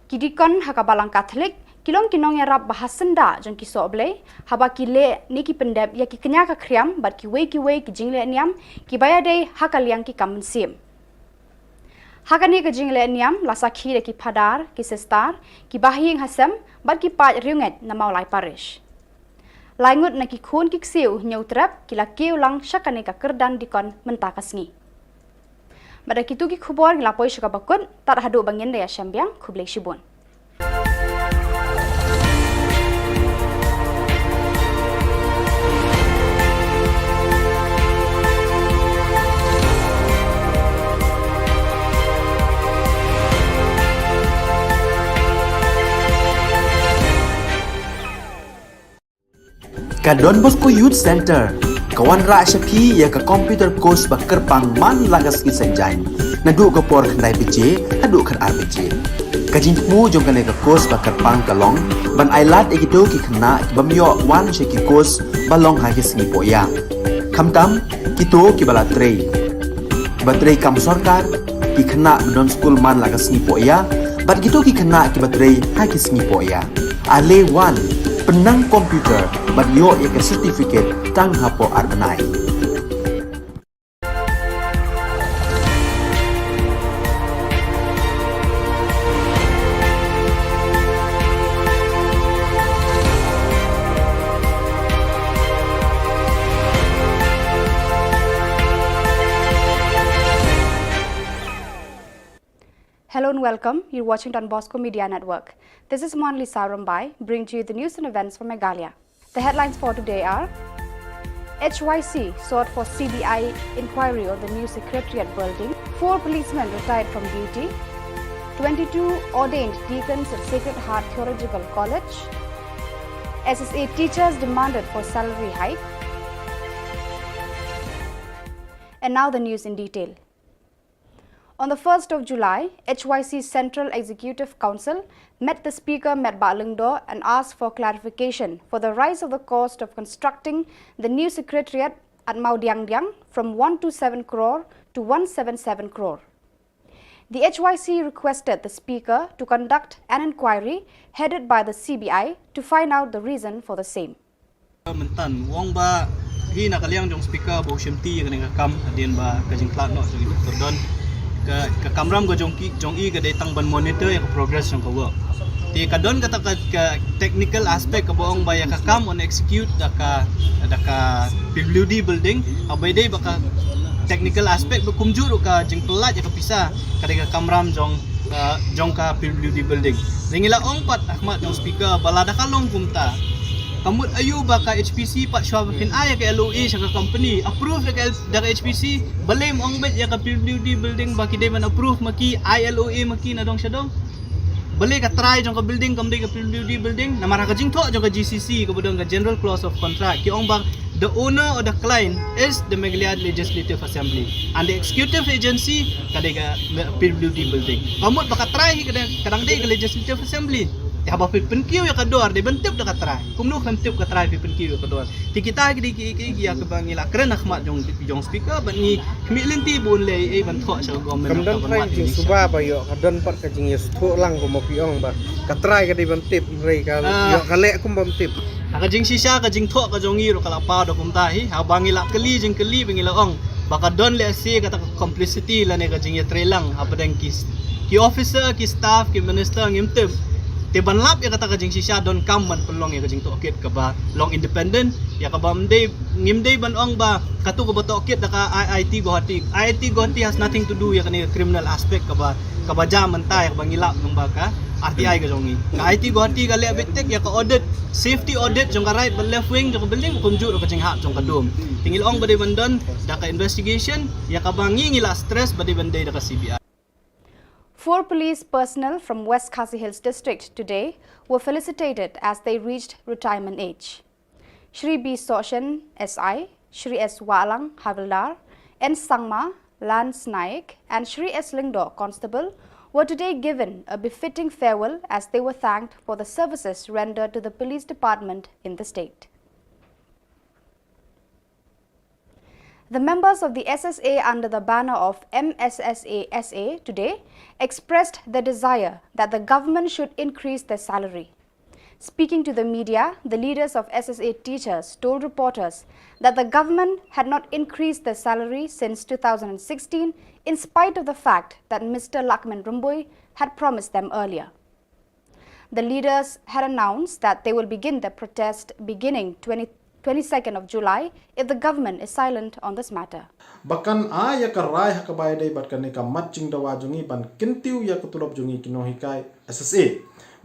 Ki deacon ha ka Balang Catholic ki long ki nongïarap ba ha syndah jong ki sohblei haba ki leh ne ki pyndep ïa ki kñia ka khriam bad kiwei kiwei ki jingleh niam kiba ïadei ha ka liang ki kam mynsiem. Ha kane ka jingleh niam la sakhi da ki phadar, ki sister, ki bahaïing hasem bad ki paid riewngeit na Mawlai Parish. Lai ngut na ki khun ki ksiew Hynñiewtrep ki la kiew lang sha kane ka kyrdan deacon mynta ka sngi. Bad da kitu ki khubor ngi la poi sha kaba kut, tad haduh ba ngin da ïashem biang, khublei shibun. Ka Don Bosco Youth Centre ka wanrah sha phi ïa ka computer course ba kyrpang man la ka sngi Saitjaiñ, naduh ka por khyndai baje haduh khatar baje. Ka jingthmu jong kane ka course ba kyrpang ka long ban ailad ïa kito ki khynnah ki bym ïoh wan sha ki course ba long ha ki sngi pohïa, khamtam kito kiba la trei, kiba trei kam sorkar, ki khynnah ba don skul man la ka sngi pohïa bad kito ki khynnah kiba trei ha ki sngi pohïa. Ale wan, pynnang computer bad ïoh ïa ka certificate tang hapoh ar bnai. Hello and welcome. You're watching Don Bosco Media Network. This is Monalisa Rymbai, bringing to you the news and events for Meghalaya. The headlines for today are: H Y C sought for C B I inquiry on the new secretariat building. Four policemen retired from duty. Twenty-two ordained deacons at Sacred Heart Theological College. S S A teachers demanded for salary hike. And now the news in detail. On the first of July, H Y C Central Executive Council met the Speaker, Metbah Lyngdoh, and asked for clarification for the rise of the cost of constructing the new secretariat at Mawdiangdiang from one two seven crore to one seven seven crore. The H Y C requested the Speaker to conduct an inquiry headed by the C B I to find out the reason for the same. Mynta u ong ba hi na ka liang jong speaker ba u shim ti ïa kane ka kam hadien ba ka jingkhlad noh jong i Doctor Don. Ka, ka kamram ka jong ki, jong i ka dei tang ban monitor ïa ka progress jong ka work. Te ka don kata ka, ka technical aspect kaba ong ba ïa ka kam yn execute da ka, da ka P W D building, haba ïadei ba ka technical aspect ba kumjuh ruh ka jingpyllait ïa ka pisa ka dei ka kamram jong, uh, jong ka P W D building. Te ngi la ong pat ha khmat jong speaker ba lada ka long kumta, ka mut aïu ba ka H P C pat shuwa ba phin ai ïa ka L O A sha ka company, approve da ka, da ka H P C, balei ym ong beit ïa ka P W D building ba ki dei ban approve ma ki, ai L O A ma ki na dong sha dong? Balei ka trai jong ka building kam dei ka P W D building? Namar ha ka jingthoh jong ka G C C kaba don ka General Clause of Contract ki ong ba the owner or the client is the Meghalaya Legislative Assembly and the executive agency ka dei ka P W D building. Ka mut ba ka trai hi ka dang, ka dang dei ka Legislative Assembly. Te haba phi pynkiew ïa ka dor dei ban tip da ka trai. Kumno phin tip ka trai phi pynkiew ïa ka dor? Te kita ki dei ki, ki, ki ïa kaba ngi la kren ha khmat jong, jong speaker bad ngi khmih lynti ba un leh ei ban thoh sha ka government. Kam don trai jingsuba ba ïoh, ka don pat ka jingïasngewthuh lang kumba phi ong ba ka trai ka dei ban tip, hynrei ka ïoh ka leh kum bym tip. Ha ka jingshisha ka jingthoh ka jong ngi ruh ka la paw da kumta hi, haba ngi la kylli jingkylli ba ngi la ong ba ka don lehse kata ka complicity lane ka jingïatreilang hapdeng ki, ki officer, ki staff, ki minister ngim tip. Te ban lap ïa kata ka jingshisha donkam ban pynlong ïa ka jingtohkit kaba long independent, ïa kaba ym dei, ngim dei ban ong ba katu kaba tohkit da ka I I T Guwahati. I I T Guwahati has nothing to do ïa kane ka criminal aspect kaba, kaba jia mynta ïa kaba ngi lap lyngba ka R T I ka jong ngi. Ka I I T Guwahati ka leh beit tik ïa ka audit, safety audit jong ka right bad left wing jong ka building, kumjuh ruh ka jinghap jong ka dome. Te ngi la ong ba dei ban don da ka investigation ïa kaba ngi, ngi la stress ba dei ban dei da ka C B I. Four police personnel from West Khasi Hills District today were felicitated as they reached retirement age. Shri B Sohshen, S I, Shri S Wahlang, Havildar, N Sangma, Lance Naik, and Shri S Lyngdoh, Constable, were today given a befitting farewell as they were thanked for the services rendered to the police department in the state. The members of the S S A under the banner of M S S A S A today expressed their desire that the government should increase their salary. Speaking to the media, the leaders of S S A teachers told reporters that the government had not increased their salary since two thousand sixteen, in spite of the fact that Mister Lakman Rymbui had promised them earlier. The leaders had announced that they will begin their protest beginning twenty, twenty-second of July if the government is silent on this matter. Ba kan ai ïa ka rai ha kaba ïadei bad kane ka mat jingdawa jong ngi ban kyntiew ïa ka tulop jong ngi ki nonghikai S S A.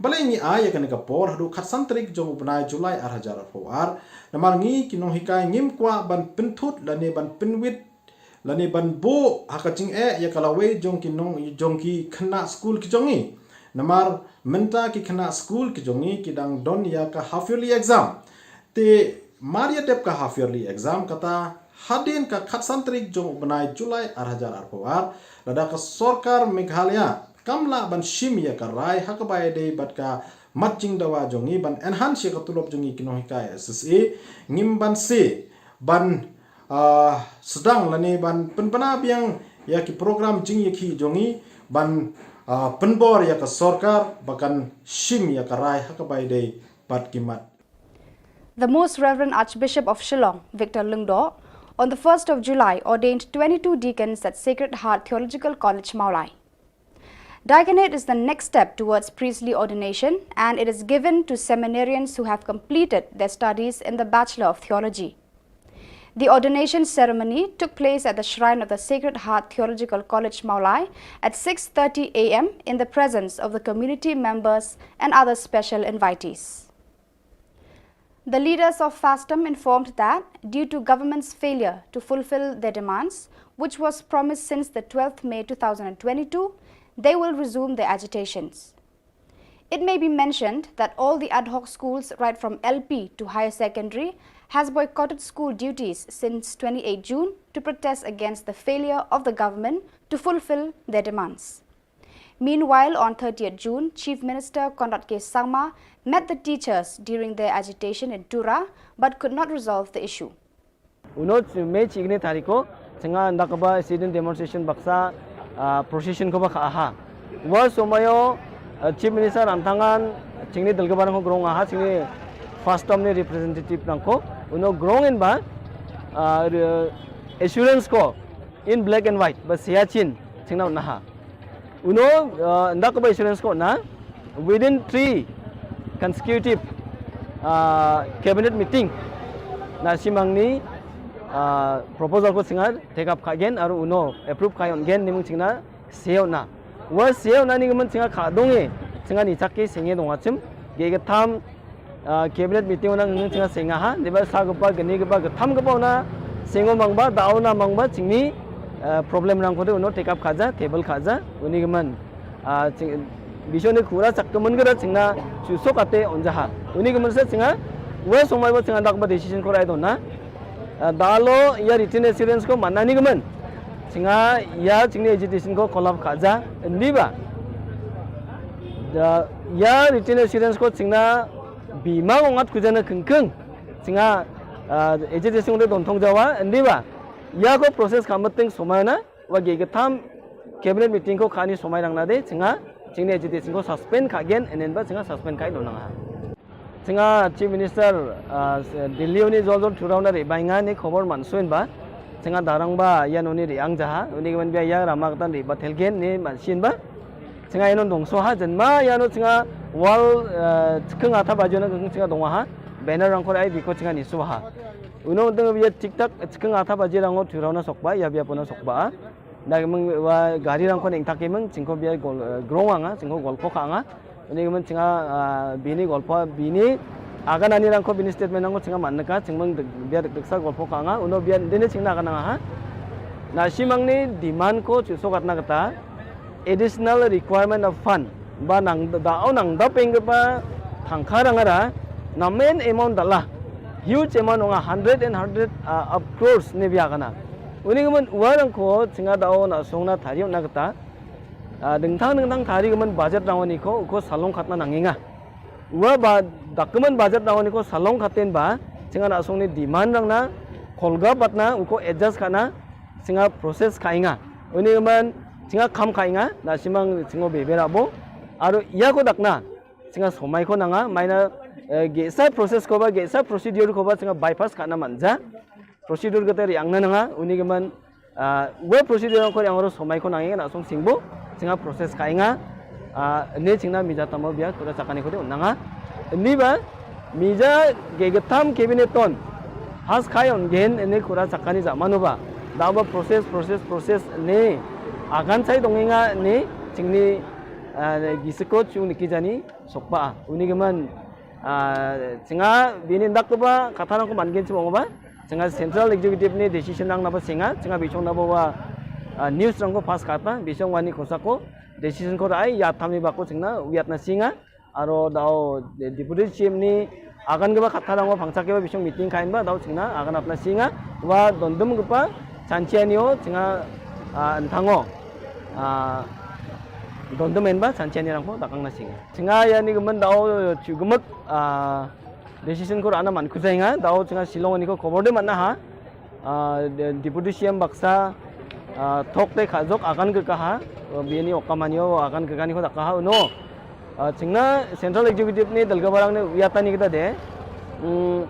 Balei ngi ai ïa kane ka por haduh khatsan tarik jong u bnai July ar hajar arphew ar? Namar ngi ki nonghikai ngim kwah ban pynthut lane ban pynwit lane ban buh ha ka jingeh ïa ka lawei jong ki nong, jong ki khynnah skul ki jong ngi. Namar mynta ki khynnah skul ki jong ngi ki dang don ïa ka half yearly exam. Te mar ïa dep ka half yearly exam, kata hadien ka khatsan tarik jong u bnai July ar hajar arphew ar, lada ka sorkar Meghalaya kam lah ban shim ïa ka rai ha kaba ïadei bad ka mat jingdawa jong ngi ban enhance ïa ka tulop jong ngi ki nonghikai S S A, ngim banse ban, ah, sdang lane ban pynbna biang ïa ki program jingïakhih jong ngi ban, ah, pynbor ïa ka sorkar ba kan shim ïa ka rai ha kaba ïadei bad ki mat. The Most Reverend Archbishop of Shillong, Victor Lyngdoh, on the first of July ordained twenty-two deacons at Sacred Heart Theological College, Mawlai. Diaconate is the next step towards priestly ordination, and it is given to seminarians who have completed their studies in the Bachelor of Theology. The ordination ceremony took place at the shrine of the Sacred Heart Theological College, Mawlai, at six thirty A M in the presence of the community members and other special invitees. The leaders of FASTOM informed that, due to government's failure to fulfill their demands, which was promised since the twelfth May two thousand twenty-two, they will resume their agitations. It may be mentioned that all the ad hoc schools, right from L P to higher secondary, has boycotted school duties since twenty-eighth June to protest against the failure of the government to fulfill their demands. Meanwhile, on thirtieth June, Chief Minister Conrad K Sangma met the teachers during their agitation in Tura but could not resolve the issue. Uno May chikni tariko, changa ndakaba student demonstration baksa, ah, procession ko ba kha aha. Wa somayo, ah, Chief Minister antangan, chingni dalgabar ko grong aha, chingni FASTOM ni representative nangko, uno grong in ba, ah, re-, assurance ko in black and white, ba siya chin, chingna unaha. Uno, ah, ndakaba assurance ko na, within three consecutive, ah, cabinet meeting, na simangni, ah, proposal ko singa take up kha gen, aru uno approve kha yon gen, nimung chingna seo na. Wa seo na ni gaman singa kha donge, singa ni chakke singe dong achim, ge ge tham, ah, cabinet meeting ona ngi chingna singa ha, ni ba sa gapa gani gapa gatham gapa ona singo mangba, dao na mangba, chingni, ah, problem nang kode uno take up khaja, table khaja, uni gaman. Ah, ching, bisho ni khura chak kaman gada chingna, chu sok ate onja ha. Uni gaman sa chinga, wa songmai ba chinga dak ba decision ko rai dona. Ah, dalo ya written assurance ko mana ni gaman. Chinga ya chingni agitation ko collapse khaja, ndi ba. Da, ya written assurance ko chingna bima ngat kujana kengkeng. Chinga, ah, agitation de don thong jawa, ndi ba. Ya ko process kamating somana, wa ge gatham cabinet meeting ko khani somai rang na de, chinga, chingni agitation ko suspend kha gen, enen ba chinga suspend kai don nang ha. Chinga Chief Minister, ah, Delhi uni jol jol thurau na ri bainga ni khobor mansuin ba, chinga darang ba, ya noni ri ang jaha, uni gaman bia ya rama katan ri ba thelgen ni mansin ba, chinga ya non dongso ha, jen ma ya no chinga Wall, eh, chikeng atha baji na keng chinga dong ha. Banner rangkor ai biko chinga nisu ha. Uno deng bia tik tak chikeng atha baji rango thurau na sokba, ya bia puna sokba. Na meng wa gari rangkor ning tak meng chingko bia gol, eh, grong anga, chingko golpo ka anga. Ini meng chinga, ah, bini golpo, bini agan ani rangko bini statement rangko chinga man ka, chingmeng bia dek sa golpo ka anga. Uno bia dini chingna agan anga ha. Na simang ni demand ko chuso katna kata. Additional requirement of fund ba nang da au nang da peng ba thangkha rang ara na main amount dala huge amount nga hundred and hundred, uh, of crores ne bia kana. Uni ngimen uarang ko chinga dao na song na thari na kata, uh, dingthang dingthang thari ngimen budget na wani ko ko salong khatna nanginga. Ua ba document budget na wani ko salong khaten ba chinga na song ni demand rang na kolga patna uko adjust kana chinga process khainga. Uni man chinga kham khainga na simang chingo bebe rabo. Aro iya ko dakna chinga somai ko nanga maina, eh, gesa process ko ba gesa procedure ko ba chinga bypass khana manja. Procedure kata ri angna nanga uni man, ah, we procedure ko yang ro somai ko nangi na song singbo chinga process khainga. Ah, ne chingna mija tamo bia kura chakani ko de nanga. Ni ba mija ge getam cabinet ton has khai on gen ne kura chakani ja manuba. Da ba process, process, process ne agan sai donginga ne chingni, ah, gisiko chung niki jani sokpa. Uni man, ah, chinga bini dak ba kata nang ko man gen chimo ba. Chinga central executive ni decision nang naba singa, chinga bichong naba wa, ah, news nang ko pass kata, bichong wani kosako decision ko rai ya thamni bako chingna wiat na singa. Aro dao de-, deputy chief ni agan keba khatha dang pangchak keba bisong meeting kain ba dao chingna agan apna singa wa dondum kepa chanchiani o chinga, ah, enthango, ah, dondum en ba chanchiani rangko dakang na singa. Chinga yani gemen dao chugemek, ah, decision ko rana man kuzai nga dao chinga Shillong ani ko khobor de mana ha. Ah, de-, deputy C M baksa, ah, thok te khajok agan ke kaha, ah, biani okamanio agan ke kani ko dakaha uno. Ah, chingna central executive ni dalga barang ni wiatani kita de. Mm,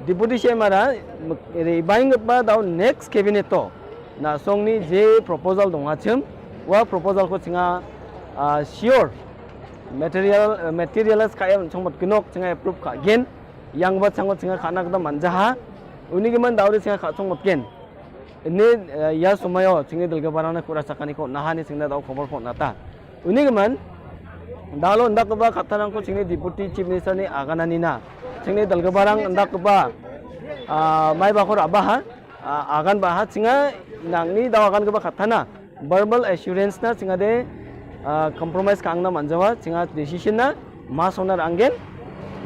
deputy C M ara, m-, re baing ba dao next cabinet to. Na song ni je proposal dong achim, wa proposal ko chinga, ah, sure material, eh, materialize ka em chong mot kinok chinga approve ka gen. Yang ba chango chinga khana kata manjaha. Uni gemen dao de chinga kha chong mot gen. Ini, eh, ya sumayo chingni dalga barang na kura sakani ko nahani chingna dao khobor ko nata. Uni gemen dalo ndak ba kata nang ko chingni deputy chief minister ni aganani na. Chingni dalga barang ndak ba, ah, mai ba ko raba ha, ah, agan ba ha chinga nangni dao agan ba kata na. Verbal assurance na chinga de, ah, compromise ka angna manjawa chinga decision na mas onar anggen.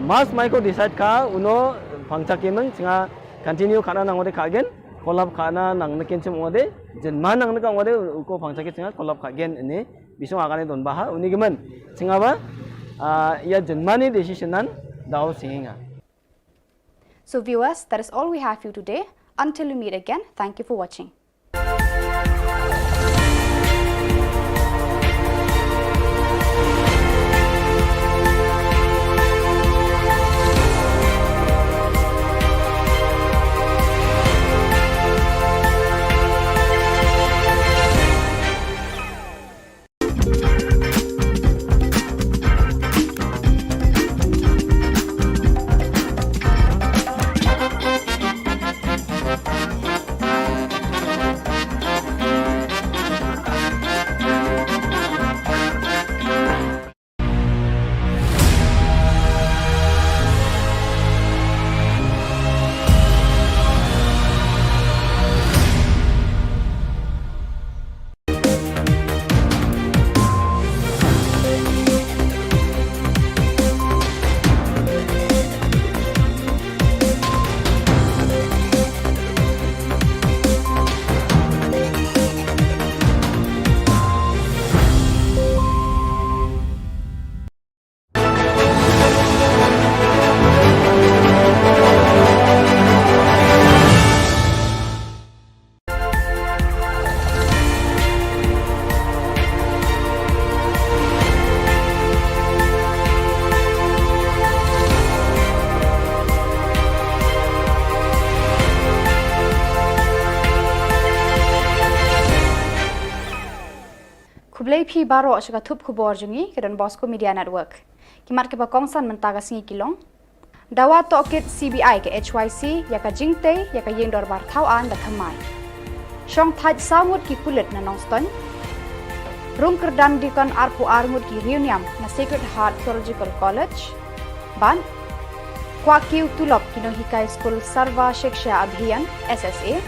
Mas mai ko decide ka uno pangchak kemeng chinga continue kana nang ode ka gen. Kolap khana nang ne kenchim ong de, jenman nang ne ka ong de, uko pangchak ke chinga kolap kha gen ne, bisong agane don baha, uni gemen. Chinga ba, ah, ya jenman ni decision nan, dao singa. So viewers, that is all we have for you today. Until we meet again, thank you for watching. Phi baroh sha ka thup khubor jong ngi ka Don Bosco Media Network. Ki mat kiba kongsan mynta ka sngi ki long: Dawa tohkit C B I ka H Y C ïa ka jingtei ïa ka ïing dorbar thaw aiñ ba thymmai. Shongthait saw ngut ki pulit na Nongstoiñ. Rung kyrdan dikon arphew ar ngut ki riewniam na Sacred Heart Theological College. Bad kwah kiew tulop ki nonghikai skul Sarva Shiksha Abhiyan, S S A.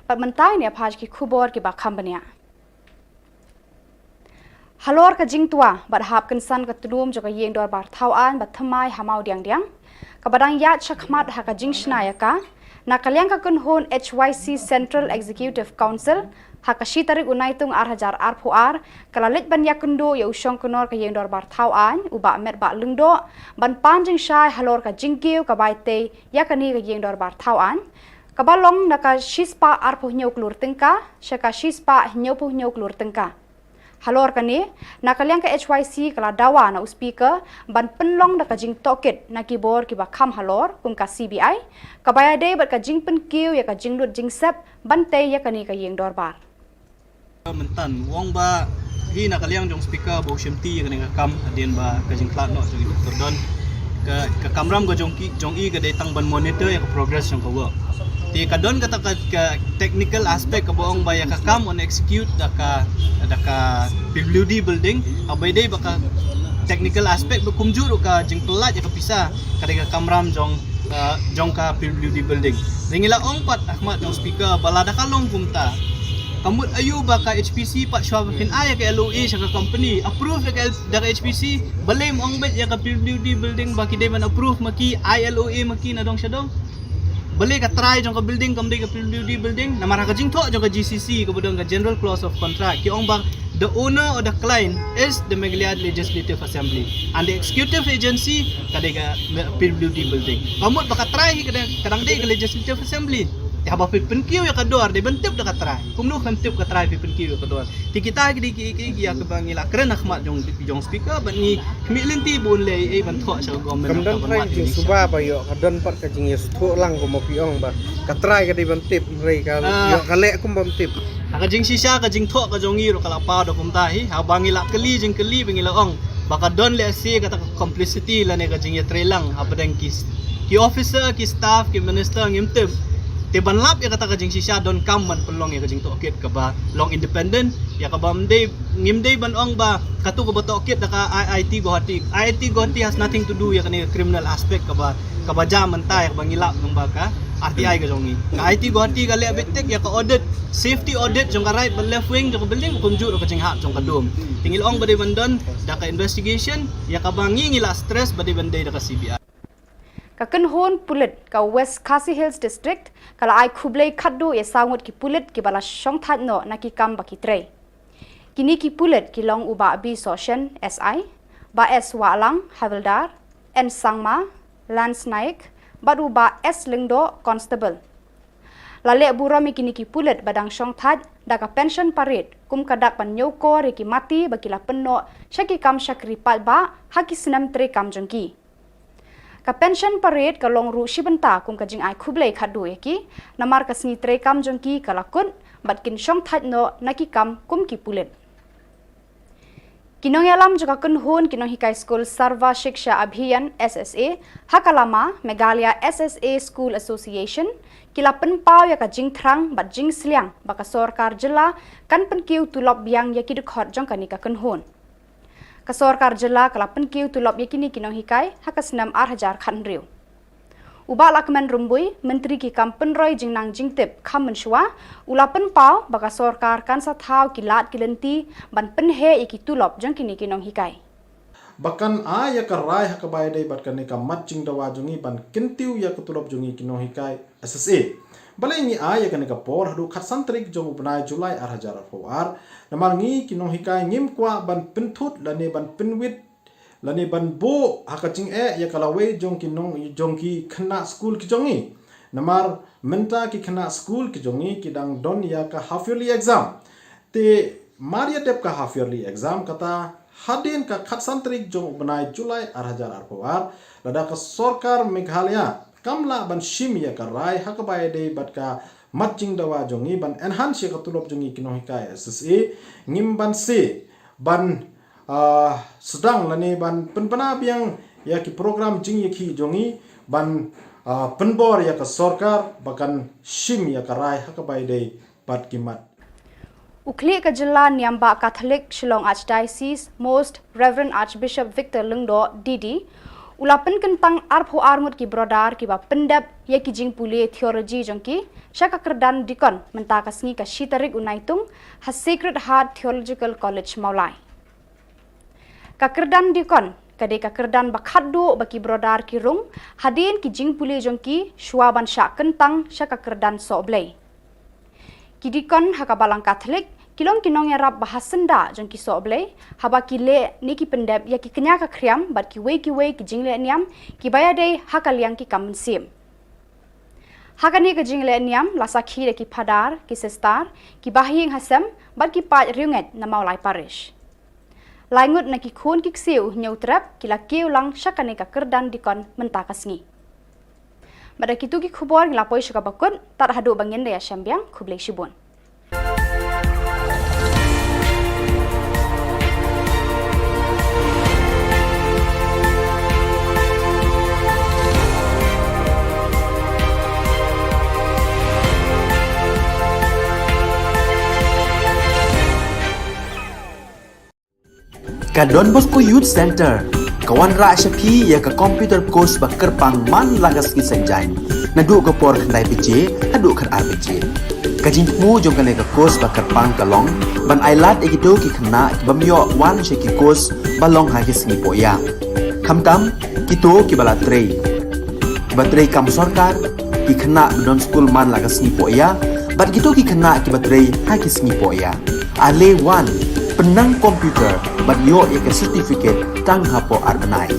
Bad mynta ngin ïa phai sha ki khubor kiba kham bniah. Halor ka jingtwa bad hap kynsan ka tnum jong ka ïing dorbar thaw aiñ ba thymmai ha Mawdiangdiang, kaba dang ïaid shakhmat ha ka jingshna ïa ka, na ka liang ka kynhun H Y C Central Executive Council, ha ka shi tarik u Naitung ar hajar arphew ar, ka la leit ban ïakynduh ïa u shongknor ka ïing dorbar thaw aiñ, u Bah Metbah Lyngdoh, ban pan jingshai halor ka jingkiew ka bai tei ïa kane ka ïing dorbar thaw aiñ, kaba long na ka shispah arphew hynñiew klur tyngka sha ka shispah hynñiewphew hynñiew klur tyngka. Halor kane, na ka liang ka H Y C ka la dawa na u Speaker ban pynlong da ka jingtohkit na ki bor kiba kham halor kum ka C B I, kaba ïadei bad ka jingpynkiew ïa ka jinglut jingsep ban tei ïa kane ka ïing dorbar. Mynta u ong ba hi na ka liang jong Speaker ba u shimti ïa kane ka kam hadien ba ka jingkhlad noh jong i Doctor Don, ka, ka kamram ka jong ki, jong i ka dei tang ban monitor ïa ka progress jong ka work. Te ka don kata ka, ka technical aspect kaba ong ba ïa ka kam yn execute da ka, da ka P W D building, haba ïadei bad ka technical aspect ba kumjuh ruh ka jingpyllait ïa ka pisa ka dei ka kamram jong, uh, jong ka P W D building. Te ngi la ong pat ha khmat jong Speaker ba lada ka long kumta, ka mut aïu ba ka H P C pat shuwa ba phin ai ïa ka L O A sha ka company, approve da ka L-, da ka H P C, balei ym ong beit ïa ka P W D building ba ki dei ban approve ma ki, ai L O A ma ki na dong sha dong? Balei ka trai jong ka building kam dei ka P W D building? Namar ha ka jingthoh jong ka G C C kaba don ka General Clause of Contract, ki ong ba the owner or the client is the Meghalaya Legislative Assembly and the executive agency ka dei ka P W D building. Ka mut ba ka trai hi ka dang, ka dang dei ka Legislative Assembly. Te haba phi pynkiew ïa ka dor dei ban tip da ka trai. Kumno phin tip ka trai phi pynkiew ïa ka dor? Te kita ki dei ki, ki, ki ïa kaba ngi la kren ha khmat jong, jong Speaker bad ngi khmih lynti ba un leh ei ei ban thoh sha ka government. Kam don trai ka jingsuba ba ïoh, ka don pat ka jingïasngewthuh lang kumba phi ong ba ka trai ka dei ban tip, hynrei ka ïoh ka leh kum bym tip. Ha ka jingshisha ka jingthoh ka jong ngi ruh ka la paw da kumta hi, haba ngi la kylli jingkylli ba ngi la ong ba ka don lehse kata ka complicity lane ka jingïatreilang hapdeng ki, ki officer, ki staff, ki minister, ngim tip. Te ban lap ïa kata ka jingshisha donkam ban pynlong ïa ka jingtohkit kaba long independent, ïa kaba ym dei, ngim dei ban ong ba kato kaba tohkit da ka I I T Guwahati. I I T Guwahati has nothing to do ïa kane ka criminal aspect kaba, kaba jia mynta ïa kaba ngi lap nang ba ka R T I ka jong ngi. Ka I I T Guwahati ka leh beit tik ïa ka audit, safety audit jong ka right bad left wing jong ka building, kumjuh ruh ka jinghap jong ka dum. Te ngi la ong ba dei ban don da ka investigation, ïa kaba ngi ngi la stress ba dei ban dei da ka C B I. Ka kynhun pulit ka West Khasi Hills District ka la ai khublei khatduh ïa saw ngut ki pulit kiba la shongthait noh na ki kam ba ki trei. Kine ki pulit ki long u Bah B Sohshen, S I, Bah S Wahlang, Havildar, N Sangma, Lance Naik, bad u Bah S Lyngdoh, Constable. La leh burom ïa kine ki pulit ba dang shongthait da ka pension parade kum ka dak ban ñiewkor ïa ki mati ba ki la pynnoh sha ki kam shakri paidbah ha ki snem treikam jong ki. Ka pension parade ka long ruh shi bynta kum ka jingai khublei khatduh ïa ki, namar ka sngi treikam jong ki ka la kut bad kin shongthait noh na ki kam kum ki pulit. Ki nongïalam jong ka kynhun ki nonghikai skul Sarva Shiksha Abhiyan, S S A, ha ka lama Meghalaya S S A School Association, ki la pynpaw ïa ka jingthrang bad jingsliang ba ka sorkar jylla kan pynkiew tulop biang ïa ki dkhot jong kane ka kynhun. Ka sorkar jylla ka la pynkiew tulop ïa kine ki nonghikai ha ka snem ar hajar khathynriew. U Bah Lahkmen Rymbui, Myntri ki kam pynroi jingnang jingtip kham mynshuwa, u la pynpaw ba ka sorkar kan sa thaw ki lad ki lynti ban pynheh ïa ki tulop jong kine ki nonghikai. Ba kan ai ïa ka rai ha kaba ïadei bad kane ka mat jingdawa jong ngi ban kyntiew ïa ka tulop jong ngi ki nonghikai S S A. Balei ngi ai ïa kane ka por haduh khatsan tarik jong u bnai July ar hajar arphew ar? Namar ngi ki nonghikai ngim kwah ban pynthut lane ban pynwit lane ban buh ha ka jingeh ïa ka lawei jong ki nong, jong ki khynnah skul ki jong ngi. Namar mynta ki khynnah skul ki jong ngi ki dang don ïa ka half yearly exam. Te mar ïa dep ka half yearly exam, kata hadien ka khatsan tarik jong u bnai July ar hajar arphew ar, lada ka sorkar Meghalaya kam lah ban shim ïa ka rai ha kaba ïadei bad ka mat jingdawa jong ngi, ban enhance ïa ka tulop jong ngi ki nonghikai S S A, ngim banse ban, ah, sdang lane ban pynbna biang ïa ki program jingïakhih jong ngi, ban, ah, pynbor ïa ka sorkar ba kan shim ïa ka rai ha kaba ïadei bad ki mat. U khlieh ka jylla niam bah Catholic Shillong Archdiocese, Most Reverend Archbishop Victor Lyngdoh, D D, u la pynkyntang arphew ar ngut ki brother kiba pyndep ïa ki jingpule theology jong ki sha ka kyrdan deacon mynta ka sngi ka shi tarik u Naitung ha Sacred Heart Theological College Mawlai. Ka kyrdan deacon ka dei ka kyrdan ba khatduh ba ki brother ki rung hadien ki jingpule jong ki shuwa ban shah kyntang sha ka kyrdan sohblei. Ki deacon ha ka Balang Catholic ki long ki nongïarap ba ha syndah jong ki sohblei haba ki leh ne ki pyndep ïa ki kñia ka khriam bad kiwei kiwei ki jingleh niam kiba ïadei ha ka liang ki kam mynsiem. Ha kane ka jingleh niam la sakhi da ki phadar, ki sister, ki bahaïing hasem bad ki paid riewngeit na Mawlai Parish. Lai ngut na ki khun ki ksiew Hynñiewtrep ki la kiew lang sha kane ka kyrdan deacon mynta ka sngi. Bad da kito ki khubor ngi la poi sha kaba kut, tad haduh ba ngin da ïashem biang, khublei shibun. Ka Don Bosco Youth Centre ka wanrah sha phi ïa ka computer course ba kyrpang man la ka sngi Saitjaiñ, naduh ka por khyndai baje haduh khatar baje. Ka jingthmu jong kane ka course ba kyrpang ka long ban ailad ïa kito ki khynnah ki bym ïoh wan sha ki course ba long ha ki sngi pohïa, khamtam kito kiba la trei, kiba trei kam sorkar, ki khynnah ba don skul man la ka sngi pohïa bad kito ki khynnah kiba trei ha ki sngi pohïa. Ale wan, pynnang computer bad ïoh ïa ka certificate tang hapoh ar bnai.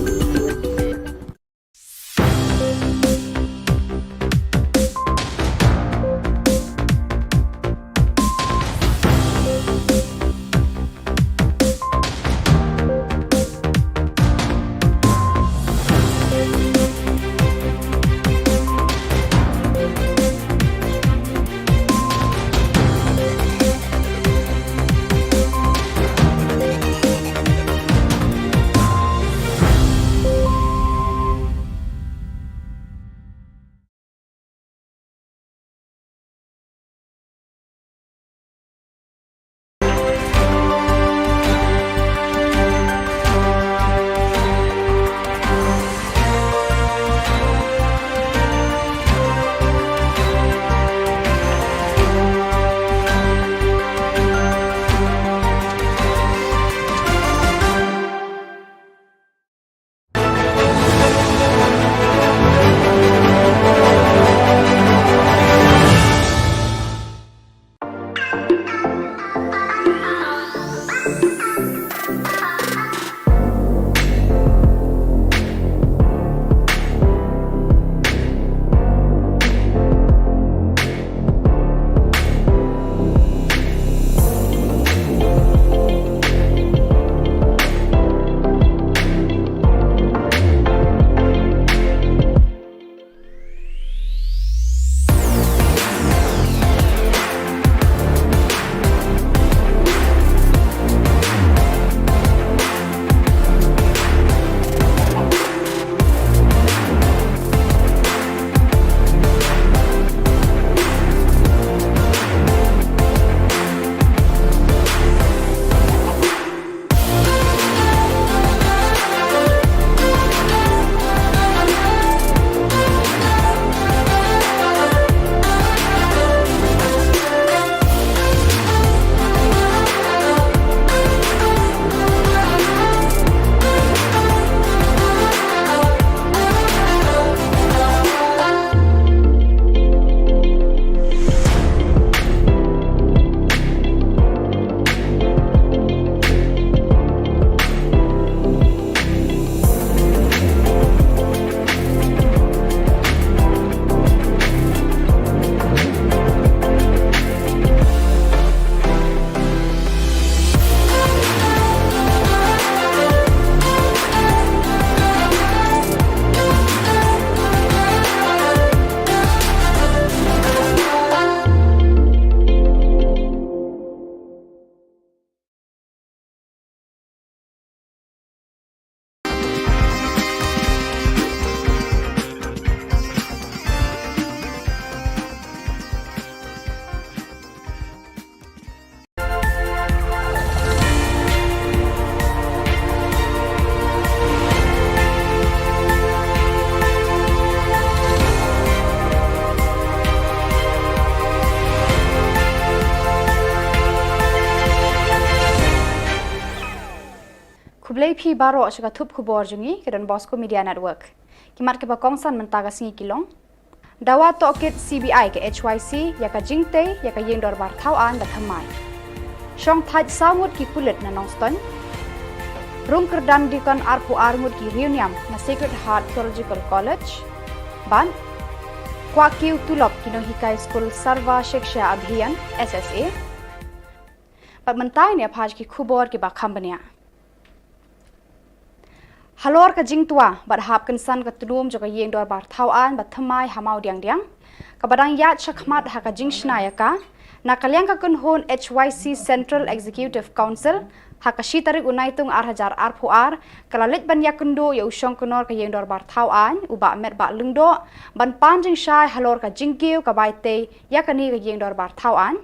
Ki baroh sha ka thup khubor jong ngi ka Don Bosco Media Network. Ki mat kiba kongsan mynta ka sngi ki long: Dawa tohkit C B I ka H Y C ïa ka jingtei ïa ka ïing dorbar thaw aiñ ba thymmai. Shong thait saw ngut ki pulit na Nongstoiñ. Rung kyrdan dikon arphew ar ngut ki riewniam na Sacred Heart Theological College. Bad kwah kiew tulop ki nonghikai skul Sarva Shiksha Abhiyan, S S A. Bad mynta ngin ïa phai sha ki khubor kiba kham bniah. Halor ka jingtwa bad hap kynsan ka tnum jong ka ïing dorbar thaw aiñ ba thymmai ha Mawdiangdiang, kaba dang ïaid shakhmat ha ka jingshna ïa ka, na ka liang ka kynhun H Y C Central Executive Council, ha ka shi tarik u Naitung ar hajar arphew ar, ka la leit ban ïakynduh ïa u shongknor ka ïing dorbar thaw aiñ, u Bah Metbah Lyngdoh, ban pan jingshai halor ka jingkiew ka bai tei ïa kane ka ïing dorbar thaw aiñ,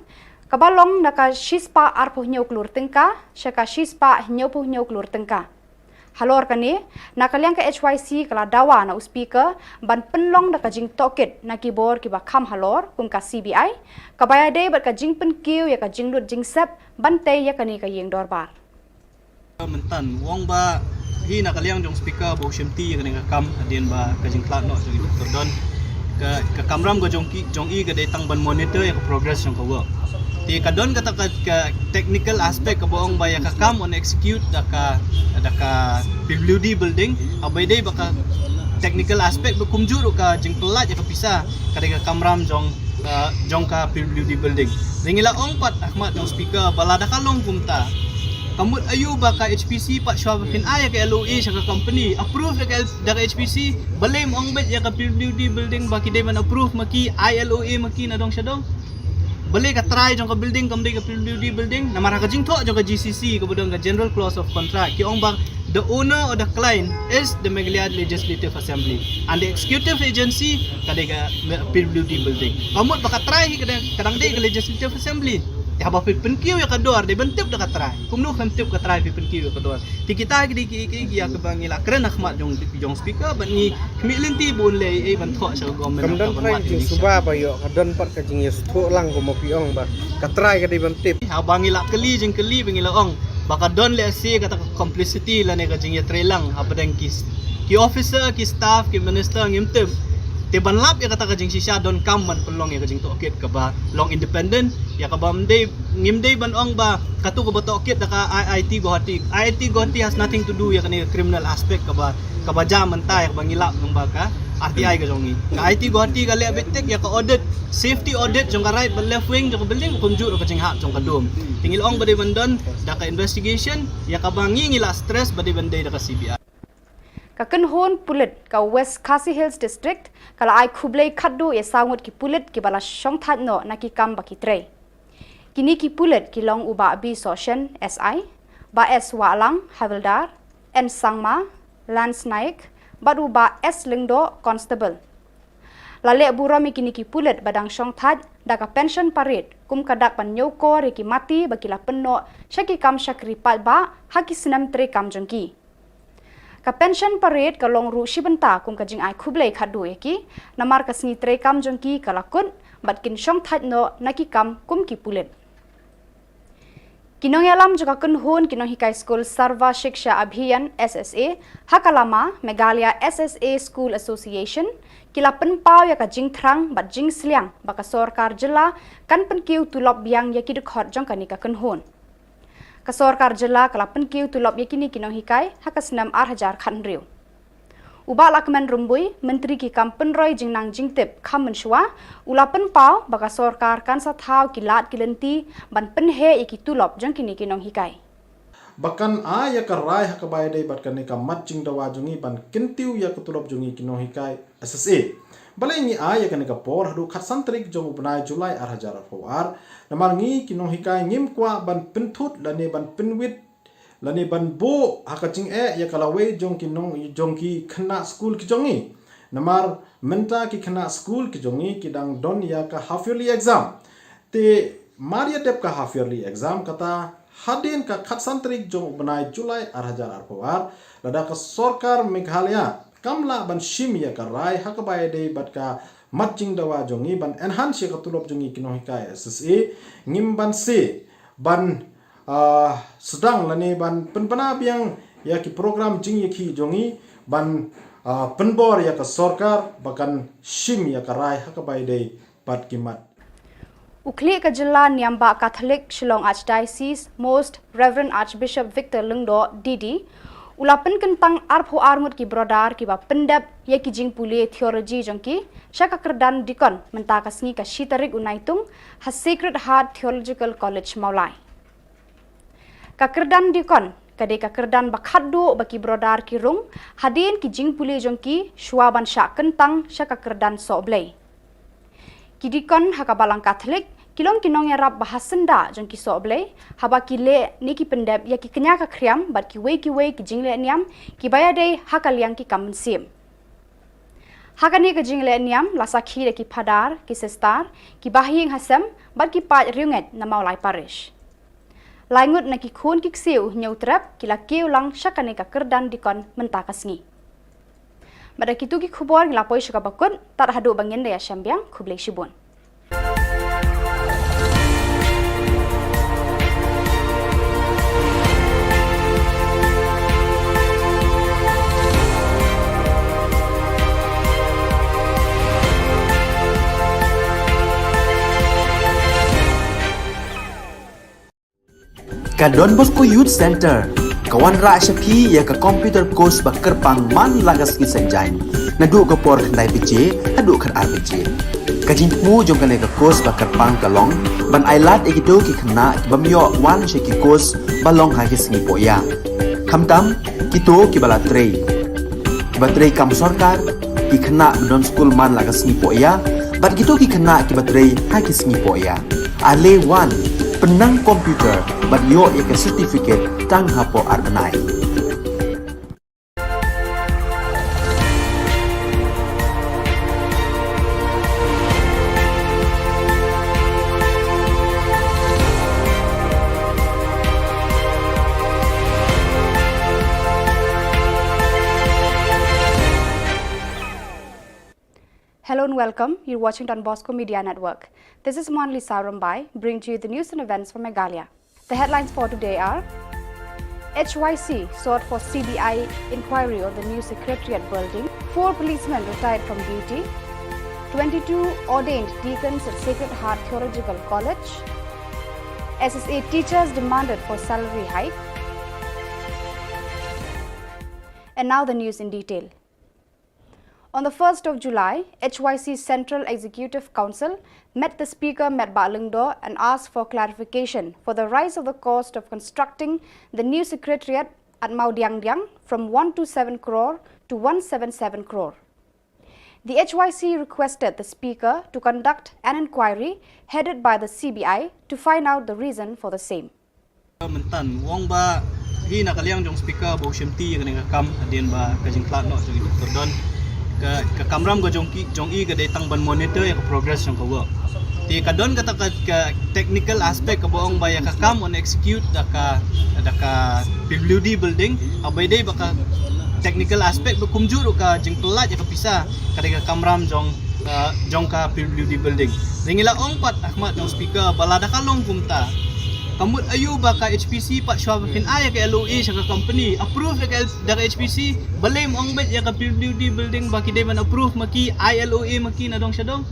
kaba long na ka shispah arphew hynñiew klur tyngka sha ka shispah hynñiewphew hynñiew klur tyngka. Halor kane, na ka liang ka H Y C ka la dawa na u Speaker ban pynlong da ka jingtohkit na ki bor kiba kham halor kum ka C B I, kaba ïadei bad ka jingpynkiew ïa ka jinglut jingsep ban tei ïa kane ka ïing dorbar. Mynta u ong ba hi na ka liang jong Speaker ba u shimti ïa kane ka kam hadien ba ka jingkhlad noh jong i Doctor Don, ka, ka kamram ka jong ki, jong i ka dei tang ban monitor ïa ka progress jong ka work. Te ka don kata ka, ka technical aspect kaba ong ba ïa ka kam yn execute da ka, da ka P W D building, haba ïadei bad ka technical aspect ba kumjuh ruh ka jingpyllait ïa ka pisa ka dei ka kamram jong, uh, jong ka P W D building. Te ngi la ong pat ha khmat jong Speaker ba lada ka long kumta, ka mut aïu ba ka H P C pat shuwa ba phin ai ïa ka L O A sha ka company, approve da ka L-, da ka H P C, balei ym ong beit ïa ka P W D building ba ki dei ban approve ma ki, ai L O A ma ki na dong sha dong? Balei ka trai jong ka building kam dei ka P W D building? Namar ha ka jingthoh jong ka G C C kaba don ka General Clause of Contract, ki ong ba the owner or the client is the Meghalaya Legislative Assembly and the executive agency ka dei ka P W D building. Ka mut ba ka trai hi ka dang, ka dang dei ka Legislative Assembly. Te haba phi pynkiew ïa ka dor dei ban tip da ka trai. Kumno khlem tip ka trai phi pynkiew ïa ka dor? Te kita ki dei ki, ki, ki ïa kaba ngi la kren ha khmat jong, jong Speaker bad ngi khmih lynti ba un leh ei ban thoh sha ka government. Kam don trai jingsuba ba ïoh, ka don pat ka jingïasngewthuh lang kumba phi ong ba ka trai ka dei ban tip. Haba ngi la kylli jingkylli ba ngi la ong ba ka don lehse kata ka complicity lane ka jingïatreilang hapdeng ki, ki officer, ki staff, ki minister ngim tip. Te ban lap ïa kata ka jingshisha donkam ban pynlong ïa ka jingtohkit kaba long independent, ïa kaba ym dei, ngim dei ban ong ba katu kaba tohkit da ka I I T Guwahati. I I T Guwahati has nothing to do ïa kane ka criminal aspect kaba, kaba jia mynta ïa kaba ngi lap namar ka R T I ka jong ngi. Ka I I T Guwahati ka leh beit tik ïa ka audit, safety audit jong ka right bad left wing jong ka building, kumjuh ruh ka jinghap jong ka dum. Te ngi la ong ba dei ban don da ka investigation, ïa kaba ngi, ngi la stress ba dei ban dei da ka C B I. Ka kynhun pulit ka West Khasi Hills District ka la ai khublei khatduh ïa saw ngut ki pulit kiba la shongthait noh na ki kam ba ki trei. Kine ki pulit ki long u Bah B Sohshen, S I, Bah S Wahlang, Havildar, N Sangma, Lance Naik, bad u Bah S Lyngdoh, Constable. La leh burom ïa kine ki pulit ba dang shongthait da ka pension parade kum ka dak ban ñiewkor ïa ki mati ba ki la pynnoh sha ki kam shakri paidbah ha ki snem treikam jong ki. Ka pension parade ka long ruh shi bynta kum ka jingai khublei khatduh ïa ki, namar ka sngi treikam jong ki ka la kut bad kin shongthait noh na ki kam kum ki pulit. Ki nongïalam jong ka kynhun ki nonghikai skul Sarva Shiksha Abhiyan, S S A, ha ka lama Meghalaya S S A School Association, ki la pynpaw ïa ka jingthrang bad jingsliang ba ka sorkar jylla kan pynkiew tulop biang ïa ki dkhot jong kane ka kynhun. Ka sorkar jylla ka la pynkiew tulop ïa kine ki nonghikai ha ka snem ar hajar khathynriew. U Bah Lahkmen Rymbui, Myntri ki kam pynroi jingnang jingtip kham mynshuwa, u la pynpaw ba ka sorkar kan sa thaw ki lad ki lynti ban pynheh ïa ki tulop jong kine ki nonghikai. Ba kan ai ïa ka rai ha kaba ïadei bad kane ka mat jingdawa jong ngi ban kyntiew ïa ka tulop jong ngi ki nonghikai S S A. Balei ngi ai ïa kane ka por haduh khatsan tarik jong u bnai July ar hajar arphew ar? Namar ngi ki nonghikai ngim kwah ban pynthut lane ban pynwit lane ban buh ha ka jingeh ïa ka lawei jong ki nong, jong ki khynnah skul ki jong ngi. Namar mynta ki khynnah skul ki jong ngi ki dang don ïa ka half yearly exam. Te mar ïa dep ka half yearly exam, kata hadien ka khatsan tarik jong u bnai July ar hajar arphew ar, lada ka sorkar Meghalaya kam lah ban shim ïa ka rai ha kaba ïadei bad ka mat jingdawa jong ngi ban enhance ïa ka tulop jong ngi ki nonghikai S S A, ngim banse ban, ah, sdang lane ban pynbna biang ïa ki program jingïakhih jong ngi ban, ah, pynbor ïa ka sorkar ba kan shim ïa ka rai ha kaba ïadei bad ki mat. U khlieh ka jylla niam bah Catholic Shillong Archdiocese, Most Reverend Archbishop Victor Lyngdoh D D, u la pynkyntang arphew ar ngut ki brodar kiba pyndep ïa ki jingpule theology jong ki sha ka kyrdan dikon mynta ka sngi ka shi tarik u Naitung ha Sacred Heart Theological College Mawlai. Ka kyrdan dikon ka dei ka kyrdan ba khatduh ba ki brodar ki rung hadien ki jingpule jong ki shuwa ban shah kyntang sha ka kyrdan sohblei. Ki dikon ha ka Balang Catholic ki long ki nongïarap ba ha syndah jong ki sohblei haba ki leh ne ki pyndep ïa ki kñia ka khriam bad kiwei kiwei ki jingleh niam kiba ïadei ha ka liang ki kam mynsiem. Ha kane ka jingleh niam la sakhi da ki phadar, ki sister, ki bahaïing hasem bad ki paid riewngeit na Mawlai Parish. Lai ngut na ki khun ki ksiew Hynñiewtrep ki la kiew lang sha kane ka kyrdan dikon mynta ka sngi. Bad da kitu ki khubor ngi la poi sha kaba kut, tad haduh ba ngin da ïashem biang, khublei shibun. Ka Don Bosco Youth Center ka wanrah sha phi ïa ka computer course ba kyrpang man la ka sngi Saitjaiñ, naduh ka por khyndai baje haduh khatar baje. Ka jingthmu jong kane ka course ba kyrpang ka long ban ailad ïa kito ki khynnah ki bym ïoh wan sha ki course ba long ha ki sngi pohïa, khamtam kito kiba la trei, kiba trei kam sorkar, ki khynnah ba don skul man la ka sngi pohïa bad kito ki khynnah kiba trei ha ki sngi pohïa. Ale wan, pynnang computer bad ïoh ïa ka certificate tang hapoh ar bnai. Hello and welcome. You're watching Don Bosco Media Network. This is Monlisa Rumbai, bringing to you the news and events from Meghalaya. The headlines for today are: H Y C sought for C B I inquiry on the new Secretariat building, four policemen retired from duty, twenty-two ordained deacons at Sacred Heart Theological College, S S A teachers demanded for salary hike. And now the news in detail. On the first of July, H Y C Central Executive Council met the Speaker, Metbah Lyngdoh, and asked for clarification for the rise of the cost of constructing the new Secretariat at Mawdiangdiang from one two seven crore to one seven seven crore. The H Y C requested the Speaker to conduct an inquiry headed by the C B I to find out the reason for the same. Mynta u ong ba hi na ka liang jong speaker ba u shim ti ïa kane ka kam hadien ba ka jingkhlad noh jong i Doctor Don, ka, ka kamram ka jong ki, jong i ka dei tang ban monitor ïa ka progress jong ka work. Te ka don kata ka, ka technical aspect kaba ong ba ïa ka kam yn execute da ka, da ka P W D building, haba ïadei ba ka technical aspect ba kumjuh ruh ka jingpyllait ïa ka pisa ka dei ka kamram jong, uh, jong ka P W D building. Te ngi la ong pat ha khmat jong speaker ba lada ka long kumta, ka mut aïu ba ka H P C pat shuwa ba phin ai ïa ka L O A sha ka company, approve da ka L-, da ka H P C, balei ym ong beit ïa ka P W D building ba ki dei ban approve ma ki, ai L O A ma ki na dong sha dong?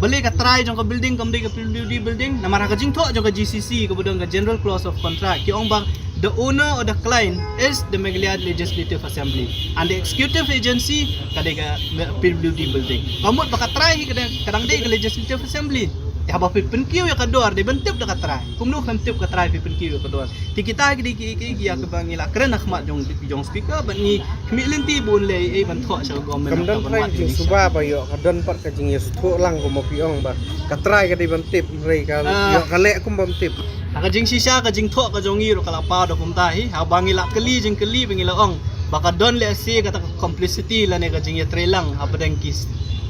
Balei ka trai jong ka building kam dei ka P W D building? Namar ha ka jingthoh jong ka G C C kaba don ka General Clause of Contract ki ong ba the owner or the client is the Meghalaya Legislative Assembly and the executive agency ka dei ka P W D building. Ka mut ba ka trai hi ka dang, ka dang dei ka Legislative Assembly. Te haba phi pynkiew ïa ka dor dei ban tip da ka trai. Kumno phin tip ka trai phi pynkiew ïa ka dor? Te kita ki dei ki, ki, ki ïa kaba ngi la kren ha khmat jong, jong speaker bad ngi khmih lynti ba un leh ei ei ban thoh sha ka government. Kam don trai jingsuba ba ïoh, ka don pat ka jingïasngewthuh lang kumba phi ong ba ka trai ka dei ban tip, hynrei ka ïoh ka leh kum bym tip. Ha ka jingshisha ka jingthoh ka jong ngi ruh ka la paw da kumta hi, haba ngi la kylli jingkylli ba ngi la ong ba ka don lehse kata ka complicity lane ka jingïatreilang hapdeng ki,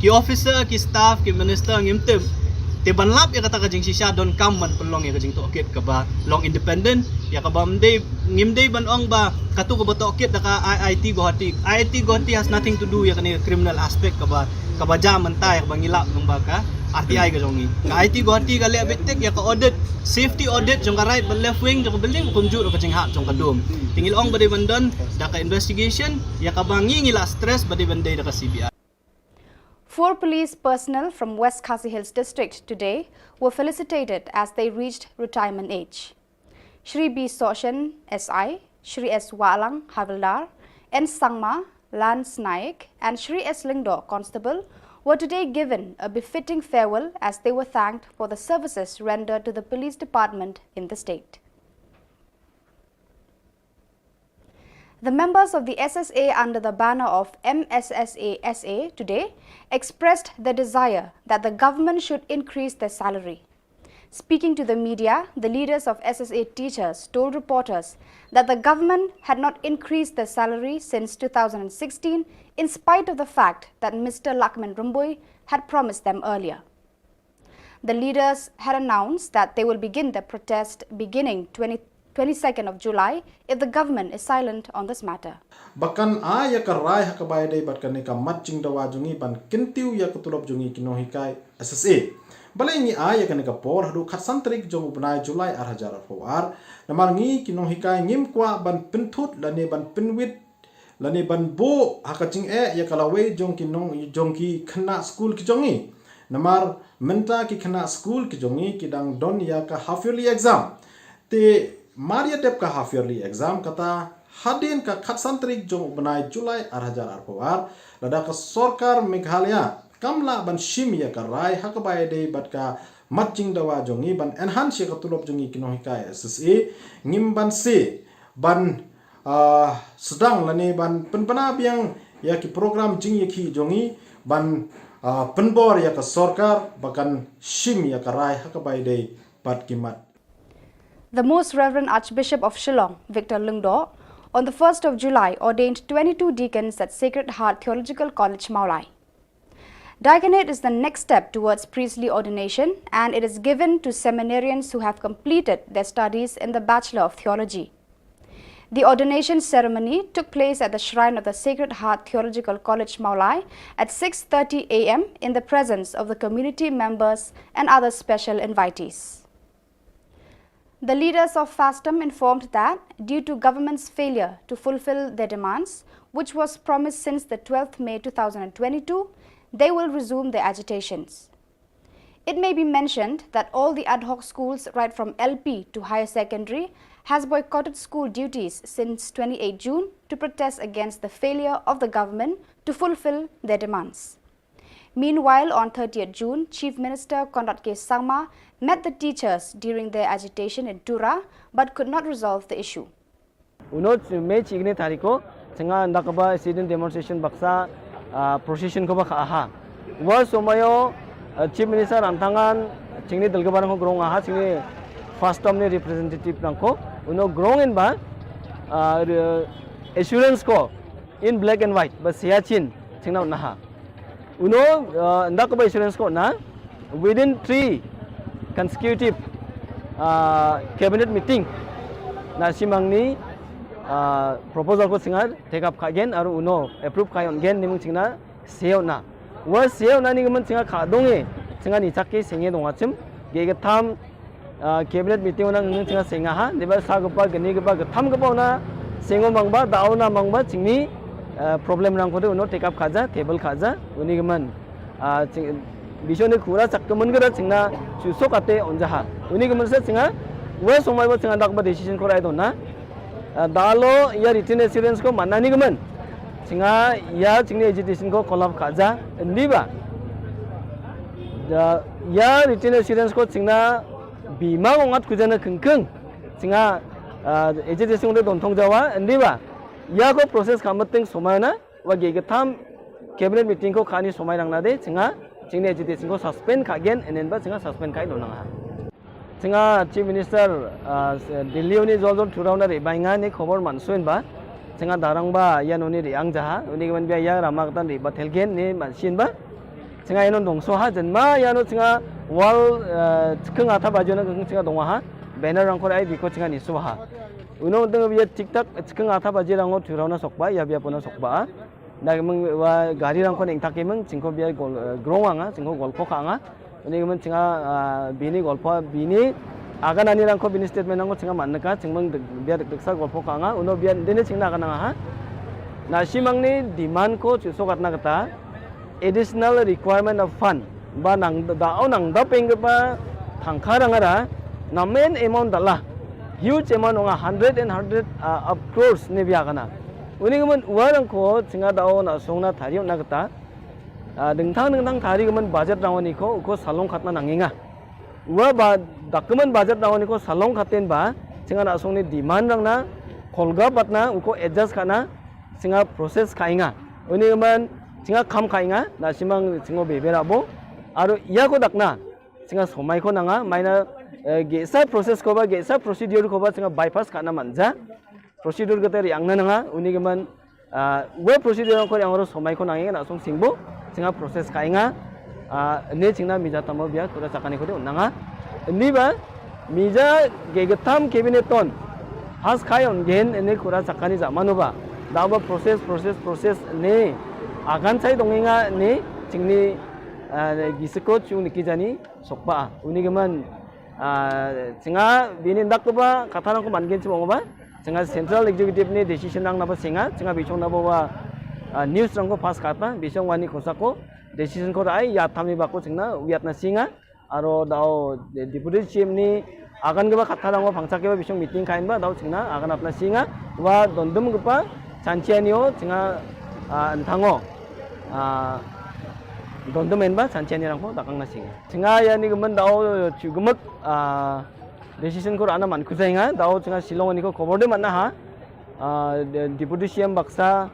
ki officer, ki staff, ki minister ngim tip. Te ban lap ïa kata ka jingshisha donkam ban pynlong ïa ka jingtohkit kaba long independent, ïa kaba ym dei, ngim dei ban ong ba katu kaba tohkit da ka I I T Guwahati. I I T Guwahati has nothing to do ïa kane ka criminal aspect kaba, kaba jia mynta ïa kaba ngi lap nang ba ka, R T I ka jong ngi. Ka I T Guwahati ka leh beit tik ïa ka audit, safety audit jong ka right bad left wing jong ka building, kumjuh ruh ka jinghap jong ka dome. Te ngi la ong ba dei ban don da ka investigation ïa kaba ngi ngi la stress ba dei ban dei da ka C B I. Four police personnel from West Khasi Hills District today were felicitated as they reached retirement age. Shri B Sohshen, S I, Shri S Wahlang, Havildar, N Sangma, Lance Naik, and Shri S Lyngdoh, Constable, were today given a befitting farewell as they were thanked for the services rendered to the police department in the state. The members of the S S A under the banner of M S S A S A today expressed their desire that the government should increase their salary. Speaking to the media, the leaders of S S A teachers told reporters that the government had not increased their salary since two thousand sixteen, in spite of the fact that Mister Lahkmen Rymbui had promised them earlier. The leaders had announced that they will begin their protest beginning twenty, twenty-second of July if the government is silent on this matter. Ba kan ai ïa ka rai ha kaba ïadei bad kane ka mat jingdawa jong ngi ban kyntiew ïa ka tulop jong ngi ki nonghikai S S A. Balei ngi ai ïa kane ka por haduh khatsan tarik jong u bnai July ar hajar arphew ar. Namar ngi ki nonghikai ngim kwah ban pynthut lane ban pynwit lane ban buh ha ka jingeh ïa ka lawei jong ki nong, jong ki khynnah skul ki jong ngi. Namar mynta ki khynnah skul ki jong ngi ki dang don ïa ka half yearly exam. Te mar ïa dep ka half yearly exam kata hadien ka khatsan tarik jong u bnai July ar hajar arphew ar, lada ka sorkar Meghalaya kam lah ban shim ïa ka rai ha kaba ïadei bad ka mat jingdawa jong ngi ban enhance ïa ka tulop jong ngi ki nonghikai S S A, ngim banse ban, ah, sdang lane ban pynbna biang ïa ki program jingïakhih jong ngi ban, ah, pynbor ïa ka sorkar ba kan shim ïa ka rai ha kaba ïadei bad ki mat. The Most Reverend Archbishop of Shillong, Victor Lyngdoh, on the first of July ordained twenty-two deacons at Sacred Heart Theological College, Mawlai. Diaconate is the next step towards priestly ordination, and it is given to seminarians who have completed their studies in the Bachelor of Theology. The ordination ceremony took place at the shrine of the Sacred Heart Theological College, Mawlai, at six thirty A M in the presence of the community members and other special invitees. The leaders of FASTM informed that, due to government's failure to fulfill their demands, which was promised since the twelfth May two thousand twenty-two, they will resume their agitations. It may be mentioned that all the ad hoc schools, right from L P to higher secondary, has boycotted school duties since twenty-eighth June to protest against the failure of the government to fulfill their demands. Meanwhile, on thirtieth June, Chief Minister Conrad K Sangma met the teachers during their agitation in Tura but could not resolve the issue. Uno May chi khyndai tarik ko, chynga ynda kaba sit-in demonstration baksa, ah, procession ko ba kha aha. Wa somayo, ah, Chief Minister Rantangan, chingni dalgabar ko grong aha, chingni FASTM ni representative nangko, uno grong in ba, ah, re-, assurance ko, in black and white, ba siya chin, chingna unaha. Uno, ah, ynda kaba assurance ko na, within three consecutive, ah, cabinet meeting, na simangni, ah, proposal ko chynga take up khagen, aru uno approve khayon gen, nimung chingna, seo na. Wa seo na ni gaman chynga khadong e, chynga ni chak ke senge dong achim, ge ge tham, ah, cabinet meeting ona ngi chynga senga ha, deba sa gapa, gani gapa, gatham gapa ona, sengo mangba, dao na mangba, chingni, ah, problem rang kode uno take up khaja, table khaja, uni gaman. Ah, ching, biso ni khura chak kemen gada chingna, chu sok ate onja ha. Uni gaman sa chynga, wa somai wa chynga dak ba decision ko rai dona. Ah, dalo ya written assurance ko mana ni gaman. Chynga ya chingni agitation ko collapse khaja, ndi ba. Da, ya written assurance ko chingna bima ngat kujana kengkeng. Chynga, ah, agitation de don thong jawa, ndi ba. Ya ko process khamat ting somai na, wa ge gatham cabinet meeting ko khani somai rang na de, chynga, chingni agitation ko suspend khagen, enen ba chynga suspend khai don nang ha. Chynga Chief Minister, ah, Delhi uni jol jol thurau na re bainga ni khobor mansuin ba. Chynga darang ba, ya noni re ang jaha, uni gaman bia ya rama katan re ba thelgen ni mansin ba. Chynga ya non dongso ha, jenma ya no chynga wall, ah, chkeng atha bajo na chynga dong ha, banner rang ko ai biko chynga ni so ha. Uno teng bia tik tak chkeng atha baje rang ko thurau na sokba, ya bia pona sokba. Da mung wa gari rang ko neng tak mung, chingko bia gol, ah, grong anga, chingko gol ko ka anga. Uni ka man chinga, ah, bini golpo, bini agan ani rangko bini statement nangko chinga man neka, chingmang dek-, bia dek-, deksa golpo ka nga, uno bia dene chingna agan nga ha. Na shimang ni demand ko chuso katna kata, additional requirement of fund. Ba nang da-, dao nang da peng ba thangkha rang ara, na main amount dala, huge amount nga hundred and hundred, ah, of crores ne bia kana. Uni ka man uwa rangko chinga dao na songna thari na kata, ah, dingthang dingthang thari ka man budget rangwani ko, ko salong khatna nanginga. Uwa ba document budget rangwani ko salong khaten ba, chinga na songni demand rangna, kolga patna, uko adjust khana, chinga process khainga. Uni ka man, chinga kham khainga, na shimang chingo bebe rabo. Aro iya ko dakna, chinga somai ko nanga, maina, eh, gesa process ko ba, gesa procedure ko ba, chinga bypass khana manja. Procedure kata ri angna nanga, uni ka man, ah, we procedure ko ri angro somai ko nangi na song singbo, chinga process khainga, ah, ne chingna mija tamo bia, kura chakani ko de nanga. Ni ba, mija ge getam cabinet ton, has khai on gen, ne kura chakani ja mano ba. Da ba process, process, process, ne, agan sai donginga, ne, chingni, ah, gisiko chung niki jani, sokpa, uni ka man, ah, chinga bini ndak ba, kata nangko man gen chimo ba, chinga central executive ni decision nang naba singa, chinga bichong naba wa, ah, news rangko pass kata, bichong wani kosako, decision ko rai, ya thamni bako chingna, wiat na singa, aro dao de-, deputy C M ni, agan kaba kata nangko pangchak kaba bichong meeting kain ba, dao chingna, agan apna singa, wa dondum kapa, chanchianio, chinga, ah, enthango, ah, dondum en ba, chanchiani rangko, dakang na singa. Chinga ya ni ka man dao, chu ka mak, ah, decision ko rana man kuzai nga, dao chinga Shillong ni ko khobor de man na ha. Ah, de-, deputy C M baksa,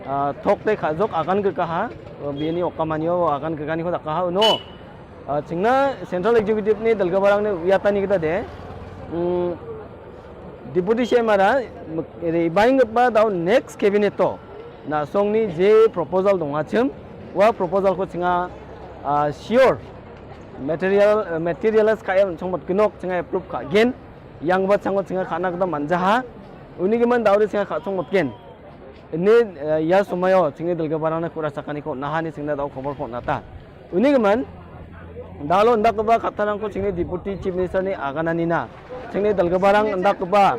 ah, thok te khajok agan ke kaha, ah, bini okam anio agan ke kani ko da kaha, uno. Ah, chingna central executive ni dalga barang ni uyatani kita de. Hmm, deputy C M ara, mek-, re baing ba dao next cabinet to. Na song ni je proposal dong achim, wa proposal ko chinga, ah, sure. Material, eh, materialize ka em chong mat kinok chinga approve ka gen. Yang ba chang chinga khana kata manja ha. Uni ka man dao de chinga kha chong mat gen. Ini, eh, ya sumayo, chingni dalga barang na kura chakani ko, naha ni chingna dao khobor ko nata. Uni ka man, dalo ndak ba kata nangko chingni deputy chief minister ni agan ani na. Chingni dalga barang ndak ba,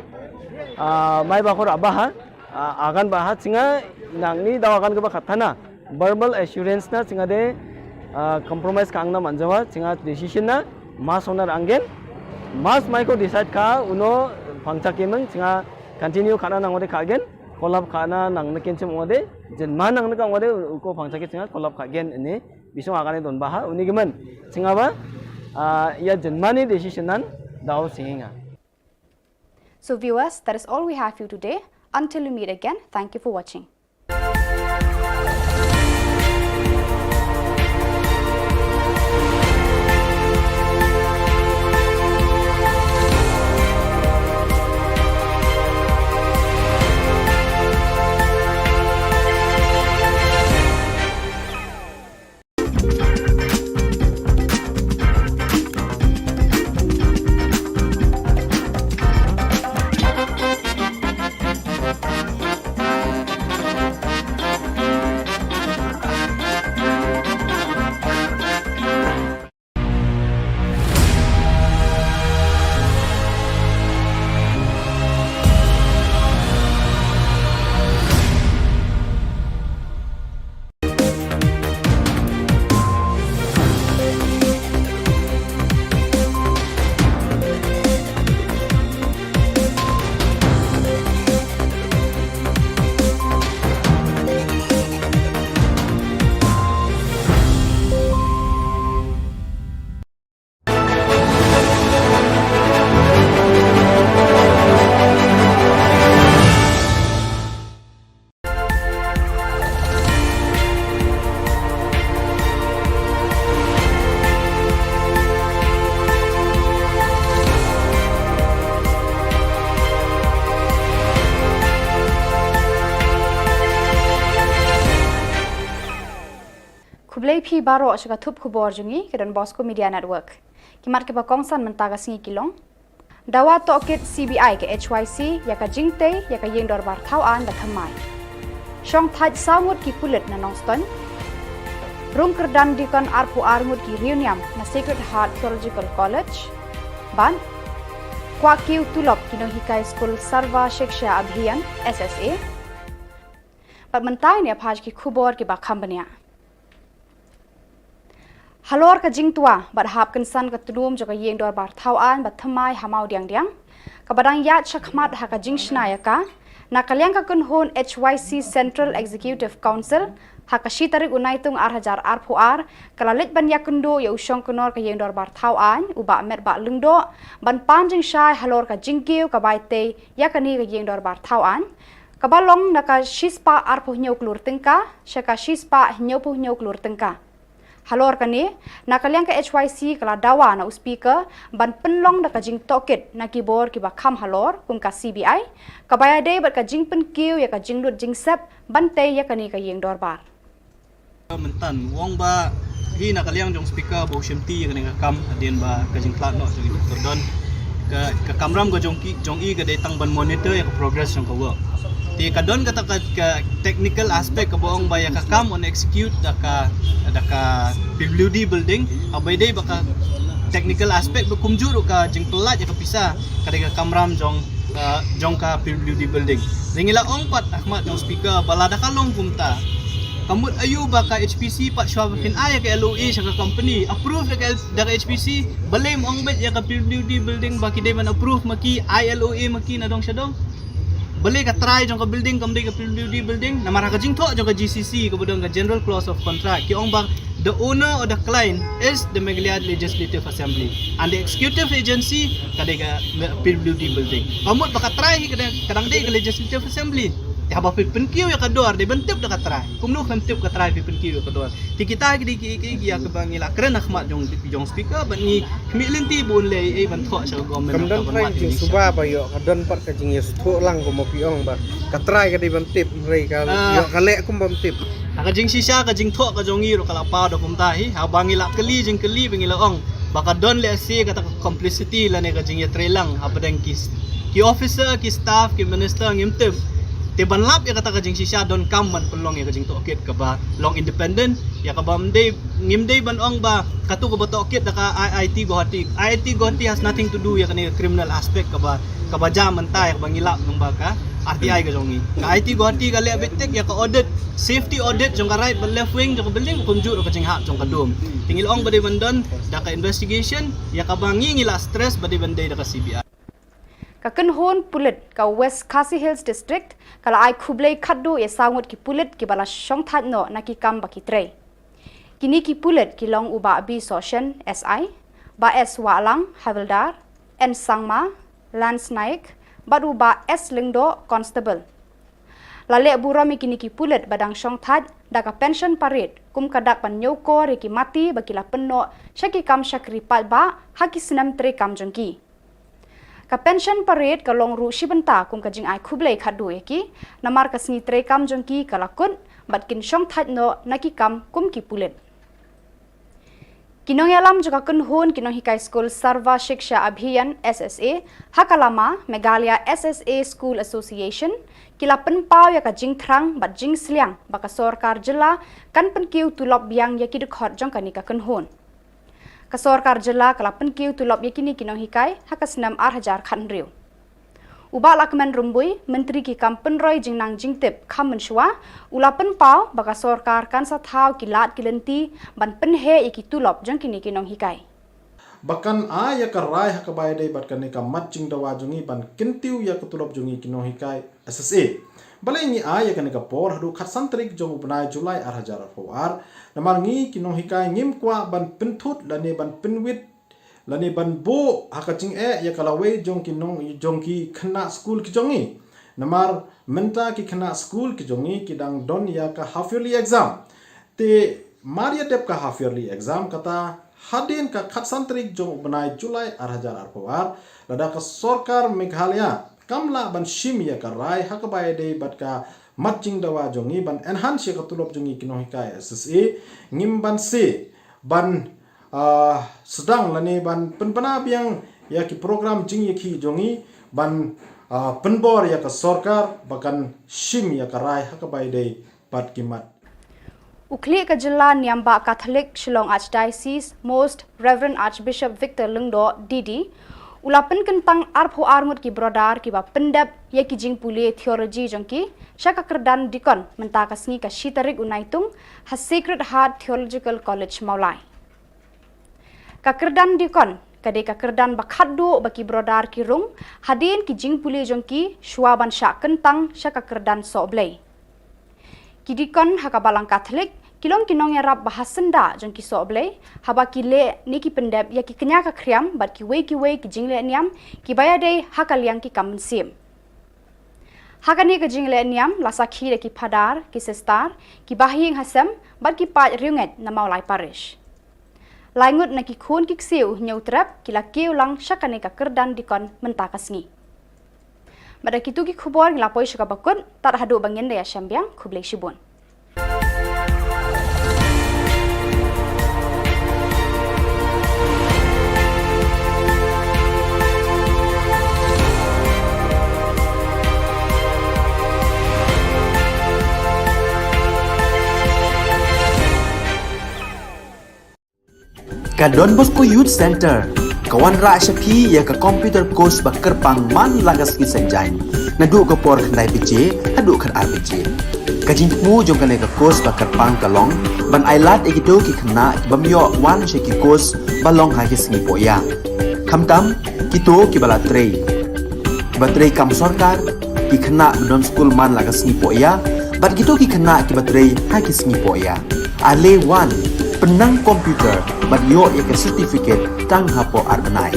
ah, mai ba ko raba ha, ah, agan ba ha, chinga nangni dao agan ba kata na. Verbal assurance na chinga de, ah, compromise ka angna manjawa, chinga decision na, mas onar anggen, mas mai ko decide ka, uno pangchak kemeng, chinga continue khana nang ode ka gen, kolap khana nang neken chem ode, jenman nang neka ode, uko pangchak ke chinga kolap ka gen ini, bisong agan e don baha, uni ka man, chinga ba, ah, ya jenman ni decision nan, dao singinga. So viewers, that is all we have for you today. Until we meet again, thank you for watching. Khublei phi baroh sha ka thup khubor jong ngi ka Don Bosco Media Network. Ki mat kiba kongsan mynta ka sngi ki long: Dawa tohkit C B I ka H Y C ïa ka jingtei ïa ka ïing dorbar thaw aiñ da thymmai. Shong thait saw ngut ki pulit na Nongstoiñ. Rung kyrdan Deacon arphew ar ngut ki riewniam na Sacred Heart Theological College. Bad kwah kiew tulop ki nonghikai skul Sarva Shiksha Abhiyan, S S A. Bad mynta ngin ïa peit ki khubor kiba kham bniah. Halor ka jingtwa bad hap kynsan ka tnum jong ka ïing dorbar thaw aiñ ba thymmai ha Mawdiangdiang, kaba dang ïaid shakhmat ha ka jingshna ïa ka, na ka liang ka kynhun H Y C Central Executive Council, ha ka shi tarik u Naitung ar hajar arphew ar, ka la leit ban ïakynduh ïa u shongknor ka ïing dorbar thaw aiñ, u Bah Metbah Lyngdoh, ban pan jingshai halor ka jingkiew ka bai tei ïa kane ka ïing dorbar thaw aiñ, kaba long na ka shispah arphew hynñiew klur tyngka sha ka shispah hynñiewphew hynñiew klur tyngka. Halor kane, na ka liang ka H Y C ka la dawa na u Speaker ban pynlong da ka jingtohkit na ki bor kiba kham halor, kum ka C B I, kaba ïadei bad ka jingpynkiew ïa ka jinglut jingsep ban tei ïa kane ka ïing dorbar. Mynta u ong ba hi na ka liang jong Speaker ba u shimti ïa kane ka kam, hadien ba ka jingkhlad noh jong i Doctor Don, ka, ka kamram ka jong ki, jong i ka dei tang ban monitor ïa ka progress jong ka work. Te ka don kata ka, ka technical aspect kaba ong ba ïa ka kam yn execute da ka, da ka P W D building, haba ïadei bad ka technical aspect ba kumjuh ruh ka jingpyllait ïa ka pisa ka dei ka kamram jong, uh, jong ka P W D building. Te ngi la ong pat ha khmat jong Speaker ba lada ka long kumta, ka mut aïu ba ka H P C pat shuwa ba phin ai ïa ka L O A sha ka company, approve da ka L-, da ka H P C, balei ym ong beit ïa ka P W D building ba ki dei ban approve ma ki, ai L O A ma ki na dong sha dong? Balei ka trai jong ka building kam dei ka P W D building? Namar ha ka jingthoh jong ka G C C kaba don ka General Clause of Contract, ki ong ba the owner or the client is the Meghalaya Legislative Assembly and the executive agency ka dei ka P W D building. Ka mut ba ka trai hi ka dang, ka dang dei ka Legislative Assembly. Te haba phi pynkiew ïa ka dor, dei ban tip da ka trai. Kumno phin tip ka trai phi pynkiew ïa ka dor? Te kita ki dei ki, ki, ki ïa kaba ngi la kren ha khmat jong, jong Speaker, bad ngi khmih lynti ba un leh ei ei ban thoh sha ka government. Kam don trai jingsuba ba ïoh, ka don pat ka jingïasngewthuh lang, kumba phi ong ba ka trai ka dei ban tip, hynrei ka ïoh ka leh kum bym tip. Ha ka jingshisha ka jingthoh ka jong ngi ruh ka la paw da kumta hi, haba ngi la kylli jingkylli ba ngi la ong ba ka don lehse kata ka complicity lane ka jingïatreilang hapdeng ki, ki officer, ki staff, ki minister, ngim tip. Te ban lap ïa kata ka jingshisha donkam ban pynlong ïa ka jingtohkit kaba long independent, ïa kaba ym dei, ngim dei ban ong ba katu kaba tohkit da ka I I T Guwahati. I I T Guwahati has nothing to do ïa kane ka criminal aspect kaba, kaba jia mynta ïa kaba ngi lap lyngba ka R T I ka jong ngi. Ka I I T Guwahati ka leh beit tik ïa ka audit, safety audit jong ka right bad left wing jong ka building, kumjuh ruh ka jinghap jong ka dum. Te ngi la ong ba dei ban don da ka investigation, ïa kaba ngi, ngi la stress ba dei ban dei da ka C B I. Ka kynhun pulit ka West Khasi Hills District ka la ai khublei khatduh ïa saw ngut ki pulit kiba la shongthait noh na ki kam ba ki trei. Kine ki pulit ki long u Bah B Sohshen, S I, Bah S Wahlang, Havildar, N Sangma, Lance Naik, bad u Bah S Lyngdoh, Constable. La leh burom ïa kine ki pulit ba dang shongthait da ka pension parade kum ka dak ban ñiewkor ïa ki mati ba ki la pynnoh sha ki kam shakri paidbah ha ki snem treikam jong ki. Ka pension parade ka long ruh shi bynta kum ka jingai khublei khatduh ïa ki, namar ka sngi treikam jong ki ka la kut bad kin shongthait noh na ki kam kum ki pulit. Ki nongïalam jong ka kynhun ki nonghikai skul Sarva Shiksha Abhiyan, S S A, ha ka lama Meghalaya S S A School Association, ki la pynpaw ïa ka jingthrang bad jingsliang ba ka sorkar jylla kan pynkiew tulop biang ïa ki dkhot jong kane ka kynhun. Ka sorkar jylla ka la pynkiew tulop ïa kine ki nonghikai ha ka snem ar hajar khathynriew. U Bah Lahkmen Rymbui, Myntri ki kam pynroi jingnang jingtip kham mynshuwa, u la pynpaw ba ka sorkar kan sa thaw ki lad ki lynti ban pynheh ïa ki tulop jong kine ki nonghikai. Ba kan ai ïa ka rai ha kaba ïadei bad kane ka mat jingdawa jong ngi ban kyntiew ïa ka tulop jong ngi ki nonghikai S S A. Balei ngi ai ïa kane ka por haduh khatsan tarik jong u bnai July ar hajar arphew ar? Namar ngi ki nonghikai ngim kwah ban pynthut lane ban pynwit lane ban buh ha ka jingeh ïa ka lawei jong ki nong, jong ki khynnah skul ki jong ngi. Namar mynta ki khynnah skul ki jong ngi ki dang don ïa ka half yearly exam. Te mar ïa dep ka half yearly exam, kata hadien ka khatsan tarik jong u bnai July ar hajar arphew ar, lada ka sorkar Meghalaya kam lah ban shim ïa ka rai ha kaba ïadei bad ka mat jingdawa jong ngi ban enhance ïa ka tulop jong ngi ki nonghikai S S A, ngim banse ban, ah, sdang lane ban pynbna biang ïa ki program jingïakhih jong ngi ban, ah, pynbor ïa ka sorkar ba kan shim ïa ka rai ha kaba ïadei bad ki mat. U khlieh ka jylla niam bah Katholik Shillong Archdiocese, Most Reverend Archbishop Victor Lyngdoh D D, u la pynkyntang arphew ar ngut ki brother kiba pyndep ïa ki jingpule theology jong ki sha ka kyrdan deacon mynta ka sngi ka shi tarik u Naitung ha Sacred Heart Theological College Mawlai. Ka kyrdan deacon ka dei ka kyrdan ba khatduh ba ki brother ki rung hadien ki jingpule jong ki shuwa ban shah kyntang sha ka kyrdan sohblei. Ki deacon ha ka balang Katholik ki long ki nongïarap ba ha syndah jong ki sohblei haba ki leh ne ki pyndep ïa ki kñia ka khriam bad kiwei kiwei ki jingleh niam kiba ïadei ha ka liang ki kam mynsiem. Ha kane ka jingleh niam la sakhi da ki phadar, ki sister, ki bahaïing hasem bad ki paid riewngeit na Mawlai Parish. Lai ngut na ki khun ki ksiew Hynñiewtrep ki la kiew lang sha kane ka kyrdan deacon mynta ka sngi. Bad da kitu ki khubor ngi la poi sha kaba kut, tad haduh ba ngin da ïashem biang, khublei shibun. Ka Don Bosco Youth Center ka wanrah sha phi ïa ka computer course ba kyrpang man la ka sngi Saitjaiñ, naduh ka por khyndai baje haduh khatar baje. Ka jingthmu jong kane ka course ba kyrpang ka long ban ailad ïa kito ki khynnah ki bym ïoh wan sha ki course ba long ha ki sngi pohïa, khamtam kito kiba la trei, kiba trei kam sorkar, ki khynnah ba don skul man la ka sngi pohïa bad kito ki khynnah kiba trei ha ki sngi pohïa. Ale wan, pynnang computer bad ïoh ïa ka certificate tang hapoh ar bnai.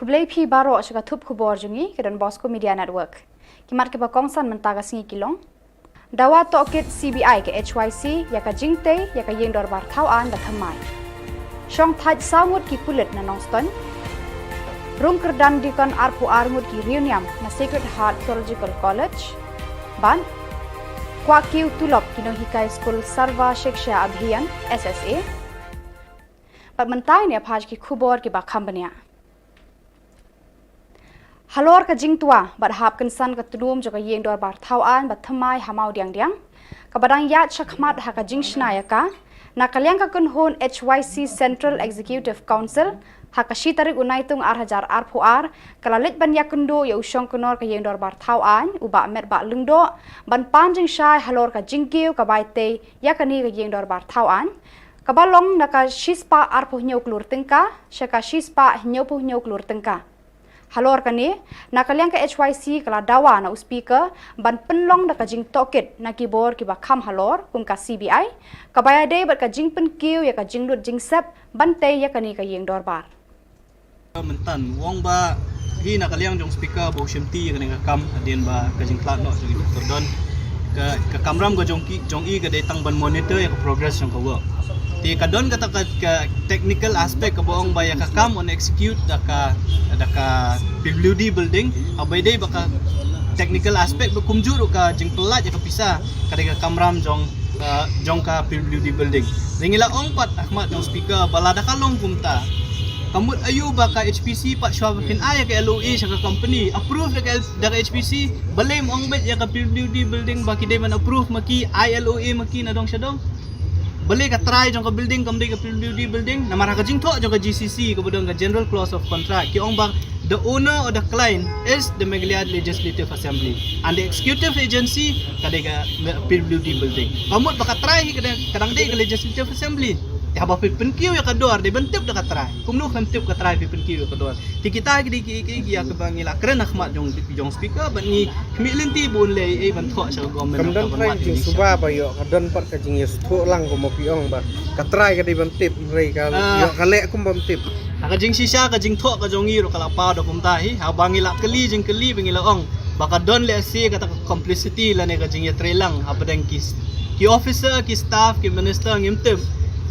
Khublei phi baroh sha ka thup khubor jong ngi ka Don Bosco Media Network. Ki mat kiba kongsan mynta ka sngi ki long: Dawa tohkit C B I ka H Y C ïa ka jingtei ïa ka ïing dorbar thaw aiñ ba thymmai. Shongthait saw ngut ki pulit na Nongstoiñ. Rung kyrdan dikon arphew ar ngut ki riewniam na Sacred Heart Theological College. Bad kwah kiew tulop ki nonghikai skul Sarva Shiksha Abhiyan, S S A. Bad mynta ngin ïa phai sha ki khubor kiba kham bniah. Halor ka jingtwa bad hap kynsan ka tnum jong ka ïing dorbar thaw aiñ ba thymmai ha Mawdiangdiang, kaba dang ïaid shakhmat ha ka jingshna ïa ka, na ka liang ka kynhun H Y C Central Executive Council, ha ka shi tarik u Naitung ar hajar arphew ar, ka la leit ban ïakynduh ïa u shongknor ka ïing dorbar thaw aiñ, u Bah Metbah Lyngdoh, ban pan jingshai halor ka jingkiew ka bai tei ïa kane ka ïing dorbar thaw aiñ, kaba long na ka shispah arphew hynñiew klur tyngka sha ka shispah hynñiewphew hynñiew klur tyngka. Halor kane, na ka liang ka H Y C ka la dawa na u Speaker ban pynlong da ka jingtohkit na ki bor kiba kham halor kum ka C B I, kaba ïadei bad ka jingpynkiew ïa ka jinglut jingsep ban tei ïa kane ka ïing dorbar. Mynta u ong ba hi na ka liang jong Speaker ba u shimti ïa kane ka kam hadien ba ka jingtlot noh jong i Doctor Don, ka, ka kamram ka jong ki, jong i ka dei tang ban monitor ïa ka progress jong ka work. Te ka don kata ka, ka technical aspect kaba ong ba ïa ka kam yn execute da ka, da ka P W D building, haba ïadei bad ka technical aspect ba kumjuh ruh ka jingpyllait ïa ka pisa ka dei ka kamram jong, uh, jong ka P W D building. Te ngi la ong pat ha khmat jong Speaker ba lada ka long kumta, ka mut aïu ba ka H P C pat shuwa ba phin ai ïa ka L O A sha ka company, approve da ka L-, da ka H P C, balei ym ong beit ïa ka P W D building ba ki dei ban approve ma ki, ai L O A ma ki na dong sha dong? Balei ka trai jong ka building kam dei ka P W D building? Namar ha ka jingthoh jong ka G C C kaba don ka General Clause of Contract, ki ong ba the owner or the client is the Meghalaya Legislative Assembly and the executive agency ka dei ka P W D building. Ka mut ba ka trai hi ka dang, ka dang dei ka Legislative Assembly. Te haba phi pynkiew ïa ka dor dei ban tip da ka trai. Kumno phin tip ka trai phi pynkiew ïa ka dor? Te kita ki dei ki, ki, ki ïa kaba ngi la kren ha khmat jong, jong Speaker bad ngi khmih lynti ba un leh ei ban thoh sha ka government. Kam don trai jingsuba ba ïoh, ka don pat ka jingïasngewthuh lang kumba phi ong ba ka trai ka dei ban tip, hynrei ka ïoh ka leh kum bym tip. Ha ka jingshisha ka jingthoh ka jong ngi ruh ka la paw da kumta hi, haba ngi la kylli jingkylli ba ngi la ong ba ka don lehse kata ka complicity lane ka jingïatreilang hapdeng ki, ki officer, ki staff, ki minister ngim tip.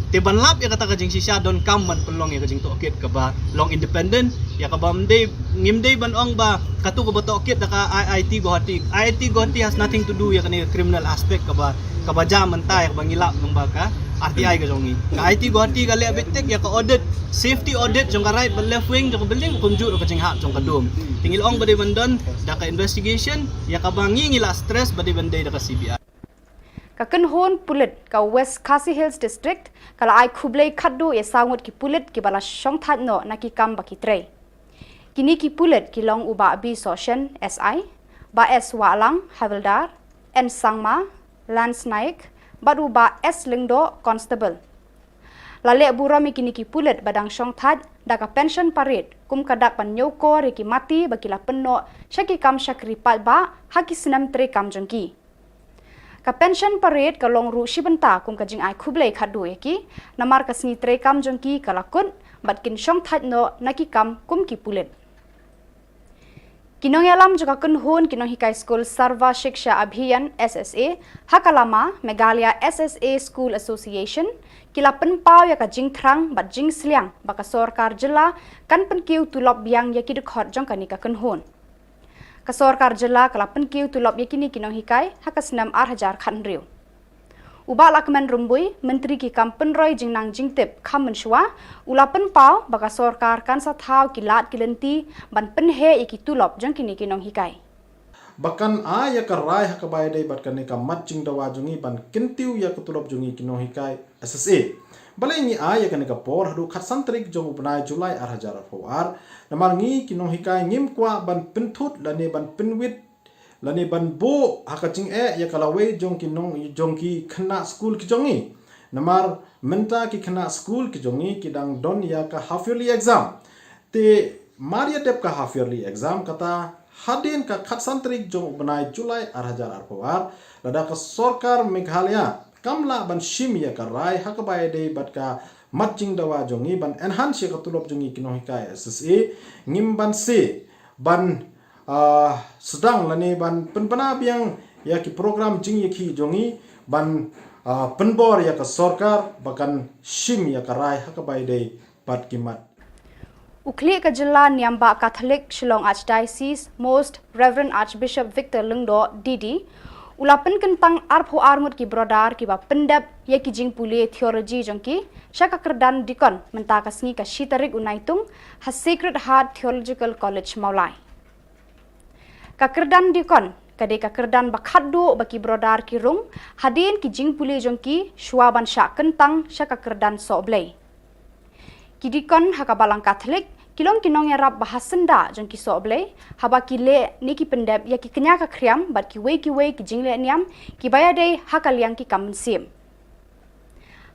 Te ban lap ïa kata ka jingshisha donkam ban pynlong ïa ka jingtohkit kaba long independent, ïa kaba ym dei, ngim dei ban ong ba katu kaba tohkit da ka I I T Guwahati. I I T Guwahati has nothing to do ïa kane ka criminal aspect kaba, kaba jia mynta ïa kaba ngi lap lyngba ka R T I ka jong ngi. Ka I I T Guwahati ka leh beit tik ïa ka audit, safety audit jong ka right bad left wing jong ka building, kumjuh ruh ka jinghap jong ka dum. Te ngi la ong ba dei ban don da ka investigation, ïa kaba ngi ngi la stress ba dei ban dei da ka C B I. Ka kynhun pulit ka West Khasi Hills District ka la ai khublei khatduh ïa saw ngut ki pulit kiba la shongthait noh na ki kam ba ki trei. Kine ki pulit ki long u Bah B Sohshen, S I, Bah S Wahlang, Havildar, N Sangma, Lance Naik, bad u Bah S Lyngdoh, Constable. La leh burom ïa kine ki pulit ba dang shongthait da ka pension parade kum ka dak ban ñiewkor ïa ki mati ba ki la pynnoh sha ki kam shakri paidbah ha ki snem treikam jong ki. Ka pension parade ka long ruh shi bynta kum ka jingai khublei khatduh ïa ki, namar ka sngi treikam jong ki ka la kut bad kin shongthait noh na ki kam kum ki pulit. Ki nongïalam jong ka kynhun ki nonghikai skul Sarva Shiksha Abhiyan, S S A, ha ka lama Meghalaya S S A School Association, ki la pynpaw ïa ka jingthrang bad jingsliang ba ka sorkar jylla kan pynkiew tulop biang ïa ki dkhot jong kane ka kynhun. Ka sorkar jylla ka la pynkiew tulop ïa kine ki nonghikai ha ka snem ar hajar khathynriew. U Bah Lahkmen Rymbui, Myntri ki kam pynroi jingnang jingtip kham mynshuwa, u la pynpaw ba ka sorkar kan sa thaw ki lad ki lynti ban pynheh ïa ki tulop jong kine ki nonghikai. Ba kan ai ïa ka rai ha kaba ïadei bad kane ka mat jingdawa jong ngi ban kyntiew ïa ka tulop jong ngi ki nonghikai S S A. Balei ngi ai ïa kane ka por haduh khatsan tarik jong u bnai July ar hajar arphew ar? Namar ngi ki nonghikai ngim kwah ban pynthut lane ban pynwit lane ban buh ha ka jingeh ïa ka lawei jong ki nong, jong ki khynnah skul ki jong ngi. Namar mynta ki khynnah skul ki jong ngi ki dang don ïa ka half yearly exam. Te mar ïa dep ka half yearly exam, kata hadien ka khatsan tarik jong u bnai July ar hajar arphew ar, lada ka sorkar Meghalaya kam lah ban shim ïa ka rai ha kaba ïadei bad ka mat jingdawa jong ngi ban enhance ïa ka tulop jong ngi ki nonghikai S S A, ngim banse ban, ah, sdang lane ban pynbna biang ïa ki program jingïakhih jong ngi ban, ah, pynbor ïa ka sorkar ba kan shim ïa ka rai ha kaba ïadei bad ki mat. U khlieh ka jylla niam bah Catholic Shillong Archdiocese, Most Reverend Archbishop Victor Lyngdoh, D D, u la pynkyntang arphew ar ngut ki brother kiba pyndep ïa ki jingpule theology jong ki sha ka kyrdan deacon mynta ka sngi ka shi tarik u Naitung ha Sacred Heart Theological College Mawlai. Ka kyrdan deacon ka dei ka kyrdan ba khatduh ba ki brother ki rung hadien ki jingpule jong ki shuwa ban shah kyntang sha ka kyrdan sohblei. Ki deacon ha ka Balang Catholic ki long ki nongïarap ba ha syndah jong ki sohblei haba ki leh ne ki pyndep ïa ki kñia ka khriam bad kiwei kiwei ki jingleh niam kiba ïadei ha ka liang ki kam mynsiem.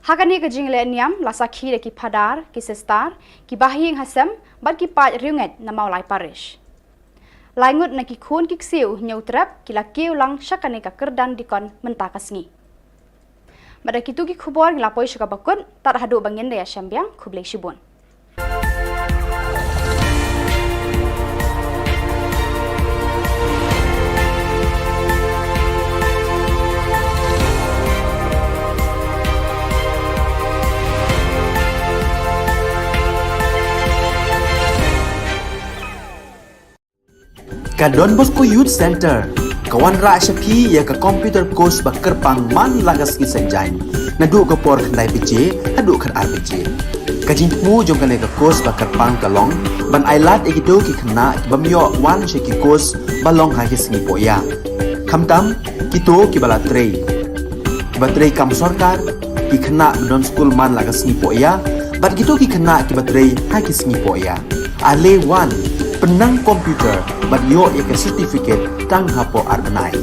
Ha kane ka jingleh niam la sakhi da ki phadar, ki sister, ki bahaïing hasem bad ki paid riewngeit na Mawlai Parish. Lai ngut na ki khun ki ksiew Hynñiewtrep ki la kiew lang sha kane ka kyrdan deacon mynta ka sngi. Bad da kitu ki khubor ngi la poi sha kaba kut, tad haduh ba ngin da ïashem biang, khublei shibun. Ka Don Bosco Youth Centre ka wanrah sha phi ïa ka computer course ba kyrpang man la ka sngi Saitjaiñ, naduh ka por khyndai baje haduh khatar baje. Ka jingthmu jong kane ka course ba kyrpang ka long ban ailad ïa kito ki khynnah ki bym ïoh wan sha ki course ba long ha ki sngi pohïa, khamtam kito kiba la trei, kiba trei kam sorkar, ki khynnah ba don skul man la ka sngi pohïa bad kito ki khynnah kiba trei ha ki sngi pohïa. Ale wan, pynnang computer bad ïoh ïa ka certificate tang hapoh ar bnai.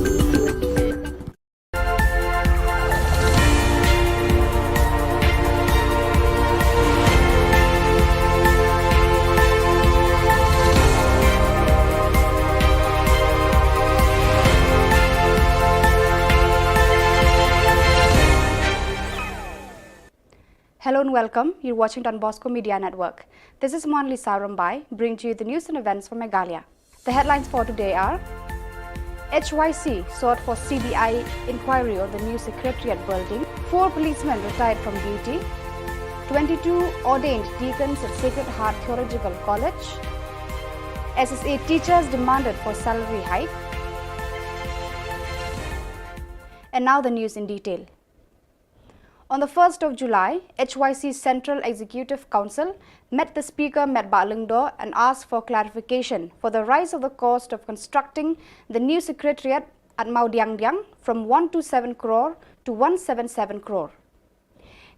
Hello and welcome. You're watching Don Bosco Media Network. This is Monlisa Rombai, bringing to you the news and events for Meghalaya. The headlines for today are: H Y C sought for C B I inquiry on the new Secretariat building. Four policemen retired from duty. Twenty-two ordained deacons at Sacred Heart Theological College. S S A teachers demanded for salary hike. And now the news in detail. On the first of July, H Y C Central Executive Council met the Speaker, Metbah Lyngdoh, and asked for clarification for the rise of the cost of constructing the new secretariat at Mawdiangdiang from one two seven crore to one seven seven crore.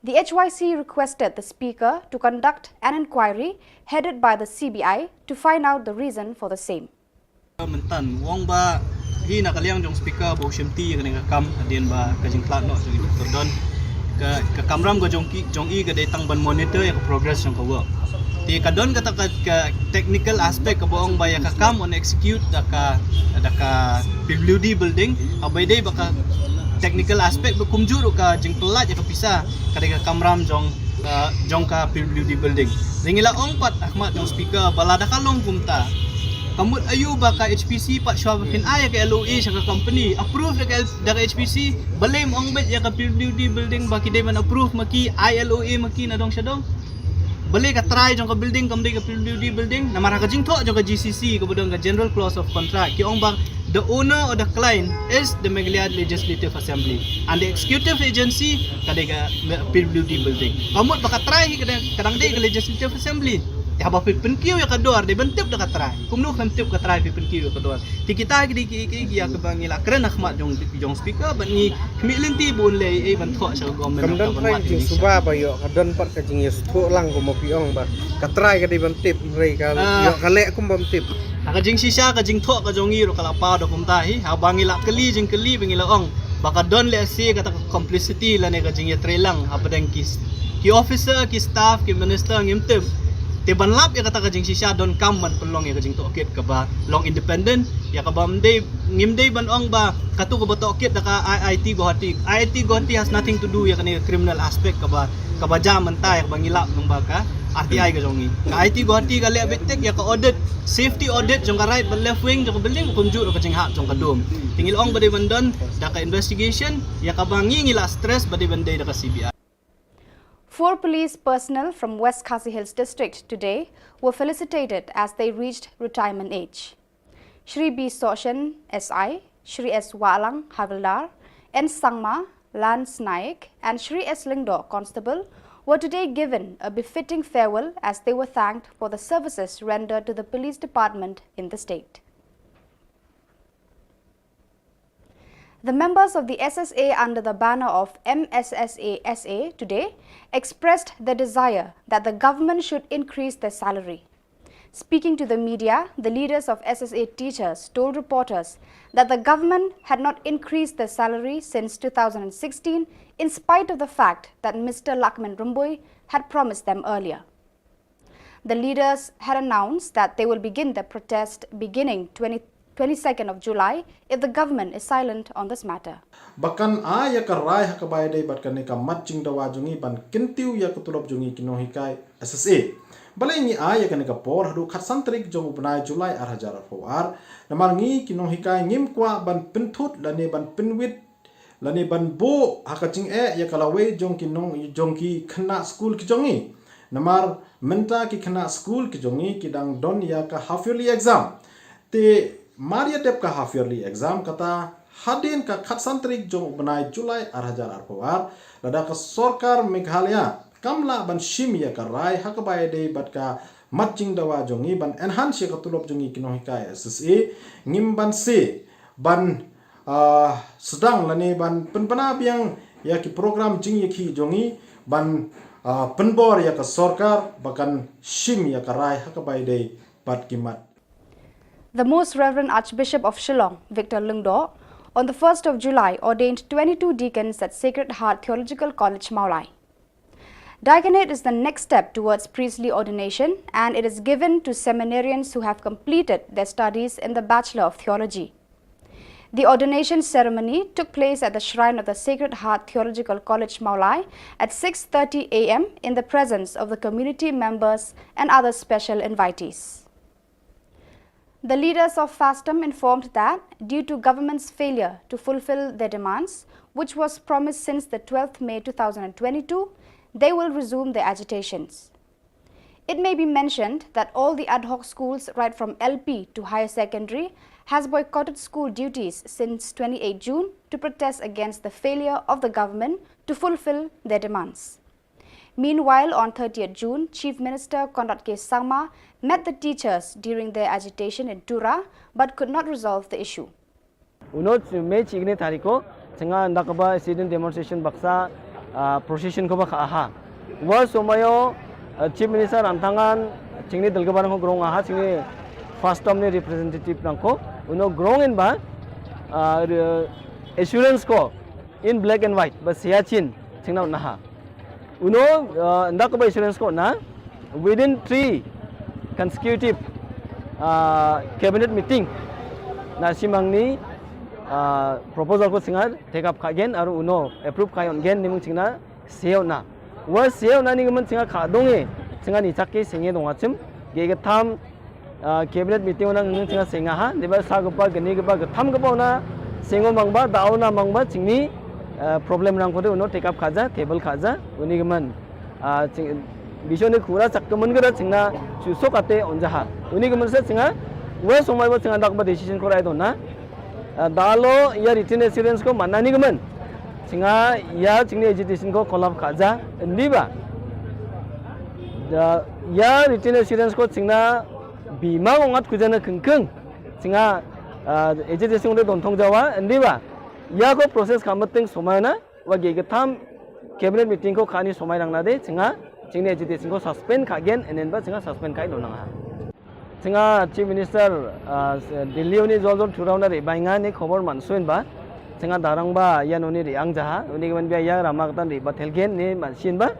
The H Y C requested the Speaker to conduct an inquiry headed by the C B I to find out the reason for the same. Mynta u ong ba hi na ka liang jong speaker ba u shimti ïa kane ka kam hadien ba ka jingkhlad noh jong i Doctor Don, ka, ka kamram ka jong ki, jong i ka dei tang ban monitor ïa ka progress jong ka work. Te ka don kata ka, ka technical aspect kaba ong ba ïa ka kam un execute da ka, da ka P W D building, haba ïadei ba ka technical aspect ba kumjuh ruh ka jingpyllait ïa ka pisa ka dei ka kamram jong, uh, jong ka P W D building. Te ngi la ong pat ha khmat jong speaker ba lada ka long kumta, ka mut aïu ba ka H P C pat shuwa ba phin ai ïa ka L O A sha ka company, approve da ka L-, da ka H P C, balei ym ong beit ïa ka P W D building ba ki dei ban approve ma ki, ai L O A ma ki na dong sha dong? Balei ka trai jong ka building kam dei ka P W D building? Namar ha ka jingthoh jong ka G C C kaba don ka General Clause of Contract ki ong ba the owner or the client is the Meghalaya Legislative Assembly and the executive agency ka dei ka P W D building. Ka mut ba ka trai hi ka dang, ka dang dei ka Legislative Assembly. Te haba phi pynkiew ïa ka dor dei ban tip da ka trai. Kumno phin tip ka trai phi pynkiew ïa ka dor? Te kita ki dei ki, ki, ki ïa kaba ngi la kren ha khmat jong, jong speaker bad ngi khmih lynti ba un leh ei ban thoh sha ka government. Kam don trai ka jingsuba ba ïoh, ka don pat ka jingïasngewthuh lang kumba phi ong ba ka trai ka dei ban tip, hynrei ka ïoh ka leh kum bym tip. Ha ka jingshisha ka jingthoh ka jong i ruh ka la paw da kumta hi, haba ngi la kylli jingkylli ba ngi la ong ba ka don lehse kata ka complicity lane ka jingïatreilang hapdeng ki, ki officer, ki staff, ki minister ngim tip. Te ban lap ïa kata ka jingshisha donkam ban pynlong ïa ka jingtohkit kaba long independent, ïa kaba ym dei, ngim dei ban ong ba katu kaba tohkit da ka I I T Guwahati. I I T Guwahati has nothing to do ïa kane ka criminal aspect kaba, kaba jia mynta ïa kaba ngi lap lyngba ka R T I ka jong ngi. Ka I I T Guwahati ka leh beit tik ïa ka audit, safety audit jong ka right bad left wing jong ka building kumjuh ruh ka jinghap jong ka dum. Te ngi la ong ba dei ban don da ka investigation ïa kaba ngi, ngi la stress ba dei ban dei da ka C B I. Four police personnel from West Khasi Hills District today were felicitated as they reached retirement age. Shri B Sohshen, S I, Shri S Wahlang, Havildar, N Sangma, Lance Naik, and Shri S Lyngdoh, Constable, were today given a befitting farewell as they were thanked for the services rendered to the police department in the state. The members of the S S A under the banner of M S S A S A today expressed their desire that the government should increase their salary. Speaking to the media, the leaders of S S A teachers told reporters that the government had not increased their salary since two thousand sixteen, in spite of the fact that Mister Lakman Rymbui had promised them earlier. The leaders had announced that they will begin the protest beginning twenty, twenty-second of July if the government is silent on this matter. Ba kan ai ïa ka rai ha kaba ïadei bad kane ka mat jingdawa jong ngi ban kyntiew ïa ka tulop jong ngi ki nonghikai S S A. Balei ngi ai ïa kane ka por haduh khatsan tarik jong u bnai July ar hajar arphew ar? Namar ngi ki nonghikai ngim kwah ban pynthut lane ban pynwit lane ban buh ha ka jingeh ïa ka lawei jong ki nong, jong ki khynnah skul ki jong ngi. Namar mynta ki khynnah skul ki jong ngi ki dang don ïa ka half yearly exam. Te mar ïa dep ka half yearly exam kata hadien ka khatsan tarik jong u bnai July ar hajar arphew ar, lada ka sorkar Meghalaya kam lah ban shim ïa ka rai ha kaba ïadei bad ka mat jingdawa jong ngi ban enhance ïa ka tulop jong ngi ki nonghikai S S A, ngim banse ban, ah, sdang lane ban pynbna biang ïa ki program jingïakhih jong ngi ban, ah, pynbor ïa ka sorkar ba kan shim ïa ka rai ha kaba ïadei bad ki mat. The Most Reverend Archbishop of Shillong, Victor Lyngdoh, on the first of July ordained twenty-two deacons at Sacred Heart Theological College, Mawlai. Diaconate is the next step towards priestly ordination, and it is given to seminarians who have completed their studies in the Bachelor of Theology. The ordination ceremony took place at the shrine of the Sacred Heart Theological College, Mawlai, at six thirty A M in the presence of the community members and other special invitees. The leaders of FASTOM informed that due to government's failure to fulfill their demands, which was promised since the twelfth May two thousand twenty-two, they will resume their agitations. It may be mentioned that all the ad hoc schools, right from L P to higher secondary, has boycotted school duties since twenty-eighth June to protest against the failure of the government to fulfill their demands. Meanwhile, on thirtieth June, Chief Minister Conrad K Sangma met the teachers during their agitation in Tura but could not resolve the issue. Uno May chikni tariko, chynga ndakba sit-in demonstration baksa, ah, procession ko ba kha aha. Wa somayo, ah, Chief Minister Ramthangan, chingni dalgaban ko grong aha, chingni FASTOM ni representative nangko, uno grong in ba, ah, re-, assurance ko in black and white, ba Siachen, chingna unaha. Uno, uh, nda ko ba assurance ko na, within three consecutive, uh, cabinet meeting, na simangni, uh, proposal ko singa take up kha gen, aru uno approve kha yon gen, nimung chingna seo na. Wa seo na ni gaman singa kha dong e, singa ni chak ke singe dong achim, ge ge tham, ah, cabinet meeting ona ngi chynga senga ha, deba sa gaba gani gaba gatham gaba ona sengo mangba, dao na mangba, chingni, ah, problem rang kode uno take up khaja, table khaja, uni gaman, ah, ching, bisho ni khura chak kaman gada chingna chusok ate onja ha. Uni gaman sa chinga, wa somai wa chinga dak ba decision ko rai dona. Ah, dalo ya written assurance ko mana ni gaman. Chinga ya chingni agitation ko call up khaja, ndi ba. Da, ya written assurance ko chingna bima ngat kujana kengkeng. Chinga, ah, agitation de don thong jawa, ndi ba. Ya ko process kha mating somana, wa ge gatham cabinet meeting ko khani somai rang na de, chinga, chingni agitation ko suspend kha gen, enen ba chinga suspend kai don nang ha. Chinga Chief Minister, ah, Delhi uni jol jol thurau na ri bainga ni khobor mansuin ba. Chinga darang ba ya noni ri ang jaha, uni gaman bia ya rama katan ri ba thelgen ni mansin ba.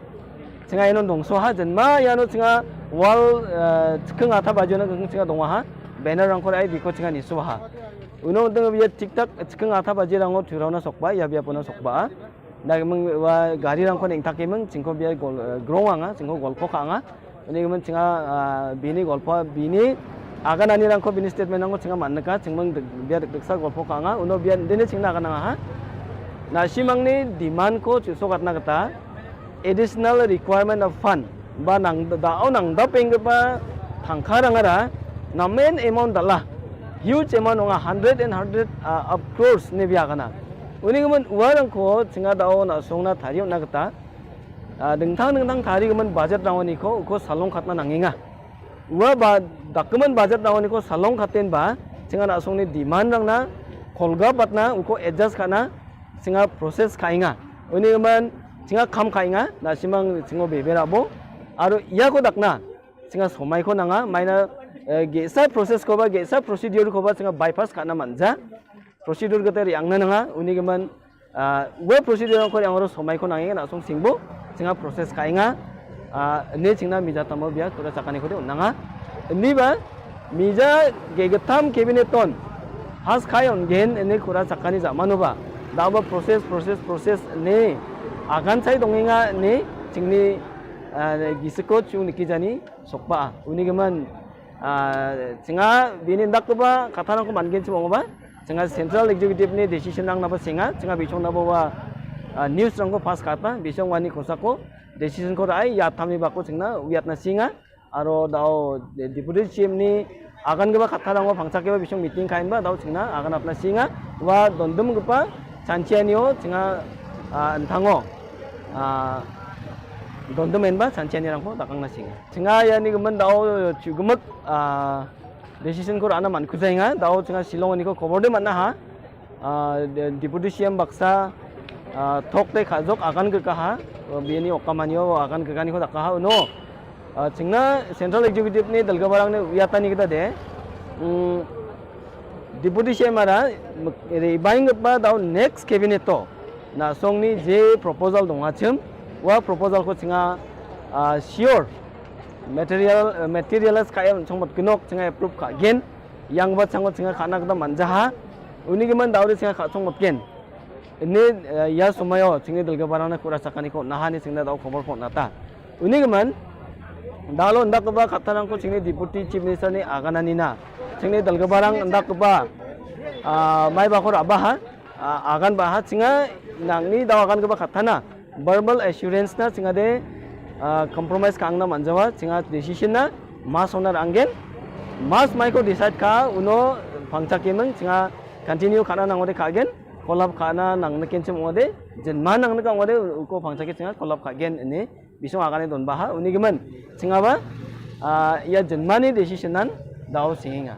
Chinga ya non dongso ha, jen ma ya no chinga Wall, eh, chikeng atha bajo na keng chinga dongwa ha. Banner rangkor ai biko chinga nisu ha. Uno unteng bia tiktak chikeng atha baje rango thurau na sokba, ya bia puna sokba. Da meng wa gari rangkor neng tak meng chingko bia gol, eh, grong anga, chingko golpo ka anga. Uni meng chinga, ah, bini golpo, bini aganani rangko bini statement rangko chinga man ka, chingmeng bia dek sa golpo ka anga. Uno bia dini chingna ka nanga ha. Na simang ni demand ko chuso katna kata. Additional requirement of fund. Ba nang da au nang da peng ba thangkha rang ara. Na main amount dala. Huge amount nga hundred and hundred, uh, of crores ne bia kana. Uni ngi men uwa rang ko chinga da au na song na thari na kata. Uh, dengthang dengthang thari ngi men budget rang ni ko, ko salong khatna nang inga. Uwa ba document budget rang ni ko salong khaten ba chinga na song ni demand rang na kolga patna uko adjust kana. Chinga process khainga. Uni man chinga kham khainga, na simang chingo bebe rabo. Aro iya ko dakna, chinga somai ko nanga, maina, eh, gesa process ko ba, gesa procedure ko ba, chinga bypass kana manja. Procedure kata ri angna nanga, uni man, ah, we procedure ko yang ro somai ko nanga, na song singbo, chinga process khainga. Ah, ne chingna mija tamo bia, kura chakani ko de nanga. Ni ba, mija ge getam cabinet ton. Has khayon gen ne kura chakani ja manu ba. Da ba process, process, process ne. Agan chai donginga ne, chingni, ah, gisiko chung niki jani, sokba. Uni man, ah, chinga bini dak ba, kata nang ko man gen chimo ba. Chinga central executive ni decision nang na ba singa, chinga bichong na ba wa, ah, news rang ko pass kata, bichong wani kosako. Decision ko rai, ya thami bako chingna, wiat na singa, aro dao de-, deputy C M ni agan keba kata rang wa phangchak keba bisong meeting kain ba dao chingna, agan apna singa, wa dondum keba chanchianio chinga, ah, enthango, ah, dondum en ba chanchiani rang ko dakang na singa. Chinga ya ni gemen dao chugemek, ah, decision ko rana man kuzainga, dao chinga Shillong ni ko khobor de man na ha, ah, de-, deputy C M baksa, ah, thok te khajok agan ke kaha, ah, bini okamanio agan ke kani ko dak kaha, uno. Ah, chingna central executive ni dalga barang ni uyatani kita de. Hmm, deputy C M ara, mek-, re baing ba dao next cabinet to. Na song ni je proposal dong achim, wa proposal ko chinga, ah, sure. Material, eh, materialize ka em chong mat kinok chinga approve ka gen. Yang ba chango chinga khana kata manjaha. Uni giman dauri chinga kha chong mapken. Ini, eh, ya sumayo chingni dalga barang na kura sakani ko nahani chingna dau khobor ko nata. Uni giman dalo ndak ba kata nang ko chingni deputy chief minister ni aganani na. Chingni dalga barang ndak ba, ah, mai ba ko raba ha. Ah, agan ba ha chinga nangni dau agan ba kata na. Verbal assurance na chinga de, ah, compromise ka ang na manjawa, chinga decision na, mas owner anggen, mas mai ko decide ka, uno pangcha kemeng, chinga continue kana nang ode ka gen, kolap kana nang na kenchim ode, jen ma nang na ka ode, uko pangcha ke chinga kolap ka gen ini, bisong akane don baha, uni gimen, chinga ba, ah, ya jen mani decision nan, dao singinga.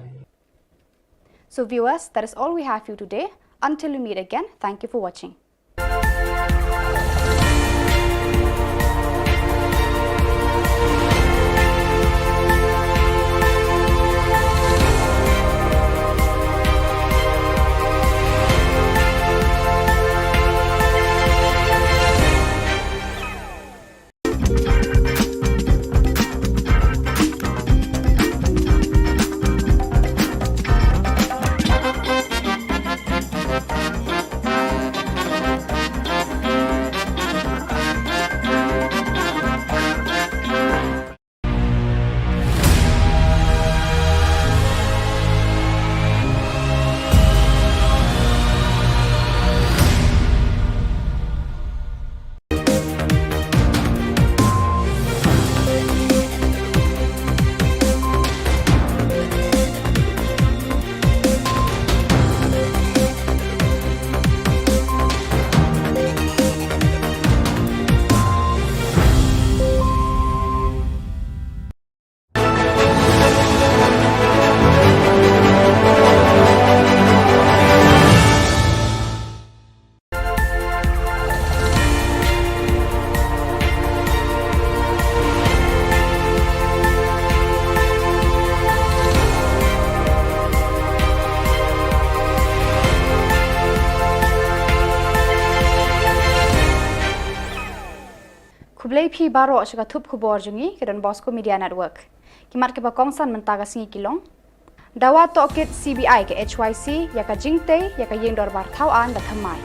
So viewers, that is all we have for you today. Until we meet again, thank you for watching. Ki baroh sha ka thup khubor jong ngi ka Don Bosco Media Network. Ki mat kiba kongsan mynta ka sngi ki long: Dawa tohkit C B I ka H Y C ïa ka jingtei ïa ka ïing dorbar thaw aiñ ba thymmai.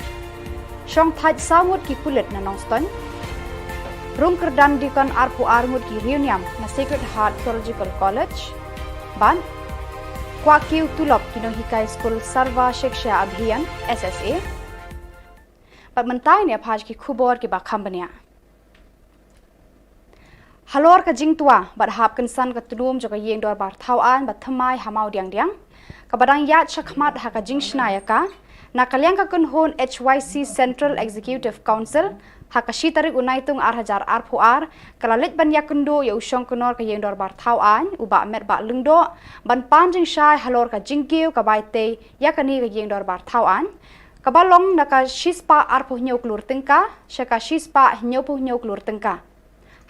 Shong thait saw ngut ki pulit na Nongstoiñ. Rung kyrdan dikon arphew ar ngut ki riewniam na Sacred Heart Theological College. Bad kwah kiew tulop ki nonghikai skul Sarva Shiksha Abhiyan, S S A. Bad mynta ngin ïa phai sha ki khubor kiba kham bniah. Halor ka jingtwa bad hap kynsan ka tnum jong ka ïing dorbar thaw aiñ ba thymmai ha Mawdiangdiang, kaba dang ïaid shakhmat ha ka jingshna ïa ka, na ka liang ka kynhun H Y C Central Executive Council, ha ka shi tarik u Naitung ar hajar arphew ar, ka la leit ban ïakynduh ïa u shongknor ka ïing dorbar thaw aiñ, u Bah Metbah Lyngdoh, ban pan jingshai halor ka jingkiew ka bai tei ïa kane ka ïing dorbar thaw aiñ, kaba long na ka shispah arphew hynñiew klur tyngka sha ka shispah hynñiewphew hynñiew klur tyngka.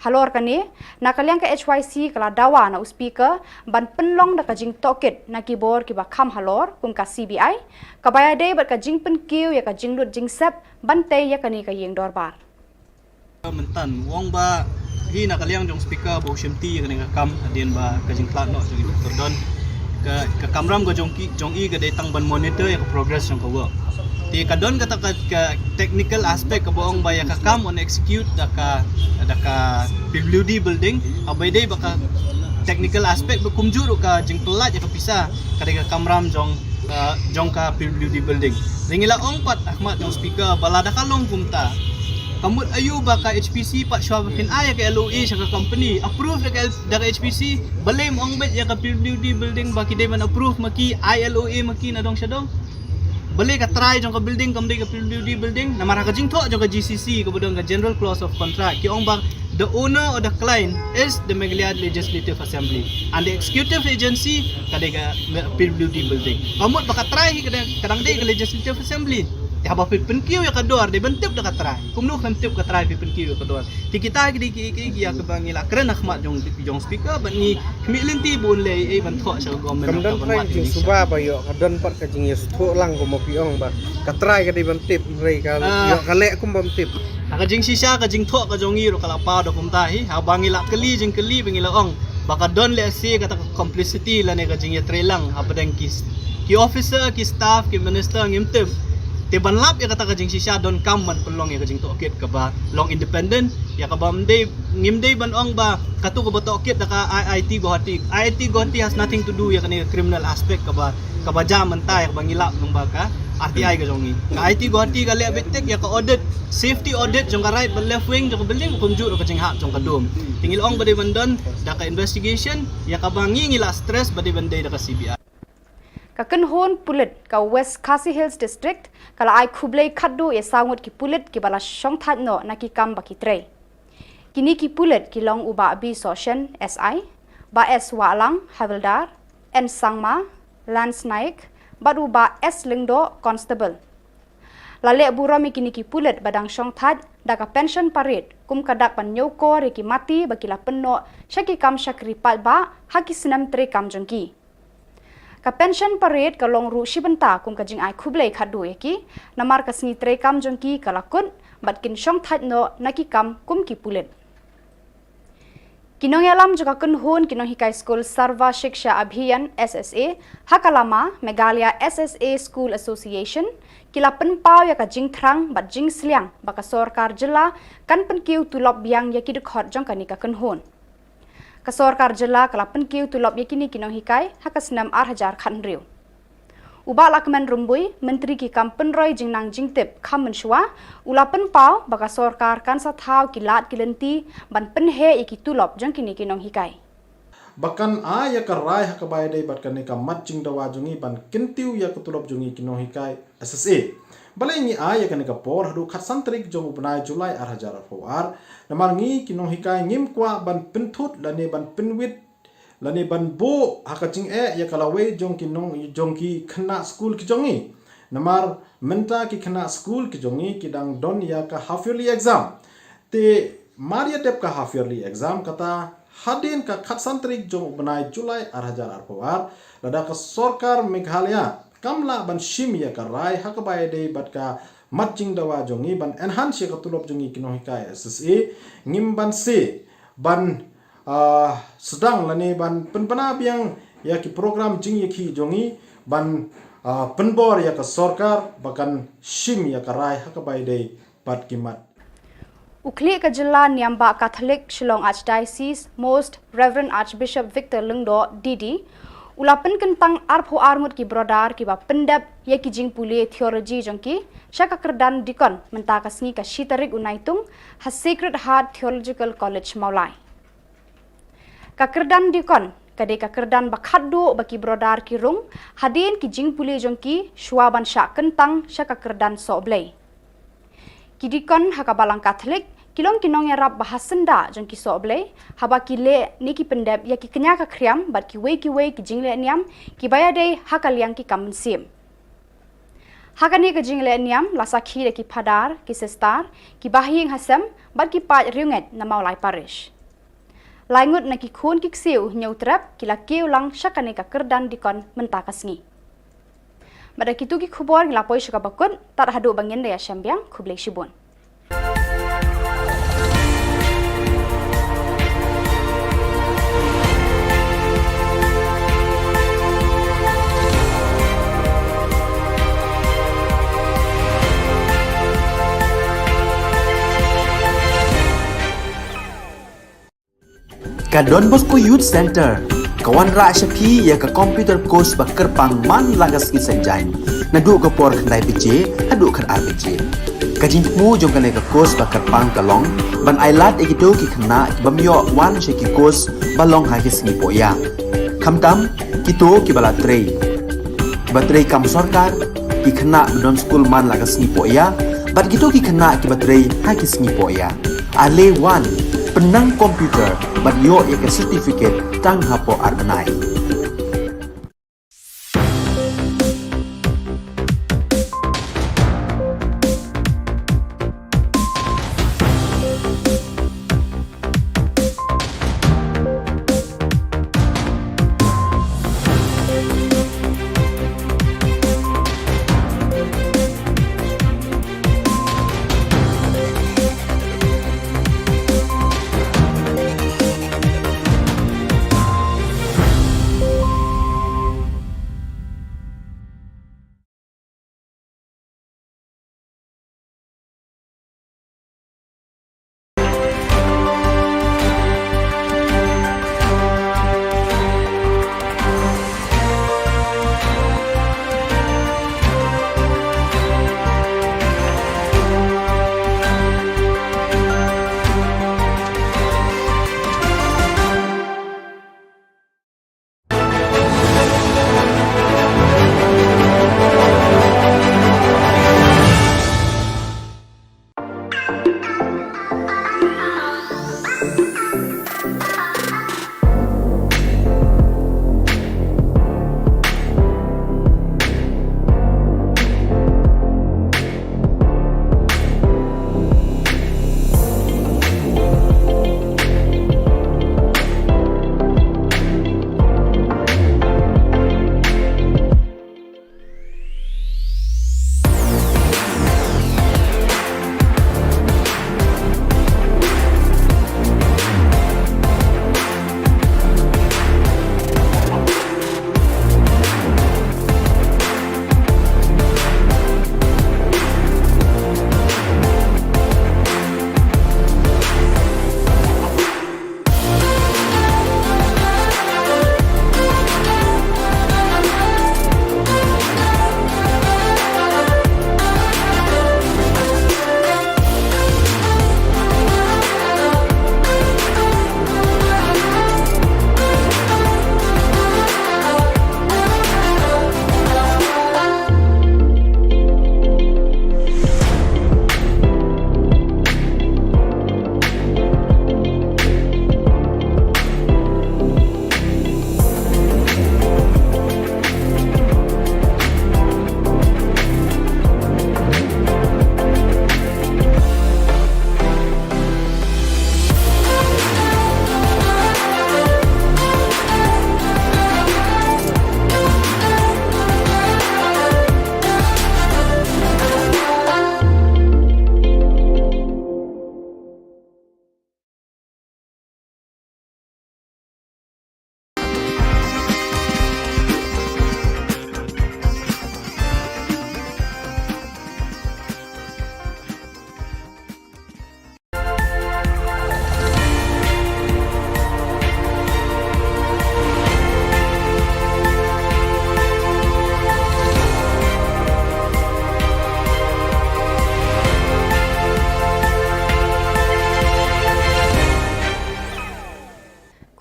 Halor kane, na ka liang ka H Y C ka la dawa na u Speaker ban pynlong da ka jingtohkit na ki bor kiba kham halor kum ka C B I, kaba ïadei bad ka jingpynkiew ïa ka jinglut jingsep ban tei ïa kane ka ïing dorbar. Mynta u ong ba hi na ka liang jong Speaker ba u shimti ïa kane ka kam hadien ba ka jingkhlad noh jong i Doctor Don, ka, ka kamram ka jong ki, jong i ka dei tang ban monitor ïa ka progress jong ka work. Te ka don kata ka, ka technical aspect kaba ong ba ïa ka kam yn execute da ka, da ka P W D building, haba ïadei bad ka technical aspect ba kumjuh ruh ka jingpyllait ïa ka pisa ka dei ka kamram jong, uh, jong ka P W D building. Te ngi la ong pat ha khmat jong Speaker ba lada ka long kumta, ka mut aïu ba ka H P C pat shuwa ba phin ai ïa ka L O A sha ka company, approve da ka L-, da ka H P C, balei ym ong beit ïa ka P W D building ba ki dei ban approve ma ki, ai L O A ma ki na dong sha dong? Balei ka trai jong ka building kam dei ka P W D building? Namar ha ka jingthoh jong ka G C C kaba don ka General Clause of Contract, ki ong ba the owner or the client is the Meghalaya Legislative Assembly and the executive agency ka dei ka P W D building. Ka mut ba ka trai hi ka dang, ka dang dei ka Legislative Assembly. Te haba phi pynkiew ïa ka dor dei ban tip da ka trai. Kumno phin tip ka trai phi pynkiew ïa ka dor? Te kita ki dei ki, ki, ki ïa kaba ngi la kren ha khmat jong, jong Speaker bad ngi khmih lynti ba un leh ei ban thoh sha ka government. Kam don trai jingsuba ba ïoh ka don pat ka jingïasngewthuh lang kumba phi ong ba ka trai ka dei ban tip, hynrei ka ïoh ka leh kum bym tip. Ha ka jingshisha ka jingthoh ka jong ngi ruh ka la paw da kumta hi, haba ngi la kylli jingkylli ba ngi la ong ba ka don lehse kata ka complicity lane ka jingïatreilang hapdeng ki, ki officer, ki staff, ki minister ngim tip. Te ban lap ïa kata ka jingshisha donkam ban pynlong ïa ka jingtohkit kaba long independent, ïa kaba ym dei, ngim dei ban ong ba kato kaba tohkit da ka I I T Guwahati. I I T Guwahati has nothing to do ïa kane ka criminal aspect kaba, kaba jia mynta ïa kaba ngi lap lyngba ka R T I ka jong ngi. Ka I I T Guwahati ka leh beit tik ïa ka audit, safety audit jong ka right bad left wing jong ka building, kumjuh ruh ka jinghap jong ka dum. Te ngi la ong ba dei ban don da ka investigation ïa kaba ngi, ngi la stress ba dei ban dei da ka C B I. Ka kynhun pulit ka West Khasi Hills District ka la ai khublei khatduh ïa saw ngut ki pulit kiba la shongthait noh na ki kam ba ki trei. Kine ki pulit ki long u Bah B Sohshen, S I, Bah S Wahlang, Havildar, N Sangma, Lance Naik, bad u Bah S Lyngdoh, Constable. La leh burom ïa kine ki pulit ba dang shongthait da ka pension parade kum ka dak ban ñiewkor ïa ki mati ba ki la pynnoh sha ki kam shakri paidbah ha ki snem treikam jong ki. Ka pension parade ka long ruh shi bynta kum ka jingai khublei khatduh ïa ki, namar ka sngi treikam jong ki ka la kut bad kin shongthait noh na ki kam kum ki pulit. Ki nongïalam jong ka kynhun ki nonghikai skul Sarva Shiksha Abhiyan, S S A, ha ka lama Meghalaya S S A School Association, ki la pynpaw ïa ka jingthrang bad jingsliang ba ka sorkar jylla kan pynkiew tulop biang ïa ki dkhot jong kane ka kynhun. Ka sorkar jylla ka la pynkiew tulop ïa kine ki nonghikai ha ka snem ar hajar khathynriew. U Bah Lahkmen Rymbui, Myntri ki kam pynroi jingnang jingtip kham mynshuwa, u la pynpaw ba ka sorkar kan sa thaw ki lad ki lynti ban pynheh ïa ki tulop jong kine ki nonghikai. Ba kan ai ïa ka rai ha kaba ïadei bad kane ka mat jingdawa jong ngi ban kyntiew ïa ka tulop jong ngi ki nonghikai S S A. Balei ngi ai ïa kane ka por haduh khatsan tarik jong u bnai July ar hajar arphew ar? Namar ngi ki nonghikai ngim kwah ban pynthut lane ban pynwit lane ban buh ha ka jingeh ïa ka lawei jong ki nong, jong ki khynnah skul ki jong ngi. Namar mynta ki khynnah skul ki jong ngi ki dang don ïa ka half yearly exam. Te mar ïa dep ka half yearly exam, kata hadien ka khatsan tarik jong u bnai July ar hajar arphew ar, lada ka sorkar Meghalaya kam lah ban shim ïa ka rai ha kaba ïadei bad ka mat jingdawa jong ngi, ban enhance ïa ka tulop jong ngi ki nonghikai S S A, ngim banse ban, ah, sdang lane ban pynbna biang ïa ki program jingïakhih jong ngi, ban, ah, pynbor ïa ka sorkar ba kan shim ïa ka rai ha kaba ïadei bad ki mat. U khlieh ka jylla Niam Bah Katholik Shillong Archdiocese, Most Reverend Archbishop Victor Lyngdoh, D D, u la pynkyntang arphew ar ngut ki brother kiba pyndep ïa ki jingpule theology jong ki sha ka kyrdan deacon mynta ka sngi ka shi tarik u Naitung ha Sacred Heart Theological College Mawlai. Ka kyrdan deacon ka dei ka kyrdan ba khatduh ba ki brother ki rung hadien ki jingpule jong ki shuwa ban shah kyntang sha ka kyrdan sohblei. Ki deacon ha ka Balang Katholik ki long ki nongïarap ba ha syndah jong ki sohblei haba ki leh ne ki pyndep ïa ki kñia ka khriam bad kiwei kiwei ki jingleh niam kiba ïadei ha ka liang ki kam mynsiem. Ha kane ka jingleh niam la sakhi da ki phadar, ki sister, ki bahaïing hasem bad ki paid riewngeit na Mawlai Parish. Lai ngut na ki khun ki ksiew Hynñiewtrep ki la kiew lang sha kane ka kyrdan deacon mynta ka sngi. Bad da kito ki khubor ngi la poi sha kaba kut, tad haduh ba ngin da ïashem biang, khublei shibun. Ka Don Bosco Youth Center ka wanrah sha phi ïa ka computer course ba kyrpang man la ka sngi Saitjaiñ, naduh ka por khyndai baje haduh khatar baje. Ka jingthmu jong kane ka course ba kyrpang ka long ban ailad ïa kito ki khynnah ki bym ïoh wan sha ki course ba long ha ki sngi pohïa, khamtam kito kiba la trei, kiba trei kam sorkar, ki khynnah ba don skul man la ka sngi pohïa bad kito ki khynnah kiba trei ha ki sngi pohïa. Ale wan, pynnang computer bad ïoh ïa ka certificate tang hapoh ar bnai.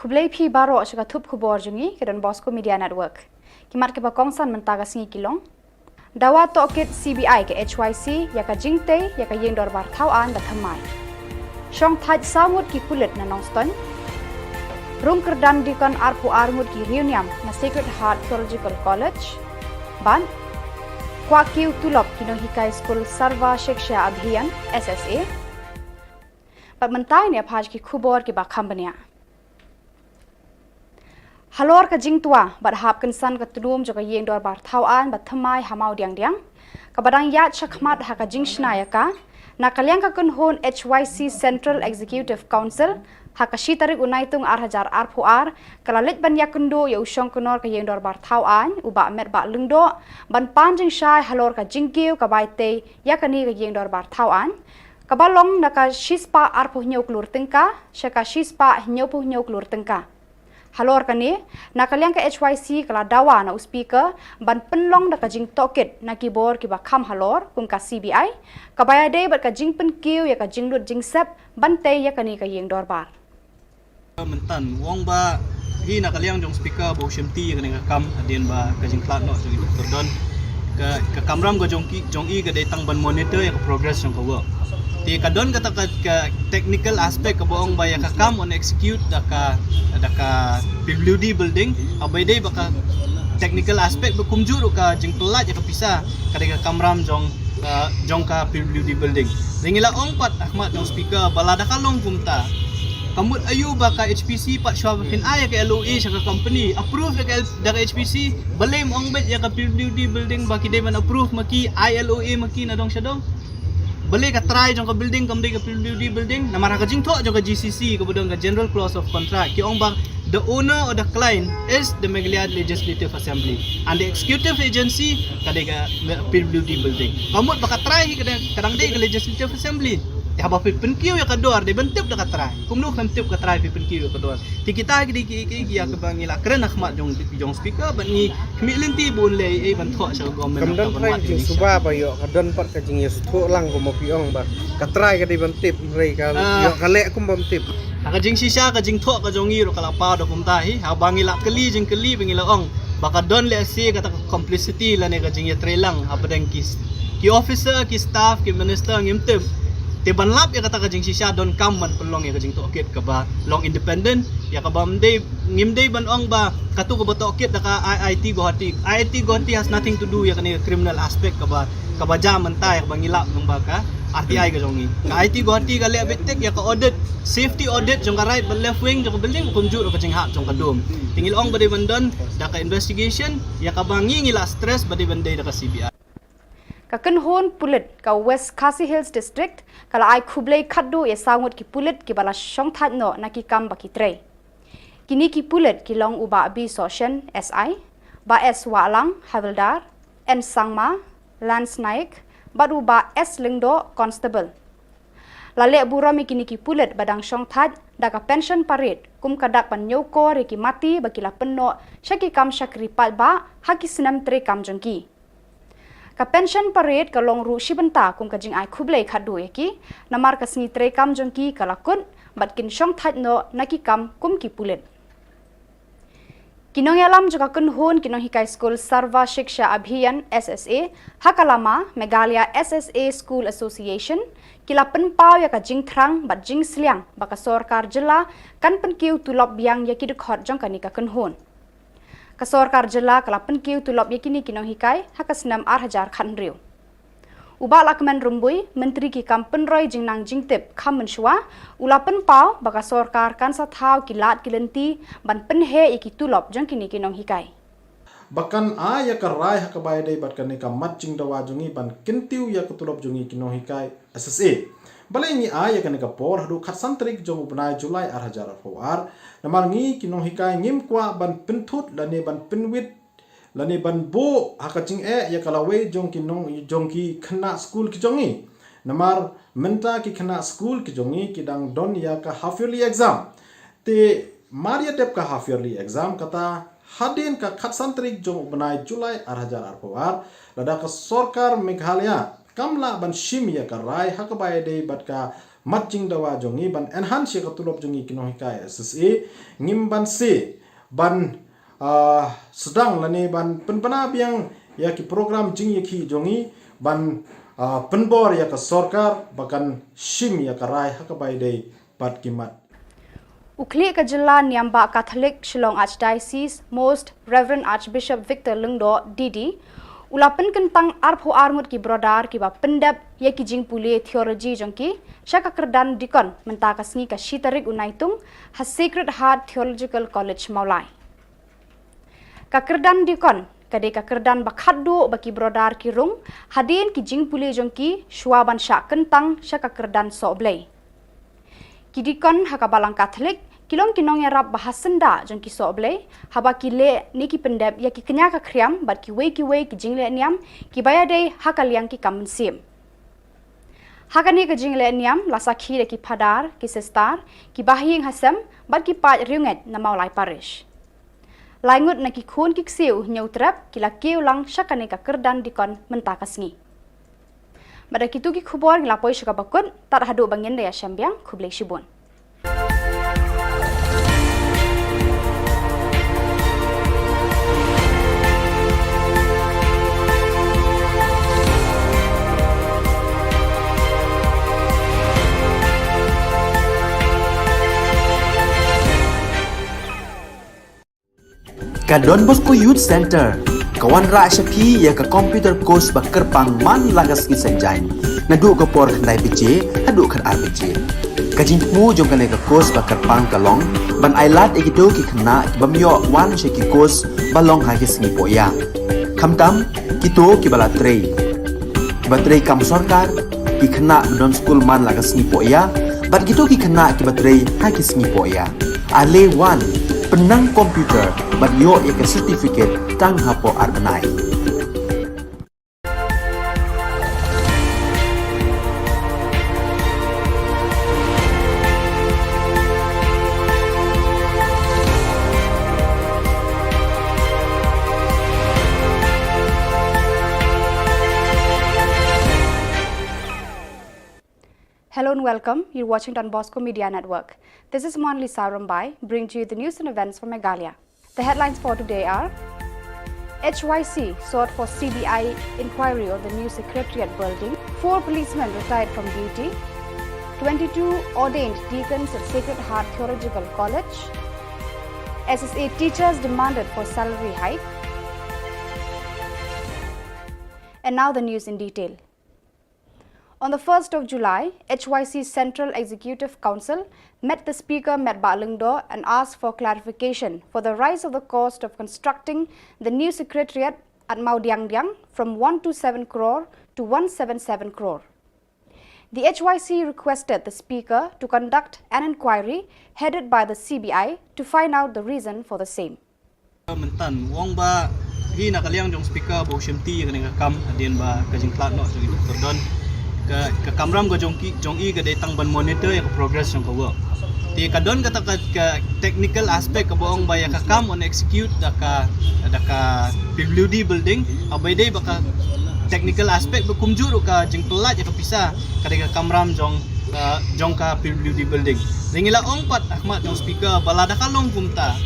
Khublei phi baroh sha ka thup khubor jong ngi ka Don Bosco Media Network. Ki mat kiba kongsan mynta ka sngi ki long: Dawa tohkit C B I ka H Y C ïa ka jingtei ïa ka ïing dorbar thaw aiñ ba thymmai. Shong thait saw ngut ki pulit na Nongstoiñ. Rung kyrdan dikon arphew ar ngut ki riewniam na Sacred Heart Theological College. Bad kwah kiew tulop ki nonghikai skul Sarva Shiksha Abhiyan, S S A. Bad mynta ngin ïa phai sha ki khubor kiba kham bniah. Halor ka jingtwa bad hap kynsan ka tnum jong ka ïing dorbar thaw aiñ ba thymmai ha Mawdiangdiang, kaba dang ïaid shakhmat ha ka jingshna ïa ka, na ka liang ka kynhun H Y C Central Executive Council, ha ka shi tarik u Naitung ar hajar arphew ar, ka la leit ban ïakynduh ïa u shongknor ka ïing dorbar thaw aiñ, u Bah Metbah Lyngdoh, ban pan jingshai halor ka jingkiew ka bai tei ïa kane ka ïing dorbar thaw aiñ, kaba long na ka shispah arphew hynñiew klur tyngka sha ka shispah hynñiewphew hynñiew klur tyngka. Halor kane, na ka liang ka H Y C ka la dawa na u Speaker ban pynlong da ka jingtohkit na ki bor kiba kham halor, kum ka C B I, kaba ïadei bad ka jingpynkiew ïa ka jinglut jingsep ban tei ïa kane ka ïing dorbar. Mynta u ong ba hi na ka liang jong Speaker ba u shimti ïa kane ka kam hadien ba ka jingkhlad noh jong i Doktor Don, ka, ka kamram ka jong ki, jong i ka dei tang ban monitor ïa ka progress jong ka work. Te ka don kata ka, ka technical aspect kaba ong ba ïa ka kam un execute da ka, da ka P W D building, haba ïadei bad ka technical aspect ba kumjuh ruh ka jingpyllait ïa ka pisa, ka dei ka kamram jong, uh, jong ka P W D building. Te ngi la ong pat ha khmat jong Speaker ba lada ka long kumta, ka mut aïu ba ka H P C pat shuwa ba phin ai ïa ka L O A sha ka company, approve da ka L-, da ka H P C, balei ym ong beit ïa ka P W D building ba ki dei ban approve ma ki, ai L O A ma ki na dong sha dong? Balei ka trai jong ka building kam dei ka P W D building? Namar ha ka jingthoh jong ka G C C kaba don ka General Clause of Contract, ki ong ba the owner or the client is the Meghalaya Legislative Assembly and the executive agency ka dei ka P W D building. Ka mut ba ka trai hi ka dang, ka dang dei ka Legislative Assembly. Te haba phi pynkiew ïa ka dor dei ban tip da ka trai. Kumno phin tip ka trai phi pynkiew ïa ka dor? Te kita ki dei ki, ki, ki ïa kaba ngi la kren ha khmat jong, jong Speaker bad ngi khmih lynti ba un leh ei ban thoh sha ka government. Kam don trai ka jingsuba ba ïoh, ka don pat ka jingïasuthuh lang kumba phi ong ba ka trai ka dei ban tip, hynrei ka ïoh ka leh kum bym tip. Ha ka jingshisha ka jingthoh ka jong ngi ruh ka la paw da kumta hi, haba ngi la kylli jingkylli ba ngi la ong ba ka don lehse kata ka complicity lane ka jingïatreilang hapdeng ki, ki officer, ki staff, ki minister ngim tip. Te ban lap ïa kata ka jingshisha donkam ban pynlong ïa ka jingtohkit kaba long independent, ïa kaba ym dei, ngim dei ban ong ba katu kaba tohkit da ka I I T Guwahati. I I T Guwahati has nothing to do ïa kane ka criminal aspect kaba, kaba jia mynta ïa kaba ngi lap namar ka R T I ka jong ngi. Ka I I T Guwahati ka leh beit tik ïa ka audit, safety audit jong ka right bad left wing jong ka building, kumjuh ruh ka jinghap jong ka dum. Te ngi la ong ba dei ban don da ka investigation, ïa kaba ngi ngi la stress ba dei ban dei da ka C B I. Ka kynhun pulit ka West Khasi Hills District ka la ai khublei khatduh ïa saw ngut ki pulit kiba la shongthait noh na ki kam ba ki trei. Kine ki pulit ki long u Bah B Sohshen, S I, Bah S Wahlang, Havildar, N Sangma, Lance Naik, bad u Bah S Lyngdoh, Constable. La leh burom ïa kine ki pulit ba dang shongthait da ka pension parade kum ka dak ban ñiewkor ïa ki mati ba ki la pynnoh sha ki kam shakri paidbah ha ki snem treikam jong ki. Ka pension parade ka long ruh shi bynta kum ka jingai khublei khatduh ïa ki, namar ka sngi treikam jong ki ka la kut bad kin shongthait noh na ki kam kum ki pulit. Ki nongïalam jong ka kynhun ki nonghikai skul Sarva Shiksha Abhiyan, S S A, ha ka lama Meghalaya S S A School Association, ki la pynpaw ïa ka jingthrang bad jingsliang ba ka sorkar jylla kan pynkiew tulop biang ïa ki dkhot jong kane ka kynhun. Ka sorkar jylla ka la pynkiew tulop ïa kine ki nonghikai ha ka snem ar hajar khathynriew. U Bah Lahkmen Rymbui, Myntri ki kam pynroi jingnang jingtip kham mynshuwa, u la pynpaw ba ka sorkar kan sa thaw ki lad ki lynti ban pynheh ïa ki tulop jong kine ki nonghikai. Ba kan ai ïa ka rai ha kaba ïadei bad kane ka mat jingdawa jong ngi ban kyntiew ïa ka tulop jong ngi ki nonghikai S S A. Balei ngi ai ïa kane ka por haduh khatsan tarik jong u bnai July ar hajar arphew ar? Namar ngi ki nonghikai ngim kwah ban pynthut lane ban pynwit lane ban buh ha ka jingeh ïa ka lawei jong ki nong, jong ki khynnah skul ki jong ngi. Namar mynta ki khynnah skul ki jong ngi ki dang don ïa ka half yearly exam. Te mar ïa dep ka half yearly exam, kata hadien ka khatsan tarik jong u bnai July ar hajar arphew ar, lada ka sorkar Meghalaya kam lah ban shim ïa ka rai ha kaba ïadei bad ka mat jingdawa jong ngi, ban enhance ïa ka tulop jong ngi ki nonghikai S S A, ngim banse ban, ah, sdang lane ban pynbna biang ïa ki program jingïakhih jong ngi, ban, ah, pynbor ïa ka sorkar ba kan shim ïa ka rai ha kaba ïadei bad ki mat. U khlieh ka jylla niam bah Catholic Shillong Archdiocese, Most Reverend Archbishop Victor Lyngdoh, D D, u la pynkyntang arphew ar ngut ki brother kiba pyndep ïa ki jingpule theology jong ki sha ka kyrdan deacon mynta ka sngi ka shi tarik u Naitung ha Sacred Heart Theological College Mawlai. Ka kyrdan deacon ka dei ka kyrdan ba khatduh ba ki brother ki rung hadien ki jingpule jong ki shuwa ban shah kyntang sha ka kyrdan sohblei. Ki deacon ha ka balang Catholic ki long ki nongïarap ba ha syndah jong ki sohblei haba ki leh ne ki pyndep ïa ki kñia ka khriam bad kiwei kiwei ki jingleh niam kiba ïadei ha ka liang ki kam mynsiem. Ha kane ka jingleh niam la sakhi da ki phadar, ki sister, ki bahaïing hasem bad ki paid riewngeit na Mawlai Parish. Lai ngut na ki khun ki ksiew Hynñiewtrep ki la kiew lang sha kane ka kyrdan deacon mynta ka sngi. Bad da kito ki khubor ngi la poi sha kaba kut, tad haduh ba ngin da ïashem biang, khublei shibun. Ka Don Bosco Youth Centre ka wanrah sha phi ïa ka computer course ba kyrpang man la ka sngi Saitjaiñ, naduh ka por khyndai baje haduh khatar baje. Ka jingthmu jong kane ka course ba kyrpang ka long ban ailad ïa kito ki khynnah ki bym ïoh wan sha ki course ba long ha ki sngi pohïa, khamtam kito kiba la trei, kiba trei kam sorkar, ki khynnah ba don skul man la ka sngi pohïa bad kito ki khynnah kiba trei ha ki sngi pohïa. Ale wan, pynnang computer bad ïoh ïa ka certificate tang hapoh ar bnai. Hello and welcome. You're watching Don Bosco Media Network. This is Monlisa Rumbai, bringing to you the news and events from Meghalaya. The headlines for today are: H Y C sought for C B I inquiry on the new secretariat building. Four policemen retired from duty. Twenty-two ordained deacons at Sacred Heart Theological College. S S A teachers demanded for salary hike. And now the news in detail. On the first of July, H Y C Central Executive Council met the Speaker, Metbah Lyngdoh, and asked for clarification for the rise of the cost of constructing the new secretariat at Mawdiangdiang from one two seven crore to one seven seven crore. The H Y C requested the Speaker to conduct an inquiry headed by the C B I to find out the reason for the same. Mynta u ong ba hi na ka liang jong speaker ba u shim ti ïa kane ka kam hadien ba ka jingtlot noh jong i Doktor Don. Ka, ka kamram ka jong ki, jong i ka dei tang ban monitor ïa ka progress jong ka work. Te ka don kata ka, ka technical aspect kaba ong ba ïa ka kam yn execute da ka, da ka P W D building, haba ïadei ba ka technical aspect ba kumjuh ruh ka jingpyllait ïa ka pisa ka dei ka kamram jong, uh, jong ka P W D building. Te ngi la ong pat ha khmat jong speaker ba lada ka long kumta,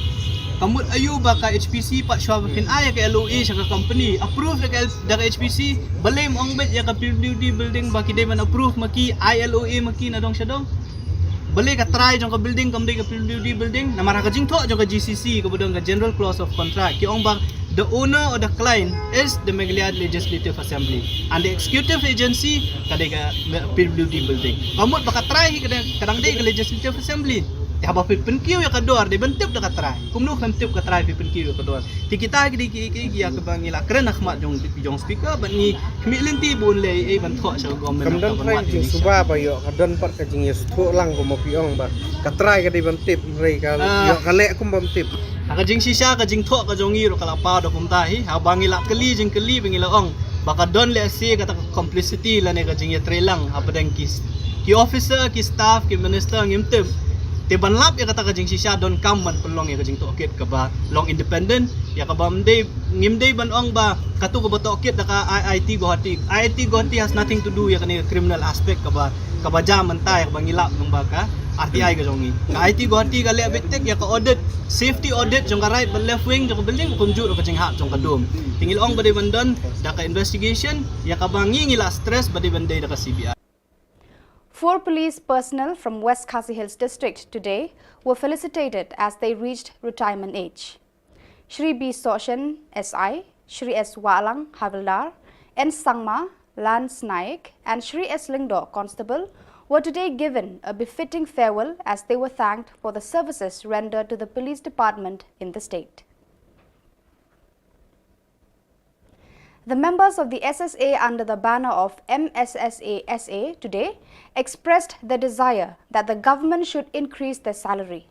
ka mut aïu ba ka H P C pat shuwa ba phin ai ïa ka L O A sha ka company, approve da ka L-, da ka H P C, balei ym ong beit ïa ka P W D building ba ki dei ban approve ma ki, ai L O A ma ki na dong sha dong? Balei ka trai jong ka building kam dei ka P W D building? Namar ha ka jingthoh jong ka G C C kaba don ka General Clause of Contract ki ong ba the owner or the client is the Meghalaya Legislative Assembly and the executive agency ka dei ka P W D building. Ka mut ba ka trai hi ka dang, ka dang dei ka Legislative Assembly. Te haba phi pynkiew ïa ka dor dei ban tip da ka trai. Kumno khlem tip ka trai phi pynkiew ïa ka dor? Te kita ki dei ki, ki, ki ïa kaba ngi la kren ha khmat jong, jong speaker bad ngi khmih lynti ba un leh ei ban thoh sha ka government. Kam don trai ka jingsuba ba ïoh, ka don pat ka jingïasuthuh lang kumba phi ong ba ka trai ka dei ban tip, hynrei ka ïoh ka leh kum bym tip. Ha ka jingshisha ka jingthoh ka jong ngi ruh ka la paw da kumta hi, haba ngi la kylli jingkylli ba ngi la ong ba ka don lehse kata ka complicity lane ka jingïatreilang hapdeng ki, ki officer, ki staff, ki minister ngim tip. Te ban lap ïa kata ka jingshisha donkam ban pynlong ïa ka jingtohkit kaba long independent, ïa kaba ym dei, ngim dei ban ong ba katu kaba tohkit da ka I I T Guwahati. I I T Guwahati has nothing to do ïa kane ka criminal aspect kaba, kaba jia mynta ïa kaba ngi lap lyngba ka R T I ka jong ngi. Ka I I T Guwahati ka leh beit tik ïa ka audit, safety audit jong ka right bad left wing jong ka building, kumjuh ruh ka jinghap jong ka dum. Te ngi la ong ba dei ban don da ka investigation ïa kaba ngi, ngi la stress ba dei ban dei da ka C B I. Four police personnel from West Khasi Hills District today were felicitated as they reached retirement age. Shri B Sohshen, S I, Shri S Wahlang, Havildar, N Sangma, Lance Naik, and Shri S Lyngdoh, Constable, were today given a befitting farewell as they were thanked for the services rendered to the police department in the state. The members of the S S A under the banner of M S S A S A today expressed their desire that the government should increase their salary.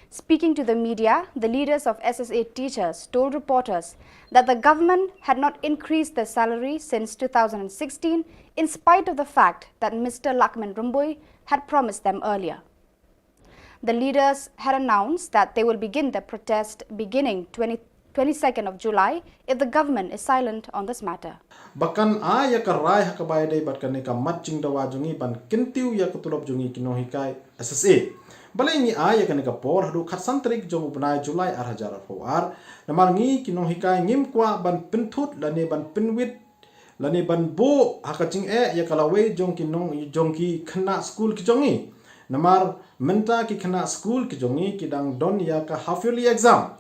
Speaking to the media, the leaders of S S A teachers told reporters that the government had not increased their salary since two thousand sixteen, in spite of the fact that Mister Lakman Rymbui had promised them earlier. The leaders had announced that they will begin the protest beginning twenty, twenty-second of July if the government is silent on this matter. Ba kan ai ïa ka rai ha kaba ïadei bad kane ka mat jingdawa jong ngi ban kyntiew ïa ka tulop jong ngi ki nonghikai S S A. Balei ngi ai ïa kane ka por haduh khatsan tarik jong u bnai July ar hajar arphew ar? Namar ngi ki nonghikai ngim kwah ban pynthut lane ban pynwit lane ban buh ha ka jingeh ïa ka lawei jong ki nong, jong ki khynnah skul ki jong ngi. Namar mynta ki khynnah skul ki jong ngi ki dang don ïa ka half yearly exam.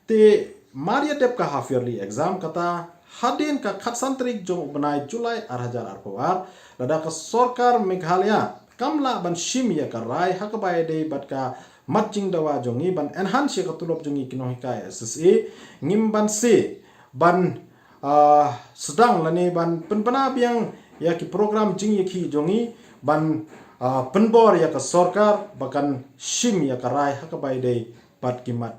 Te mar ïa dep ka half yearly exam kata hadien ka khatsan tarik jong u bnai July ar hajar arphew ar, lada ka sorkar Meghalaya kam lah ban shim ïa ka rai ha kaba ïadei bad ka mat jingdawa jong ngi ban enhance ïa ka tulop jong ngi ki nonghikai S S A, ngim banse ban, ah, sdang lane ban pynbna biang ïa ki program jingïakhih jong ngi ban, ah, pynbor ïa ka sorkar ba kan shim ïa ka rai ha kaba ïadei bad ki mat.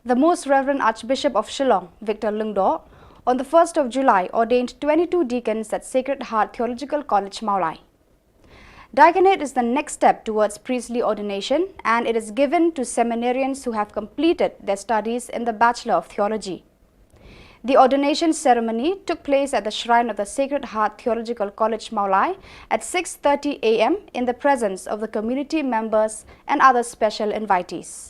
The Most Reverend Archbishop of Shillong, Victor Lyngdoh, on the first of July ordained twenty-two deacons at Sacred Heart Theological College, Mawlai. Diaconate is the next step towards priestly ordination, and it is given to seminarians who have completed their studies in the Bachelor of Theology. The ordination ceremony took place at the shrine of the Sacred Heart Theological College, Mawlai, at six thirty A M in the presence of the community members and other special invitees.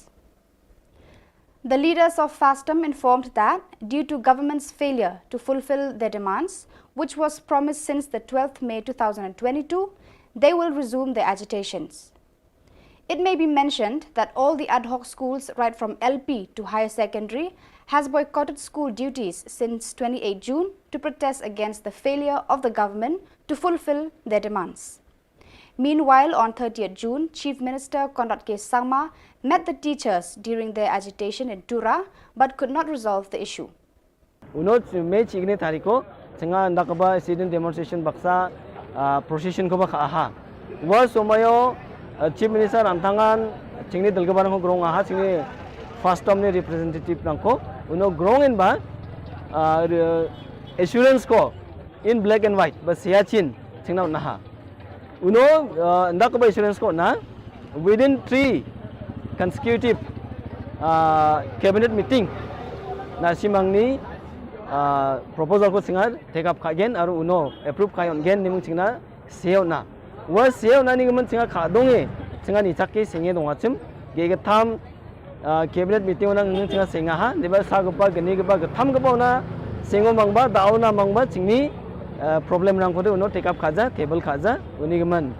The leaders of FASTOM informed that due to government's failure to fulfill their demands, which was promised since the twelfth May two thousand twenty-two, they will resume their agitations. It may be mentioned that all the ad hoc schools, right from L P to higher secondary, has boycotted school duties since twenty-eighth June to protest against the failure of the government to fulfill their demands. Meanwhile, on thirtieth June, Chief Minister Conrad K Sangma met the teachers during their agitation in Tura but could not resolve the issue. Uno May chikni tariko, chynga ynda kaba sit-in demonstration baksa, ah, procession koba kha aha. Wa somayo, ah, Chief Minister anthangan, chingni dalgaban ko grong aha, chingni FASTOM ni representative nangko, uno grong in ba, ah, re-, assurance ko in black and white, ba Siachen, chingna unaha. Uno, uh, ynda kaba assurance ko na, within three consecutive, uh, cabinet meeting, na simangni, uh, proposal ko chynga take up kha gen, aru uno approve kha yon gen, nimung chingna seo na. Wa seo na ni gman chynga kha dong e, chynga ni chak ke senge dong achim, ge ge tham, ah, cabinet meeting ona ngi chynga senga ha, deba sa gapa gani gapa gatham gapa ona sengo mangba, da ona mangba, chingni, ah, problem rang kode uno take up khaja, table khaja, uni gman,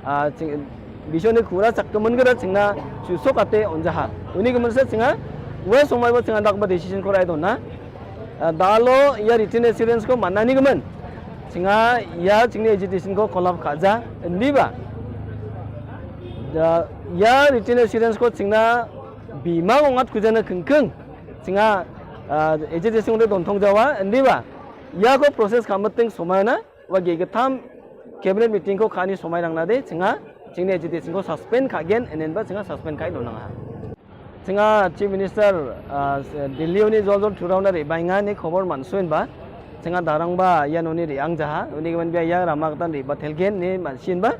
ah, ching, bisoni khura chak kemen gada chingna chusok ate onja ha. Uni gman sa chynga, wa somai ba chynga dak ba decision ko rai dona. Ah, dalo ya written assurance ko mana ni gman. Chynga ya chingni agitation ko call up khaja, ndiba. Da, ya written assurance ko chingna bima ngat kujana kengkeng. Chynga, ah, agitation de don thong jawa, ndiba. Ya ko process kha mating somana, wa ge gatham cabinet meeting ko khani somai rang na de, chynga, chingni agitation ko suspend kha gen, enen ba chynga suspend kai don nang ha. Chynga Chief Minister, ah, Delhi uni jol jol thurau na ri bainga ni khobor mansuin ba. Chynga darang ba ya noni ri ang jaha, uni gman bia ya rama katan ri ba thelgen ni mansin ba.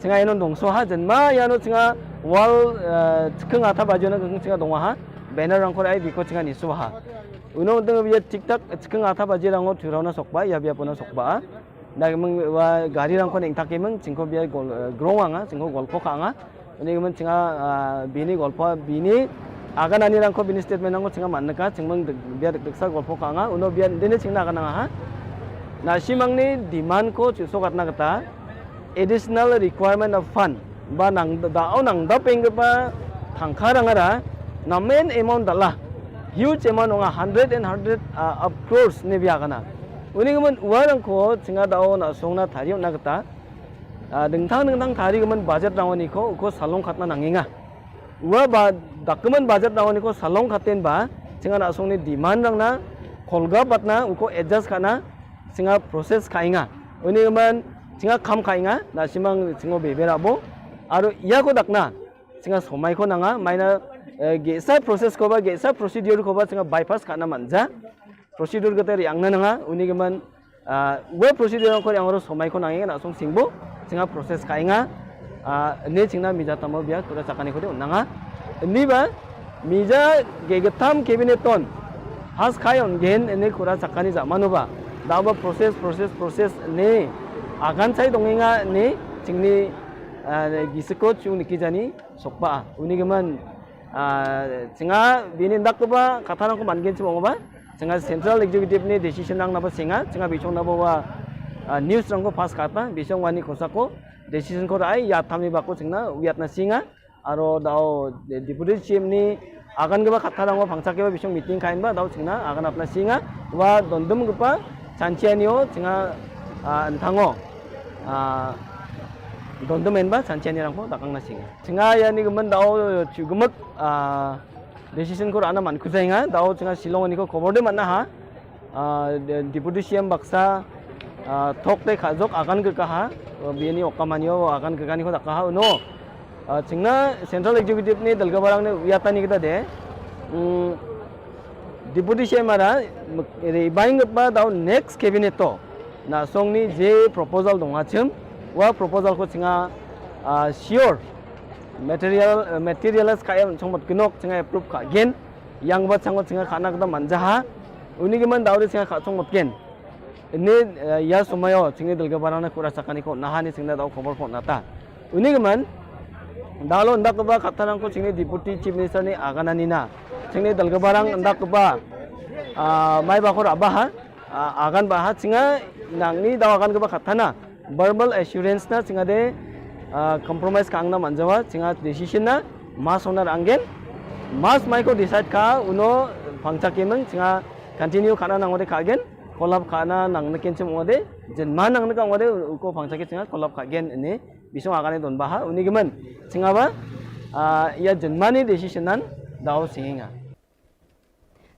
Chynga ya non dongso ha, jenma ya no chynga Wall, eh, chikeng atha baji na keng chinga dong ha. Banner rangkor ai biko chinga nisu ha. Uno unteng bia tik tak chikeng atha baji rango thurau na sokba, ya bia puna sokba. Da meng wa gari rangkor neng tak meng chingko bia gol, eh, grong anga, chingko golpo ka anga. Uni meng chinga, ah, bini golpo, bini agan ani rangko bini statement rangko chinga man ka, chingmeng bia dek sa golpo ka anga. Uno bia dene chingna agan anga ha. Na simang ni demand ko chuso katna kata. Additional requirement of fund ba nang da o nang da peng ba thangkha rang ara na main amount dala huge amount ong a hundred and hundred, uh, of crores ne bia kana. Uni ngi mun uwa rang ko chinga da o na song na thari na kata, uh, dingthang dingthang thari ngi mun budget rang ni ko ko salong khatna nang inga. Uwa ba document budget rang ni ko salong khaten ba chinga na song ni demand rang na kolga patna uko adjust kana chinga process khainga. Uni man chinga kham khainga na simang chingo bebe rabo. Aro iya ko dakna chinga somai ko nanga maina, eh, gesa process ko ba gesa procedure ko ba chinga bypass kana manja. Procedure kata ri angna nanga uni man, ah, we procedure ko yang ro somai ko nanga na song singbo chinga process khainga. Ah, ne chingna mija tamo bia kura chakani ko de nanga. Ni ba mija ge getam cabinet ton has khayon gen ne kura chakani ja manu ba da ba process process process ne agan sai dongenga ne chingni, ah, gisiko chung niki jani sokba uni man, ah, chinga bini dak ba kata nang ko man gen chimo ba chinga central executive ni decision nang na ba singa chinga bichong na ba, ah, news rang ko pass kata bichong wani ko sako decision ko rai ya tami ba ko chingna wiat na singa. Aro dao de-, deputy C M ni agan keba khatha dango phangcha keba bisong meeting khain ba dao chingna agan apna singa wa dondum keba chanchianio chinga, ah, nthango, ah, dondum en ba chanchiani rangko dakang na singa. Chinga yani gemen dao chugemek, ah, decision ko rana man kuzainga dao chinga Shillong ni ko khobor de mana ha. Ah, de-, deputy C M baksa, ah, thok te khajok agan ke kaha, ah, biani okamanio agan ke kani ko dak kaha uno. Ah, chingna central executive ni dalga barang ni uyatani kita de. Mm, deputy C M ara, m-, re baing ba dau next cabinet to. Na song ni je proposal dong achim, wa proposal ko chinga, ah, sure. Material, eh, materialize ka em chong mot kinok chinga approve ka gen. Yang ba chango chinga khana kata manjaha. Uni giman dauri chinga kha chong mot gen. Ini, eh, ya sumayo chingni dalga barang na kura sakani ko nahani chingna dau khobor ko nata. Uni giman dalo ndak ba kata nang ko chingni deputy chief minister ni aganani na. Chingni dalga barang ndak ba, ah, mai ba ko raba ha. Ah, agan ba ha chinga nangni dau agan ba kata na. Verbal assurance na chinga de, ah, compromise ka angna manjawa, chinga decision na, mas onar anggen, mas mai ko decide ka, uno pangcha kemeng, chinga continue kana nang ode ka gen, kolap kana nang neken chem ode, jen ma nang neka ode, uko pangcha ke chinga kolap ka gen ini, bisong agane don baha, uni gemen, chinga ba, ah, ya jen mani decision nan, dao singinga.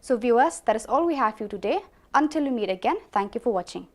So viewers, that is all we have for you today. Until we meet again, thank you for watching.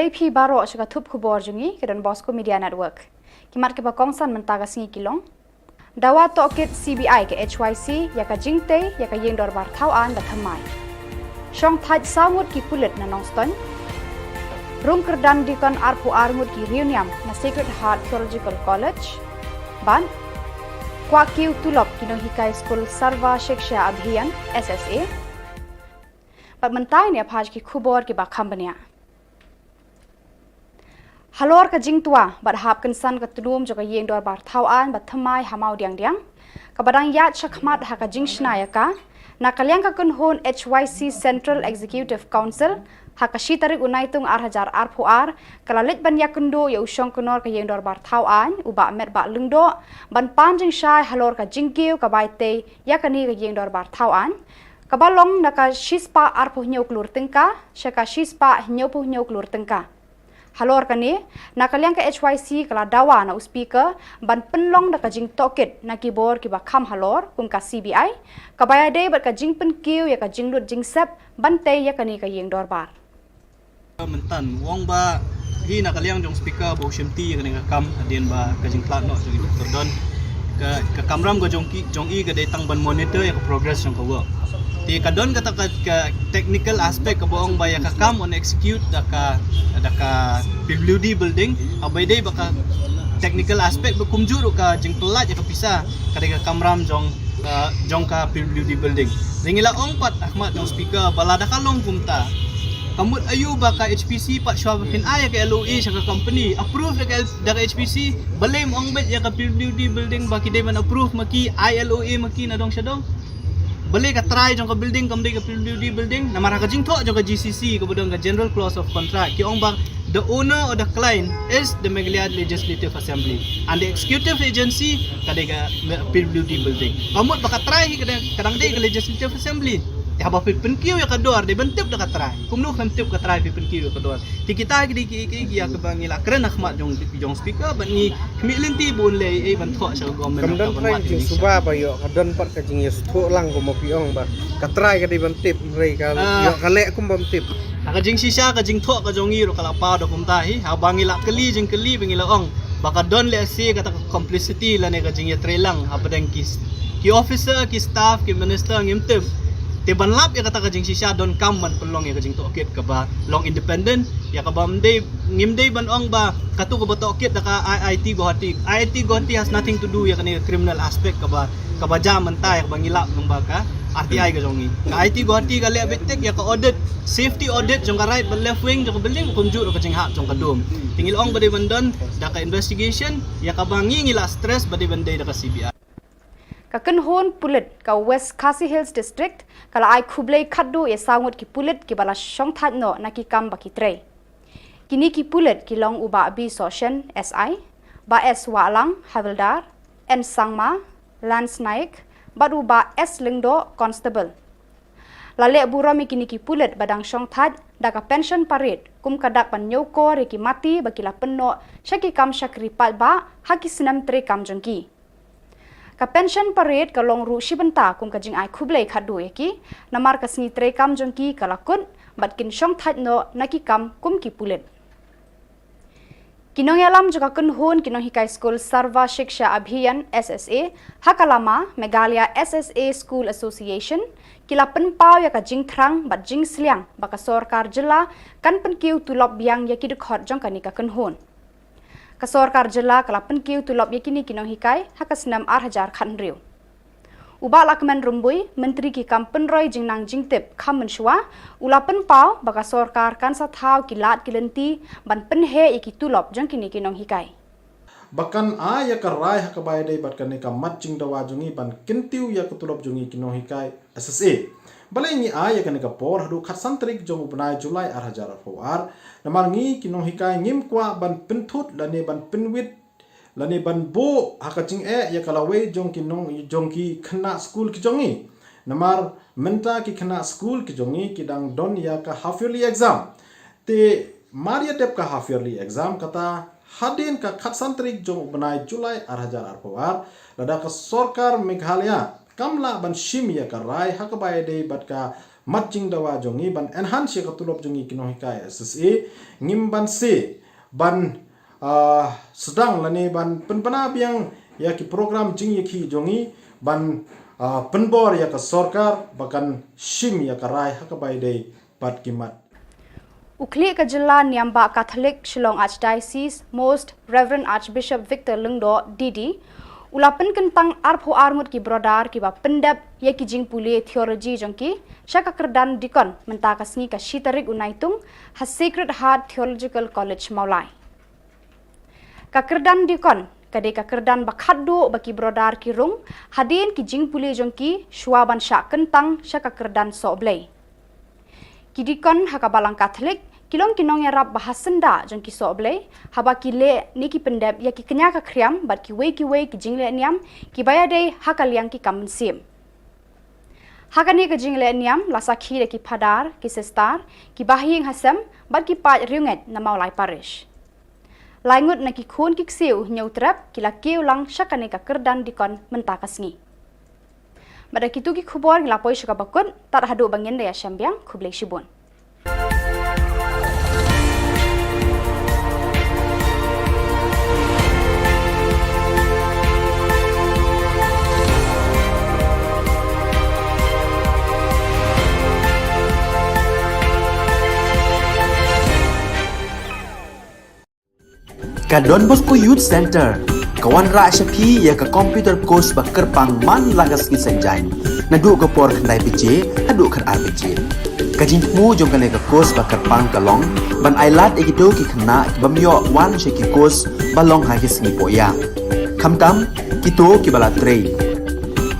Ei phi baroh sha ka thup khubor jong ngi ka Don Bosco Media Network. Ki mat kiba kongsan mynta ka sngi ki long: Dawa tohkit C B I ka H Y C ïa ka jingtei ïa ka ïing dorbar thaw aiñ ba thymmai. Shongthait saw ngut ki pulit na Nongstoiñ. Rung kyrdan dikon arphew ar ngut ki riewniam na Sacred Heart Theological College. Bad kwah kiew tulop ki nonghikai skul Sarva Shiksha Abhiyan, S S A. Bad mynta ngin ïa phai sha ki khubor kiba kham bniah. Halor ka jingtwa bad hap kynsan ka tnum jong ka ïing dorbar thaw aiñ ba thymmai ha Mawdiangdiang, kaba dang ïaid shakhmat ha ka jingshna ïa ka, na ka liang ka kynhun H Y C Central Executive Council, ha ka shi tarik u Naitung ar hajar arphew ar, ka la leit ban ïakynduh ïa u shongknor ka ïing dorbar thaw aiñ, u Bah Metbah Lyngdoh, ban pan jingshai halor ka jingkiew ka bai tei ïa kane ka ïing dorbar thaw aiñ, kaba long na ka shispah arphew hynñiew klur tyngka sha ka shispah hynñiewphew hynñiew klur tyngka. Halor kane, na ka liang ka H Y C ka la dawa na u Speaker ban pynlong da ka jingtohkit na ki bor kiba kham halor kum ka C B I, kaba ïadei bad ka jingpynkiew ïa ka jinglut jingsep ban tei ïa kane ka ïing dorbar. Mynta u ong ba hi na ka liang jong Speaker ba u shimti ïa kane ka kam hadien ba ka jingkhlad noh jong i Doctor Don, ka, ka kamram ka jong ki, jong i ka dei tang ban monitor ïa ka progress jong ka work. Te ka don kata ka, ka technical aspect kaba ong ba ïa ka kam un execute da ka, da ka P W D building, haba ïadei bad ka technical aspect ba kumjuh ruh ka jingpyllait ïa ka pisa ka dei ka kamram jong, uh, jong ka P W D building. Te ngi la ong pat ha khmat jong Speaker ba lada ka long kumta, ka mut aïu ba ka H P C pat shuwa ba phin ai ïa ka L O A sha ka company, approve da ka L-, da ka H P C, balei ym ong beit ïa ka P W D building ba ki dei ban approve ma ki, ai L O A ma ki na dong sha dong? Balei ka trai jong ka building kam dei ka P W D building? Namar ha ka jingthoh jong ka G C C kaba don ka General Clause of Contract, ki ong ba the owner or the client is the Meghalaya Legislative Assembly and the executive agency ka dei ka P W D building. Ka mut ba ka trai hi ka dang, ka dang dei ka Legislative Assembly. Te haba phi pynkiew ïa ka dor dei ban tip da ka trai. Kumno phin tip ka trai phi pynkiew ïa ka dor? Te kita ki dei ki, ki, ki ïa kaba ngi la kren ha khmat jong, jong Speaker bad ngi khmih lynti ba un leh ei ban thoh sha ka government. Kam don trai ka jingsuba ba ïoh, ka don pat ka jingïasngewthuh lang kumba phi ong ba ka trai ka dei ban tip, hynrei ka ïoh ka leh kum bym tip. Ha ka jingshisha ka jingthoh ka jong ngi ruh ka la paw da kumta hi, haba ngi la kylli jingkylli ba ngi la ong ba ka don lehse kata ka complicity lane ka jingïatreilang hapdeng ki, ki officer, ki staff, ki minister ngim tip. Te ban lap ïa kata ka jingshisha donkam ban pynlong ïa ka jingtohkit kaba long independent, ïa kaba ym dei, ngim dei ban ong ba kato kaba tohkit da ka I I T Guwahati. I I T Guwahati has nothing to do ïa kane ka criminal aspect kaba, kaba jia mynta ïa kaba ngi lap lyngba ka R T I ka jong ngi. Ka I I T Guwahati ka leh beit tik ïa ka audit, safety audit jong ka right bad left wing jong ka building, kumjuh ruh ka jinghap jong ka dum. Te ngi la ong ba dei ban don da ka investigation, ïa kaba ngi ngi la stress ba dei ban dei da ka C B I. Ka kynhun pulit ka West Khasi Hills District ka la ai khublei khatduh ïa saw ngut ki pulit kiba la shongthait noh na ki kam ba ki trei. Kine ki pulit ki long u Bah B Sohshen, S I, Bah S Wahlang, Havildar, N Sangma, Lance Naik, bad u Bah S Lyngdoh, Constable. La leh burom ïa kine ki pulit ba dang shongthait da ka pension parade kum ka dak ban ñiewkor ïa ki mati ba ki la pynnoh sha ki kam shakri paidbah ha ki snem treikam jong ki. Ka pension parade ka long ruh shi bynta kum ka jingai khublei khatduh ïa ki, namar ka sngi treikam jong ki ka la kut bad kin shongthait noh na ki kam kum ki pulit. Ki nongïalam jong ka kynhun ki nonghikai skul Sarva Shiksha Abhiyan, S S A, ha ka lama Meghalaya S S A School Association, ki la pynpaw ïa ka jingthrang bad jingsliang ba ka sorkar jylla kan pynkiew tulop biang ïa ki dkhot jong kane ka kynhun. Ka sorkar jylla ka la pynkiew tulop ïa kine ki nonghikai ha ka snem ar hajar khathynriew. U Bah Lahkmen Rymbui, Myntri ki kam pynroi jingnang jingtip kham mynshuwa, u la pynpaw ba ka sorkar kan sa thaw ki lad ki lynti ban pynheh ïa ki tulop jong kine ki nonghikai. Ba kan ai ïa ka rai ha kaba ïadei bad kane ka mat jingdawa jong ngi ban kyntiew ïa ka tulop jong ngi ki nonghikai S S A. Balei ngi ai ïa kane ka por haduh khatsan tarik jong u bnai July ar hajar arphew ar? Namar ngi ki nonghikai ngim kwah ban pynthut lane ban pynwit lane ban buh ha ka jingeh ïa ka lawei jong ki nong, jong ki khynnah skul ki jong ngi. Namar mynta ki khynnah skul ki jong ngi ki dang don ïa ka half yearly exam. Te mar ïa dep ka half yearly exam, kata hadien ka khatsan tarik jong u bnai July ar hajar arphew ar, lada ka sorkar Meghalaya kam lah ban shim ïa ka rai ha kaba ïadei bad ka mat jingdawa jong ngi, ban enhance ïa ka tulop jong ngi ki nonghikai S S A, ngim banse ban, ah, sdang lane ban pynbna biang ïa ki program jingïakhih jong ngi, ban, ah, pynbor ïa ka sorkar ba kan shim ïa ka rai ha kaba ïadei bad ki mat. U khlieh ka jylla niam bah Catholic Shillong Archdiocese, Most Reverend Archbishop Victor Lyngdoh, D D, u la pynkyntang arphew ar ngut ki brother kiba pyndep ïa ki jingpule theology jong ki sha ka kyrdan deacon mynta ka sngi ka shi tarik u Naitung ha Sacred Heart Theological College Mawlai. Ka kyrdan deacon ka dei ka kyrdan ba khatduh ba ki brother ki rung hadien ki jingpule jong ki shuwa ban shah kyntang sha ka kyrdan sohblei. Ki deacon ha ka Balang Catholic ki long ki nongïarap ba ha syndah jong ki sohblei haba ki leh ne ki pyndep ïa ki kñia ka khriam bad kiwei kiwei ki jingleh niam kiba ïadei ha ka liang ki kam mynsiem. Ha kane ka jingleh niam la sakhi da ki phadar, ki sister, ki bahaïing hasem bad ki paid riewngeit na Mawlai Parish. Lai ngut na ki khun ki ksiew Hynñiewtrep ki la kiew lang sha kane ka kyrdan deacon mynta ka sngi. Bad da kito ki khubor ngi la poi sha kaba kut, tad haduh ba ngin da ïashem biang, khublei shibun. Ka Don Bosco Youth Center ka wanrah sha phi ïa ka computer course ba kyrpang man la ka sngi Saitjaiñ, naduh ka por khyndai baje haduh khatar baje. Ka jingthmu jong kane ka course ba kyrpang ka long ban ailad ïa kito ki khynnah ki bym ïoh wan sha ki course ba long ha ki sngi pohïa, khamtam kito kiba la trei,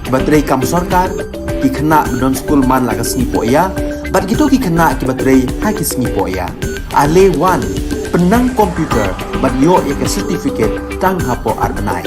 kiba trei kam sorkar, ki khynnah ba don skul man la ka sngi pohïa bad kito ki khynnah kiba trei ha ki sngi pohïa. Ale wan, pynnang computer bad ïoh ïa ka certificate tang hapoh ar bnai.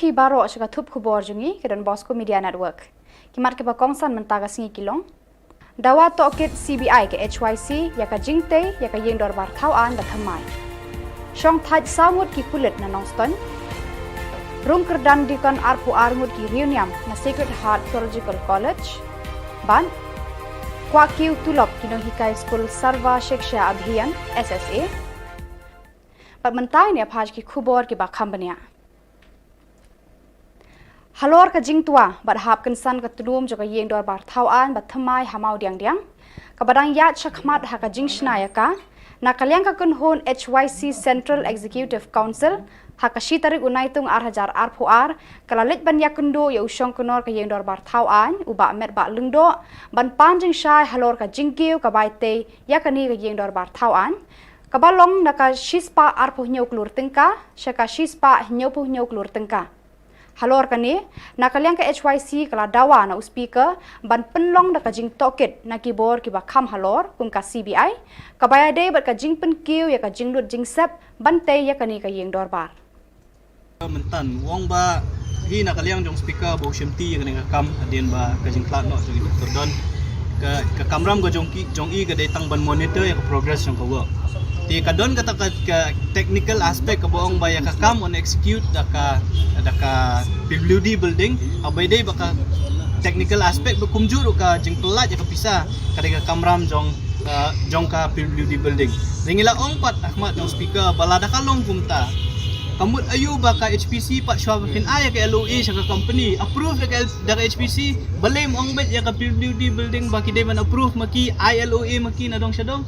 Phi baroh sha ka thup khubor jong ngi ka Don Bosco Media Network. Ki mat kiba kongsan mynta ka sngi ki long: Dawa tohkit C B I ka H Y C ïa ka jingtei ïa ka ïing dorbar thaw aiñ ba thymmai. Shongthait saw ngut ki pulit na Nongstoiñ. Rung kyrdan dikon arphew ar ngut ki riewniam na Sacred Heart Theological College. Bad kwah kiew tulop ki nonghikai skul Sarva Shiksha Abhiyan, S S A. Bad mynta ngin ïa phai sha ki khubor kiba kham bniah. Halor ka jingtwa bad hap kynsan ka tnum jong ka ïing dorbar thaw aiñ ba thymmai ha Mawdiangdiang, kaba dang ïaid shakhmat ha ka jingshna ïa ka, na ka liang ka kynhun H Y C Central Executive Council, ha ka shi tarik u Naitung ar hajar arphew ar, ka la leit ban ïakynduh ïa u shongknor ka ïing dorbar thaw aiñ, u Bah Metbah Lyngdoh, ban pan jingshai halor ka jingkiew ka bai tei ïa kane ka ïing dorbar thaw aiñ, kaba long na ka shispah arphew hynñiew klur tyngka sha ka shispah hynñiewphew hynñiew klur tyngka. Halor kane, na ka liang ka H Y C ka la dawa na u Speaker ban pynlong da ka jingtohkit na ki bor kiba kham halor kum ka C B I, kaba ïadei bad ka jingpynkiew ïa ka jinglut jingsep ban tei ïa kane ka ïing dorbar. Mynta u ong ba hi na ka liang jong Speaker ba u shimti ïa kane ka kam hadien ba ka jingkhlad noh jong i Doctor Don, ka, ka kamram ka jong ki, jong i ka dei tang ban monitor ïa ka progress jong ka work. Te ka don kata ka, ka technical aspect kaba ong ba ïa ka kam yn execute da ka, da ka P W D building, haba ïadei bad ka technical aspect ba kumjuh ruh ka jingpyllait ïa ka pisa ka dei ka kamram jong, uh, jong ka P W D building. Te ngi la ong pat ha khmat jong Speaker ba lada ka long kumta, ka mut aïu ba ka H P C pat shuwa ba phin ai ïa ka L O A sha ka company, approve da ka L-, da ka H P C, balei ym ong beit ïa ka P W D building ba ki dei ban approve ma ki, ai L O A ma ki na dong sha dong?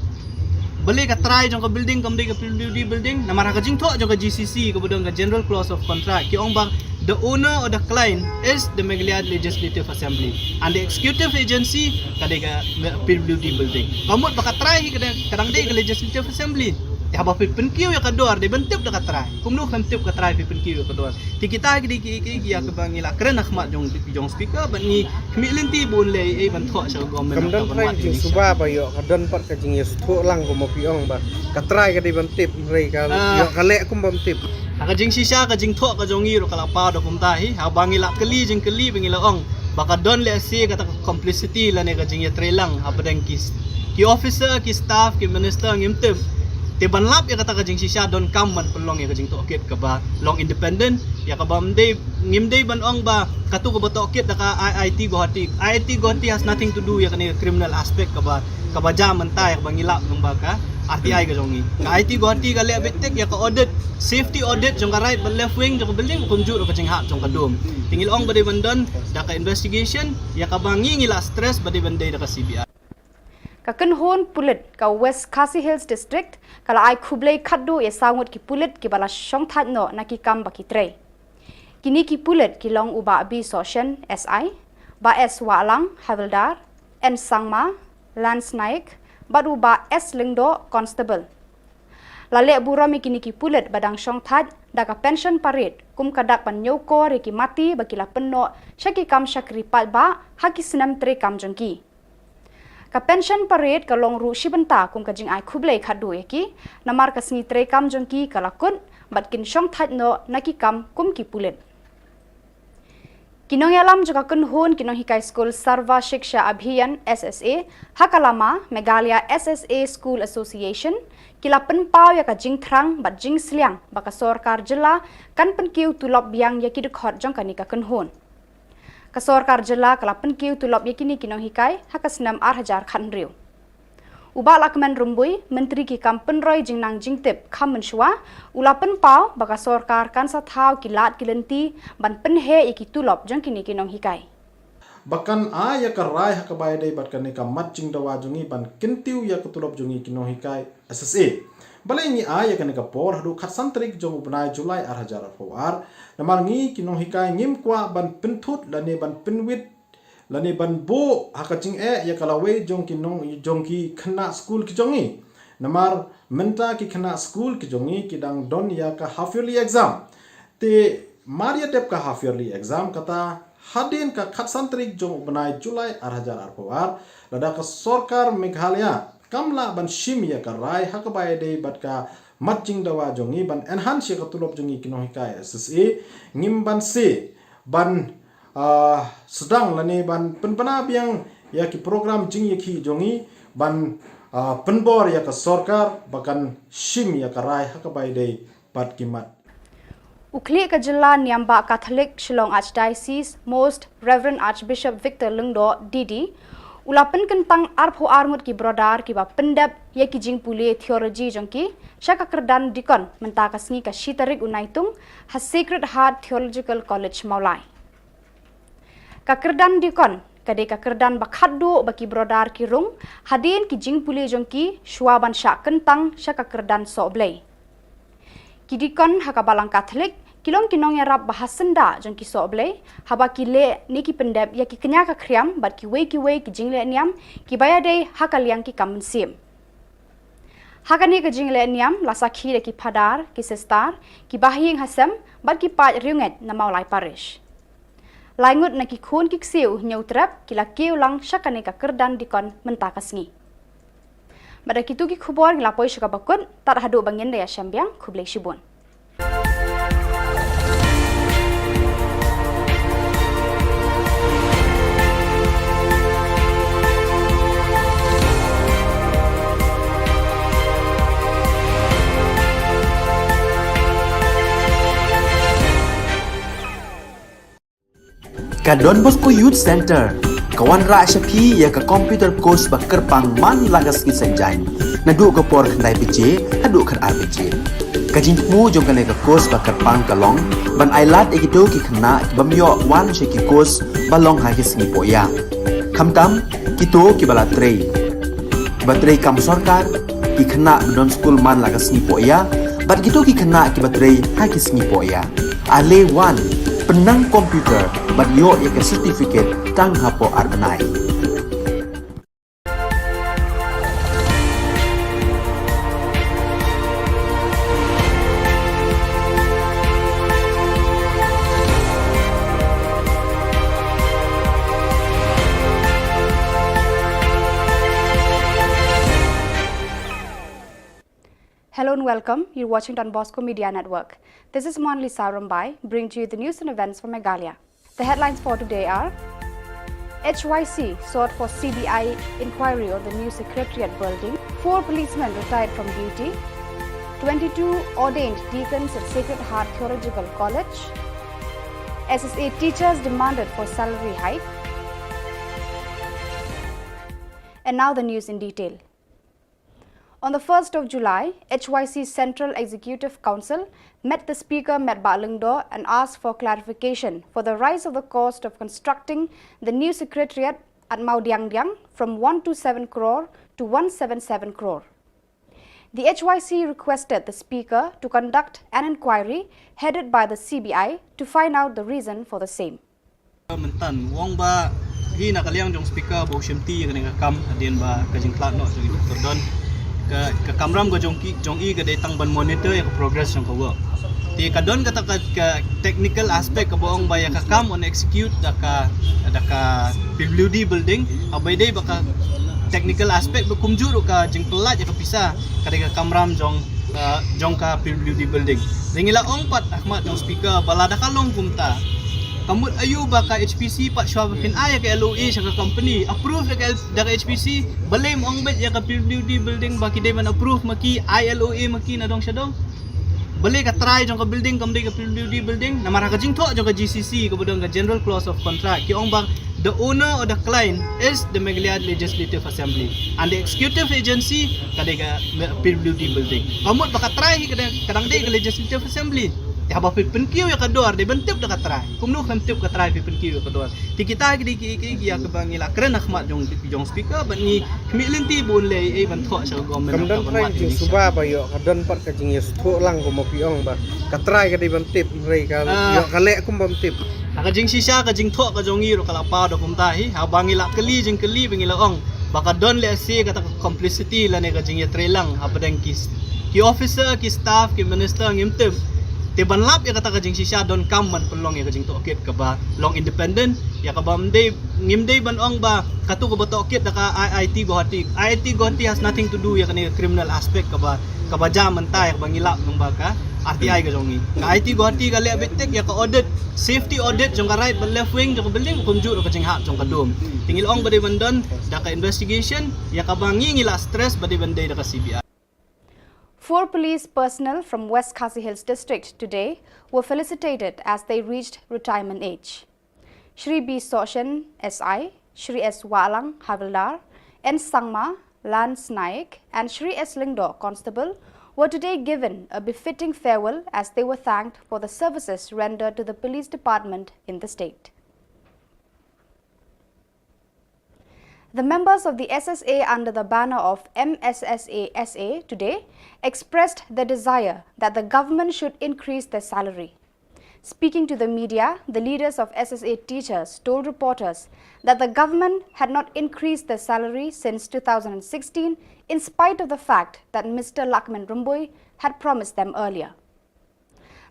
Balei ka trai jong ka building kam dei ka P W D building? Namar ha ka jingthoh jong ka G C C kaba don ka General Clause of Contract, ki ong ba the owner or the client is the Meghalaya Legislative Assembly and the executive agency ka dei ka P W D building. Ka mut ba ka trai hi ka dang, ka dang dei ka Legislative Assembly. Te haba phi pynkiew ïa ka dor dei ban tip da ka trai. Kumno phin tip ka trai phi pynkiew ïa ka dor? Te kita ki dei ki, ki, ki ïa kaba ngi la kren ha khmat jong, jong Speaker bad ngi khmih lynti ba un leh ei ei ban thoh sha ka government. Kam don trai ka jingsuba ba ïoh ka don pat ka jingïasngewthuh lang kumba phi ong ba ka trai ka dei ban tip, hynrei ka ïoh ka leh kum bym tip. Ha ka jingshisha ka jingthoh ka jong ngi ruh ka la paw da kumta hi, haba ngi la kylli jingkylli ba ngi la ong ba ka don lehse kata ka complicity lane ka jingïatreilang hapdeng ki, ki officer, ki staff, ki minister ngim tip. Te ban lap ïa kata ka jingshisha donkam ban pynlong ïa ka jingtohkit kaba long independent, ïa kaba ym dei, ngim dei ban ong ba kato kaba tohkit da ka I I T Guwahati. I I T Guwahati has nothing to do ïa kane ka criminal aspect kaba, kaba jia mynta ïa kaba ngi lap lyngba ka R T I ka jong ngi. Ka I I T Guwahati ka leh beit tik ïa ka audit, safety audit jong ka right bad left wing jong ka building, kumjuh ruh ka jinghap jong ka dum. Te ngi la ong ba dei ban don da ka investigation, ïa kaba ngi ngi la stress ba dei ban dei da ka C B I. Ka kynhun pulit ka West Khasi Hills District ka la ai khublei khatduh ïa saw ngut ki pulit kiba la shongthait noh na ki kam ba ki trei. Kine ki pulit ki long u Bah B Sohshen, S I, Bah S Wahlang, Havildar, N Sangma, Lance Naik, bad u Bah S Lyngdoh, Constable. La leh burom ïa kine ki pulit ba dang shongthait da ka pension parade kum ka dak ban ñiewkor ïa ki mati ba ki la pynnoh sha ki kam shakri paidbah ha ki snem treikam jong ki. Ka pension parade ka long ruh shi bynta kum ka jingai khublei khatduh ïa ki, namar ka sngi treikam jong ki ka la kut bad kin shongthait noh na ki kam kum ki pulit. Ki nongïalam jong ka kynhun ki nonghikai skul Sarva Shiksha Abhiyan, S S A, ha ka lama Meghalaya S S A School Association, ki la pynpaw ïa ka jingthrang bad jingsliang ba ka sorkar jylla kan pynkiew tulop biang ïa ki dkhot jong kane ka kynhun. Ka sorkar jylla ka la pynkiew tulop ïa kine ki nonghikai ha ka snem ar hajar khathynriew. U Bah Lahkmen Rymbui, Myntri ki kam pynroi jingnang jingtip kham mynshuwa, u la pynpaw ba ka sorkar kan sa thaw ki lad ki lynti ban pynheh ïa ki tulop jong kine ki nonghikai. Ba kan ai ïa ka rai ha kaba ïadei bad kane ka mat jingdawa jong ngi ban kyntiew ïa ka tulop jong ngi ki nonghikai S S A. Balei ngi ai ïa kane ka por haduh khatsan tarik jong u bnai July ar hajar arphew ar? Namar ngi ki nonghikai ngim kwah ban pynthut lane ban pynwit lane ban buh ha ka jingeh ïa ka lawei jong ki nong, jong ki khynnah skul ki jong ngi. Namar mynta ki khynnah skul ki jong ngi ki dang don ïa ka half yearly exam. Te mar ïa dep ka half yearly exam, kata hadien ka khatsan tarik jong u bnai July ar hajar arphew ar, lada ka sorkar Meghalaya kam lah ban shim ïa ka rai ha kaba ïadei bad ka mat jingdawa jong ngi, ban enhance ïa ka tulop jong ngi ki nonghikai S S A, ngim banse ban, ah, sdang lane ban pynbna biang ïa ki program jingïakhih jong ngi, ban, ah, pynbor ïa ka sorkar ba kan shim ïa ka rai ha kaba ïadei bad ki mat. U khlieh ka jylla niam bah Catholic Shillong Archdiocese, Most Reverend Archbishop Victor Lyngdoh, D D, u la pynkyntang arphew ar ngut ki brother kiba pyndep ïa ki jingpule theology jong ki sha ka kyrdan deacon mynta ka sngi ka shi tarik u Naitung ha Sacred Heart Theological College Mawlai. Ka kyrdan deacon ka dei ka kyrdan ba khatduh ba ki brother ki rung hadien ki jingpule jong ki shuwa ban shah kyntang sha ka kyrdan sohblei. Ki deacon ha ka Balang Catholic ki long ki nongïarap ba ha syndah jong ki sohblei, haba ki leh ne ki pyndep ïa ki kñia ka khriam bad kiwei kiwei ki jingleh niam kiba ïadei ha ka liang ki kam mynsiem. Ha kane ka jingleh niam la sakhi da ki phadar, ki sister, ki bahaïing hasem bad ki paid riewngeit na Mawlai Parish. Lai ngut na ki khun ki ksiew Hynñiewtrep ki la kiew lang sha kane ka kyrdan deacon mynta ka sngi. Bad da kitu ki khubor ngi la poi sha kaba kut, tad haduh ba ngin da ïashem biang, khublei shibun. Ka Don Bosco Youth Centre ka wanrah sha phi ïa ka computer course ba kyrpang man la ka sngi Saitjaiñ, naduh ka por khyndai baje haduh khatar baje. Ka jingthmu jong kane ka course ba kyrpang ka long ban ailad ïa kito ki khynnah ki bym ïoh wan sha ki course ba long ha ki sngi pohïa, khamtam kito kiba la trei, kiba trei kam sorkar, ki khynnah ba don skul man la ka sngi pohïa bad kito ki khynnah kiba trei ha ki sngi pohïa. Ale wan, pynnang computer bad ïoh ïa ka certificate tang hapoh ar bnai. Hello and welcome. You're watching Don Bosco Media Network. This is Monlisa Rumbai, bringing to you the news and events from Meghalaya. The headlines for today are: H Y C sought for C B I inquiry on the new secretariat building, four policemen retired from duty, twenty-two ordained deacons at Sacred Heart Theological College, S S A teachers demanded for salary hike. And now the news in detail. On the first of July, H Y C Central Executive Council met the Speaker, Metbah Lyngdoh, and asked for clarification for the rise of the cost of constructing the new secretariat at Mawdiangdiang from one two seven crore to one seven seven crore. The H Y C requested the Speaker to conduct an inquiry headed by the C B I to find out the reason for the same. Mynta u ong ba hi na ka liang jong speaker ba u shim ti kane ka kam hadien ba ka jingkhlad noh jong i Doctor Don. Ka, ka kamram ka jong ki, jong i ka dei tang ban monitor ïa ka progress jong ka work. Te ka don kata ka, ka technical aspect kaba ong ba ïa ka kam yn execute da ka, da ka P W D building, haba ïadei ba ka technical aspect ba kumjuh ruh ka jingpyllait ïa ka pisa ka dei ka kamram jong, uh, jong ka P W D building. Te ngi la ong pat ha khmat jong speaker ba lada ka long kumta, ka mut aïu ba ka H P C pat shuwa ba phin ai ïa ka L O A sha ka company, approve da ka, da ka H P C, balei ym ong beit ïa ka P W D building ba ki dei ban approve ma ki, ai L O A ma ki na dong sha dong? Balei ka trai jong ka building kam dei ka P W D building? Namar ha ka jingthoh jong ka G C C kaba don ka General Clause of Contract ki ong ba the owner or the client is the Meghalaya Legislative Assembly and the executive agency ka dei ka P W D building. Ka mut ba ka trai hi ka dang, ka dang dei ka Legislative Assembly. Te haba phi pynkiew ïa ka dor dei ban tip da ka trai. Kumno khlem tip ka trai phi pynkiew ïa ka dor? Te kita ki dei ki, ki, ki ïa kaba ngi la kren ha khmat jong, jong speaker bad ngi khmih lynti ba un leh ei ban thoh sha ka government. Kam don trai jingsuba ba ïoh, ka don pat ka jingïasngewthuh lang kumba phi ong ba ka trai ka dei ban tip, hynrei ka ïoh ka leh kum bym tip. Ha ka jingshisha ka jingthoh ka jong ngi ruh ka la paw da kumta hi, haba ngi la kylli jingkylli ba ngi la ong ba ka don lehse kata ka complicity lane ka jingïatreilang hapdeng ki, ki officer, ki staff, ki minister ngim tip. Te ban lap ïa kata ka jingshisha donkam ban pynlong ïa ka jingtohkit kaba long independent, ïa kaba ym dei, ngim dei ban ong ba katu kaba tohkit da ka I I T Guwahati. I I T Guwahati has nothing to do ïa kane ka criminal aspect kaba, kaba jia mynta, ïa kaba ngi lap nang ba ka R T I ka jong ngi. Ka I I T Guwahati ka leh beit tik ïa ka audit, safety audit jong ka right bad left wing jong ka building, kumjuh ruh ka jinghap jong ka dome. Te ngi la ong ba dei ban don da ka investigation, ïa kaba ngi, ngi la stress ba dei ban dei da ka C B I. Four police personnel from West Khasi Hills District today were felicitated as they reached retirement age. Shri B Sohshen, S I, Shri S Wahlang, Havildar, N Sangma, Lance Naik, and Shri S Lyngdoh, Constable, were today given a befitting farewell as they were thanked for the services rendered to the police department in the state. The members of the S S A under the banner of M S S A S A today expressed their desire that the government should increase their salary. Speaking to the media, the leaders of S S A teachers told reporters that the government had not increased their salary since two thousand sixteen, in spite of the fact that Mister Lakmin Rymbui had promised them earlier.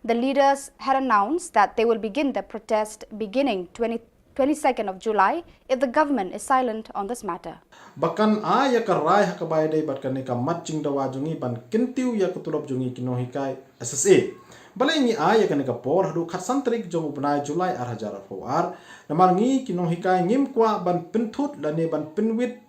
The leaders had announced that they will begin their protest beginning twenty, twenty-second of July if the government is silent on this matter. Ba kan ai ïa ka rai ha kaba ïadei bad kane ka mat jingdawa jong ngi ban kyntiew ïa ka tulop jong ngi ki nonghikai S S A. Balei ngi ai ïa kane ka por haduh khatsan tarik jong u bnai July ar hajar arphew ar? Namar ngi ki nonghikai ngim kwah ban pynthut lane ban pynwit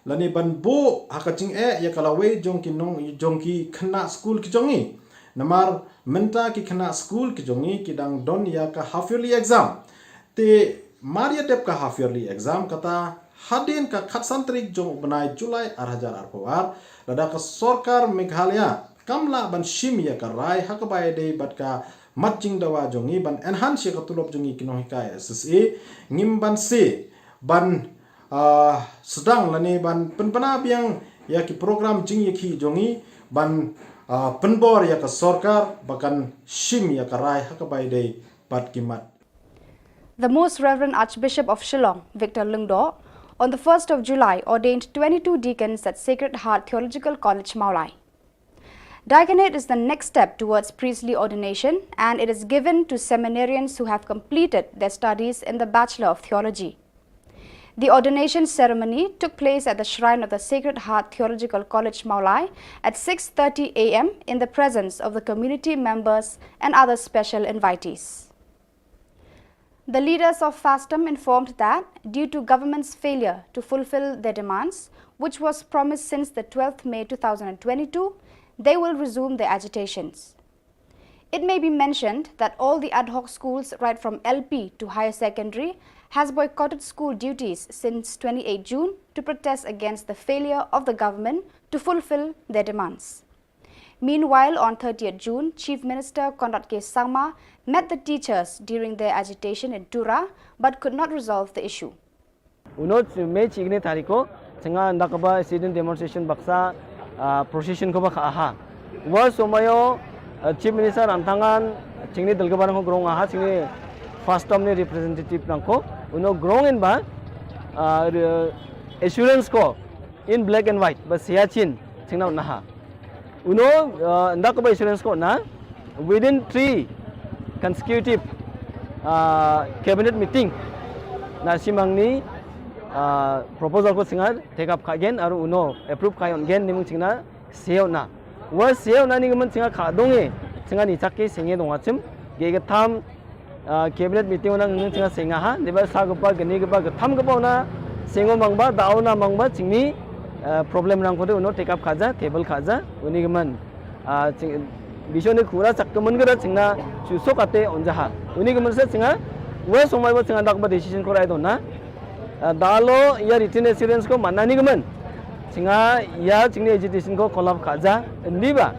lane ban buh ha ka jingeh ïa ka lawei jong ki nong, jong ki khynnah skul ki jong ngi. Namar mynta ki khynnah skul ki jong ngi ki dang don ïa ka half yearly exam. Te mar ïa dep ka half yearly exam kata hadien ka khatsan tarik jong u bnai July ar hajar arphew ar, lada ka sorkar Meghalaya kam lah ban shim ïa ka rai ha kaba ïadei bad ka mat jingdawa jong ngi ban enhance ïa ka tulop jong ngi ki nonghikai S S A, ngim banse ban, ah, sdang lane ban pynbna biang ïa ki program jingïakhih jong ngi ban, ah, pynbor ïa ka sorkar ba kan shim ïa ka rai ha kaba ïadei bad ki mat. The Most Reverend Archbishop of Shillong, Victor Lyngdoh, on the first of July ordained twenty-two deacons at Sacred Heart Theological College, Mawlai. Diaconate is the next step towards priestly ordination, and it is given to seminarians who have completed their studies in the Bachelor of Theology. The ordination ceremony took place at the shrine of the Sacred Heart Theological College, Mawlai, at six thirty A M in the presence of the community members and other special invitees. The leaders of FASTM informed that, due to government's failure to fulfill their demands, which was promised since the twelfth May two thousand twenty-two, they will resume their agitations. It may be mentioned that all the ad hoc schools, right from L P to higher secondary, has boycotted school duties since twenty-eight June to protest against the failure of the government to fulfill their demands. Meanwhile, on thirtieth June, Chief Minister Conrad K Sangma met the teachers during their agitation in Tura but could not resolve the issue. Uno May chikni tariko, chynga nda kaba sit-in demonstration baksa, ah, procession ko ba kha aha. Wa somayo, ah, Chief Minister anthangan, chingni dalgabar ko grong aha, chingni FASTM ni representative nangko, uno grong in ba, ah, re-, assurance ko in black and white, ba siya chin, chingna unaha. Uno, ah, nda kaba assurance ko na, within three consecutive, ah, cabinet meeting, na simangni, ah, proposal ko singa take up kha gen, aru uno approve kha yon gen, nimung chingna seo na. Wa seo na ni gaman singa kha donge, singa ni chakke singe donga chim, ge ge tham, ah, cabinet meeting ona ngi chingna singa ha, deba sa gapa gani gapa gatham gapa ona singo mangba, dao na mangba, chingni, ah, problem nang kode uno take up khaja, table khaja, uni gaman. Ah, ching, bisoni khura chak kemen gada chingna chuso kate onjaha. Uni gaman sa chinga, wa somai ba chinga dak ba decision ko rai dona. Ah, dalo ya written assurance ko mana ni gaman. Chinga ya chingni agitation ko collapse khaja, ndi ba.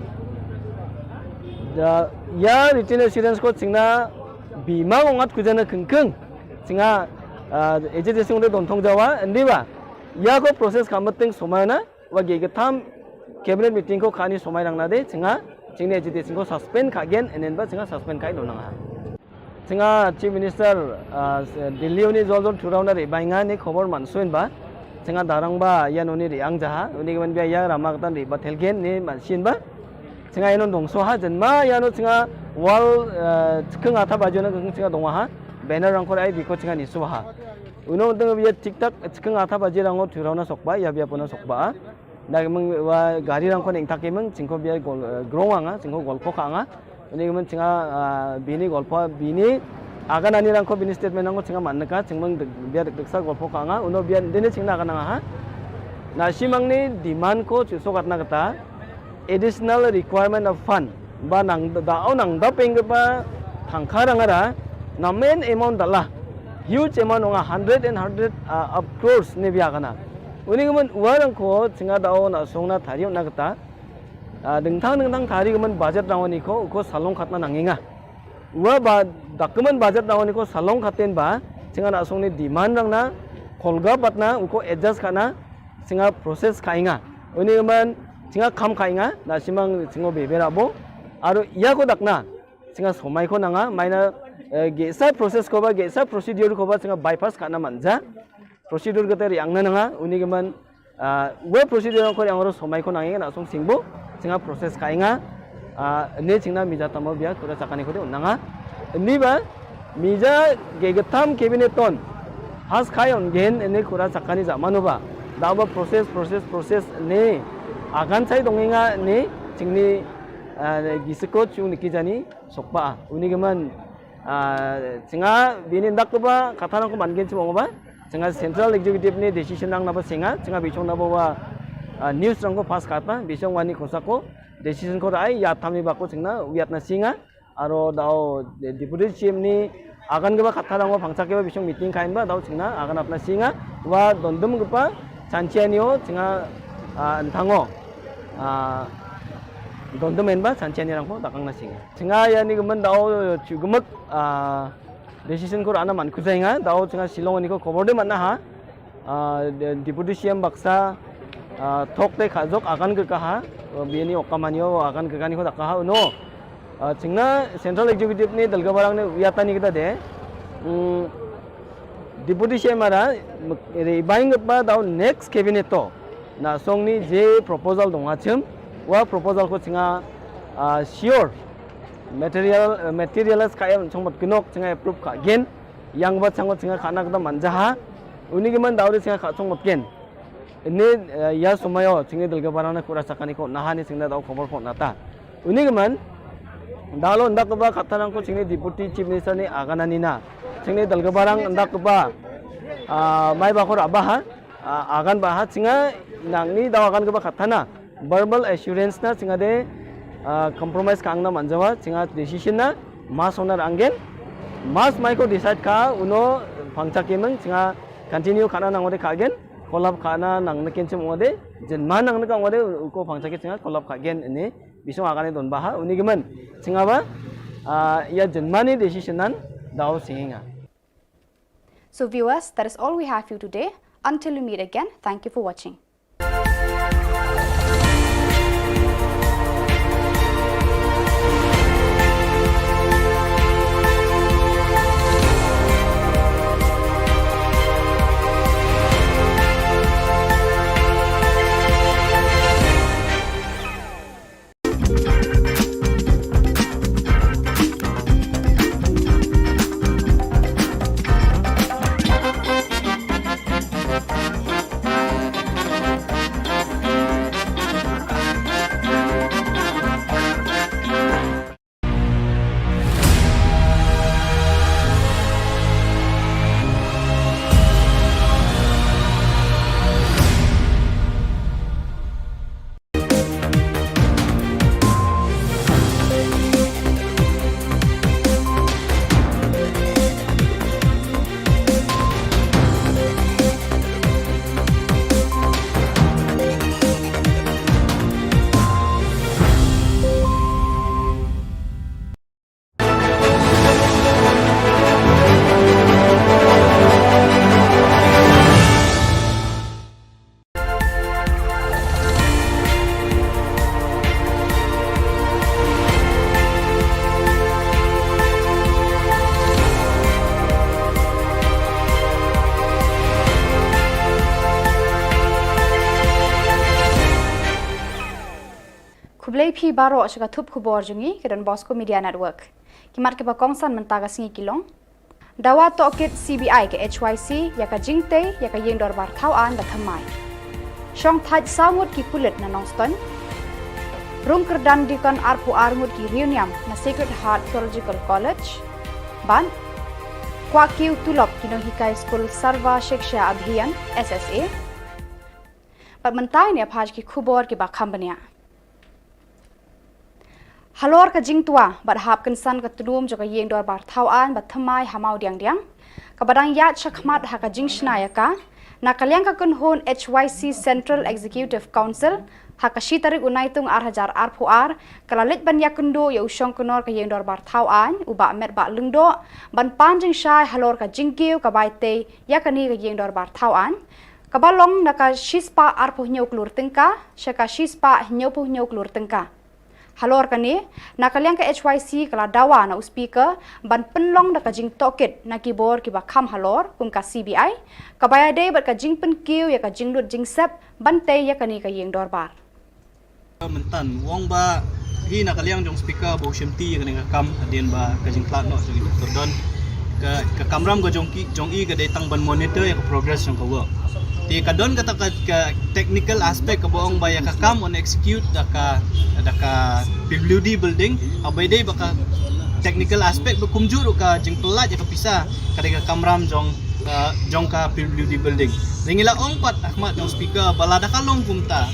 Da, ya written assurance ko chingna bima ngat kujana kengkeng. Chinga, ah, agitation de dontong jawa, ndi ba. Ya ko process kamating somai na, wa ge gatham cabinet meeting ko khani somai rang na de, chinga, chingni agitation ko suspend kha gen, enen ba chinga suspend kai donang ha. Chinga Chief Minister, ah, Delhi uni jol jol thurau na re bainga ni khobor mansuin ba, chinga darang ba, ya noni re ang jaha, uni gaman bia ya rama katan re ba thelgen ni mansin ba, chinga ya non dongso ha, jenma ya no chinga Wall, eh, chikeng atha baji na keng chinga dong ha. Banner rangkor ai biko chinga nisu ha. Uno teng bia tik tak chikeng atha baji rango thurau na sokba, ya bia puna sokba. Da meng wa gari rangko neng tak meng chingko bia gol, eh, grong anga, chingko golpo ka anga. Uni meng chinga, ah, bini golpo, bini aganani rangko bini statement rangko chinga man ka, chingmeng bia dek sa golpo ka anga. Uno bia dini chingna agan anga ha. Na simang ni demand ko chuso katna kata. Additional requirement of fund ba nang da, au nang da peng ba thangkha rang ara na main amount dala huge amount nga hundred and hundred, uh, of crores ne bia kana. Uni kemen uarang ko chinga dao na song na thari na kata, uh, dengthang dengthang thari kemen budget rang ni ko ko salong khatna nanginga. Ua ba document budget rang ni ko salong khaten ba chinga na song ni demand rang na kolga batna uko adjust kana chinga process khainga. Uni kemen chinga kham khainga na simang chingo bebe rabo. Aro iya ko dakna chinga somai ko nanga, maina, eh, gesa process ko ba, gesa procedure ko ba chinga bypass kana manja. Procedure kata ri angna nanga, uni kemen, ah, we procedure ko yang ro somai ko nangi na song singbo, chinga process khainga, ah, ne chingna mija tamo bia kura chakani ko de nanga. Ni ba, mija ge getam cabinet ton. Has khai on gen ne kura chakani ja manu ba. Da ba process, process, process ne. Agan sai donginga ne chingni, ah, gisiko chung niki jani sokpa. Uni kemen, ah, chinga bini dak ba kata nang ko man gen chimo ba. Chinga central executive ni decision nang na ba singa, chinga bichong na ba wa, ah, news rang ko pass kata, bichong wani ko sako, decision ko rai, ya tami ba ko chingna, wiat na singa. Aro dao de-, deputy C M ni agan keba kata rang pangchak keba bisong meeting kain ba dao chingna agan apna singa wa dondum kepa chanchianio chinga, ah, enthango, ah, dondum en ba chanchiani rangpo dakang na singa. Chinga yani kemen dao chugemek, ah, decision ko rana man kuzai nga dao chinga Shillong ni ko khobor de mana ha. Ah, de-, deputy C M baksa, ah, thok te khajok agan ke kaha, ah, biani okamanio agan ke kani ko dakaha uno. Ah, chingna central executive ni dalga barang ni wiatani kita de. Hmm, deputy C M ara, mek-, re baing ba dao next cabinet to. Na song ni je proposal dong achim, wa proposal ko chinga, ah, sure. Material, eh, materialize ka em chong mat kinok chinga approve ka gen. Yang ba chang chinga khana kata manjaha. Uni kemen dao de chinga kha chong mat gen. Ini, eh, ya somayo, chingni dalga barang na kura chakani ko, nahani chingna dao khobor ko nata. Uni kemen, dalo ndak ba kata rang ko chingni deputy chief minister ni aganani na. Chingni dalga barang ndak ba, ah, mai ba ko raba ha, ah, agan ba ha, chinga nangni dao agan keba kata na. Verbal assurance na chinga de, ah, compromise ka angna manjawa, chinga decision na, mas onar anggen, mas mai ko decide ka, uno pangchak kemeng, chinga continue kana nang ode ka gen, kolap kana nang neken chim ode, jenman nang neka ode, uko pangchak chinga kolap ka gen ini, bisong agane don baha, uni kemen, chinga ba, ah, ya jenmani decision nan, dao singa. So viewers, that is all we have for you today. Until we meet again, thank you for watching. Ei phi baroh sha ka thup khubor jong ngi ka Don Bosco Media Network. Ki mat kiba kongsan mynta ka sngi ki long: Dawa tohkit C B I ka H Y C ïa ka jingtei ïa ka ïing dorbar thaw aiñ ba thymmai. Shong thait saw ngut ki pulit na Nongstoiñ. Rung kyrdan dikon arphew ar ngut ki riewniam na Sacred Heart Theological College. Bad kwah kiew tulop ki nonghikai skul Sarva Shiksha Abhiyan, S S A. Bad mynta ngin ïa phai ki khubor kiba kham bniah. Halor ka jingtwa bad hap kynsan ka tnum jong ka ïing dorbar thaw aiñ ba thymmai ha Mawdiangdiang, kaba dang ïaid shakhmat ha ka jingshna ïa ka, na ka liang ka kynhun H Y C Central Executive Council, ha ka shi tarik u Naitung ar hajar arphew ar, ka la leit ban ïakynduh ïa u shongknor ka ïing dorbar thaw aiñ, u Bah Metbah Lyngdoh, ban pan jingshai halor ka jingkiew ka bai tei ïa kane ka ïing dorbar thaw aiñ, kaba long na ka shispah arphew hynñiew klur tyngka sha ka shispah hynñiewphew hynñiew klur tyngka. Halor kane, na ka liang ka H Y C ka la dawa na u Speaker ban pynlong da ka jingtohkit na ki bor kiba kham halor kum ka C B I, kaba ïadei bad ka jingpynkiew ïa ka jinglut jingsep ban tei ïa kane ka ïing dorbar. Mynta u ong ba hi na ka liang jong Speaker ba u shimti ïa kane ka kam hadien ba ka jingtlot noh jong i Doctor Don, ka, ka kamram ka jong ki, jong i ka dei tang ban monitor ïa ka progress jong ka work. Te ka don kata ka, ka technical aspect kaba ong ba ïa ka kam yn execute da ka, da ka P W D building, haba ïadei bad ka technical aspect ba kumjuh ruh ka jingpyllait ïa ka pisa ka dei ka kamram jong, uh, jong ka P W D building. Te ngi la ong pat ha khmat jong Speaker ba lada ka long kumta,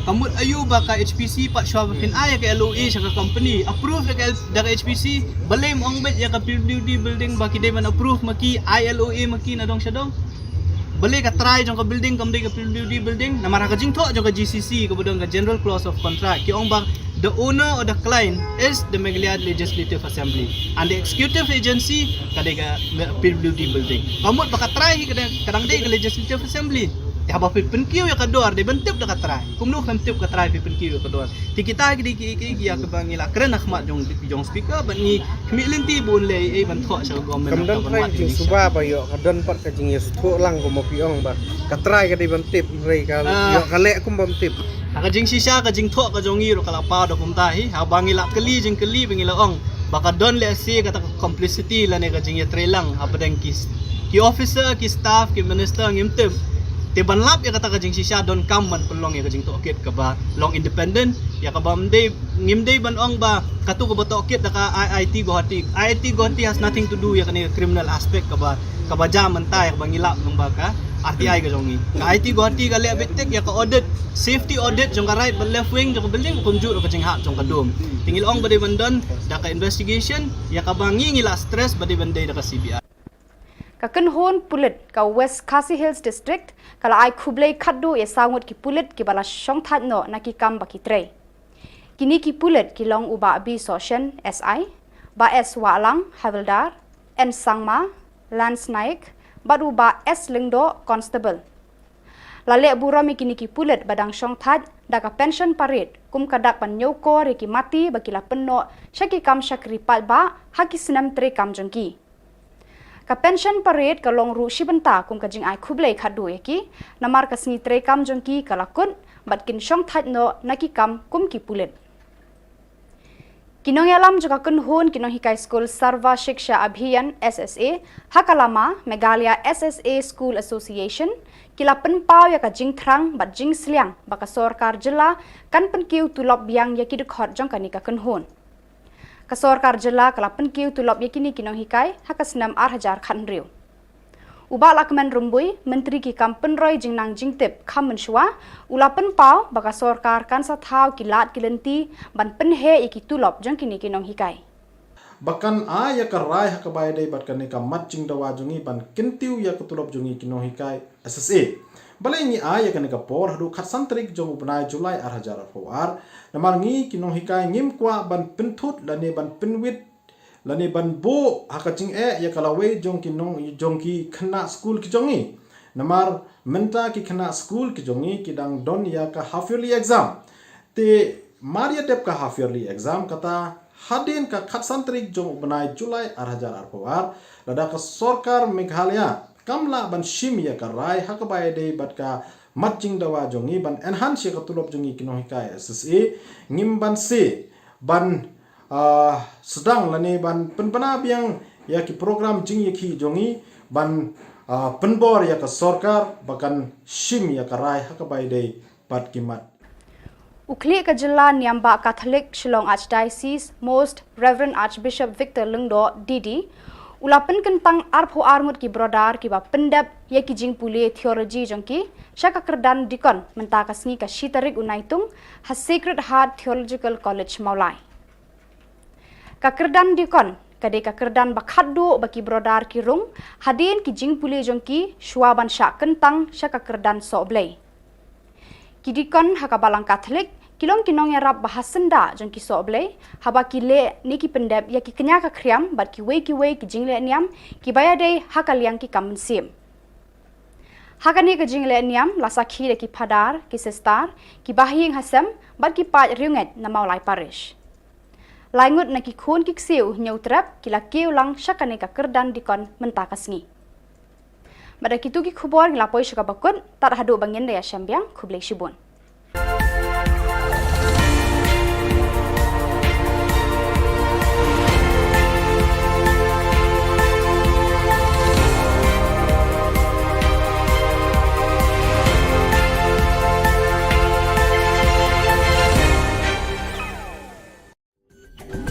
ka mut aïu ba ka H P C pat shuwa ba phin ai ïa ka L O A sha ka company, approve da ka L-, da ka H P C, balei ym ong beit ïa ka P W D building ba ki dei ban approve ma ki, ai L O A ma ki na dong sha dong? Balei ka trai jong ka building kam dei ka P W D building? Namar ha ka jingthoh jong ka G C C kaba don ka General Clause of Contract, ki ong ba the owner or the client is the Meghalaya Legislative Assembly and the executive agency ka dei ka P W D building. Ka mut ba ka trai hi ka dang, ka dang dei ka Legislative Assembly. Te haba phi pynkiew ïa ka dor dei ban tip da ka trai. Kumno phin tip ka trai phi pynkiew ïa ka dor? Te kita ki dei ki, ki, ki ïa kaba ngi la kren ha khmat jong, jong Speaker bad ngi khmih lynti ba un leh ei ban thoh sha ka government. Kam don trai ka jingsuba ba ïoh, ka don pat ka jingïasngewthuh lang kumba phi ong ba ka trai ka dei ban tip, hynrei ka ïoh ka leh kum bym tip. Ha ka jingshisha ka jingthoh ka jong ngi ruh ka la paw da kumta hi, haba ngi la kylli jingkylli ba ngi la ong ba ka don lehse kata ka complicity lane ka jingïatreilang hapdeng ki, ki officer, ki staff, ki minister ngim tip. Te ban lap ïa kata ka jingshisha donkam ban pynlong ïa ka jingtohkit kaba long independent, ïa kaba ym dei, ngim dei ban ong ba katu kaba tohkit da ka I I T Guwahati. I I T Guwahati has nothing to do ïa kane ka criminal aspect kaba, kaba jia mynta ïa kaba ngi lap nang ba ka R T I ka jong ngi. Ka I I T Guwahati ka leh beit tik ïa ka audit, safety audit jong ka right bad left wing jong ka building, kumjuh ruh ka jinghap jong ka dum. Te ngi la ong ba dei ban don da ka investigation, ïa kaba ngi ngi la stress ba dei ban dei da ka C B I. Ka kynhun pulit ka West Khasi Hills District ka la ai khublei khatduh ïa saw ngut ki pulit kiba la shongthait noh na ki kam ba ki trei. Kine ki pulit ki long u Bah B Sohshen, S I, Bah S Wahlang, Havildar, N Sangma, Lance Naik, bad u Bah S Lyngdoh, Constable. La leh burom ïa kine ki pulit ba dang shongthait da ka pension parade kum ka dak ban ñiewkor ïa ki mati ba ki la pynnoh sha ki kam shakri paidbah ha ki snem treikam jong ki. Ka pension parade ka long ruh shi bynta kum ka jingai khublei khatduh ïa ki, namar ka sngi treikam jong ki ka la kut bad kin shongthait noh na ki kam kum ki pulit. Ki nongïalam jong ka kynhun ki nonghikai skul Sarva Shiksha Abhiyan, S S A, ha ka lama Meghalaya S S A School Association, ki la pynpaw ïa ka jingthrang bad jingsliang ba ka sorkar jylla kan pynkiew tulop biang ïa ki dkhot jong kane ka kynhun. Ka sorkar jylla ka la pynkiew tulop ïa kine ki nonghikai ha ka snem ar hajar khathynriew. U Bah Lahkmen Rymbui, Myntri ki kam pynroi jingnang jingtip kham mynshuwa, u la pynpaw ba ka sorkar kan sa thaw ki lad ki lynti ban pynheh ïa ki tulop jong kine ki nonghikai. Ba kan ai ïa ka rai ha kaba ïadei bad kane ka mat jingdawa jong ngi ban kyntiew ïa ka tulop jong ngi ki nonghikai S S A. Balei ngi ai ïa kane ka por haduh khatsan tarik jong u bnai July ar hajar arphew ar? Namar ngi ki nonghikai ngim kwah ban pynthut lane ban pynwit lane ban buh ha ka jingeh ïa ka lawei jong ki nong, jong ki khynnah skul ki jong ngi. Namar mynta ki khynnah skul ki jong ngi ki dang don ïa ka half yearly exam. Te mar ïa dep ka half yearly exam, kata hadien ka khatsan tarik jong u bnai July ar hajar arphew ar, lada ka sorkar Meghalaya kam lah ban shim ïa ka rai ha kaba ïadei bad ka mat jingdawa jong ngi ban enhance ïa ka tulop jong ngi ki nonghikai S S A, ngim banse ban, ah, sdang lane ban pynbna biang ïa ki program jingïakhih jong ngi ban, ah, pynbor ïa ka sorkar ba kan shim ïa ka rai ha kaba ïadei bad ki mat. U khlieh ka jylla niam bah Katholik Shillong Archdiocese, Most Reverend Archbishop Victor Lyngdoh, D D, u la pynkyntang arphew ar ngut ki brother kiba pyndep ïa ki jingpule theology jong ki sha ka kyrdan deacon mynta ka sngi ka shi tarik u Naitung ha Sacred Heart Theological College Mawlai. Ka kyrdan deacon ka dei ka kyrdan ba khatduh ba ki brother ki rung hadien ki jingpule jong ki shuwa ban shah kyntang sha ka kyrdan sohblei. Ki deacon ha ka Balang Katholik ki long ki nongïarap ba ha syndah jong ki sohblei haba ki leh ne ki pyndep ïa ki kñia ka khriam bad kiwei kiwei ki jingleh niam kiba ïadei ha ka liang ki kam mynsiem. Ha kane ka jingleh niam la sakhi da ki phadar, ki sister, ki bahaïing hasem bad ki paid riewngeit na Mawlai Parish. Lai ngut na ki khun ki ksiew Hynñiewtrep ki la kiew lang sha kane ka kyrdan deacon mynta ka sngi. Bad da kitu ki khubor ngi la poi sha kaba kut, tad haduh ba ngin da ïashem biang, khublei shibun.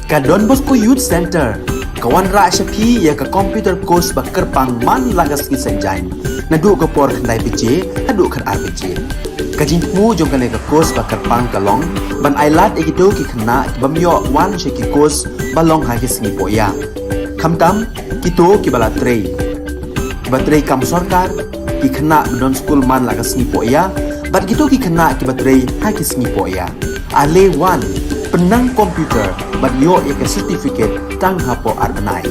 Ka Don Bosco Youth Centre ka wanrah sha phi ïa ka computer course ba kyrpang man la ka sngi Saitjaiñ, naduh ka por khyndai baje haduh khatar baje. Ka jingthmu jong kane ka course ba kyrpang ka long ban ailad ïa kito ki khynnah ki bym ïoh wan sha ki course ba long ha ki sngi pohïa, khamtam kito kiba la trei, kiba trei kam sorkar, ki khynnah ba don skul man la ka sngi pohïa bad kito ki khynnah kiba trei ha ki sngi pohïa. Ale wan, pynnang computer bad ïoh ïa ka certificate tang hapoh ar bnai.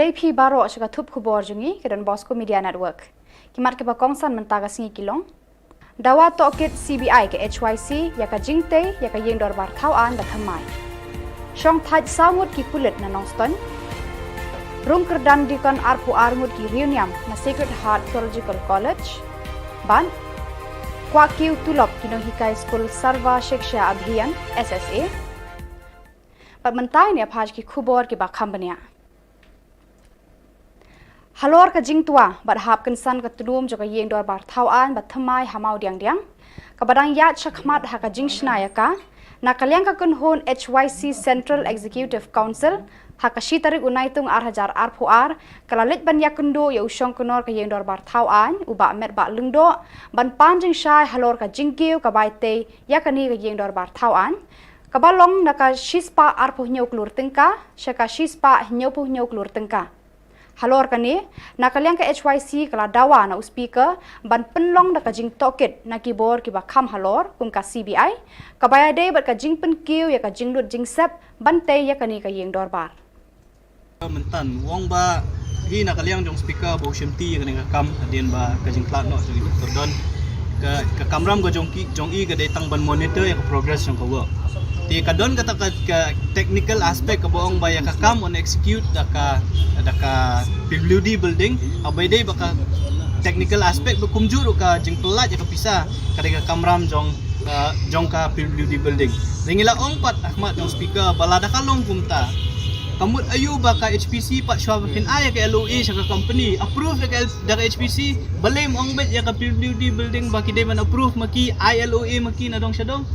Phi baroh sha ka thup khubor jong ngi ka Don Bosco Media Network. Ki mat kiba kongsan mynta ka sngi ki long: Dawa tohkit C B I ka H Y C ïa ka jingtei ïa ka ïing dorbar thaw aiñ ba thymmai. Shong thait saw ngut ki pulit na Nongstoiñ. Rung kyrdan dikon arphew ar ngut ki riewniam na Sacred Heart Theological College. Bad kwah kiew tulop ki nonghikai skul Sarva Shiksha Abhiyan, S S A. Bad mynta ngin ïa peit ki khubor kiba kham bniah. Halor ka jingtwa bad hap kynsan ka tnum jong ka ïing dorbar thaw aiñ ba thymmai ha Mawdiangdiang, kaba dang ïaid shakhmat ha ka jingshna ïa ka, na ka liang ka kynhun H Y C Central Executive Council, ha ka shi tarik u Naitung ar hajar arphew ar, ka la leit ban ïakynduh ïa u shongknor ka ïing dorbar thaw aiñ, u Bah Metbah Lyngdoh, ban pan jingshai halor ka jingkiew ka bai tei ïa kane ka ïing dorbar thaw aiñ, kaba long na ka shispah arphew hynñiew klur tyngka sha ka shispah hynñiewphew hynñiew klur tyngka. Halor kane, na ka liang ka H Y C ka la dawa na u Speaker ban pynlong da ka jingtohkit na ki bor kiba kham halor kum ka C B I, kaba ïadei bad ka jingpynkiew ïa ka jinglut jingsep ban tei ïa kane ka ïing dorbar. Mynta u ong ba hi na ka liang jong Speaker ba u shimti ïa kane ka kam hadien ba ka jingkhlad noh jong i Doctor Don, ka, ka kamram ka jong ki, jong i ka dei tang ban monitor ïa ka progress jong ka work. Te ka don kata ka, ka technical aspect kaba ong ba ïa ka kam yn execute da ka, da ka P W D building, haba ïadei bad ka technical aspect ba kumjuh ruh ka jingpyllait ïa ka pisa ka dei ka kamram jong, uh, jong ka P W D building. Te ngi la ong pat ha khmat jong Speaker ba lada ka long kumta, ka mut aïu ba ka H P C pat shuwa ba phin ai ïa ka L O A sha ka company, approve da ka L-, da ka H P C, balei ym ong beit ïa ka P W D building ba ki dei ban approve ma ki, ai L O A ma ki na dong sha dong?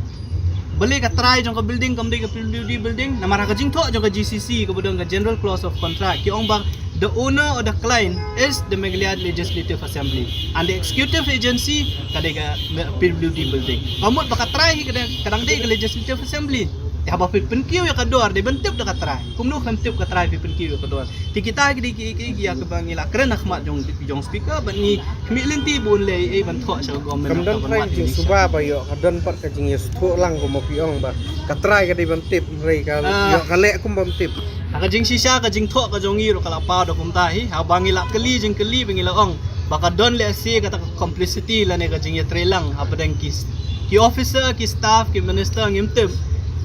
Balei ka trai jong ka building kam dei ka P W D building? Namar ha ka jingthoh jong ka G C C kaba don ka General Clause of Contract, ki ong ba the owner or the client is the Meghalaya Legislative Assembly and the executive agency ka dei ka P W D building. Ka mut ba ka trai hi ka dang, ka dang dei ka Legislative Assembly. Te haba phi pynkiew ïa ka dor dei ban tip da ka trai. Kumno phin tip ka trai phi pynkiew ïa ka dor? Te kita ki dei ki, ki, ki ïa kaba ngi la kren ha khmat jong, jong Speaker bad ngi khmih lynti ba un leh ei ban thoh sha ka government. Kam don trai jingsuba ba ïoh, ka don pat ka jingïasngewthuh lang kumba phi ong ba ka trai ka dei ban tip, hynrei ka ïoh ka leh kum bym tip. Ha ka jingshisha ka jingthoh ka jong ngi ruh ka la paw da kumta hi, haba ngi la kylli jingkylli ba ngi la ong ba ka don lehse kata ka complicity lane ka jingïatreilang hapdeng ki, ki officer, ki staff, ki minister ngim tip.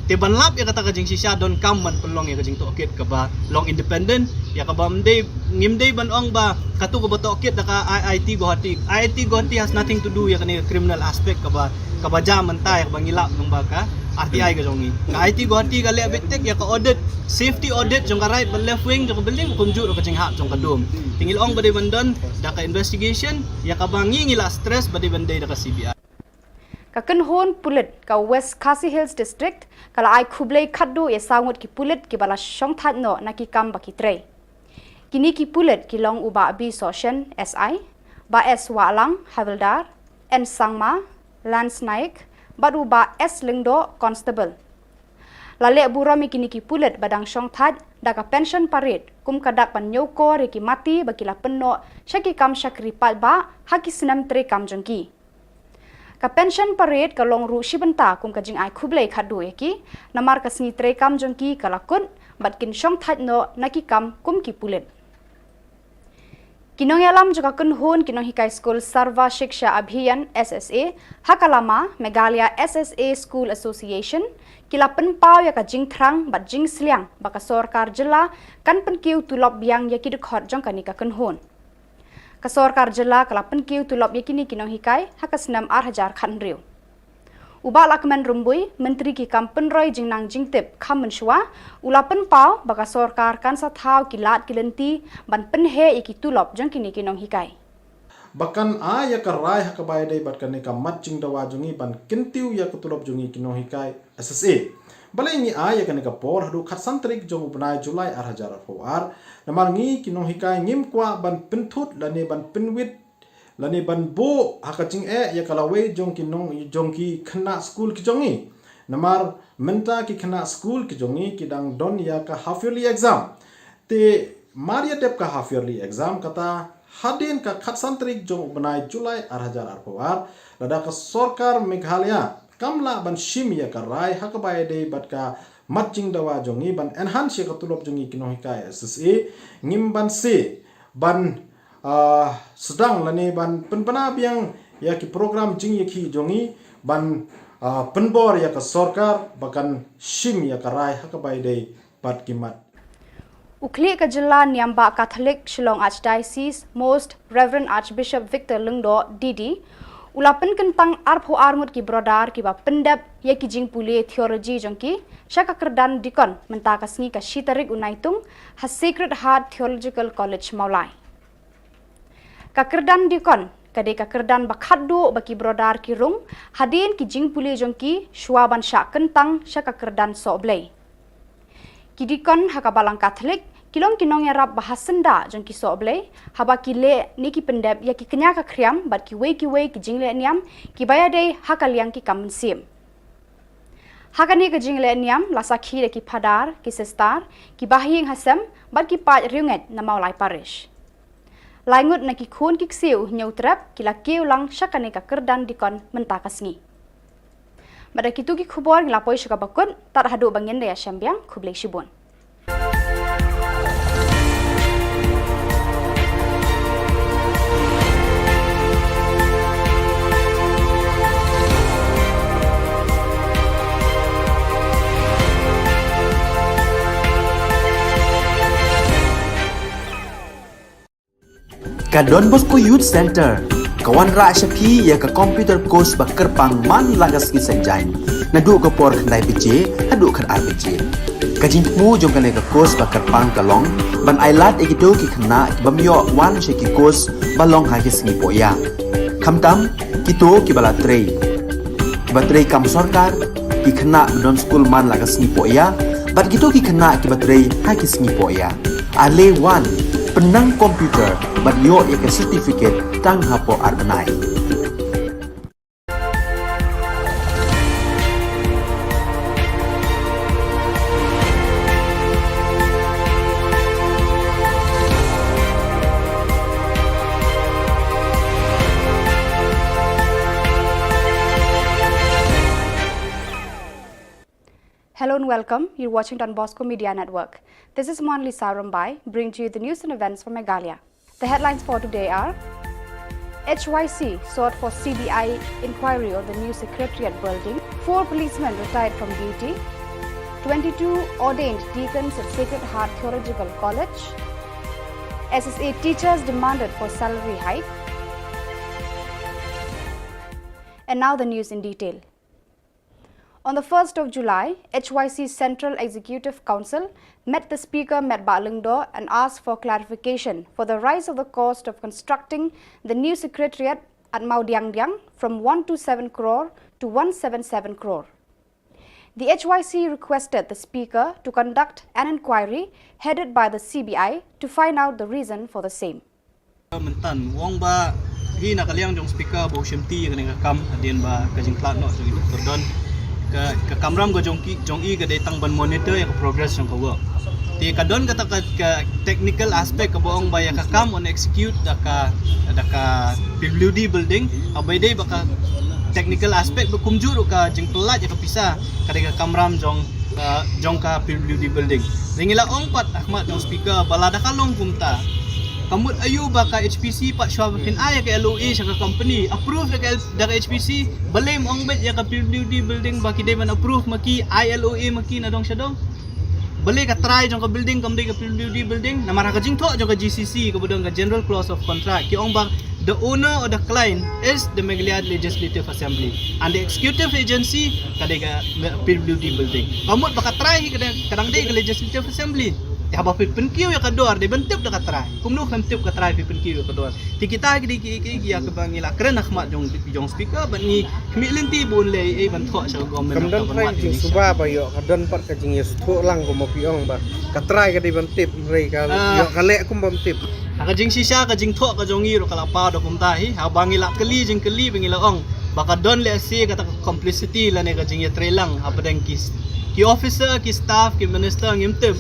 Te ban lap ïa kata ka jingshisha donkam ban pynlong ïa ka jingtohkit kaba long independent, ïa kaba ym dei, ngim dei ban ong ba katu kaba tohkit da ka I I T Guwahati. I I T Guwahati has nothing to do ïa kane ka criminal aspect kaba, kaba jia mynta ïa kaba ngi lap lyngba ka R T I ka jong ngi. Ka I I T Guwahati ka leh beit tik ïa ka audit, safety audit jong ka right bad left wing jong ka building, kumjuh ruh ka jinghap jong ka dum. Te ngi la ong ba dei ban don da ka investigation, ïa kaba ngi ngi la stress ba dei ban dei da ka C B I. Ka kynhun pulit ka West Khasi Hills District ka la ai khublei khatduh ïa saw ngut ki pulit kiba la shongthait noh na ki kam ba ki trei. Kine ki pulit ki long u Bah B Sohshen, S I, Bah S Wahlang, Havildar, N Sangma, Lance Naik, bad u Bah S Lyngdoh, Constable. La leh burom ïa kine ki pulit ba dang shongthait da ka pension parade kum ka dak ban ñiewkor ïa ki mati ba ki la pynnoh sha ki kam shakri paidbah ha ki snem treikam jong ki. Ka pension parade ka long ruh shi bynta kum ka jingai khublei khatduh ïa ki, namar ka sngi treikam jong ki ka la kut bad kin shongthait noh na ki kam kum ki pulit. Ki nongïalam jong ka kynhun ki nonghikai skul Sarva Shiksha Abhiyan, S S A, ha ka lama Meghalaya S S A School Association, ki la pynpaw ïa ka jingthrang bad jingsliang ba ka sorkar jylla kan pynkiew tulop biang ïa ki dkhot jong kane ka kynhun. Ka sorkar jylla ka la pynkiew tulop ïa kine ki nonghikai ha ka snem ar hajar khathynriew. U Bah Lahkmen Rymbui, Myntri ki kam pynroi jingnang jingtip kham mynshuwa, u la pynpaw ba ka sorkar kan sa thaw ki lad ki lynti ban pynheh ïa ki tulop jong kine ki nonghikai. Ba kan ai ïa ka rai ha kaba ïadei bad kane ka mat jingdawa jong ngi ban kyntiew ïa ka tulop jong ngi ki nonghikai S S A. Balei ngi ai ïa kane ka por haduh khatsan tarik jong u bnai July ar hajar arphew ar? Namar ngi ki nonghikai ngim kwah ban pynthut lane ban pynwit lane ban buh ha ka jingeh ïa ka lawei jong ki nong, jong ki khynnah skul ki jong ngi. Namar mynta ki khynnah skul ki jong ngi ki dang don ïa ka half yearly exam. Te mar ïa dep ka half yearly exam kata, hadien ka khatsan tarik jong u bnai July ar hajar arphew ar, lada ka sorkar Meghalaya kam lah ban shim ïa ka rai ha kaba ïadei bad ka mat jingdawa jong ngi ban enhance ïa ka tulop jong ngi ki nonghikai S S A, ngim banse ban, ah, sdang lane ban pynbna biang ïa ki program jingïakhih jong ngi ban, ah, pynbor ïa ka sorkar ba kan shim ïa ka rai ha kaba ïadei bad ki mat. U khlieh ka jylla Niam Bah Katholik Shillong Archdiocese, Most Reverend Archbishop Victor Lyngdoh D D, u la pynkyntang arphew ar ngut ki brother kiba pyndep ïa ki jingpule theology jong ki sha ka kyrdan deacon mynta ka sngi ka shi tarik u Naitung ha Sacred Heart Theological College Mawlai. Ka kyrdan deacon ka dei ka kyrdan ba khatduh ba ki brother ki rung hadien ki jingpule jong ki shuwa ban shah kyntang sha ka kyrdan sohblei. Ki deacon ha ka Balang Katholik ki long ki nongïarap ba ha syndah jong ki sohblei haba ki leh ne ki pyndep ïa ki kñia ka khriam bad kiwei kiwei ki jingleh niam kiba ïadei ha ka liang ki kam mynsiem. Ha kane ka jingleh niam la sakhi da ki phadar, ki sister, ki bahaïing hasem bad ki paid riewngeit na Mawlai Parish. Lai ngut na ki khun ki ksiew Hynñiewtrep ki la kiew lang sha kane ka kyrdan deacon mynta ka sngi. Bad da kito ki khubor ngi la poi sha kaba kut, tad haduh ba ngin da ïashem biang, khublei shibun. Ka Don Bosco Youth Centre ka wanrah sha phi ïa ka computer course ba kyrpang man la ka sngi Saitjaiñ, naduh ka por khyndai baje haduh khatar baje. Ka jingthmu jong kane ka course ba kyrpang ka long ban ailad ïa kito ki khynnah ki bym ïoh wan sha ki course ba long ha ki sngi pohïa, khamtam kito kiba la trei, kiba trei kam sorkar, ki khynnah ba don skul man la ka sngi pohïa bad kito ki khynnah kiba trei ha ki sngi pohïa. Ale wan, pynnang computer bad ïoh ïa ka certificate tang hapoh ar bnai. Hello and welcome. You're watching Don Bosco Media Network. This is Monalisa Rymbai, bringing to you the news and events for Meghalaya. The headlines for today are: H Y C sought for C B I inquiry on the new secretariat building. Four policemen retired from duty. Twenty-two ordained deacons at Sacred Heart Theological College. S S A teachers demanded for salary hike. And now the news in detail. On the first of July, H Y C Central Executive Council met the Speaker, Metbah Lyngdoh, and asked for clarification for the rise of the cost of constructing the new secretariat at Mawdiangdiang from one two seven crore to one seven seven crore. The H Y C requested the Speaker to conduct an inquiry headed by the C B I to find out the reason for the same. Mynta u ong ba hi na ka liang jong speaker ba u shimti ïa kane ka kam hadien ba ka jingkhlad noh jong i Doctor Don, ka, ka kamram ka jong ki, jong i ka dei tang ban monitor ïa ka progress jong ka work. Te ka don kata ka, ka technical aspect kaba ong ba ïa ka kam yn execute da ka, da ka P W D building, haba ïadei ba ka technical aspect ba kumjuh ruh ka jingpyllait ïa ka pisa ka dei ka kamram jong, uh, jong ka P W D building. Te ngi la ong pat ha khmat jong speaker ba lada ka long kumta, ka mut aïu ba ka H P C pat shuwa ba phin ai ïa ka L O A sha ka company approve da ka, da ka H P C, balei ym ong beit ïa ka P W D building ba ki dei ban approve ma ki, ai L O A ma ki na dong sha dong? Balei ka trai jong ka building kam dei ka P W D building? Namar ha ka jingthoh jong ka G C C kaba don ka General Clause of Contract ki ong ba the owner or the client is the Meghalaya Legislative Assembly and the executive agency ka dei ka P W D building. Ka mut ba ka trai hi ka dang, ka dang dei ka Legislative Assembly. Te haba phi pynkiew ïa ka dor dei ban tip da ka trai. Kumno phin tip ka trai phi pynkiew ïa ka dor? Te kita ki dei ki, ki, ki ïa kaba ngi la kren ha khmat jong, jong speaker bad ngi khmih lynti ba un leh ei ban thoh sha ka government. Kam don trai jingsuba ba ïoh, ka don pat ka jingïasngewthuh lang kumba phi ong ba ka trai ka dei ban tip, hynrei ka ïoh ka leh kum bym tip. Ha ka jingshisha ka jingthoh ka jong ngi ruh ka la paw da kumta hi, haba ngi la kylli jingkylli ba ngi la ong ba ka don lehse kata ka complicity lane ka jingïatreilang hapdeng ki, ki officer, ki staff, ki minister ngim tip.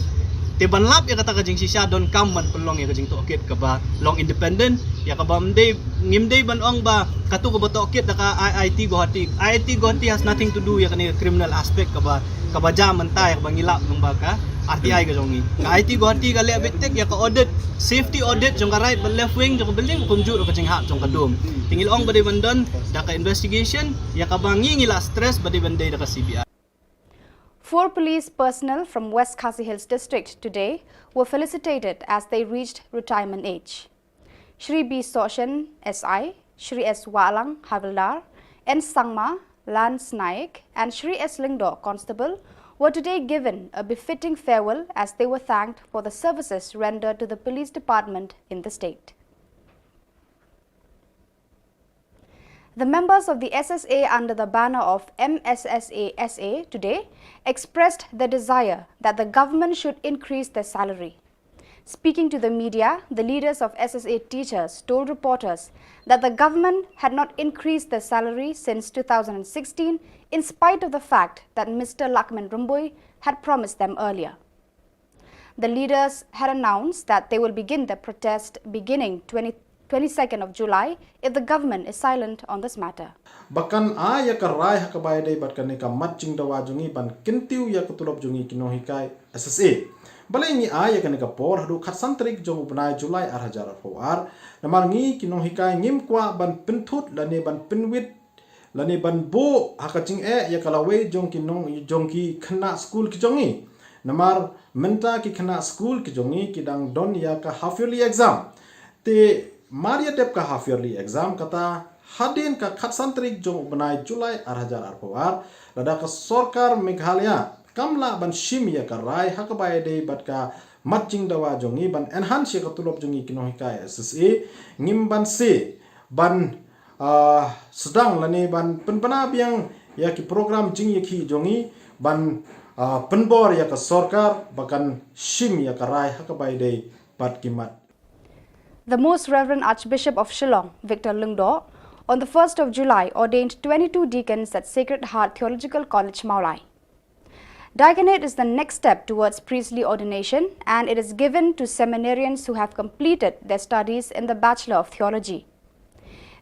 Te ban lap ïa kata ka jingshisha donkam ban pynlong ïa ka jingtohkit kaba long independent, ïa kaba ym dei, ngim dei ban ong ba katu kaba tohkit da ka I I T Guwahati. I I T Guwahati has nothing to do ïa kane ka criminal aspect kaba, kaba jia mynta ïa kaba ngi lap lyngba ka R T I ka jong ngi. Ka I I T Guwahati ka leh beit tik ïa ka audit, safety audit jong ka right bad left wing jong ka building, kumjuh ruh ka jinghap jong ka dum. Te ngi la ong ba dei ban don da ka investigation ïa kaba ngi, ngi la stress ba dei ban dei da ka C B I. Four police personnel from West Khasi Hills District today were felicitated as they reached retirement age. Shri B Sohshen, S I, Shri S Wahlang, Havildar, N Sangma, Lance Naik, and Shri S Lyngdoh, Constable, were today given a befitting farewell as they were thanked for the services rendered to the police department in the state. The members of the S S A under the banner of M S S A S A today expressed their desire that the government should increase their salary. Speaking to the media, the leaders of S S A teachers told reporters that the government had not increased their salary since two thousand sixteen, in spite of the fact that Mister Lakman Rymbui had promised them earlier. The leaders had announced that they will begin their protest beginning twenty, twenty-second of July if the government is silent on this matter. Ba kan ai ïa ka rai ha kaba ïadei bad kane ka mat jingdawa jong ngi ban kyntiew ïa ka tulop jong ngi ki nonghikai S S A. Balei ngi ai ïa kane ka por haduh khatsan tarik jong u bnai July ar hajar arphew ar? Namar ngi ki nonghikai ngim kwah ban pynthut lane ban pynwit lane ban buh ha ka jingeh ïa ka lawei jong ki nong, jong ki khynnah skul ki jong ngi. Namar mynta ki khynnah skul ki jong ngi ki dang don ïa ka half yearly exam. Te mar ïa dep ka half yearly exam, kata hadien ka khatsan tarik jong u bnai July ar hajar arphew ar, lada ka sorkar Meghalaya kam lah ban shim ïa ka rai ha kaba ïadei bad ka mat jingdawa jong ngi ban enhance ïa ka tulop jong ngi ki nonghikai S S A, ngim banse ban, ah, sdang lane ban pynbna biang ïa ki program jingïakhih jong ngi ban, ah, pynbor ïa ka sorkar ba kan shim ïa ka rai ha kaba ïadei bad ki mat. The Most Reverend Archbishop of Shillong, Victor Lyngdoh, on the first of July ordained twenty-two deacons at Sacred Heart Theological College, Mawlai. Diaconate is the next step towards priestly ordination, and it is given to seminarians who have completed their studies in the Bachelor of Theology.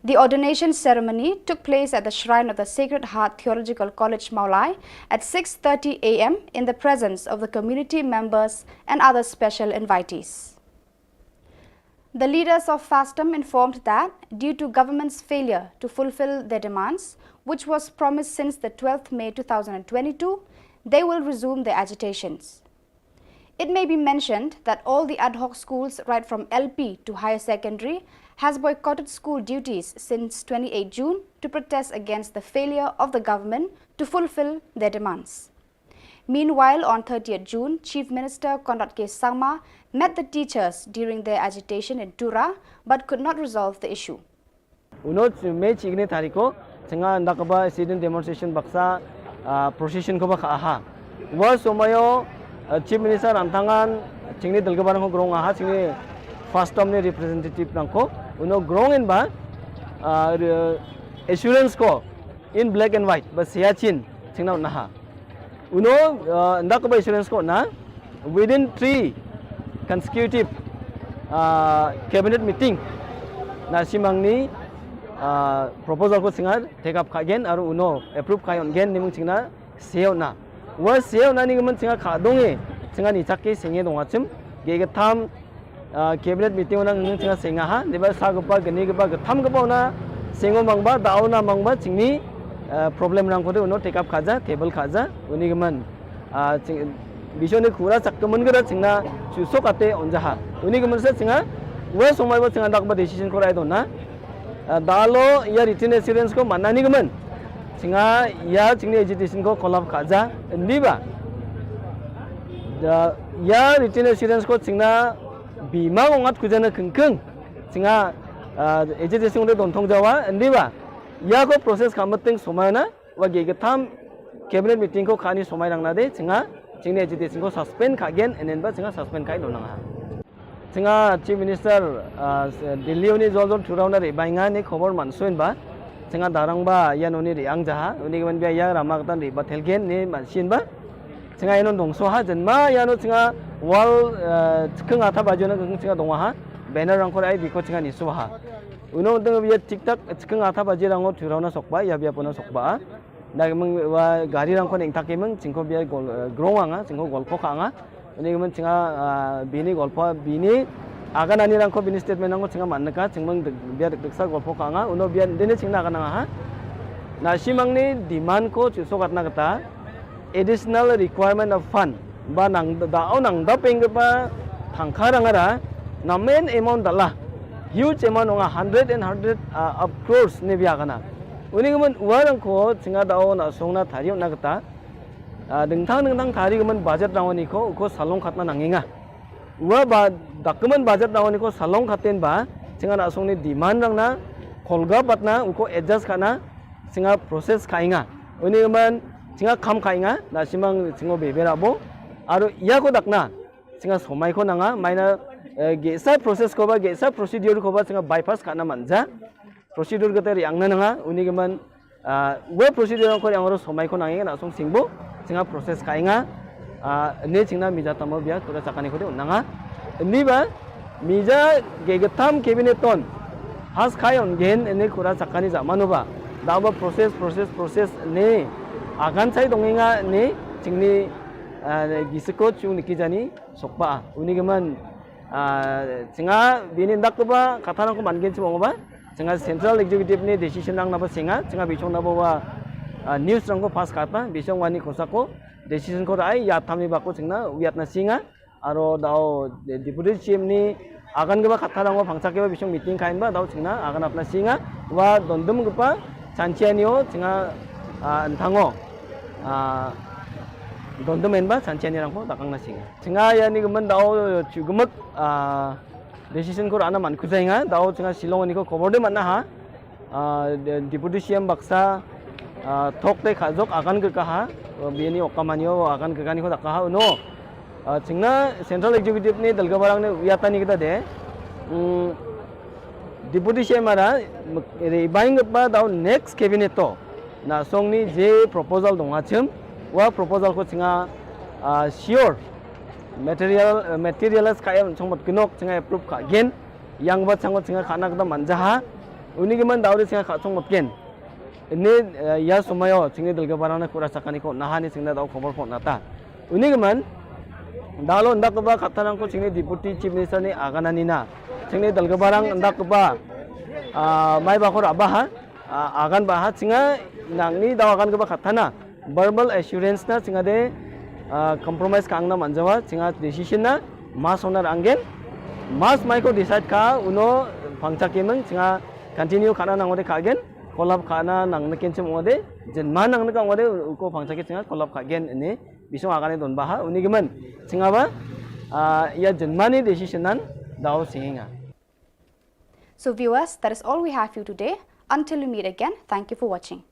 The ordination ceremony took place at the shrine of the Sacred Heart Theological College, Mawlai, at six thirty A M in the presence of the community members and other special invitees. The leaders of FASTM informed that, due to government's failure to fulfill their demands, which was promised since the twelfth May two thousand twenty-two, they will resume their agitations. It may be mentioned that all the ad hoc schools, right from L P to higher secondary, has boycotted school duties since twenty-eighth June to protest against the failure of the government to fulfill their demands. Meanwhile, on thirtieth June, Chief Minister Conrad K Sangma met the teachers during their agitation in Tura but could not resolve the issue. Uno May chikni tariko, changa ndakaba student demonstration baksa, ah, procession ko ba kha aha. Wa somayo, ah, Chief Minister antangan, chingni dalgabar ko grong aha, chingni FASTM ni representative nangko, uno grong in ba, ah, re-, assurance ko in black and white, ba siya chin, chingna unaha. Uno, uh, nda ko ba assurance ko na, within three consecutive, uh, cabinet meeting, na simang ni, uh, proposal ko singa take up kha gen, aru uno approve kha yon gen ni mung chingna seo na. Wa seo na ni mung chinga kha dong e, chinga ni chak ke senge dong achim, ge ge tham, ah, cabinet meeting ona ngi chinga senga ha, deba sa gapa gani gapa gatham gapa ona sengo mangba, da ona mangba, chingni, ah, problem nang kode uno take up khaja, table khaja, uni gaman, ah, ching, bisho ni khura chak kaman gada chingna, chu sok ate onja ha. Uni gaman sa chinga, wa somai ba chinga dak ba decision ko rai dona. Ah, dalo ya written assurance ko mana ni gaman. Chinga ya chingni agitation ko collapse khaja, ndi ba. Da, ya written assurance ko chingna bima ngat kujana kengkeng. Chinga, ah, agitation de don thong jawa, ndi ba. Ya ko process kha mating somai na, wa ge gatham cabinet meeting ko khani somai rang na de, chinga, chingni agitation ko suspend kha gen, enen ba chinga suspend kai don nang ha. Chinga Chief Minister, ah, Delhi uni jol jol thurau na ri bainga ni khobor mansuin ba. Chinga darang ba ya noni ri ang jaha, uni gaman bia ya rama katan ri ba thelgen ni mansin ba. Chinga ïano dongso ha, jin ma ïano chinga wall, eh, chikeng atha baji na chinga dong ha. Banner rangkor ai biko chinga niso ha. Uno deng bia tik tak chikeng atha baji rango thurau na sokba, ya bia pona sokba. Da meng wa gari rangkor ning tak meng chingko bia gol, eh, grong anga, chingko golpo ka anga. Uni meng chinga, ah, bini golpo bini agan ani rangko bini statement rangko chinga man ka, chingmeng bia dek sa golpo ka anga. Uno bia dene chingna agan anga ha. Na simang ni demand ko chuso katna kata. Additional requirement of fund ba nang da au nang da peng ba thangkha rang ara na main amount dala huge amount nga hundred and hundred, uh, of crores ne bia kana. Uni kemen uarang ko chinga da au na song na thari na kata, uh, dengthang dengthang thari kemen budget rang ni ko ko salong khatna nang inga. Ua ba document budget na oni ko salong khaten ba chinga na song ni demand rang na kolga patna uko adjust khana chinga process khainga. Uni man chinga kham khainga na simang chingo bebe rabo. Aro iya ko dakna chinga somai ko nanga maina, eh, gesa process ko ba gesa procedure ko ba chinga bypass khana manja. Procedure kata ri angna nanga uni man, ah, we procedure ko ri angro somai ko nangi na song singbo chinga process khainga. Ah, ne chingna mija tamo bia kura chakani ko de nanga. Ni ba mija ge getam cabinet ton has khai on gen ne kura chakani ja manu ba. Da ba process, process, process ne agan sai donginga ne chingni, ah, gisiko chung niki jani sokpa. Uni man, ah, chinga bini dak ba kata nang ko man gen chimo ba. Chinga Central Executive ni decision nang naba singa, chinga bisong naba wa, ah, news nang ko pass kata, bisong wani kosa ko decision ko rai ya thamni bako chingna wiat na singa, aro dao de-, Deputy C M ni agan gaba kata nang ko pangchak gaba bisong meeting kain ba dao chingna agan apna singa, wa dondum gaba chanchianio chinga, ah, enthango, ah, dondum en ba chanchiani rang ko dakang na singa. Chinga ya ni gemen dao chugemek, ah, decision ko rana man kuzai nga, dao chinga Shillong ni ko khobor de man na ha. Ah, de-, Deputy C M baksa, ah, thok te khajok agan ke kaha, ah, biani okamanio agan ke kani ko dak kaha, no. Ah, chingna Central Executive ni dalga barang ne wiatani kita de. Hmm, Deputy C M ara, mek-, re baing ba dao next cabinet to. Na song ni je proposal dong achim, wa proposal ko chinga, ah, sure. Material, eh, materialize ka em chong mot kinok chinga approve ka gen. Yang ba chang chinga khana kata manja ha. Uni gemen dao de chinga kha chong mot gen. Ini, eh, ya sumayo chingni dalga barang na kura chakani ko naha ni chingna dao khobor ko nata. Uni gemen dalo ndak ba kata nang ko chingni Deputy Chief Minister ni aganani na. Chingni dalga barang ndak ba, ah, mai ba ko raba ha. Ah, agan ba ha chinga nangni dao agan gaba khatana verbal assurance na chinga de, ah, compromise ka angna manjawa chinga decision na mas onar anggen mas mai ko decide ka uno pangchak kemeng chinga continue khana nangode khagen kolap khana nang ne kenchem ode jenma nang ne ka ode uko pangchak ke chinga kolap khagen ne bisong agan don ba ha uni gemen chinga ba, ah, ya jenma ni decision nan dao singa. So viewers, that is all we have for you today. Until we meet again, thank you for watching.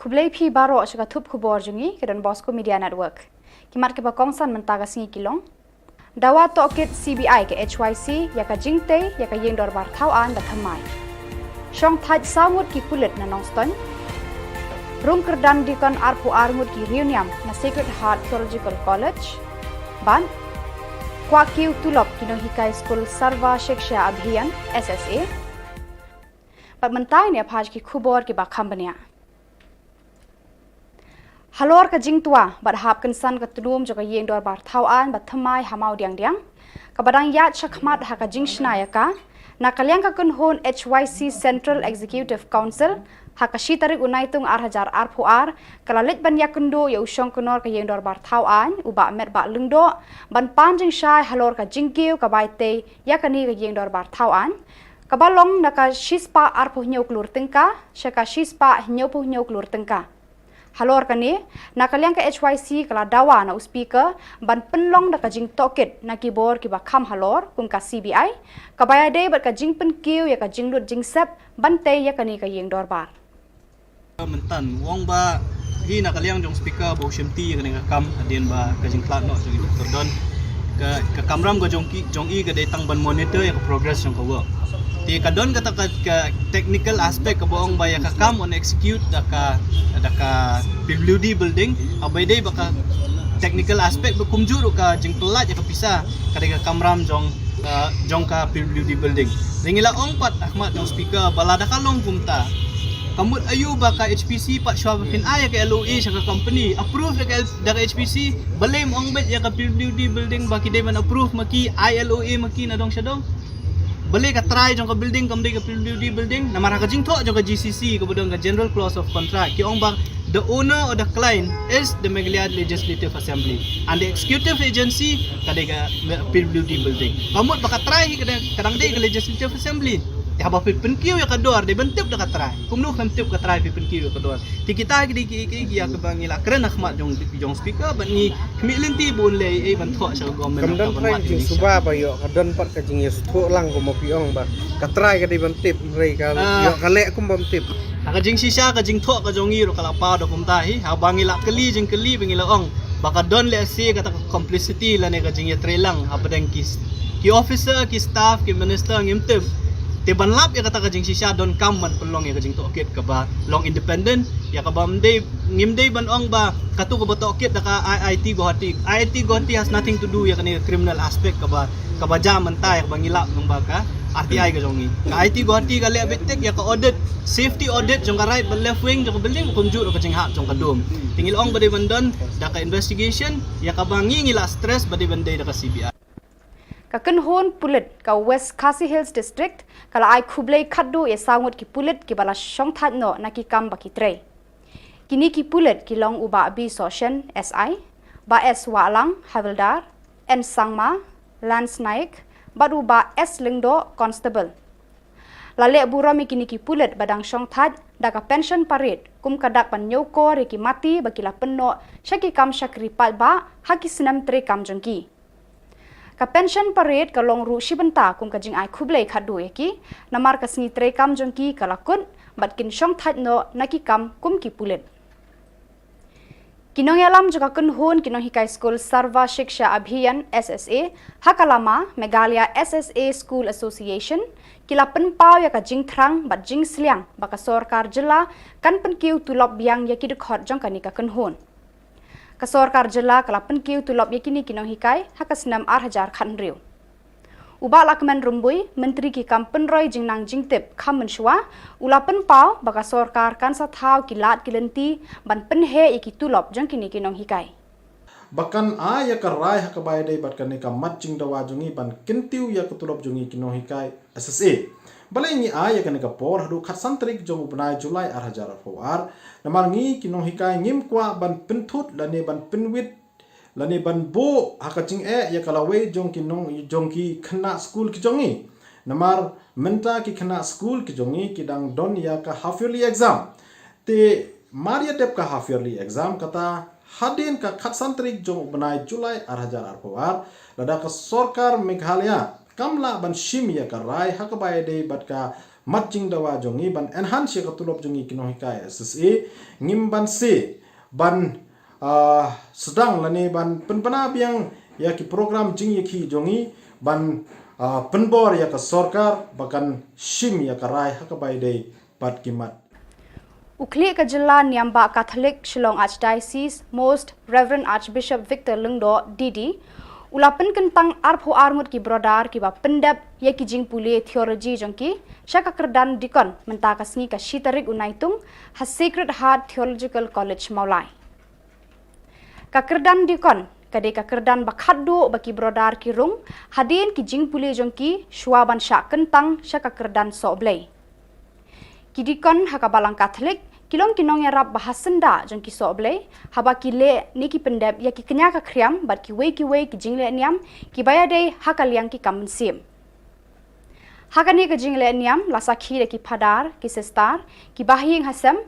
Khublei phi baroh sha ka thup khubor jong ngi ka Don Bosco Media Network. Ki mat kiba kongsan mynta ka sngi ki long: Dawa tohkit C B I ka H Y C ïa ka jingtei ïa ka ïing dorbar thaw aiñ ba thymmai. Shong thait saw ngut ki pulit na Nongstoiñ. Rung kyrdan dikon arphew ar ngut ki riewniam na Sacred Heart Theological College. Bad kwah kiew tulop ki nonghikai skul Sarva Shiksha Abhiyan, S S A. Bad mynta ngin ïa phai sha ki khubor kiba kham bniah. Halor ka jingtwa bad hap kynsan ka tnum jong ka ïing dorbar thaw aiñ ba thymmai ha Mawdiangdiang, kaba dang ïaid shakhmat ha ka jingshna ïa ka, na ka liang ka kynhun H Y C Central Executive Council, ha ka shi tarik u Naitung ar hajar arphew ar, ka la leit ban ïakynduh ïa u shongknor ka ïing dorbar thaw aiñ, u Bah Metbah Lyngdoh, ban pan jingshai halor ka jingkiew ka bai tei ïa kane ka ïing dorbar thaw aiñ, kaba long na ka shispah arphew hynñiew klur tyngka sha ka shispah hynñiewphew hynñiew klur tyngka. Halor kane, na ka liang ka H Y C ka la dawa na u Speaker ban pynlong da ka jingtohkit na ki bor kiba kham halor kum ka C B I, kaba ïadei bad ka jingpynkiew ïa ka jinglut jingsep ban tei ïa kane ka ïing dorbar. Mynta u ong ba hi na ka liang jong Speaker ba u shimti ïa kane ka kam hadien ba ka jingkhlad noh jong i Doctor Don, ka, ka kamram ka jong ki, jong i ka dei tang ban monitor ïa ka progress jong ka work. Te ka don kata ka, ka technical aspect kaba ong ba ïa ka kam yn execute da ka, da ka P W D building, haba ïadei bad ka technical aspect ba kumjuh ruh ka jingpyllait ïa ka pisa ka dei ka kamram jong, uh, jong ka P W D building. Te ngi la ong pat ha khmat jong Speaker ba lada ka long kumta, ka mut aïu ba ka H P C pat shuwa ba phin ai ïa ka L O A sha ka company, approve da ka L-, da ka H P C, balei ym ong beit ïa ka P W D building ba ki dei ban approve ma ki, ai L O A ma ki na dong sha dong? Balei ka trai jong ka building kam dei ka P W D building? Namar ha ka jingthoh jong ka G C C kaba don ka General Clause of Contract ki ong ba the owner or the client is the Meghalaya Legislative Assembly and the executive agency ka dei ka P W D building. Ka mut ba ka trai hi ka dang, ka dang dei ka Legislative Assembly. Te haba phi pynkiew ïa ka dor dei ban tip da ka trai. Kumno phin tip ka trai phi pynkiew ïa ka dor? Te kita ki dei ki, ki, ki ïa kaba ngi la kren ha khmat jong, jong Speaker bad ngi khmih lynti ba un leh ei ban thoh sha ka government. Kam don trai ka jingsuba ba ïoh, ka don pat ka jingïasngewthuh lang kumba phi ong ba ka trai ka dei ban tip, hynrei ka ïoh ka leh kum bym tip. Ha ka jingshisha ka jingthoh ka jong ngi ruh ka la paw da kumta hi, haba ngi la kylli jingkylli ba ngi la ong ba ka don lehse kata ka complicity lane ka jingïatreilang hapdeng ki, ki officer, ki staff, ki minister ngim tip. Te ban lap ïa kata ka jingshisha donkam ban pynlong ïa ka jingtohkit kaba long independent, ïa kaba ym dei, ngim dei ban ong ba katu kaba tohkit da ka I I T Guwahati. I I T Guwahati has nothing to do ïa kane ka criminal aspect kaba, kaba jia mynta ïa kaba ngi lap nang ba ka R T I ka jong ngi. Ka I I T Guwahati ka leh beit tik ïa ka audit, safety audit jong ka right bad left wing jong ka building, kumjuh ruh ka jinghap jong ka dum. Te ngi la ong ba dei ban don da ka investigation, ïa kaba ngi ngi la stress ba dei ban dei da ka C B I. Ka kynhun pulit ka West Khasi Hills District ka la ai khublei khatduh ïa saw ngut ki pulit kiba la shongthait noh na ki kam ba ki trei. Kine ki pulit ki long u Bah B Sohshen, S I, Bah S Wahlang, Havildar, N Sangma, Lance Naik, bad u Bah S Lyngdoh, Constable. La leh burom ïa kine ki pulit ba dang shongthait da ka pension parade kum ka dak ban ñiewkor ïa ki mati ba ki la pynnoh sha ki kam shakri paidbah ha ki snem treikam jong ki. Ka pension parade ka long ruh shi bynta kum ka jingai khublei khatduh ïa ki, namar ka sngi treikam jong ki ka la kut bad kin shongthait noh na ki kam kum ki pulit. Ki nongïalam jong ka kynhun ki nonghikai skul Sarva Shiksha Abhiyan, S S A, ha ka lama Meghalaya S S A School Association, ki la pynpaw ïa ka jingthrang bad jingsliang ba ka sorkar jylla kan pynkiew tulop biang ïa ki dkhot jong kane ka kynhun. Ka sorkar jylla ka la pynkiew tulop ïa kine ki nonghikai ha ka snem ar hajar khathynriew. U Bah Lahkmen Rymbui, Myntri ki kam pynroi jingnang jingtip kham mynshuwa, u la pynpaw ba ka sorkar kan sa thaw ki lad ki lynti ban pynheh ïa ki tulop jong kine ki nonghikai. Ba kan ai ïa ka rai ha kaba ïadei bad kane ka mat jingdawa jong ngi ban kyntiew ïa ka tulop jong ngi ki nonghikai S S A. Balei ngi ai ïa kane ka por haduh khatsan tarik jong u bnai July ar hajar arphew ar? Namar ngi ki nonghikai ngim kwah ban pynthut lane ban pynwit lane ban buh ha ka jingeh ïa ka lawei jong ki nong, jong ki khynnah skul ki jong ngi. Namar mynta ki khynnah skul ki jong ngi ki dang don ïa ka half yearly exam. Te mar ïa dep ka half yearly exam, kata hadien ka khatsan tarik jong u bnai July ar hajar arphew ar, lada ka sorkar Meghalaya kam lah ban shim ïa ka rai ha kaba ïadei bad ka mat jingdawa jong ngi, ban enhance ïa ka tulop jong ngi ki nonghikai S S A, ngim banse ban, ah, sdang lane ban pynbna biang ïa ki program jingïakhih jong ngi, ban, ah, pynbor ïa ka sorkar ba kan shim ïa ka rai ha kaba ïadei bad ki mat. U khlieh ka jylla niam bah Catholic Shillong Archdiocese, Most Reverend Archbishop Victor Lyngdoh, D D, u la pynkyntang arphew ar ngut ki brother kiba pyndep ïa ki jingpule theology jong ki sha ka kyrdan deacon mynta ka sngi ka shi tarik u Naitung ha Sacred Heart Theological College Mawlai. Ka kyrdan deacon ka dei ka kyrdan ba khatduh ba ki brother ki rung hadien ki jingpule jong ki shuwa ban shah kyntang sha ka kyrdan sohblei. Ki deacon ha ka Balang Catholic ki long ki nongïarap ba ha syndah jong ki sohblei haba ki leh ne ki pyndep ïa ki kñia ka khriam bad kiwei kiwei ki jingleh niam kiba ïadei ha ka liang ki kam mynsiem. Ha kane ka jingleh niam la sakhi da ki phadar, ki sister, ki bahaïing hasem,